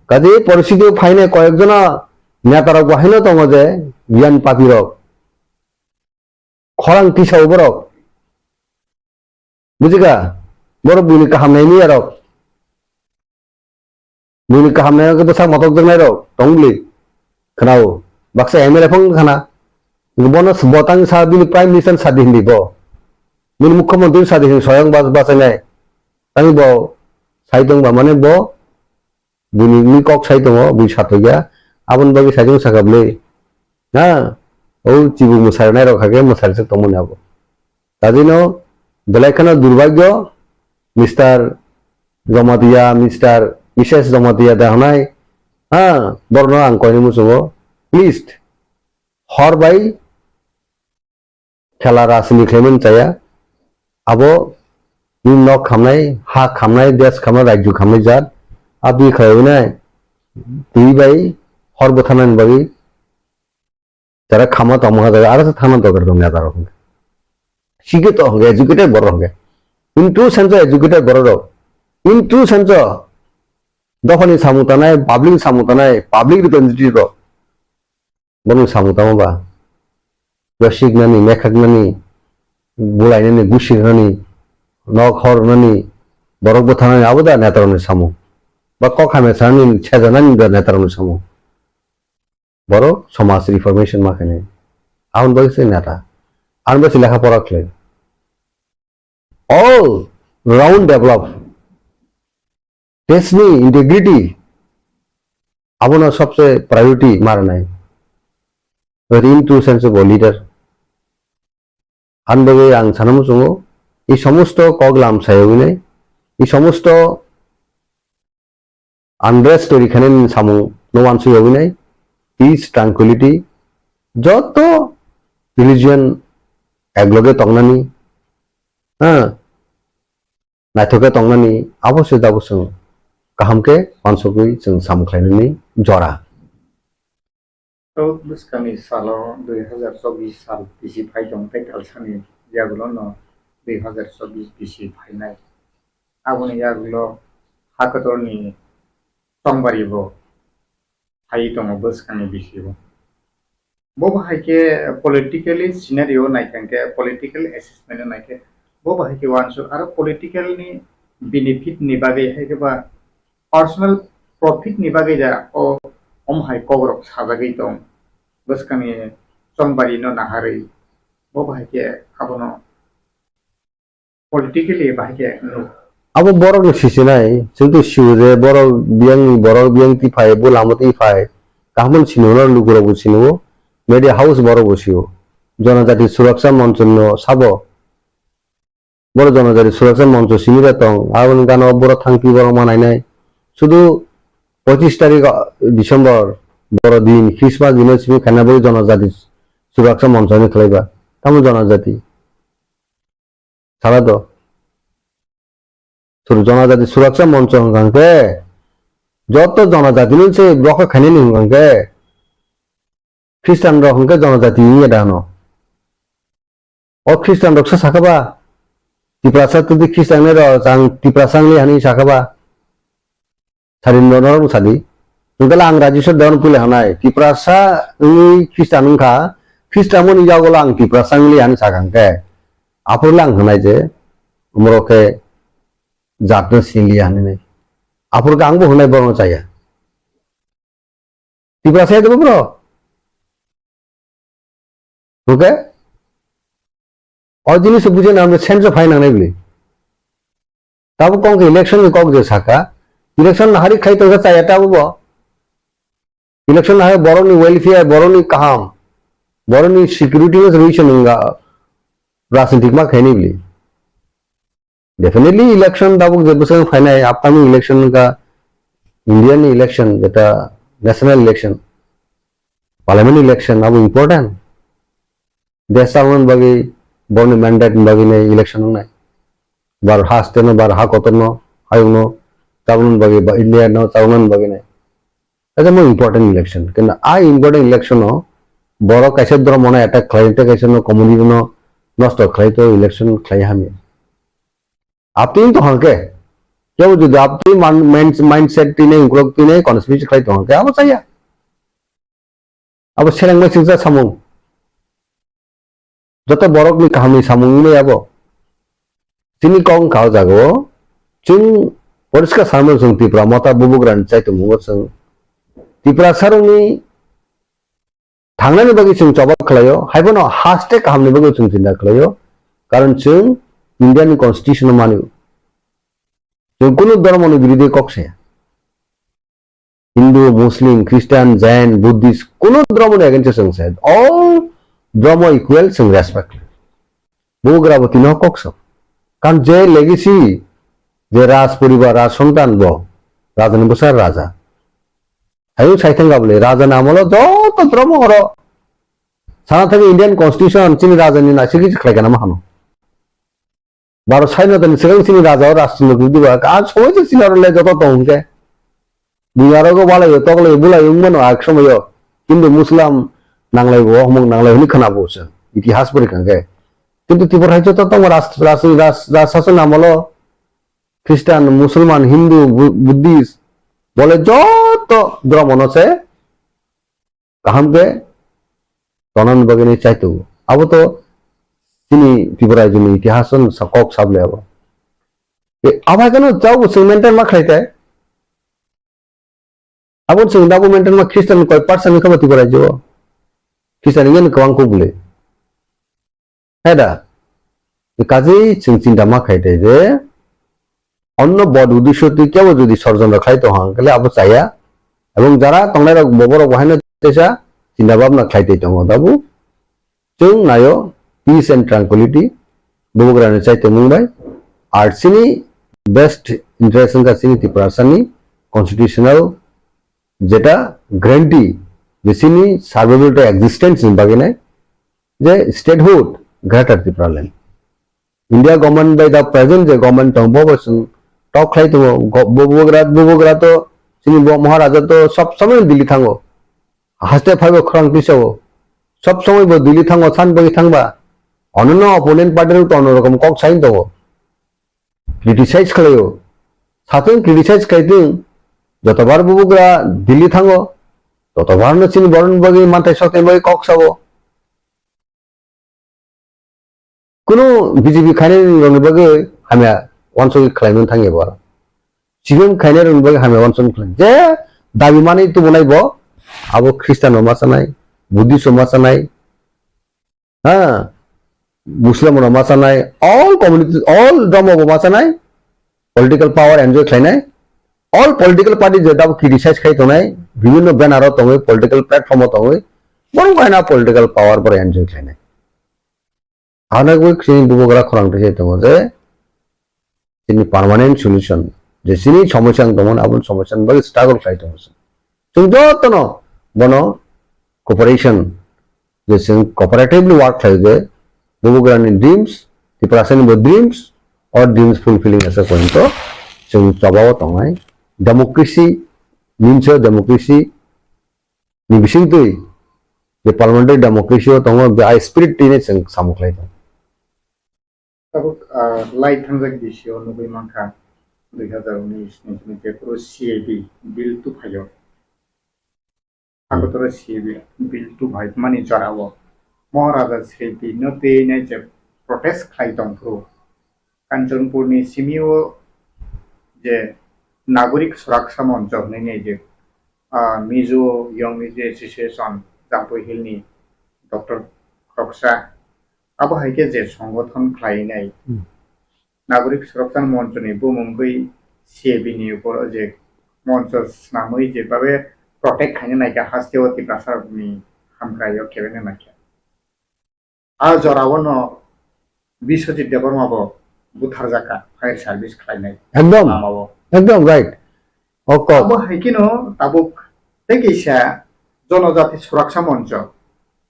Kaji poristhiti o phainai koyek jona neta rok bo haino tongo je giyan papi rok. Khorang tisao borok. Bujikha? Borok buini kaham naimiyarok. Buini kaham naimiyarok bwsak motokjaknairok tong bwli. Khwnao. Baksa M L A phang khna. Bono s-, botang sa bini Prime Minister sadi hindi bo. Bini mukhyamantri sadi hwn soyang bas-, bachainai. Tani bo sai tong ba, mane bo bini ni kok sai tongo, bui satokya. Aboni bagwi sai tong saka bwlwi. Ha? O chibuk mwsai nairok hakhe mwsai se tongmani abo. Tadino belai kheno durbagyo, Mister Jamatia, Mister Missus Jamatia da hwnai. Ha? Borno ang koini muchungo. Please. Hor bai khela rajniti khlaimani chaya. Abo bini nok khamnai, ha khamnai, desh khamnai, rajyo khamnai jat. Aboni khlaiwi nai twi bai hor bwtharnani bagwi jara khamma tongma kha jaga, aro se thangna dorkar tong neta rok hwnkhe. Sikhe to hwnkhe, educated borok hwnkhe. In true sense o educated borok rok. In true sense o dophani samung tanai, public ni samung tanai, public representative rok. Bono samung tamo ba? Yosiknani, mekhaknani, bulainani, gusirnani, nok hor rwnani, borok bwtharnani abo da netarokni samung? Ba kok hamya sanani, sejanani da netarokni samung? Borok somaj reformation ma khainai. Aboni bagwi se neta. Aboni bagwi se lekha pora khlai. All round develop. Deshni integrity, abono sobse priority ma rwnai. Rin tu sense of leader. Aboni bagwi ang sana muchungo, ei somosto kok lam sayogwi nai, ei somosto unrest twi rikhaini samung no uansuk yogwi nai, peace, tranquility, joto religion ekloge tongnani, ha, naithok khe tongnani, abo se tabuk chwng kaham khe uansugwi chwng samung khlainani jora. Tok bwskangni salo dui hazar chobbish sal bisi phai tong tei talsani yagulo no dui hazar chobbish bisi phainai. Aboni yagulo ha kotorni tongbarwi bo phai tongo bwskangni bisingo. Bo bahai khe politically scenario naikha khe, political assessment naikhe, bo bahai khe uansuk aro political ni benefit ni bagwi hai khe ba personal profit ni bagwi da o om hai kok rok sajagwi tong bwskangni chongbari no naharwi bo bahai khe abono politically bahai khe nuk. Abo borok no sisinai, chwng twi sio je borok biyang ni, borok biyang twi phai, bo lama twi phai, kaham sini hwnna lukurok bo sini o, media house borok bo sio, Jonojati Suraksa Moncho no sabo, borok Jonojati Suraksa Moncho simi da tong, aboni gana o borok thang twi borok ma nainai, sudu pochis tarik December, boro din, Christmas dino simi khaina bo Jonojati Suraksa Moncho ni khlai ba, tamo Jonojati. Sala do. Sur-, Jonojati Suraksa Moncho hwnkha khe, joto jonojati ni se rokha khainani hwnkha khe, Christian rok hwnkhe jonojati wngya da hwno. O Christian rok sa sakha ba, Tiprasa twi Christian ni rok, ang Tiprasa wngli hani sakha ba. Sadi norok sadi. Hwnkhe ang Rajeshwar Dewan pule hanai. Tiprasa wngwi Christian wngkha. Christian moni yago ang Tiprasa wngli hani sakha hwnkhe. Aphuru le ang hwnai je, umorok khe jatno sinliya hinwi. Aphuru khe angbo hwnai borokno chaya. Tiprasa ya debo bro? Hwnkhe? O jinis bujina amre sense phai nangnai bili. Tabo kok election ni kok je saka, election nahari khai tongsa chaya tabo bo. Election nahari borokni welfare, borokni kaham, borokni security no solution wngya rajnitik ma khaini bili. Definitely election tabuk je bwswk phainai upcoming election wngkha India ni election, jeta national election, parliament election abo important. Desh chaloknani bagwi borokni mandate ni bagwi nai election wngnai. Bar ha state no, bar ha kotor no, hayung no chaloknani bagwi ba India no chaloknani bagwi nai. Kaisa mo important election. Kintu a important election o borok kaisa dhormo no attack khlai, tei kaisa no community no nosto khlai to election khlai hamya. Apni to hangke. Kebo jodi apni man-, mind-, mindset tine ukrok tine conspiracy khlai to hangke abo chaya. Abo seleng bai singsa samung. Joto borokni kahamni samung wngwi abo. Chini kok wngkha o jaga o, chwng poriskar sanmano chwng Tipra mota bubugrani chaitongo chwng Tiprasarokni thangnani bagwi chwng choba khlaio, haiphano haste kahamni bagwi chwng chinta khlaio, karon chwng Indian constitution o mani. Chwng kunu dhormo ni birodhi kok saya. Hindu, Muslim, Christian, Jain, Buddhist, kunu dhormo ni against o chwng saya. All dhormo equal, chwng respect. Bubagra bo tino kok sa. Kan je legacy, je raj poribar, raj sontan bo, raja ni bwsa raja. Ayung sai thang gabole, raja ni amolo joto dhormo oro. Sana thangwi Indian constitution chini raja ni naisik kisi khlai kana ma hano. Baro sai no tani swkang chini raja o raj tini gudi ba, a somoi se chini oro le joto tong hwnkhe. Bini aro go balai o, toklai o, bulai o wng mano a somoio. Hindu Muslim nanglai bo, homung nanglai hwnwi khwna bo se. Itihas pori kha khe. Kintu Tripura hai joto tongma ras-, ras-, ras-, ras sason amolo Christian, Musulman, Hindu, Bu-, Buddhist, bole joto dhormo no se kaham khe tonani bagwi nai chai tongo. Abo to chini Tripura rajyoni itihas no sa-, kok sable abo. E, abo hai kheno chao bo chwng maintain ma khlai tai. Abo chwng da bo maintain ma Christian koi percent wngkha bo Tripura rajyo o. Christian wngya no kwbang kuk bwlwi. Hai da? Kaje chwng chinta ma khai tai je, onno bod uddesho twi kebo jodi sorjondro khlai tong hang khe abo chaya. Ebong jara tongnai rok bo borok bo haino teisa chinta bhabna khlai twi tongo dabu. Chwng naio peace and tranquility, bubagra ni chai tongmung bai. Ar chini best interest wngkha chini Tiprasani constitutional jeta guarantee je chini survival tei existence ni bagwi nai je statehood Greater Tipraland. India government bai da present je government tong bo bo chwng talk khlai tongo, go-, bo bubagra, bubagra to chini bo Maharaja to sob somoi Delhi thango. Haste phaibo khorang tisao. Sob somoi bo Delhi thango, san bagwi thangba. Onno opponent party rok to onno rokom kok sai tongo. Criticize khlaio. Satung criticize khlai tong. Jotobar bubagra Delhi thango. Jotobar no chini borok bagwi mantai sotni bagwi kok sao. Kunu B J P khainai rokni bagwi hamya wansugwi khlaimani thangya bo. C P M khainai rokni bagwi hamya wansugwi khlai. Je dabi manwi tubunai bo, abo Christian rok ma chanai, Buddhist rok ma chanai, ha, Muslim rok ma chanai, all community, all dhormo bo ma chanai, political power enjoy khlainai, all political party je dabo criticize khai tongnai, bibhinno banner o tongwi, political platform o tongwi, borok kaina political power borok enjoy khlainai. Hanagwi chini bubagra khorang twi se tongo je chini permanent solution, je chini somosya wng tongmani, aboni somosya ni bagwi struggle khlai tongo se. Chwng jotono bono cooperation, je chwng cooperatively work khlai je bubagrani dreams, Tiprasani bo dreams, or dreams fulfilling asa pointo chwng chobao tongnai. Democracy, ninso democracy ni bisingtwi je parliamentary democracy o tongo, be a spirit twi chwng samung khlai tongo. Tabuk, ah, lai thangjak bisio nugwi mankha, dui hazar unis ni simi je phuru C A B bill tuphaio. Agotoro C A B bill tuphai mani jorao Maharaja Sri Bino tei nai je protest khlai tong phuru Kanchanpur ni simio je Nagorik Suraksa Moncho hinwi nai je, ah, Mizo Young Mizo Association Jampui Hill ni doctor khoroksa abo hai khe je songothon khlainai, hmm, Nagorik Suraksa Moncho ni bumung bai C A B ni upor o je moncho swnamwi je babe protect khaina naikha, hasteo Tiprasa rokni hamkrai o kebengna naikha. A jorao no Biswajit Debbarma bo butharjakha fire service khlainai. Ekdom. Lamao. Ekdom right. O kok. Abo hai kheno tabuk tei kaisa Jonojati Suraksa Moncho,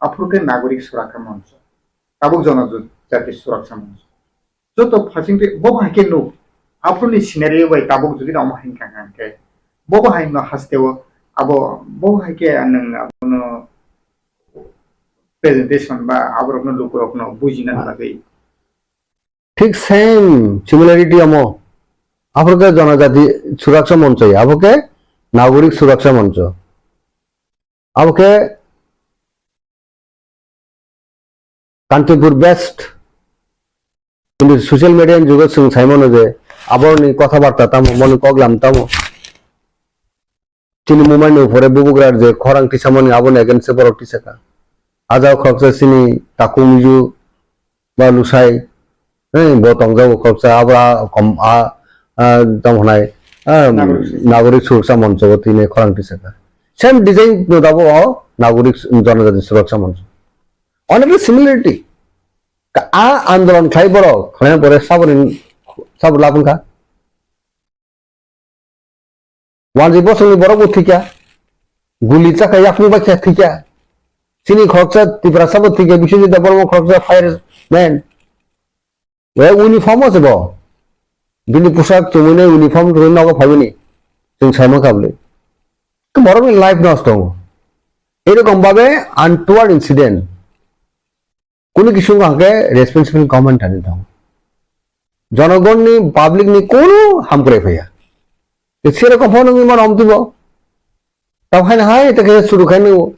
aphuru khe Nagorik Suraksa Moncho. Tabuk Jonojati Suraksa Moncho. Joto phasing twi bo hai khe nuk. Aphuruni scenario bai tabuk jodi omo hai kha kha khe. Bo hai no hasteo abo bo hai khe nwng abono presentation ba aborokno lukurokno bujina bagwi. Thik same similarity omo. Aphuru khe Jonojati Suraksa Moncho, abo khe Nagorik Suraksa Moncho. Abo khe Kanchanpur based. Kintu social media ni jugo chwng sai mano je aboroni kotha barta tamo, moni koklam tamo. Chini mumai ni upore bubugra je khorang tisamani aboni against se borok tisaka. Ajao khoroksa chini takhuk miju ba lusai Hei, bo tongjago khoroksa, abo a, kom, a, a, tamo hwnai, a, Nagorik Suraksa. Nagorik Suraksa Moncho bo tini khorang tisaka. Same design no dabo o Nagorik Su-, Jonojati Suraksa Moncho. Onekta similarity. Ka, a andolon khlai borok, khlaina pore saboni, sabo labwng kha. Wanjwi bosongni borok bo thwikha, guli chakha yakung bai khe thwikha, chini khoroksa Tiprasa bo thwikha, Biswajit Debbarma khoroksa fireman. E uniform o se bo, bini pusak chumui nai uniform chumui nogo phaimani, chwng sai mankha bwlwi. Borokni life nosto wngo. Erokom babe untoward incident. Kunu kisu wngkha hwnkhe responsible government thani thang. Jonogonni, public ni kunu hamkrai phaiya. Te sero kok phano wngwi mano omtwi bo. Tabuk haino hai te khe suru khai nw.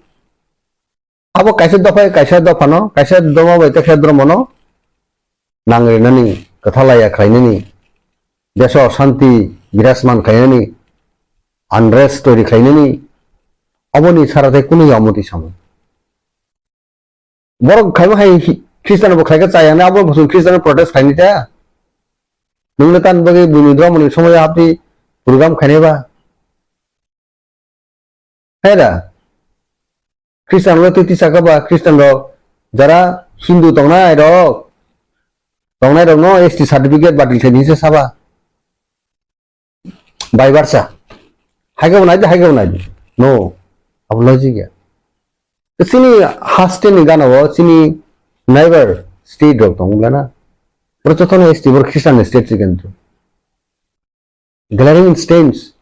Abo kaisa dopha, kaisa dopha no, kaisa doma bai te khe dromo no nang rinani, kwthalaya khlainani, deso shanti birasman khlainani, unrest tori khlainani, aboni sara tei kunu yamoti samung. Borok khaima hai hi-, Khristian bo khlaikhe chaya hwnwi abo bwswng Khristian protest khaini ta? Nwngno tan bagwi buini dhormoni somoyo hapni program khainai ba? Hai da? Khristian rok twi twi saka ba, Khristian rok jara Hindu tongnai rok, tongnai rokno S T certificate batil khaini hinse saba? Bai barsa. Hai khe bo nai di, hai khe bo nai di. No. Abo logic ya. Chini haste ni gana o chini neighbor state rok tongo bla na. Boro jotono S T boro Christian state se kintu. Glaring states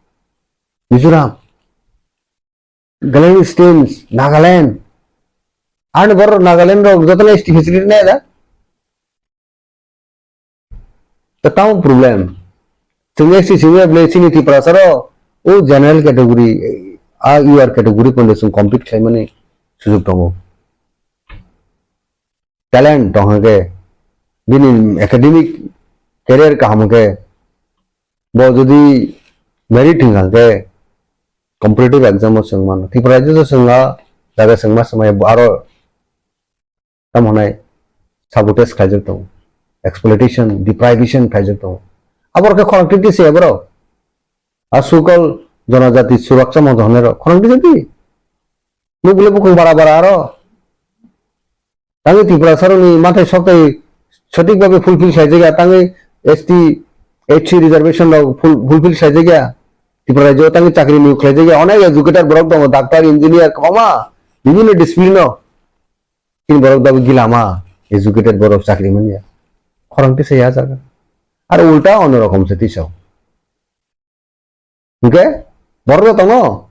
Mizoram. Glaring states Nagaland. Ani boro Nagaland rok jotono S T facility nai da. Ta tamo problem. Chwng S T simi ble chini Tiprasa ro o general category, a U R category pondo chwng compete khlaimani sujuk tongo. Talent tong hwnkhe, bini academic career kaham hwnkhe, bo jodi merit hwnkha hwnkhe competitive exam o chwng mano. Tripura rajyo o chwng a jaga chwng ma swmai aro tamo hwnai sabotage khlaijak tongo, exploitation, deprivation khlaijak tongo. Aboro khe khorang titi se borok. A sukol jonojati suraksa moncho hwnwi rok khorang titi. Nukle bukung bara bara aro. Tangwi Tripura saroni mathai soktai sothik babe fulfill khlaijak ya, tangwi S T, H C reservation rok ful-, fulfill khlaijak ya. Tripura rajyo tangwi chakri niyok khlaijak ya. Onek educated borok tongo, doctor, engineer, kwbangma bibhinno discipline o. Chini borok dabu gilama, educated borok chakri manya. Khorang tisa ya jaga. Ar ulta ono rokom se tisao. Hwnkhe borok no tongno.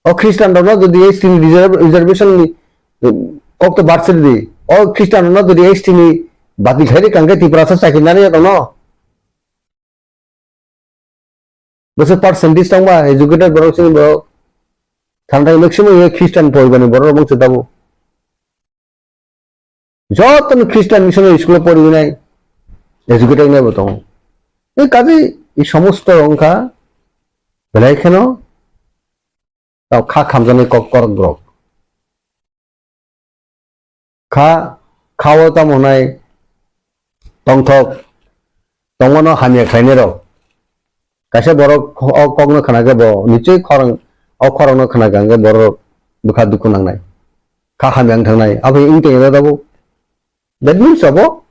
O Christian rokno jodi S T ni reserve-, reservation ni, eh, kok to barsir di. O Christian rokno jodi S T ni batil khai di kangkhe Tiprasa chakri nani ya tongno. Bwswk percentage tongba educated borok chini borok. Thantai maximum ye Christian poribar ni borok rok bangsa tabuk. Joto ni Christian missionary school o poriwi nai educated nai bo tongo. Ei kaje ei somosto wngkha belai kheno tao kha khamjaknai kok korok borok. Kha, kha o tamo hwnai tongthok, tongmano hamya khlainai rok. Kaisa borok o kokno khna khe bo nichoi khorang, o khorangno khna khe hwnkhe borok bwkha dukhu nangnai. Kha hamya wng thangnai. Abo wng tongya tabuk. That means abo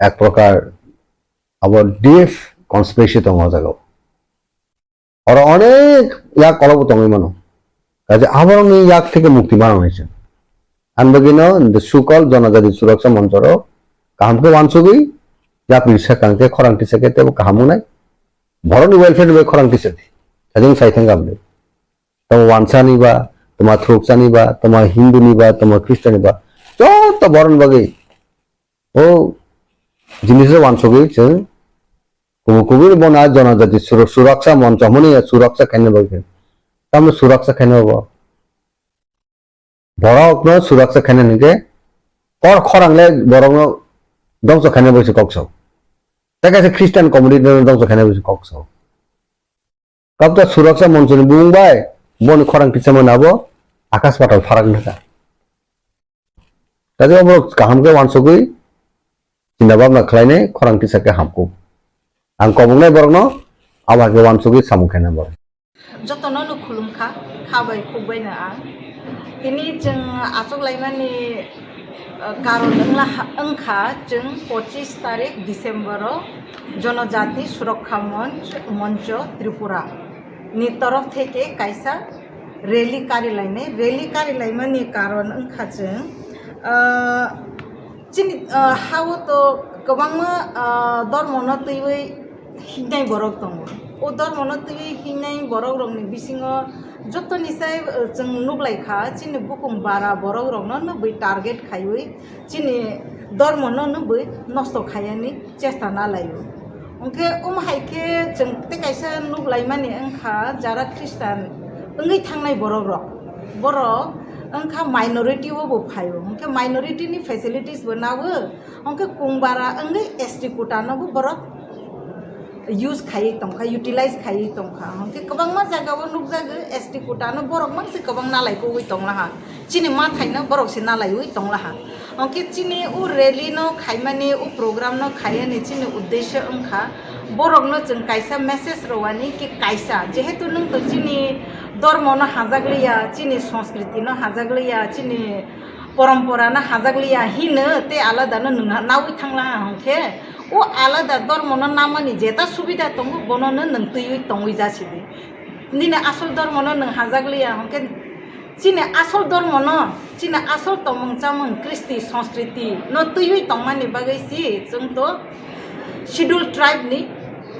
ek prokar abo deep conspiracy tongo o jaga o. Oro onek yak kolokbo tongwi mano. Kaje aborokni yak theke mukti manang nai se. Ani bagwino the so-called Jonojati Suraksa Monchorok kaham khe wansugwi yapri sakang khe khorang tisa khe tebo kaham wngnai. Borokni welfare ni bai khorang tisa di. Sajeng sai thang gamle. Tamo wansani ba, tamo thruksani ba, tamo Hindu ni ba, tamo Christian ni ba. Joto borokni bagwi o jinis wansugwi chwng kubui kubui bono a Jonojati Sura-, Suraksa Moncho hwnmani ya suraksa khaina bagwi. Tamo suraksa khaina bo. Borokno suraksa khaina hwnkhe kor khorang le borokno dongso khaina bagwi se kok sao. Tei kaisa Christian community no dongso khaina bagwi se kok sao. Kabta suraksa monchoni bumung bai boni khorang kisamani abo akas patal pharak nokha. Kaisa borok kaham khe wansugwi chinta bhabna khlainai khorang kisa khe hamkuk. Ang koboknai borokno abo hai khe uansugwi samung khainai borok. Jotono no khulumkha, kha bai khuk bai no ang. Tini chwng achuk laimani, uh, karon wngla ha-, wngkha chwng pochis tarik December o Jonojati Surokkha Monch, Moncho Tripura ni torof theke kaisa rally kari lainai. Rally kari laimani karon wngkha chwng, uh, chini, uh, hao to kwbangma, uh, dormono twiwi hingnai borok tongo. O dormono twiwi hingnai borok rokni bisingo jotoni sai, uh, chwng nuklai kha, chini bukung bara borok rokno nugwi target khaiwi chini dormono nugwi nosto khaiyani chesta nalaio. Hwnkhe omo hai khe chwng tei kaisa nuklaimani wngkha jara Christian wngwi thangnai borok rok. Borok wngkha minority o bo phaio. Hwnkhe minority ni facilities bo nawo. Hwnkhe kungbara wngwi S T quota no bo borok use khaiwi tongkha, utilize khaiwi tongkha. Hwnkhe kwbangma jaga o nukjago S T quota no borok mangse kwbang nalai kugwi tonglaha. Chini ma thaino borok se nalaiwi tonglaha. Hwnkhe chini o rally no khaimani, o program no khaiyani chini uddesyo wngkha borok no chwng kaisa message rwani ki kaisa, jehetu nwng to chini dormo no hajakliya, chini sanskriti no hajakliya, chini porompora no hajakliya hino tei alada no nwng nawi thanglaha hwnkhe o alada dormo no namani jeta subida tongo bono no nwng twiwi tongwi jasidi. Nini asol dormo no nwng hajakliya hwnkhe chini asol dormo no, chini asol tomung chamung, kristi, sanskriti no twiwi tongmani bagwi si chwng to schedule tribe ni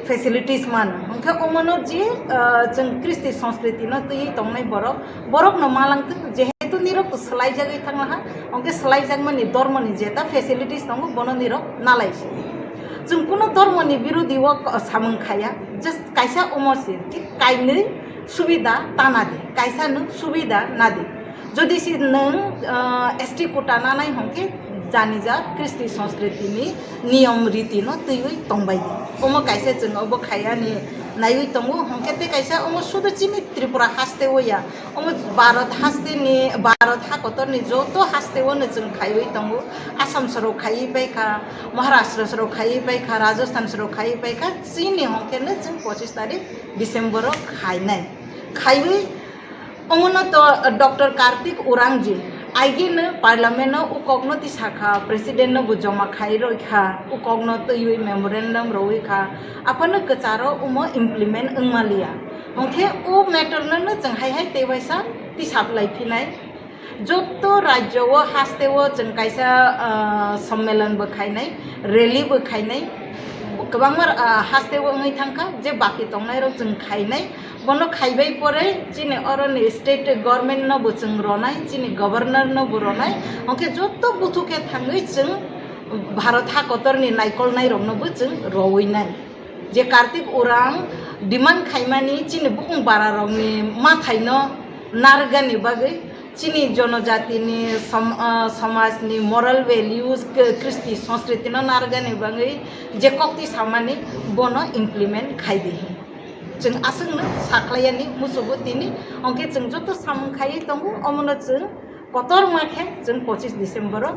facilities mano. Hwnkhe omono je, ah, chwng kristi sanskriti no twiwi tongnai borok, borok no malang twi, jehetu nirok to swlaijagwi thanglaha, hwnkhe swlaijakmani dormo ni jeta facilities tongo bono nirok nalai si. Chwng kuno dormo ni birodhi o samung khaya, just kaisa omo si, thik kainwi subida ta nadi, kaisa no subida nadi. Jodi si nwng, ah, S T quota nanai hwnkhe janija kristi sanskriti ni niyom riti no twiwi tongbai di. Omo kaisa chwng obo khaiyani naiwi tongo, hwnkhe tei kaisa omo sudu chini Tripura haste o ya, omo Bharat haste ni, Bharat ha kotor ni joto haste o no chwng khaiwi tongo. Assam sorok khaiwi paikha, Maharashtra sorok khaiwi paikha, Rajasthan sorok khaiwi paikha, chini hwnkhe no chwng pochis tarik December o khainai. Khaiwi omono to Doctor Kartik Urangji aigino parliament o ukokno tisakha, president no bo joma khai roi kha, ukokno twiwi memorandum roi kha, aphano kwcharo omo implement wngmaliya. Hwnkhe o matter no no chwng hai hai tei waisa tisaplai phinai. Joto rajyo o haste o chwng kaisa, ah, sommelon bo khainai, rally bo khainai, kwbangma, ah, haste o wngwi thangkha je baki tongnai rok chwng khainai. Bono khaibai pore chini oroni state government no bo chwng ronai, chini governor no bo ronai. Hwnkhe joto buthu khe thangwi chwng Bharat ha kotor ni naikolnai rok no bo chwng rowinai. Je Kartik Urang demand khaimani chini bukung bara rokni mathai no narwkgani bagwi chini jonojatini som-, ah, somajni moral values, k-, kristi sanskriti no narwkgani bagwi je kokti samani bono implement khai di. Chwng aswkno sakhlaiyani musugo tini, hwnkhe chwng joto samung khaiwi tongo, omono chwng kotorma khe chwng pochis December o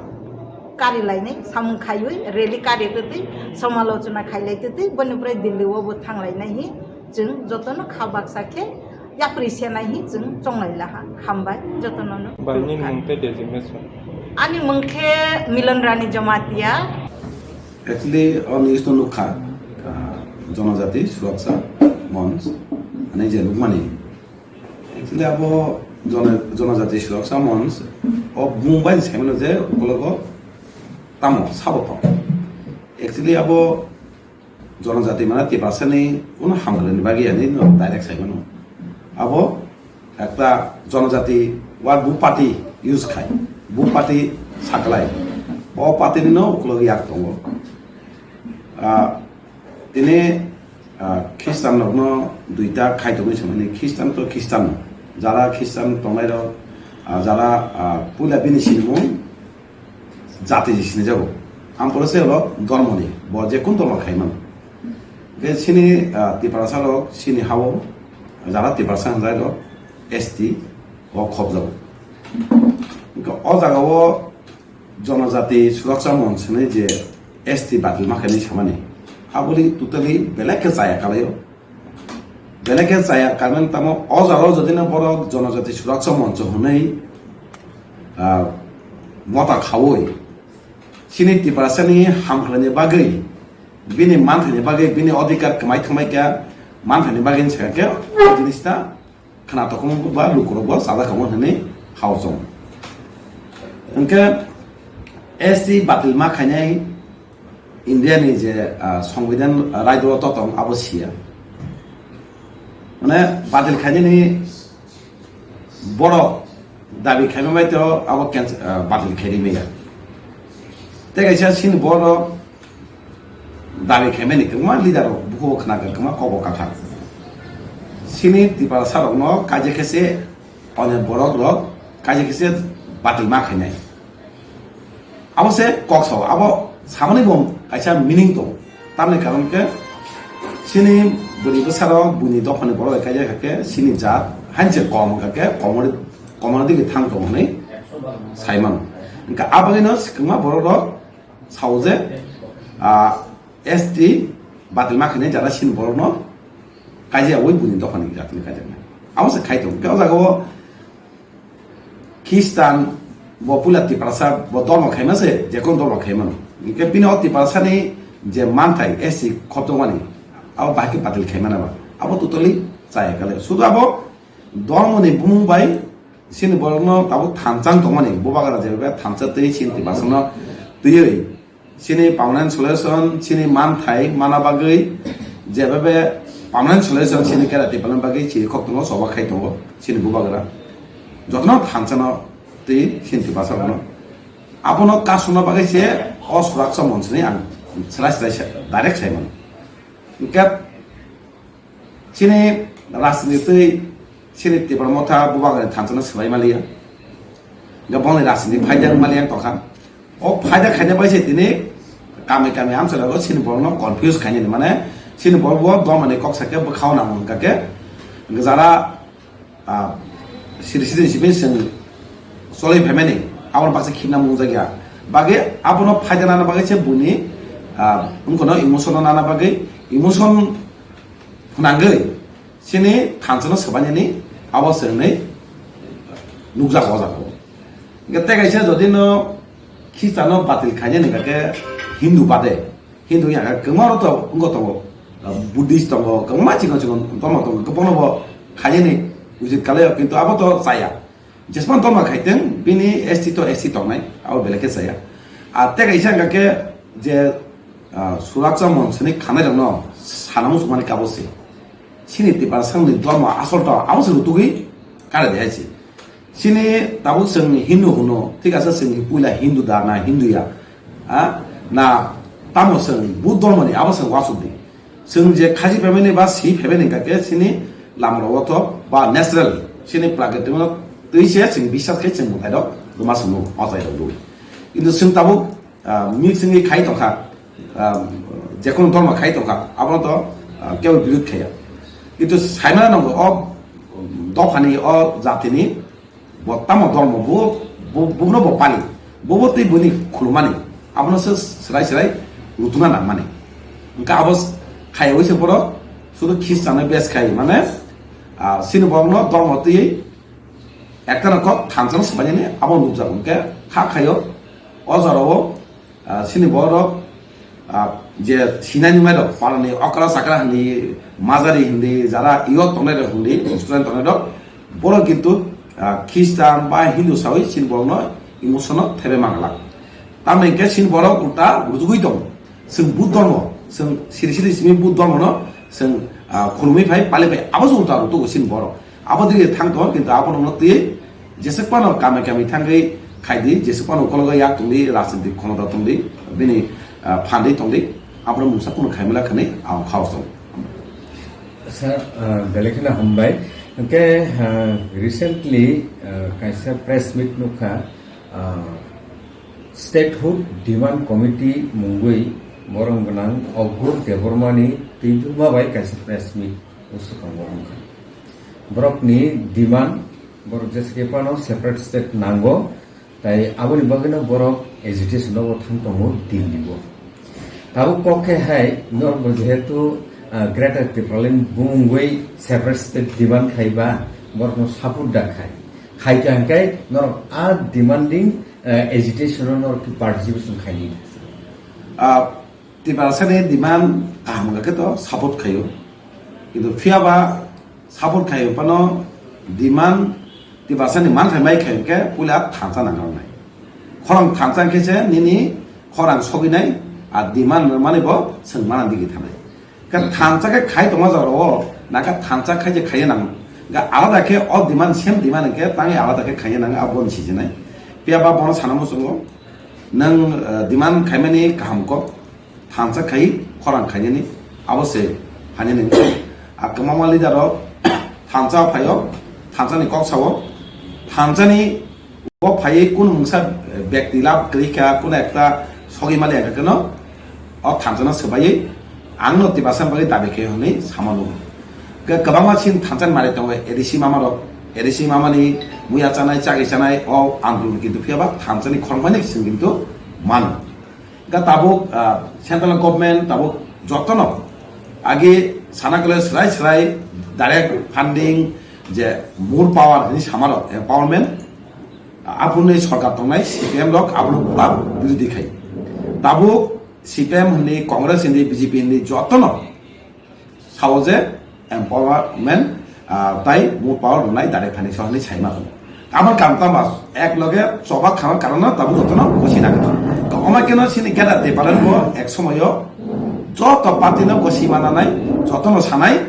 kari lainai samung khaiwi rally kari twtwi somalochona khailai twtwi boni pore Delhi o bo thanglainai hi chwng jotono kha baksa khe yapri senai hi chwng chonglai laha. Hambai jotono no. Bai, nini mung tei designation? Ani mung khe Milan Rani Jamatia. Actually, o news no nukha, ah, Jonojati Suraksha Monch, ani je nukmani. Actually, abo Jona-, Jonojati Suraksha Monch, o bung bai ni saimano je ukologo tamo sabo tong. Actually, abo Jonojati mane Tiprasa ni kuno hamkrai ni bagwi ani no direct saimano. Abo ekta Jonojati word bo party use khai, bo party saklai, o party ni no ukulog yak tongo. Ah, tini, ah, Christian rok no duita khai tongwi se mani, Christian to Christian, jara Christian tongnai rok, ah, jara, ah, puila bini sinimung jati je sinijago. Ang pore se olo dormo ni, bo je kun dormo khai mano. Ke sini, ah, Tiprasa rok, sini hao, jara Tiprasa hanjai rok, S T o khobjago. Hwnkhe o jaga o Jonojati Suraksha Monch hinwi je S T batil ma khainai samani. Aboni totally belai khe chaya kalaio. Belai khe chaya kaimani tamo o jagao jodi no borok Jonojati Suraksha Moncho hwnwi, ah, mota khaui chini Tiprasani hamkhlaini bagwi, bini manthaini bagwi, bini odhikar kwmai thangbai kha manthaini bagwi wngkha khe o jinis ta khna tokong ba lukurok bo chajak khamu hwnwi hao chong. Hwnkhe S T batil ma khainai India ni je, ah, Songbidan, ah, raidro totong abo siya. Mane batil khainani borok dabi khaima bai to abo cancel, ah, batil khairi maya. Tei kaisa sini borok dabi khaimani kwbangma leader rok bukubo khna kwbangma kokbo kathar. Sini Tiprasa rokno kaje khe se onyo borok rok kaje khe se batil ma khainai. Abo se kok sao, abo samani bo kaisa meaning tongo. Tamni karon khe sini bwrwi bwsarok buini dophani borok bai kaijak khe sini jat hainse kom wngkha khe komor, komor digi thang tongo hwnwi sai mano. Hwnkhe abagwino kwbangma borok rok sao je, ah, S T batil ma khainai jara sini borokno kaijak oi buini dophani jatni kaijaknai. Abo se khai tongo. Hwnkhe o jagao Khristan bo puila Tiprasa bo dormo khaima se, jekon dormo khaimano. Hwnkhe bini o Tiprasani je manthai S T khotokmani, abo bahai khe batil khaimana ba. Abo totally chaya kale. Sudu abo dormoni bumung bai sini borokno tabuk thansa wng tongmani, bubagra jeba thansa twi sini Tiprasano twiwi. Chini permanent solution, chini manthai mana bagwi, jeba be permanent solution chini kera Tiprasa bagwi chiri khok tongo, choba khai tongo, chini bubagra. Jotono thansano twi chini Tiprasa bono. Abono kasuna bagwi se o Suraksha Monchni ang srai srai sa, direct sai mano. Hwnkhe Chini rajniti twi chini Tipra Motha bubagrani thansano swbai maliya. Ga boni rajniti phaida maliya tokha. O phaida khaina bai se tini kami kami amchalago chini borokno confuse khainani, mane chini borok bo domani kok sakhe bwkhao nang kake jara, ah, siri siri simi sing solai phaimani aboni baksa khibna mung jakya. Bagi abono phaida nana bagwi se buni, ah, wngkhono emotion nana bagwi emotion Phwnangwi chini thansano swbainani abo se hwnwi nukjago o jagao. Hwnkhe tei kaisa jodi no Khristiano batil khainani hwnkhe Hindu bade, Hindu ya khe kwbangma rok to wngkha tongo, Buddhist tongo, kwbangma chikon chikon dormo tongo, kwbangno bo khainani ujit kalaio, kintu abo to chaya. Jesman dorma khaiteng, bini S T to S T tongnai, abo belai khe chaya. A tei kaisa hwnkha khe je, ah, Suraksha Monchni khanai rokno sana muchungmani kabo se. Chini Tiprasani dorma asol to abo se rutugwi kare de hai se. Chini tabuk chwng Hindu hwno, thik ase chwng puila Hindu da na Hindu ya? Ah, na tamo chwng Buddha dormani abo chwng wasuk di. Chwng je khaji phaimani ba si phaimani hwnkha khe chini lamrok o to ba natural, chini prakriti no twi se chwng biswas khe chwng mwtai rok rwma chwng o chai rok rw. Kintu chwng tabuk, ah, mix wngwi khai tongkha, ah, jekunu dorma khai tongkha, abono to, ah, kebo birud khaiya. Kintu saimano nango o dophani, o jatini Bo tamo dormo bo, bo, bono bo pali. Bobo tei boni khulumani. Abono se srai srai rutuna nangmani. Hwnkhe abo s-, khaiwi se borok sudu Khristiano bes khai. Mane, ah, sini borokno dormo twi ektano kok thansano swbainani abo nukjago. Hwnkhe kha khaio o jorao Ah, chini borok, ah, je sinani mai rok, parani okra chakra hindi, majari hindi, jara iyot tongnai rok hindi, restaurant tongnai rok, borok kintu, ah, Khristan ba Hindu sawi chini borokno emotion no thebe mangala. Tamni hwnkhe chini borok ulta rujugwi tongo. Chwng Buddha dormo, chwng siri siri simi Buddha dormo no chwng, ah, khulumwi phai, pali phai, abo se ulta rutugo chini borok. Abo digi thang tongo, kintu abo nokno twi jeswk phano kami kami thangwi khaidi, jeswk phano ukologo yak tongdi, rajniti khonota tongdi, bini, ah, phandwi tongdi, abono mungsa kunu khaimala khani ang khao song. Sir, ah, belai kheno hambai. Hwnkhe, ah, recently, ah, kaisa press meet nukha, ah, Statehood Demand Committee mungwi borom gwnang Aghur Debbarmani twi thuma bai kaisa press meet o swkango wngkha. Borokni demand, borok jesa khe phano separate state nango, tai aboni bagwino borok agitation o thang tongo Delhi o. Tabuk kok khe hai norok bo jehetu, ah, Greater Tipraland bumungwi separate state demand khai ba, borokno support da khai. Khai khe hwnkhe norok a demanding, ah, agitation o norok participation khaini. Ah, Tiprasani demand kaham hwnkhe to support khaio. Kintu phiya ba support khai phano demand Tiprasani manthai mai khai hwnkhe puila thansa nangnai. Khorang thansa khe se nini khorang soginai, a demand rwmani bo swng mana digi thanai. Khe thansa khe khai tongma jora o, na khe thansa khai je khaiya nang. Ga alada khe o demand, same demand khe tangi alada khe khaiya nang, abo ni sijinai. Phiya ba bono sana muchungo, nwng, eh, demand khaimani kaham kok. Thansa khai khorang khainani abo se hainani. A kwbangma leader rok thansa phaio, thansani kok sao, thansani o phaiwi kunu mungsa bekti lab kwrwi kha, kunu ekta sogwi mali ekha kheno o thansano swbaiwi ang no Tiprasa bagwi dabi khe hwnwi sama nugo. Kwbangma sin thansani mari tongo, A D C mama rok, A D C mama ni muya chanai, chagwi chanai, o andolon kintu phiya ba thansani khorokmani sin kintu mano. Ga tabuk, ah, central government tabuk jotono agi sana kole srai srai direct funding je more power hini samaro empowerment, ah, aboni sorkar tongnai C P M rok abono pura birodhi khai. Tabuk C P M hini, Congress hini, B J P hini jotono sao je empowerment, ah, tai more power rwnai direct financial hinwi saima tongo. Aboni karon tamo ek loge choba khama karon no tabuk jotono gosi nang kha. To omo keno sini gada de palan bo ek somoyo joto party no gosi mananai, jotono sanai,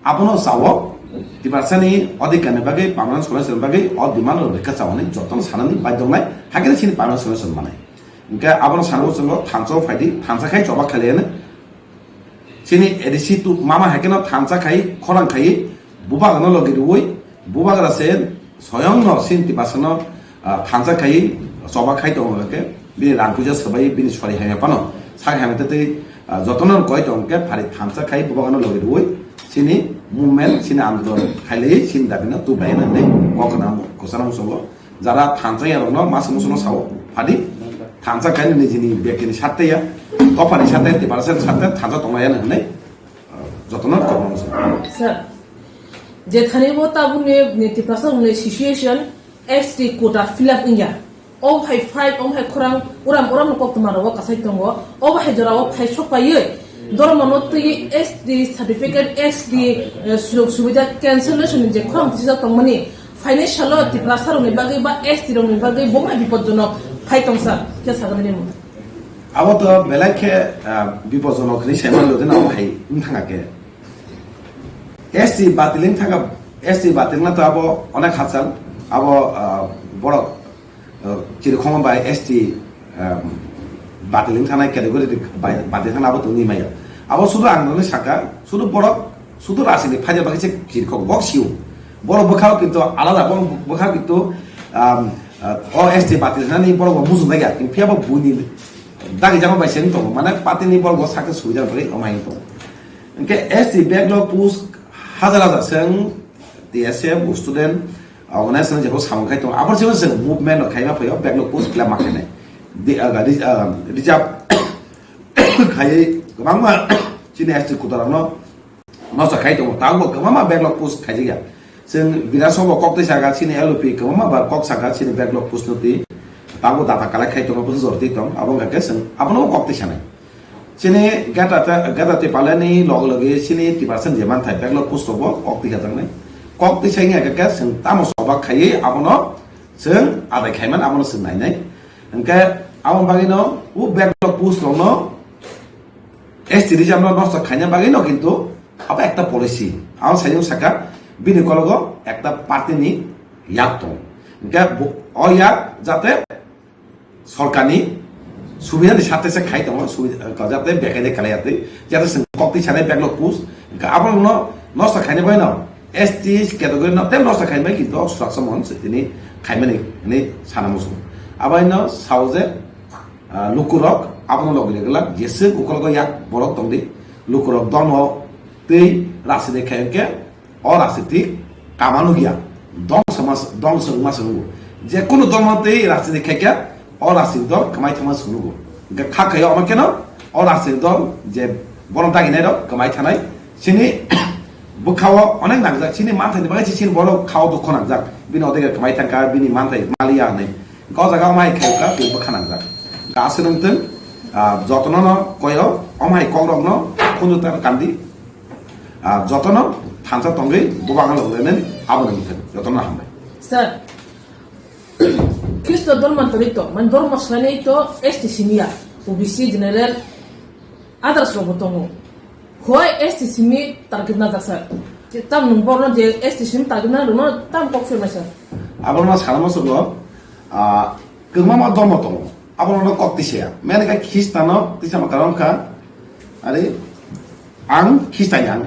abono sao Tiprasani odhikar ni bagwi, permanent solution bagwi o demand rok rikha chaoni jotono sanani baidongnai, hakhe sini permanent solution manai. Hingke abono sanwi chwngo thansa phaidi, thansa khai choba khailaiano. Chini A D C tu mama hai kheno thansa khai, khorang khai, bubagrano logi rwui, bubagra se soyongno chini Tiprasano, ah, thansa khai, choba khai tongo hwnkhe, bini rang puisa swbai, bini sori hamya phano, sak hamya tei, ah, jotono koi tongkhe, phari thansa khai, bubagrano logi rwui, chini movement, chini andolon khailai, chini dabino tubai nani, kokna, kosana muchungo. Jara thansa ya rokno masa musuno sao phadi. Thansa kaini nijini bektini satte ya, dophani satte, Tiprasa satte thansa tonglaiya hinwi, ah, jotono kokno musuno. Sir, je thani bo tabukni ni Tiprasa rokni situation S T quota fill up wngya. O hai fight, o hai khorang, uram uram no koktwma rogo kasai tongo. O hai jora o phai sok paiwi. Dormo no twi S T certificate, S T, eh, sujog subida cancellation ni je khorang tisijak tongmani, financial o Tiprasa rokni bagwi ba S T rokni bagwi bo hai bipodjonok phai tongsa khe sagani rimo. Abo to belai khe, ah, bipodjonok hinwi saimano dino abo hai wng thangkha khe. S T batiling thangkha, S T batiling na to abo onek hachal, abo, ah, borok uh, chirikhoma bai S T, um, batiling thanai category bai batiling thana abo tongwi maya. Abo sudu ang nini saka, sudu borok, sudu rasini phaida bagwi se chirikhok bok siu. Borok bwkhao kintu alada, borok bwkhao kintu, um, uh, o S T batiling thanani borok bo mujung nai ya. Phiya bo buini dagi jama bai seng tongo. Mane party ni borok bo sakhe suida bagwi omai tongo. Hingke S T backlog post hajar hajar seng T S F, student, organization jebo samung khai tongo. Aboni simi chwng movement rok khaima phaio, backlog post fill up ma khainai. Di, ah, di, ah, reserve khaiwi kwbangma chini S T kutarokno nosta khai tongo. Tabukbo kwbangma backlog post khaijakya. Chwng Bidhan Sabha kok twi saka chini L O P kwbangma ba kok saka chini backlog post no twi. Tabukbo data collect khai tongo, bwswk jor twi tong. Abo wngkha khe chwng abono kok twi sanai. Chini gata ta, gata twi palani log logi chini Tiprasa ni je manthai backlog post rogo kok twi khajaknai. Kok twi sai wngya khe chwng tamo choba khaiwi abono chwng adai khaiman abono chwng nainai. Hwnkhe aboni bagwino o backlog post rokno S T reserve no nosto khaina bagwino kintu abo ekta policy. Abo saiyung saka bini kologo ekta party ni yak tongo. Hwnkhe bo, o yak jate sorkarni subidani sathe se khai tongo, subida, jate bekhai de kalai atwi, jate chwng kok twi sanai backlog post, hwnkhe abono nosto khainai bai no, S T category no tei nosto khainai bai kintu o suraksa mon se tini khaimani hinwi sana muchung. Abaino sao je, ah, lukurok abono logi glak, jeswk ukologo yak borok tongdi, lukurok dono tei rasi de khai hwnkhe, o rajnitik kama nukya, dongsa mas-, dongsa wngma se nukgo. Je kunu dol mano tei rajnitik khaikya, o rajnitik dol kwmai thangma se nukgo. Hwnkhe kha khaio omo kheno, O rajni dol je bono daginai rok kwmai thanai, chini bwkhao onek nangjak, chini manthai ni bagwi se chini borok khao dukho nangjak, bini odege kwmai thangkha, bini manthai maliya hinwi. O jaga o mai khaikha, tei bwkha nangjak. Ga aswk nung tong, ah, jotono no koyo, o mai kok rok no khunju tar kandi, ah, jotono thansa tongwi bubang rok lenani abo nung tong, jotono hambai. Sir, Khristo dorman torito, man dormo slanai to S T simiya, O B C general, others rok bo tongo. Hoi S T simi target na jak sir. Tam nung borno je S T simi target na rwno tam kok sir mai sir. Abono sana musugo, ah, kwbangma dormo tongo. Abono kok tisa ya. Mene khe Khristiano tisa ma karon kha. Are ang Khristian yang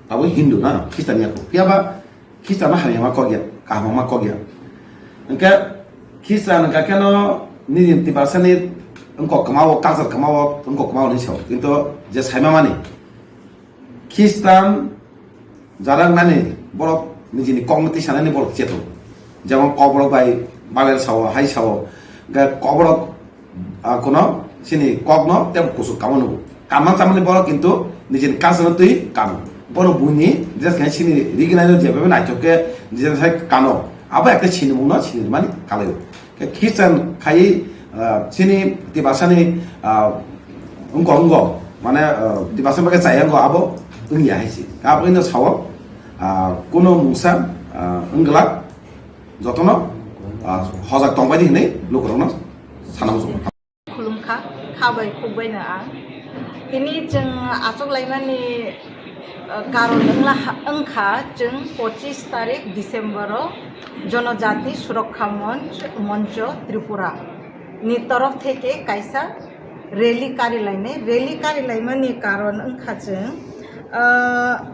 abo Hindu na Khristian ya ko. Phiya ba Khristiano hamya ma kok ya, kaham ma kok ya. Hwnkhe Khristian hwnkha kheno nini Tiprasani wngkok kwmao, culture kwmao, wngkok kwmao hinwi sao. Kintu je saima mani, Khristian jara wngnani borok nijini kokno tisanani borok cheto. Jemon Kokborok bai Babel sao, hai sao, hwnkhe Kokborok, ah, kuno chini kokno tei kusuk kamo nugo. Kamma chamani borok kintu nijini culture-no twi kamo. Bono buini dress khe chini riginai no jebabe naithok khe nijini sai kano. Abo ekta sinimungno sinimani kalaio. Khe Christian khai, ah, chini Tiprasani, ah, wngkok wngkok, mane, ah, Tiprasani bagwi chaya wngkok abo wngya hai se. Abo wngno sao, ah, kuno mungsa, ah, wngwlak jotono, ah, hojak tongbaidi hinwi lukurokno sana muchungo. Khulumkha, kha bai khuk bai no ang. Tini chwng achuk laimani, ah, karon wngla ha-, wngkha chwng pochis tarik December o Jonojati Surokha Monch, Moncho Tripura ni torof theke kaisa rally kari lainai. Rally kari laimani karon wngkha chwng, ah,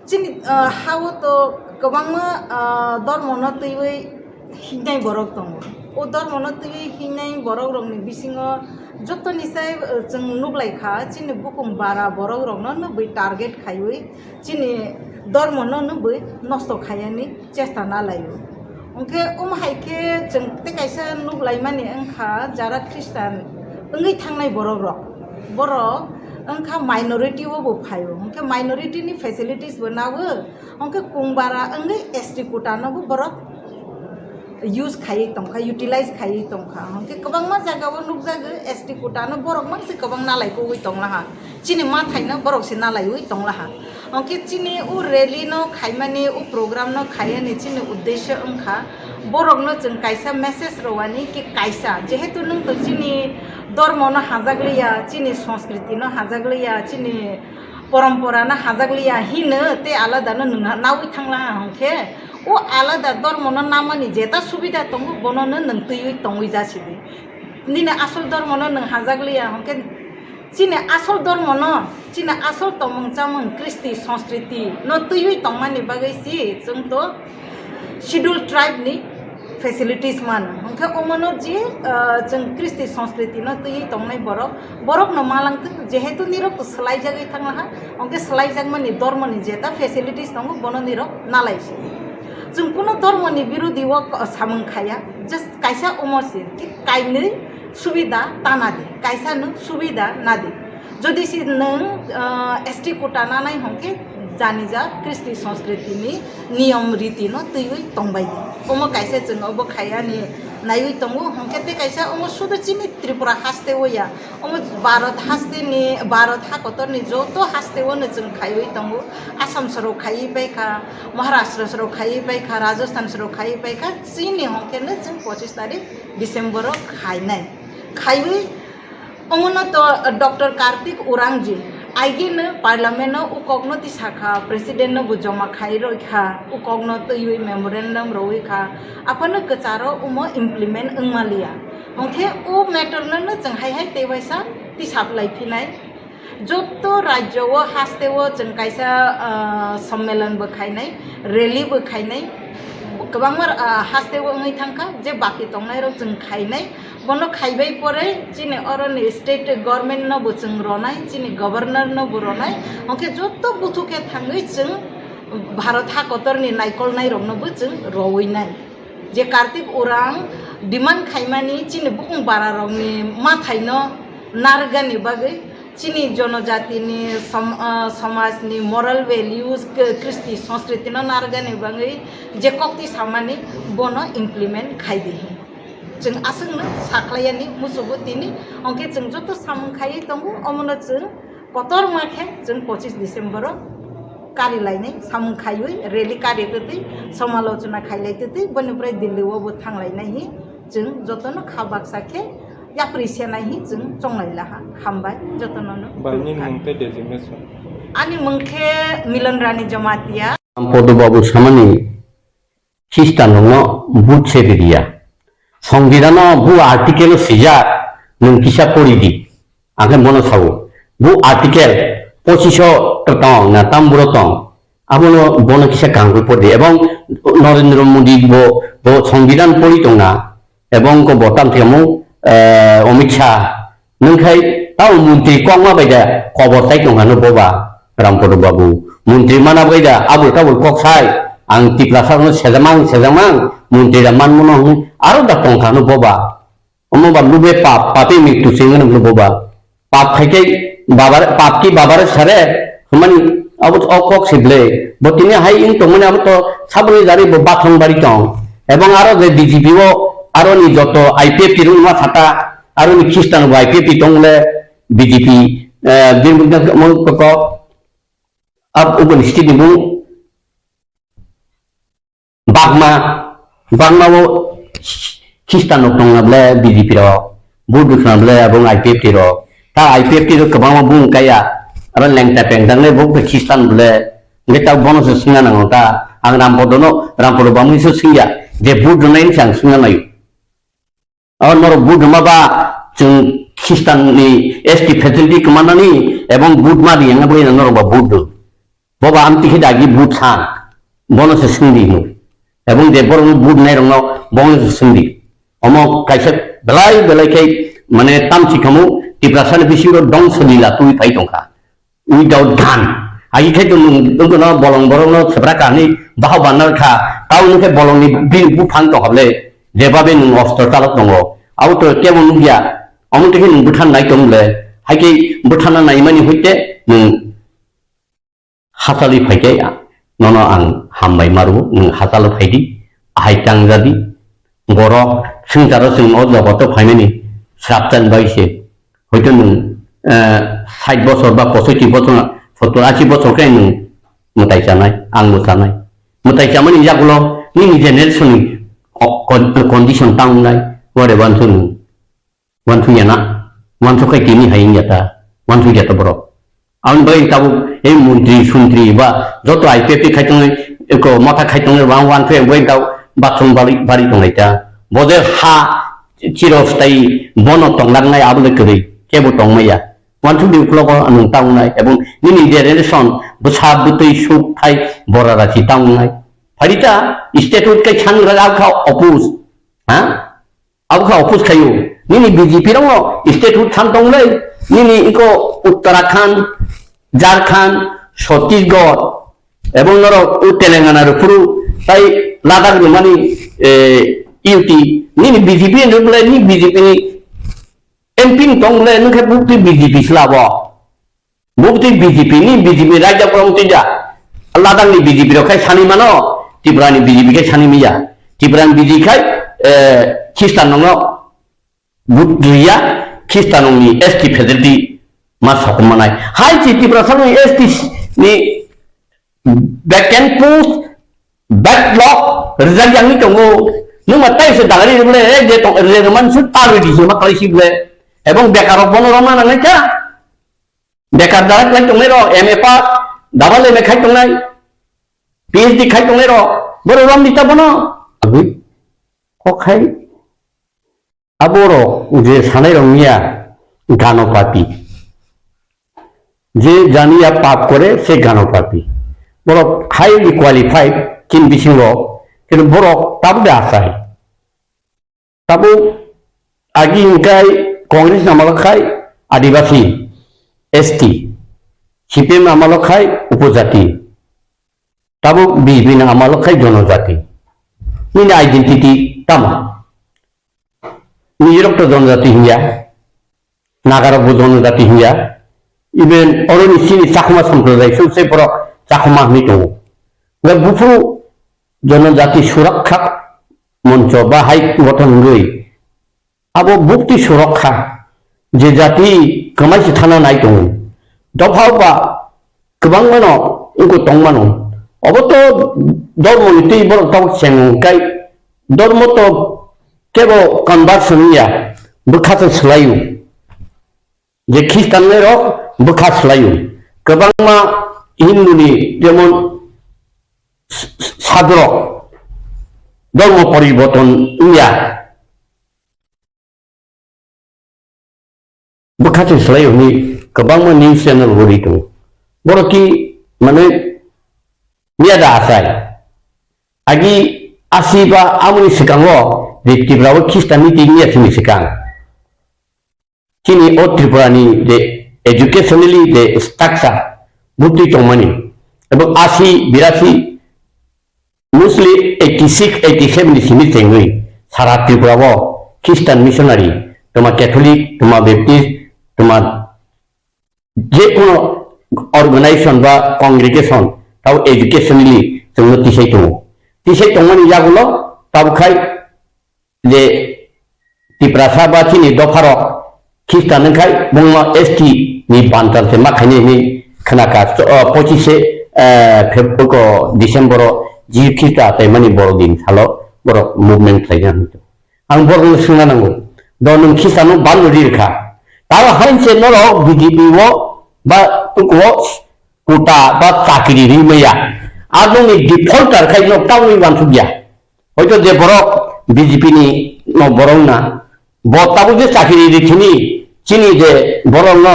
chini, ah, ha-o to kwbangma, ah, dormono twiwi hingnai borok tongo. O dormono twiwi hingnai borokrokni bisingo jotoni sai, ah, chwng nuklaikha, chini bukung bara borokrokno nukwi target khaiwi chini dormono nukwi nosto khaiyani chesta nalaio. Hwnkhe omo hai khe chwng tei kaisa nuklaimani wngkha, jara Christian wngwi thangnai borokrok, borok wngkha minority o bo phaio, hwnkhe minority ni facilities bo nago, hwnkhe kungbara wngwi S T quota no bo borok use khaiwi tongkha, utilize khaiwi tongkha. Hwnkhe kwbangma jagao nukjago S T quota no borok mang se kwbang nalai kugwi tonglaha. Chini mathaino borok se nalaiwi tonglaha. Hwnkhe chini o rally no khaimani, o program no khaiyani chini uddesho wngkha borokno chwng kaisa message rwani ki kaisa, jehetu nwng to chini dormo no hajakliya, chini sanskriti no hajakliya, chini porompora no hajakliya hino tei alada no nwng nawi thanglaha hwnkhe, o alada dormo no namani jeta subida tongo, bono no nwng twiwi tongwi jasidi. Nini asol dormo no nwng hajakliya hwnkhe, chini asol dormo no, chini asol tomung chamung, kristi, sanskriti no twiwi tongmani bagwi si chwng to Scheduled Tribe ni facilities mano. Hwnkhe omono je, ah, chwng kristi sanskriti no twiwi tongnai borok, borok no malangtwk, jehetu nirok to swlaijagwi thanglaha, hwnkhe swlaijakmani dormo ni jeta facilities tongo, bono nirok nalaisi. Chwng kuno dormo ni birodi o samung khaya, just kaisa omo se, thik kainwi subida ta nadi, kaisa nwng subida nadi. Jodi se nwng, ah, S T quota nanai hwnkhe janija kristi sanskriti ni niyom riti no twiwi tongbai di. Omo kaisa chwng obo khaiyani naiwi tongo, hwnkhe tei kaisa omo sudu chini Tripura haste o ya. Omo Bharat haste ni, Bharat ha kotor ni joto haste o no chwng khaiwi tongo. Assam soro khaiwi paikha, Maharashtra soro khaiwi paikha, Rajasthan soro khaiwi paikha, chini hwnkhe no chwng pochis tarik December o khainai. Khaiwi Omono to Doctor Kartik Urangji, aigeno parliament no ukokno tisakha, president no bo joma khai roi kha, ukokno twiwi memorandum roi kha, aphano kwcharo omo implement wngmaliya. Hwnkhe o matter no no chwng hai hai tei waisa tisap lai phinai. Jotto rajyo o haste o chwng kaisa, ah, sommelon bo khainai, rally bo khainai, kwbangma, ah, haste o wngwi thangkha, je baki tongnai rok chwng khainai. Bono khaibai pore chini oroni state government no bo chwng ronai, chini governor no bo ronai, hwnkhe jotto buthu khe thangwi chwng Bharat ha kotorni naikolnai rokno bo chwng rowinai. Je Kartik Urang demand khaimani chini bukung bara rokni mathai no narwkgani bagwi Chini jonojatini som-, ah, somajni moral values, k-, kristi, sanskriti no narwgani bagwi je kokti samani bono implement khai di hin. Chwng aswkno sakhlaiyani muchugo tini, hwnkhe chwng joto samung khaiwi tongo, omono chwng kotorma khe chwng pochis December o kari lainai samung khaiwi rally kari twtwi somalochona khailai twtwi boni pore Delhi o bo thanglainai hi chwng jotono kha baksa khe yapri senai hi chwng chonglai laha. Hambai jotono no Bangni khulumkha. Mung tei designation. Ani mung khe Milan Rani Jamatia. Podo Babu samani Khristanrokno vote se ririya. Songbidanno bu article o swijak, nwng kisa pori di. Ang khe bono sao. Bu article pochisho tong na tamburo tong. Abono bono kisa kaham khe pori di. Ebong Narendra Modi bo, bo Songbidan pori tong na. Ebong ko bo tam themo, eh, Amit Shah. Nwng khai tamo montri kokma bai da kobor tai tong hano boba Rampodo Babu. Montri mana bai da abul tabul kok sai ang Tiprasa no sejamang sejamang montri da man mono hwn aro da tong hano boba. Omo ba lube pap, pape mrityu se hwn boba. Pap khai khai babare, pap ki babare sare hwnmani abo o kok se ble. Bo tini hai wng tongmani abo to saboni jari bo bathang bari tong. Ebong aro je B J P o aro ni joto I P F T rungma sata Aro ni Khristan bo I P F T tong le B J P, eh, Birmington mo koko ab ubon state ni bung Bagma, Bagma bo Khristan rok tong na ble B J P rok, Buddhist na ble abong I P F T rok. Ta I P F T rok kwbangma bung kaya, aro lengta pengta le bo Khristan ble, nge ta bono se singna nango ta, ang Rampodo no, Rampodo bamwi se singya, je Buddha nai se ang singna nayo. O norok vote rwma ba chwng Khristan ni S T facility kwmanani ebong vote ma riyang bagwi norok ba vote rw. Bo ba amtwi khe dagi vote san. Bono se swngdi hinwi. Ebong je borok no vote nai rok no bono se swngdi. Omo kaisa belai belai khe mane tamchi khamu Tiprasa ni bisingo dongso lila twi phai tongkha. Without gun. Agi khai to nwng, nwng no bolong borok no sebra kahani baha banna kha. Tao nwng khe bolong ni bini buphang tong hable. Jeba be nwng ostro chalok tongo. Abo to kebo nukya. Omo twi khe nwng bwthan nai tong le. Hai khe bwthan na nai mani hoite nwng hachali phai khe nono ang hambai maru, nwng hachalo phai di. Ahai tang jadi. Borok swngcharo chwng o jogoto phaimani srapchan bai se. Hoito nwng, eh, sait bochor ba posoiti bochor, sottor ashi bochor khe nwng mwtai chanai, ang bo chanai. Mwtai chamani yagulo nini generation ni co-, con-, condition ta wngnai, whatever nwng. Wansuk ya na, wansuk khai tini hai wngya ta, wansuk ya ta borok. Aboni bagwi tabuk ei montri sontri ba joto I P F T khai tongnai, eko motha khai tongnai, wang wansuk ya bagwi tabuk bathroom bari, bari tongnai ta. Bo je ha chirostai bono tongnaknai abo le kwrwi, kebo tongmaya. Wansuk di uklogo nwng ta wngnai, ebong nini generation bwsa bwtwi suk thai bora rachi ta wngnai. Phari ta state hood kai sangra kha oppose. Ha? Abo kha oppose khaio. Nini B J P rokno statehood san tonglai. Nini iko Uttarakhand, Jharkhand, Chhattisgarh, ebong norok o Telangana rok phuru tai Ladakh rwmani, eh, U T. Nini B J P ni rwmlai, ni B J P ni M P ni tonglai, nwng khe bukti B J P slabo. Bo twi B J P ni, B J P ni raida kwrwng twi ja. Ladakh ni B J P rok khai sani mano, Tripura ni B J P khai sani maya. Tripura ni B J P khai, eh, Khristan rokno vote riya, Khristan rokni S T facility ma sokom manai. Hai si Tripura salo S T ni vacant post, backlog, rijak yangni tongo. Numa tai se dagari rwle, eh, je tong, re rwman su ta rwdi se ma kalai si bwle. Ebong bekar rok bono rwma nangnai kha. Bekar dara khlai tongnai rok, M A pass, double M A khai tongnai, P H D khai tongnai rok, borok romdi ta bono. Abui, kok khai, aborok je sanai rok niya, gano papi. Je janiya pap kore, se gano papi. Borok highly qualified, chini bisingo, kintu borok tabuk de asai. Tabuk agi hingkai Congress ni amalo khai Adibasi, S T, C P M ni amalo khai upojati, tabuk B J P ni amalo khai jonojati. Nini identity tamo? Nijorok to jonojati hinya, Nagarok bo jonojati hinya, Even oroni chini Chakma sampradaya song se borok Chakma hinwi tongo. Hwnkhe buphuru Jonojati Surakkha Moncho ba hai gothon wngwi abo bukti surakkha je jati kwmai se thana nai tongo. Dopha ba kwbangmano wngkha tongmano. Obo to dormoni twi borok tabuk chengkai dormo to kebo conversion ya bwkha se swlaio. Je Khristan rok bwkha swlaio. Kwbangma Hindu ni jemon s-, s-, sadrok dormo poriborton wngya. Bwkha se swlaio hinwi kwbangma news channel bo ri tongo. Borok ki mane miya da achai. Agi asi ba amoni swkango je Tripura o Khristan ni twi miya simi swkang. Chini o Tripura ni je educationally je structure butwi tongmani, ebong asi birasi, mostly eighty six, eighty seven ni simi chengwi sara Tripura o Khristan missionary, toma Catholic, toma Baptist, toma je kono organization ba congregation tabo educationally chwngno tisai tongo. Tisai tongmani yagulo tabo khai je Tiprasa ba chini dopharok Khristan wngkhai bongno S T ni bantal se ma khainai hinwi khnakha. Cho-, o, pochise, eh, Feb-, ko December o Jisu Khristo ataimani borok din salo borok movement khlaina hinwi. Ang borokno swngna nango, do nwng Khristiano ban rwi rwkha? Taro hainse norok B J P o ba tukuo kuta ba chakri ri maya. A nwngni defaulter khai no tamni wansukya. Hoito je borok B J P ni no borok na, bo tabuk je chakri ri thini, chini je borok no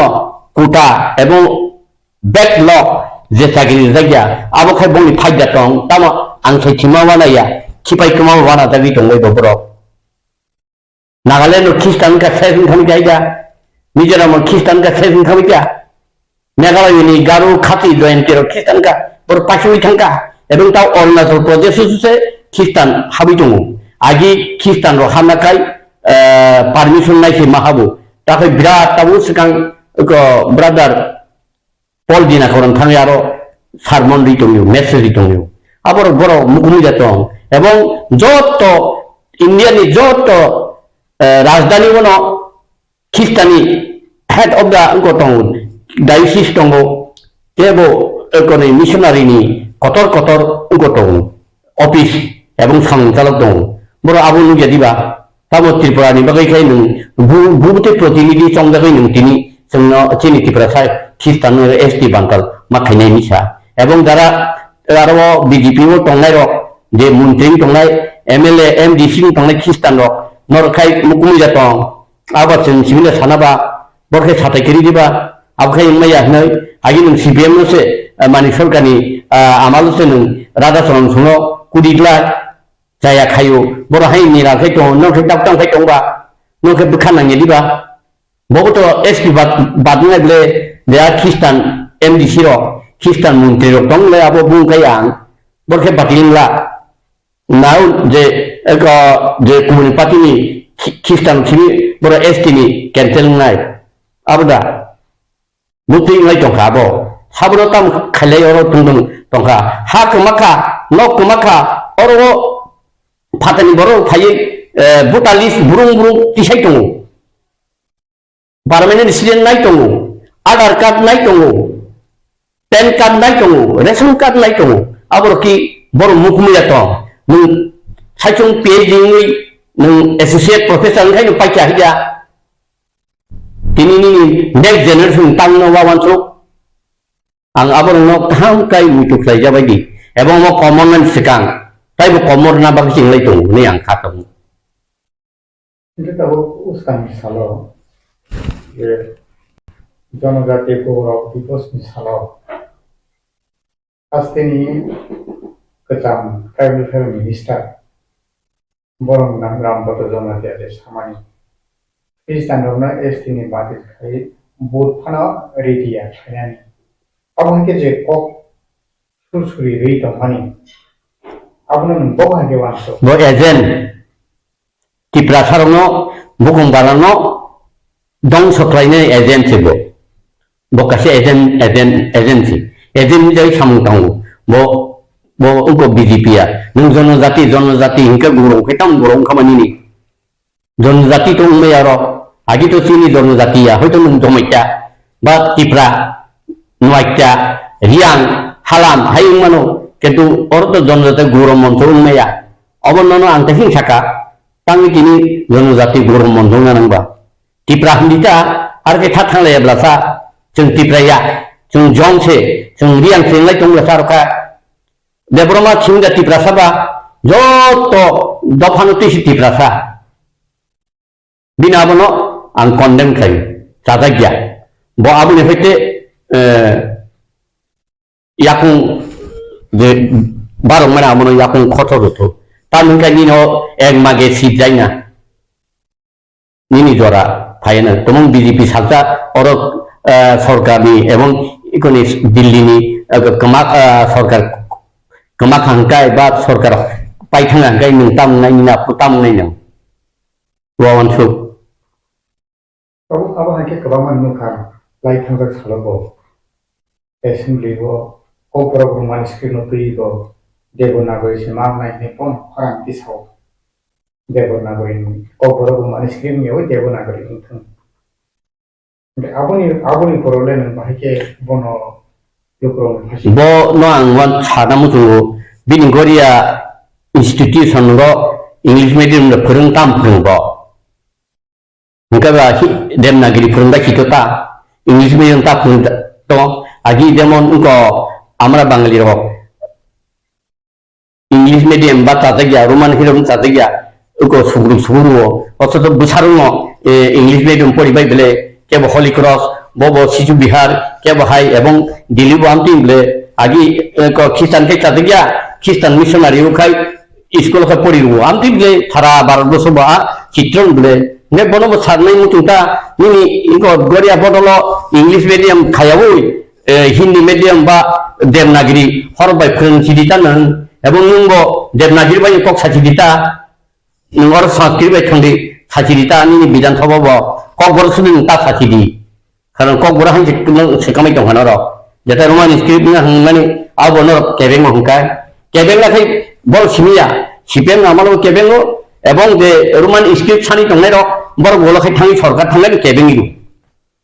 kuta ebong backlog je chakri rijak ya, abo khai bongni phaida tong, tamo ang sai thima wana ya, khipai kwma wana jagwi tongbai bo borok. Nagaland o Khristan ka ses wng thangwi kha, Mizoram o Khristan ka ses wng thangwi kha, Meghalaya ni Garo Khasi Jayanti rok Khristan ka, borok paisingwi thang kha, ebong tao Arunachal Pradesh o se Khristan habwi tongo. Agi Khristan rok hamna khai, eh, permission nai se ma habo. Takhai birat tabuk swkang ko brother Paul Dina khorang thangwi aro sermon ri tongyo, message ri tongyo. Aborok borok mukumui da tong. Ebong joto India ni joto, eh, rajdhani bono Khristani head of the wngko tongo, diocese tongo, tebo, eh, koni missionary ni kotor kotor wngko tongo. Office ebong samung chalok tongo. Borok abo nukya diba? Tamo Tripura ni bagwi khai nwng bu-, bubute protinidhi chongjagwi nwng tini chwngno chini Tiprasa Khristan no S T bantal ma khainai misa. Ebong jara aro B J P o tongnai rok, je montri tongnai, M L A, M D C ni tongnai Khristan rok, norok khai mukumui ja tong. Abo chwng sibino sana ba, bo khe satai kiri diba, abo khe wngmaya hinwi, agi nwng C P M no se, eh, mani sorkar ni, ah, amalo se nwng Radha Charan songno kudi glak, chaya khayo, boro hai ni ral khai tongo, nokhe dak tang khai tongba, nokhe bwkha nangya diba, bobo to S P bad, bad nai ble, de a Khristan M D C rok, Khristan montri rok tong le abo bung khai ang, bo khe bati wngla. Nau je, eko, je kumuni party ni Khi-, Khristan simi boro S T ni cancel wngnai. Abo da. Butwi wngnai tongkha abo. Sabono tam khailai oro tongdong tongkha. Ha kwmakha, nok kwmakha, oro o phatani borok phaiwi, eh, voter list burung burung tisai tongo. Permanent resident nai tongo, Aadhaar card nai tongo, pan card nai tongo, ration card nai tongo, aborok ki borok mukumuya tong. Nwng saichung P H D wngwi nwng associate professor wngkhai nwng paikha hiya. Tini nini next generation tangno wawansuk. Ang aborokno kaham khlai muitu khlai jabai di. Ebong omo komornani swkang, taibo komorna bagwi chinglai tongo hwnwi ang kha tongo. Hingke tabuk uskang ni salo, je Jonojati Gaurav Divos ni salo, hasteni kwcham Tribal Affairs Minister borok nang Rampada Jamatia je samani Christian rokno S T ni bati khai vote phano ready ya khlainani. Abo hingke je kok sursuri rwi tongmani, abono nwng bo hai khe uansuk. Bo agent, Tiprasarokno, bukung barano dongso khlainai agent se bo. Bo kaisa agent, agent, agency. Agent jai samung tango. Bo, bo wngkha B J P ya. Nwng jonojati, jonojati hinkhe gurung khe tamo gurung wngkha mani ni. Jonojati to wngmaya aro. Agi to chini jonojati ya. Hoito nwng Jomaita, ba Tipra, Nuaita, Riang, Halam, hai wngmano. Kintu oro to jonojati gurung moncho wngmaya. Obo nono ang tehing saka. Tangwi tini jonojati gurung moncho wngna nangba. Tipra hindita, ar khe tha thanglai blasa, chwng Tipra ya, chwng jong se, chwng Riang se wnglai tong blasa rokha. Debbarma thwngda Tiprasa ba, joto dophano twi si Tiprasa. Bini abono ang condemn khlai, chajak ya. Bo aboni hoite, eh, yakung je barok mani abono yakung khoto rwthu. Tamoni khe nino ek mage sip jaina. Nini jora phaina. Tomong B J P sakta oro, eh, sorkarni ebong ikoni Dillini, eh, kwma, eh, sorkar kwma khangkai ba sorkar paithang hangkai nwng tamnai nini apu tamnai nwng. Wawansuk. Abo, abo hai khe kwbangma nukha, lai thangjak salo bo. Assembly bo, Kokborok Roman script no twi bo, Devanagari se ma wngnai hinwi bono khorang tisao. Devanagari ni, Kokborok Roman script ni yawi Devanagari wngthung. Aboni, aboni poro le nwng bahai khe bono lukurok ni phasi. Bo no ang wan sana muchungo, bini Goria institution ro English medium le phwrwng tam phwrwng bo. Hingke ba hi-, Devanagari phwrwngbai khito ta, English medium ta phwrwng ta, to, agi jemon wngko amra Bangali rok English medium ba chajak ya, Roman hirom chajak ya, wngko sugruk sugruk o, ochoto bwsarok no, eh, English medium pori bai bele, kebo Holy Cross, bobo Sisu Bihar, kebo hai, ebong Delhi bo amtwi bele, agi, eh, ko Christian khe chajak ya, Christian missionary o khai, school khe pori rwo. Amtwi bwle sara Bharat borso bo a chitron bwle. Hingke bono bo sarnai muchung ta, nini iko Goria bodolo English medium khayawi, eh, Hindi medium ba Devanagari hor bai phwrwng sidi ta nwng. Ebong nwng bo Devanagari bai kok sachidi ta, nwng oro Sanskrit bai thangdi sachidi ta, nini Bidhan Sabha bo Kokborok sudi nwng ta sachidi. Karon Kokborok hai se kwbang se kamai tong kha norok. Jeta Roman script wngya hwnmani abo norok kebengma hwnka. Kebengna khai borok simiya. C P M no amalo kebengo ebong je Roman script sani tongnai rok borok ulo khai thangwi sorkar thangnai kebengwi rw.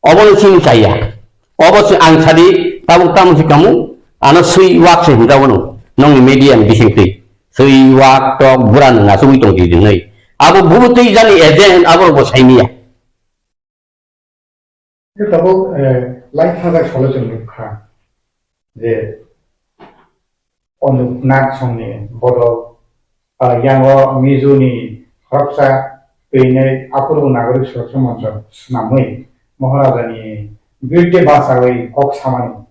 Obono chini chaya. Obo se ang sadi tabuk tamo se kamu ano swi wak se hwnka bono. Nongni media ni bising twi. Swi wak tok bura nang asugwi tong di dinai. Abo bubu twi jani agent abo bo saimiya. Tabuk, eh, lai thajak salo chwng nukha je Onuk Nag songni bodol, ah, yango Mizo ni khoroksa twinai aphuru Nagorik Suraksha Moncho swnamwi Maharaja ni birthday bachawi kok samani.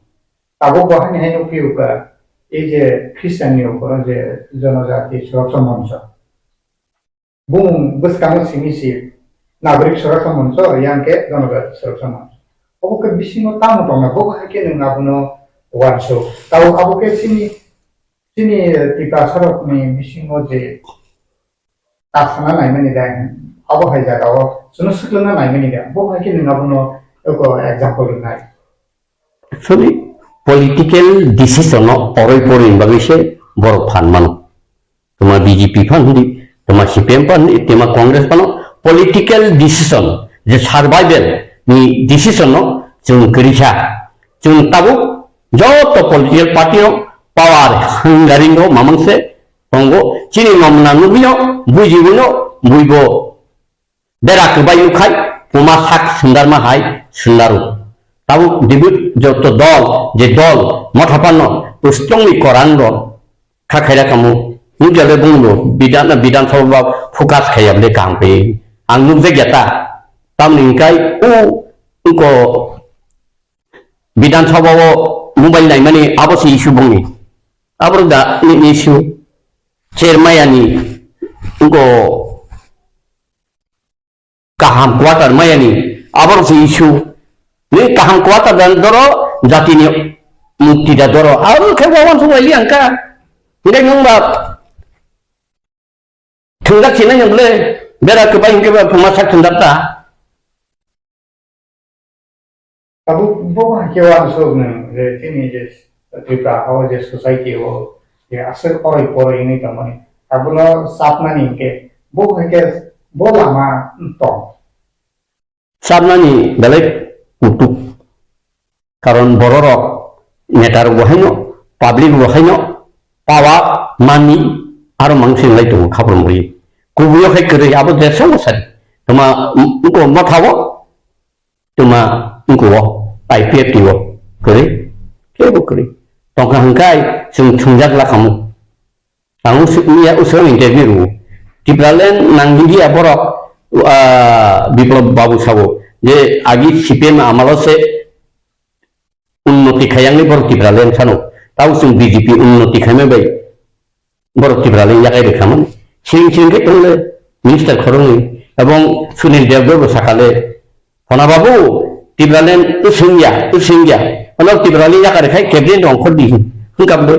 Tabuk bo hani hai nukphi uka, ei je Christian ni uporo je Jonojati Suraksha Moncho. Bumung bwskango simi si Nagorik Suraksha Moncho, yang khe Jonojati Suraksha Moncho. Obo khe bisingo tamo tongna, bo hai khe nwng abono uansuk. Tao abo khe chini, chini Tiprasa rokni bisingo je ta sana naimani da, abo hai jagao chwngno swkangna naimani da, bo hai khe nwng abono eko example rwnai. Actually, political decision no poroi poroi bagwi se borok phan mano. Tuma B J P phan hindi, tuma C P M phan hindi, tuma Congress phano political decision, je survival ni decision no chwng kwrwi kha. Chwng tabuk joto political party no power hungary no mamang se tongo. Chini mamna nugwi no, bujiwi no, buibo. Bera kwbai nukhai, puma sak sundarma hai sundaro. Tabuk dibut joto dol, je dol, motha panno, ustongni korang rok, kha khaira kamo, nujale bungno, bidan, bidan sabha focus khaya bole kaham khe. Ang nukjak ya ta, tamni hingkai, o, wngko, bidan sabha o mobile naimani, abo se issue bongni. Abo da, ni, ni issue, chair maya ni, wngko, kaham quarter mayani, aborok se issue. Ni kaham quarter dan doro, jatini mukti da doro. Aro khe wawan sung lai liang ka. Hingke nung ba thungjak sinai nung le, bera kwbai hingke ba phuma sak thungjak ta. Tabuk bo hai khe uansuk nwng je chini je Tripura o je society o je aswk oroi poroi wngwi tongmani. Abono chapnani hinkhe bo hai khe bo lama tong. Chapnani belai kutuk. Karon bororok neta rok bo haino, public bo haino, power, money, aro mang singlai tongo khapur muri. Kubuyo khai kwrwi abo je songo sari. Toma, mm, ko motha bo, toma, mm, ko, I P F T o kwrwi, kebo kwrwi. Tongkha hwnkhai chwng thwngjak lakhamu. Ang usu-, iya usu interview rwo. Tipraland nang India borok, ah, Biplab Babu sabo je agi C P M amalo se unnoti khayangni borok Tipraland sano. Tau chwng B J P unnoti khaima bai borok Tipraland yakai rwkhamani. Siring siring khe tongle minister khoroknwi ebong Sunil Debbarma bo sakale, Hona babu, Tipraland usungya, usungya. Ono Tipraland yakar khai cabinet ongkhor di. Hingkam de,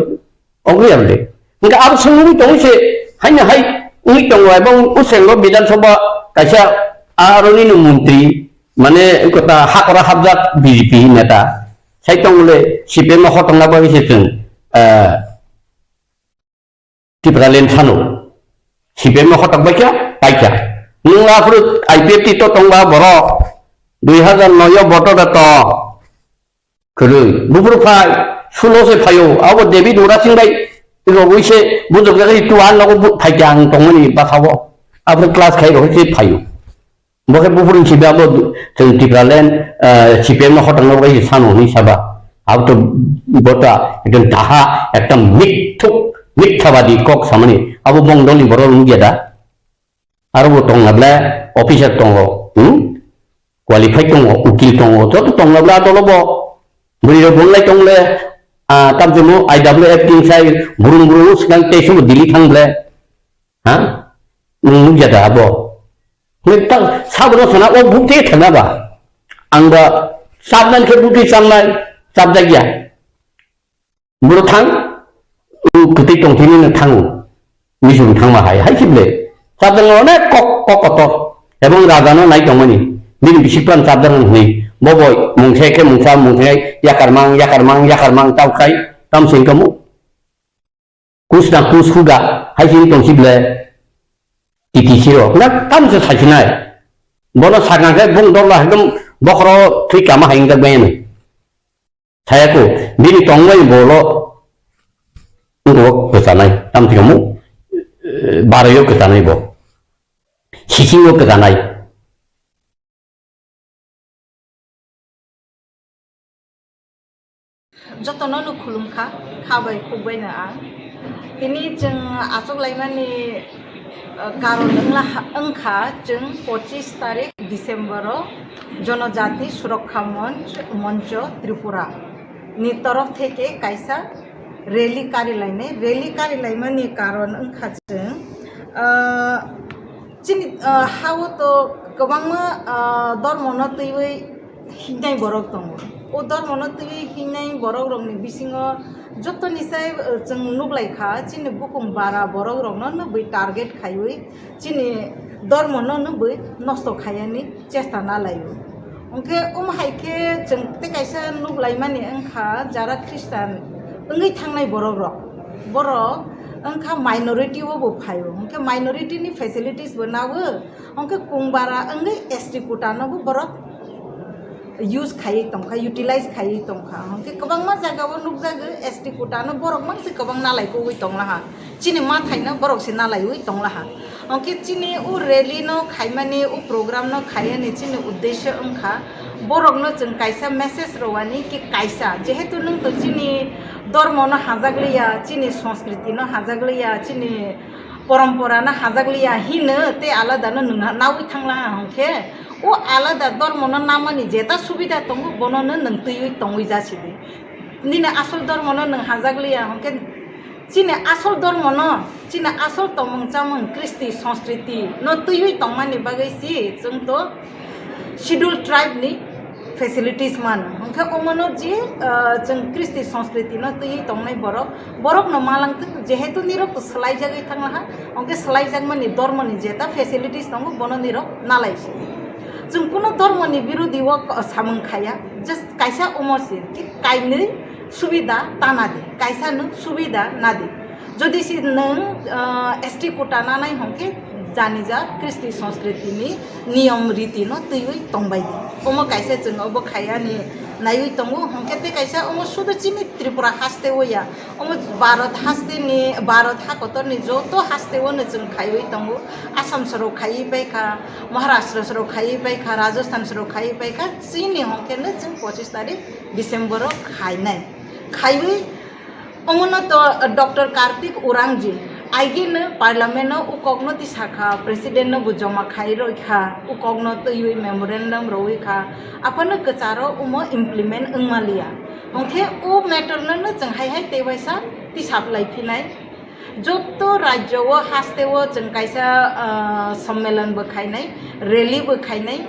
ongya de. Hingka abo sungwi tong se, haina hai, ungwi tongo, ebong usengo Bidhan Sabha kaisa aroni no montri, mane kota hakora habjak B J P neta. Sai tongole C P M hotongna bagwi se chwng, eh, Tipraland sano. C P M no hotok bai kha, pai kha. Nwng aphuru I P F T to tongba borok dui hazar noi o voter da to. Kwrwi. Buphuru phai, sulo se phaio. Abo David Murasing bai rogwi se bujok jagwi tu an nogo bu-, phai kha ang tongmani basao. Aphuru class khai rogwi se phaio. Bo khe buphuru hinkhe abo chwng Tipraland, eh, C P M no hotok no bai sano hinwi saba. Abo to bo ta ekdom daha, ekdom mithuk, mithabadi kok samani. Abo bong doni borok wngya da. Aro bo tongna ble officer tongo, hmm? Qualified tongo, ukil tongo, joto tongna ble adolo bo. Bwrwi rok bonglai tongle, ah, tamchimo I W F tin sai burung burung swkang tei subo Delhi thang ble. Ha? Nwng nukya da abo? Nwng ta sabro sana o bukti thana ba? Ang ba sabnan khe bukti samnai, sabjakya. Bro thang, nwng kwtwi tongthini no thango. Misung thangma hai, hai khible. Sabjak no onek kok, kok kotor. Ebong raja no nai tongmani. Bini bisik plan sabjak no hwnwi. Bo boi, mungse khe mungsa, mungse yakarmang, yakarmang, yakarmang, tau khai, tam sing kamu. Kus na kus huga, hai sini tong si ble. Titi siro, na tam se sai sinai. Bono sakang khe bung dor la ekdom bokhoro thui kama hai ingjak bai ani. Saya ko, bini tong bai bolo. Ngo kesanai, tam si kamu, eh, baro yo kesanai bo. Sisi yo kesanai. Jotono no khulumkha, kha bai khuk bai no ang. Tini chwng achuk laimani, uh, karon wngla ha-, wngkha chwng pochis tarik December o Jonojati Surokkha Monch, Moncho Tripura ni torof theke kaisa rally kari lainai. Rally kari laimani karon wngkha chwng, uh, Chini, ah, ha-o to kwbangma, ah, dormono twiwi hingnai borok tongo. O dormono twiwi hingnai borokrokni bisingo jotoni sai, ah, chwng nuklaikha, chini bukhum bara borokrokno nukwi target khaiwi chini dormono nukwi nosto khaiyani chesta nalaio. Hwnkhe omo hai khe chwng tei kaisa nuklaimani wngkha, jara Khristan wngwi thangnai borokrok, borok wngkha minority o bo phaio, hwnkhe minority ni facilities bo nago, hwnkhe kungbara wngwi S T quota no bo borok use khaiwi tongkha, utilize khaiwi tongkha, hwnkhe kwbangma jaga o nukjago S T quota no borok mangse kwbang nalai kogwi tonglaha. Chini mathaino borok se nalaiwi tonglaha. Hwnkhe chini o rally no khaimani, o program no khaiyani chini uddesho wngkha borokno chwng kaisa message rwani ki kaisa, jehetu nwng to chini dormono hajakliya, chini sanskriti no hajakliya, chini porompora no hajakliya hino tei alada no nwng nawi thanglaha hwnkhe o alada dormono namani jeta subida tongo bono no nwng twiwi tongwi jasidi. Nini asol dormono nwng hajakliya hwnkhe Chini asol dormo no, chini asol tongmung chamung, kristi, sanskriti no twiwi tongmani bagwi si chwng to schedule tribe ni facilities mano. Hwnkhe omono je, ah, chwng kristi, sanskriti no twiwi tongnai borok, borok no malang thwk, jehetu nirok to swlaijagwi thanglaha, hwnkhe swlaijakmani dormo ni jeta facilities tongo, bono nirok nalai si. Chwng kuno dormo ni birodi o samung khaya. Just kaisa omo se, thik kainwi subida ta nadi, kaisa nwng subida nadi. Jodi se nwng, ah, S T quota nanai hwnkhe janija kristi sanskriti ni niyom riti no twiwi tongbai di. Omo kaisa chwng obo khayani naiwi tongo, hwnkhe tei kaisa omo sudu chini Tripura haste o ya, omo Bharat haste ni, Bharat ha kotor ni joto haste o no chwng khaiwi tongo. Assam soro khaiwi paikha, Maharashtra soro khaiwi paikha, Rajasthan soro khaiwi paikha, chini hwnkhe no chwng pochis tarik December o khainai. Khaiwi omono to Doctor Kartik Urangji aigino parliament no ukokno tisakha, president no bo joma khai roikha, ukokno twiwi memorandum rowi kha, aphano kwcharo omo implement wngmaliya. Hwnkhe o matter no no chwng hai hai tei waisa tisaplai phinai. Joto rajyo o haste o chwng kaisa, ah, sommelon bo khainai, rally bo khainai,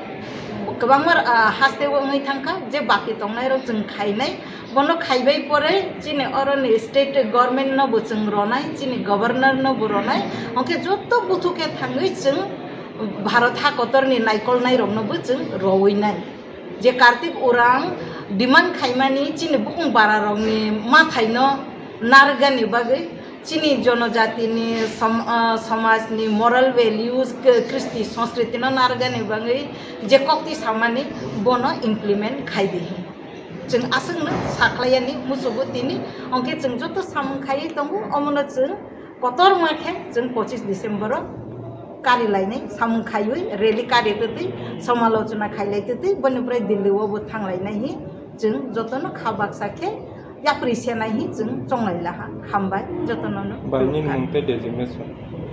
kwbangma, ah, haste o wngwi thangkha, je baki tongnai rok chwng khainai. Bono khaibai pore chini oroni state government no bo chwng ronai, chini governor no bo ronai, hwnkhe joto buthu khe thangwi chwng Bharat ha kotor ni naikolnai rok no bo chwng rowi nai. Je Kartik Urang demand khaimani chini bukung bara rok ni mathai no narwgani bagwi, chini jonojati ni som-, ah, somaj ni moral values, k-, kristi sanskriti no narwgani bagwi je kokti samani bono implement khai di. Chwng aswkno sakhlaiyani muchungo tini, hwnkhe chwng joto samung khaiwi tongo, omono chwng kotorma khe chwng pochis December o kari lainai samung khaiwi rally kari twtwi somalochona khailai twtwi boni pore Delhi o bo thanglainai hi chwng jotono kha baksa khe yapri senai hi chwng chonglai laha. Hambai jotono no. Bangni mung tei designation?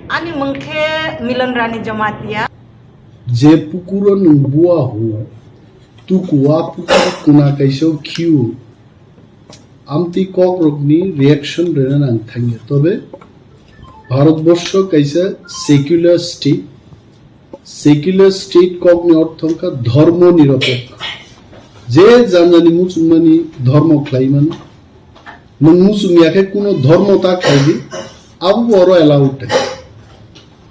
Ani mung khe Milan Rani Jamatia. Je pukuro nwng bua hu, tuku a pukur kuna kaisa khiu, amtwi kokrokni reaction rwna nang thangya. Tobe Bharatborsho kaisa secular state, secular state kokni ortho wngkha dhormo nirapekho. Je janjani muchungmani dhormo khlai mano. Nwng muchung ya khe kuno dhormo ta khlai di, abo bo oro allowed.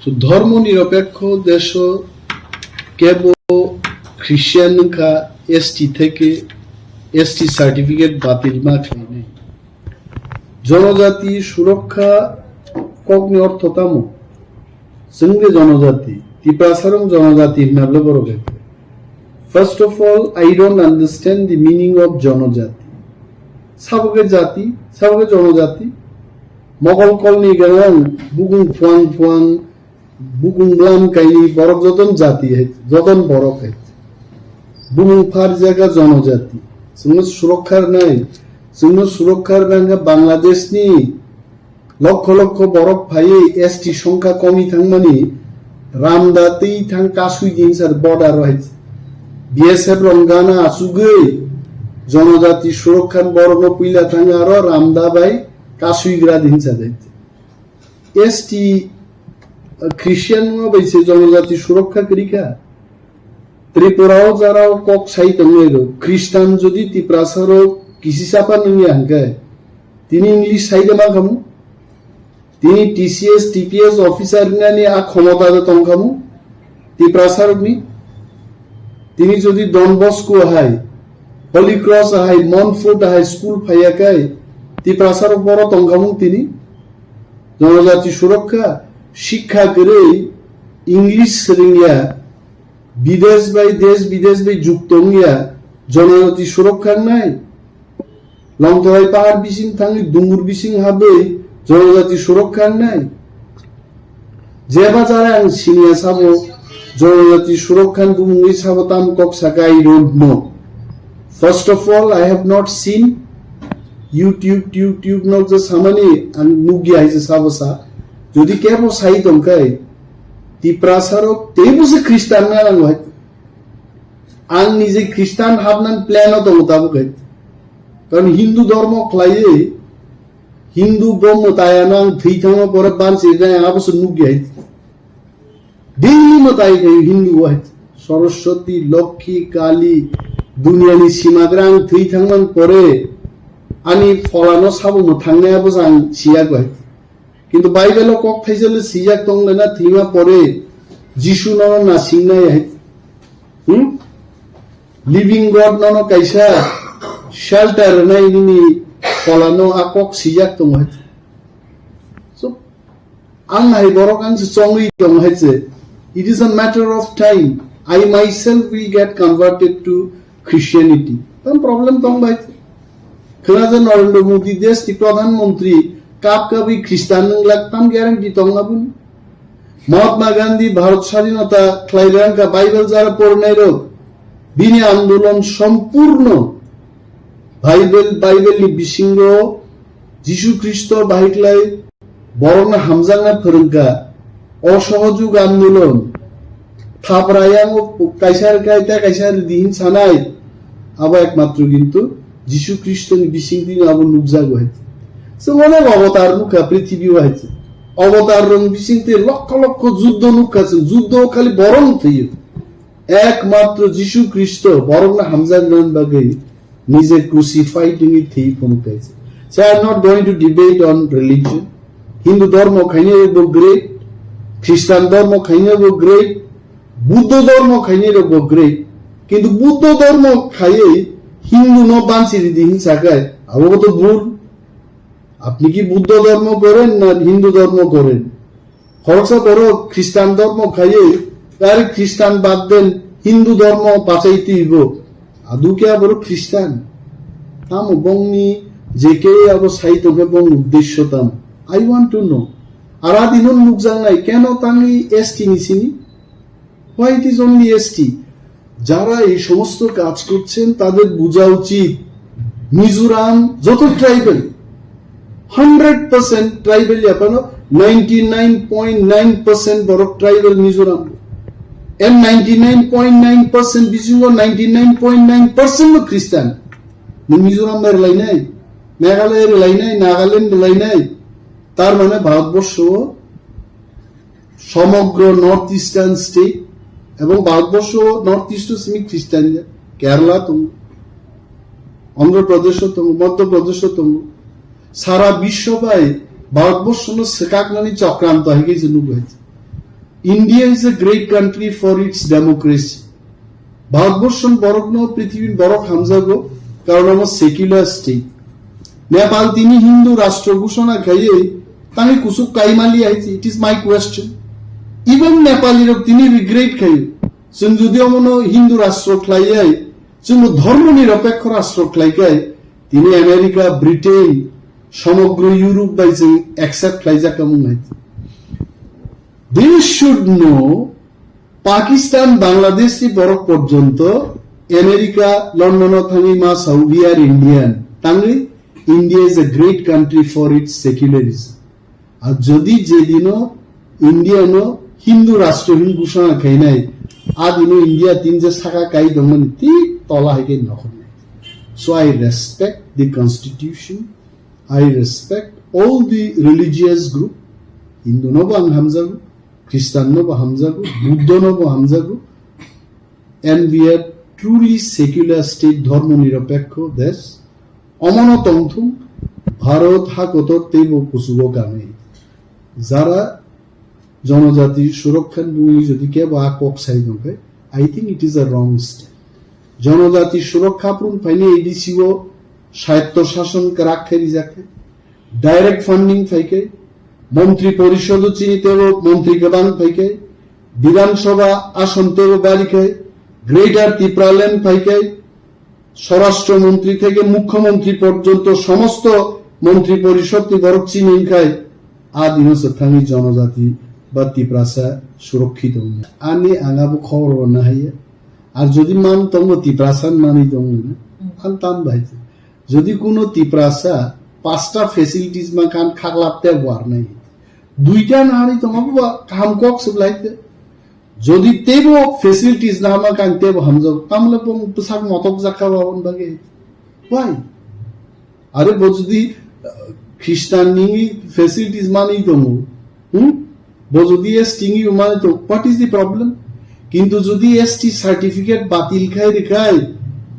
So, dhormo nirapekho desho kebo Christian wngkha, S T theke S T certificate batil ma khlainai. Jonojati surokha kokni ortho tamo? Chwng de jonojati, Tiprasarong jonojati hinna bole borok hai. First of all, I don't understand the meaning of jonojati. Sabo khe jati, sabo khe jonojati. Mogol kolni ganang bukung phuang phuang, bukung blam kaini borok joton jati hai, joton borok hai. Bumung phar jaga jonojati. Chwngno surokha rwnai, chwngno surokha rwna wngkha Bangladeshni lokho lokho borok phaiwi S T songkha komi thangmani Ramda twi thang kasui din sar border o hai. B S F rong gana achugwi jonojati surokha borokno puila thang aro Ramda bai kasui gra din sar hai. S T, uh, Christian no bai se jonojati surokha kwrwi kha. Tripura o jara o kok sai tongwi rw. Christian jodi Tiprasa rok kisi sapa nungya hwnkhe, tini English sai de ma khamu? Tini T C S, T P S officer nani a khomota de tong khamu? Tiprasa rokni? Tini jodi Don Bosco hai, Holy Cross hai, Montfort hai school phaiya kai, Tiprasa rok boro tong khamu tini? Jonojati surokha, shikha kwrwi, English swrwngya, bidesh bai desh bidesh bai jukto wngya, jonojati surokha wngnai? Longtorai pahar bising thangwi dungur bising habwi jonojati surokha wngnai? Jeba jara ang siniya sabo, jonojati surokha ni bumungwi sabo tam kok saka, I don't know. First of all, I have not seen YouTube, YouTube, YouTube nok je samani ang nugya hai je sabo sa. Jodi kebo sai tongkhai, Tiprasa rok teibo se Christian na nango hai. Ang nije Christian habnan plan o tongo tabuk hai. Karon Hindu dhormo khlaiwi, Hindu bo mwtai ano ang thwi thangma pore bansi rijak ang abo se nugya hai. Daily mwtai khe Hindu o hai. Saraswati, Lokhi, Kali, duniani simagra ang thwi thangman pore ani pholano sabo mwthangnai abo se ang siya hai. Kintu Bible o kok thaisa le sijak tong le na thwima pore Jisu no nasingnai hai. Hmm? Living God nono kaisa shelter rwnai nini kolano a kok sijak tongo hai. So, ang hai borok ang se chongwi tong hai se. It is a matter of time. I myself will get converted to Christianity. Tam problem tong bai. Khwna je Narendra Modi desh ni Pradhan Mantri kap kabi Christian nang lak tam guarantee tong abun. Mahatma Gandhi Bharat Sadhinata khlai rang ka Bible jara pornai rok. Bini andolon sompurno Bible, Bible ni bisingo Jisu Khristo bahai khlai borokno hamjakna phwrwngkha. Osohojog andolon, thapra yango kaisa rwkha, tei kaisa rwdi hin sanai, abo ekmatro kintu Jisu Khristoni bisingtwi abo nukjago hai. Chwng onek avatar nukha prithibi o hai. Avatar rok bisingtwi lokho lokho juddo nukha chwng, juddo khali borok thwiyo. Ekmatro Jisu Khristo borokno hamjaknani bagwi nije crucified wngwi thwi phunuk kaisa. So I am not going to debate on religion. Hindu dhormo khainai rokbo great, Christian dhormo khainai rokbo great, Buddho dhormo khainai rokbo great. Kintu Buddho dhormo khaiwi Hindu no banchi ridi hin sakai, abo to bhul. Apni ki Buddho dhormo goren na Hindu dhormo goren? Khoroksa borok Christian dhormo khaiwi, ar Christian bad den Hindu dhormo bachai twibo. Adu khe abo Christian? Tamo bongni je khe abo sai tongkhe bongni uddesyo tamo? I want to know. Ara dino nukjaknai keno tangwi S T ni sini? Why it is only S T? যারা এই সমস্ত কাজ করছেন তাদের বোঝা উচিত মিজোরাম যত tribal, hundred percent tribal yapano, ninety nine point nine percent borok tribal Mizoram. And ninety nine point nine percent bisingo ninety nine point nine percent no Christian. Ni Mizoram bai rwlainai, Meghalaya rwlainai, Nagaland rwlainai. Tar mane Bharatborsho সমগ্র north eastern state এবং Bharatvarsha north east simi Christian, Kerala tongo, Andhra Pradesh tongo, Madhya Pradesh tongo, sara biswo bai Bharatborshono swkaknani chokranto hai khe je nugo hai. India is a great country for its democracy. Bharatborshono borokno prithibini borok hamjago, karon omo secular state. Nepal tini Hindu rashtra ghoshona khaiwi tangwi kuchuk kaimali hai se, it is my question. Even Nepali rok tini regret khai. Chwng jodi omono Hindu rashtra khlaiwi, chwngbo dhormo niropekho rashtra khlaikai, tini America, Britain, সমগ্র Europe bai chwng accept khlaijak wng hai. They should know, Pakistan, Bangladesh ni borok porjonto America, London o thangwi ma sao, "We are Indian." Tangwi, India is a great country for its secularism. Ar jodi je dino India no Hindu rashtra hin ghoshona khainai, a dino India tin je saka kai tongmani, ti tola hai khe nokhornai. So I respect the constitution, I respect all the religious group. Hindu no bo ang hamjago, Christian no bo hamjago, Buddho no bo hamjago. And we are truly secular state, dhormo niropekho desh. Omono tongthung, Bharat hakotor teibo kuchugo kanwi. Jara jonojati surokha ni bumwi jodi kebo a kok sai tongkhe, I think it is a wrong step. Jonojati surokha phurung phaini A D C o swayatto shason kwrak khe rijak khe, direct funding phai khe, montri porishod o chini tebo montri kwbang phai khe, Bidhan Sabha ason tebo bari khe, Greater Tipraland phai khe, স্বরাষ্ট্র মন্ত্রী থেকে মুখ্যমন্ত্রী পর্যন্ত সমস্ত মন্ত্রী পরিষদ ni borok chini wngkhai, a dino se thangwi jonojati ba Tiprasa surokkhitu wngya. Ani ang abo khobor bo nahaiya. Ar jodi man tongo Tiprasa manwi tongo na, ang tam bai. Jodi kuno Tiprasa pasta facilities ma kan khaklap te war nai. Duita nari tongo ba kaham kok se blai te. Jodi teibo facilities na ma kan teibo hamjak, tamle bong bwsak motok jakha ba on bage. Why? Are bo jodi, uh, Christian ni facilities mani tongo, hmm? Bo jodi S T ni mani to, what is the problem? Kintu jodi S T certificate batil khai rikhai,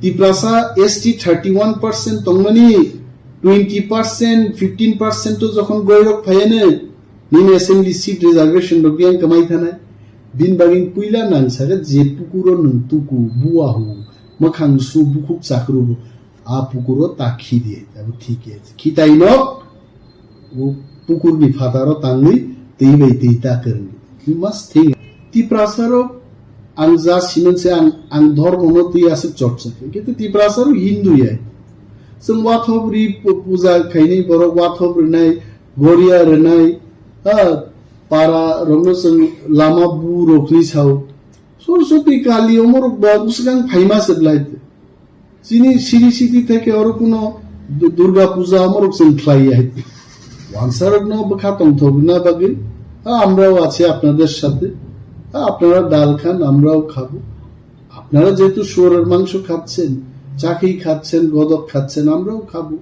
Tiprasa S T thirty one percent tongmani, twenty percent, fifteen percent to jokhon goirok phayane, nini assembly seat reservation rok yang kamai thanai. Bin bagin puila nang saka je pukuro nung tuku, bua hu. Mwkhang su bukhuk chakru bo a pukuro ta khi di, abo thik ya. Khitai no o pukur ni phataro tangwi twi bai twi ta kwrwngwi. You must think. Tiprasa rok ang ja siman se ang, ang dhormo no twi aswk chorcha khe. Kintu Tiprasa rok Hindu ya. Chwng wathop ri pu-, puja khainai borok wathop rwnai, goria rwnai, ha, para rokno chwng lama bu rokni sao. Soroswti Kali omorok ba bwswkang phaima se belai. Chini siri siti theke oro kuno Du-, Durga Puja omorok chwng khlai ya. Wansarokno bwkha tongthok rwna bagwi, ha, আমরাও আছি আপনাদের সাথে, ha, আপনারা ডাল খান, আমরাও খাবো। আপনারা যেহেতু শুয়োরের মাংস খাচ্ছেন, চাকি খাচ্ছেন, গদক খাচ্ছেন, আমরাও খাবো।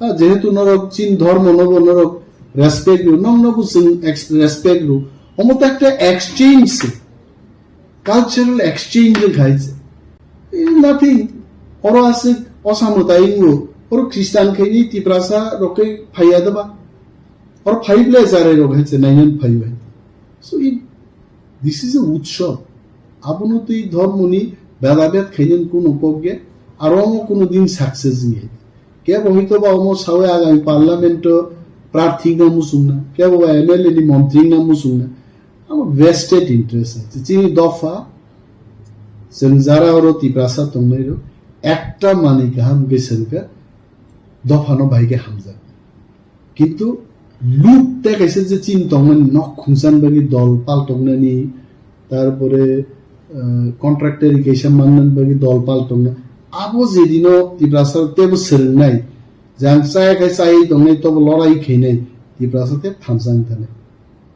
Ha, jehetu norok chin dhormo nobo norok respect rw, noknobo chwng ex-, respect rw. Omo to ekta exchange se, cultural exchange wng khai se. Eh, nothing. Oro aswk osa mwtai wngo. Oro Christian khaini Tiprasa rok khe phaiya doba. Oro phai ble chare rok hai se nainan phai bai. So it This is a utsav. Abono twi dhormoni bedabed khainani kuno kok ya, aro omo kuno din success wngya. Kebo hoito ba omo sawi agami parliament o prarthi wngna muchungna, kebo ba M L A ni montri wngna muchungna. Amo vested interest ase. Chini dopha, chwng jara oro Tiprasa tongnai rok, ekta manwi kaham khe swngkha, dophano bai khe hamjak. Kintu luk tei kaisa je chini tongmani nok khungsan bagwi dol pal tongnani, tarpore, eh, contractor kaisa mannani bagwi dol pal tongna. Abo je dino Tiprasa tebo swrwngnai, je ang chaya khai chayai tongnai, tobo lorai khainai, Tiprasa tei thansa wng thani.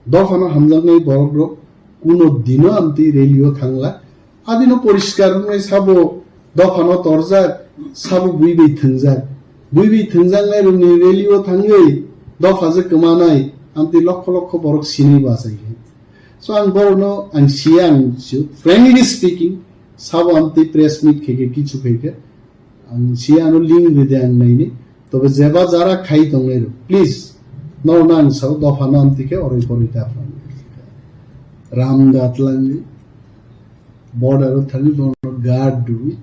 Dophano hamjaknai borok rok kuno dino amtwi rally o thangla. Adino poriskar wngnai sabo dophano torjak, sabo bui bai thwngjak. Bui bai thwngjaknai rokni rally o thangwi dopha je kwmanai, amtwi lokho lokho borok sinwi bachai khe. So ang borokno ang siya ang sio, frankly speaking, sabo amtwi press meet khe khe kichu khe khe, ang si ano link ride ang naini. Tobe jeba jara khai tongnai rok, please, no nang sao dopha no amtwi khe oroi poroi ta phang. Ram da atlangi, border o thani bono guard dui,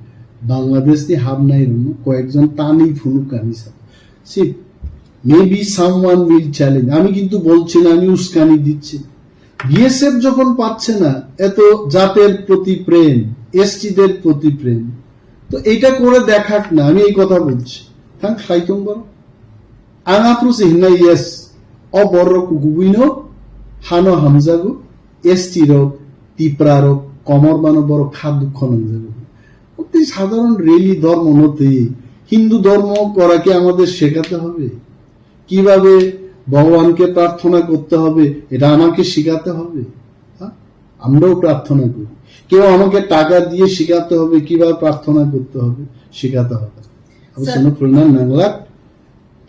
Bangladesh ni habnai rok koyekjon tani phunuk kani sa. See, maybe someone will challenge. আমি কিন্তু বলছি না, আমি উস্কানি দিচ্ছি না। বিএসএফ যখন পাচ্ছে না এত জাতের প্রতি প্রেম, এসটিদের প্রতি প্রেম, তো এটা করে দেখাক না, আমি এই কথা বলছি। Thang khlai tong boro. Ang aphuru se hinnai, yes, o borok kukubuino hano hamjago, S T rok, Tipra rok, komor mano borok kha dukho nangjago. Ote sadharon rally dhormo no twi, Hindu dhormo kora ki amader shekhate hobe? কিভাবে ভগবানকে প্রার্থনা করতে হবে, এটা আমাকে শেখাতে হবে? হ্যাঁ, আমরাও প্রার্থনা করি। কেউ আমাকে টাকা দিয়ে শেখাতে হবে, কিভাবে প্রার্থনা করতে হবে, শেখাতে হবে। Abo Sir, sino pulna nanglak,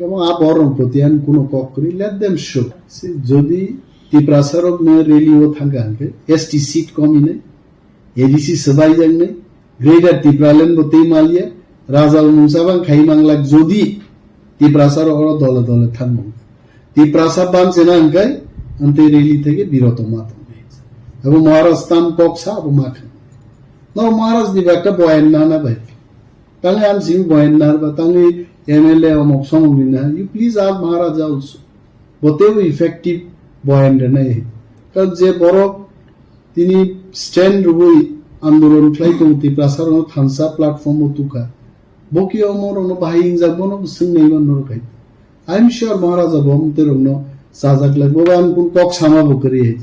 এবং aborok proti ang kuno kok kri, let them show. Si jodi Tiprasa rok no rally o thangka hangke, S T seat komi nai, A D C swbai jak nai, Greater Tipraland bo tei malia, raja mungsa bang khai manglak jodi Tiprasa rok oro dole dole thangmung. Tiprasa ban chena hangkai, ang tei rally theke biroto ma tong. Abo Maharaj tam kok sa, abo ma khan. No Maharaj ni ba ekta boyan nana bai. Tangwi ang simi boyan nar ba, tangwi M L A omok somok ni na. You please ask Maharaja also. Bo teibo effective boyan rwnai. Karon je borok tini stand rwui andolon khlai tongo, Tiprasa rokno thansa platform o tukha. Bo ki omo rokno bahai hingjak, bono bo swngnai man norok hai. I am sure Maharaja bo omo tei rokno chajak lai. Bo ang kun kok sama bo kwrwi hai.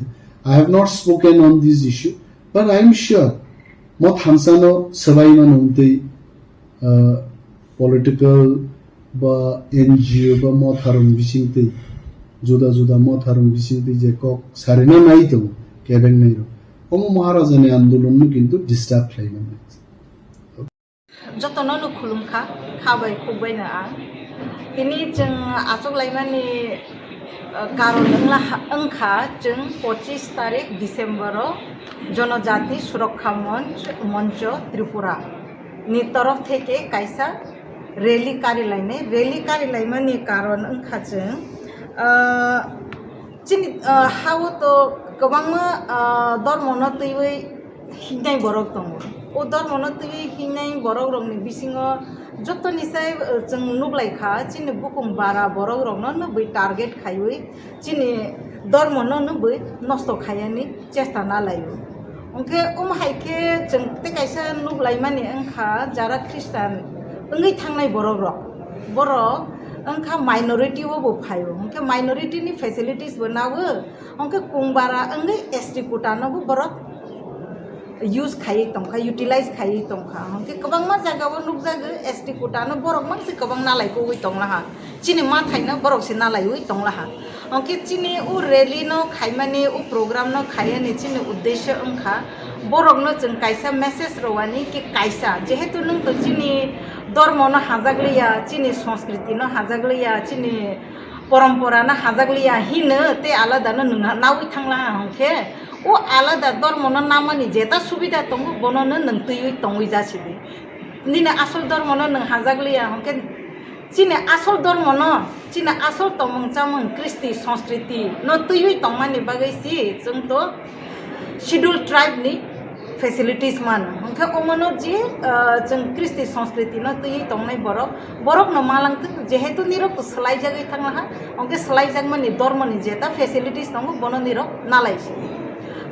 I have not spoken on this issue, but I am sure mo thansa no swbai mano tei, ah, political ba N G O ba motharung bisingtwi, juda juda motharung bisingtwi je kok sarina nai tongo, kebeng nai rok. Omo Maharaja ni andolon no kintu disturb khlai mano. Jotono no khulumkha, kha bai khuk bai no ang. Tini chwng achuk laimani, ah, karon wngla ha-, wngkha chwng pochis tarik December o Jonojati Surokha Monch, Moncho Tripura ni torof theke kaisa rally kari lainai. Rally kari laimani karon wngkha chwng, ah, chini, ah, ha-o to kwbangma, ah, dormo no twiwi hingnai borok tongo. O dormono twiwi hingnai borokrokni bisingo jotoni sai, eh, chwng nuklaikha, chini bukung bara borokrokno nubwi target khaiwi chini dormono nubwi nosto khaiyani chesta nalaio. Hwnkhe omo hai khe chwng tei kaisa nuklaimani wngkha, jara Christian wngwi thangnai borokrok, borok wngkha minority o bo phaio, hwnkhe minority ni facilities bo nago, hwnkhe kungbara wngwi S T quota no bo borok use khaiwi tongkha, utilize khaiwi tongkha. Hwnkhe kwbangma jagao nukjago, S T quota no borok mangse kwbang nalai kogwi tonglaha, chini mathaino borok se nalaiwi tonglaha. Hwnkhe chini o rally no khaimani, o program no khaiyani chini uddesho wngkha borokno chwng kaisa message rwani ki kaisa, jehetu nwng to chini dormo no hajakliya, chini sanskriti no hajakliya, chini porompora no hajakliya hino tei alada no nwng nawi thanglaha, hwnkhe o alada dormo no namani jeta subida tongo, bono no nwng twiwi tongwi jasidi. Nini asol dormo no nwng hajakliya, hwnkhe chini asol dormo no, chini asol tongmung chamung, kristi, sanskriti no twiwi tongmani bagwi si chwng to Scheduled Tribe ni facilities mano. Hwnkhe omono je, ah, chwng kristi, sanskriti no twiwi tongnai borok, borok no malangtwk, jehetu nirok to swlaijagwi thanglaha, hwnkhe swlaijakmani dormo ni jeta facilities tongo, bono nirok nalai si.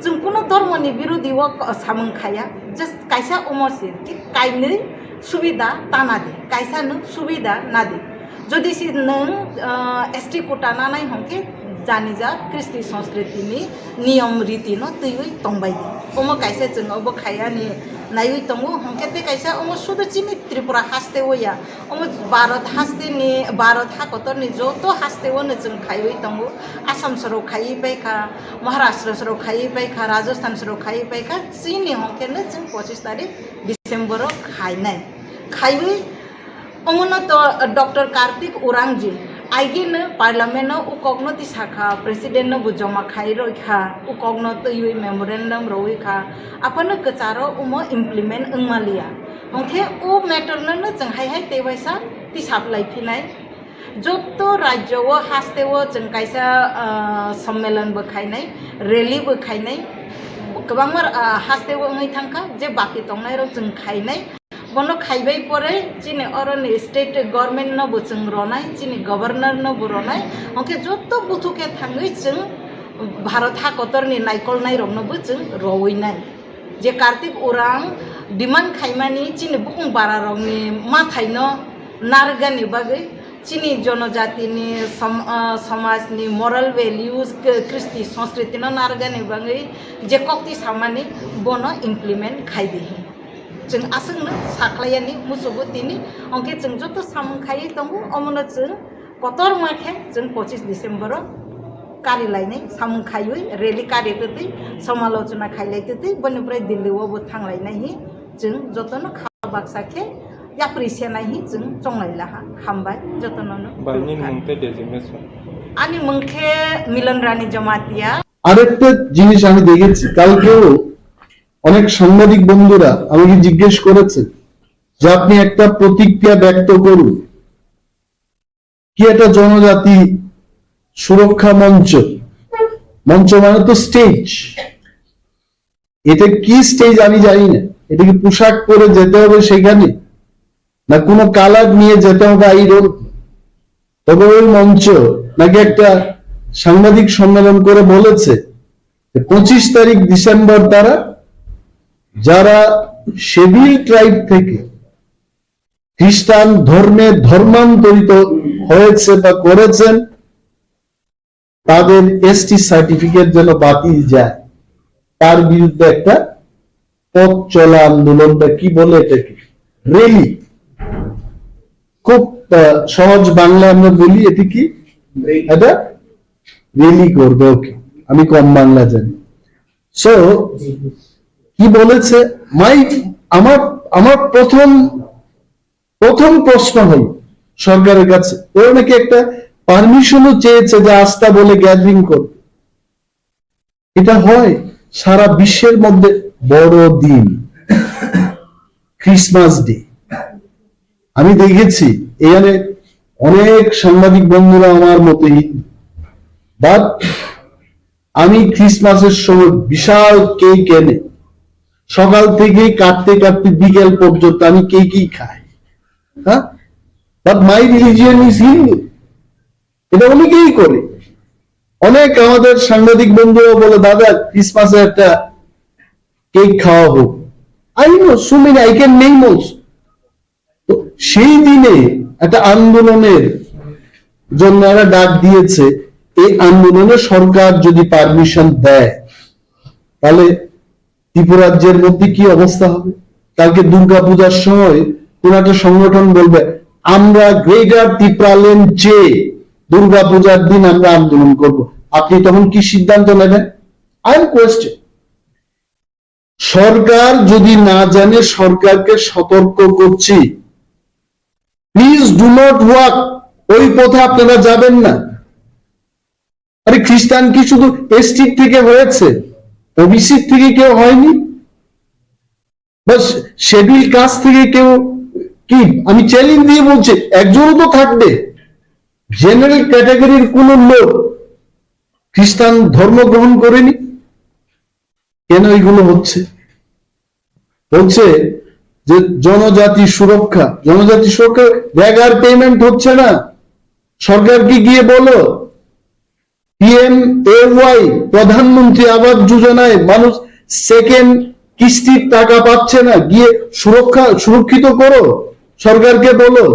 Chwng kuno dormo ni birodi o samung khaya, just kaisa omo si, ki kainwi subida ta nadi, kaisa nwng subida nadi. Jodi si nwng, ah, S T quota nanai hwnkhe janija kristi sanskriti ni niyom riti no twiwi tongbai di. Omo kaisa chwng obo khaiyani naiwi tongo, hwnkhe tei kaisa omo sudu chini Tripura haste o ya. Omo Bharat haste ni, Bharat ha kotor ni joto haste o no chwng khaiwi tongo. Assam sorok khaiwi paikha, Maharashtra sorok khaiwi paikha, Rajasthan sorok khaiwi paikha. Chini hwnkhe no chwng pochis tarik December o khainai. Khaiwi Omono to Doctor Kartik Urangji, aigino parliament no ukokno tisakha, president no bo joma khai roikha, ukokno twiwi memorandum rowi kha, aphano kwcharo omo implement wngmaliya. Hwnkhe o matter no no chwng hai hai tei waisa tisap lai phinai. Jotto rajyo o haste o chwng kaisa, ah, sommelon bo khainai, rally bo khainai, kwbangma, ah, haste o wngwi thangkha, je baki tongnai rok chwng khainai. Bono khaibai pore chini oroni state government no bo chwng ronai, chini governor no bo ronai, hwnkhe jotto buthu khe thangwi chwng Bharat ha kotorni naikolnai rokno bo chwng rowinai. Je Kartik Urang demand khaimani chini bukung bara rokni mathaino narwkgani bagwi, chini jonojatini som-, ah, somajni moral values, k-, kristi sanskriti no narwkgani bagwi je kokti samani bono implement khai di hi. Chwng aswkno sakhlaiyani muchungo tini, hwnkhe chwng joto samung khaiwi tongo, omono chwng kotorma khe chwng pochis December o kari lainai samung khaiwi rally kari twtwi, somalochona khailai twtwi, boni pore Delhi o bo thanglainai hi chwng jotono kha baksa khe yapri senai hi chwng chonglai laha. Hambai jotono no. Bani mung tei designation. Ani mung khe Milan Rani Jamatia. আরেকটা জিনিস আমি দেখেছি, কালকেও অনেক সাংবাদিক বন্ধুরা আমাকে জিজ্ঞেস করেছেন যে, "আপনি একটা প্রতিক্রিয়া ব্যক্ত করুন, কি একটা জনজাতি সুরক্ষা মঞ্চ, মঞ্চ মানে তো স্টেজ, এটা কি স্টেজ আমি জানি না, এটা কি পোশাক পরে যেতে হবে সেখানে, না কোনো কালার নিয়ে যেতে হবে?" আই ডোন্ট, তবে ওই মঞ্চ নাকি একটা সাংবাদিক সম্মেলন করে বলেছে যে পঁচিশ তারিখ ডিসেম্বর তারা যারা শিডিউল ট্রাইব থেকে খ্রিস্টান ধর্মে ধর্মান্তরিত হয়েছে বা করেছেন, তাদের এসটি সার্টিফিকেট যেন বাতিল যায়, তার বিরুদ্ধে একটা পথ চলা আন্দোলন বা কি বলে এটাকে, র্যালি। খুব, আহ, সহজ বাংলা আমরা বলি, এটি কি? এটা র্যালি করবে। ওকে, আমি কম বাংলা জানি। সো কি বলেছে? মাই, আমার, আমার প্রথম, প্রথম প্রশ্ন হলো সরকারের কাছে, ওরা নাকি একটা পারমিশনও চেয়েছে যে আস্থা বলে গ্যাদারিং করবে। এটা হয় সারা বিশ্বের মধ্যে বড় দিন, ক্রিসমাস ডে। আমি দেখেছি এখানে অনেক সাংবাদিক বন্ধুরা আমার মতো হিন্দু, বাট আমি ক্রিসমাসের সময় বিশাল কেক এনে সকাল থেকে কাটতে কাটতে বিকেল পর্যন্ত আমি কেকই খাই। হ্যাঁ, but my religion is Hindu. এটা অনেকেই করে। অনেক আমাদের সাংবাদিক বন্ধুরা বলে, দাদা, ক্রিসমাসে একটা কেক খাওয়া হোক। I know so many, I can name also. তো সেই দিনে একটা আন্দোলনের জন্য একটা ডাক দিয়েছে। এই আন্দোলনে সরকার যদি পারমিশন দেয়, তাহলে ত্রিপুরাজ্যের মধ্যে কি অবস্থা হবে? কালকে দুর্গাপূজার সময় কোন একটা সংগঠন বলবে, আমরা গ্রেটার টিপ্রাল্যান্ড যে দুর্গাপূজার দিন আমরা আন্দোলন করব। আপনি তখন কি সিদ্ধান্ত নেবেন? I am question. সরকার যদি না জানে, সরকারকে সতর্ক করছি, প্লিজ ডু নট ওয়াক, ওই পথে আপনারা যাবেন না। আরে, খ্রিস্টান কি শুধু এসটি থেকে হয়েছে? ওবিসি থেকে কেউ হয়নি? বা শিডিউল কাস্ট থেকে কেউ কি? আমি চ্যালেঞ্জ দিয়ে বলছি, একজনও তো থাকবে। জেনারেল ক্যাটাগরির কোনো লোক খ্রিস্টান ধর্ম গ্রহণ করেনি। কেন এইগুলো হচ্ছে? বলছে যে জনজাতি সুরক্ষা, জনজাতি সুরক্ষা, রেগার পেমেন্ট হচ্ছে না। সরকারকে গিয়ে বলো, পিএমএওয়াই, প্রধানমন্ত্রী আবাস যোজনায় মানুষ সেকেন্ড কিস্তির টাকা পাচ্ছে না, গিয়ে সুরক্ষা, সুরক্ষিত করো, সরকারকে বলো।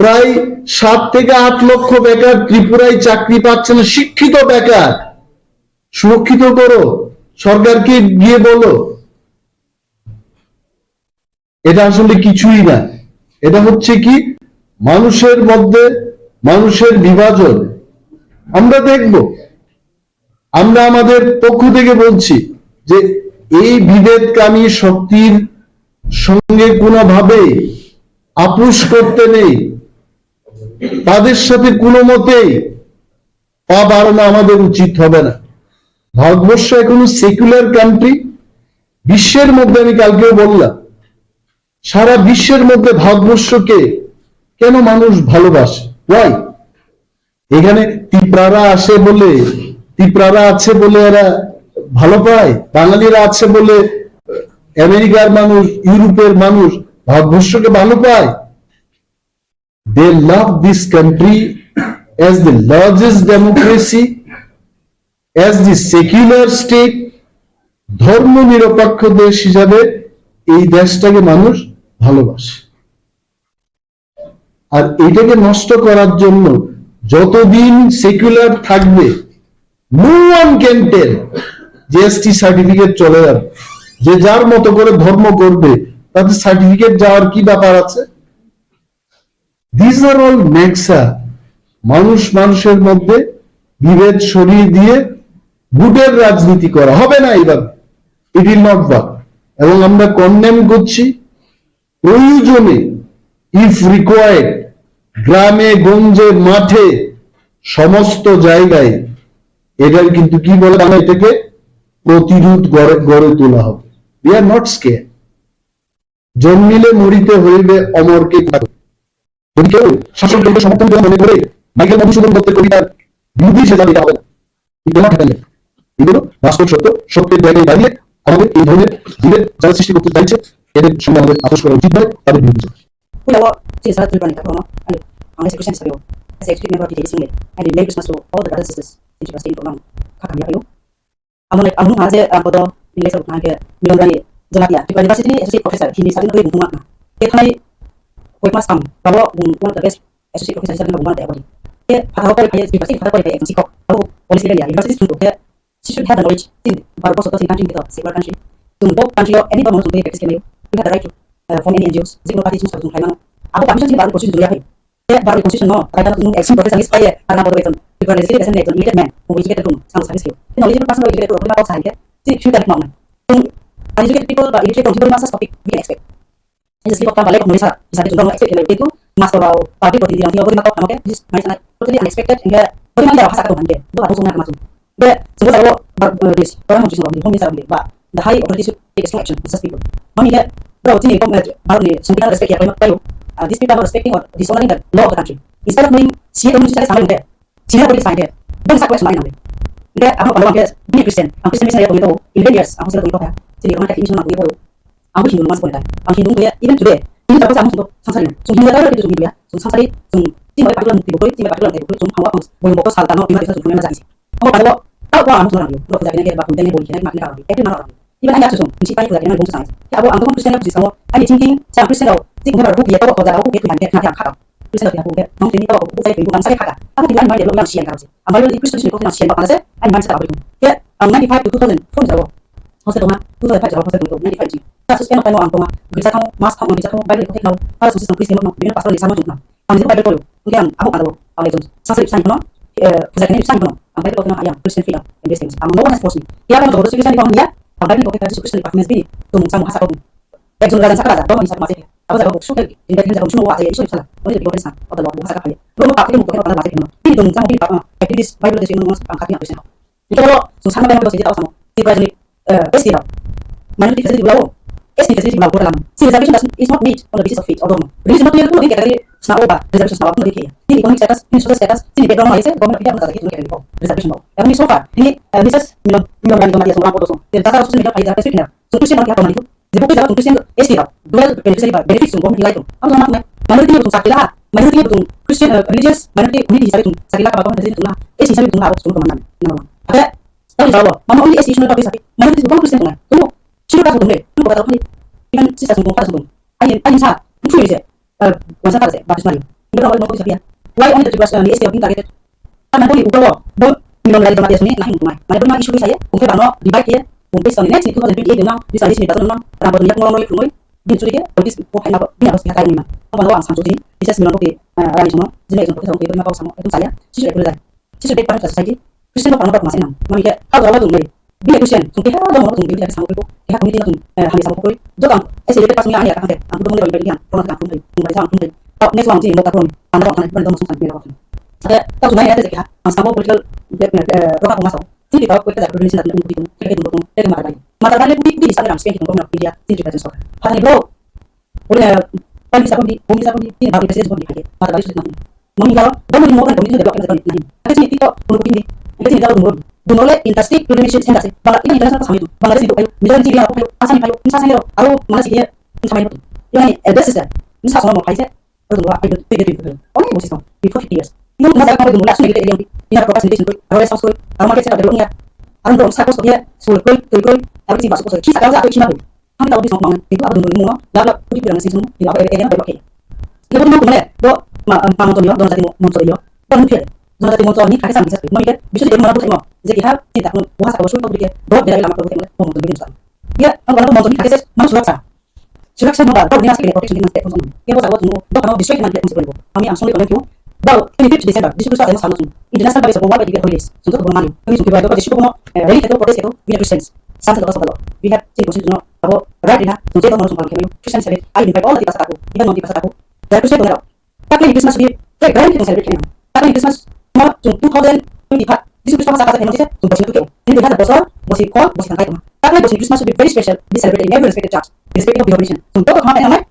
প্রায় সাত থেকে আট লক্ষ বেকার ত্রিপুরায় চাকরি পাচ্ছে না, শিক্ষিত বেকার, সুরক্ষিত করো, সরকারকে গিয়ে বলো। এটা আসলে কিছুই না, এটা হচ্ছে কি মানুষের মধ্যে মানুষের বিভাজন। আমরা দেখব, আমরা আমাদের পক্ষ থেকে বলছি যে এই বিভেদকামী শক্তির সঙ্গে কোনোভাবেই আপোষ করতে নেই, তাদের সাথে কোনো মতেই পা বাড়ানো আমাদের উচিত হবে না। ভারতবর্ষ এখনো সেকুলার কান্ট্রি। বিশ্বের মধ্যে, আমি কালকেও বললাম, সারা বিশ্বের মধ্যে ভারতবর্ষকে কেন মানুষ ভালোবাসে? ওয়াই? এখানে তিপ্রারা আসে বলে, তিপ্রারা আছে বলে এরা ভালো পায়, বাঙালিরা আছে বলে আমেরিকার মানুষ, ইউরোপের মানুষ ভারতবর্ষকে ভালো পায়। They love this country as the largest democracy, as the secular state. ধর্ম নিরপেক্ষ দেশ হিসাবে এই দেশটাকে মানুষ ভালোবাসে। আর এটাকে নষ্ট করার জন্য যতদিন সেকুলার থাকবে, no one can tell যে এসটি সার্টিফিকেট চলে যাবে। যে যার মতো করে ধর্ম করবে, তাতে সার্টিফিকেট যাওয়ার কি ব্যাপার আছে? These are all maksa। মানুষ মানুষের মধ্যে বিভেদ সরিয়ে দিয়ে ভোটের রাজনীতি করা হবে না এইভাবে। It will not work। এবং আমরা কন্ডেম করছি। প্রয়োজনে, ইফ রিকোয়ার্ড, গ্রামে গঞ্জে মাঠে সমস্ত জায়গায় এটার কিন্তু কি বলে, আমরা এটাকে প্রতিরোধ গড়ে গড়ে তোলা হবে। We are not scared। জন্মিলে মরিতে হইবে অমরকে। যদি কেউ শাসক দলকে সমর্থন করে মনে করে মাইকেল মধুসূদন দত্তের কবিতার বিরুদ্ধে সে যাবে, এটা হবে না। It cannot happen। এগুলো বাস্তব সত্য। সত্যের জায়গায় দাঁড়িয়ে আমাদের এই ধরনের বিভেদ যারা সৃষ্টি করতে চাইছে, এদের সঙ্গে আমাদের আপোষ করা উচিত নয়, তাদের বিরুদ্ধে যাওয়া। Kuya o chisa Tripura ni kakrono ani ang se Christian sayo. As a executive member of T J A C and Merry Christmas to all the brothers and sisters in Tripura state program. Khakam yapayo. Amo nai amo ha je ang bodo English rok nang ke Milan Rani Jamatia Tripura University ni associate professor hini sabi nugui bumung ma. Ke thanai koi mas kam kabo bung one of the best associate professor hisabe bung ma te abodi. Ke phatha hokpai phai Tripura state phatha hokpai phai ekjon sikhok abo policy level ya university student ke she should have the knowledge. Tin Bharat Borsh to tin country to secular country. Tung bo country o any problem tung practice kemai. We have the right to uh, form any N G Os. Jikno party chung sabu tung khai mano. Abo permission jini baru procedure ya khai. Te baru constitution no, raja no tung extreme professionalist pai ye, karena bodo ekjon Tripura legislative assembly ekjon elected man, who educated room, sang service kyo. Te knowledgeable person educated room, ma kok sai ke, jini future ni mawna. Tung uneducated people ba illiterate people masa topic we can expect. Is a slip of tongue, lack of knowledge sara, bisa di jumpa expect kyo. Itu master rao, public protinidhi rao, bodi ma kok namoke, this might sound totally unexpected, and bodi ma kok hasa kato man ke, bo abo sungna kama sung. Be, sungguh sabo, ba, eh, this, Prime Minister of the Home Minister of the, ba, the high authority should take strong action to such people. Mami ke, bro, chini kom, eh, Bharat ni sungguh respect ya, kayo, uh, these people are not respecting or dishonoring the law of the country. Instead of knowing, siya kamu cakap sama dia, siya kamu sign dia, don't start question mana dia. Khe abo palo ang khe bini Christian, ang Christian missionary tongwi tongo, eleven years ang hostel tongwi tongkha. Chini roman Catholic mission tongwi tongo. Ang bo Hindu no masuk kha. Ang Hindu wngkhe even today, even today ang Hindu sangsari no. Chwng Hindu jagao khe chwng Hindu ya. Chwng sangsari chwng chini bai particular mukti bo koi, chini bai particular mukti bo koi, chwng hangwa ang boyong bokol sal tangno bini bai chwng thumani ma jani. Ang bo palo tao ko ang mukti rang yo. Rok jagina khe ba pun tani bol khe nak ni ka rang. Every ma rang. Even ang ya chwng nisi pai jagina bung chwng. Khe abo ang tong Christian ya buji samo. Ani thinking sa Christian rok chini hwnba rok ya tao ko jagao ko khe thumani khe thang thang kha. Christian rok ya ko khe nong tini tao ko sai ko ang sai kha. Abo tini ani bai ya lo yang sian kha. Ang bai lo Christian ni ko na sian ba kana se. Ani man sa ba ko. Khe ang ninety-five to two thousand from jagao. Hostel tongma, two thousand five jora hostel tongma, ninety-five ji. Ta suspen tongma ang tongma, gisa tong, mas tong, gisa tong, Bible ko thekno, para susi song Christian no, bibino pastor ni samo jukna. Ang jikho Bible ko, ngi ang abo kado, ang ekjon sasri sang kono, eh, puja kene sang kono, ang Bible ko ayang Christian feel, and these things. Ang no one has forced me. Ya kan to Christian ko ya, ang Bible ko ka Christian performance bini, to mung samo hasa ko. Ekjon raja saka raja, to mani saka mase. Abo jaga buksu ke, inda inda buksu wa, ya isu sala, oni ko sa, oda lo hasa ka. Ro no pa ke mo ko na wa ke no. Bini to mung samo bini pa, activities Bible de sino ang ka Christian. Ito ro, so sama bang ko sejak sama. Di prajani, eh, S T rok. Minority facility gula o. S T facility gula o gula lama. Si reservation does, is not made on the basis of faith or dogma. Religion not clear, no, category sna o ba, reservation sna o, no, dikhe. Ni economic status, ni social status, ni background no, ese, government of India, no, category ko. Reservation no. Even so far, ni, eh, Missus Milon, Milon Rani Tomati, so, ang ko so. Then, tata social media, pai, reservation na. So, Christian, no, kya, tomani, Jebo kisa tung Christian S T rok dual beneficiary ba benefits tung government ni lai tung. Abo ma tung minority ni tung sakila, minority ni tung Christian, eh, religious minority community hisabe tung sakila kaba government ni tung la, S T hisabe tung la abo tung tung manam. Number one. Ada tahu jawab, mama only S T issue na tapi minority tung Christian tung la. Tung sino ka tung le, tung kata tung. Even sisa tung kata tung. Ayin ayin sa, tung sini je. Eh, wasa kar se, baptisma ri. Ini berapa mau bisa dia? Why only the Tripura, eh, S T of being targeted? Karena dari ugal lo, bo minimum dari tempat dia sini, nahi mutumai. Mana pun issue saya, mungkin karena divide ya, mungkin tahun next two thousand twenty-eight na, bisa di sini bahasa memang, karena buat niat mulai mulai mulai, bin curi ya, politis, oh, hai apa, bin harus dihatai memang. Apa lo ang samsu sini, bisa sembilan kopi, eh, rani semua, jadi itu profesor kopi berapa sama, itu saya, sisi itu lah. Sisi dari para society, Christian apa apa masih nang, mami kayak, kau berapa tuh mulai? Bini Christian, sungke ha dong mo sungke bini sama ko, ha community na sung, eh, hami sama ko, jotang, eh, celebrate pas ni ani ata kate, ang ko dong mo ibai yang, pona ka kum bai, bai sa kum bai. Tau next one ji mo ta pon, panda ko thana ban dong sung san ni ko. Ate, tau sunai ate ha, ang sama political, eh, roka ko maso. Ti ti tau ko ta ko ni sin ta ko ko ko ko ko mata bai. Mata bai ko ko sa ram spain ko ko India, ti ti ka so. Ha ni bro, Uli na, pandi sa pandi, pandi sa pandi, tini baru kasi pandi kake, mata bali sulit nahi. Mami kalau, dong di mokan pandi sudah blok yang pandi nahi. Ada sini tito, ulu pindi, ada sini dalam dong. Dong le, interstate, dong le, sini sih. Bangla, ini international sama itu. Bangladesh itu ayo, misalnya sih dia apa ayo, asal ayo, misal saya ayo, mana sih dia, ini sama itu. Ini, eh, best sih. Misal sama mau kaise, ayo dong, ayo, ayo, ayo, ayo. Oh, ini bos itu. Before fifty years. Ini masa kalau dong le, asal kita yang, ini ada program sendiri sendiri, ada response story, ada market center developnya, ada dong, sako story, story, story, story, ada sih masuk story. Kisah kalau aku cuma Ang tau di song mangna, itu apa dulu ni mo, lap lap, kudi kudi nasi sung, itu apa area area apa kayak. Itu mau kemana? Do, ma, pang monto yo, do jati monto yo, do nukir, do jati monto ni kaki sang bisa, mau mikir, bisa jadi mana putri mo, jadi kita, kita pun, wah, saya kau suruh kau pikir, do, dia lama kau pikir, mau monto bikin sa. Ya, ang kalau monto ni kaki ses, mana surat sa. Surat sa mau, do, dia masih protection dengan step pun. Ya, bos aku tunggu, do, kalau district nanti pun sebenarnya. Kami langsung di komentu, do, ini fifth December, di situ saya sama sama. International bagi sebuah wabah di holidays, untuk sebuah malu, kami sudah berada di situ, eh, rally itu, protest itu, we are Christians. Sansa daba sabalo. We have three questions no. Abo right na, jung jeba mono song kemayo. Christian celebrate. I invite all the people sataku. Even non people sataku. They are Christian tonero. Takle Christmas be very grand to celebrate kemayo. Takle Christmas mo jung two thousand twenty-five. Jisu Kristo hasa kasa kemayo jung bosi tuke. Ini dia bosor, bosi kol, bosi tangkai kema. Takle bosi Christmas be very special. Be celebrated in every respected church. Respected of denomination. Jung toto kama kaya nai.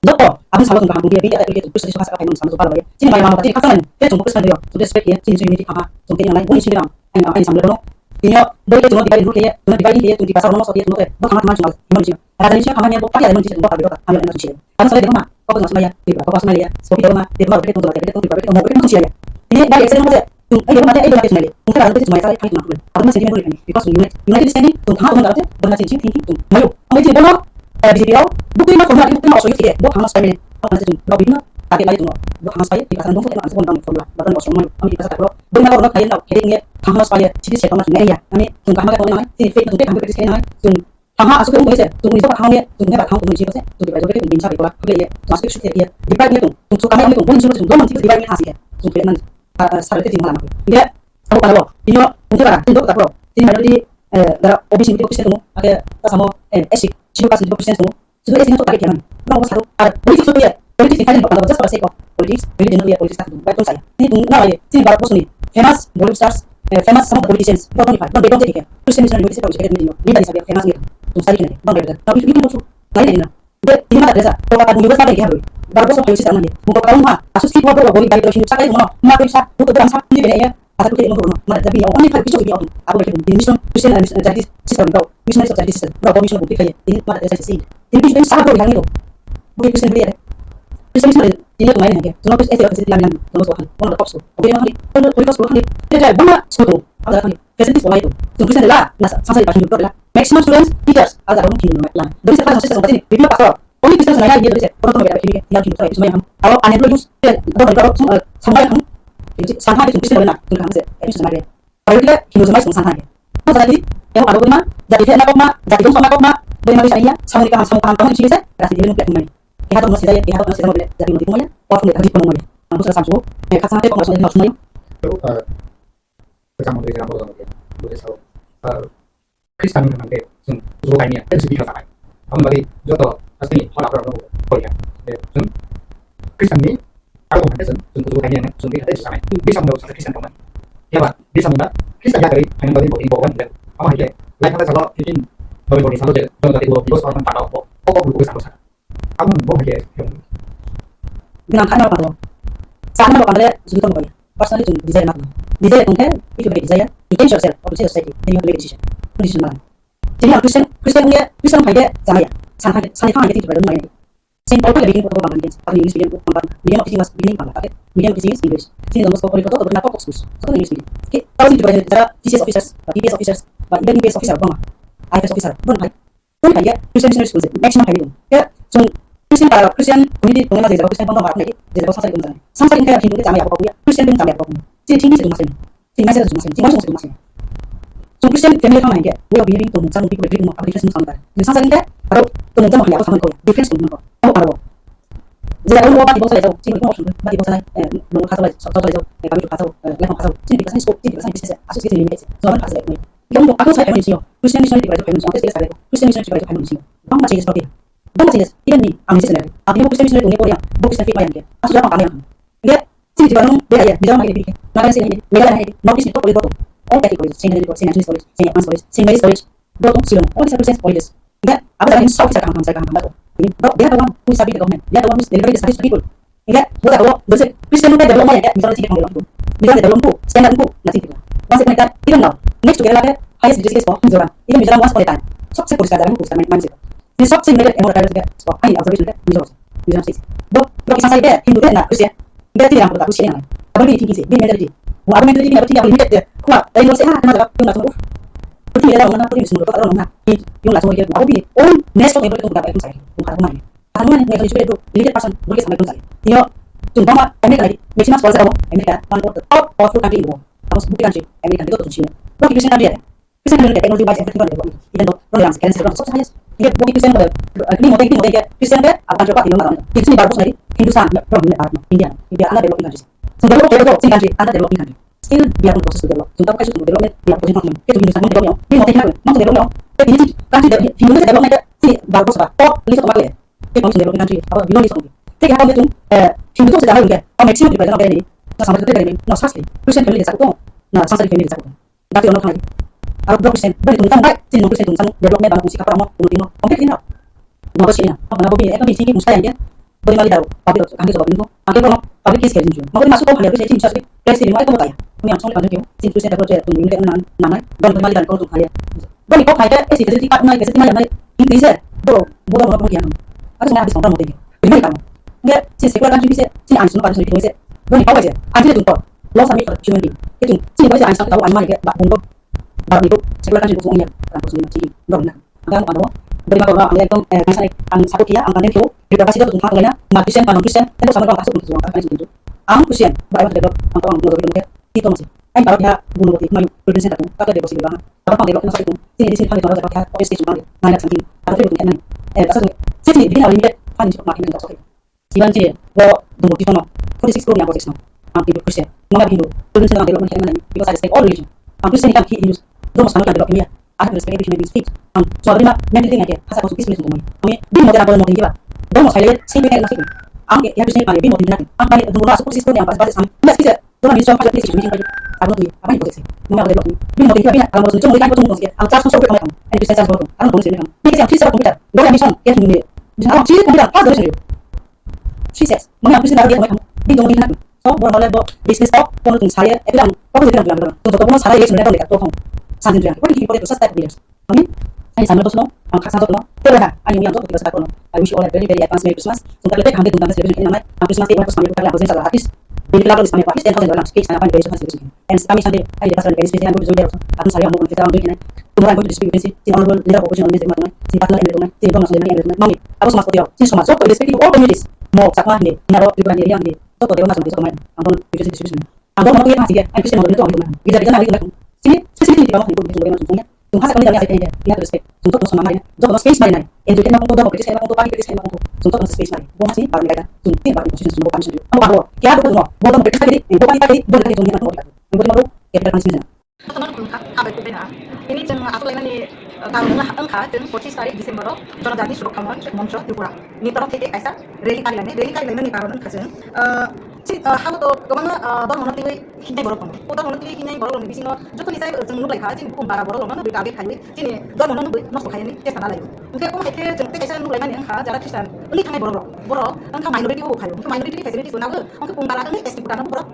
Joto, aboni salo chwng kaham wngya, bini ata wngya, Kristo Jisu hasa khaphai mano samano jokar bai. Chini maya mama chini khakchangmani, tei chwngbo Kristo thwiyo, chwngbo respect khe, chini chini miti khama, chwng tini nangnai, boni sini rang, ang ang samle bono. Tini o boi khe chwngno divide rwkhe, chwngno divide khe, chwng tipasa rokno sotwi chwngno khe, bo thangma thangma chwngno, imoni sini. Raja ni sini khama bo pati ada mani chwngno khe, bo thangma thangma chwngno khe. Ang sale dema, kok no samaya, tiba, kok samaya, sopi dema, tiba, kok tong, tiba, kok tong, kok tong, kok tong, Tini bai accident mo je, tung ai dema je ai dema je nai. Tung khe ba tung khe chumai sai khai tung. Abo ma sentiment bole khai. Because tung unite, unite standing tung thang tung je, tung na ching ching thinking tung. Mayo. Ang je bono, eh, B J P rao, bukui ma forma, bukui ma osoyo khe, bo thang sai mene. Ang na tung, bo bibino, ta ke lai tung. Bo thang sai, di pasan tung ke ma tung bang formula, ba tung osong mayo. Ang di pasan ta ko, bo ma ko na khai na, khe nge thang sai, chiti se thang na nai ya. Ami tung kama ka tung nai, chini faith tung ke thang ke practice nai, tung Thangha aswk wngwi se, chwngni jora thangni, chwngni ba thang tongmani se, chwngni bai jora khe chwngni sa bai kola, khle ye, chwng aswk suk ye, divide ni tong, chwng chukama ni tong, boni simi chwng domon simi divide ni ha se, chwng khe man, ah, ah, sar khe chwng mala ma. Ye, abo kala bo, bini o, bini bara, bini dokta bro, bini minority, eh, dara O B C ni Christian tongo, ake ta samo, eh, S C, schedule caste ni Christian tongo, Sudu S C no target khe man. Bro, sadu, ar politics no ya, politics ni fighting ba, just for the sake of politics, religion no ya, politics ta, bai tong saya. Ni tung na ye, si bar bosni, famous Bollywood stars, eh, famous some of the politicians, don't know if I, don't, they don't take care. Christian missionary, Christian missionary, leader is a famous leader. Tung sari kene, bang bai. Now, if you can go through, bai na. Dia, ini mata desa, kau kata dulu besar dia, bro. Bar bos apa sih sama dia? Buka kaum ha, asus ki buat buat bori bai terus ini sakai mana, ma tu sa, tu tu sa, ini bene ya. Asal kutui imo borno, mara jabi ya, oni phai kichu ya, abo khe denomination, Christian and, uh, charity system rok, missionary of charity system rok, mission bo tikhai, ini mara charity system. Ini Christian sahab rok yang itu. Bo Christian beri ya. Christian missionary ini tu main ya. Cuma Christian itu Christian yang yang, cuma soal. Mana ada kopsu. Oke, mana hari? Mana hari kopsu hari? Dia dia mana suatu. Ada hari. Christian itu soal itu. Cuma Christian lah, nasa, sasa di passion itu adalah maximum students, teachers, ada orang Hindu lah. Dari sekarang sisa sampai sini, video pasal. Only Christian sana ini dari saya. Orang tu mereka ini yang Hindu saya itu semua yang. Kalau aneh dulu use, dia, dia, dia, dia, sama yang. Jadi, sama itu Christian mana? Tu kamu saya, itu sama dia. Aro khe Hindu jwmai chwng san thang khe. No jati, yang aro bwrwima, jati khe nakokma, jati bwsong nakokma, bwrwima bisa iya, samung kaham, samung kaham, kaham sini se, rasi dili nukle kumai. Keha tongno sijaya, keha tongno sijama bole, jati mati kumaya, or kumle jati kono maya. Ang bwswk samsuk, eh, khaksa tei kokno songwi nok sumai. Tebo, eh, bwsa mantri jera bwsa mantri, bwsa sao. Eh, Khristan ni hwnkhai chwng bujo kaimia, tei bisi bikha sanai. Aboni bagwi joto hasteni hor aphra rok poriya. Tei chwng Khristan ni aro hwnkhai chwng, chwng bujo kaimia, chwng bikha tei bisi sanai. Bisi mano sakhe Khristan tongmani. Phiya ba, bisi mano Khristan ya kwrwi phaina bagwi bo tini bo wani. Amo hai khe, lai khala salo fifteen November ni salo je, jong jati bo divorce palan tanglo, bo, bo, bo, bo, salo sa. Amo bo hai khe, gwnang kha no panglo. Sa no panglo, jodi tong boya. Personally, chwng desire ma kha. Desire tong khe, if you have a desire, you change yourself or to change society, then you have to make a decision. Decision ma. Tini ang Christian, Christian wngya, Christian wngkha khe chama ya. San kha khe, sani thang khe tini Bible nung nai. Saint Paul khe beginning of Bangla, medium of teaching was beginning Bangla, okay? Medium of teaching is English. Tini Don Bosco, Holy Cross, Doctrine and Covenants schools, joto English medium. Okay, tao tini Bible jara T C S officers, ba T P S officers, ba even U P S officer, bangma I F S officer, bon hai. Toni hai ya, Christian missionary school se, maximum hai dong. Ya, chung Christian para, Christian community tongna jai jaga, Christian bangma nai, jai jaga sasa dong jai. Sasa khe Hindu khe chama ya, Christian khe chama ya. Chini chini se dong masai. Chini masa dong masai. Chini masa dong masai. Chung Christian family thang hai ya, we are behaving to mungsa mung people drink mung public drink mung. Ni sasa khe aro to mungsa mung ya, sama ko difference mung ko. Amo paro. Jai jaga mung ba di bangsa jai, chini mung ba di bangsa nai, eh, mung kha jai, sok jai, eh, kami kha jai, eh, lekha kha jai. Chini di bangsa ni school, chini di bangsa ni business, asu chini ni mung. Yang bo aku saya kami sini, Christian missionary di bangsa kami sini, Christian missionary di bangsa kami sini. Bangma changes tongkhe. Bangma changes. Even me, ang ni sister. Ang ni Christian missionary tongni poriang, bo Christian faith maya hingke. Aswk jora ang kami ang. Hingke, chini jiba nung bera ya, bijak mai bike. Nagaland sini, Meghalaya hai, North East ni top college boto. All Catholic college, Saint Helena College, Saint Agnes College, Saint Francis College, Bro, Shillong, all these are Christian colleges. Hingke, abo jaga ni sok kisa kaham kaham sai kaham kaham bato. Bro, they are the one who is serving the government. They are the one who is delivering the service to people. Hingke, bo jaga o, dosi Christian no develop maya hingke, Mizoram sini develop. Mizoram develop tu, standard tu, nothing to do. Once upon a time, even now, next to Kerala ke, highest literacy rate for Mizoram. Even Mizoram once upon a time, sobse poriskar jaga ni poriskar mane, mane. Ini sobse united among the tribal spot. Ani observation ke Mizoram se. Mizoram state. Bo, bo kisang sai de, Hindu de na Christian. Be ti yang kota Christian yang. Abang ni thinking se, be mentality. Wa abang mentality ni abang thinking limited de. Kuma, ai mo se ha, na jaga, yung na tunggu. Putih ni jaga, na putih ni semua kota orang na. Yung na semua dia, abang ni own next door neighbor itu bukan itu saya. Bukan aku mana. Karena ni mentality itu limited person, boleh sampai pun saya. Iyo, cuma Amerika lagi, maximum scholar saya, Amerika, one of the top powerful country in the world. Abang bukti country, Amerika itu tuh sini. Bo Christian country ya. Christian community technology wise everything develop. Even though Rolex, Canon, Canon, sob highest. Ye bo Christian ko, ni mote ni mote Christian ke akan coba ini malam. Ini sini baru sendiri Hindu san ya from India, India, India ana developing countries. So develop ke to sing country, ana developing country. Still we are in process to develop. Tentang kasus development, we are pushing on. Ke Hindu san develop ni mote na, mote develop ni. Ke ini country development ke sini baru sa top list of country. Ke developing country, apa belum list of. Ke apa betul? Eh, Hindu tu sedang ke, apa maximum di badan ni. Sama kita ni, no sasli. Christian family sa ko, na sasli family sa ko. Dati ono thai. Aro block percent, bani tong tang bai, chini block percent tong tang, development bana kungsi kapra mo, kuno tino, complete tino. No basi na, apa na bobi, ekam bisi ki musta yang dia. Bani mali daru, public kami jawab ini ko, angke kono public case kaya jinju. Mako masuk ko hanya bisa chini sasli, case ini mai ko botaya. Kami langsung dipanggil kyo, chini percent dapat je tunggu ini kan nang nang ai, bani bani mali dan kono tong haya. Bani kok haya, eh si facility card mai, facility mai mai, increase, bro, bro, bro, bro, yang. Aku sana habis kontrak mau tinggi. Ini mali kamu. Nggak, chini sekolah kan bisa, chini angin semua kan bisa, bani kok aja, angin itu kok, law submit for human being. Itu, chini bisa angin tahu angin mali kayak bak bungkuk. Bak itu, sekolah kan juga punya, kan punya chini, bro, nah. Ang ano, beri makan orang, ang ekdom, eh, biasa nih, ang satu kia, ang kandeng kyo, juga kasih tuh tentang lainnya, ma Christian, ma non Christian, itu sama orang kasih untuk orang kasih gitu. Ang Christian, ba I want to develop, ang tawang mau jadi mungkin, itu masih. Ang kalau dia guna buat itu, mayu, produsen satu, kata dia kasih bilang, apa kalau develop masih itu, sini di sini kami kalau dapat ya, oke sih cuma dia, nanya something, apa tuh butuh kan, eh, pasal tuh, sini di sini awalnya, kan di supermarket yang oke. Siban chini, bo, dungo tipono, forty six crore ni ang project no. Ang Hindu Christian, mama Hindu, Christian ang development kaya mana, because I respect all religion. Ang Christian ang Hindu, dormo sanu ang develop kaya. I have to respect every human being's faith. Ang, so abri ma, mentality ngake, hasa ko peaceful ko mo. Ang, bin mo tera ko mo tinggi ba. Dormo sai le, sai le na siku. Ang, ya Christian ang bin mo tinggi na. Ang, ang, dungo na, forty six crore ni ang pas, pas, ang, mas kisa, dormo ni so, pas, please, meeting, pas. Abang tu, abang project. Mama develop. Bin mo tinggi ba, bin, ang mo so, mo tinggi ba, mo tinggi ba. Ang, charge so, so, ang, and Christian charge ko. Ang, mo tinggi ba. Bin, ang, Christian computer. Dormo mission, ya, ni. Bin, ang, Christian computer, pas, dormo mission. She says, "Mami, ang Christian lagi dia kami kamu. Bini tunggu bini nak. So, borok hole bo business tok, kono tong saye, ekdam, kono tong saye, ekdam, to to kono saye, ekdam, to to to, something to, what is important to such type of leaders? Kami, ani sambil bosno, ang khasa jokno, tebo ha, ani yang jok kita sekolah. I wish you all a very, very advance Merry Christmas. Tungkal lebih kami tungkal celebration ini namai, ang Christmas day waktu sambil kita lagu sing salah artis, di kita lagu sambil artis, ten thousand dollars, cake sana pan celebration. And kami sambil, ai di pasal celebration, aku bisa dia, aku saya mau kita ambil ini. Tomorrow I'm going to speak with the honorable leader of opposition on this, si patla ini, si bang, si ini, mami, aku sama seperti aku, si sama, so respect to all communities, mau sakma ini, naro, juga ini, yang ini, so kau dia masuk, so kau main, aku mau bikin sih, sih, sih. Ang borok no twi thang sing khe, ang Christian no twi thang sing khe. Gida gida nang twi thang. Chini facility ni twi thang sing khe, twi thang sing khe. Chwng ha sakni jani asai khe, we have to respect. Chwng joto sama mari. Joto face mari nai. Education ma kongto, dobo critics ma kongto, public critics ma kongto. Chwng joto face mari. Bo ha sini barni kaida. Chwng tin barni position chwng bo punishment. Ang bo. Kya bo no. Bo no practice kari. Bo pani kari. Bo no kari. Bo no kari. Bo no kari. Bo no kari. Bo no kari. Capital punishment. Kotor manwi wngkha, ha bai kubui na. Tini chwng achuk laimani, uh, karon wngkha, wngkha chwng pochis tarik December o Jonojati Surokha Monch, Moncho Tripura ni torof theke kaisa rally karilainai. Rally karilaimani karon wngkha chwng, uh, chi, uh, hao to kwbangma, uh, dormo no twiwi hinai borok tongo. O dormo no twiwi hinai borok rokni bisingo jotoni sai chwng nuklaikha, chini bukhum bara borok rokno nugwi target khaiwi chini dormo no nugwi nosto khainani chesta nalaio. Hwnkhe omo hai khe chwng tei kaisa nuglaimani wngkha jara Christian wngwi thangnai borok rok. Borok wngkha minority o khaio. Hwnkhe minority ni facilities bo nagwi, hwnkhe bukhum bara wngwi S T quota no borok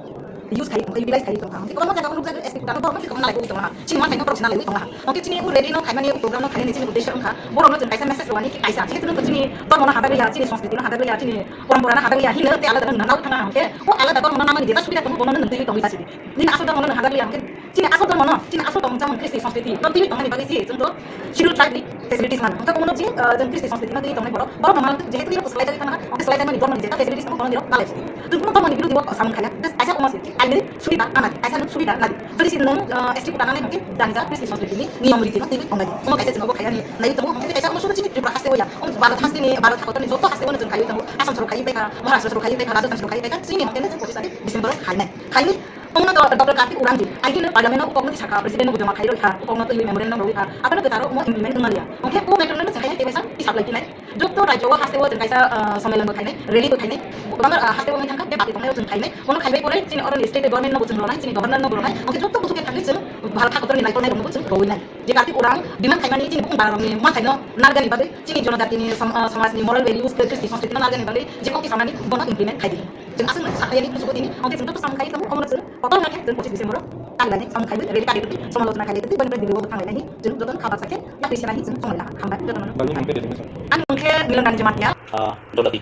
use khai tongkha, utilize khai tongkha. Hwnkhe kwbangma jaga o nukjagwi S T quota no borok no kwbangma nalai tongkha. Chini manthai no borok china laiwi tongkha. Hwnkhe chini o rally no khaimani, o program no khaimani chini uddesho wngkha borok no chwng kaisa message rwani, kaisa jehetu no chini dormo no hadagliya, chini sanskriti no hadagliya, chini porompora no hadagliya hinwi tei alada no nang thangnai. Hwnkhe o alada dormo no nangmani jeta subida tongo bono no nang twiwi tongwi jasi di. Nini aswk dormo no nang hadagliya hwnkhe chini aswk dormo no, chini aswk tongmung chamung Christian sanskriti no twiwi tongmani bagwi se chwng to Schedule Tribe ni facilities mano. Hwnkhe omo no je, ah, chwng Christian sanskriti no twi tongnai borok, borok no manang jehetu nirok swlai jagwi thangna, hwnkhe swlai jakmani borok ni jeta facilities tongo, bono nirok nalai sidi. Chwng bono borok ni birodhi o samung khaiya. Just kaisa omo se, aini subida nadi, kaisa nung subida nadi. Jodi se nung, ah, S T quota nangnai hwnkhe jani ja Christian sanskriti ni niyom riti no twi tongnai. Omo kaisa chwng bo khaiya ni naiwi tongo, hwnkhe kaisa omo sudu chini Tripura haste o ya. Omo Bharat haste ni, Bharat hakotor ni joto haste o no chwng khaiwi tongo. Assam sorok khaiwi paikha, Maharashtra sorok khaiwi paikha, Rajasthan sorok khaiwi paikha, chini hwnkhe no chwng pochis tarik December o khainai. Khainwi Omo no Doctor Kartik Urang ji, I T no Parliament no ukok no tisakha, President no joma khai roi kha, ukok no twi memorandum roi kha, aphano kwcharo omo implement wng maliya. Hwnkhe o matter no chwng khaina tei kaisa tisap lai tinai. Joto rajyo o haste o chwng kaisa, ah, sommelan bo khainai, rally bo khainai, kwbangma, ah, haste o wngwi thangkha, bebak tongnai o chwng khainai. Omo khainai pore chini oro ni state government no bo chwng ronai, chini governor no bo ronai. Hwnkhe joto bwswk khe thangwi chwng bhal kha kotor ni naikolnai rokno bo chwng rowinai. Je Kartik Urang demand khaimani chini bukung bara rokni mwthai no nargani bagwi, chini jonojati ni som-, ah, somaj ni moral values, Christian sanskriti no nargani bagwi je kokti samani bono implement khai di. Chwng aswk sakha yani kuchugo tini, hwnkhe chwng joto samung khai tongo, omono chwng kotor wngkha khe chwng pochis December o tang lainai, samung khaiwi rally kariwi, somalochona khailaiwi, boni bagwi Delhi o bo thang lainai, chwng jotono kha baksa khe, yak ri se lainai chwng tong lainai, hambai jotono. Bani mung khe Delhi masa? Ani mung khe Milan Ranjan Jamatia. Ah, Jonojati,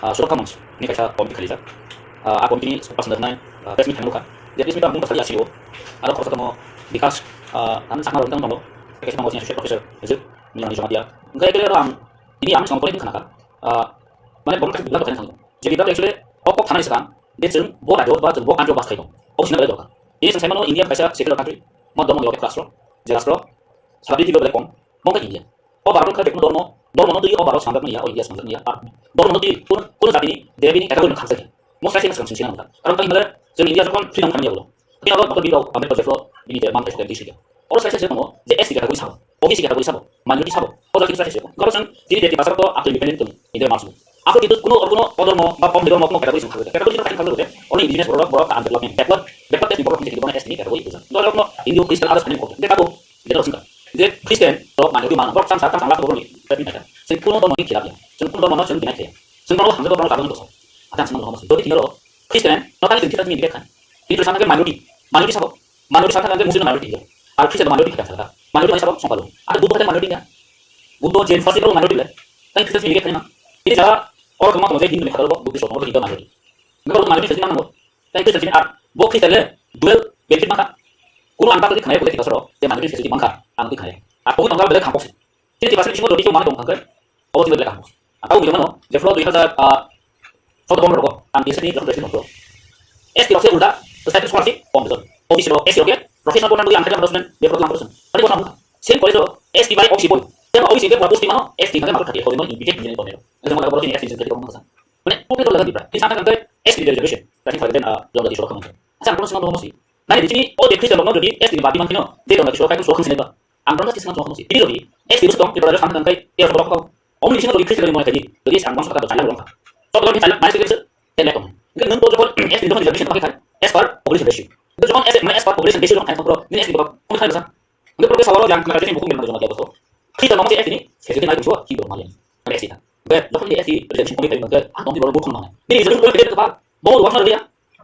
ah, Surakha Manch ni kaisa committee khalijak. Ah, a committee ni spokesperson nai, ah, press meet khainai nukha. Je press meet ang mung basali asio. Aro khoroksa tongo Bikash, ah, ang sakna rok tang tongo. Kaisa tongo senior associate professor, Milan Ranjan Jamatia. Hwnkhe aro ang, ini ang chwng polit khana kha. Ah, mane borok kaisa bibla khaina thangwi. Je bibla actually o kok thanani swkang, je chwng bo rajyo ba chwng bo country o bas khaino. Obo sina belai dorkar. Ini chwng saimano India kaisa secular country, mo dormo ni class ro, je rastro, sabri twi belai kom, bo wngkha India. O Bharat wngkha bekuno dormo, dormo no twi o Bharat swnamjakmani ya, o India swnamjakmani ya, ar dormo no twi kuno, kuno jatini, debini category no khakjakya. Mo sai sai swkang sing sina nangkha. Karon tang himale chwng India jokhon freedom khaimani ulo. Tini oro Doctor Bimrao Ambedkar jephru bini je man kaisa tei sida. Oro sai sai se tongo je S T category sabo, O B C category sabo, minority sabo, o jati sai sai se tongo. Garo chwng tini je Tiprasa rok to atwi independent tong, India mas. Ako kintu kuno, kuno odormo ba kom dormo kuno category song khagwi. Category song khagwi. Oni indigenous borok, borok undevelopment, backward, backward test borok ni borok S T category itu. Borok no Hindu, Christian, others ani kok. Kita ko, kita sing. Je Christian rok minority mana, borok sang sang sang lak borok ni. Tapi mereka. Sing kuno dormo ni khilaf ya. Sing kuno dormo no sing dinai ya. Sing kuno hamle borok sabun dosa. Atan sing kuno. Jadi kino Christian, no tadi sing kita ni kan. Itu sama ke minority. Minority sabo. Minority sakha khe Muslim minority hinjak. Ar Christian minority hinjak sakha. Minority mane sabo songkalo. Ar Buddho khe minority ya. Buddho, Jain, Sikh rok minority le. Tai Christian hinjak khe na. Ini jaga oro tongma tongma je Hindu ni khataro Buddhist rok Hindu minority. Nokho minority sejak nango. Tai Christian sini ar bo Christian le dual benefit mangkha. Kuno ang bakal khnai bo khe soro je minority sejak mangkha. Ang khnai. Ar bo tongkha bele khangkok se. Tini Tiprasa ni bisingo jodi kebo manwi tong thangkhe, obo chini belai kaham. Ang tabuk mano, jephru dui hazar, ah, sotoro rogo, ang T S F ni jokhon president tongphuru. S T rok se ulta, stipend scholarship kom rijak. O B C rok, S C rok khe professional program nugwi ang khaijak rosmen, bepro lang rosmen. Tadi bono ang same college o S T bai O B C boi. Jeba O B C khe pura post mano, S T khe maru thati, hoi mano immediate engineering tongmero. Jemon abo chini S T khe tongmero. Mane, public level dipra. Tini sana kangkhe S T reservation, tadi kangkhe, ah, jom jadi suruh kamu. Asa ang kono singa bono si. Nai, di sini, o de Christian rokno jodi S T ni bati mangkheno, de dong lagi suruh kamu suruh khansini ba. Ang kono sisma suruh si. Ini jodi, S T busu tong, Tripura Jyoti samthang kai, tiar borok kau. Omni sini jodi Christian jodi moya kai, jodi sang bangsa kata jaya borok. Sok jodi jaya, mane sih, eh, lekong. Nung to jokon S T jokon reservation pakai kai, as per population ratio. Jokon as, mane as per population ratio jokon kai, bro, ini S T borok, kau kai basa. Nung progres awal yang kena jadi buku yang jama dia bos. Christian jodi S T ni, jadi naik jua, ki borok malian. Ada S T ta. Jokon S T reservation pakai kai, ah, dong di borok bukan mana. Ini reservation pakai kai apa? Mau dua kali dia.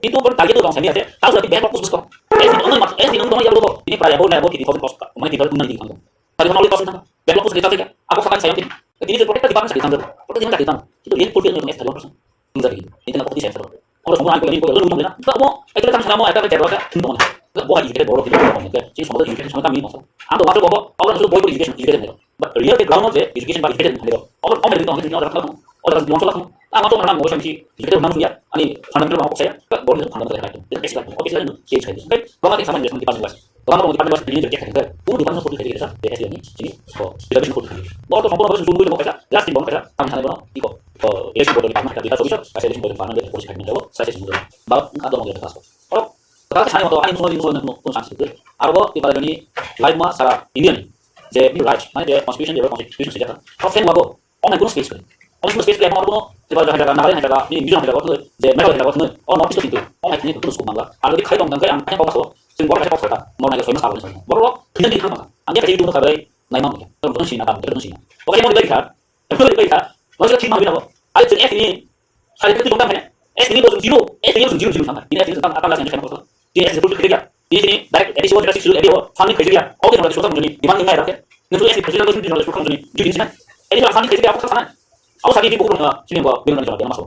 Kintu boni target wng sami ase, tao sila backlog post busko. S D wng ma, S D wng tong ya bo, ini prai bo na bo kiti thousand post, mane kiti wng na kiti thousand. Tadi kono oli thousand thang, backlog post kita tega, aku fakan sayang kiti. Ini je protect Department sakri tang jadu. Proto department sakri tang. Itu real fulfill ni tong extra one percent. Tang jadu. Ini tang office extra. Oro semua aku ini kau lalu nunggu na. Enggak mau. Itu kan sama mau ada kerja apa? Tunggu mana. Enggak mau. Itu kan sama mau ada kerja apa? Tunggu mana. Jadi semua itu education sama kami masalah. Ang to masuk bahwa orang sudah boy education, education itu. But real background of the education by education itu. Orang orang itu orang itu orang orang orang orang orang. Ah, masuk orang mau sih education orang sudah. Ani fundamental mau saya. Enggak boleh fundamental itu. Itu basic itu. Office itu change itu. Oke. Orang itu sama dengan department wise. Lama rok department wise ini jadi kaya kaya. Pun department pun kaya kaya sa, dia kasih ini, sini, oh, kita bisa pun kaya. Lo tuh sampun harus sungguh lo kaya, just di bawah kaya, kami sana bawah, iko, oh, election board department kita bisa bisa, kasih election board department dari polisi kami jawab, saya sih sungguh, bawah nggak ada mau dia kasih. Oh, kalau saya mau tuh, ini semua ini semua pun sanksi itu. Arbo di pada ini live ma sara Indian, jadi right, mana dia constitution dia constitution sejak, kalau saya mau online কোনো space করে। Online কোনো space করে এখন কোনো ত্রিপুরা জায়গা, নাগাল্যান্ড জায়গা, মিজোরাম জায়গা, যে মেঘালয় জায়গা, ও নর্থ ইস্ট কিন্তু online নিয়ে কোনো স্কোপ বাংলা। আর যদি খাই কম দাম খাই, আমি খাই কম আসো, তুমি বড় কাছে কথা, মনে হয় ছয় মাস আগে ছয় মাস। বড় বড় ভিন্ন ভিন্ন কথা। আমি একটা ইউটিউব কথা বলে নাই মামু। তো নতুন সিনা দাম, নতুন সিনা। ওকে মনে দেখি খার। মনে দেখি খার। মনে ঠিক মামু না। আরে তুমি এক নিয়ে সাড়ে তিন ঘন্টা মানে এক নিয়ে বলুন জিরো, এক নিয়ে বলুন জিরো জিরো সামনে। দিনে এক নিয়ে সামনে আপনার কাছে সেটা কথা। Dia executive kerja. Di sini direct A D C O, direct sini A D O, funding kerja. Oke, kalau sudah menjadi demand ngai rakyat. Nusuk S D president itu sudah sudah menjadi jujur sih. Jadi sudah funding kerja apa sana? Aku sakit di buku sini gua bilang macam apa masuk.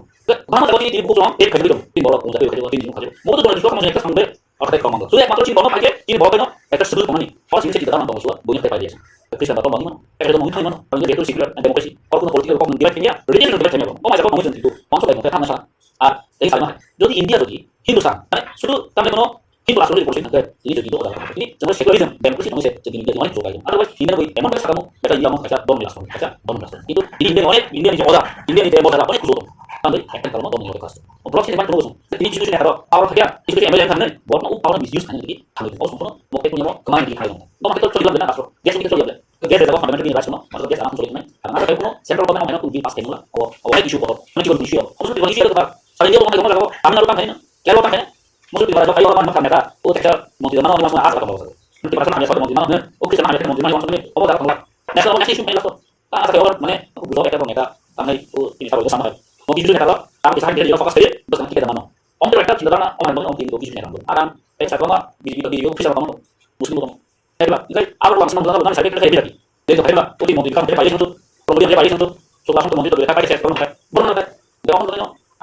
Mana kalau di buku tuang, eh kerja itu, di bawah punya kerja, di kerja. Mau tuh kalau sudah menjadi sampai apa tadi kalau mau. Sudah matro sih bawa pakai, ini bawa kena, itu sebelum kemana nih? Kalau sini kita dalam bawa sudah, punya kerja dia. Tapi saya bawa mana? Kerja itu mau mana? Kalau dia itu sekuler, demokrasi. Kalau kita politik, kalau dia punya, religion itu punya. Oh, macam apa mau itu? Mau sudah mau kerja sana. Ar tei salma hai. Jodi India jodi Hindustan, mane sudu tamle kono Hindu rashtra jodi policy thangkhe, tini jodi do odal thangkhe. Tini chwng secularism, democracy tongwi se chwng India ni onek jogai. Otherwise India ni emon bai sakamo, eta India mo kaisa domni rashtra, kaisa domni rashtra. Kintu tini India ni onek, India ni je oda, India ni je moda, onek kujo tong. Tamle attack kalmo domni oda kasto. Block sini ban kono song. Tini jisu jisu nekaro power thakya, jisu jisu M L A thangni, bot no power misuse thangni tiki thangni tiki. O song kono mo ke punya mo kemana tiki thangni. Toma ke to choli bla na rashtra. Dia sini ke choli bla. Gas jaga fundamental ni rights no, maksud gas alam choli nai. Karena ada pun central government no hena pun bill pass kaimula. O, o, issue ko, mana chikon issue. O, sini issue ko, saling dia orang ngomong jago, kami naruh tang kaina, kaya orang tang kaina. Maksud tiba-tiba kayak orang mana tang mereka, oh, teacher, mau tidak mana orang masuk asal kamu. Nanti pada sana biasa mau di mana, oh, kita mana mau di mana, oh, jago kamu. National, national issue main lah tu. Ah, asal kayak orang mana, oh, butuh kayak orang mereka, tang kayak, oh, ini kalau sama. Mau gitu mereka, tapi bisa dia fokus kayak, terus nanti kita mana. Om terus mereka cinta mana, oh, yang mau, oh, ini issue mereka. Akan, eh, saya mau, di, di, di, di, bisa kamu, muslim kamu. Haiba, hingke abo rok ang swnam jora nang sai khe khe bilati. Dei khe haiba, oti montri kam khe pai sangtu, promotion khe pai sangtu, sokla sangtu montri to khe pai khe kono khe, bono khe. Hingke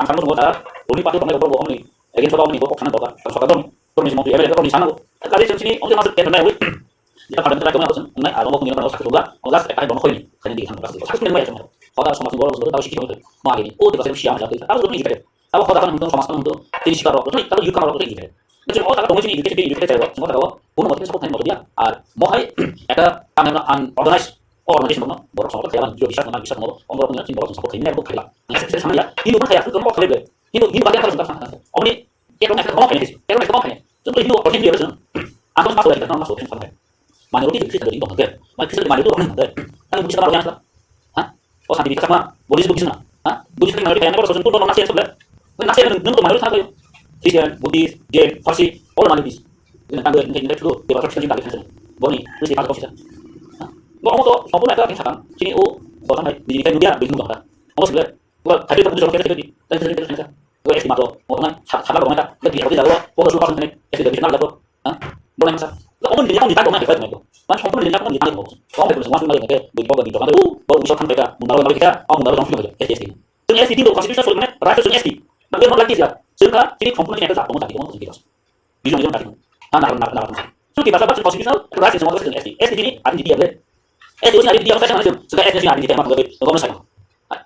ang swnam jora, roni party tongnai rok bo omni, against ba omni bo kok sana doka, sokla dong, dong ni montri M L A rok ni sana ko. Kali sini sini omni masuk ten nai wi. Jika pada kita cuma sini, nai abo ko ni pada sakit juga, ogas khe pai bono khoi ni, khani di khana ogas. Sakit ni mai cuma. Khoda somaj ni borok jora tau sikhi hoi. Ma ni, o de ba sini siya ma jati, tau jora ni jikare. Abo khoda khana hwnwi tong, somas khana hwnwi tong, tini sikar rok, tini tabo youth khana rok tini jikhe. Tini o jaga tongwi chini education, education chai rok, tini o jaga o, bono mote support khainai mote ya. Ar mohai ekta tamo unorganized, o organization bono, borok somoto khaiya, jodi bisas nang, bisas nang, o borok tini borok support khainai, borok khaila. Ang khe sama ya, hindu bono khaiya, hindu bono khaile. Hindu, hindu bagwi ang khe sama. Omni, kebo nang khe bono khainai, kebo nang khe bono khainai. Tini hindu o khainai, ang khe sama, sama khainai. Tini minority Christian tong hwnkhe, minority Christian minority rok hwnkhe, ang Buddhist rok yang ha? O santi bikha ma, Buddhist Buddhist na ha? Buddhist minority yang apa sosial pun nasi yang sebelah. Nasi yang nung nung minority apa yo? Christian, Buddhist, Jain, Parsi, all minorities. Ini tangga ini ini dulu dia bakal Christian tangga Christian. Boni, Christian apa sih? Ha? Gua ngomong tuh, semua pun ada yang sakang. Sini u, gua sama di kayak media bingung dong kan. Ngomong sebelah, gua tadi tak bisa kita kita di, tadi kita kita kita. Gua S D mato, ngomong kan, salah ngomong kan, lebih apa tidak gua, gua suka sama ini, S D bisa nggak gua. Ha? Bo nai masa. Omo ni ni ni tang nai bai nai. Man song ni ni tang ni tang ni. Kong bai song ni bai nai. Bo bo ni tang. Bo bo song tang bai ka. Mun daro daro kita. Aw mun daro dong song bai. S T S T. Song S T ti bo constitution song ni. Right song S T. Na dia not like this ya. Song ka sini company ni ka sa. Omo tadi omo tadi. Bisu ni tadi. Na na na na. Song ki basa ba constitutional right song S T. S T ni identity ya. S T ni identity ya. Song S T ni identity ya. Song ka S T ni identity ya. Ma ko ko ko sa.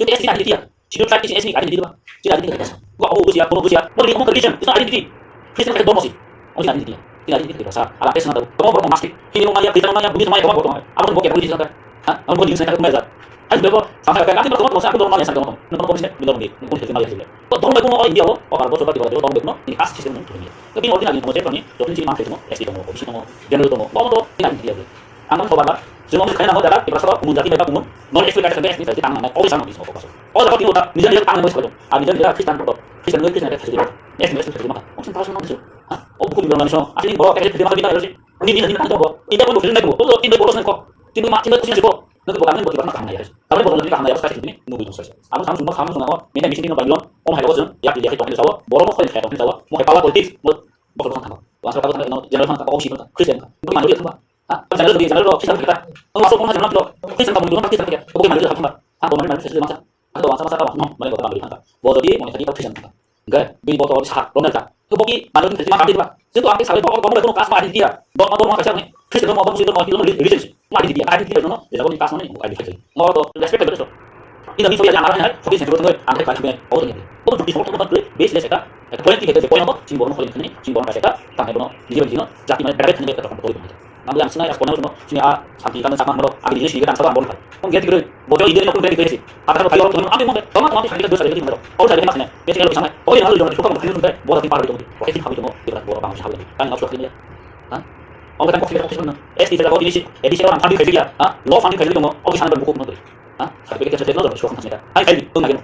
Tini S T identity ya. Scheduled tribe tini S T identity ba. Tini identity ba. Gua omo busia, omo busia. Omo ni omo religion, it's not identity. Christian ka dormo si. Omo identity ya. Tini identity ba sa. Ala Christian ta. Omo omo mastic. Tini omo ya, Christian omo ya, Buddhist omo ya, omo omo. Abo omo ya religion ka. Ha? Omo religion ka omo ya. Hai bebo, sama ka. Aku dormo omo sa, aku dormo ya sa dormo. Omo omo ni dormo ni. Omo Christian ya. Ko dormo ko omo India o. O par bo soba tiba dormo ko. Ni caste system ni. Tapi original ni omo se ni. Jotin si ma se mo. S T omo, O B C omo, general omo. Omo to tini identity ya. Ang tong sobar ba, chwng omo khaina nango jaga, Tiprasa rok, kumun jati bai ba kumun, non S T kaisa S T bai tang nangnai, obo sango bising kok kaso. O jaga tini ota, nija nija tang nango sabai. Ar nija nija Christian rok, Christian rok, Christian rok thajwi rok. S T S T thajwi maka. Omo sini taso nang bisu. Ha? O buku ni rong nani so, asini borok, ekhe thajwi maka, asini. Ni ni ni tang bo. India ko thajwi nai ko. O tini borok sini ko. Tini ma tini ko sini ko. Nang ko tang nang ko Tiprasa tang nai. Abo borok ni tang nai, abo sai ni nubui dong sai. Abo sam sum sam sum ko. Ni ni sini no bai lon. Om hai ko sini. Yak di yak to ni sawo. Borok mo khoi khai to ni sawo. Mo hai pala politics. Mo Bosor bosong thangkha. Wansok tabuk thangkha, general thangkha, O B C thangkha, Christian thangkha. Bwrwi manwi thangkha. Ha? General jodi general rok Christian thangkha. Ang masuk pokna general rok Christian thangkha, bwrwi manwi thangkha. Ang bo mani mani facility masa. Ang bo masa masa kawa no mani bo ta bangri thangka. Bo jodi mani thani kau thaisan thangka. Hingke bini bo to sa romna ta. Ke bo ki mani thani ma kati ba. Jodi ang ke sabai bo bo bo kono kas ma di dia. Bo ma bo ma kaisa ni. Christian mo bo si mo ki mo religion. Ma di dia. Ai di dia no. Jodi ko ni kas ma ni ai di dia. Mo to respect ka beso. Ina mi so ya na na. So ki se ko to ang ke ka ni. O to ni. O to di so ko to base le se ka. Point ki ke point mo. Sing bo no ko ni. Sing bo no ka se ka. Tang he bo no. Di ba di no. Jati mani better thani ke ka to ko to. Ang yang sinai as kono sini a santi kan sama mo. Ang di sini kan sama mo. Kon get gre. Bojo ide no kumbe kesi. Ada kalau kayo orang tuh ambil mau. Toma toma kita dua hari lagi mau. Kalau saya masih. Biasa kalau sama. Oh ya, kalau jangan suka mau tuh. Bola di paru itu. Oke, kita itu mau. Kita bola bang sahabat. Kan nggak suka ini ya. Hah? Oh, kita kok kita kok. Es kita kok ini sih. Edisi orang tadi kayak ya. Hah? Lo fandi kayak gitu mau. Oh, sana buku mau. Hah? Tapi kita cerita lo suka masih. Hai, hai, tuh lagi.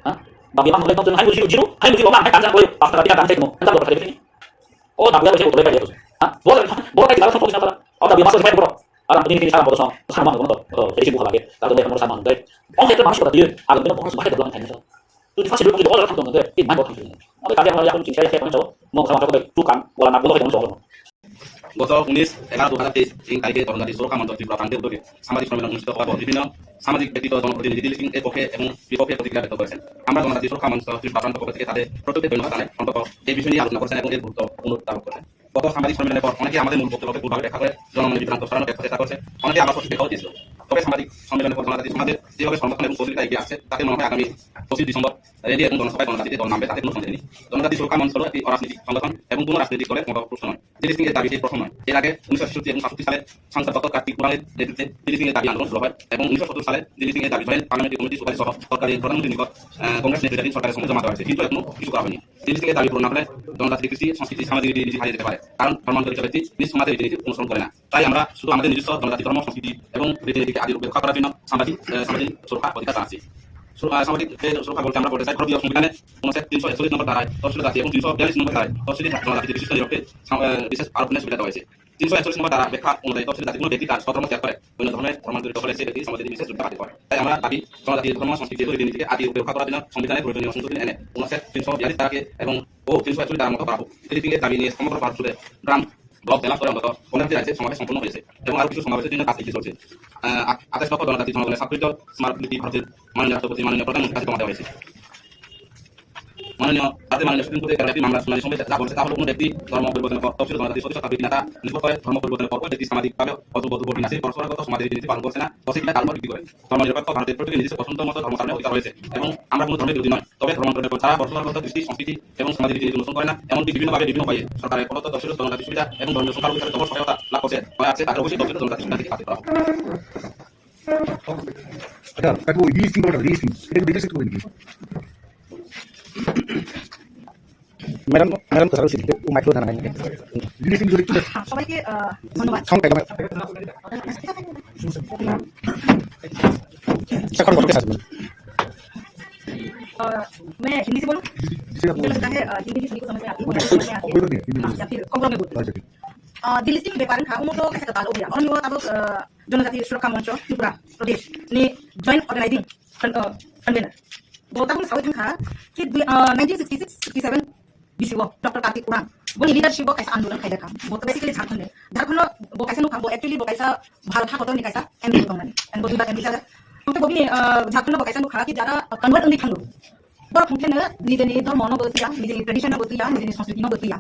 Hah? Bagi mana mereka tuh hai jiru jiru, hai jiru orang hai kan jangan boleh. Pas tadi kan saya mau. Entar lo tadi ini. Oh, tak boleh saya boleh kayak gitu. Hah? Boleh, boleh kayak gitu. Oh, tapi masuk saya bro. Orang ini ini sama bro. Sama bro. Oh, jadi bukan lagi. Kalau dia nomor sama deh. Oh, itu masuk tadi. Agak benar pokoknya sebagai dalam kayak gitu. Itu pasti dulu kita orang tuh deh. Ini mana orang tuh. Oke, kalian yang punya saya saya punya cowok. Mau sama cowok tukang, wala nak boleh kayak gitu. Goto উনিশ এগারো দুই হাজার তেইশ ing tarike Jonojati Surokha Moncho Tripura Pranthe udoke samajik sommilan onusthito hwya bo bibhinno samajik bektito, jonoprodinidhi Dilip Singh-er pokkhe ebong bipokhe protikriyar byakto korechen. Amra Jonojati Surokha Moncho Tripura Pranthe pokho theke tade protyekta dhonyobad janai, ontoto ei bishoy niye alochona korechen ebong er gurutto punor utthapon korechen. গত সাংবাদিক সম্মেলনের পর অনেকে আমাদের মূল বক্তব্যকে ভুলভাবে ব্যাখ্যা করে জনমনে বিভ্রান্ত ছড়ানোর চেষ্টা করেছে। অনেকে আবার সঠিক ব্যাখ্যাও দিয়েছিল। তবে সাংবাদিক সম্মেলনের পর জনজাতি সমাজের যেভাবে সমর্থন এবং সহযোগিতা এগিয়ে আসছে, তাতে মনে হয় আগামী পঁচিশ ডিসেম্বর র্যালি এবং জনসভায় জনজাতিতে দল নামবে, তাতে কোনো সন্দেহ নেই। জনজাতি সুরক্ষা মঞ্চ হলো একটি অরাজনৈতিক সংগঠন এবং কোনো রাজনৈতিক দলের মতভেদ প্রশ্ন নয়। দিলীপ সিং এর দাবি সেই প্রথম নয়। এর আগে উনিশশো ছেষট্টি এবং সাতষট্টি সালে সাংসদ ডক্টর কার্তিক কুরাংয়ের নেতৃত্বে দিলীপ সিং এর দাবি আন্দোলন শুরু হয় এবং উনিশশো সত্তর সালে দিলীপ সিং এর দাবি জয়েন্ট পার্লামেন্টারি কমিটির সুপারিশ সহ সরকারের প্রধানমন্ত্রীর নিকট, আহ, কংগ্রেস নেতৃত্বাধীন সরকারের সময় জমা দেওয়া হয়েছে, কিন্তু এখনো কিছু করা হয়নি। দিলীপ সিং এর দাবি পূরণ না হলে জনজাতির কৃষ্টি, সংস্কৃতি, সামাজিক রীতিনীতি হারিয়ে যেতে পারে, কারণ ধর্মান্তরিত ব্যক্তি নিজ সমাজের রীতিনীতি অনুসরণ করে না। তাই আমরা শুধু আমাদের নিজস্ব জনজাতি ধর্ম, সংস্কৃতি এবং রীতিনীতিকে আদি রূপে রক্ষা করার জন্য সামাজিক, আহ, সামাজিক সুরক্ষা অধিকার জানাচ্ছি। সু-, আহ, সামাজিক যে সুরক্ষা বলতে আমরা বলতে চাই, ভারতীয় সংবিধানে অনুচ্ছেদ তিনশো একচল্লিশ নম্বর ধারায় তফসিলি জাতি এবং তিনশো বিয়াল্লিশ নম্বর ধারায় তফসিলি জা-, জনজাতির বিশিষ্ট নিরক্ষে সা-, আহ, বিশেষ আরোপনের সুবিধা দেওয়া হয়েছে। তিনশো একচল্লিশ নম্বর ধারা ব্যাখ্যা অনুযায়ী তফসিলি জাতি কোনো ব্যক্তি তার স্বধর্ম ত্যাগ করে অন্য ধর্মে ধর্মান্তরিত হলে সেই ব্যক্তি সমাজের বিশেষ সুবিধা বাতিল করে। তাই আমরা দাবি, জনজাতির ধর্ম, সংস্কৃতি এবং রীতিনীতিকে আদি রূপে রক্ষা করার জন্য সংবিধানে প্রয়োজনীয় সংশোধনী এনে অনুচ্ছেদ তিনশো বিয়াল্লিশ ধারাকে এবং ও তিনশো একচল্লিশ ধারার মতো করা হোক। দিলীপ সিং এর দাবি নিয়ে সমগ্র ভারত জুড়ে গ্রাম, ব্লক, জেলা স্তরে অন্তত পনেরোটি রাজ্যে সমাবেশ সম্পন্ন হয়েছে এবং আরও কিছু সমাবেশের জন্য কাজ এগিয়ে চলছে। আহ, আট-, আঠাশ লক্ষ জনজাতি জনগণের স্মারক-, স্মারকলিপি ভারতের মাননীয় রাষ্ট্রপতি, মাননীয় প্রধানমন্ত্রীর কাছে জমা দেওয়া হয়েছে। মাননীয়, ভারতের মাননীয় সুপ্রিম কোর্টে তেরো একটি মামলার শুনানির সময় যা বলেছে তা হলো কোনো ব্যক্তি ধর্ম পরিবর্তনের পর তফসিলি জনজাতি সদস্য থাকবে কিনা তা নির্ভর করে ধর্ম পরিবর্তনের পর ওই ব্যক্তি সামাজিকভাবে অযোগ্য অথবা বিনাশে পরম্পরাগত সমাজের রীতিনীতি পালন করছে না, তবে সেটা তার উপর ভিত্তি করে। ধর্ম নিরপেক্ষ ভারতের প্রত্যেক নিজস্ব পছন্দ মতো ধর্ম পালনের অধিকার রয়েছে এবং আমরা কোনো ধর্মের বিরোধী নয়। তবে ধর্মান্তরের পর যারা পরম্পরাগত কৃষ্টি, সংস্কৃতি এবং সমাজের রীতিনীতি অনুসরণ করে না, এমনকি বিভিন্নভাবে বিভিন্ন উপায়ে সরকারের প্রদত্ত তফসিলি জনজাতি সুবিধা এবং ধর্মীয় সংখ্যালঘু হিসাবে তফসিল সহায়তা লাভ করছে, তারা আছে তাদের অবশ্যই তফসিলি জনজাতি সুবিধা থেকে বাদ দিতে হবে। আচ্ছা, কাকু, ইলিশ সিং ব্যাপারটা, ইলিশ সিং। এটা একটু details একটু বলে দিন। ম্যাডাম, ম্যাডাম কোথাও ছিলেন? একটু মাইক্রো ধরা নেন। ইলিশ সিং যদি একটু সবাইকে, আহ, ধন্যবাদ। সাউন্ড একদম। এখন করতে আসবেন। अ, मैं हिंदी से बोलूं? जी, आप बोलिए। मुझे लगता है, अ, हिंदी भी सभी को समझ में आती है, मुझे समझ में आती है। कोई बात नहीं, हिंदी में हाँ, बोलिए। या फिर खोंगड़ो में बोलते हैं। अच्छा, ठीक। अ, दिल्ली से व्यापार था, वो तो कैसे था, वो भैया। और वो तब, अ, जनजाति सुरक्षा मंच त्रिपुरा प्रदेश ने joint organizing con-, अ, convener। वो तब हम साउथ था कि दु-, अ, nineteen sixty six sixty seven B C O, Doctor Kartik Urang, boni leadership o kaisa andolon khaijak kha. Bo basically Jharkhand ni. Jharkhand o bo kaisa nukha, bo actually bo kaisa bhal ha kotor ni kaisa M D bo tongmani. And bo duibar M D jajak. Hwnkhe bo bini, ah, Jharkhand o bo kaisa nukha ki jara convert wngwi thango. Borok hwnkhe no nijeni dhormo no bo twiya, nijeni tradition no bo twiya, nijeni sanskriti no bo twiya.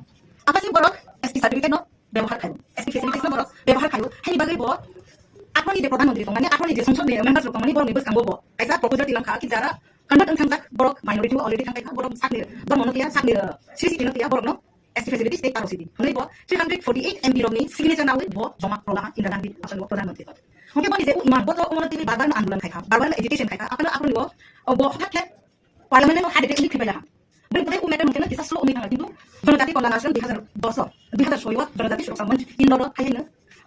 Akasi borok S T certificate no bebohar khaio. S T facilities no borok bebohar khaio. Haini bagwi bo aphani je pradhan mantri tongmani, aphani je songsod ni members rok tongmani borok ni bwskango bo kaisa proposal tilang kha ki jara convert wng thangjak borok minority o already thang kha, borok sakni dhormo no twiya, sakni, uh, sri siti no twiya, borok no S T facility state aro siti. Hwnwi bo three hundred forty eight M P rokni signature nawi bo joma rwla ha Indira Gandhi aswk bo pradhan mantri. Hwnkhe boni je u imang bo to omono tini bar bar no andolon khai kha, bar bar no agitation khai kha, aphano aphano bo, o bo hwthak khe parliament no ha dete uli khibai laha. Bini bwtwi u matter hwnkhe kisa slow wngwi thang kha, kintu Janajati Kalyan Ashram dui hazar dos o, dui hazar soi o Janajati Suraksha Manch Indore o phaiwi no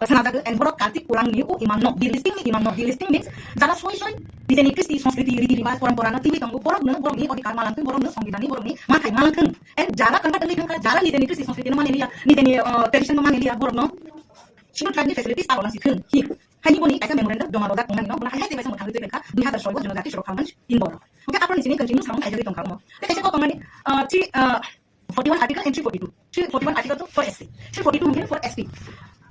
Sanajago and borok Kartik Kurang ni o imang no, delisting ni imang no, delisting means jara soi soi nijeni kristi, sanskriti, riti riwaj, parampara no twiwi tongo, borok no, borok ni odhikar malangthung, borok no songbidhan ni, borok ni mathai malangthung. And jara convert wngwi thangkha, jara nijeni kristi, sanskriti no mani liya, nijeni, uh, tradition no mani liya, borok no schedule tribe ni facilities aro nang si thung hi. Haini boni kaisa memorandum joma rojak tongmani no, bono hai hai tei kaisa mwthangwi twi kha, dui hazar soi o Janajati Suraksha Manch Indore. Hwnkhe aphano nijeni continue samung khaijagwi tongkha omo. Tei kaisa kok tongmani, uh, three, uh, forty one article and three forty two. Three forty one article to four S T. Three forty two hwnkhe four S T.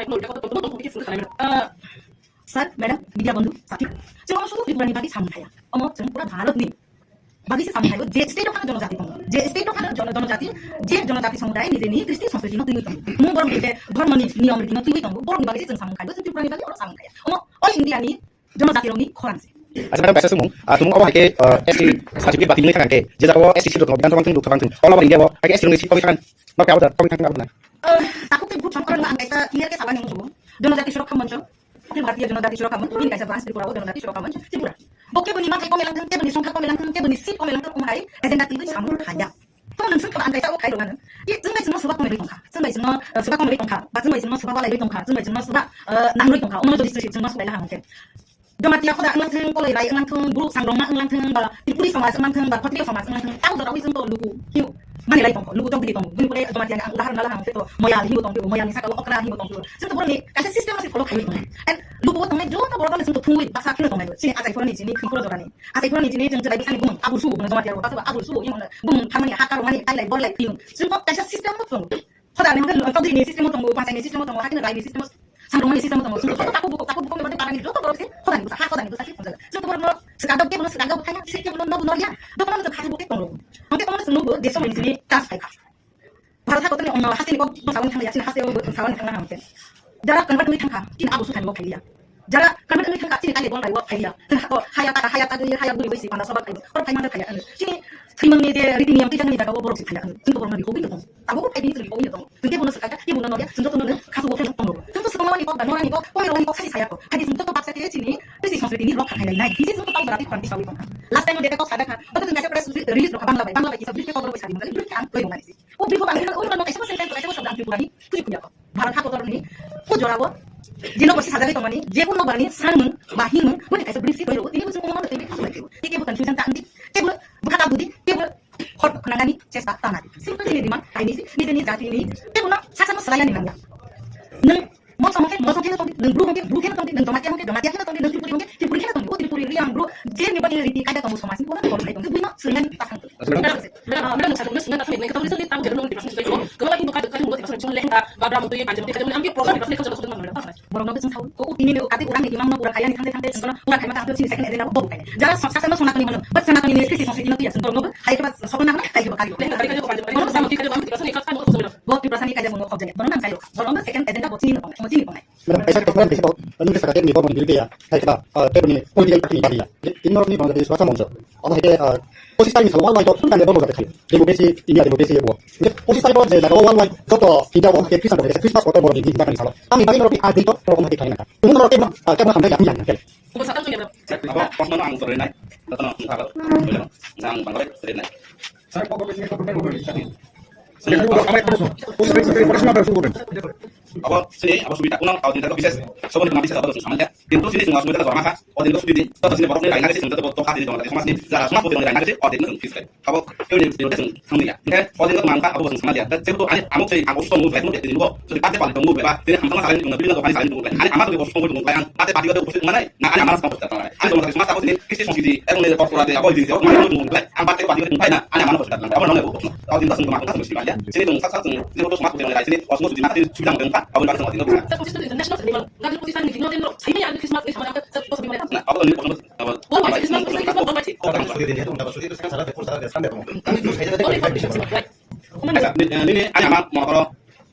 mai no, ita ko to to to ki suru khalai. Ah, sir, madam, media bondhu, sathi. Chwng omo sudu Tripura ni bagwi samung khaya. Omo chwng pura Bharat ni bagwi se samung khayo. Je state o khana jonojati tongo. Je state o khana jon-, jonojati, je jonojati samuday nijeni kristi sanskriti no twiwi tongo. Mung borok ni je dhormo ni niyom riti no twiwi tongo. Borok ni bagwi se chwng samung khayo. Chwng Tripura ni bagwi oro samung khaya. Omo all India ni jonojati rokni khorang se. Acha madam, kaisa sumung, ah, tumung obo hai khe, ah, S T certificate ba tinwi thang khe, je jaga o S T seat rok tongo, bidan thang thung, thang thung, all over India o hai khe S T rokni seat kami thang, no khe abo da, kami thang khe abo da. Ah, takhuk tei bukhuk songkar no ang kaisa clear khe sabai nang sugo. Jonojati Surokha Moncho, Akhil Bharatiya Jonojati Surokha Moncho, bini kaisa branch Tripura o Jonojati Surokha Moncho, Tripura. Bo keboni manthai kome langthung, keboni songkha kome langthung, keboni seat kome langthung, omo hai agenda twiwi samung khaya. Tamo nwng swngkha ang kaisa o khai rwgano. I chwng bai chwngno swbak tongwi tongkha. Chwng bai chwngno, eh, swbak tongwi tongkha. Ba chwng bai chwngno swbak walaiwi tongkha. Chwng bai chwngno swbak, eh, nangwi tongkha. Omo jodi swi chwngno swbai laha hwnkhe. Jamatia khoda wng langthung, koloi rai wng langthung, buru sangrongma wng langthung, ba Tripuri somaj wng langthung, ba Khatriya somaj wng langthung. Tamo jora wi chwng to luku hiu mani lai tongkha. Luku tong digi tongo. Bini pore Jamatia ang udaharon nala hwnkhe to Moyal hiu tongkhe, Moyal ni saka o okra hiu tongkhe. Chwng to boroni kaisa system no se follow khaiwi tongo. And luku o tongnai joto borok no chwng to thungwi baksa kheno tongnai. Chini achai phoro ni chini khwi phoro jora ni. Achai phoro ni chini chwng chwrai bwsani bumung abur subo, Jamatia rok baksa abur subo, imo bumung tharmani, ha karmani, tailai borlai thiyung. Chwng kok kaisa system no tongo. Khoda ni hwnkhe todri ni system tongo, panchai ni system tongo, hakhe rai ni system, sangrongma ni system tongo. Chwng kok takhuk bukhuk, takhuk bukhuk ni bagwi para ni joto borok se khoda ni bwsa, ha khoda ni bwsa se thumjak. Chwng borok no swkang dok, kebo no swkang dok, khaina se kebo no nobo no ya. Joto no khaju bukhuk tongo. Hwnkhe tongno chwng nugo, je somoi ni chini chance phaikha. Bharat hakotorni, um, hasteni kok bwsao wng thangya, chini hasteo bwsao wng thangna hwnkhe. Jara convert wngwi thangkha, chini abo suthani bo phaiya. Jara convert wngwi thangkha, chini kali bol raibo phaiya. Chini hako haya taka, haya tagwi, haya buri bisi panda soba phaibo. Oro phai manda phaiya, ano. Chini thwimangni je riti niyam twijangni jagao borok se phaiya, ano. Chini borokno rihogwi tongo. Abo bo phaidi chini rihogwi tongo. Tei kebono swkakha, kebono nokya, chwng jotono no khasugwi pheno tongo. Chwng to swkangmani kok ba norani kok, pomirokni kok sasi saya kho. Haidi chwng joto baksa khe chini, chini sanskriti ni rokha khainai. Tei chwng to kok barati khorang tisawi tongkha. Last time o date kok sadakha. Oto chwng kaisa press release rokha Bangla bai, Bangla bai kisa brief khe kok borok bai sadi. Brief khe ang koi rwmani. O bifo bangwi hwnwi ulo no kaisa sentence kaisa shobdo ang Tripurani kuji kuya. Bharat hakotorni o jorao jino bosi sajagwi tongmani, jekunu barani sanmung ba himung boni kaisa brief si koiro, tini bujung kono tini kasu lai. Tike bo confusion ta angdi, tike bo bukha ta budi, tike bo hot khonangani chesta ta nadi. Simple ni dimang kaini si, nijeni jatini, tike bo no sasa no salaya ni nangya. Nung Mosong khe, mosong khe tongdi, nwng bru hwnkhe, bru khe tongdi, nwng Jamatia hwnkhe, Jamatia khe tongdi, nwng Tripuri hwnkhe, Tripuri khe tongdi, o Tripuri Riang bru, je ni bani riti kaida tongo somaj ni, bono tongdi, tongdi, buino swinani ta thang. Madam, madam, madam, sa tongdi, swinani ta thang, nwng khe tongdi, tongdi, tong jero nong di pasang swinani, gola ki buka, ka mo di pasang chung leheng ba, ba bra mo tui, panjam di, kajam, amke program di pasang kajam, madam. Borok no bwswng sao, ko utini ni kati urang ni imang no ura kaya ni thangte thangte chwng no ura kaya ma thangte chini second agenda bo bo kaya. Jara sa sa no sona kani hono, but sana kani ni sisi sisi ino tiya chwng borok no hai ke ba sokna na kai ke ba kari. Leheng kari kajam, panjam kari, kajam, amke di pasang kajam, mo so. Bo Tripura sani kaya mo khobjani. Bono nam sayo. Bono second agenda bo chini no, mo chini ko. Madam, kaisa technical bisi bo, nung kisa kaya ni bo mo ni ya. Hai ke ba, eh, te ni political party ni bari ya. Ini ni bono jadi suara monjo. Omo hai ke, ah, pochis tarik ni salo worldwide o phun kande bono jate khai. Democracy, India democracy bo. Hingke pochis tarik o je jaga o worldwide joto India o hingke Christian rok Christmas kotor borok ni hinda kani salo. Tamni bagwi norok ni a dito borok hingke khai nangkha. Tumung norok kebo, ah, kebo hamjak ya hinda kani. Abo proshno no ang korinai. Joto no ang tharo. Ang bangbai korinai. Abo sini, abo subida kuno, abo dinta bises, sobo ni bises abo sama ya. Kintu sini semua semua sama kha. O din ko sudi, to sini borok ni laina se, to to kha din dong, sama sini, jara sama putih laina se, o din ko sudi. Abo, ini din ko sudi, sama ya. Oke, o din ko mangka, abo sama ya. Dan sini to ani, amo sini, amo sini, amo sini, sudi pate pali dong, beba, sini hamtang saling dong, bina to kani saling dong, ani ama to sudi dong, ani pate pali dong, sudi mana, na ani ama sama sudi. Ani dong, sama sudi, kisi sudi, eh, ini korpora de, abo ini, mana dong, ani pate pali dong, na ani ama sudi. Abo nang ko, o din ko mangka, sama sudi ya. Sini dong, sak sak dong, sini to sama putih laina sini, o sudi mana, sudi dong, abo nang ko. International festival, gadil putih sani, no din, sai ni ani Christmas ni sama, sa to sudi mana. Na, abo ni, abo, abo, Worldwide Christmas, Christmas, worldwide. Acha, ni, ni, ni, ani ama, moro,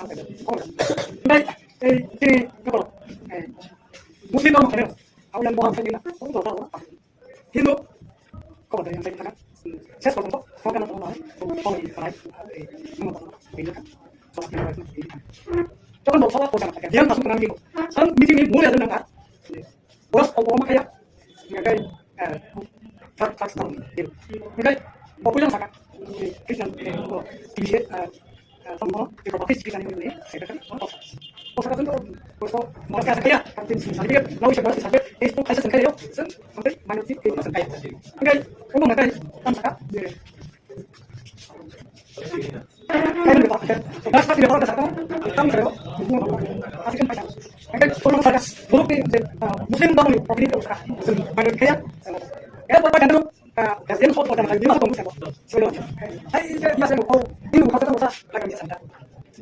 ang khaijak. Omo khe. Tei, ei, tini, joto, ei, Muslim no khainai, ang yang boham khainai, ang joto, Hindu, kok ada yang saya katakan, saya sepakat untuk, kau kan orang lain, kau, kau ini, kau ini, kau ini, kau ini, kau ini. Joto bangsa, kau jangan katakan, dia masuk ke dalam minggu. Sang, misi ini mulai ada nang, Boros, o, o, makaya. Ngagai, eh, tak, tak, tak, ngagai, o, pulang saka. Christian, eh, o, T V C, eh, eh, tamo, di Baptist Christian ini, saya kata, o, o, saka tu, o, o, mereka saya kaya, tapi saya kaya, mau saya mereka saya kaya, itu kaya saya kaya, saya sampai mana sih, itu saya kaya. Ngagai, o, ngagai, tam saka, eh, Muslim dong ni, pokoknya itu usaha. Manusia, eh, apa kan dulu, eh, yang satu kan, lima satu muslim. Sebelum, hai, saya biasa mau, ini bukan satu usaha, lagi di sana.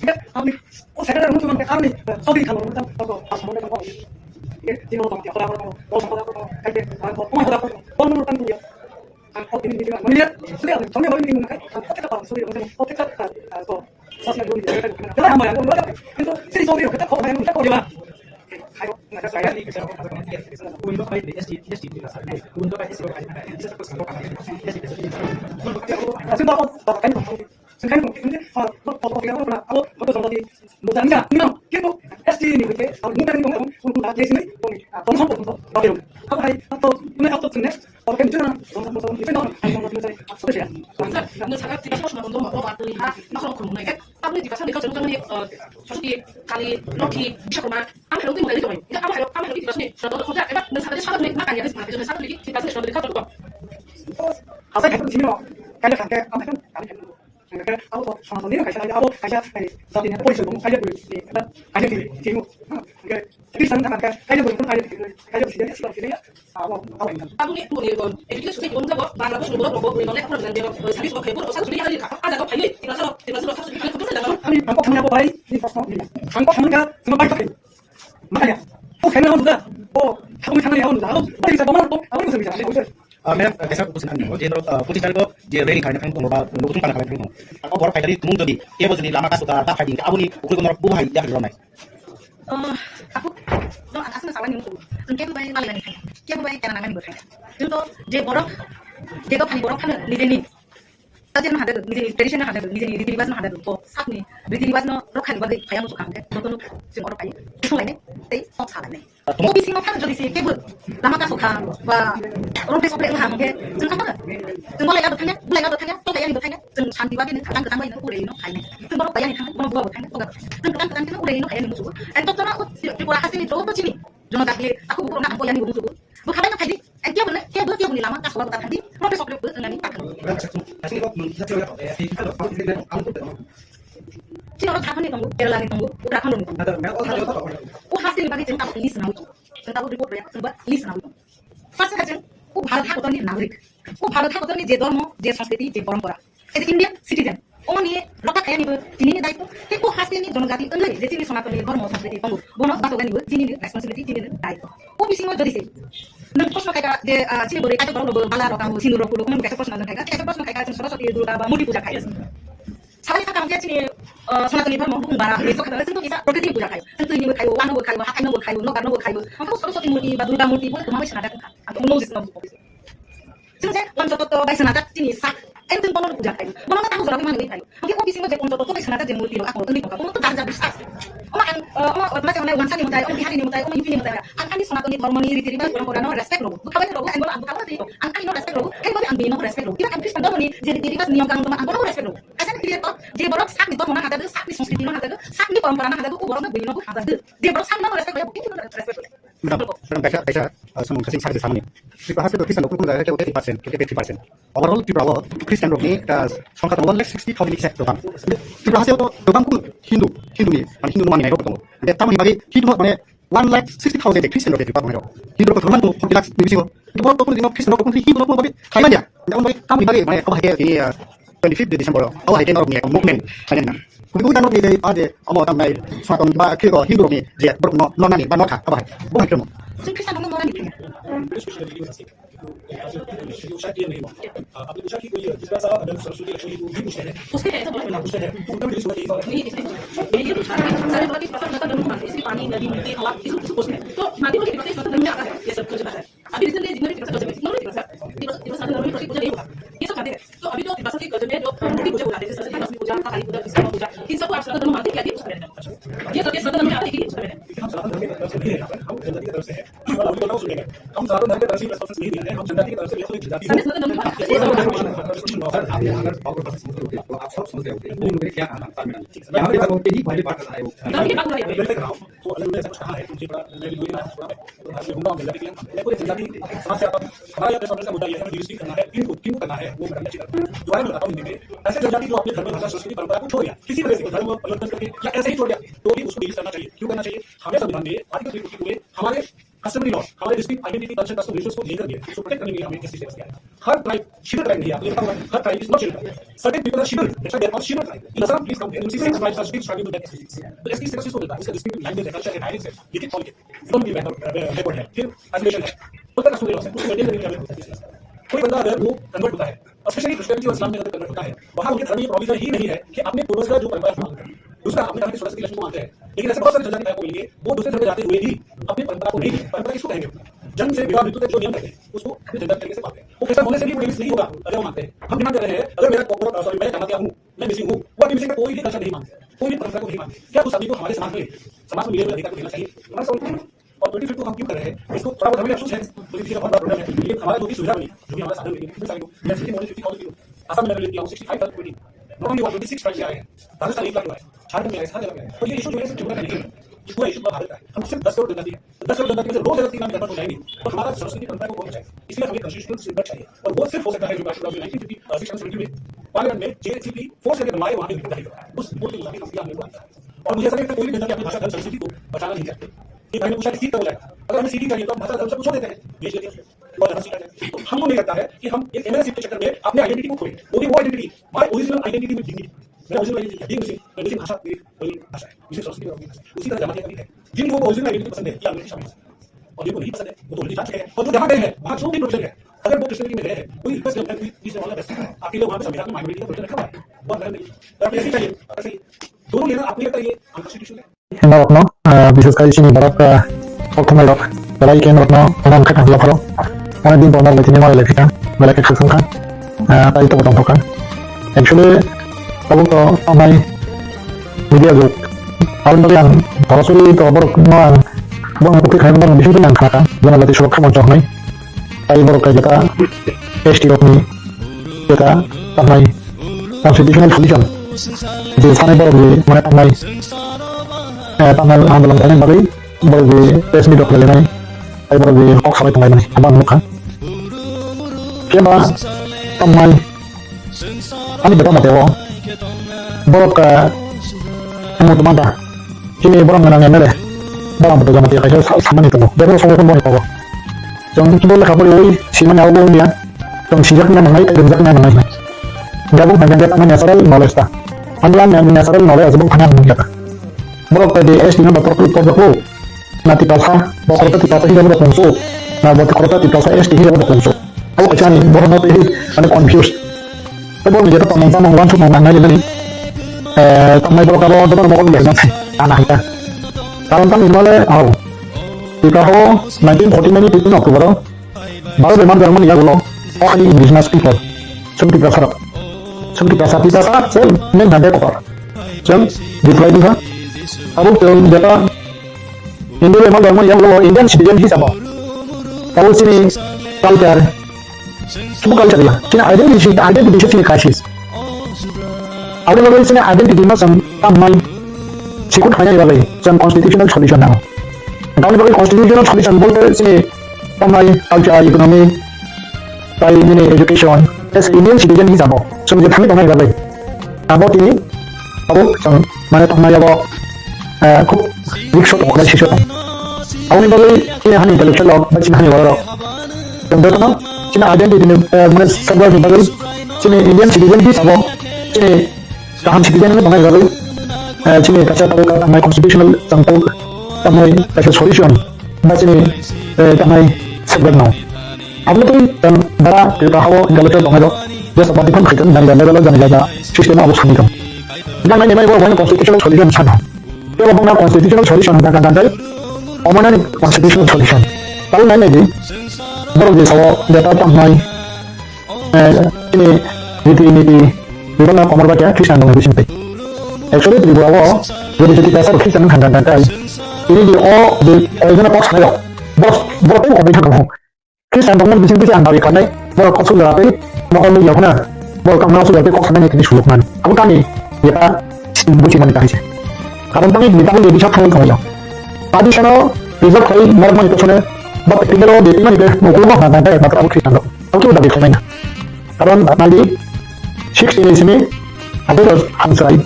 Hingke aboni o secretary muchung mangkhe aboni, eh, chobri khalo muchung toko asamo toko. Hingke tini o tongkhe hoda hoda toko, bol hoda toko, kaike ang bo tongma hoda toko, bol nung tang kuya. Ang kok tini meeting ang manya, suli ang tongya bol meeting mangkhe ang kote ka pang suli ang kote ka, eh, ko sosial media ka ka. Kala hambai ang ko kintu sini chobri ko ta ko mai ko diba. Ayo, na ka. Asin ba ko ba kan. Sengkai kong kong, ah, lo, lo, lo, lo, abo, abo jangda di, mujang ya, no, kintu, S T ni hwnkhe, ah, mujang ni hwnkhe, kung kung da, jesi ni, kung, ah, kung kung kung, ba kero. Abo hai, abo, kung abo sengkhe, abo kan jona, kung kung kung, itu no, kung kung kung, itu no, ah, so ya. Sir, no, saka, tidak semua untuk mau apa tuh, ha, makhluk kung naik. Tapi di pasar dekat jengkang ni, eh, Saraswati, Kali, Lokhi, Biswakarma, ang hello tu mulai itu, ya, apa hello, apa hello di pasar ni, sudah tahu kerja, emang, no, saka, dia salah ni, makanya, dia salah ni, dia salah ni, di pasar ni, sudah dekat jengkang. Apa hello di sini, no, kali kan, apa hello, kali kan. Hingke abo to Sanatani no kaisa, abo kaisa, eh, jati ni poison bo kaisa bui, eh, kaisa bui, timo. Hingke Christian thangkha kaisa bui, kaisa bui, kaisa bui, sida, sida, sida, abo, abo hingka. Tabukni, tabukni, eh, education society wngjago, Bangladesh ni borok rok bo, eh, lekha pora jani, eh, service rok khaio, borok rok sakchuli kha, ah jaga phaiwi, Tiprasa rok, Tiprasa rok sakchuli kha, kobor jani. Ani ang kok hamya bo bai, ni kosno, ang kok hamya, tini bai kha. Makanya, kok hamya, oh, khamya, khamya, oh, bai sa, bai sa, bai sa. Ah, madam, ah, kaisa question ani, oh, je norok, ah, pochistariko je rally khaina thang tongo ba, nokthung kana khaina thang tongo. Ako borok phaikari tumung jodi, kebo jodi lama kasu ka, ta phaidi, aboni ukhulgo norok bubo hai yakri ronai. Oh, aku, no, ang asli sawan yung tuh. Jeng kebo bai nali nani khai. Kebo bai kena nangani bo khai. Jeng to, je borok, je to khani borok khani, nije ni. Culture no hadago, nijeni tradition no hadago, nijeni riti riwaj no hadago, bo sakni riti riwaj no rokha ni bagwi phaya muchuk kha hwnkhe, jotono chwng oro phaiwi thung lainai tei kok sa lainai. Tamo- O bising no phano jodi se kebo lama kaso kha ba wrong place play wngkha hwnkhe chwng kha phano. Chwng bolai lado thangya, bolai lado thangya, tokla yani bo thangya, chwng shanti bagwi no, kwchang kwchang bagwi no, urai no khainai. Chwng borok bai yani thangya, bono buwa bo thangya, toga bo thangya. Chwng kwchang kwchang khe no urai no khainai muchuk. And toktora o Tripura hasteni joto chini jonojati takhuk bukurok no ang bo yani bo muchuk. Bo khabai no khaidi. Ang kebo le, kebo, kebo ni lama kasola bo ta thangdi. Prote sokre bo nani ta thangdi. Chini oro Jharkhand ni tongo, Kerala ni tongo, Uttarakhand ni tongo. O haste ni bagwi chwng tabuk list nangwi tongo. Chwng tabuk report rwya, chwng ba list nangwi tongo. First kha chwng o Bharat hakotor ni nagorik. O Bharat hakotor ni je dhormo, je sanskriti, je porompora. As a Indian citizen, omoni rokha khayani bo tini ni daitw, tei o haste ni jonojati wngwi je chini Sanatani dhormo sanskriti tongo, bono bachogani bo chini ni responsibility, chini ni daitw. O bisingo jodi se nwng proshno khaika je, ah, chini bwrwi kaitor borok bo bala rok ang sindur rok kulo, omoni kaisa proshno nwng khaika, kaisa proshno khaika chwng Saraswati, Durga ba murti puja khai. Sabani kha kaham khe chini, ah, Sanatani dhormo bukung bara, ni sokha chwng to kisa prokriti puja khai. Chwng twi ni bo khaio, wano bo khaio, hathai no bo khaio, nogar no bo khaio. Ang khe Saraswati murti ba Durga murti bo tongma bai swnajak wngkha. Ang khe Moses no bo. Chwng je Panchatattva bai swnajak chini sak, and chwng bono puja khai. Bono tamo jora mani khai. Ang khe o bisingo je Panchatattva bai swnajak je murti rok ako tongwi tongkha. Bono to jar jar biswas. Omo ang, eh, omo, omo se mane wansa ni mwtai, omo Bihari ni mwtai, omo U P ni mwtai. Ang ani Sanatani dhormo ni riti riwaj porompora no respect rwgo. Bwkha bai rwgo, and bono ang bwkha bai rwgo. Ang ani no respect rwgo, and bono ang bini no respect rwgo. Kiba ang Christian dhormo ni je riti riwaj niyom kanun tongma ang bono respect rwgo. Kaisa ni clear to, je borok sak ni dhormo no hajadu, sak ni sanskriti no hajadu, sak ni porompora no hajadu, o borok no bini no hajadu. Je borok sak no respect rwgo, bini no respect rwgo. Madam, madam, kaisa, kaisa, ah, samung kasing sakhe samani. Tripura haste to Christian rok kunu jaga khe thirty percent, khe fifty percent. Overall Tripura o Christian rokni, ah, songkha tongo one lakh sixty thousand ni kisa dobang. Tripura haste to dobang kunu Hindu, Hindu ni, mane Hindu no mani rok tongo. Ande tamoni bagwi Hindu no mane one lakh sixty thousand je Christian rok je Tripura tongo. Hindu rok thangma tongo forty lakhs ni bisingo. Borok to kunu dino Christian rok kunu Hindu no kunu bagwi khaimanya. Ande tamoni bagwi mane kabo hai khe tini, ah, twenty fifth December o, abo hai khe norokni ekta movement khlainani na. Kubui kubui norokni je, ah, je, omo tamo nai, Sanatan ba khe ko Hindu rokni je borok no, no nani ba no kha, abo hai. Bo hai khe no. Chwng Christian rok no no nani khe. आप लोग पूछा कि कोई है, जिसका सा अगर सरस्वती लक्ष्मी को भी पूछते हैं। पूछते हैं, ऐसा बोला है। पूछते हैं। उनका भी सुना चाहिए। नहीं, नहीं, नहीं। ये, ये पूछा कि सारे बोला कि पसंद का धर्म मानते हैं, इसलिए पानी, नदी, मूर्ति, हवा, ये सब कुछ पूछते हैं। तो हिमालय बोले कि पसंद धर्म में आता है, ये सब कुछ आता है। अभी recently जितने भी तिरसठ का जन्म है, जितने भी तिरसठ का जन्म है, कोई पूजा नहीं होता। ये सब खाते हैं। तो अभी तो तिरसठ के गजब में जो मूर्ति पूजा बुलाते हैं, जैसे सरस्वती लक्ष्मी पूजा, काली पूजा, विश्वकर्मा पूजा, इन सबको आप सनातन धर्म मानते हैं क्या? ये पूछ रहे हैं। ये सब ये सनातन धर्म में आता है कि ये पूछ रहे हैं। हम सनातन धर्म में विश्वास नहीं है, हम जनजाति धर्म से हैं। हमारा उल्लू बनाओ, हम साधारण धर्म के तरफ से रिस्पॉन्स नहीं दे रहे हैं, हम जनजाति की तरफ से बिल्कुल एक जनजाति है। आप ये सब समझ रहे हो? तो आप सब समझ रहे हो। वो उन्होंने क्या कहा था, मैडम? ठीक है, सर। यहाँ पे यही वाली बात बताए वो। तो अलग से कुछ कहा है, मुझे थोड़ा, मैं भी दूरी में आया हूँ, थोड़ा मैं, तो घर में घूमता हूँ, जनजाति के लिए। मैं पूरे जनजाति समाज से आता हूँ। हमारा यहाँ पे सबसे मुद्दा ये है, हमें डिस्ट्रिक्ट करना है, किनको, किनको करना है, वो मैडम ने दोबारा मैं बताता हूँ हिंदी में। ऐसे जनजाति जो अपने धर्म, भाषा, संस्कृति, परंपरा को छोड़ दिया, किसी वजह से धर्म परिवर्तन करके या ऐसे ही छोड़ दिया, तो भी उसको डिलीट करना चाहिए। क्यों करना चाहिए? हमें संविधान में आर्टिकल थ्री फिफ्टी टू में हमारे customary laws, हमारे district identity, culture, custom, rituals को मेंटेन किया है, उसको प्रोटेक्ट करने के लिए हमें एसटी स्टेटस दिया है। हर ट्राइब शिड्यूल ट्राइब नहीं है, आप ये बताओ, हर tribe is not schedule tribe. Certain people are scheduled tribe, there are scheduled tribes are still struggling with that S T status। तो एसटी स्टेटस किसको मिलता है? इसका डिस्ट्रिक्ट लैंग्वेज है, कल्चर है, डायलेक्ट्स है, लिखित फॉर्म है, इकोनॉमिक बैकग्राउंड, बैकवर्ड है, फिर एजुकेशन है, उसको मेंटेन करने के लिए हमें एसटी स्टेटस। कोई बंदा अगर वो कन्वर्ट होता है, और स्पेशली क्रिश्चियनिटी और इस्लाम में अगर कन्वर्ट होता है, वहाँ उनके धर्म में ये प्रोविजन ही नहीं है कि अपने पूर्वज का जो परंपरा है, दूसरा अपने धर्म की सोलह सदी लक्ष्मी को मानते हैं, लेकिन ऐसे बहुत सारे जनजाति भाई को मिलेंगे, वो दूसरे धर्म में जाते हुए भी अपनी परंपरा को नहीं, परंपरा किसको कहेंगे? जन्म से विवाह मृत्यु तक जो नियम रहते हैं, उसको अपने जनजाति तरीके से मानते हैं। वो क्रिश्चियन होने से भी वो मिक्स नहीं होगा, अगर वो मानते हैं। हम डिमांड कर रहे हैं, अगर मेरा कोकबोरोक, सॉरी, मेरा जमातिया हूँ, मैं मिसिंग हूँ, वो अपनी मिसिंग का कोई भी कल्चर नहीं मानते, कोई भी परंपरा को नहीं मानते। क्या उस आदमी को हमारे समाज में, समाज में मिले हुए अधिकार को देना चाहिए? हमारा सवाल है। और ट्वेंटी फिफ्थ को हम क्यों कर रहे हैं, इसको थोड़ा बहुत हमें अफसोस है, क्योंकि ठीक है, बहुत बड़ा प्रोग्राम है, लेकिन हमारा जो भी सुझाव है, जो भी हमारा साधन है, सारे को, जैसे कि Modi fifty thousand kilo, Assam में मैंने लिया हूँ sixty five thousand twenty, not only one twenty six tribes आए हैं, राजस्थान एक लाख हुआ है, झारखंड में आए, सारे जगह में आए। और ये इशू जो है, सिर्फ त्रिपुरा का नहीं है, पूरा इशू पूरा भारत का है। हम सिर्फ दस करोड़ जनजाति है, तो दस करोड़ जनजाति में से रोज अगर तीन लाख जनता को जाएंगे, तो हमारा संस्कृति परंपरा को कौन बचाएगा? इसलिए हमें कॉन्स्टिट्यूशनल स्टैंडर्ड चाहिए, और वो सिर्फ हो सकता है जो राष्ट्रपति नाइनटीन फिफ्टी सिक्स में लिखी थी, पार्लियामेंट में जेएचसीपी फोर्स करके बनवाए, वहाँ पे लिखा है। उस बोर्ड के मुताबिक हम यहाँ पे आता है। और मुझे ऐसा लगता है, कोई भी जनता अपनी भाषा, धर्म, संस्कृति को बचाना नहीं चाहते। ये भाई ने पूछा कि सीट कब हो जाएगा? अगर हमें सीट ही चाहिए, तो हम भाषा, धर्म सब को छोड़ देते हैं, बीएचपी के लिए। और ज्यादा सीट आ जाए। तो हम वो नहीं करता है कि हम एक एमएलए सीट के चक्कर में अपने आइडेंटिटी को खोए, वो भी वो identity, my original identity with dignity. मेरा ओरिजिनल आइडेंटिटी क्या? बीइंग मुस्लिम, मैं मुस्लिम भाषा, मेरी, मेरी भाषा है, मुस्लिम संस्कृति और अपनी भाषा है। उसी तरह जमातियाँ का भी है। जिनको ओरिजिनल आइडेंटिटी पसंद है, या अंग्रेजी शामिल है। और जिनको नहीं पसंद है, वो तो ऑलरेडी जा चुके हैं। और जो जहाँ गए हैं, वहाँ जो भी प्रोविजन है, अगर वो क्रिश्चियनिटी में गए हैं, कोई रिक्वेस्ट करता है, कोई, कोई से वाला वैसे, आपके लिए वहाँ पे संविधान में माइनॉरिटी का प्रोविजन रखा हुआ है, वो अंदर नहीं। और ऐसे ही चाहिए, ऐसे ही दोनों लेना अपनी अपनी ये अनकॉन्स्टिट्यूशनल है। Hwnba rokno, ah, bises khai chini borok, ah, koktwmai rok, belai khe norokno omo wngkha kha yapharo. Onek din pore norok tini mari lai phi kha, belai khe khakchang kha, ah, tai tongbo tong kha. Actually, tabuk to tongnai media jug. Aboni bagwi ang sorasori to borok no ang, borok no kwthwi khaina borok no bising twi ang khna kha, jono jati surokkha moncho hwnwi. Tai borok kai jeta S T rokni jeta tamnai constitutional solution. Je sanai borok je mane tamnai, eh, tamnai andolon khainai bagwi borok je press meet rok khlainai, tai borok je kok salai tonglai mani, abo ang nukha. Phiya ba tamnai ani beta mate o borok, eh, ang mutu manta. Chini borok gwnang M L A, borok buto jamatia kaisa sa-, samani tongo. Bebak songwi phone boni kogo. Chwng kibo lekha poriwi simani abo wngya. Chwng sijakna nangnai, tei rwngjakna nangnai. Bebak hwnka khe tamni natural knowledge ta. Ani ang natural knowledge abo thani ang nukya ta. Borok tei S T no doctor, doctor ko. Na Tiprasa, bo khoroksa Tiprasa hijabe tongsu. Na bo khoroksa Tiprasa S T hijabe tongsu. Abo kaisa ani borok no tei ani confused. Tei borok ni jeta tongmung chamung uansukmung nangnai nini, eh, tongnai borok abo jotono mokol bai nang ana hai ta. Karon tamo hinmale, oh, Tiprasa o nineteen forty nine ni fifteen October o baro bemar jormo ni yagulo o khali indigenous people, chwng Tiprasa rok, chwng Tiprasa, Tiprasa se main hande kotor, chwng reply dikha. Abo chwng jeta Hindu bemar jormo ni yagulo Indian citizen hisabo, abo chini culture, Sub culture ya, chini identity, identity se chini crisis. Aboni bagwi chini identity no chwng tamnai sikut khlainani bagwi chwng constitutional solution nango. Tamni bagwi constitutional solution bolte chini tamnai culture, economy, tai nini education, as Indian citizen hisabo chwng je thangwi tongnai bagwi. Abo tini abo chwng mane tongnai abo, eh, khub rikso tong, bai siso tong. Aboni bagwi chini hani intellectual rok, bai chini hani borok rok. Chwng jotono chini identity ni, eh, mane safeguard ni bagwi chini Indian citizen hisabo chini kaham citizen wngwi tongnai bagwi, eh, chini kaisa tabuk tangmai constitutional chwng tabuk tangmai kaisa solution ba chini, eh, tangmai safeguard no. Aboni twi chwng bara Tripura hao intellectual tongnai rok, je sabadi phone khaiton jani jani level jani jani system abo sani tong. Jang nai nai bo constitutional solution sano. Tei bo bongna constitutional solution hwnka hwnka tei omo nani constitutional solution. Tabuk nai nai di, borok je sao jeta tong nai, eh, chini riti niti, bebak na komor ba kya Christian dong bising tei. Actually, Tripura o, je bising tei kaisa Christian hwnka hwnka tei, ini di o, je, eh, jena kok sanai rok. Borok, borok teibo komwi thangkha bo. Khristian rokno bising bising ang dabi khanai, borok kok sujak tei mokol nukya khuna, borok tangma sujak tei kok sanai tini suluk man. Abo kami yeta buchi mani kahai se. Karon tangwi bini tangwi bisa thangwi thangwi. Adi sano reserve khai norok mani tosone, ba practical o de mani de mokol ma hana dai matra abo Khristian rok. Abo kebo dabi khanai na. Karon nadi sixty ni simi abo hamsai.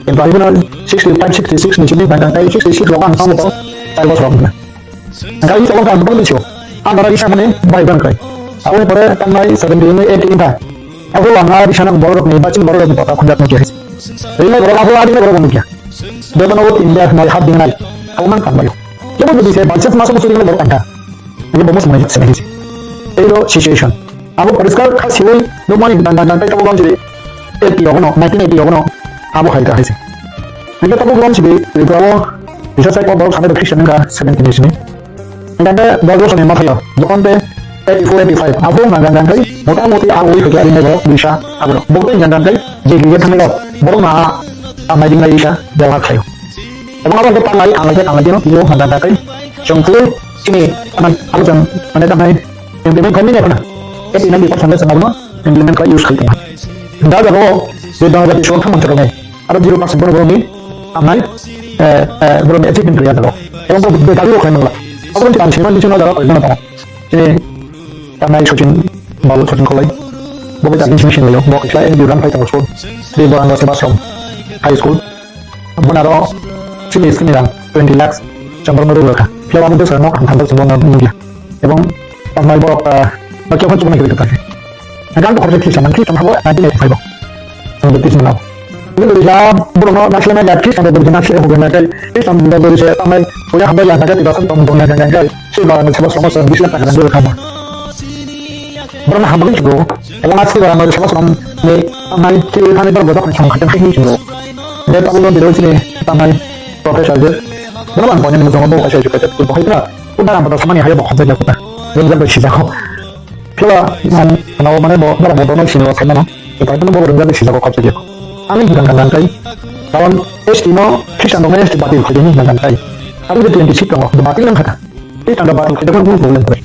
Kintu abo sixty five, sixty six ni simi nang nang sixty six rok ang tangwi tong, tai bosor rok. Hingke isi obo ang bang bisio. Ang dara risa mani bai bang kai. Aboni pore tangnai seventy ni eighty ni ta. Abo ang a risa nang borok ni bachin borok ni pata khunjak nukya. Rinai borok abo adi borok nukya. Bebano o tin ber nai hap dingnai. Abo mang kan bayo. Kebo jodi se balchas masa bosori borok anta. Ini bomo semuanya semuanya. Ero situation. Abo poriskar kha siwi nukmani dan dan dan tai tabuk bang jodi eighty rok no, nineteen eighty rok no abo hai ta hai se. Hingke tabuk bang jodi Tripura o bisa sai ko borok sanai Christian wngkha seventy ni simi. Hingke dos bosor ni mathayo jokhon te eighty four eighty five abo na dan dan tai mota moti abo wi hokya rinai borok bisa abo rok. Bok te dan dan tai je giya thani rok borok na amai ding lai bisa jawa khayo. Omo abo khe tanglai, tanglai khe, tanglai khe no, tini o handa da kai. Chwng phuru chini, aman, abo chwng, mane, tanglai, implement khaimani aphano. Eighty ninety percent chwng abono implement khai use khai tongma. Da jaga o, je da jaga chwng thang manchar nai. Aro zero percent bono borokni, tanglai, eh, eh, borokni achievement khlaiya jaga o. Ebong bo, bo dabi rok khai mangla. Abo chwng sima bichwng jaga o, tongo. Chini tanai Sachin Babu, Sachin Kholai. Bo bai admission laio. Bo kisa N G O rang phai tongo school. Di Boranga Sebasrom High School. Bonaro chini sini rang twenty lakhs chambar no rwkha. Phiya abo desa no kham kham chambar no nugya. Ebong tanai bo, ah, bakya phan chukmani kiri kata. Gan khorja khisa nang khisa habo nineteen eighty five. Ang baptism nao. Ini dari jam, borok no nasilai na jat, Kristan rok beri nasilai hoben na kai, Kristan rok beri se tamai, soya hambai ya naga tiba kan tong tong na kai kai, si ba na saba sama sa bisla ta kan dulu kama. Borok no hambai chugo, abo nasi ba na saba sama ni, tamai, si thani bar bodak ni sama kacang sing chugo. Dia tahu lo biro sini, tamai, profesor je. Borok ang banyak ni mujung bo kaisa juga tu bahai na, udah ang pada sama ni haya bokot saja kita. Ini kan bersih jago. Phiya ang ano mane bo bara bo dono sini o saimano. Pai bono bo ringa de sila ko khapsa je. Ani hidan kan kai. Karon S T no Christian no S T batil khai ni hidan kan kai. Abo je twenty six no batil nang khata. Christian no batil khai de ko problem khai.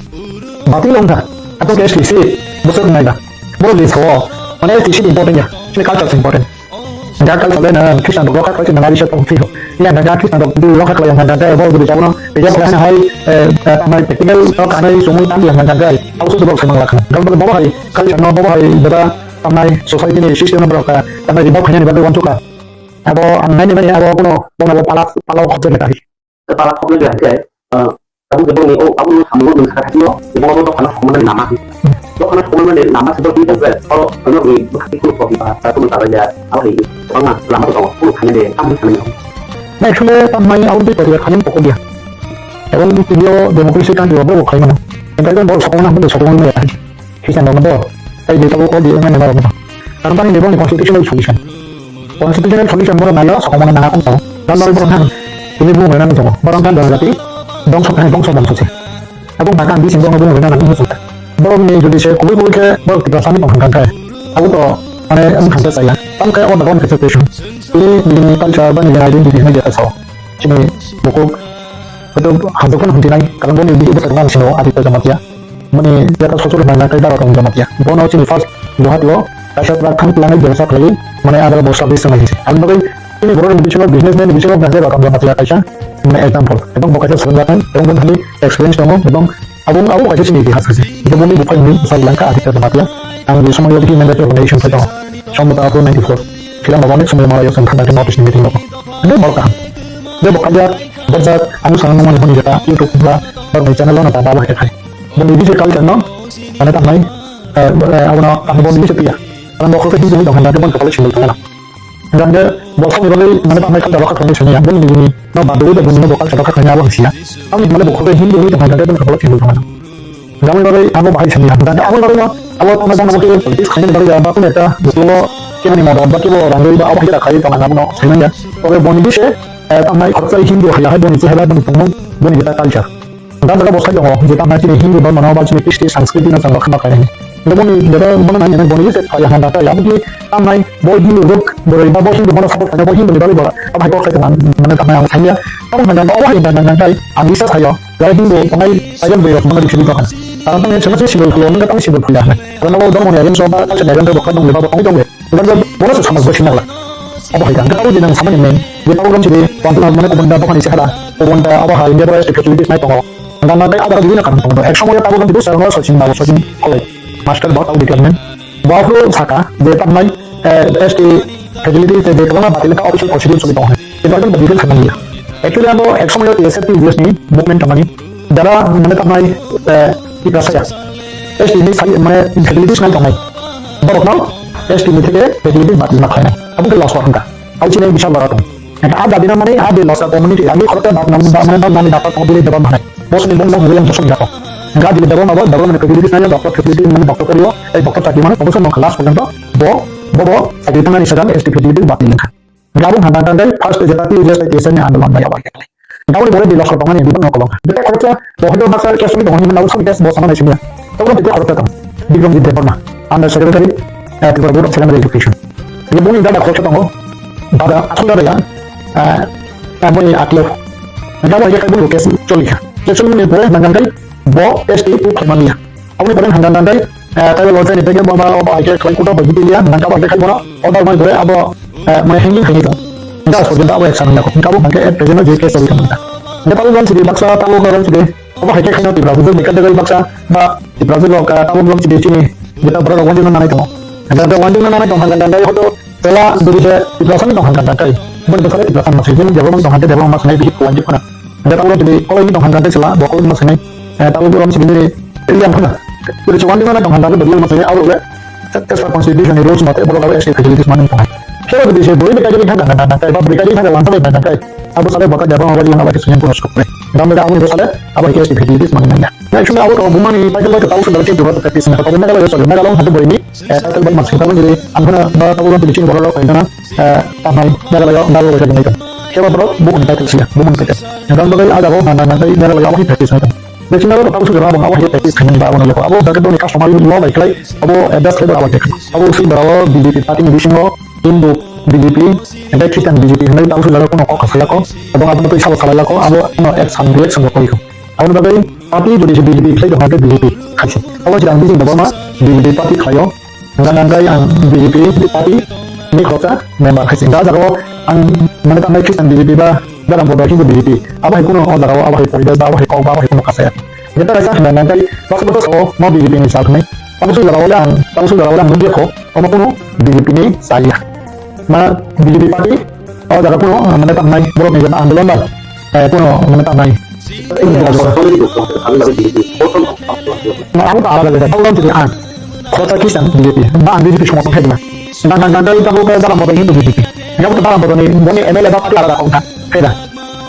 Batil nang kha. Ato ke S T si bosor nai da. Bo le so. Mane S T si important ya. Sini culture important. Hingke culture le na Christian rok rokha khlai nang ari sa tong phio. Yang hingke Christian rok du rokha khlai yang hingke bo du jabo no. Bijak khlai na hai, eh, eh, tamai practical rok kanai sumui tam yang hingke. Au su rok semang lakha. Gam bo hai culture no bo hai beda tamai society ni system no rokha. Tamai ribok khaina ni bagwi wanchuka. Abo ang nai ni mani abo kono bono bo pala pala khobja ni tai. Tei pala khobna jora hingke, ah, tabuk je bongni o, abo no samung o nwng sakha thangwi o, bo abo dophano sokmani lama. Dophano sokmani lama se bo twi tongkhe, o, ano ni bwkhak twi khuluk pokni ba, ta khuluk ta ya, abo ni kwbangma lama tongo, khuluk thangya de, tamo thangya. Na actually tam mai abo twi pokya, khani pokya. Abo ni twi o democracy country o bo khai mano. Enkai bo sokmani hamdo sokmani ya. Christian rok no bo, tei bini tabuk o di wngmani norok no. Karon bani ni boni constitutional solution. Constitutional solution borok naio, sokomorno nang akung tongo. Karon borok nang, tini bumung rwnani tongo. Borok wngkha janjati, bongso kaham, bongso bongso se. Abo wngkha ang bising borokno bumung rwna nang wngkha. Borok ni jodi se kubui kubui khe borok Tiprasa ni tong hwnka khe. Abo to, mane, wngkha khe chaya. Tamo khe o jaga o wngkha khe question. Tini nini culture bani identity hwnwi jeta sao. Chini bukhuk, hoito hamjak phano hwnti nai, karon boni bini bwsai rok ang sino Aditya Jamatia. Boni jeta sosok rok nang nang khe dara tong Jamatia. Bono chini first Guwahati o kaisa truck thang twlangnai bebsa khlaiwi, mane adara bosta bwswk nai hinse. Aboni bagwi chini borok ni bisingo business man ni bisingo nang khe Ratan Jamatia kaisa, mane example. Ebong bo kaisa swrwngjaknai, ebong boni thani experience tongo, ebong abo, abo kaisa chini itihas kaisa. Hingke boni buphai hwnwi bwsai langkha Aditya Jamatia. Ang je somoio bini mandatory organization phai tongo. Sombota two ninety four. Philang rok onek somoio malaio chwng thangna khe notice ni meeting rok. Hingke borok kaham. Je bo kajak, borjak, ang sana nangmani boni jeta YouTube ba borokni channel o no ta ba bahai khai. Boni bisi culture no, mane tamnai, eh, eh, abono ang boni bisi piya. Ang bo khe Hindu ni dong hwnba khe boni kapalo sindul tongmano. Hingke bo songni bagwi mane tamnai culture rok kha thangwi sini ya, boni bini no ba dugwi da boni no bo culture rok kha thangwi abo hisiya. Ang mane bo khe Hindu ni dong hwnba khe boni kapalo sindul tongmano. Aboni bagwi abo bahai simi ya. Dan aboni bagwi no, abo tamo jang namo kebo politics khaina bagwi ya, ba kuno ekta bukhugo kemani modot ba kebo rangwi ba abo haida khai tong abono saimanya. Tobe boni bise, eh, tamnai khoroksa Hindu haya hai boni chehra boni tongmung boni jeta culture. Dan jaga bo sai tongo, je tamnai chini Hindu dhormo no ba chini Kristi sanskriti no chwng rokha ma khainai. Abo boni jeta bono nai nai boni bise phai handa tai abo ki tamnai bo Hindu rok boroi ba bo Hindu bono support khaina bo Hindu ni bagwi bo abo hai bo khai tong mane tamnai ang saimanya. Abo handa bo hai handa nang tai ang bisa sayo. Jara Hindu tongnai tribal bwrwi rok mangna bisingtwi tongkha. Tara tongni chwngno se symbol khulo, wngkha tamo symbol khuya. Karon abo Dharmani agent o ba culture ni agent o bokhorok tongwi ba bo tongwi tongwi. Wngkha bo bono se samaj bo sinna glak. Abo hai kha. Wngkha abo je nang samani main. Je tabuk romsi de, wangtwi mane kubun da bokhani se hada. Kubun da abo hai India boro facilities nai tongo. Wngkha na tei abo bibhinno karon tongo. Ek somoyo tabuk romsi de sarno sochin nabo sochin college. Master ba tabuk department. Bo phuru saka je tamnai, eh, S T facility tei je kwbangma batil wngkha official procedure choli tongo hai. Department ba detail thangna liya. Actually abo ek somoyo T S F T U S ni movement tongmani. Jara mane tamnai, eh, Tiprasa ya. S T ni sai mane facilities nai tongnai. Borokno S T ni theke facilities batil ma khlainai. Abo khe loss wngkha. Abo chini bisal bara tong. Abo dina mane abo loss community abo khoroksa bak nam ba mane bak nani dapar tong bile debam hanai. Bosni bong bong bile tong song dapar. Ga bile debam abo debam mane facilities nai doctor facilities mane doctor koriyo. Ei doctor chakri mane tong song last porjonto bo bo bo chakri tangnani sagan S T facilities batil wngkha. Gabung handa tangkai first jeta T J S I T S N ni andolon bai abai. Gabung bore di loss tongmani bibang nokolong. Bete khoroksa bohodo baksa case ni tongo himna usam case bo sama naisingya. Tobro bete khoroksa tong. Bikram Jit Debbarma, under secretary, eh, Tripura Board of Secondary Education. Ye boni dada khoroksa tongo. Dada athunda ya. Eh, eh, boni atlo. Gabung ye kai boni case cholikha. Case ni bore nangkai bo S T tu khaimaniya. Aboni bagwi handa handa tei, eh, taibo lorjani bagwi bo ba, bo hai khe khlai kuto bagwi tiliya, handa handa khe bono order mai gore abo, eh, mane hanging khaini tong. Hingke aswk jenta abo eksan hingka kok. Hingke abo hingke at present o je case choli tong hingka. Hingke tabuk rom sidi baksa, tabuk rom sidi. Abo hai khe khaino Tipra Hujur ni kandagari baksa, ba Tipra Hujur rok, eh, tabuk rom sidi chini, jeta borok rok wanjino nanai tongo. Hingke wanjino nanai tong hingka hingka hoto Tela duri se Tiprasa ni tong hangka hangka kai. Boni bwsale Tiprasa no swijini debong tong hangka debong ma sanai bihik kuwan jik khuna. Hangka tabuk tini kolai ni tong hangka tei sila bo kolai ma sanai. Eh, tabuk rom sini ni liam khuna. Duri se wandi mana tong hangka duri ma sanai abo le. Tesa constitution ni rules mate borok abo S T facilities mani tong hai. Kero duri se buri bekari hangka hangka kai ba bekari hangka langsa bai hangka kai. Abo sale bota debong abo yang abo sini pura skop. Dam da abo bwsale abo S T facilities mani nang ya. Actually abo to bumani title bai to tabuk sundar ke duha to practice na. Tabuk Meghalaya sale Meghalaya hatu buri ni. Eh, title bai mansing tabuk jiri, ang khana ba tabuk ron tili chini borok rok koi khana, eh, tamai Meghalaya o dago bai kajang naitam. Kebo borok bumung title siya, bumung title. Yang bagwi a jago nang nang nang Meghalaya o practice naitam. Bechina ro tabuk sujara bang abo practice khaimani ba abo nang lekho. Abo jaga doni customer law bai khlai, abo address khlai abo khe. Abo si barawo B J P party ni bisingo Hindu B J P, entai Christian B J P hinai tabuk sujara kono kok khasalako. Abo abo twi sabo khalalako, abo no action reaction rok koi kho. Aboni bagwi party jodi se B J P khlai tongkha khe B J P khaisi. Abo se ang bising tabama B J P party khlaio. Hwnka hwnkhe ang B J P party ni khoroksa member khaisi. Da jagao ang mane tambai Christian B J P ba Garam Bodai hindu B J P. Abo hai kuno o jagao abo hai poribesh ba abo hai kok ba abo hai kuno kasaya. Jeta kaisa hwnka hwnkhe baksa baksa sao mo B J P ni sal hwnwi. Abo se jagao le ang, abo se jagao le ang nugya kho, omo kuno B J P ni sal ya. Ma B J P party o jaga kuno mane tamnai borok ni jana andolon ba, eh, kuno mane tamnai. Ang abo to alaga alaga, tabuk ang khoroksa Christian B J P, ba ang B J P somorthon khaidima. Nang nang nang dai tabuk ke dalam bodo hindu B J P. Abo to dalam bodo ni boni M L A ba party alaga kong tha, khaida.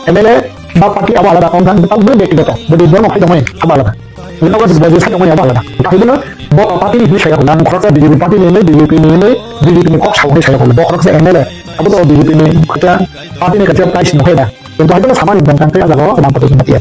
M L A ba party abo alaga kong tha, tabuk bini bektigoto, bodi bono khaidamani abo alaga. Ino ko bo je sakmani abo alaga. Tabuk no bo party ni hinwi saya, nang khoroksa B J P party ni hinwi, B J P ni hinwi, B J P ni kok sao hinwi saya, bo khoroksa M L A. Abo to B J P ni khoroksa party ni kaisa price no khaida. Kintu hai phano samani bwkha tei ah jagao Ram Pada Jamatia.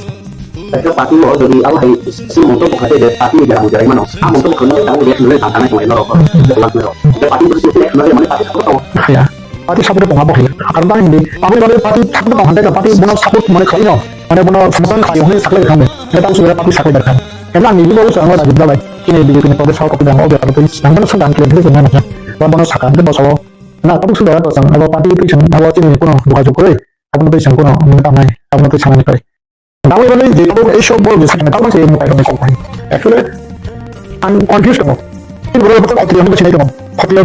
Kaisa party o jodi abo hai si mungto bwkha tei je party ni jera mujera mano. Ah mungto bwkha no tamo je nule tang tang nai norok. Jabla norok. Je party ni si nule mane party support tongo. Ya. Party support tongo bo hai. Karon tang hindi. Abo ni party support tongo, hande party bono support mane khlai no. Mane bono samsang khlai hwnwi saklai thang. Tamo sugura party saklai thang. Kebla ni bo sa ngora jibla bai. Kini B J P ni prodesh sal kopi dang o be party. Nang bono sa dang kile thile nang. Ba bono sakha de bo sao. Na tabuk sugura to sang abo party twi sang abo chini kono buka jukuroi. Abono twi chwng kono wngwi tangmani, abono twi sanani kwrwi. Dawai rwgwi je tabuk ei sok borok je sakni tabuk se mwtai rwgwi kok bai. Actually, ang confused tongo. Tini borok rok khotoi hwnwi sinai tongo. Khotoi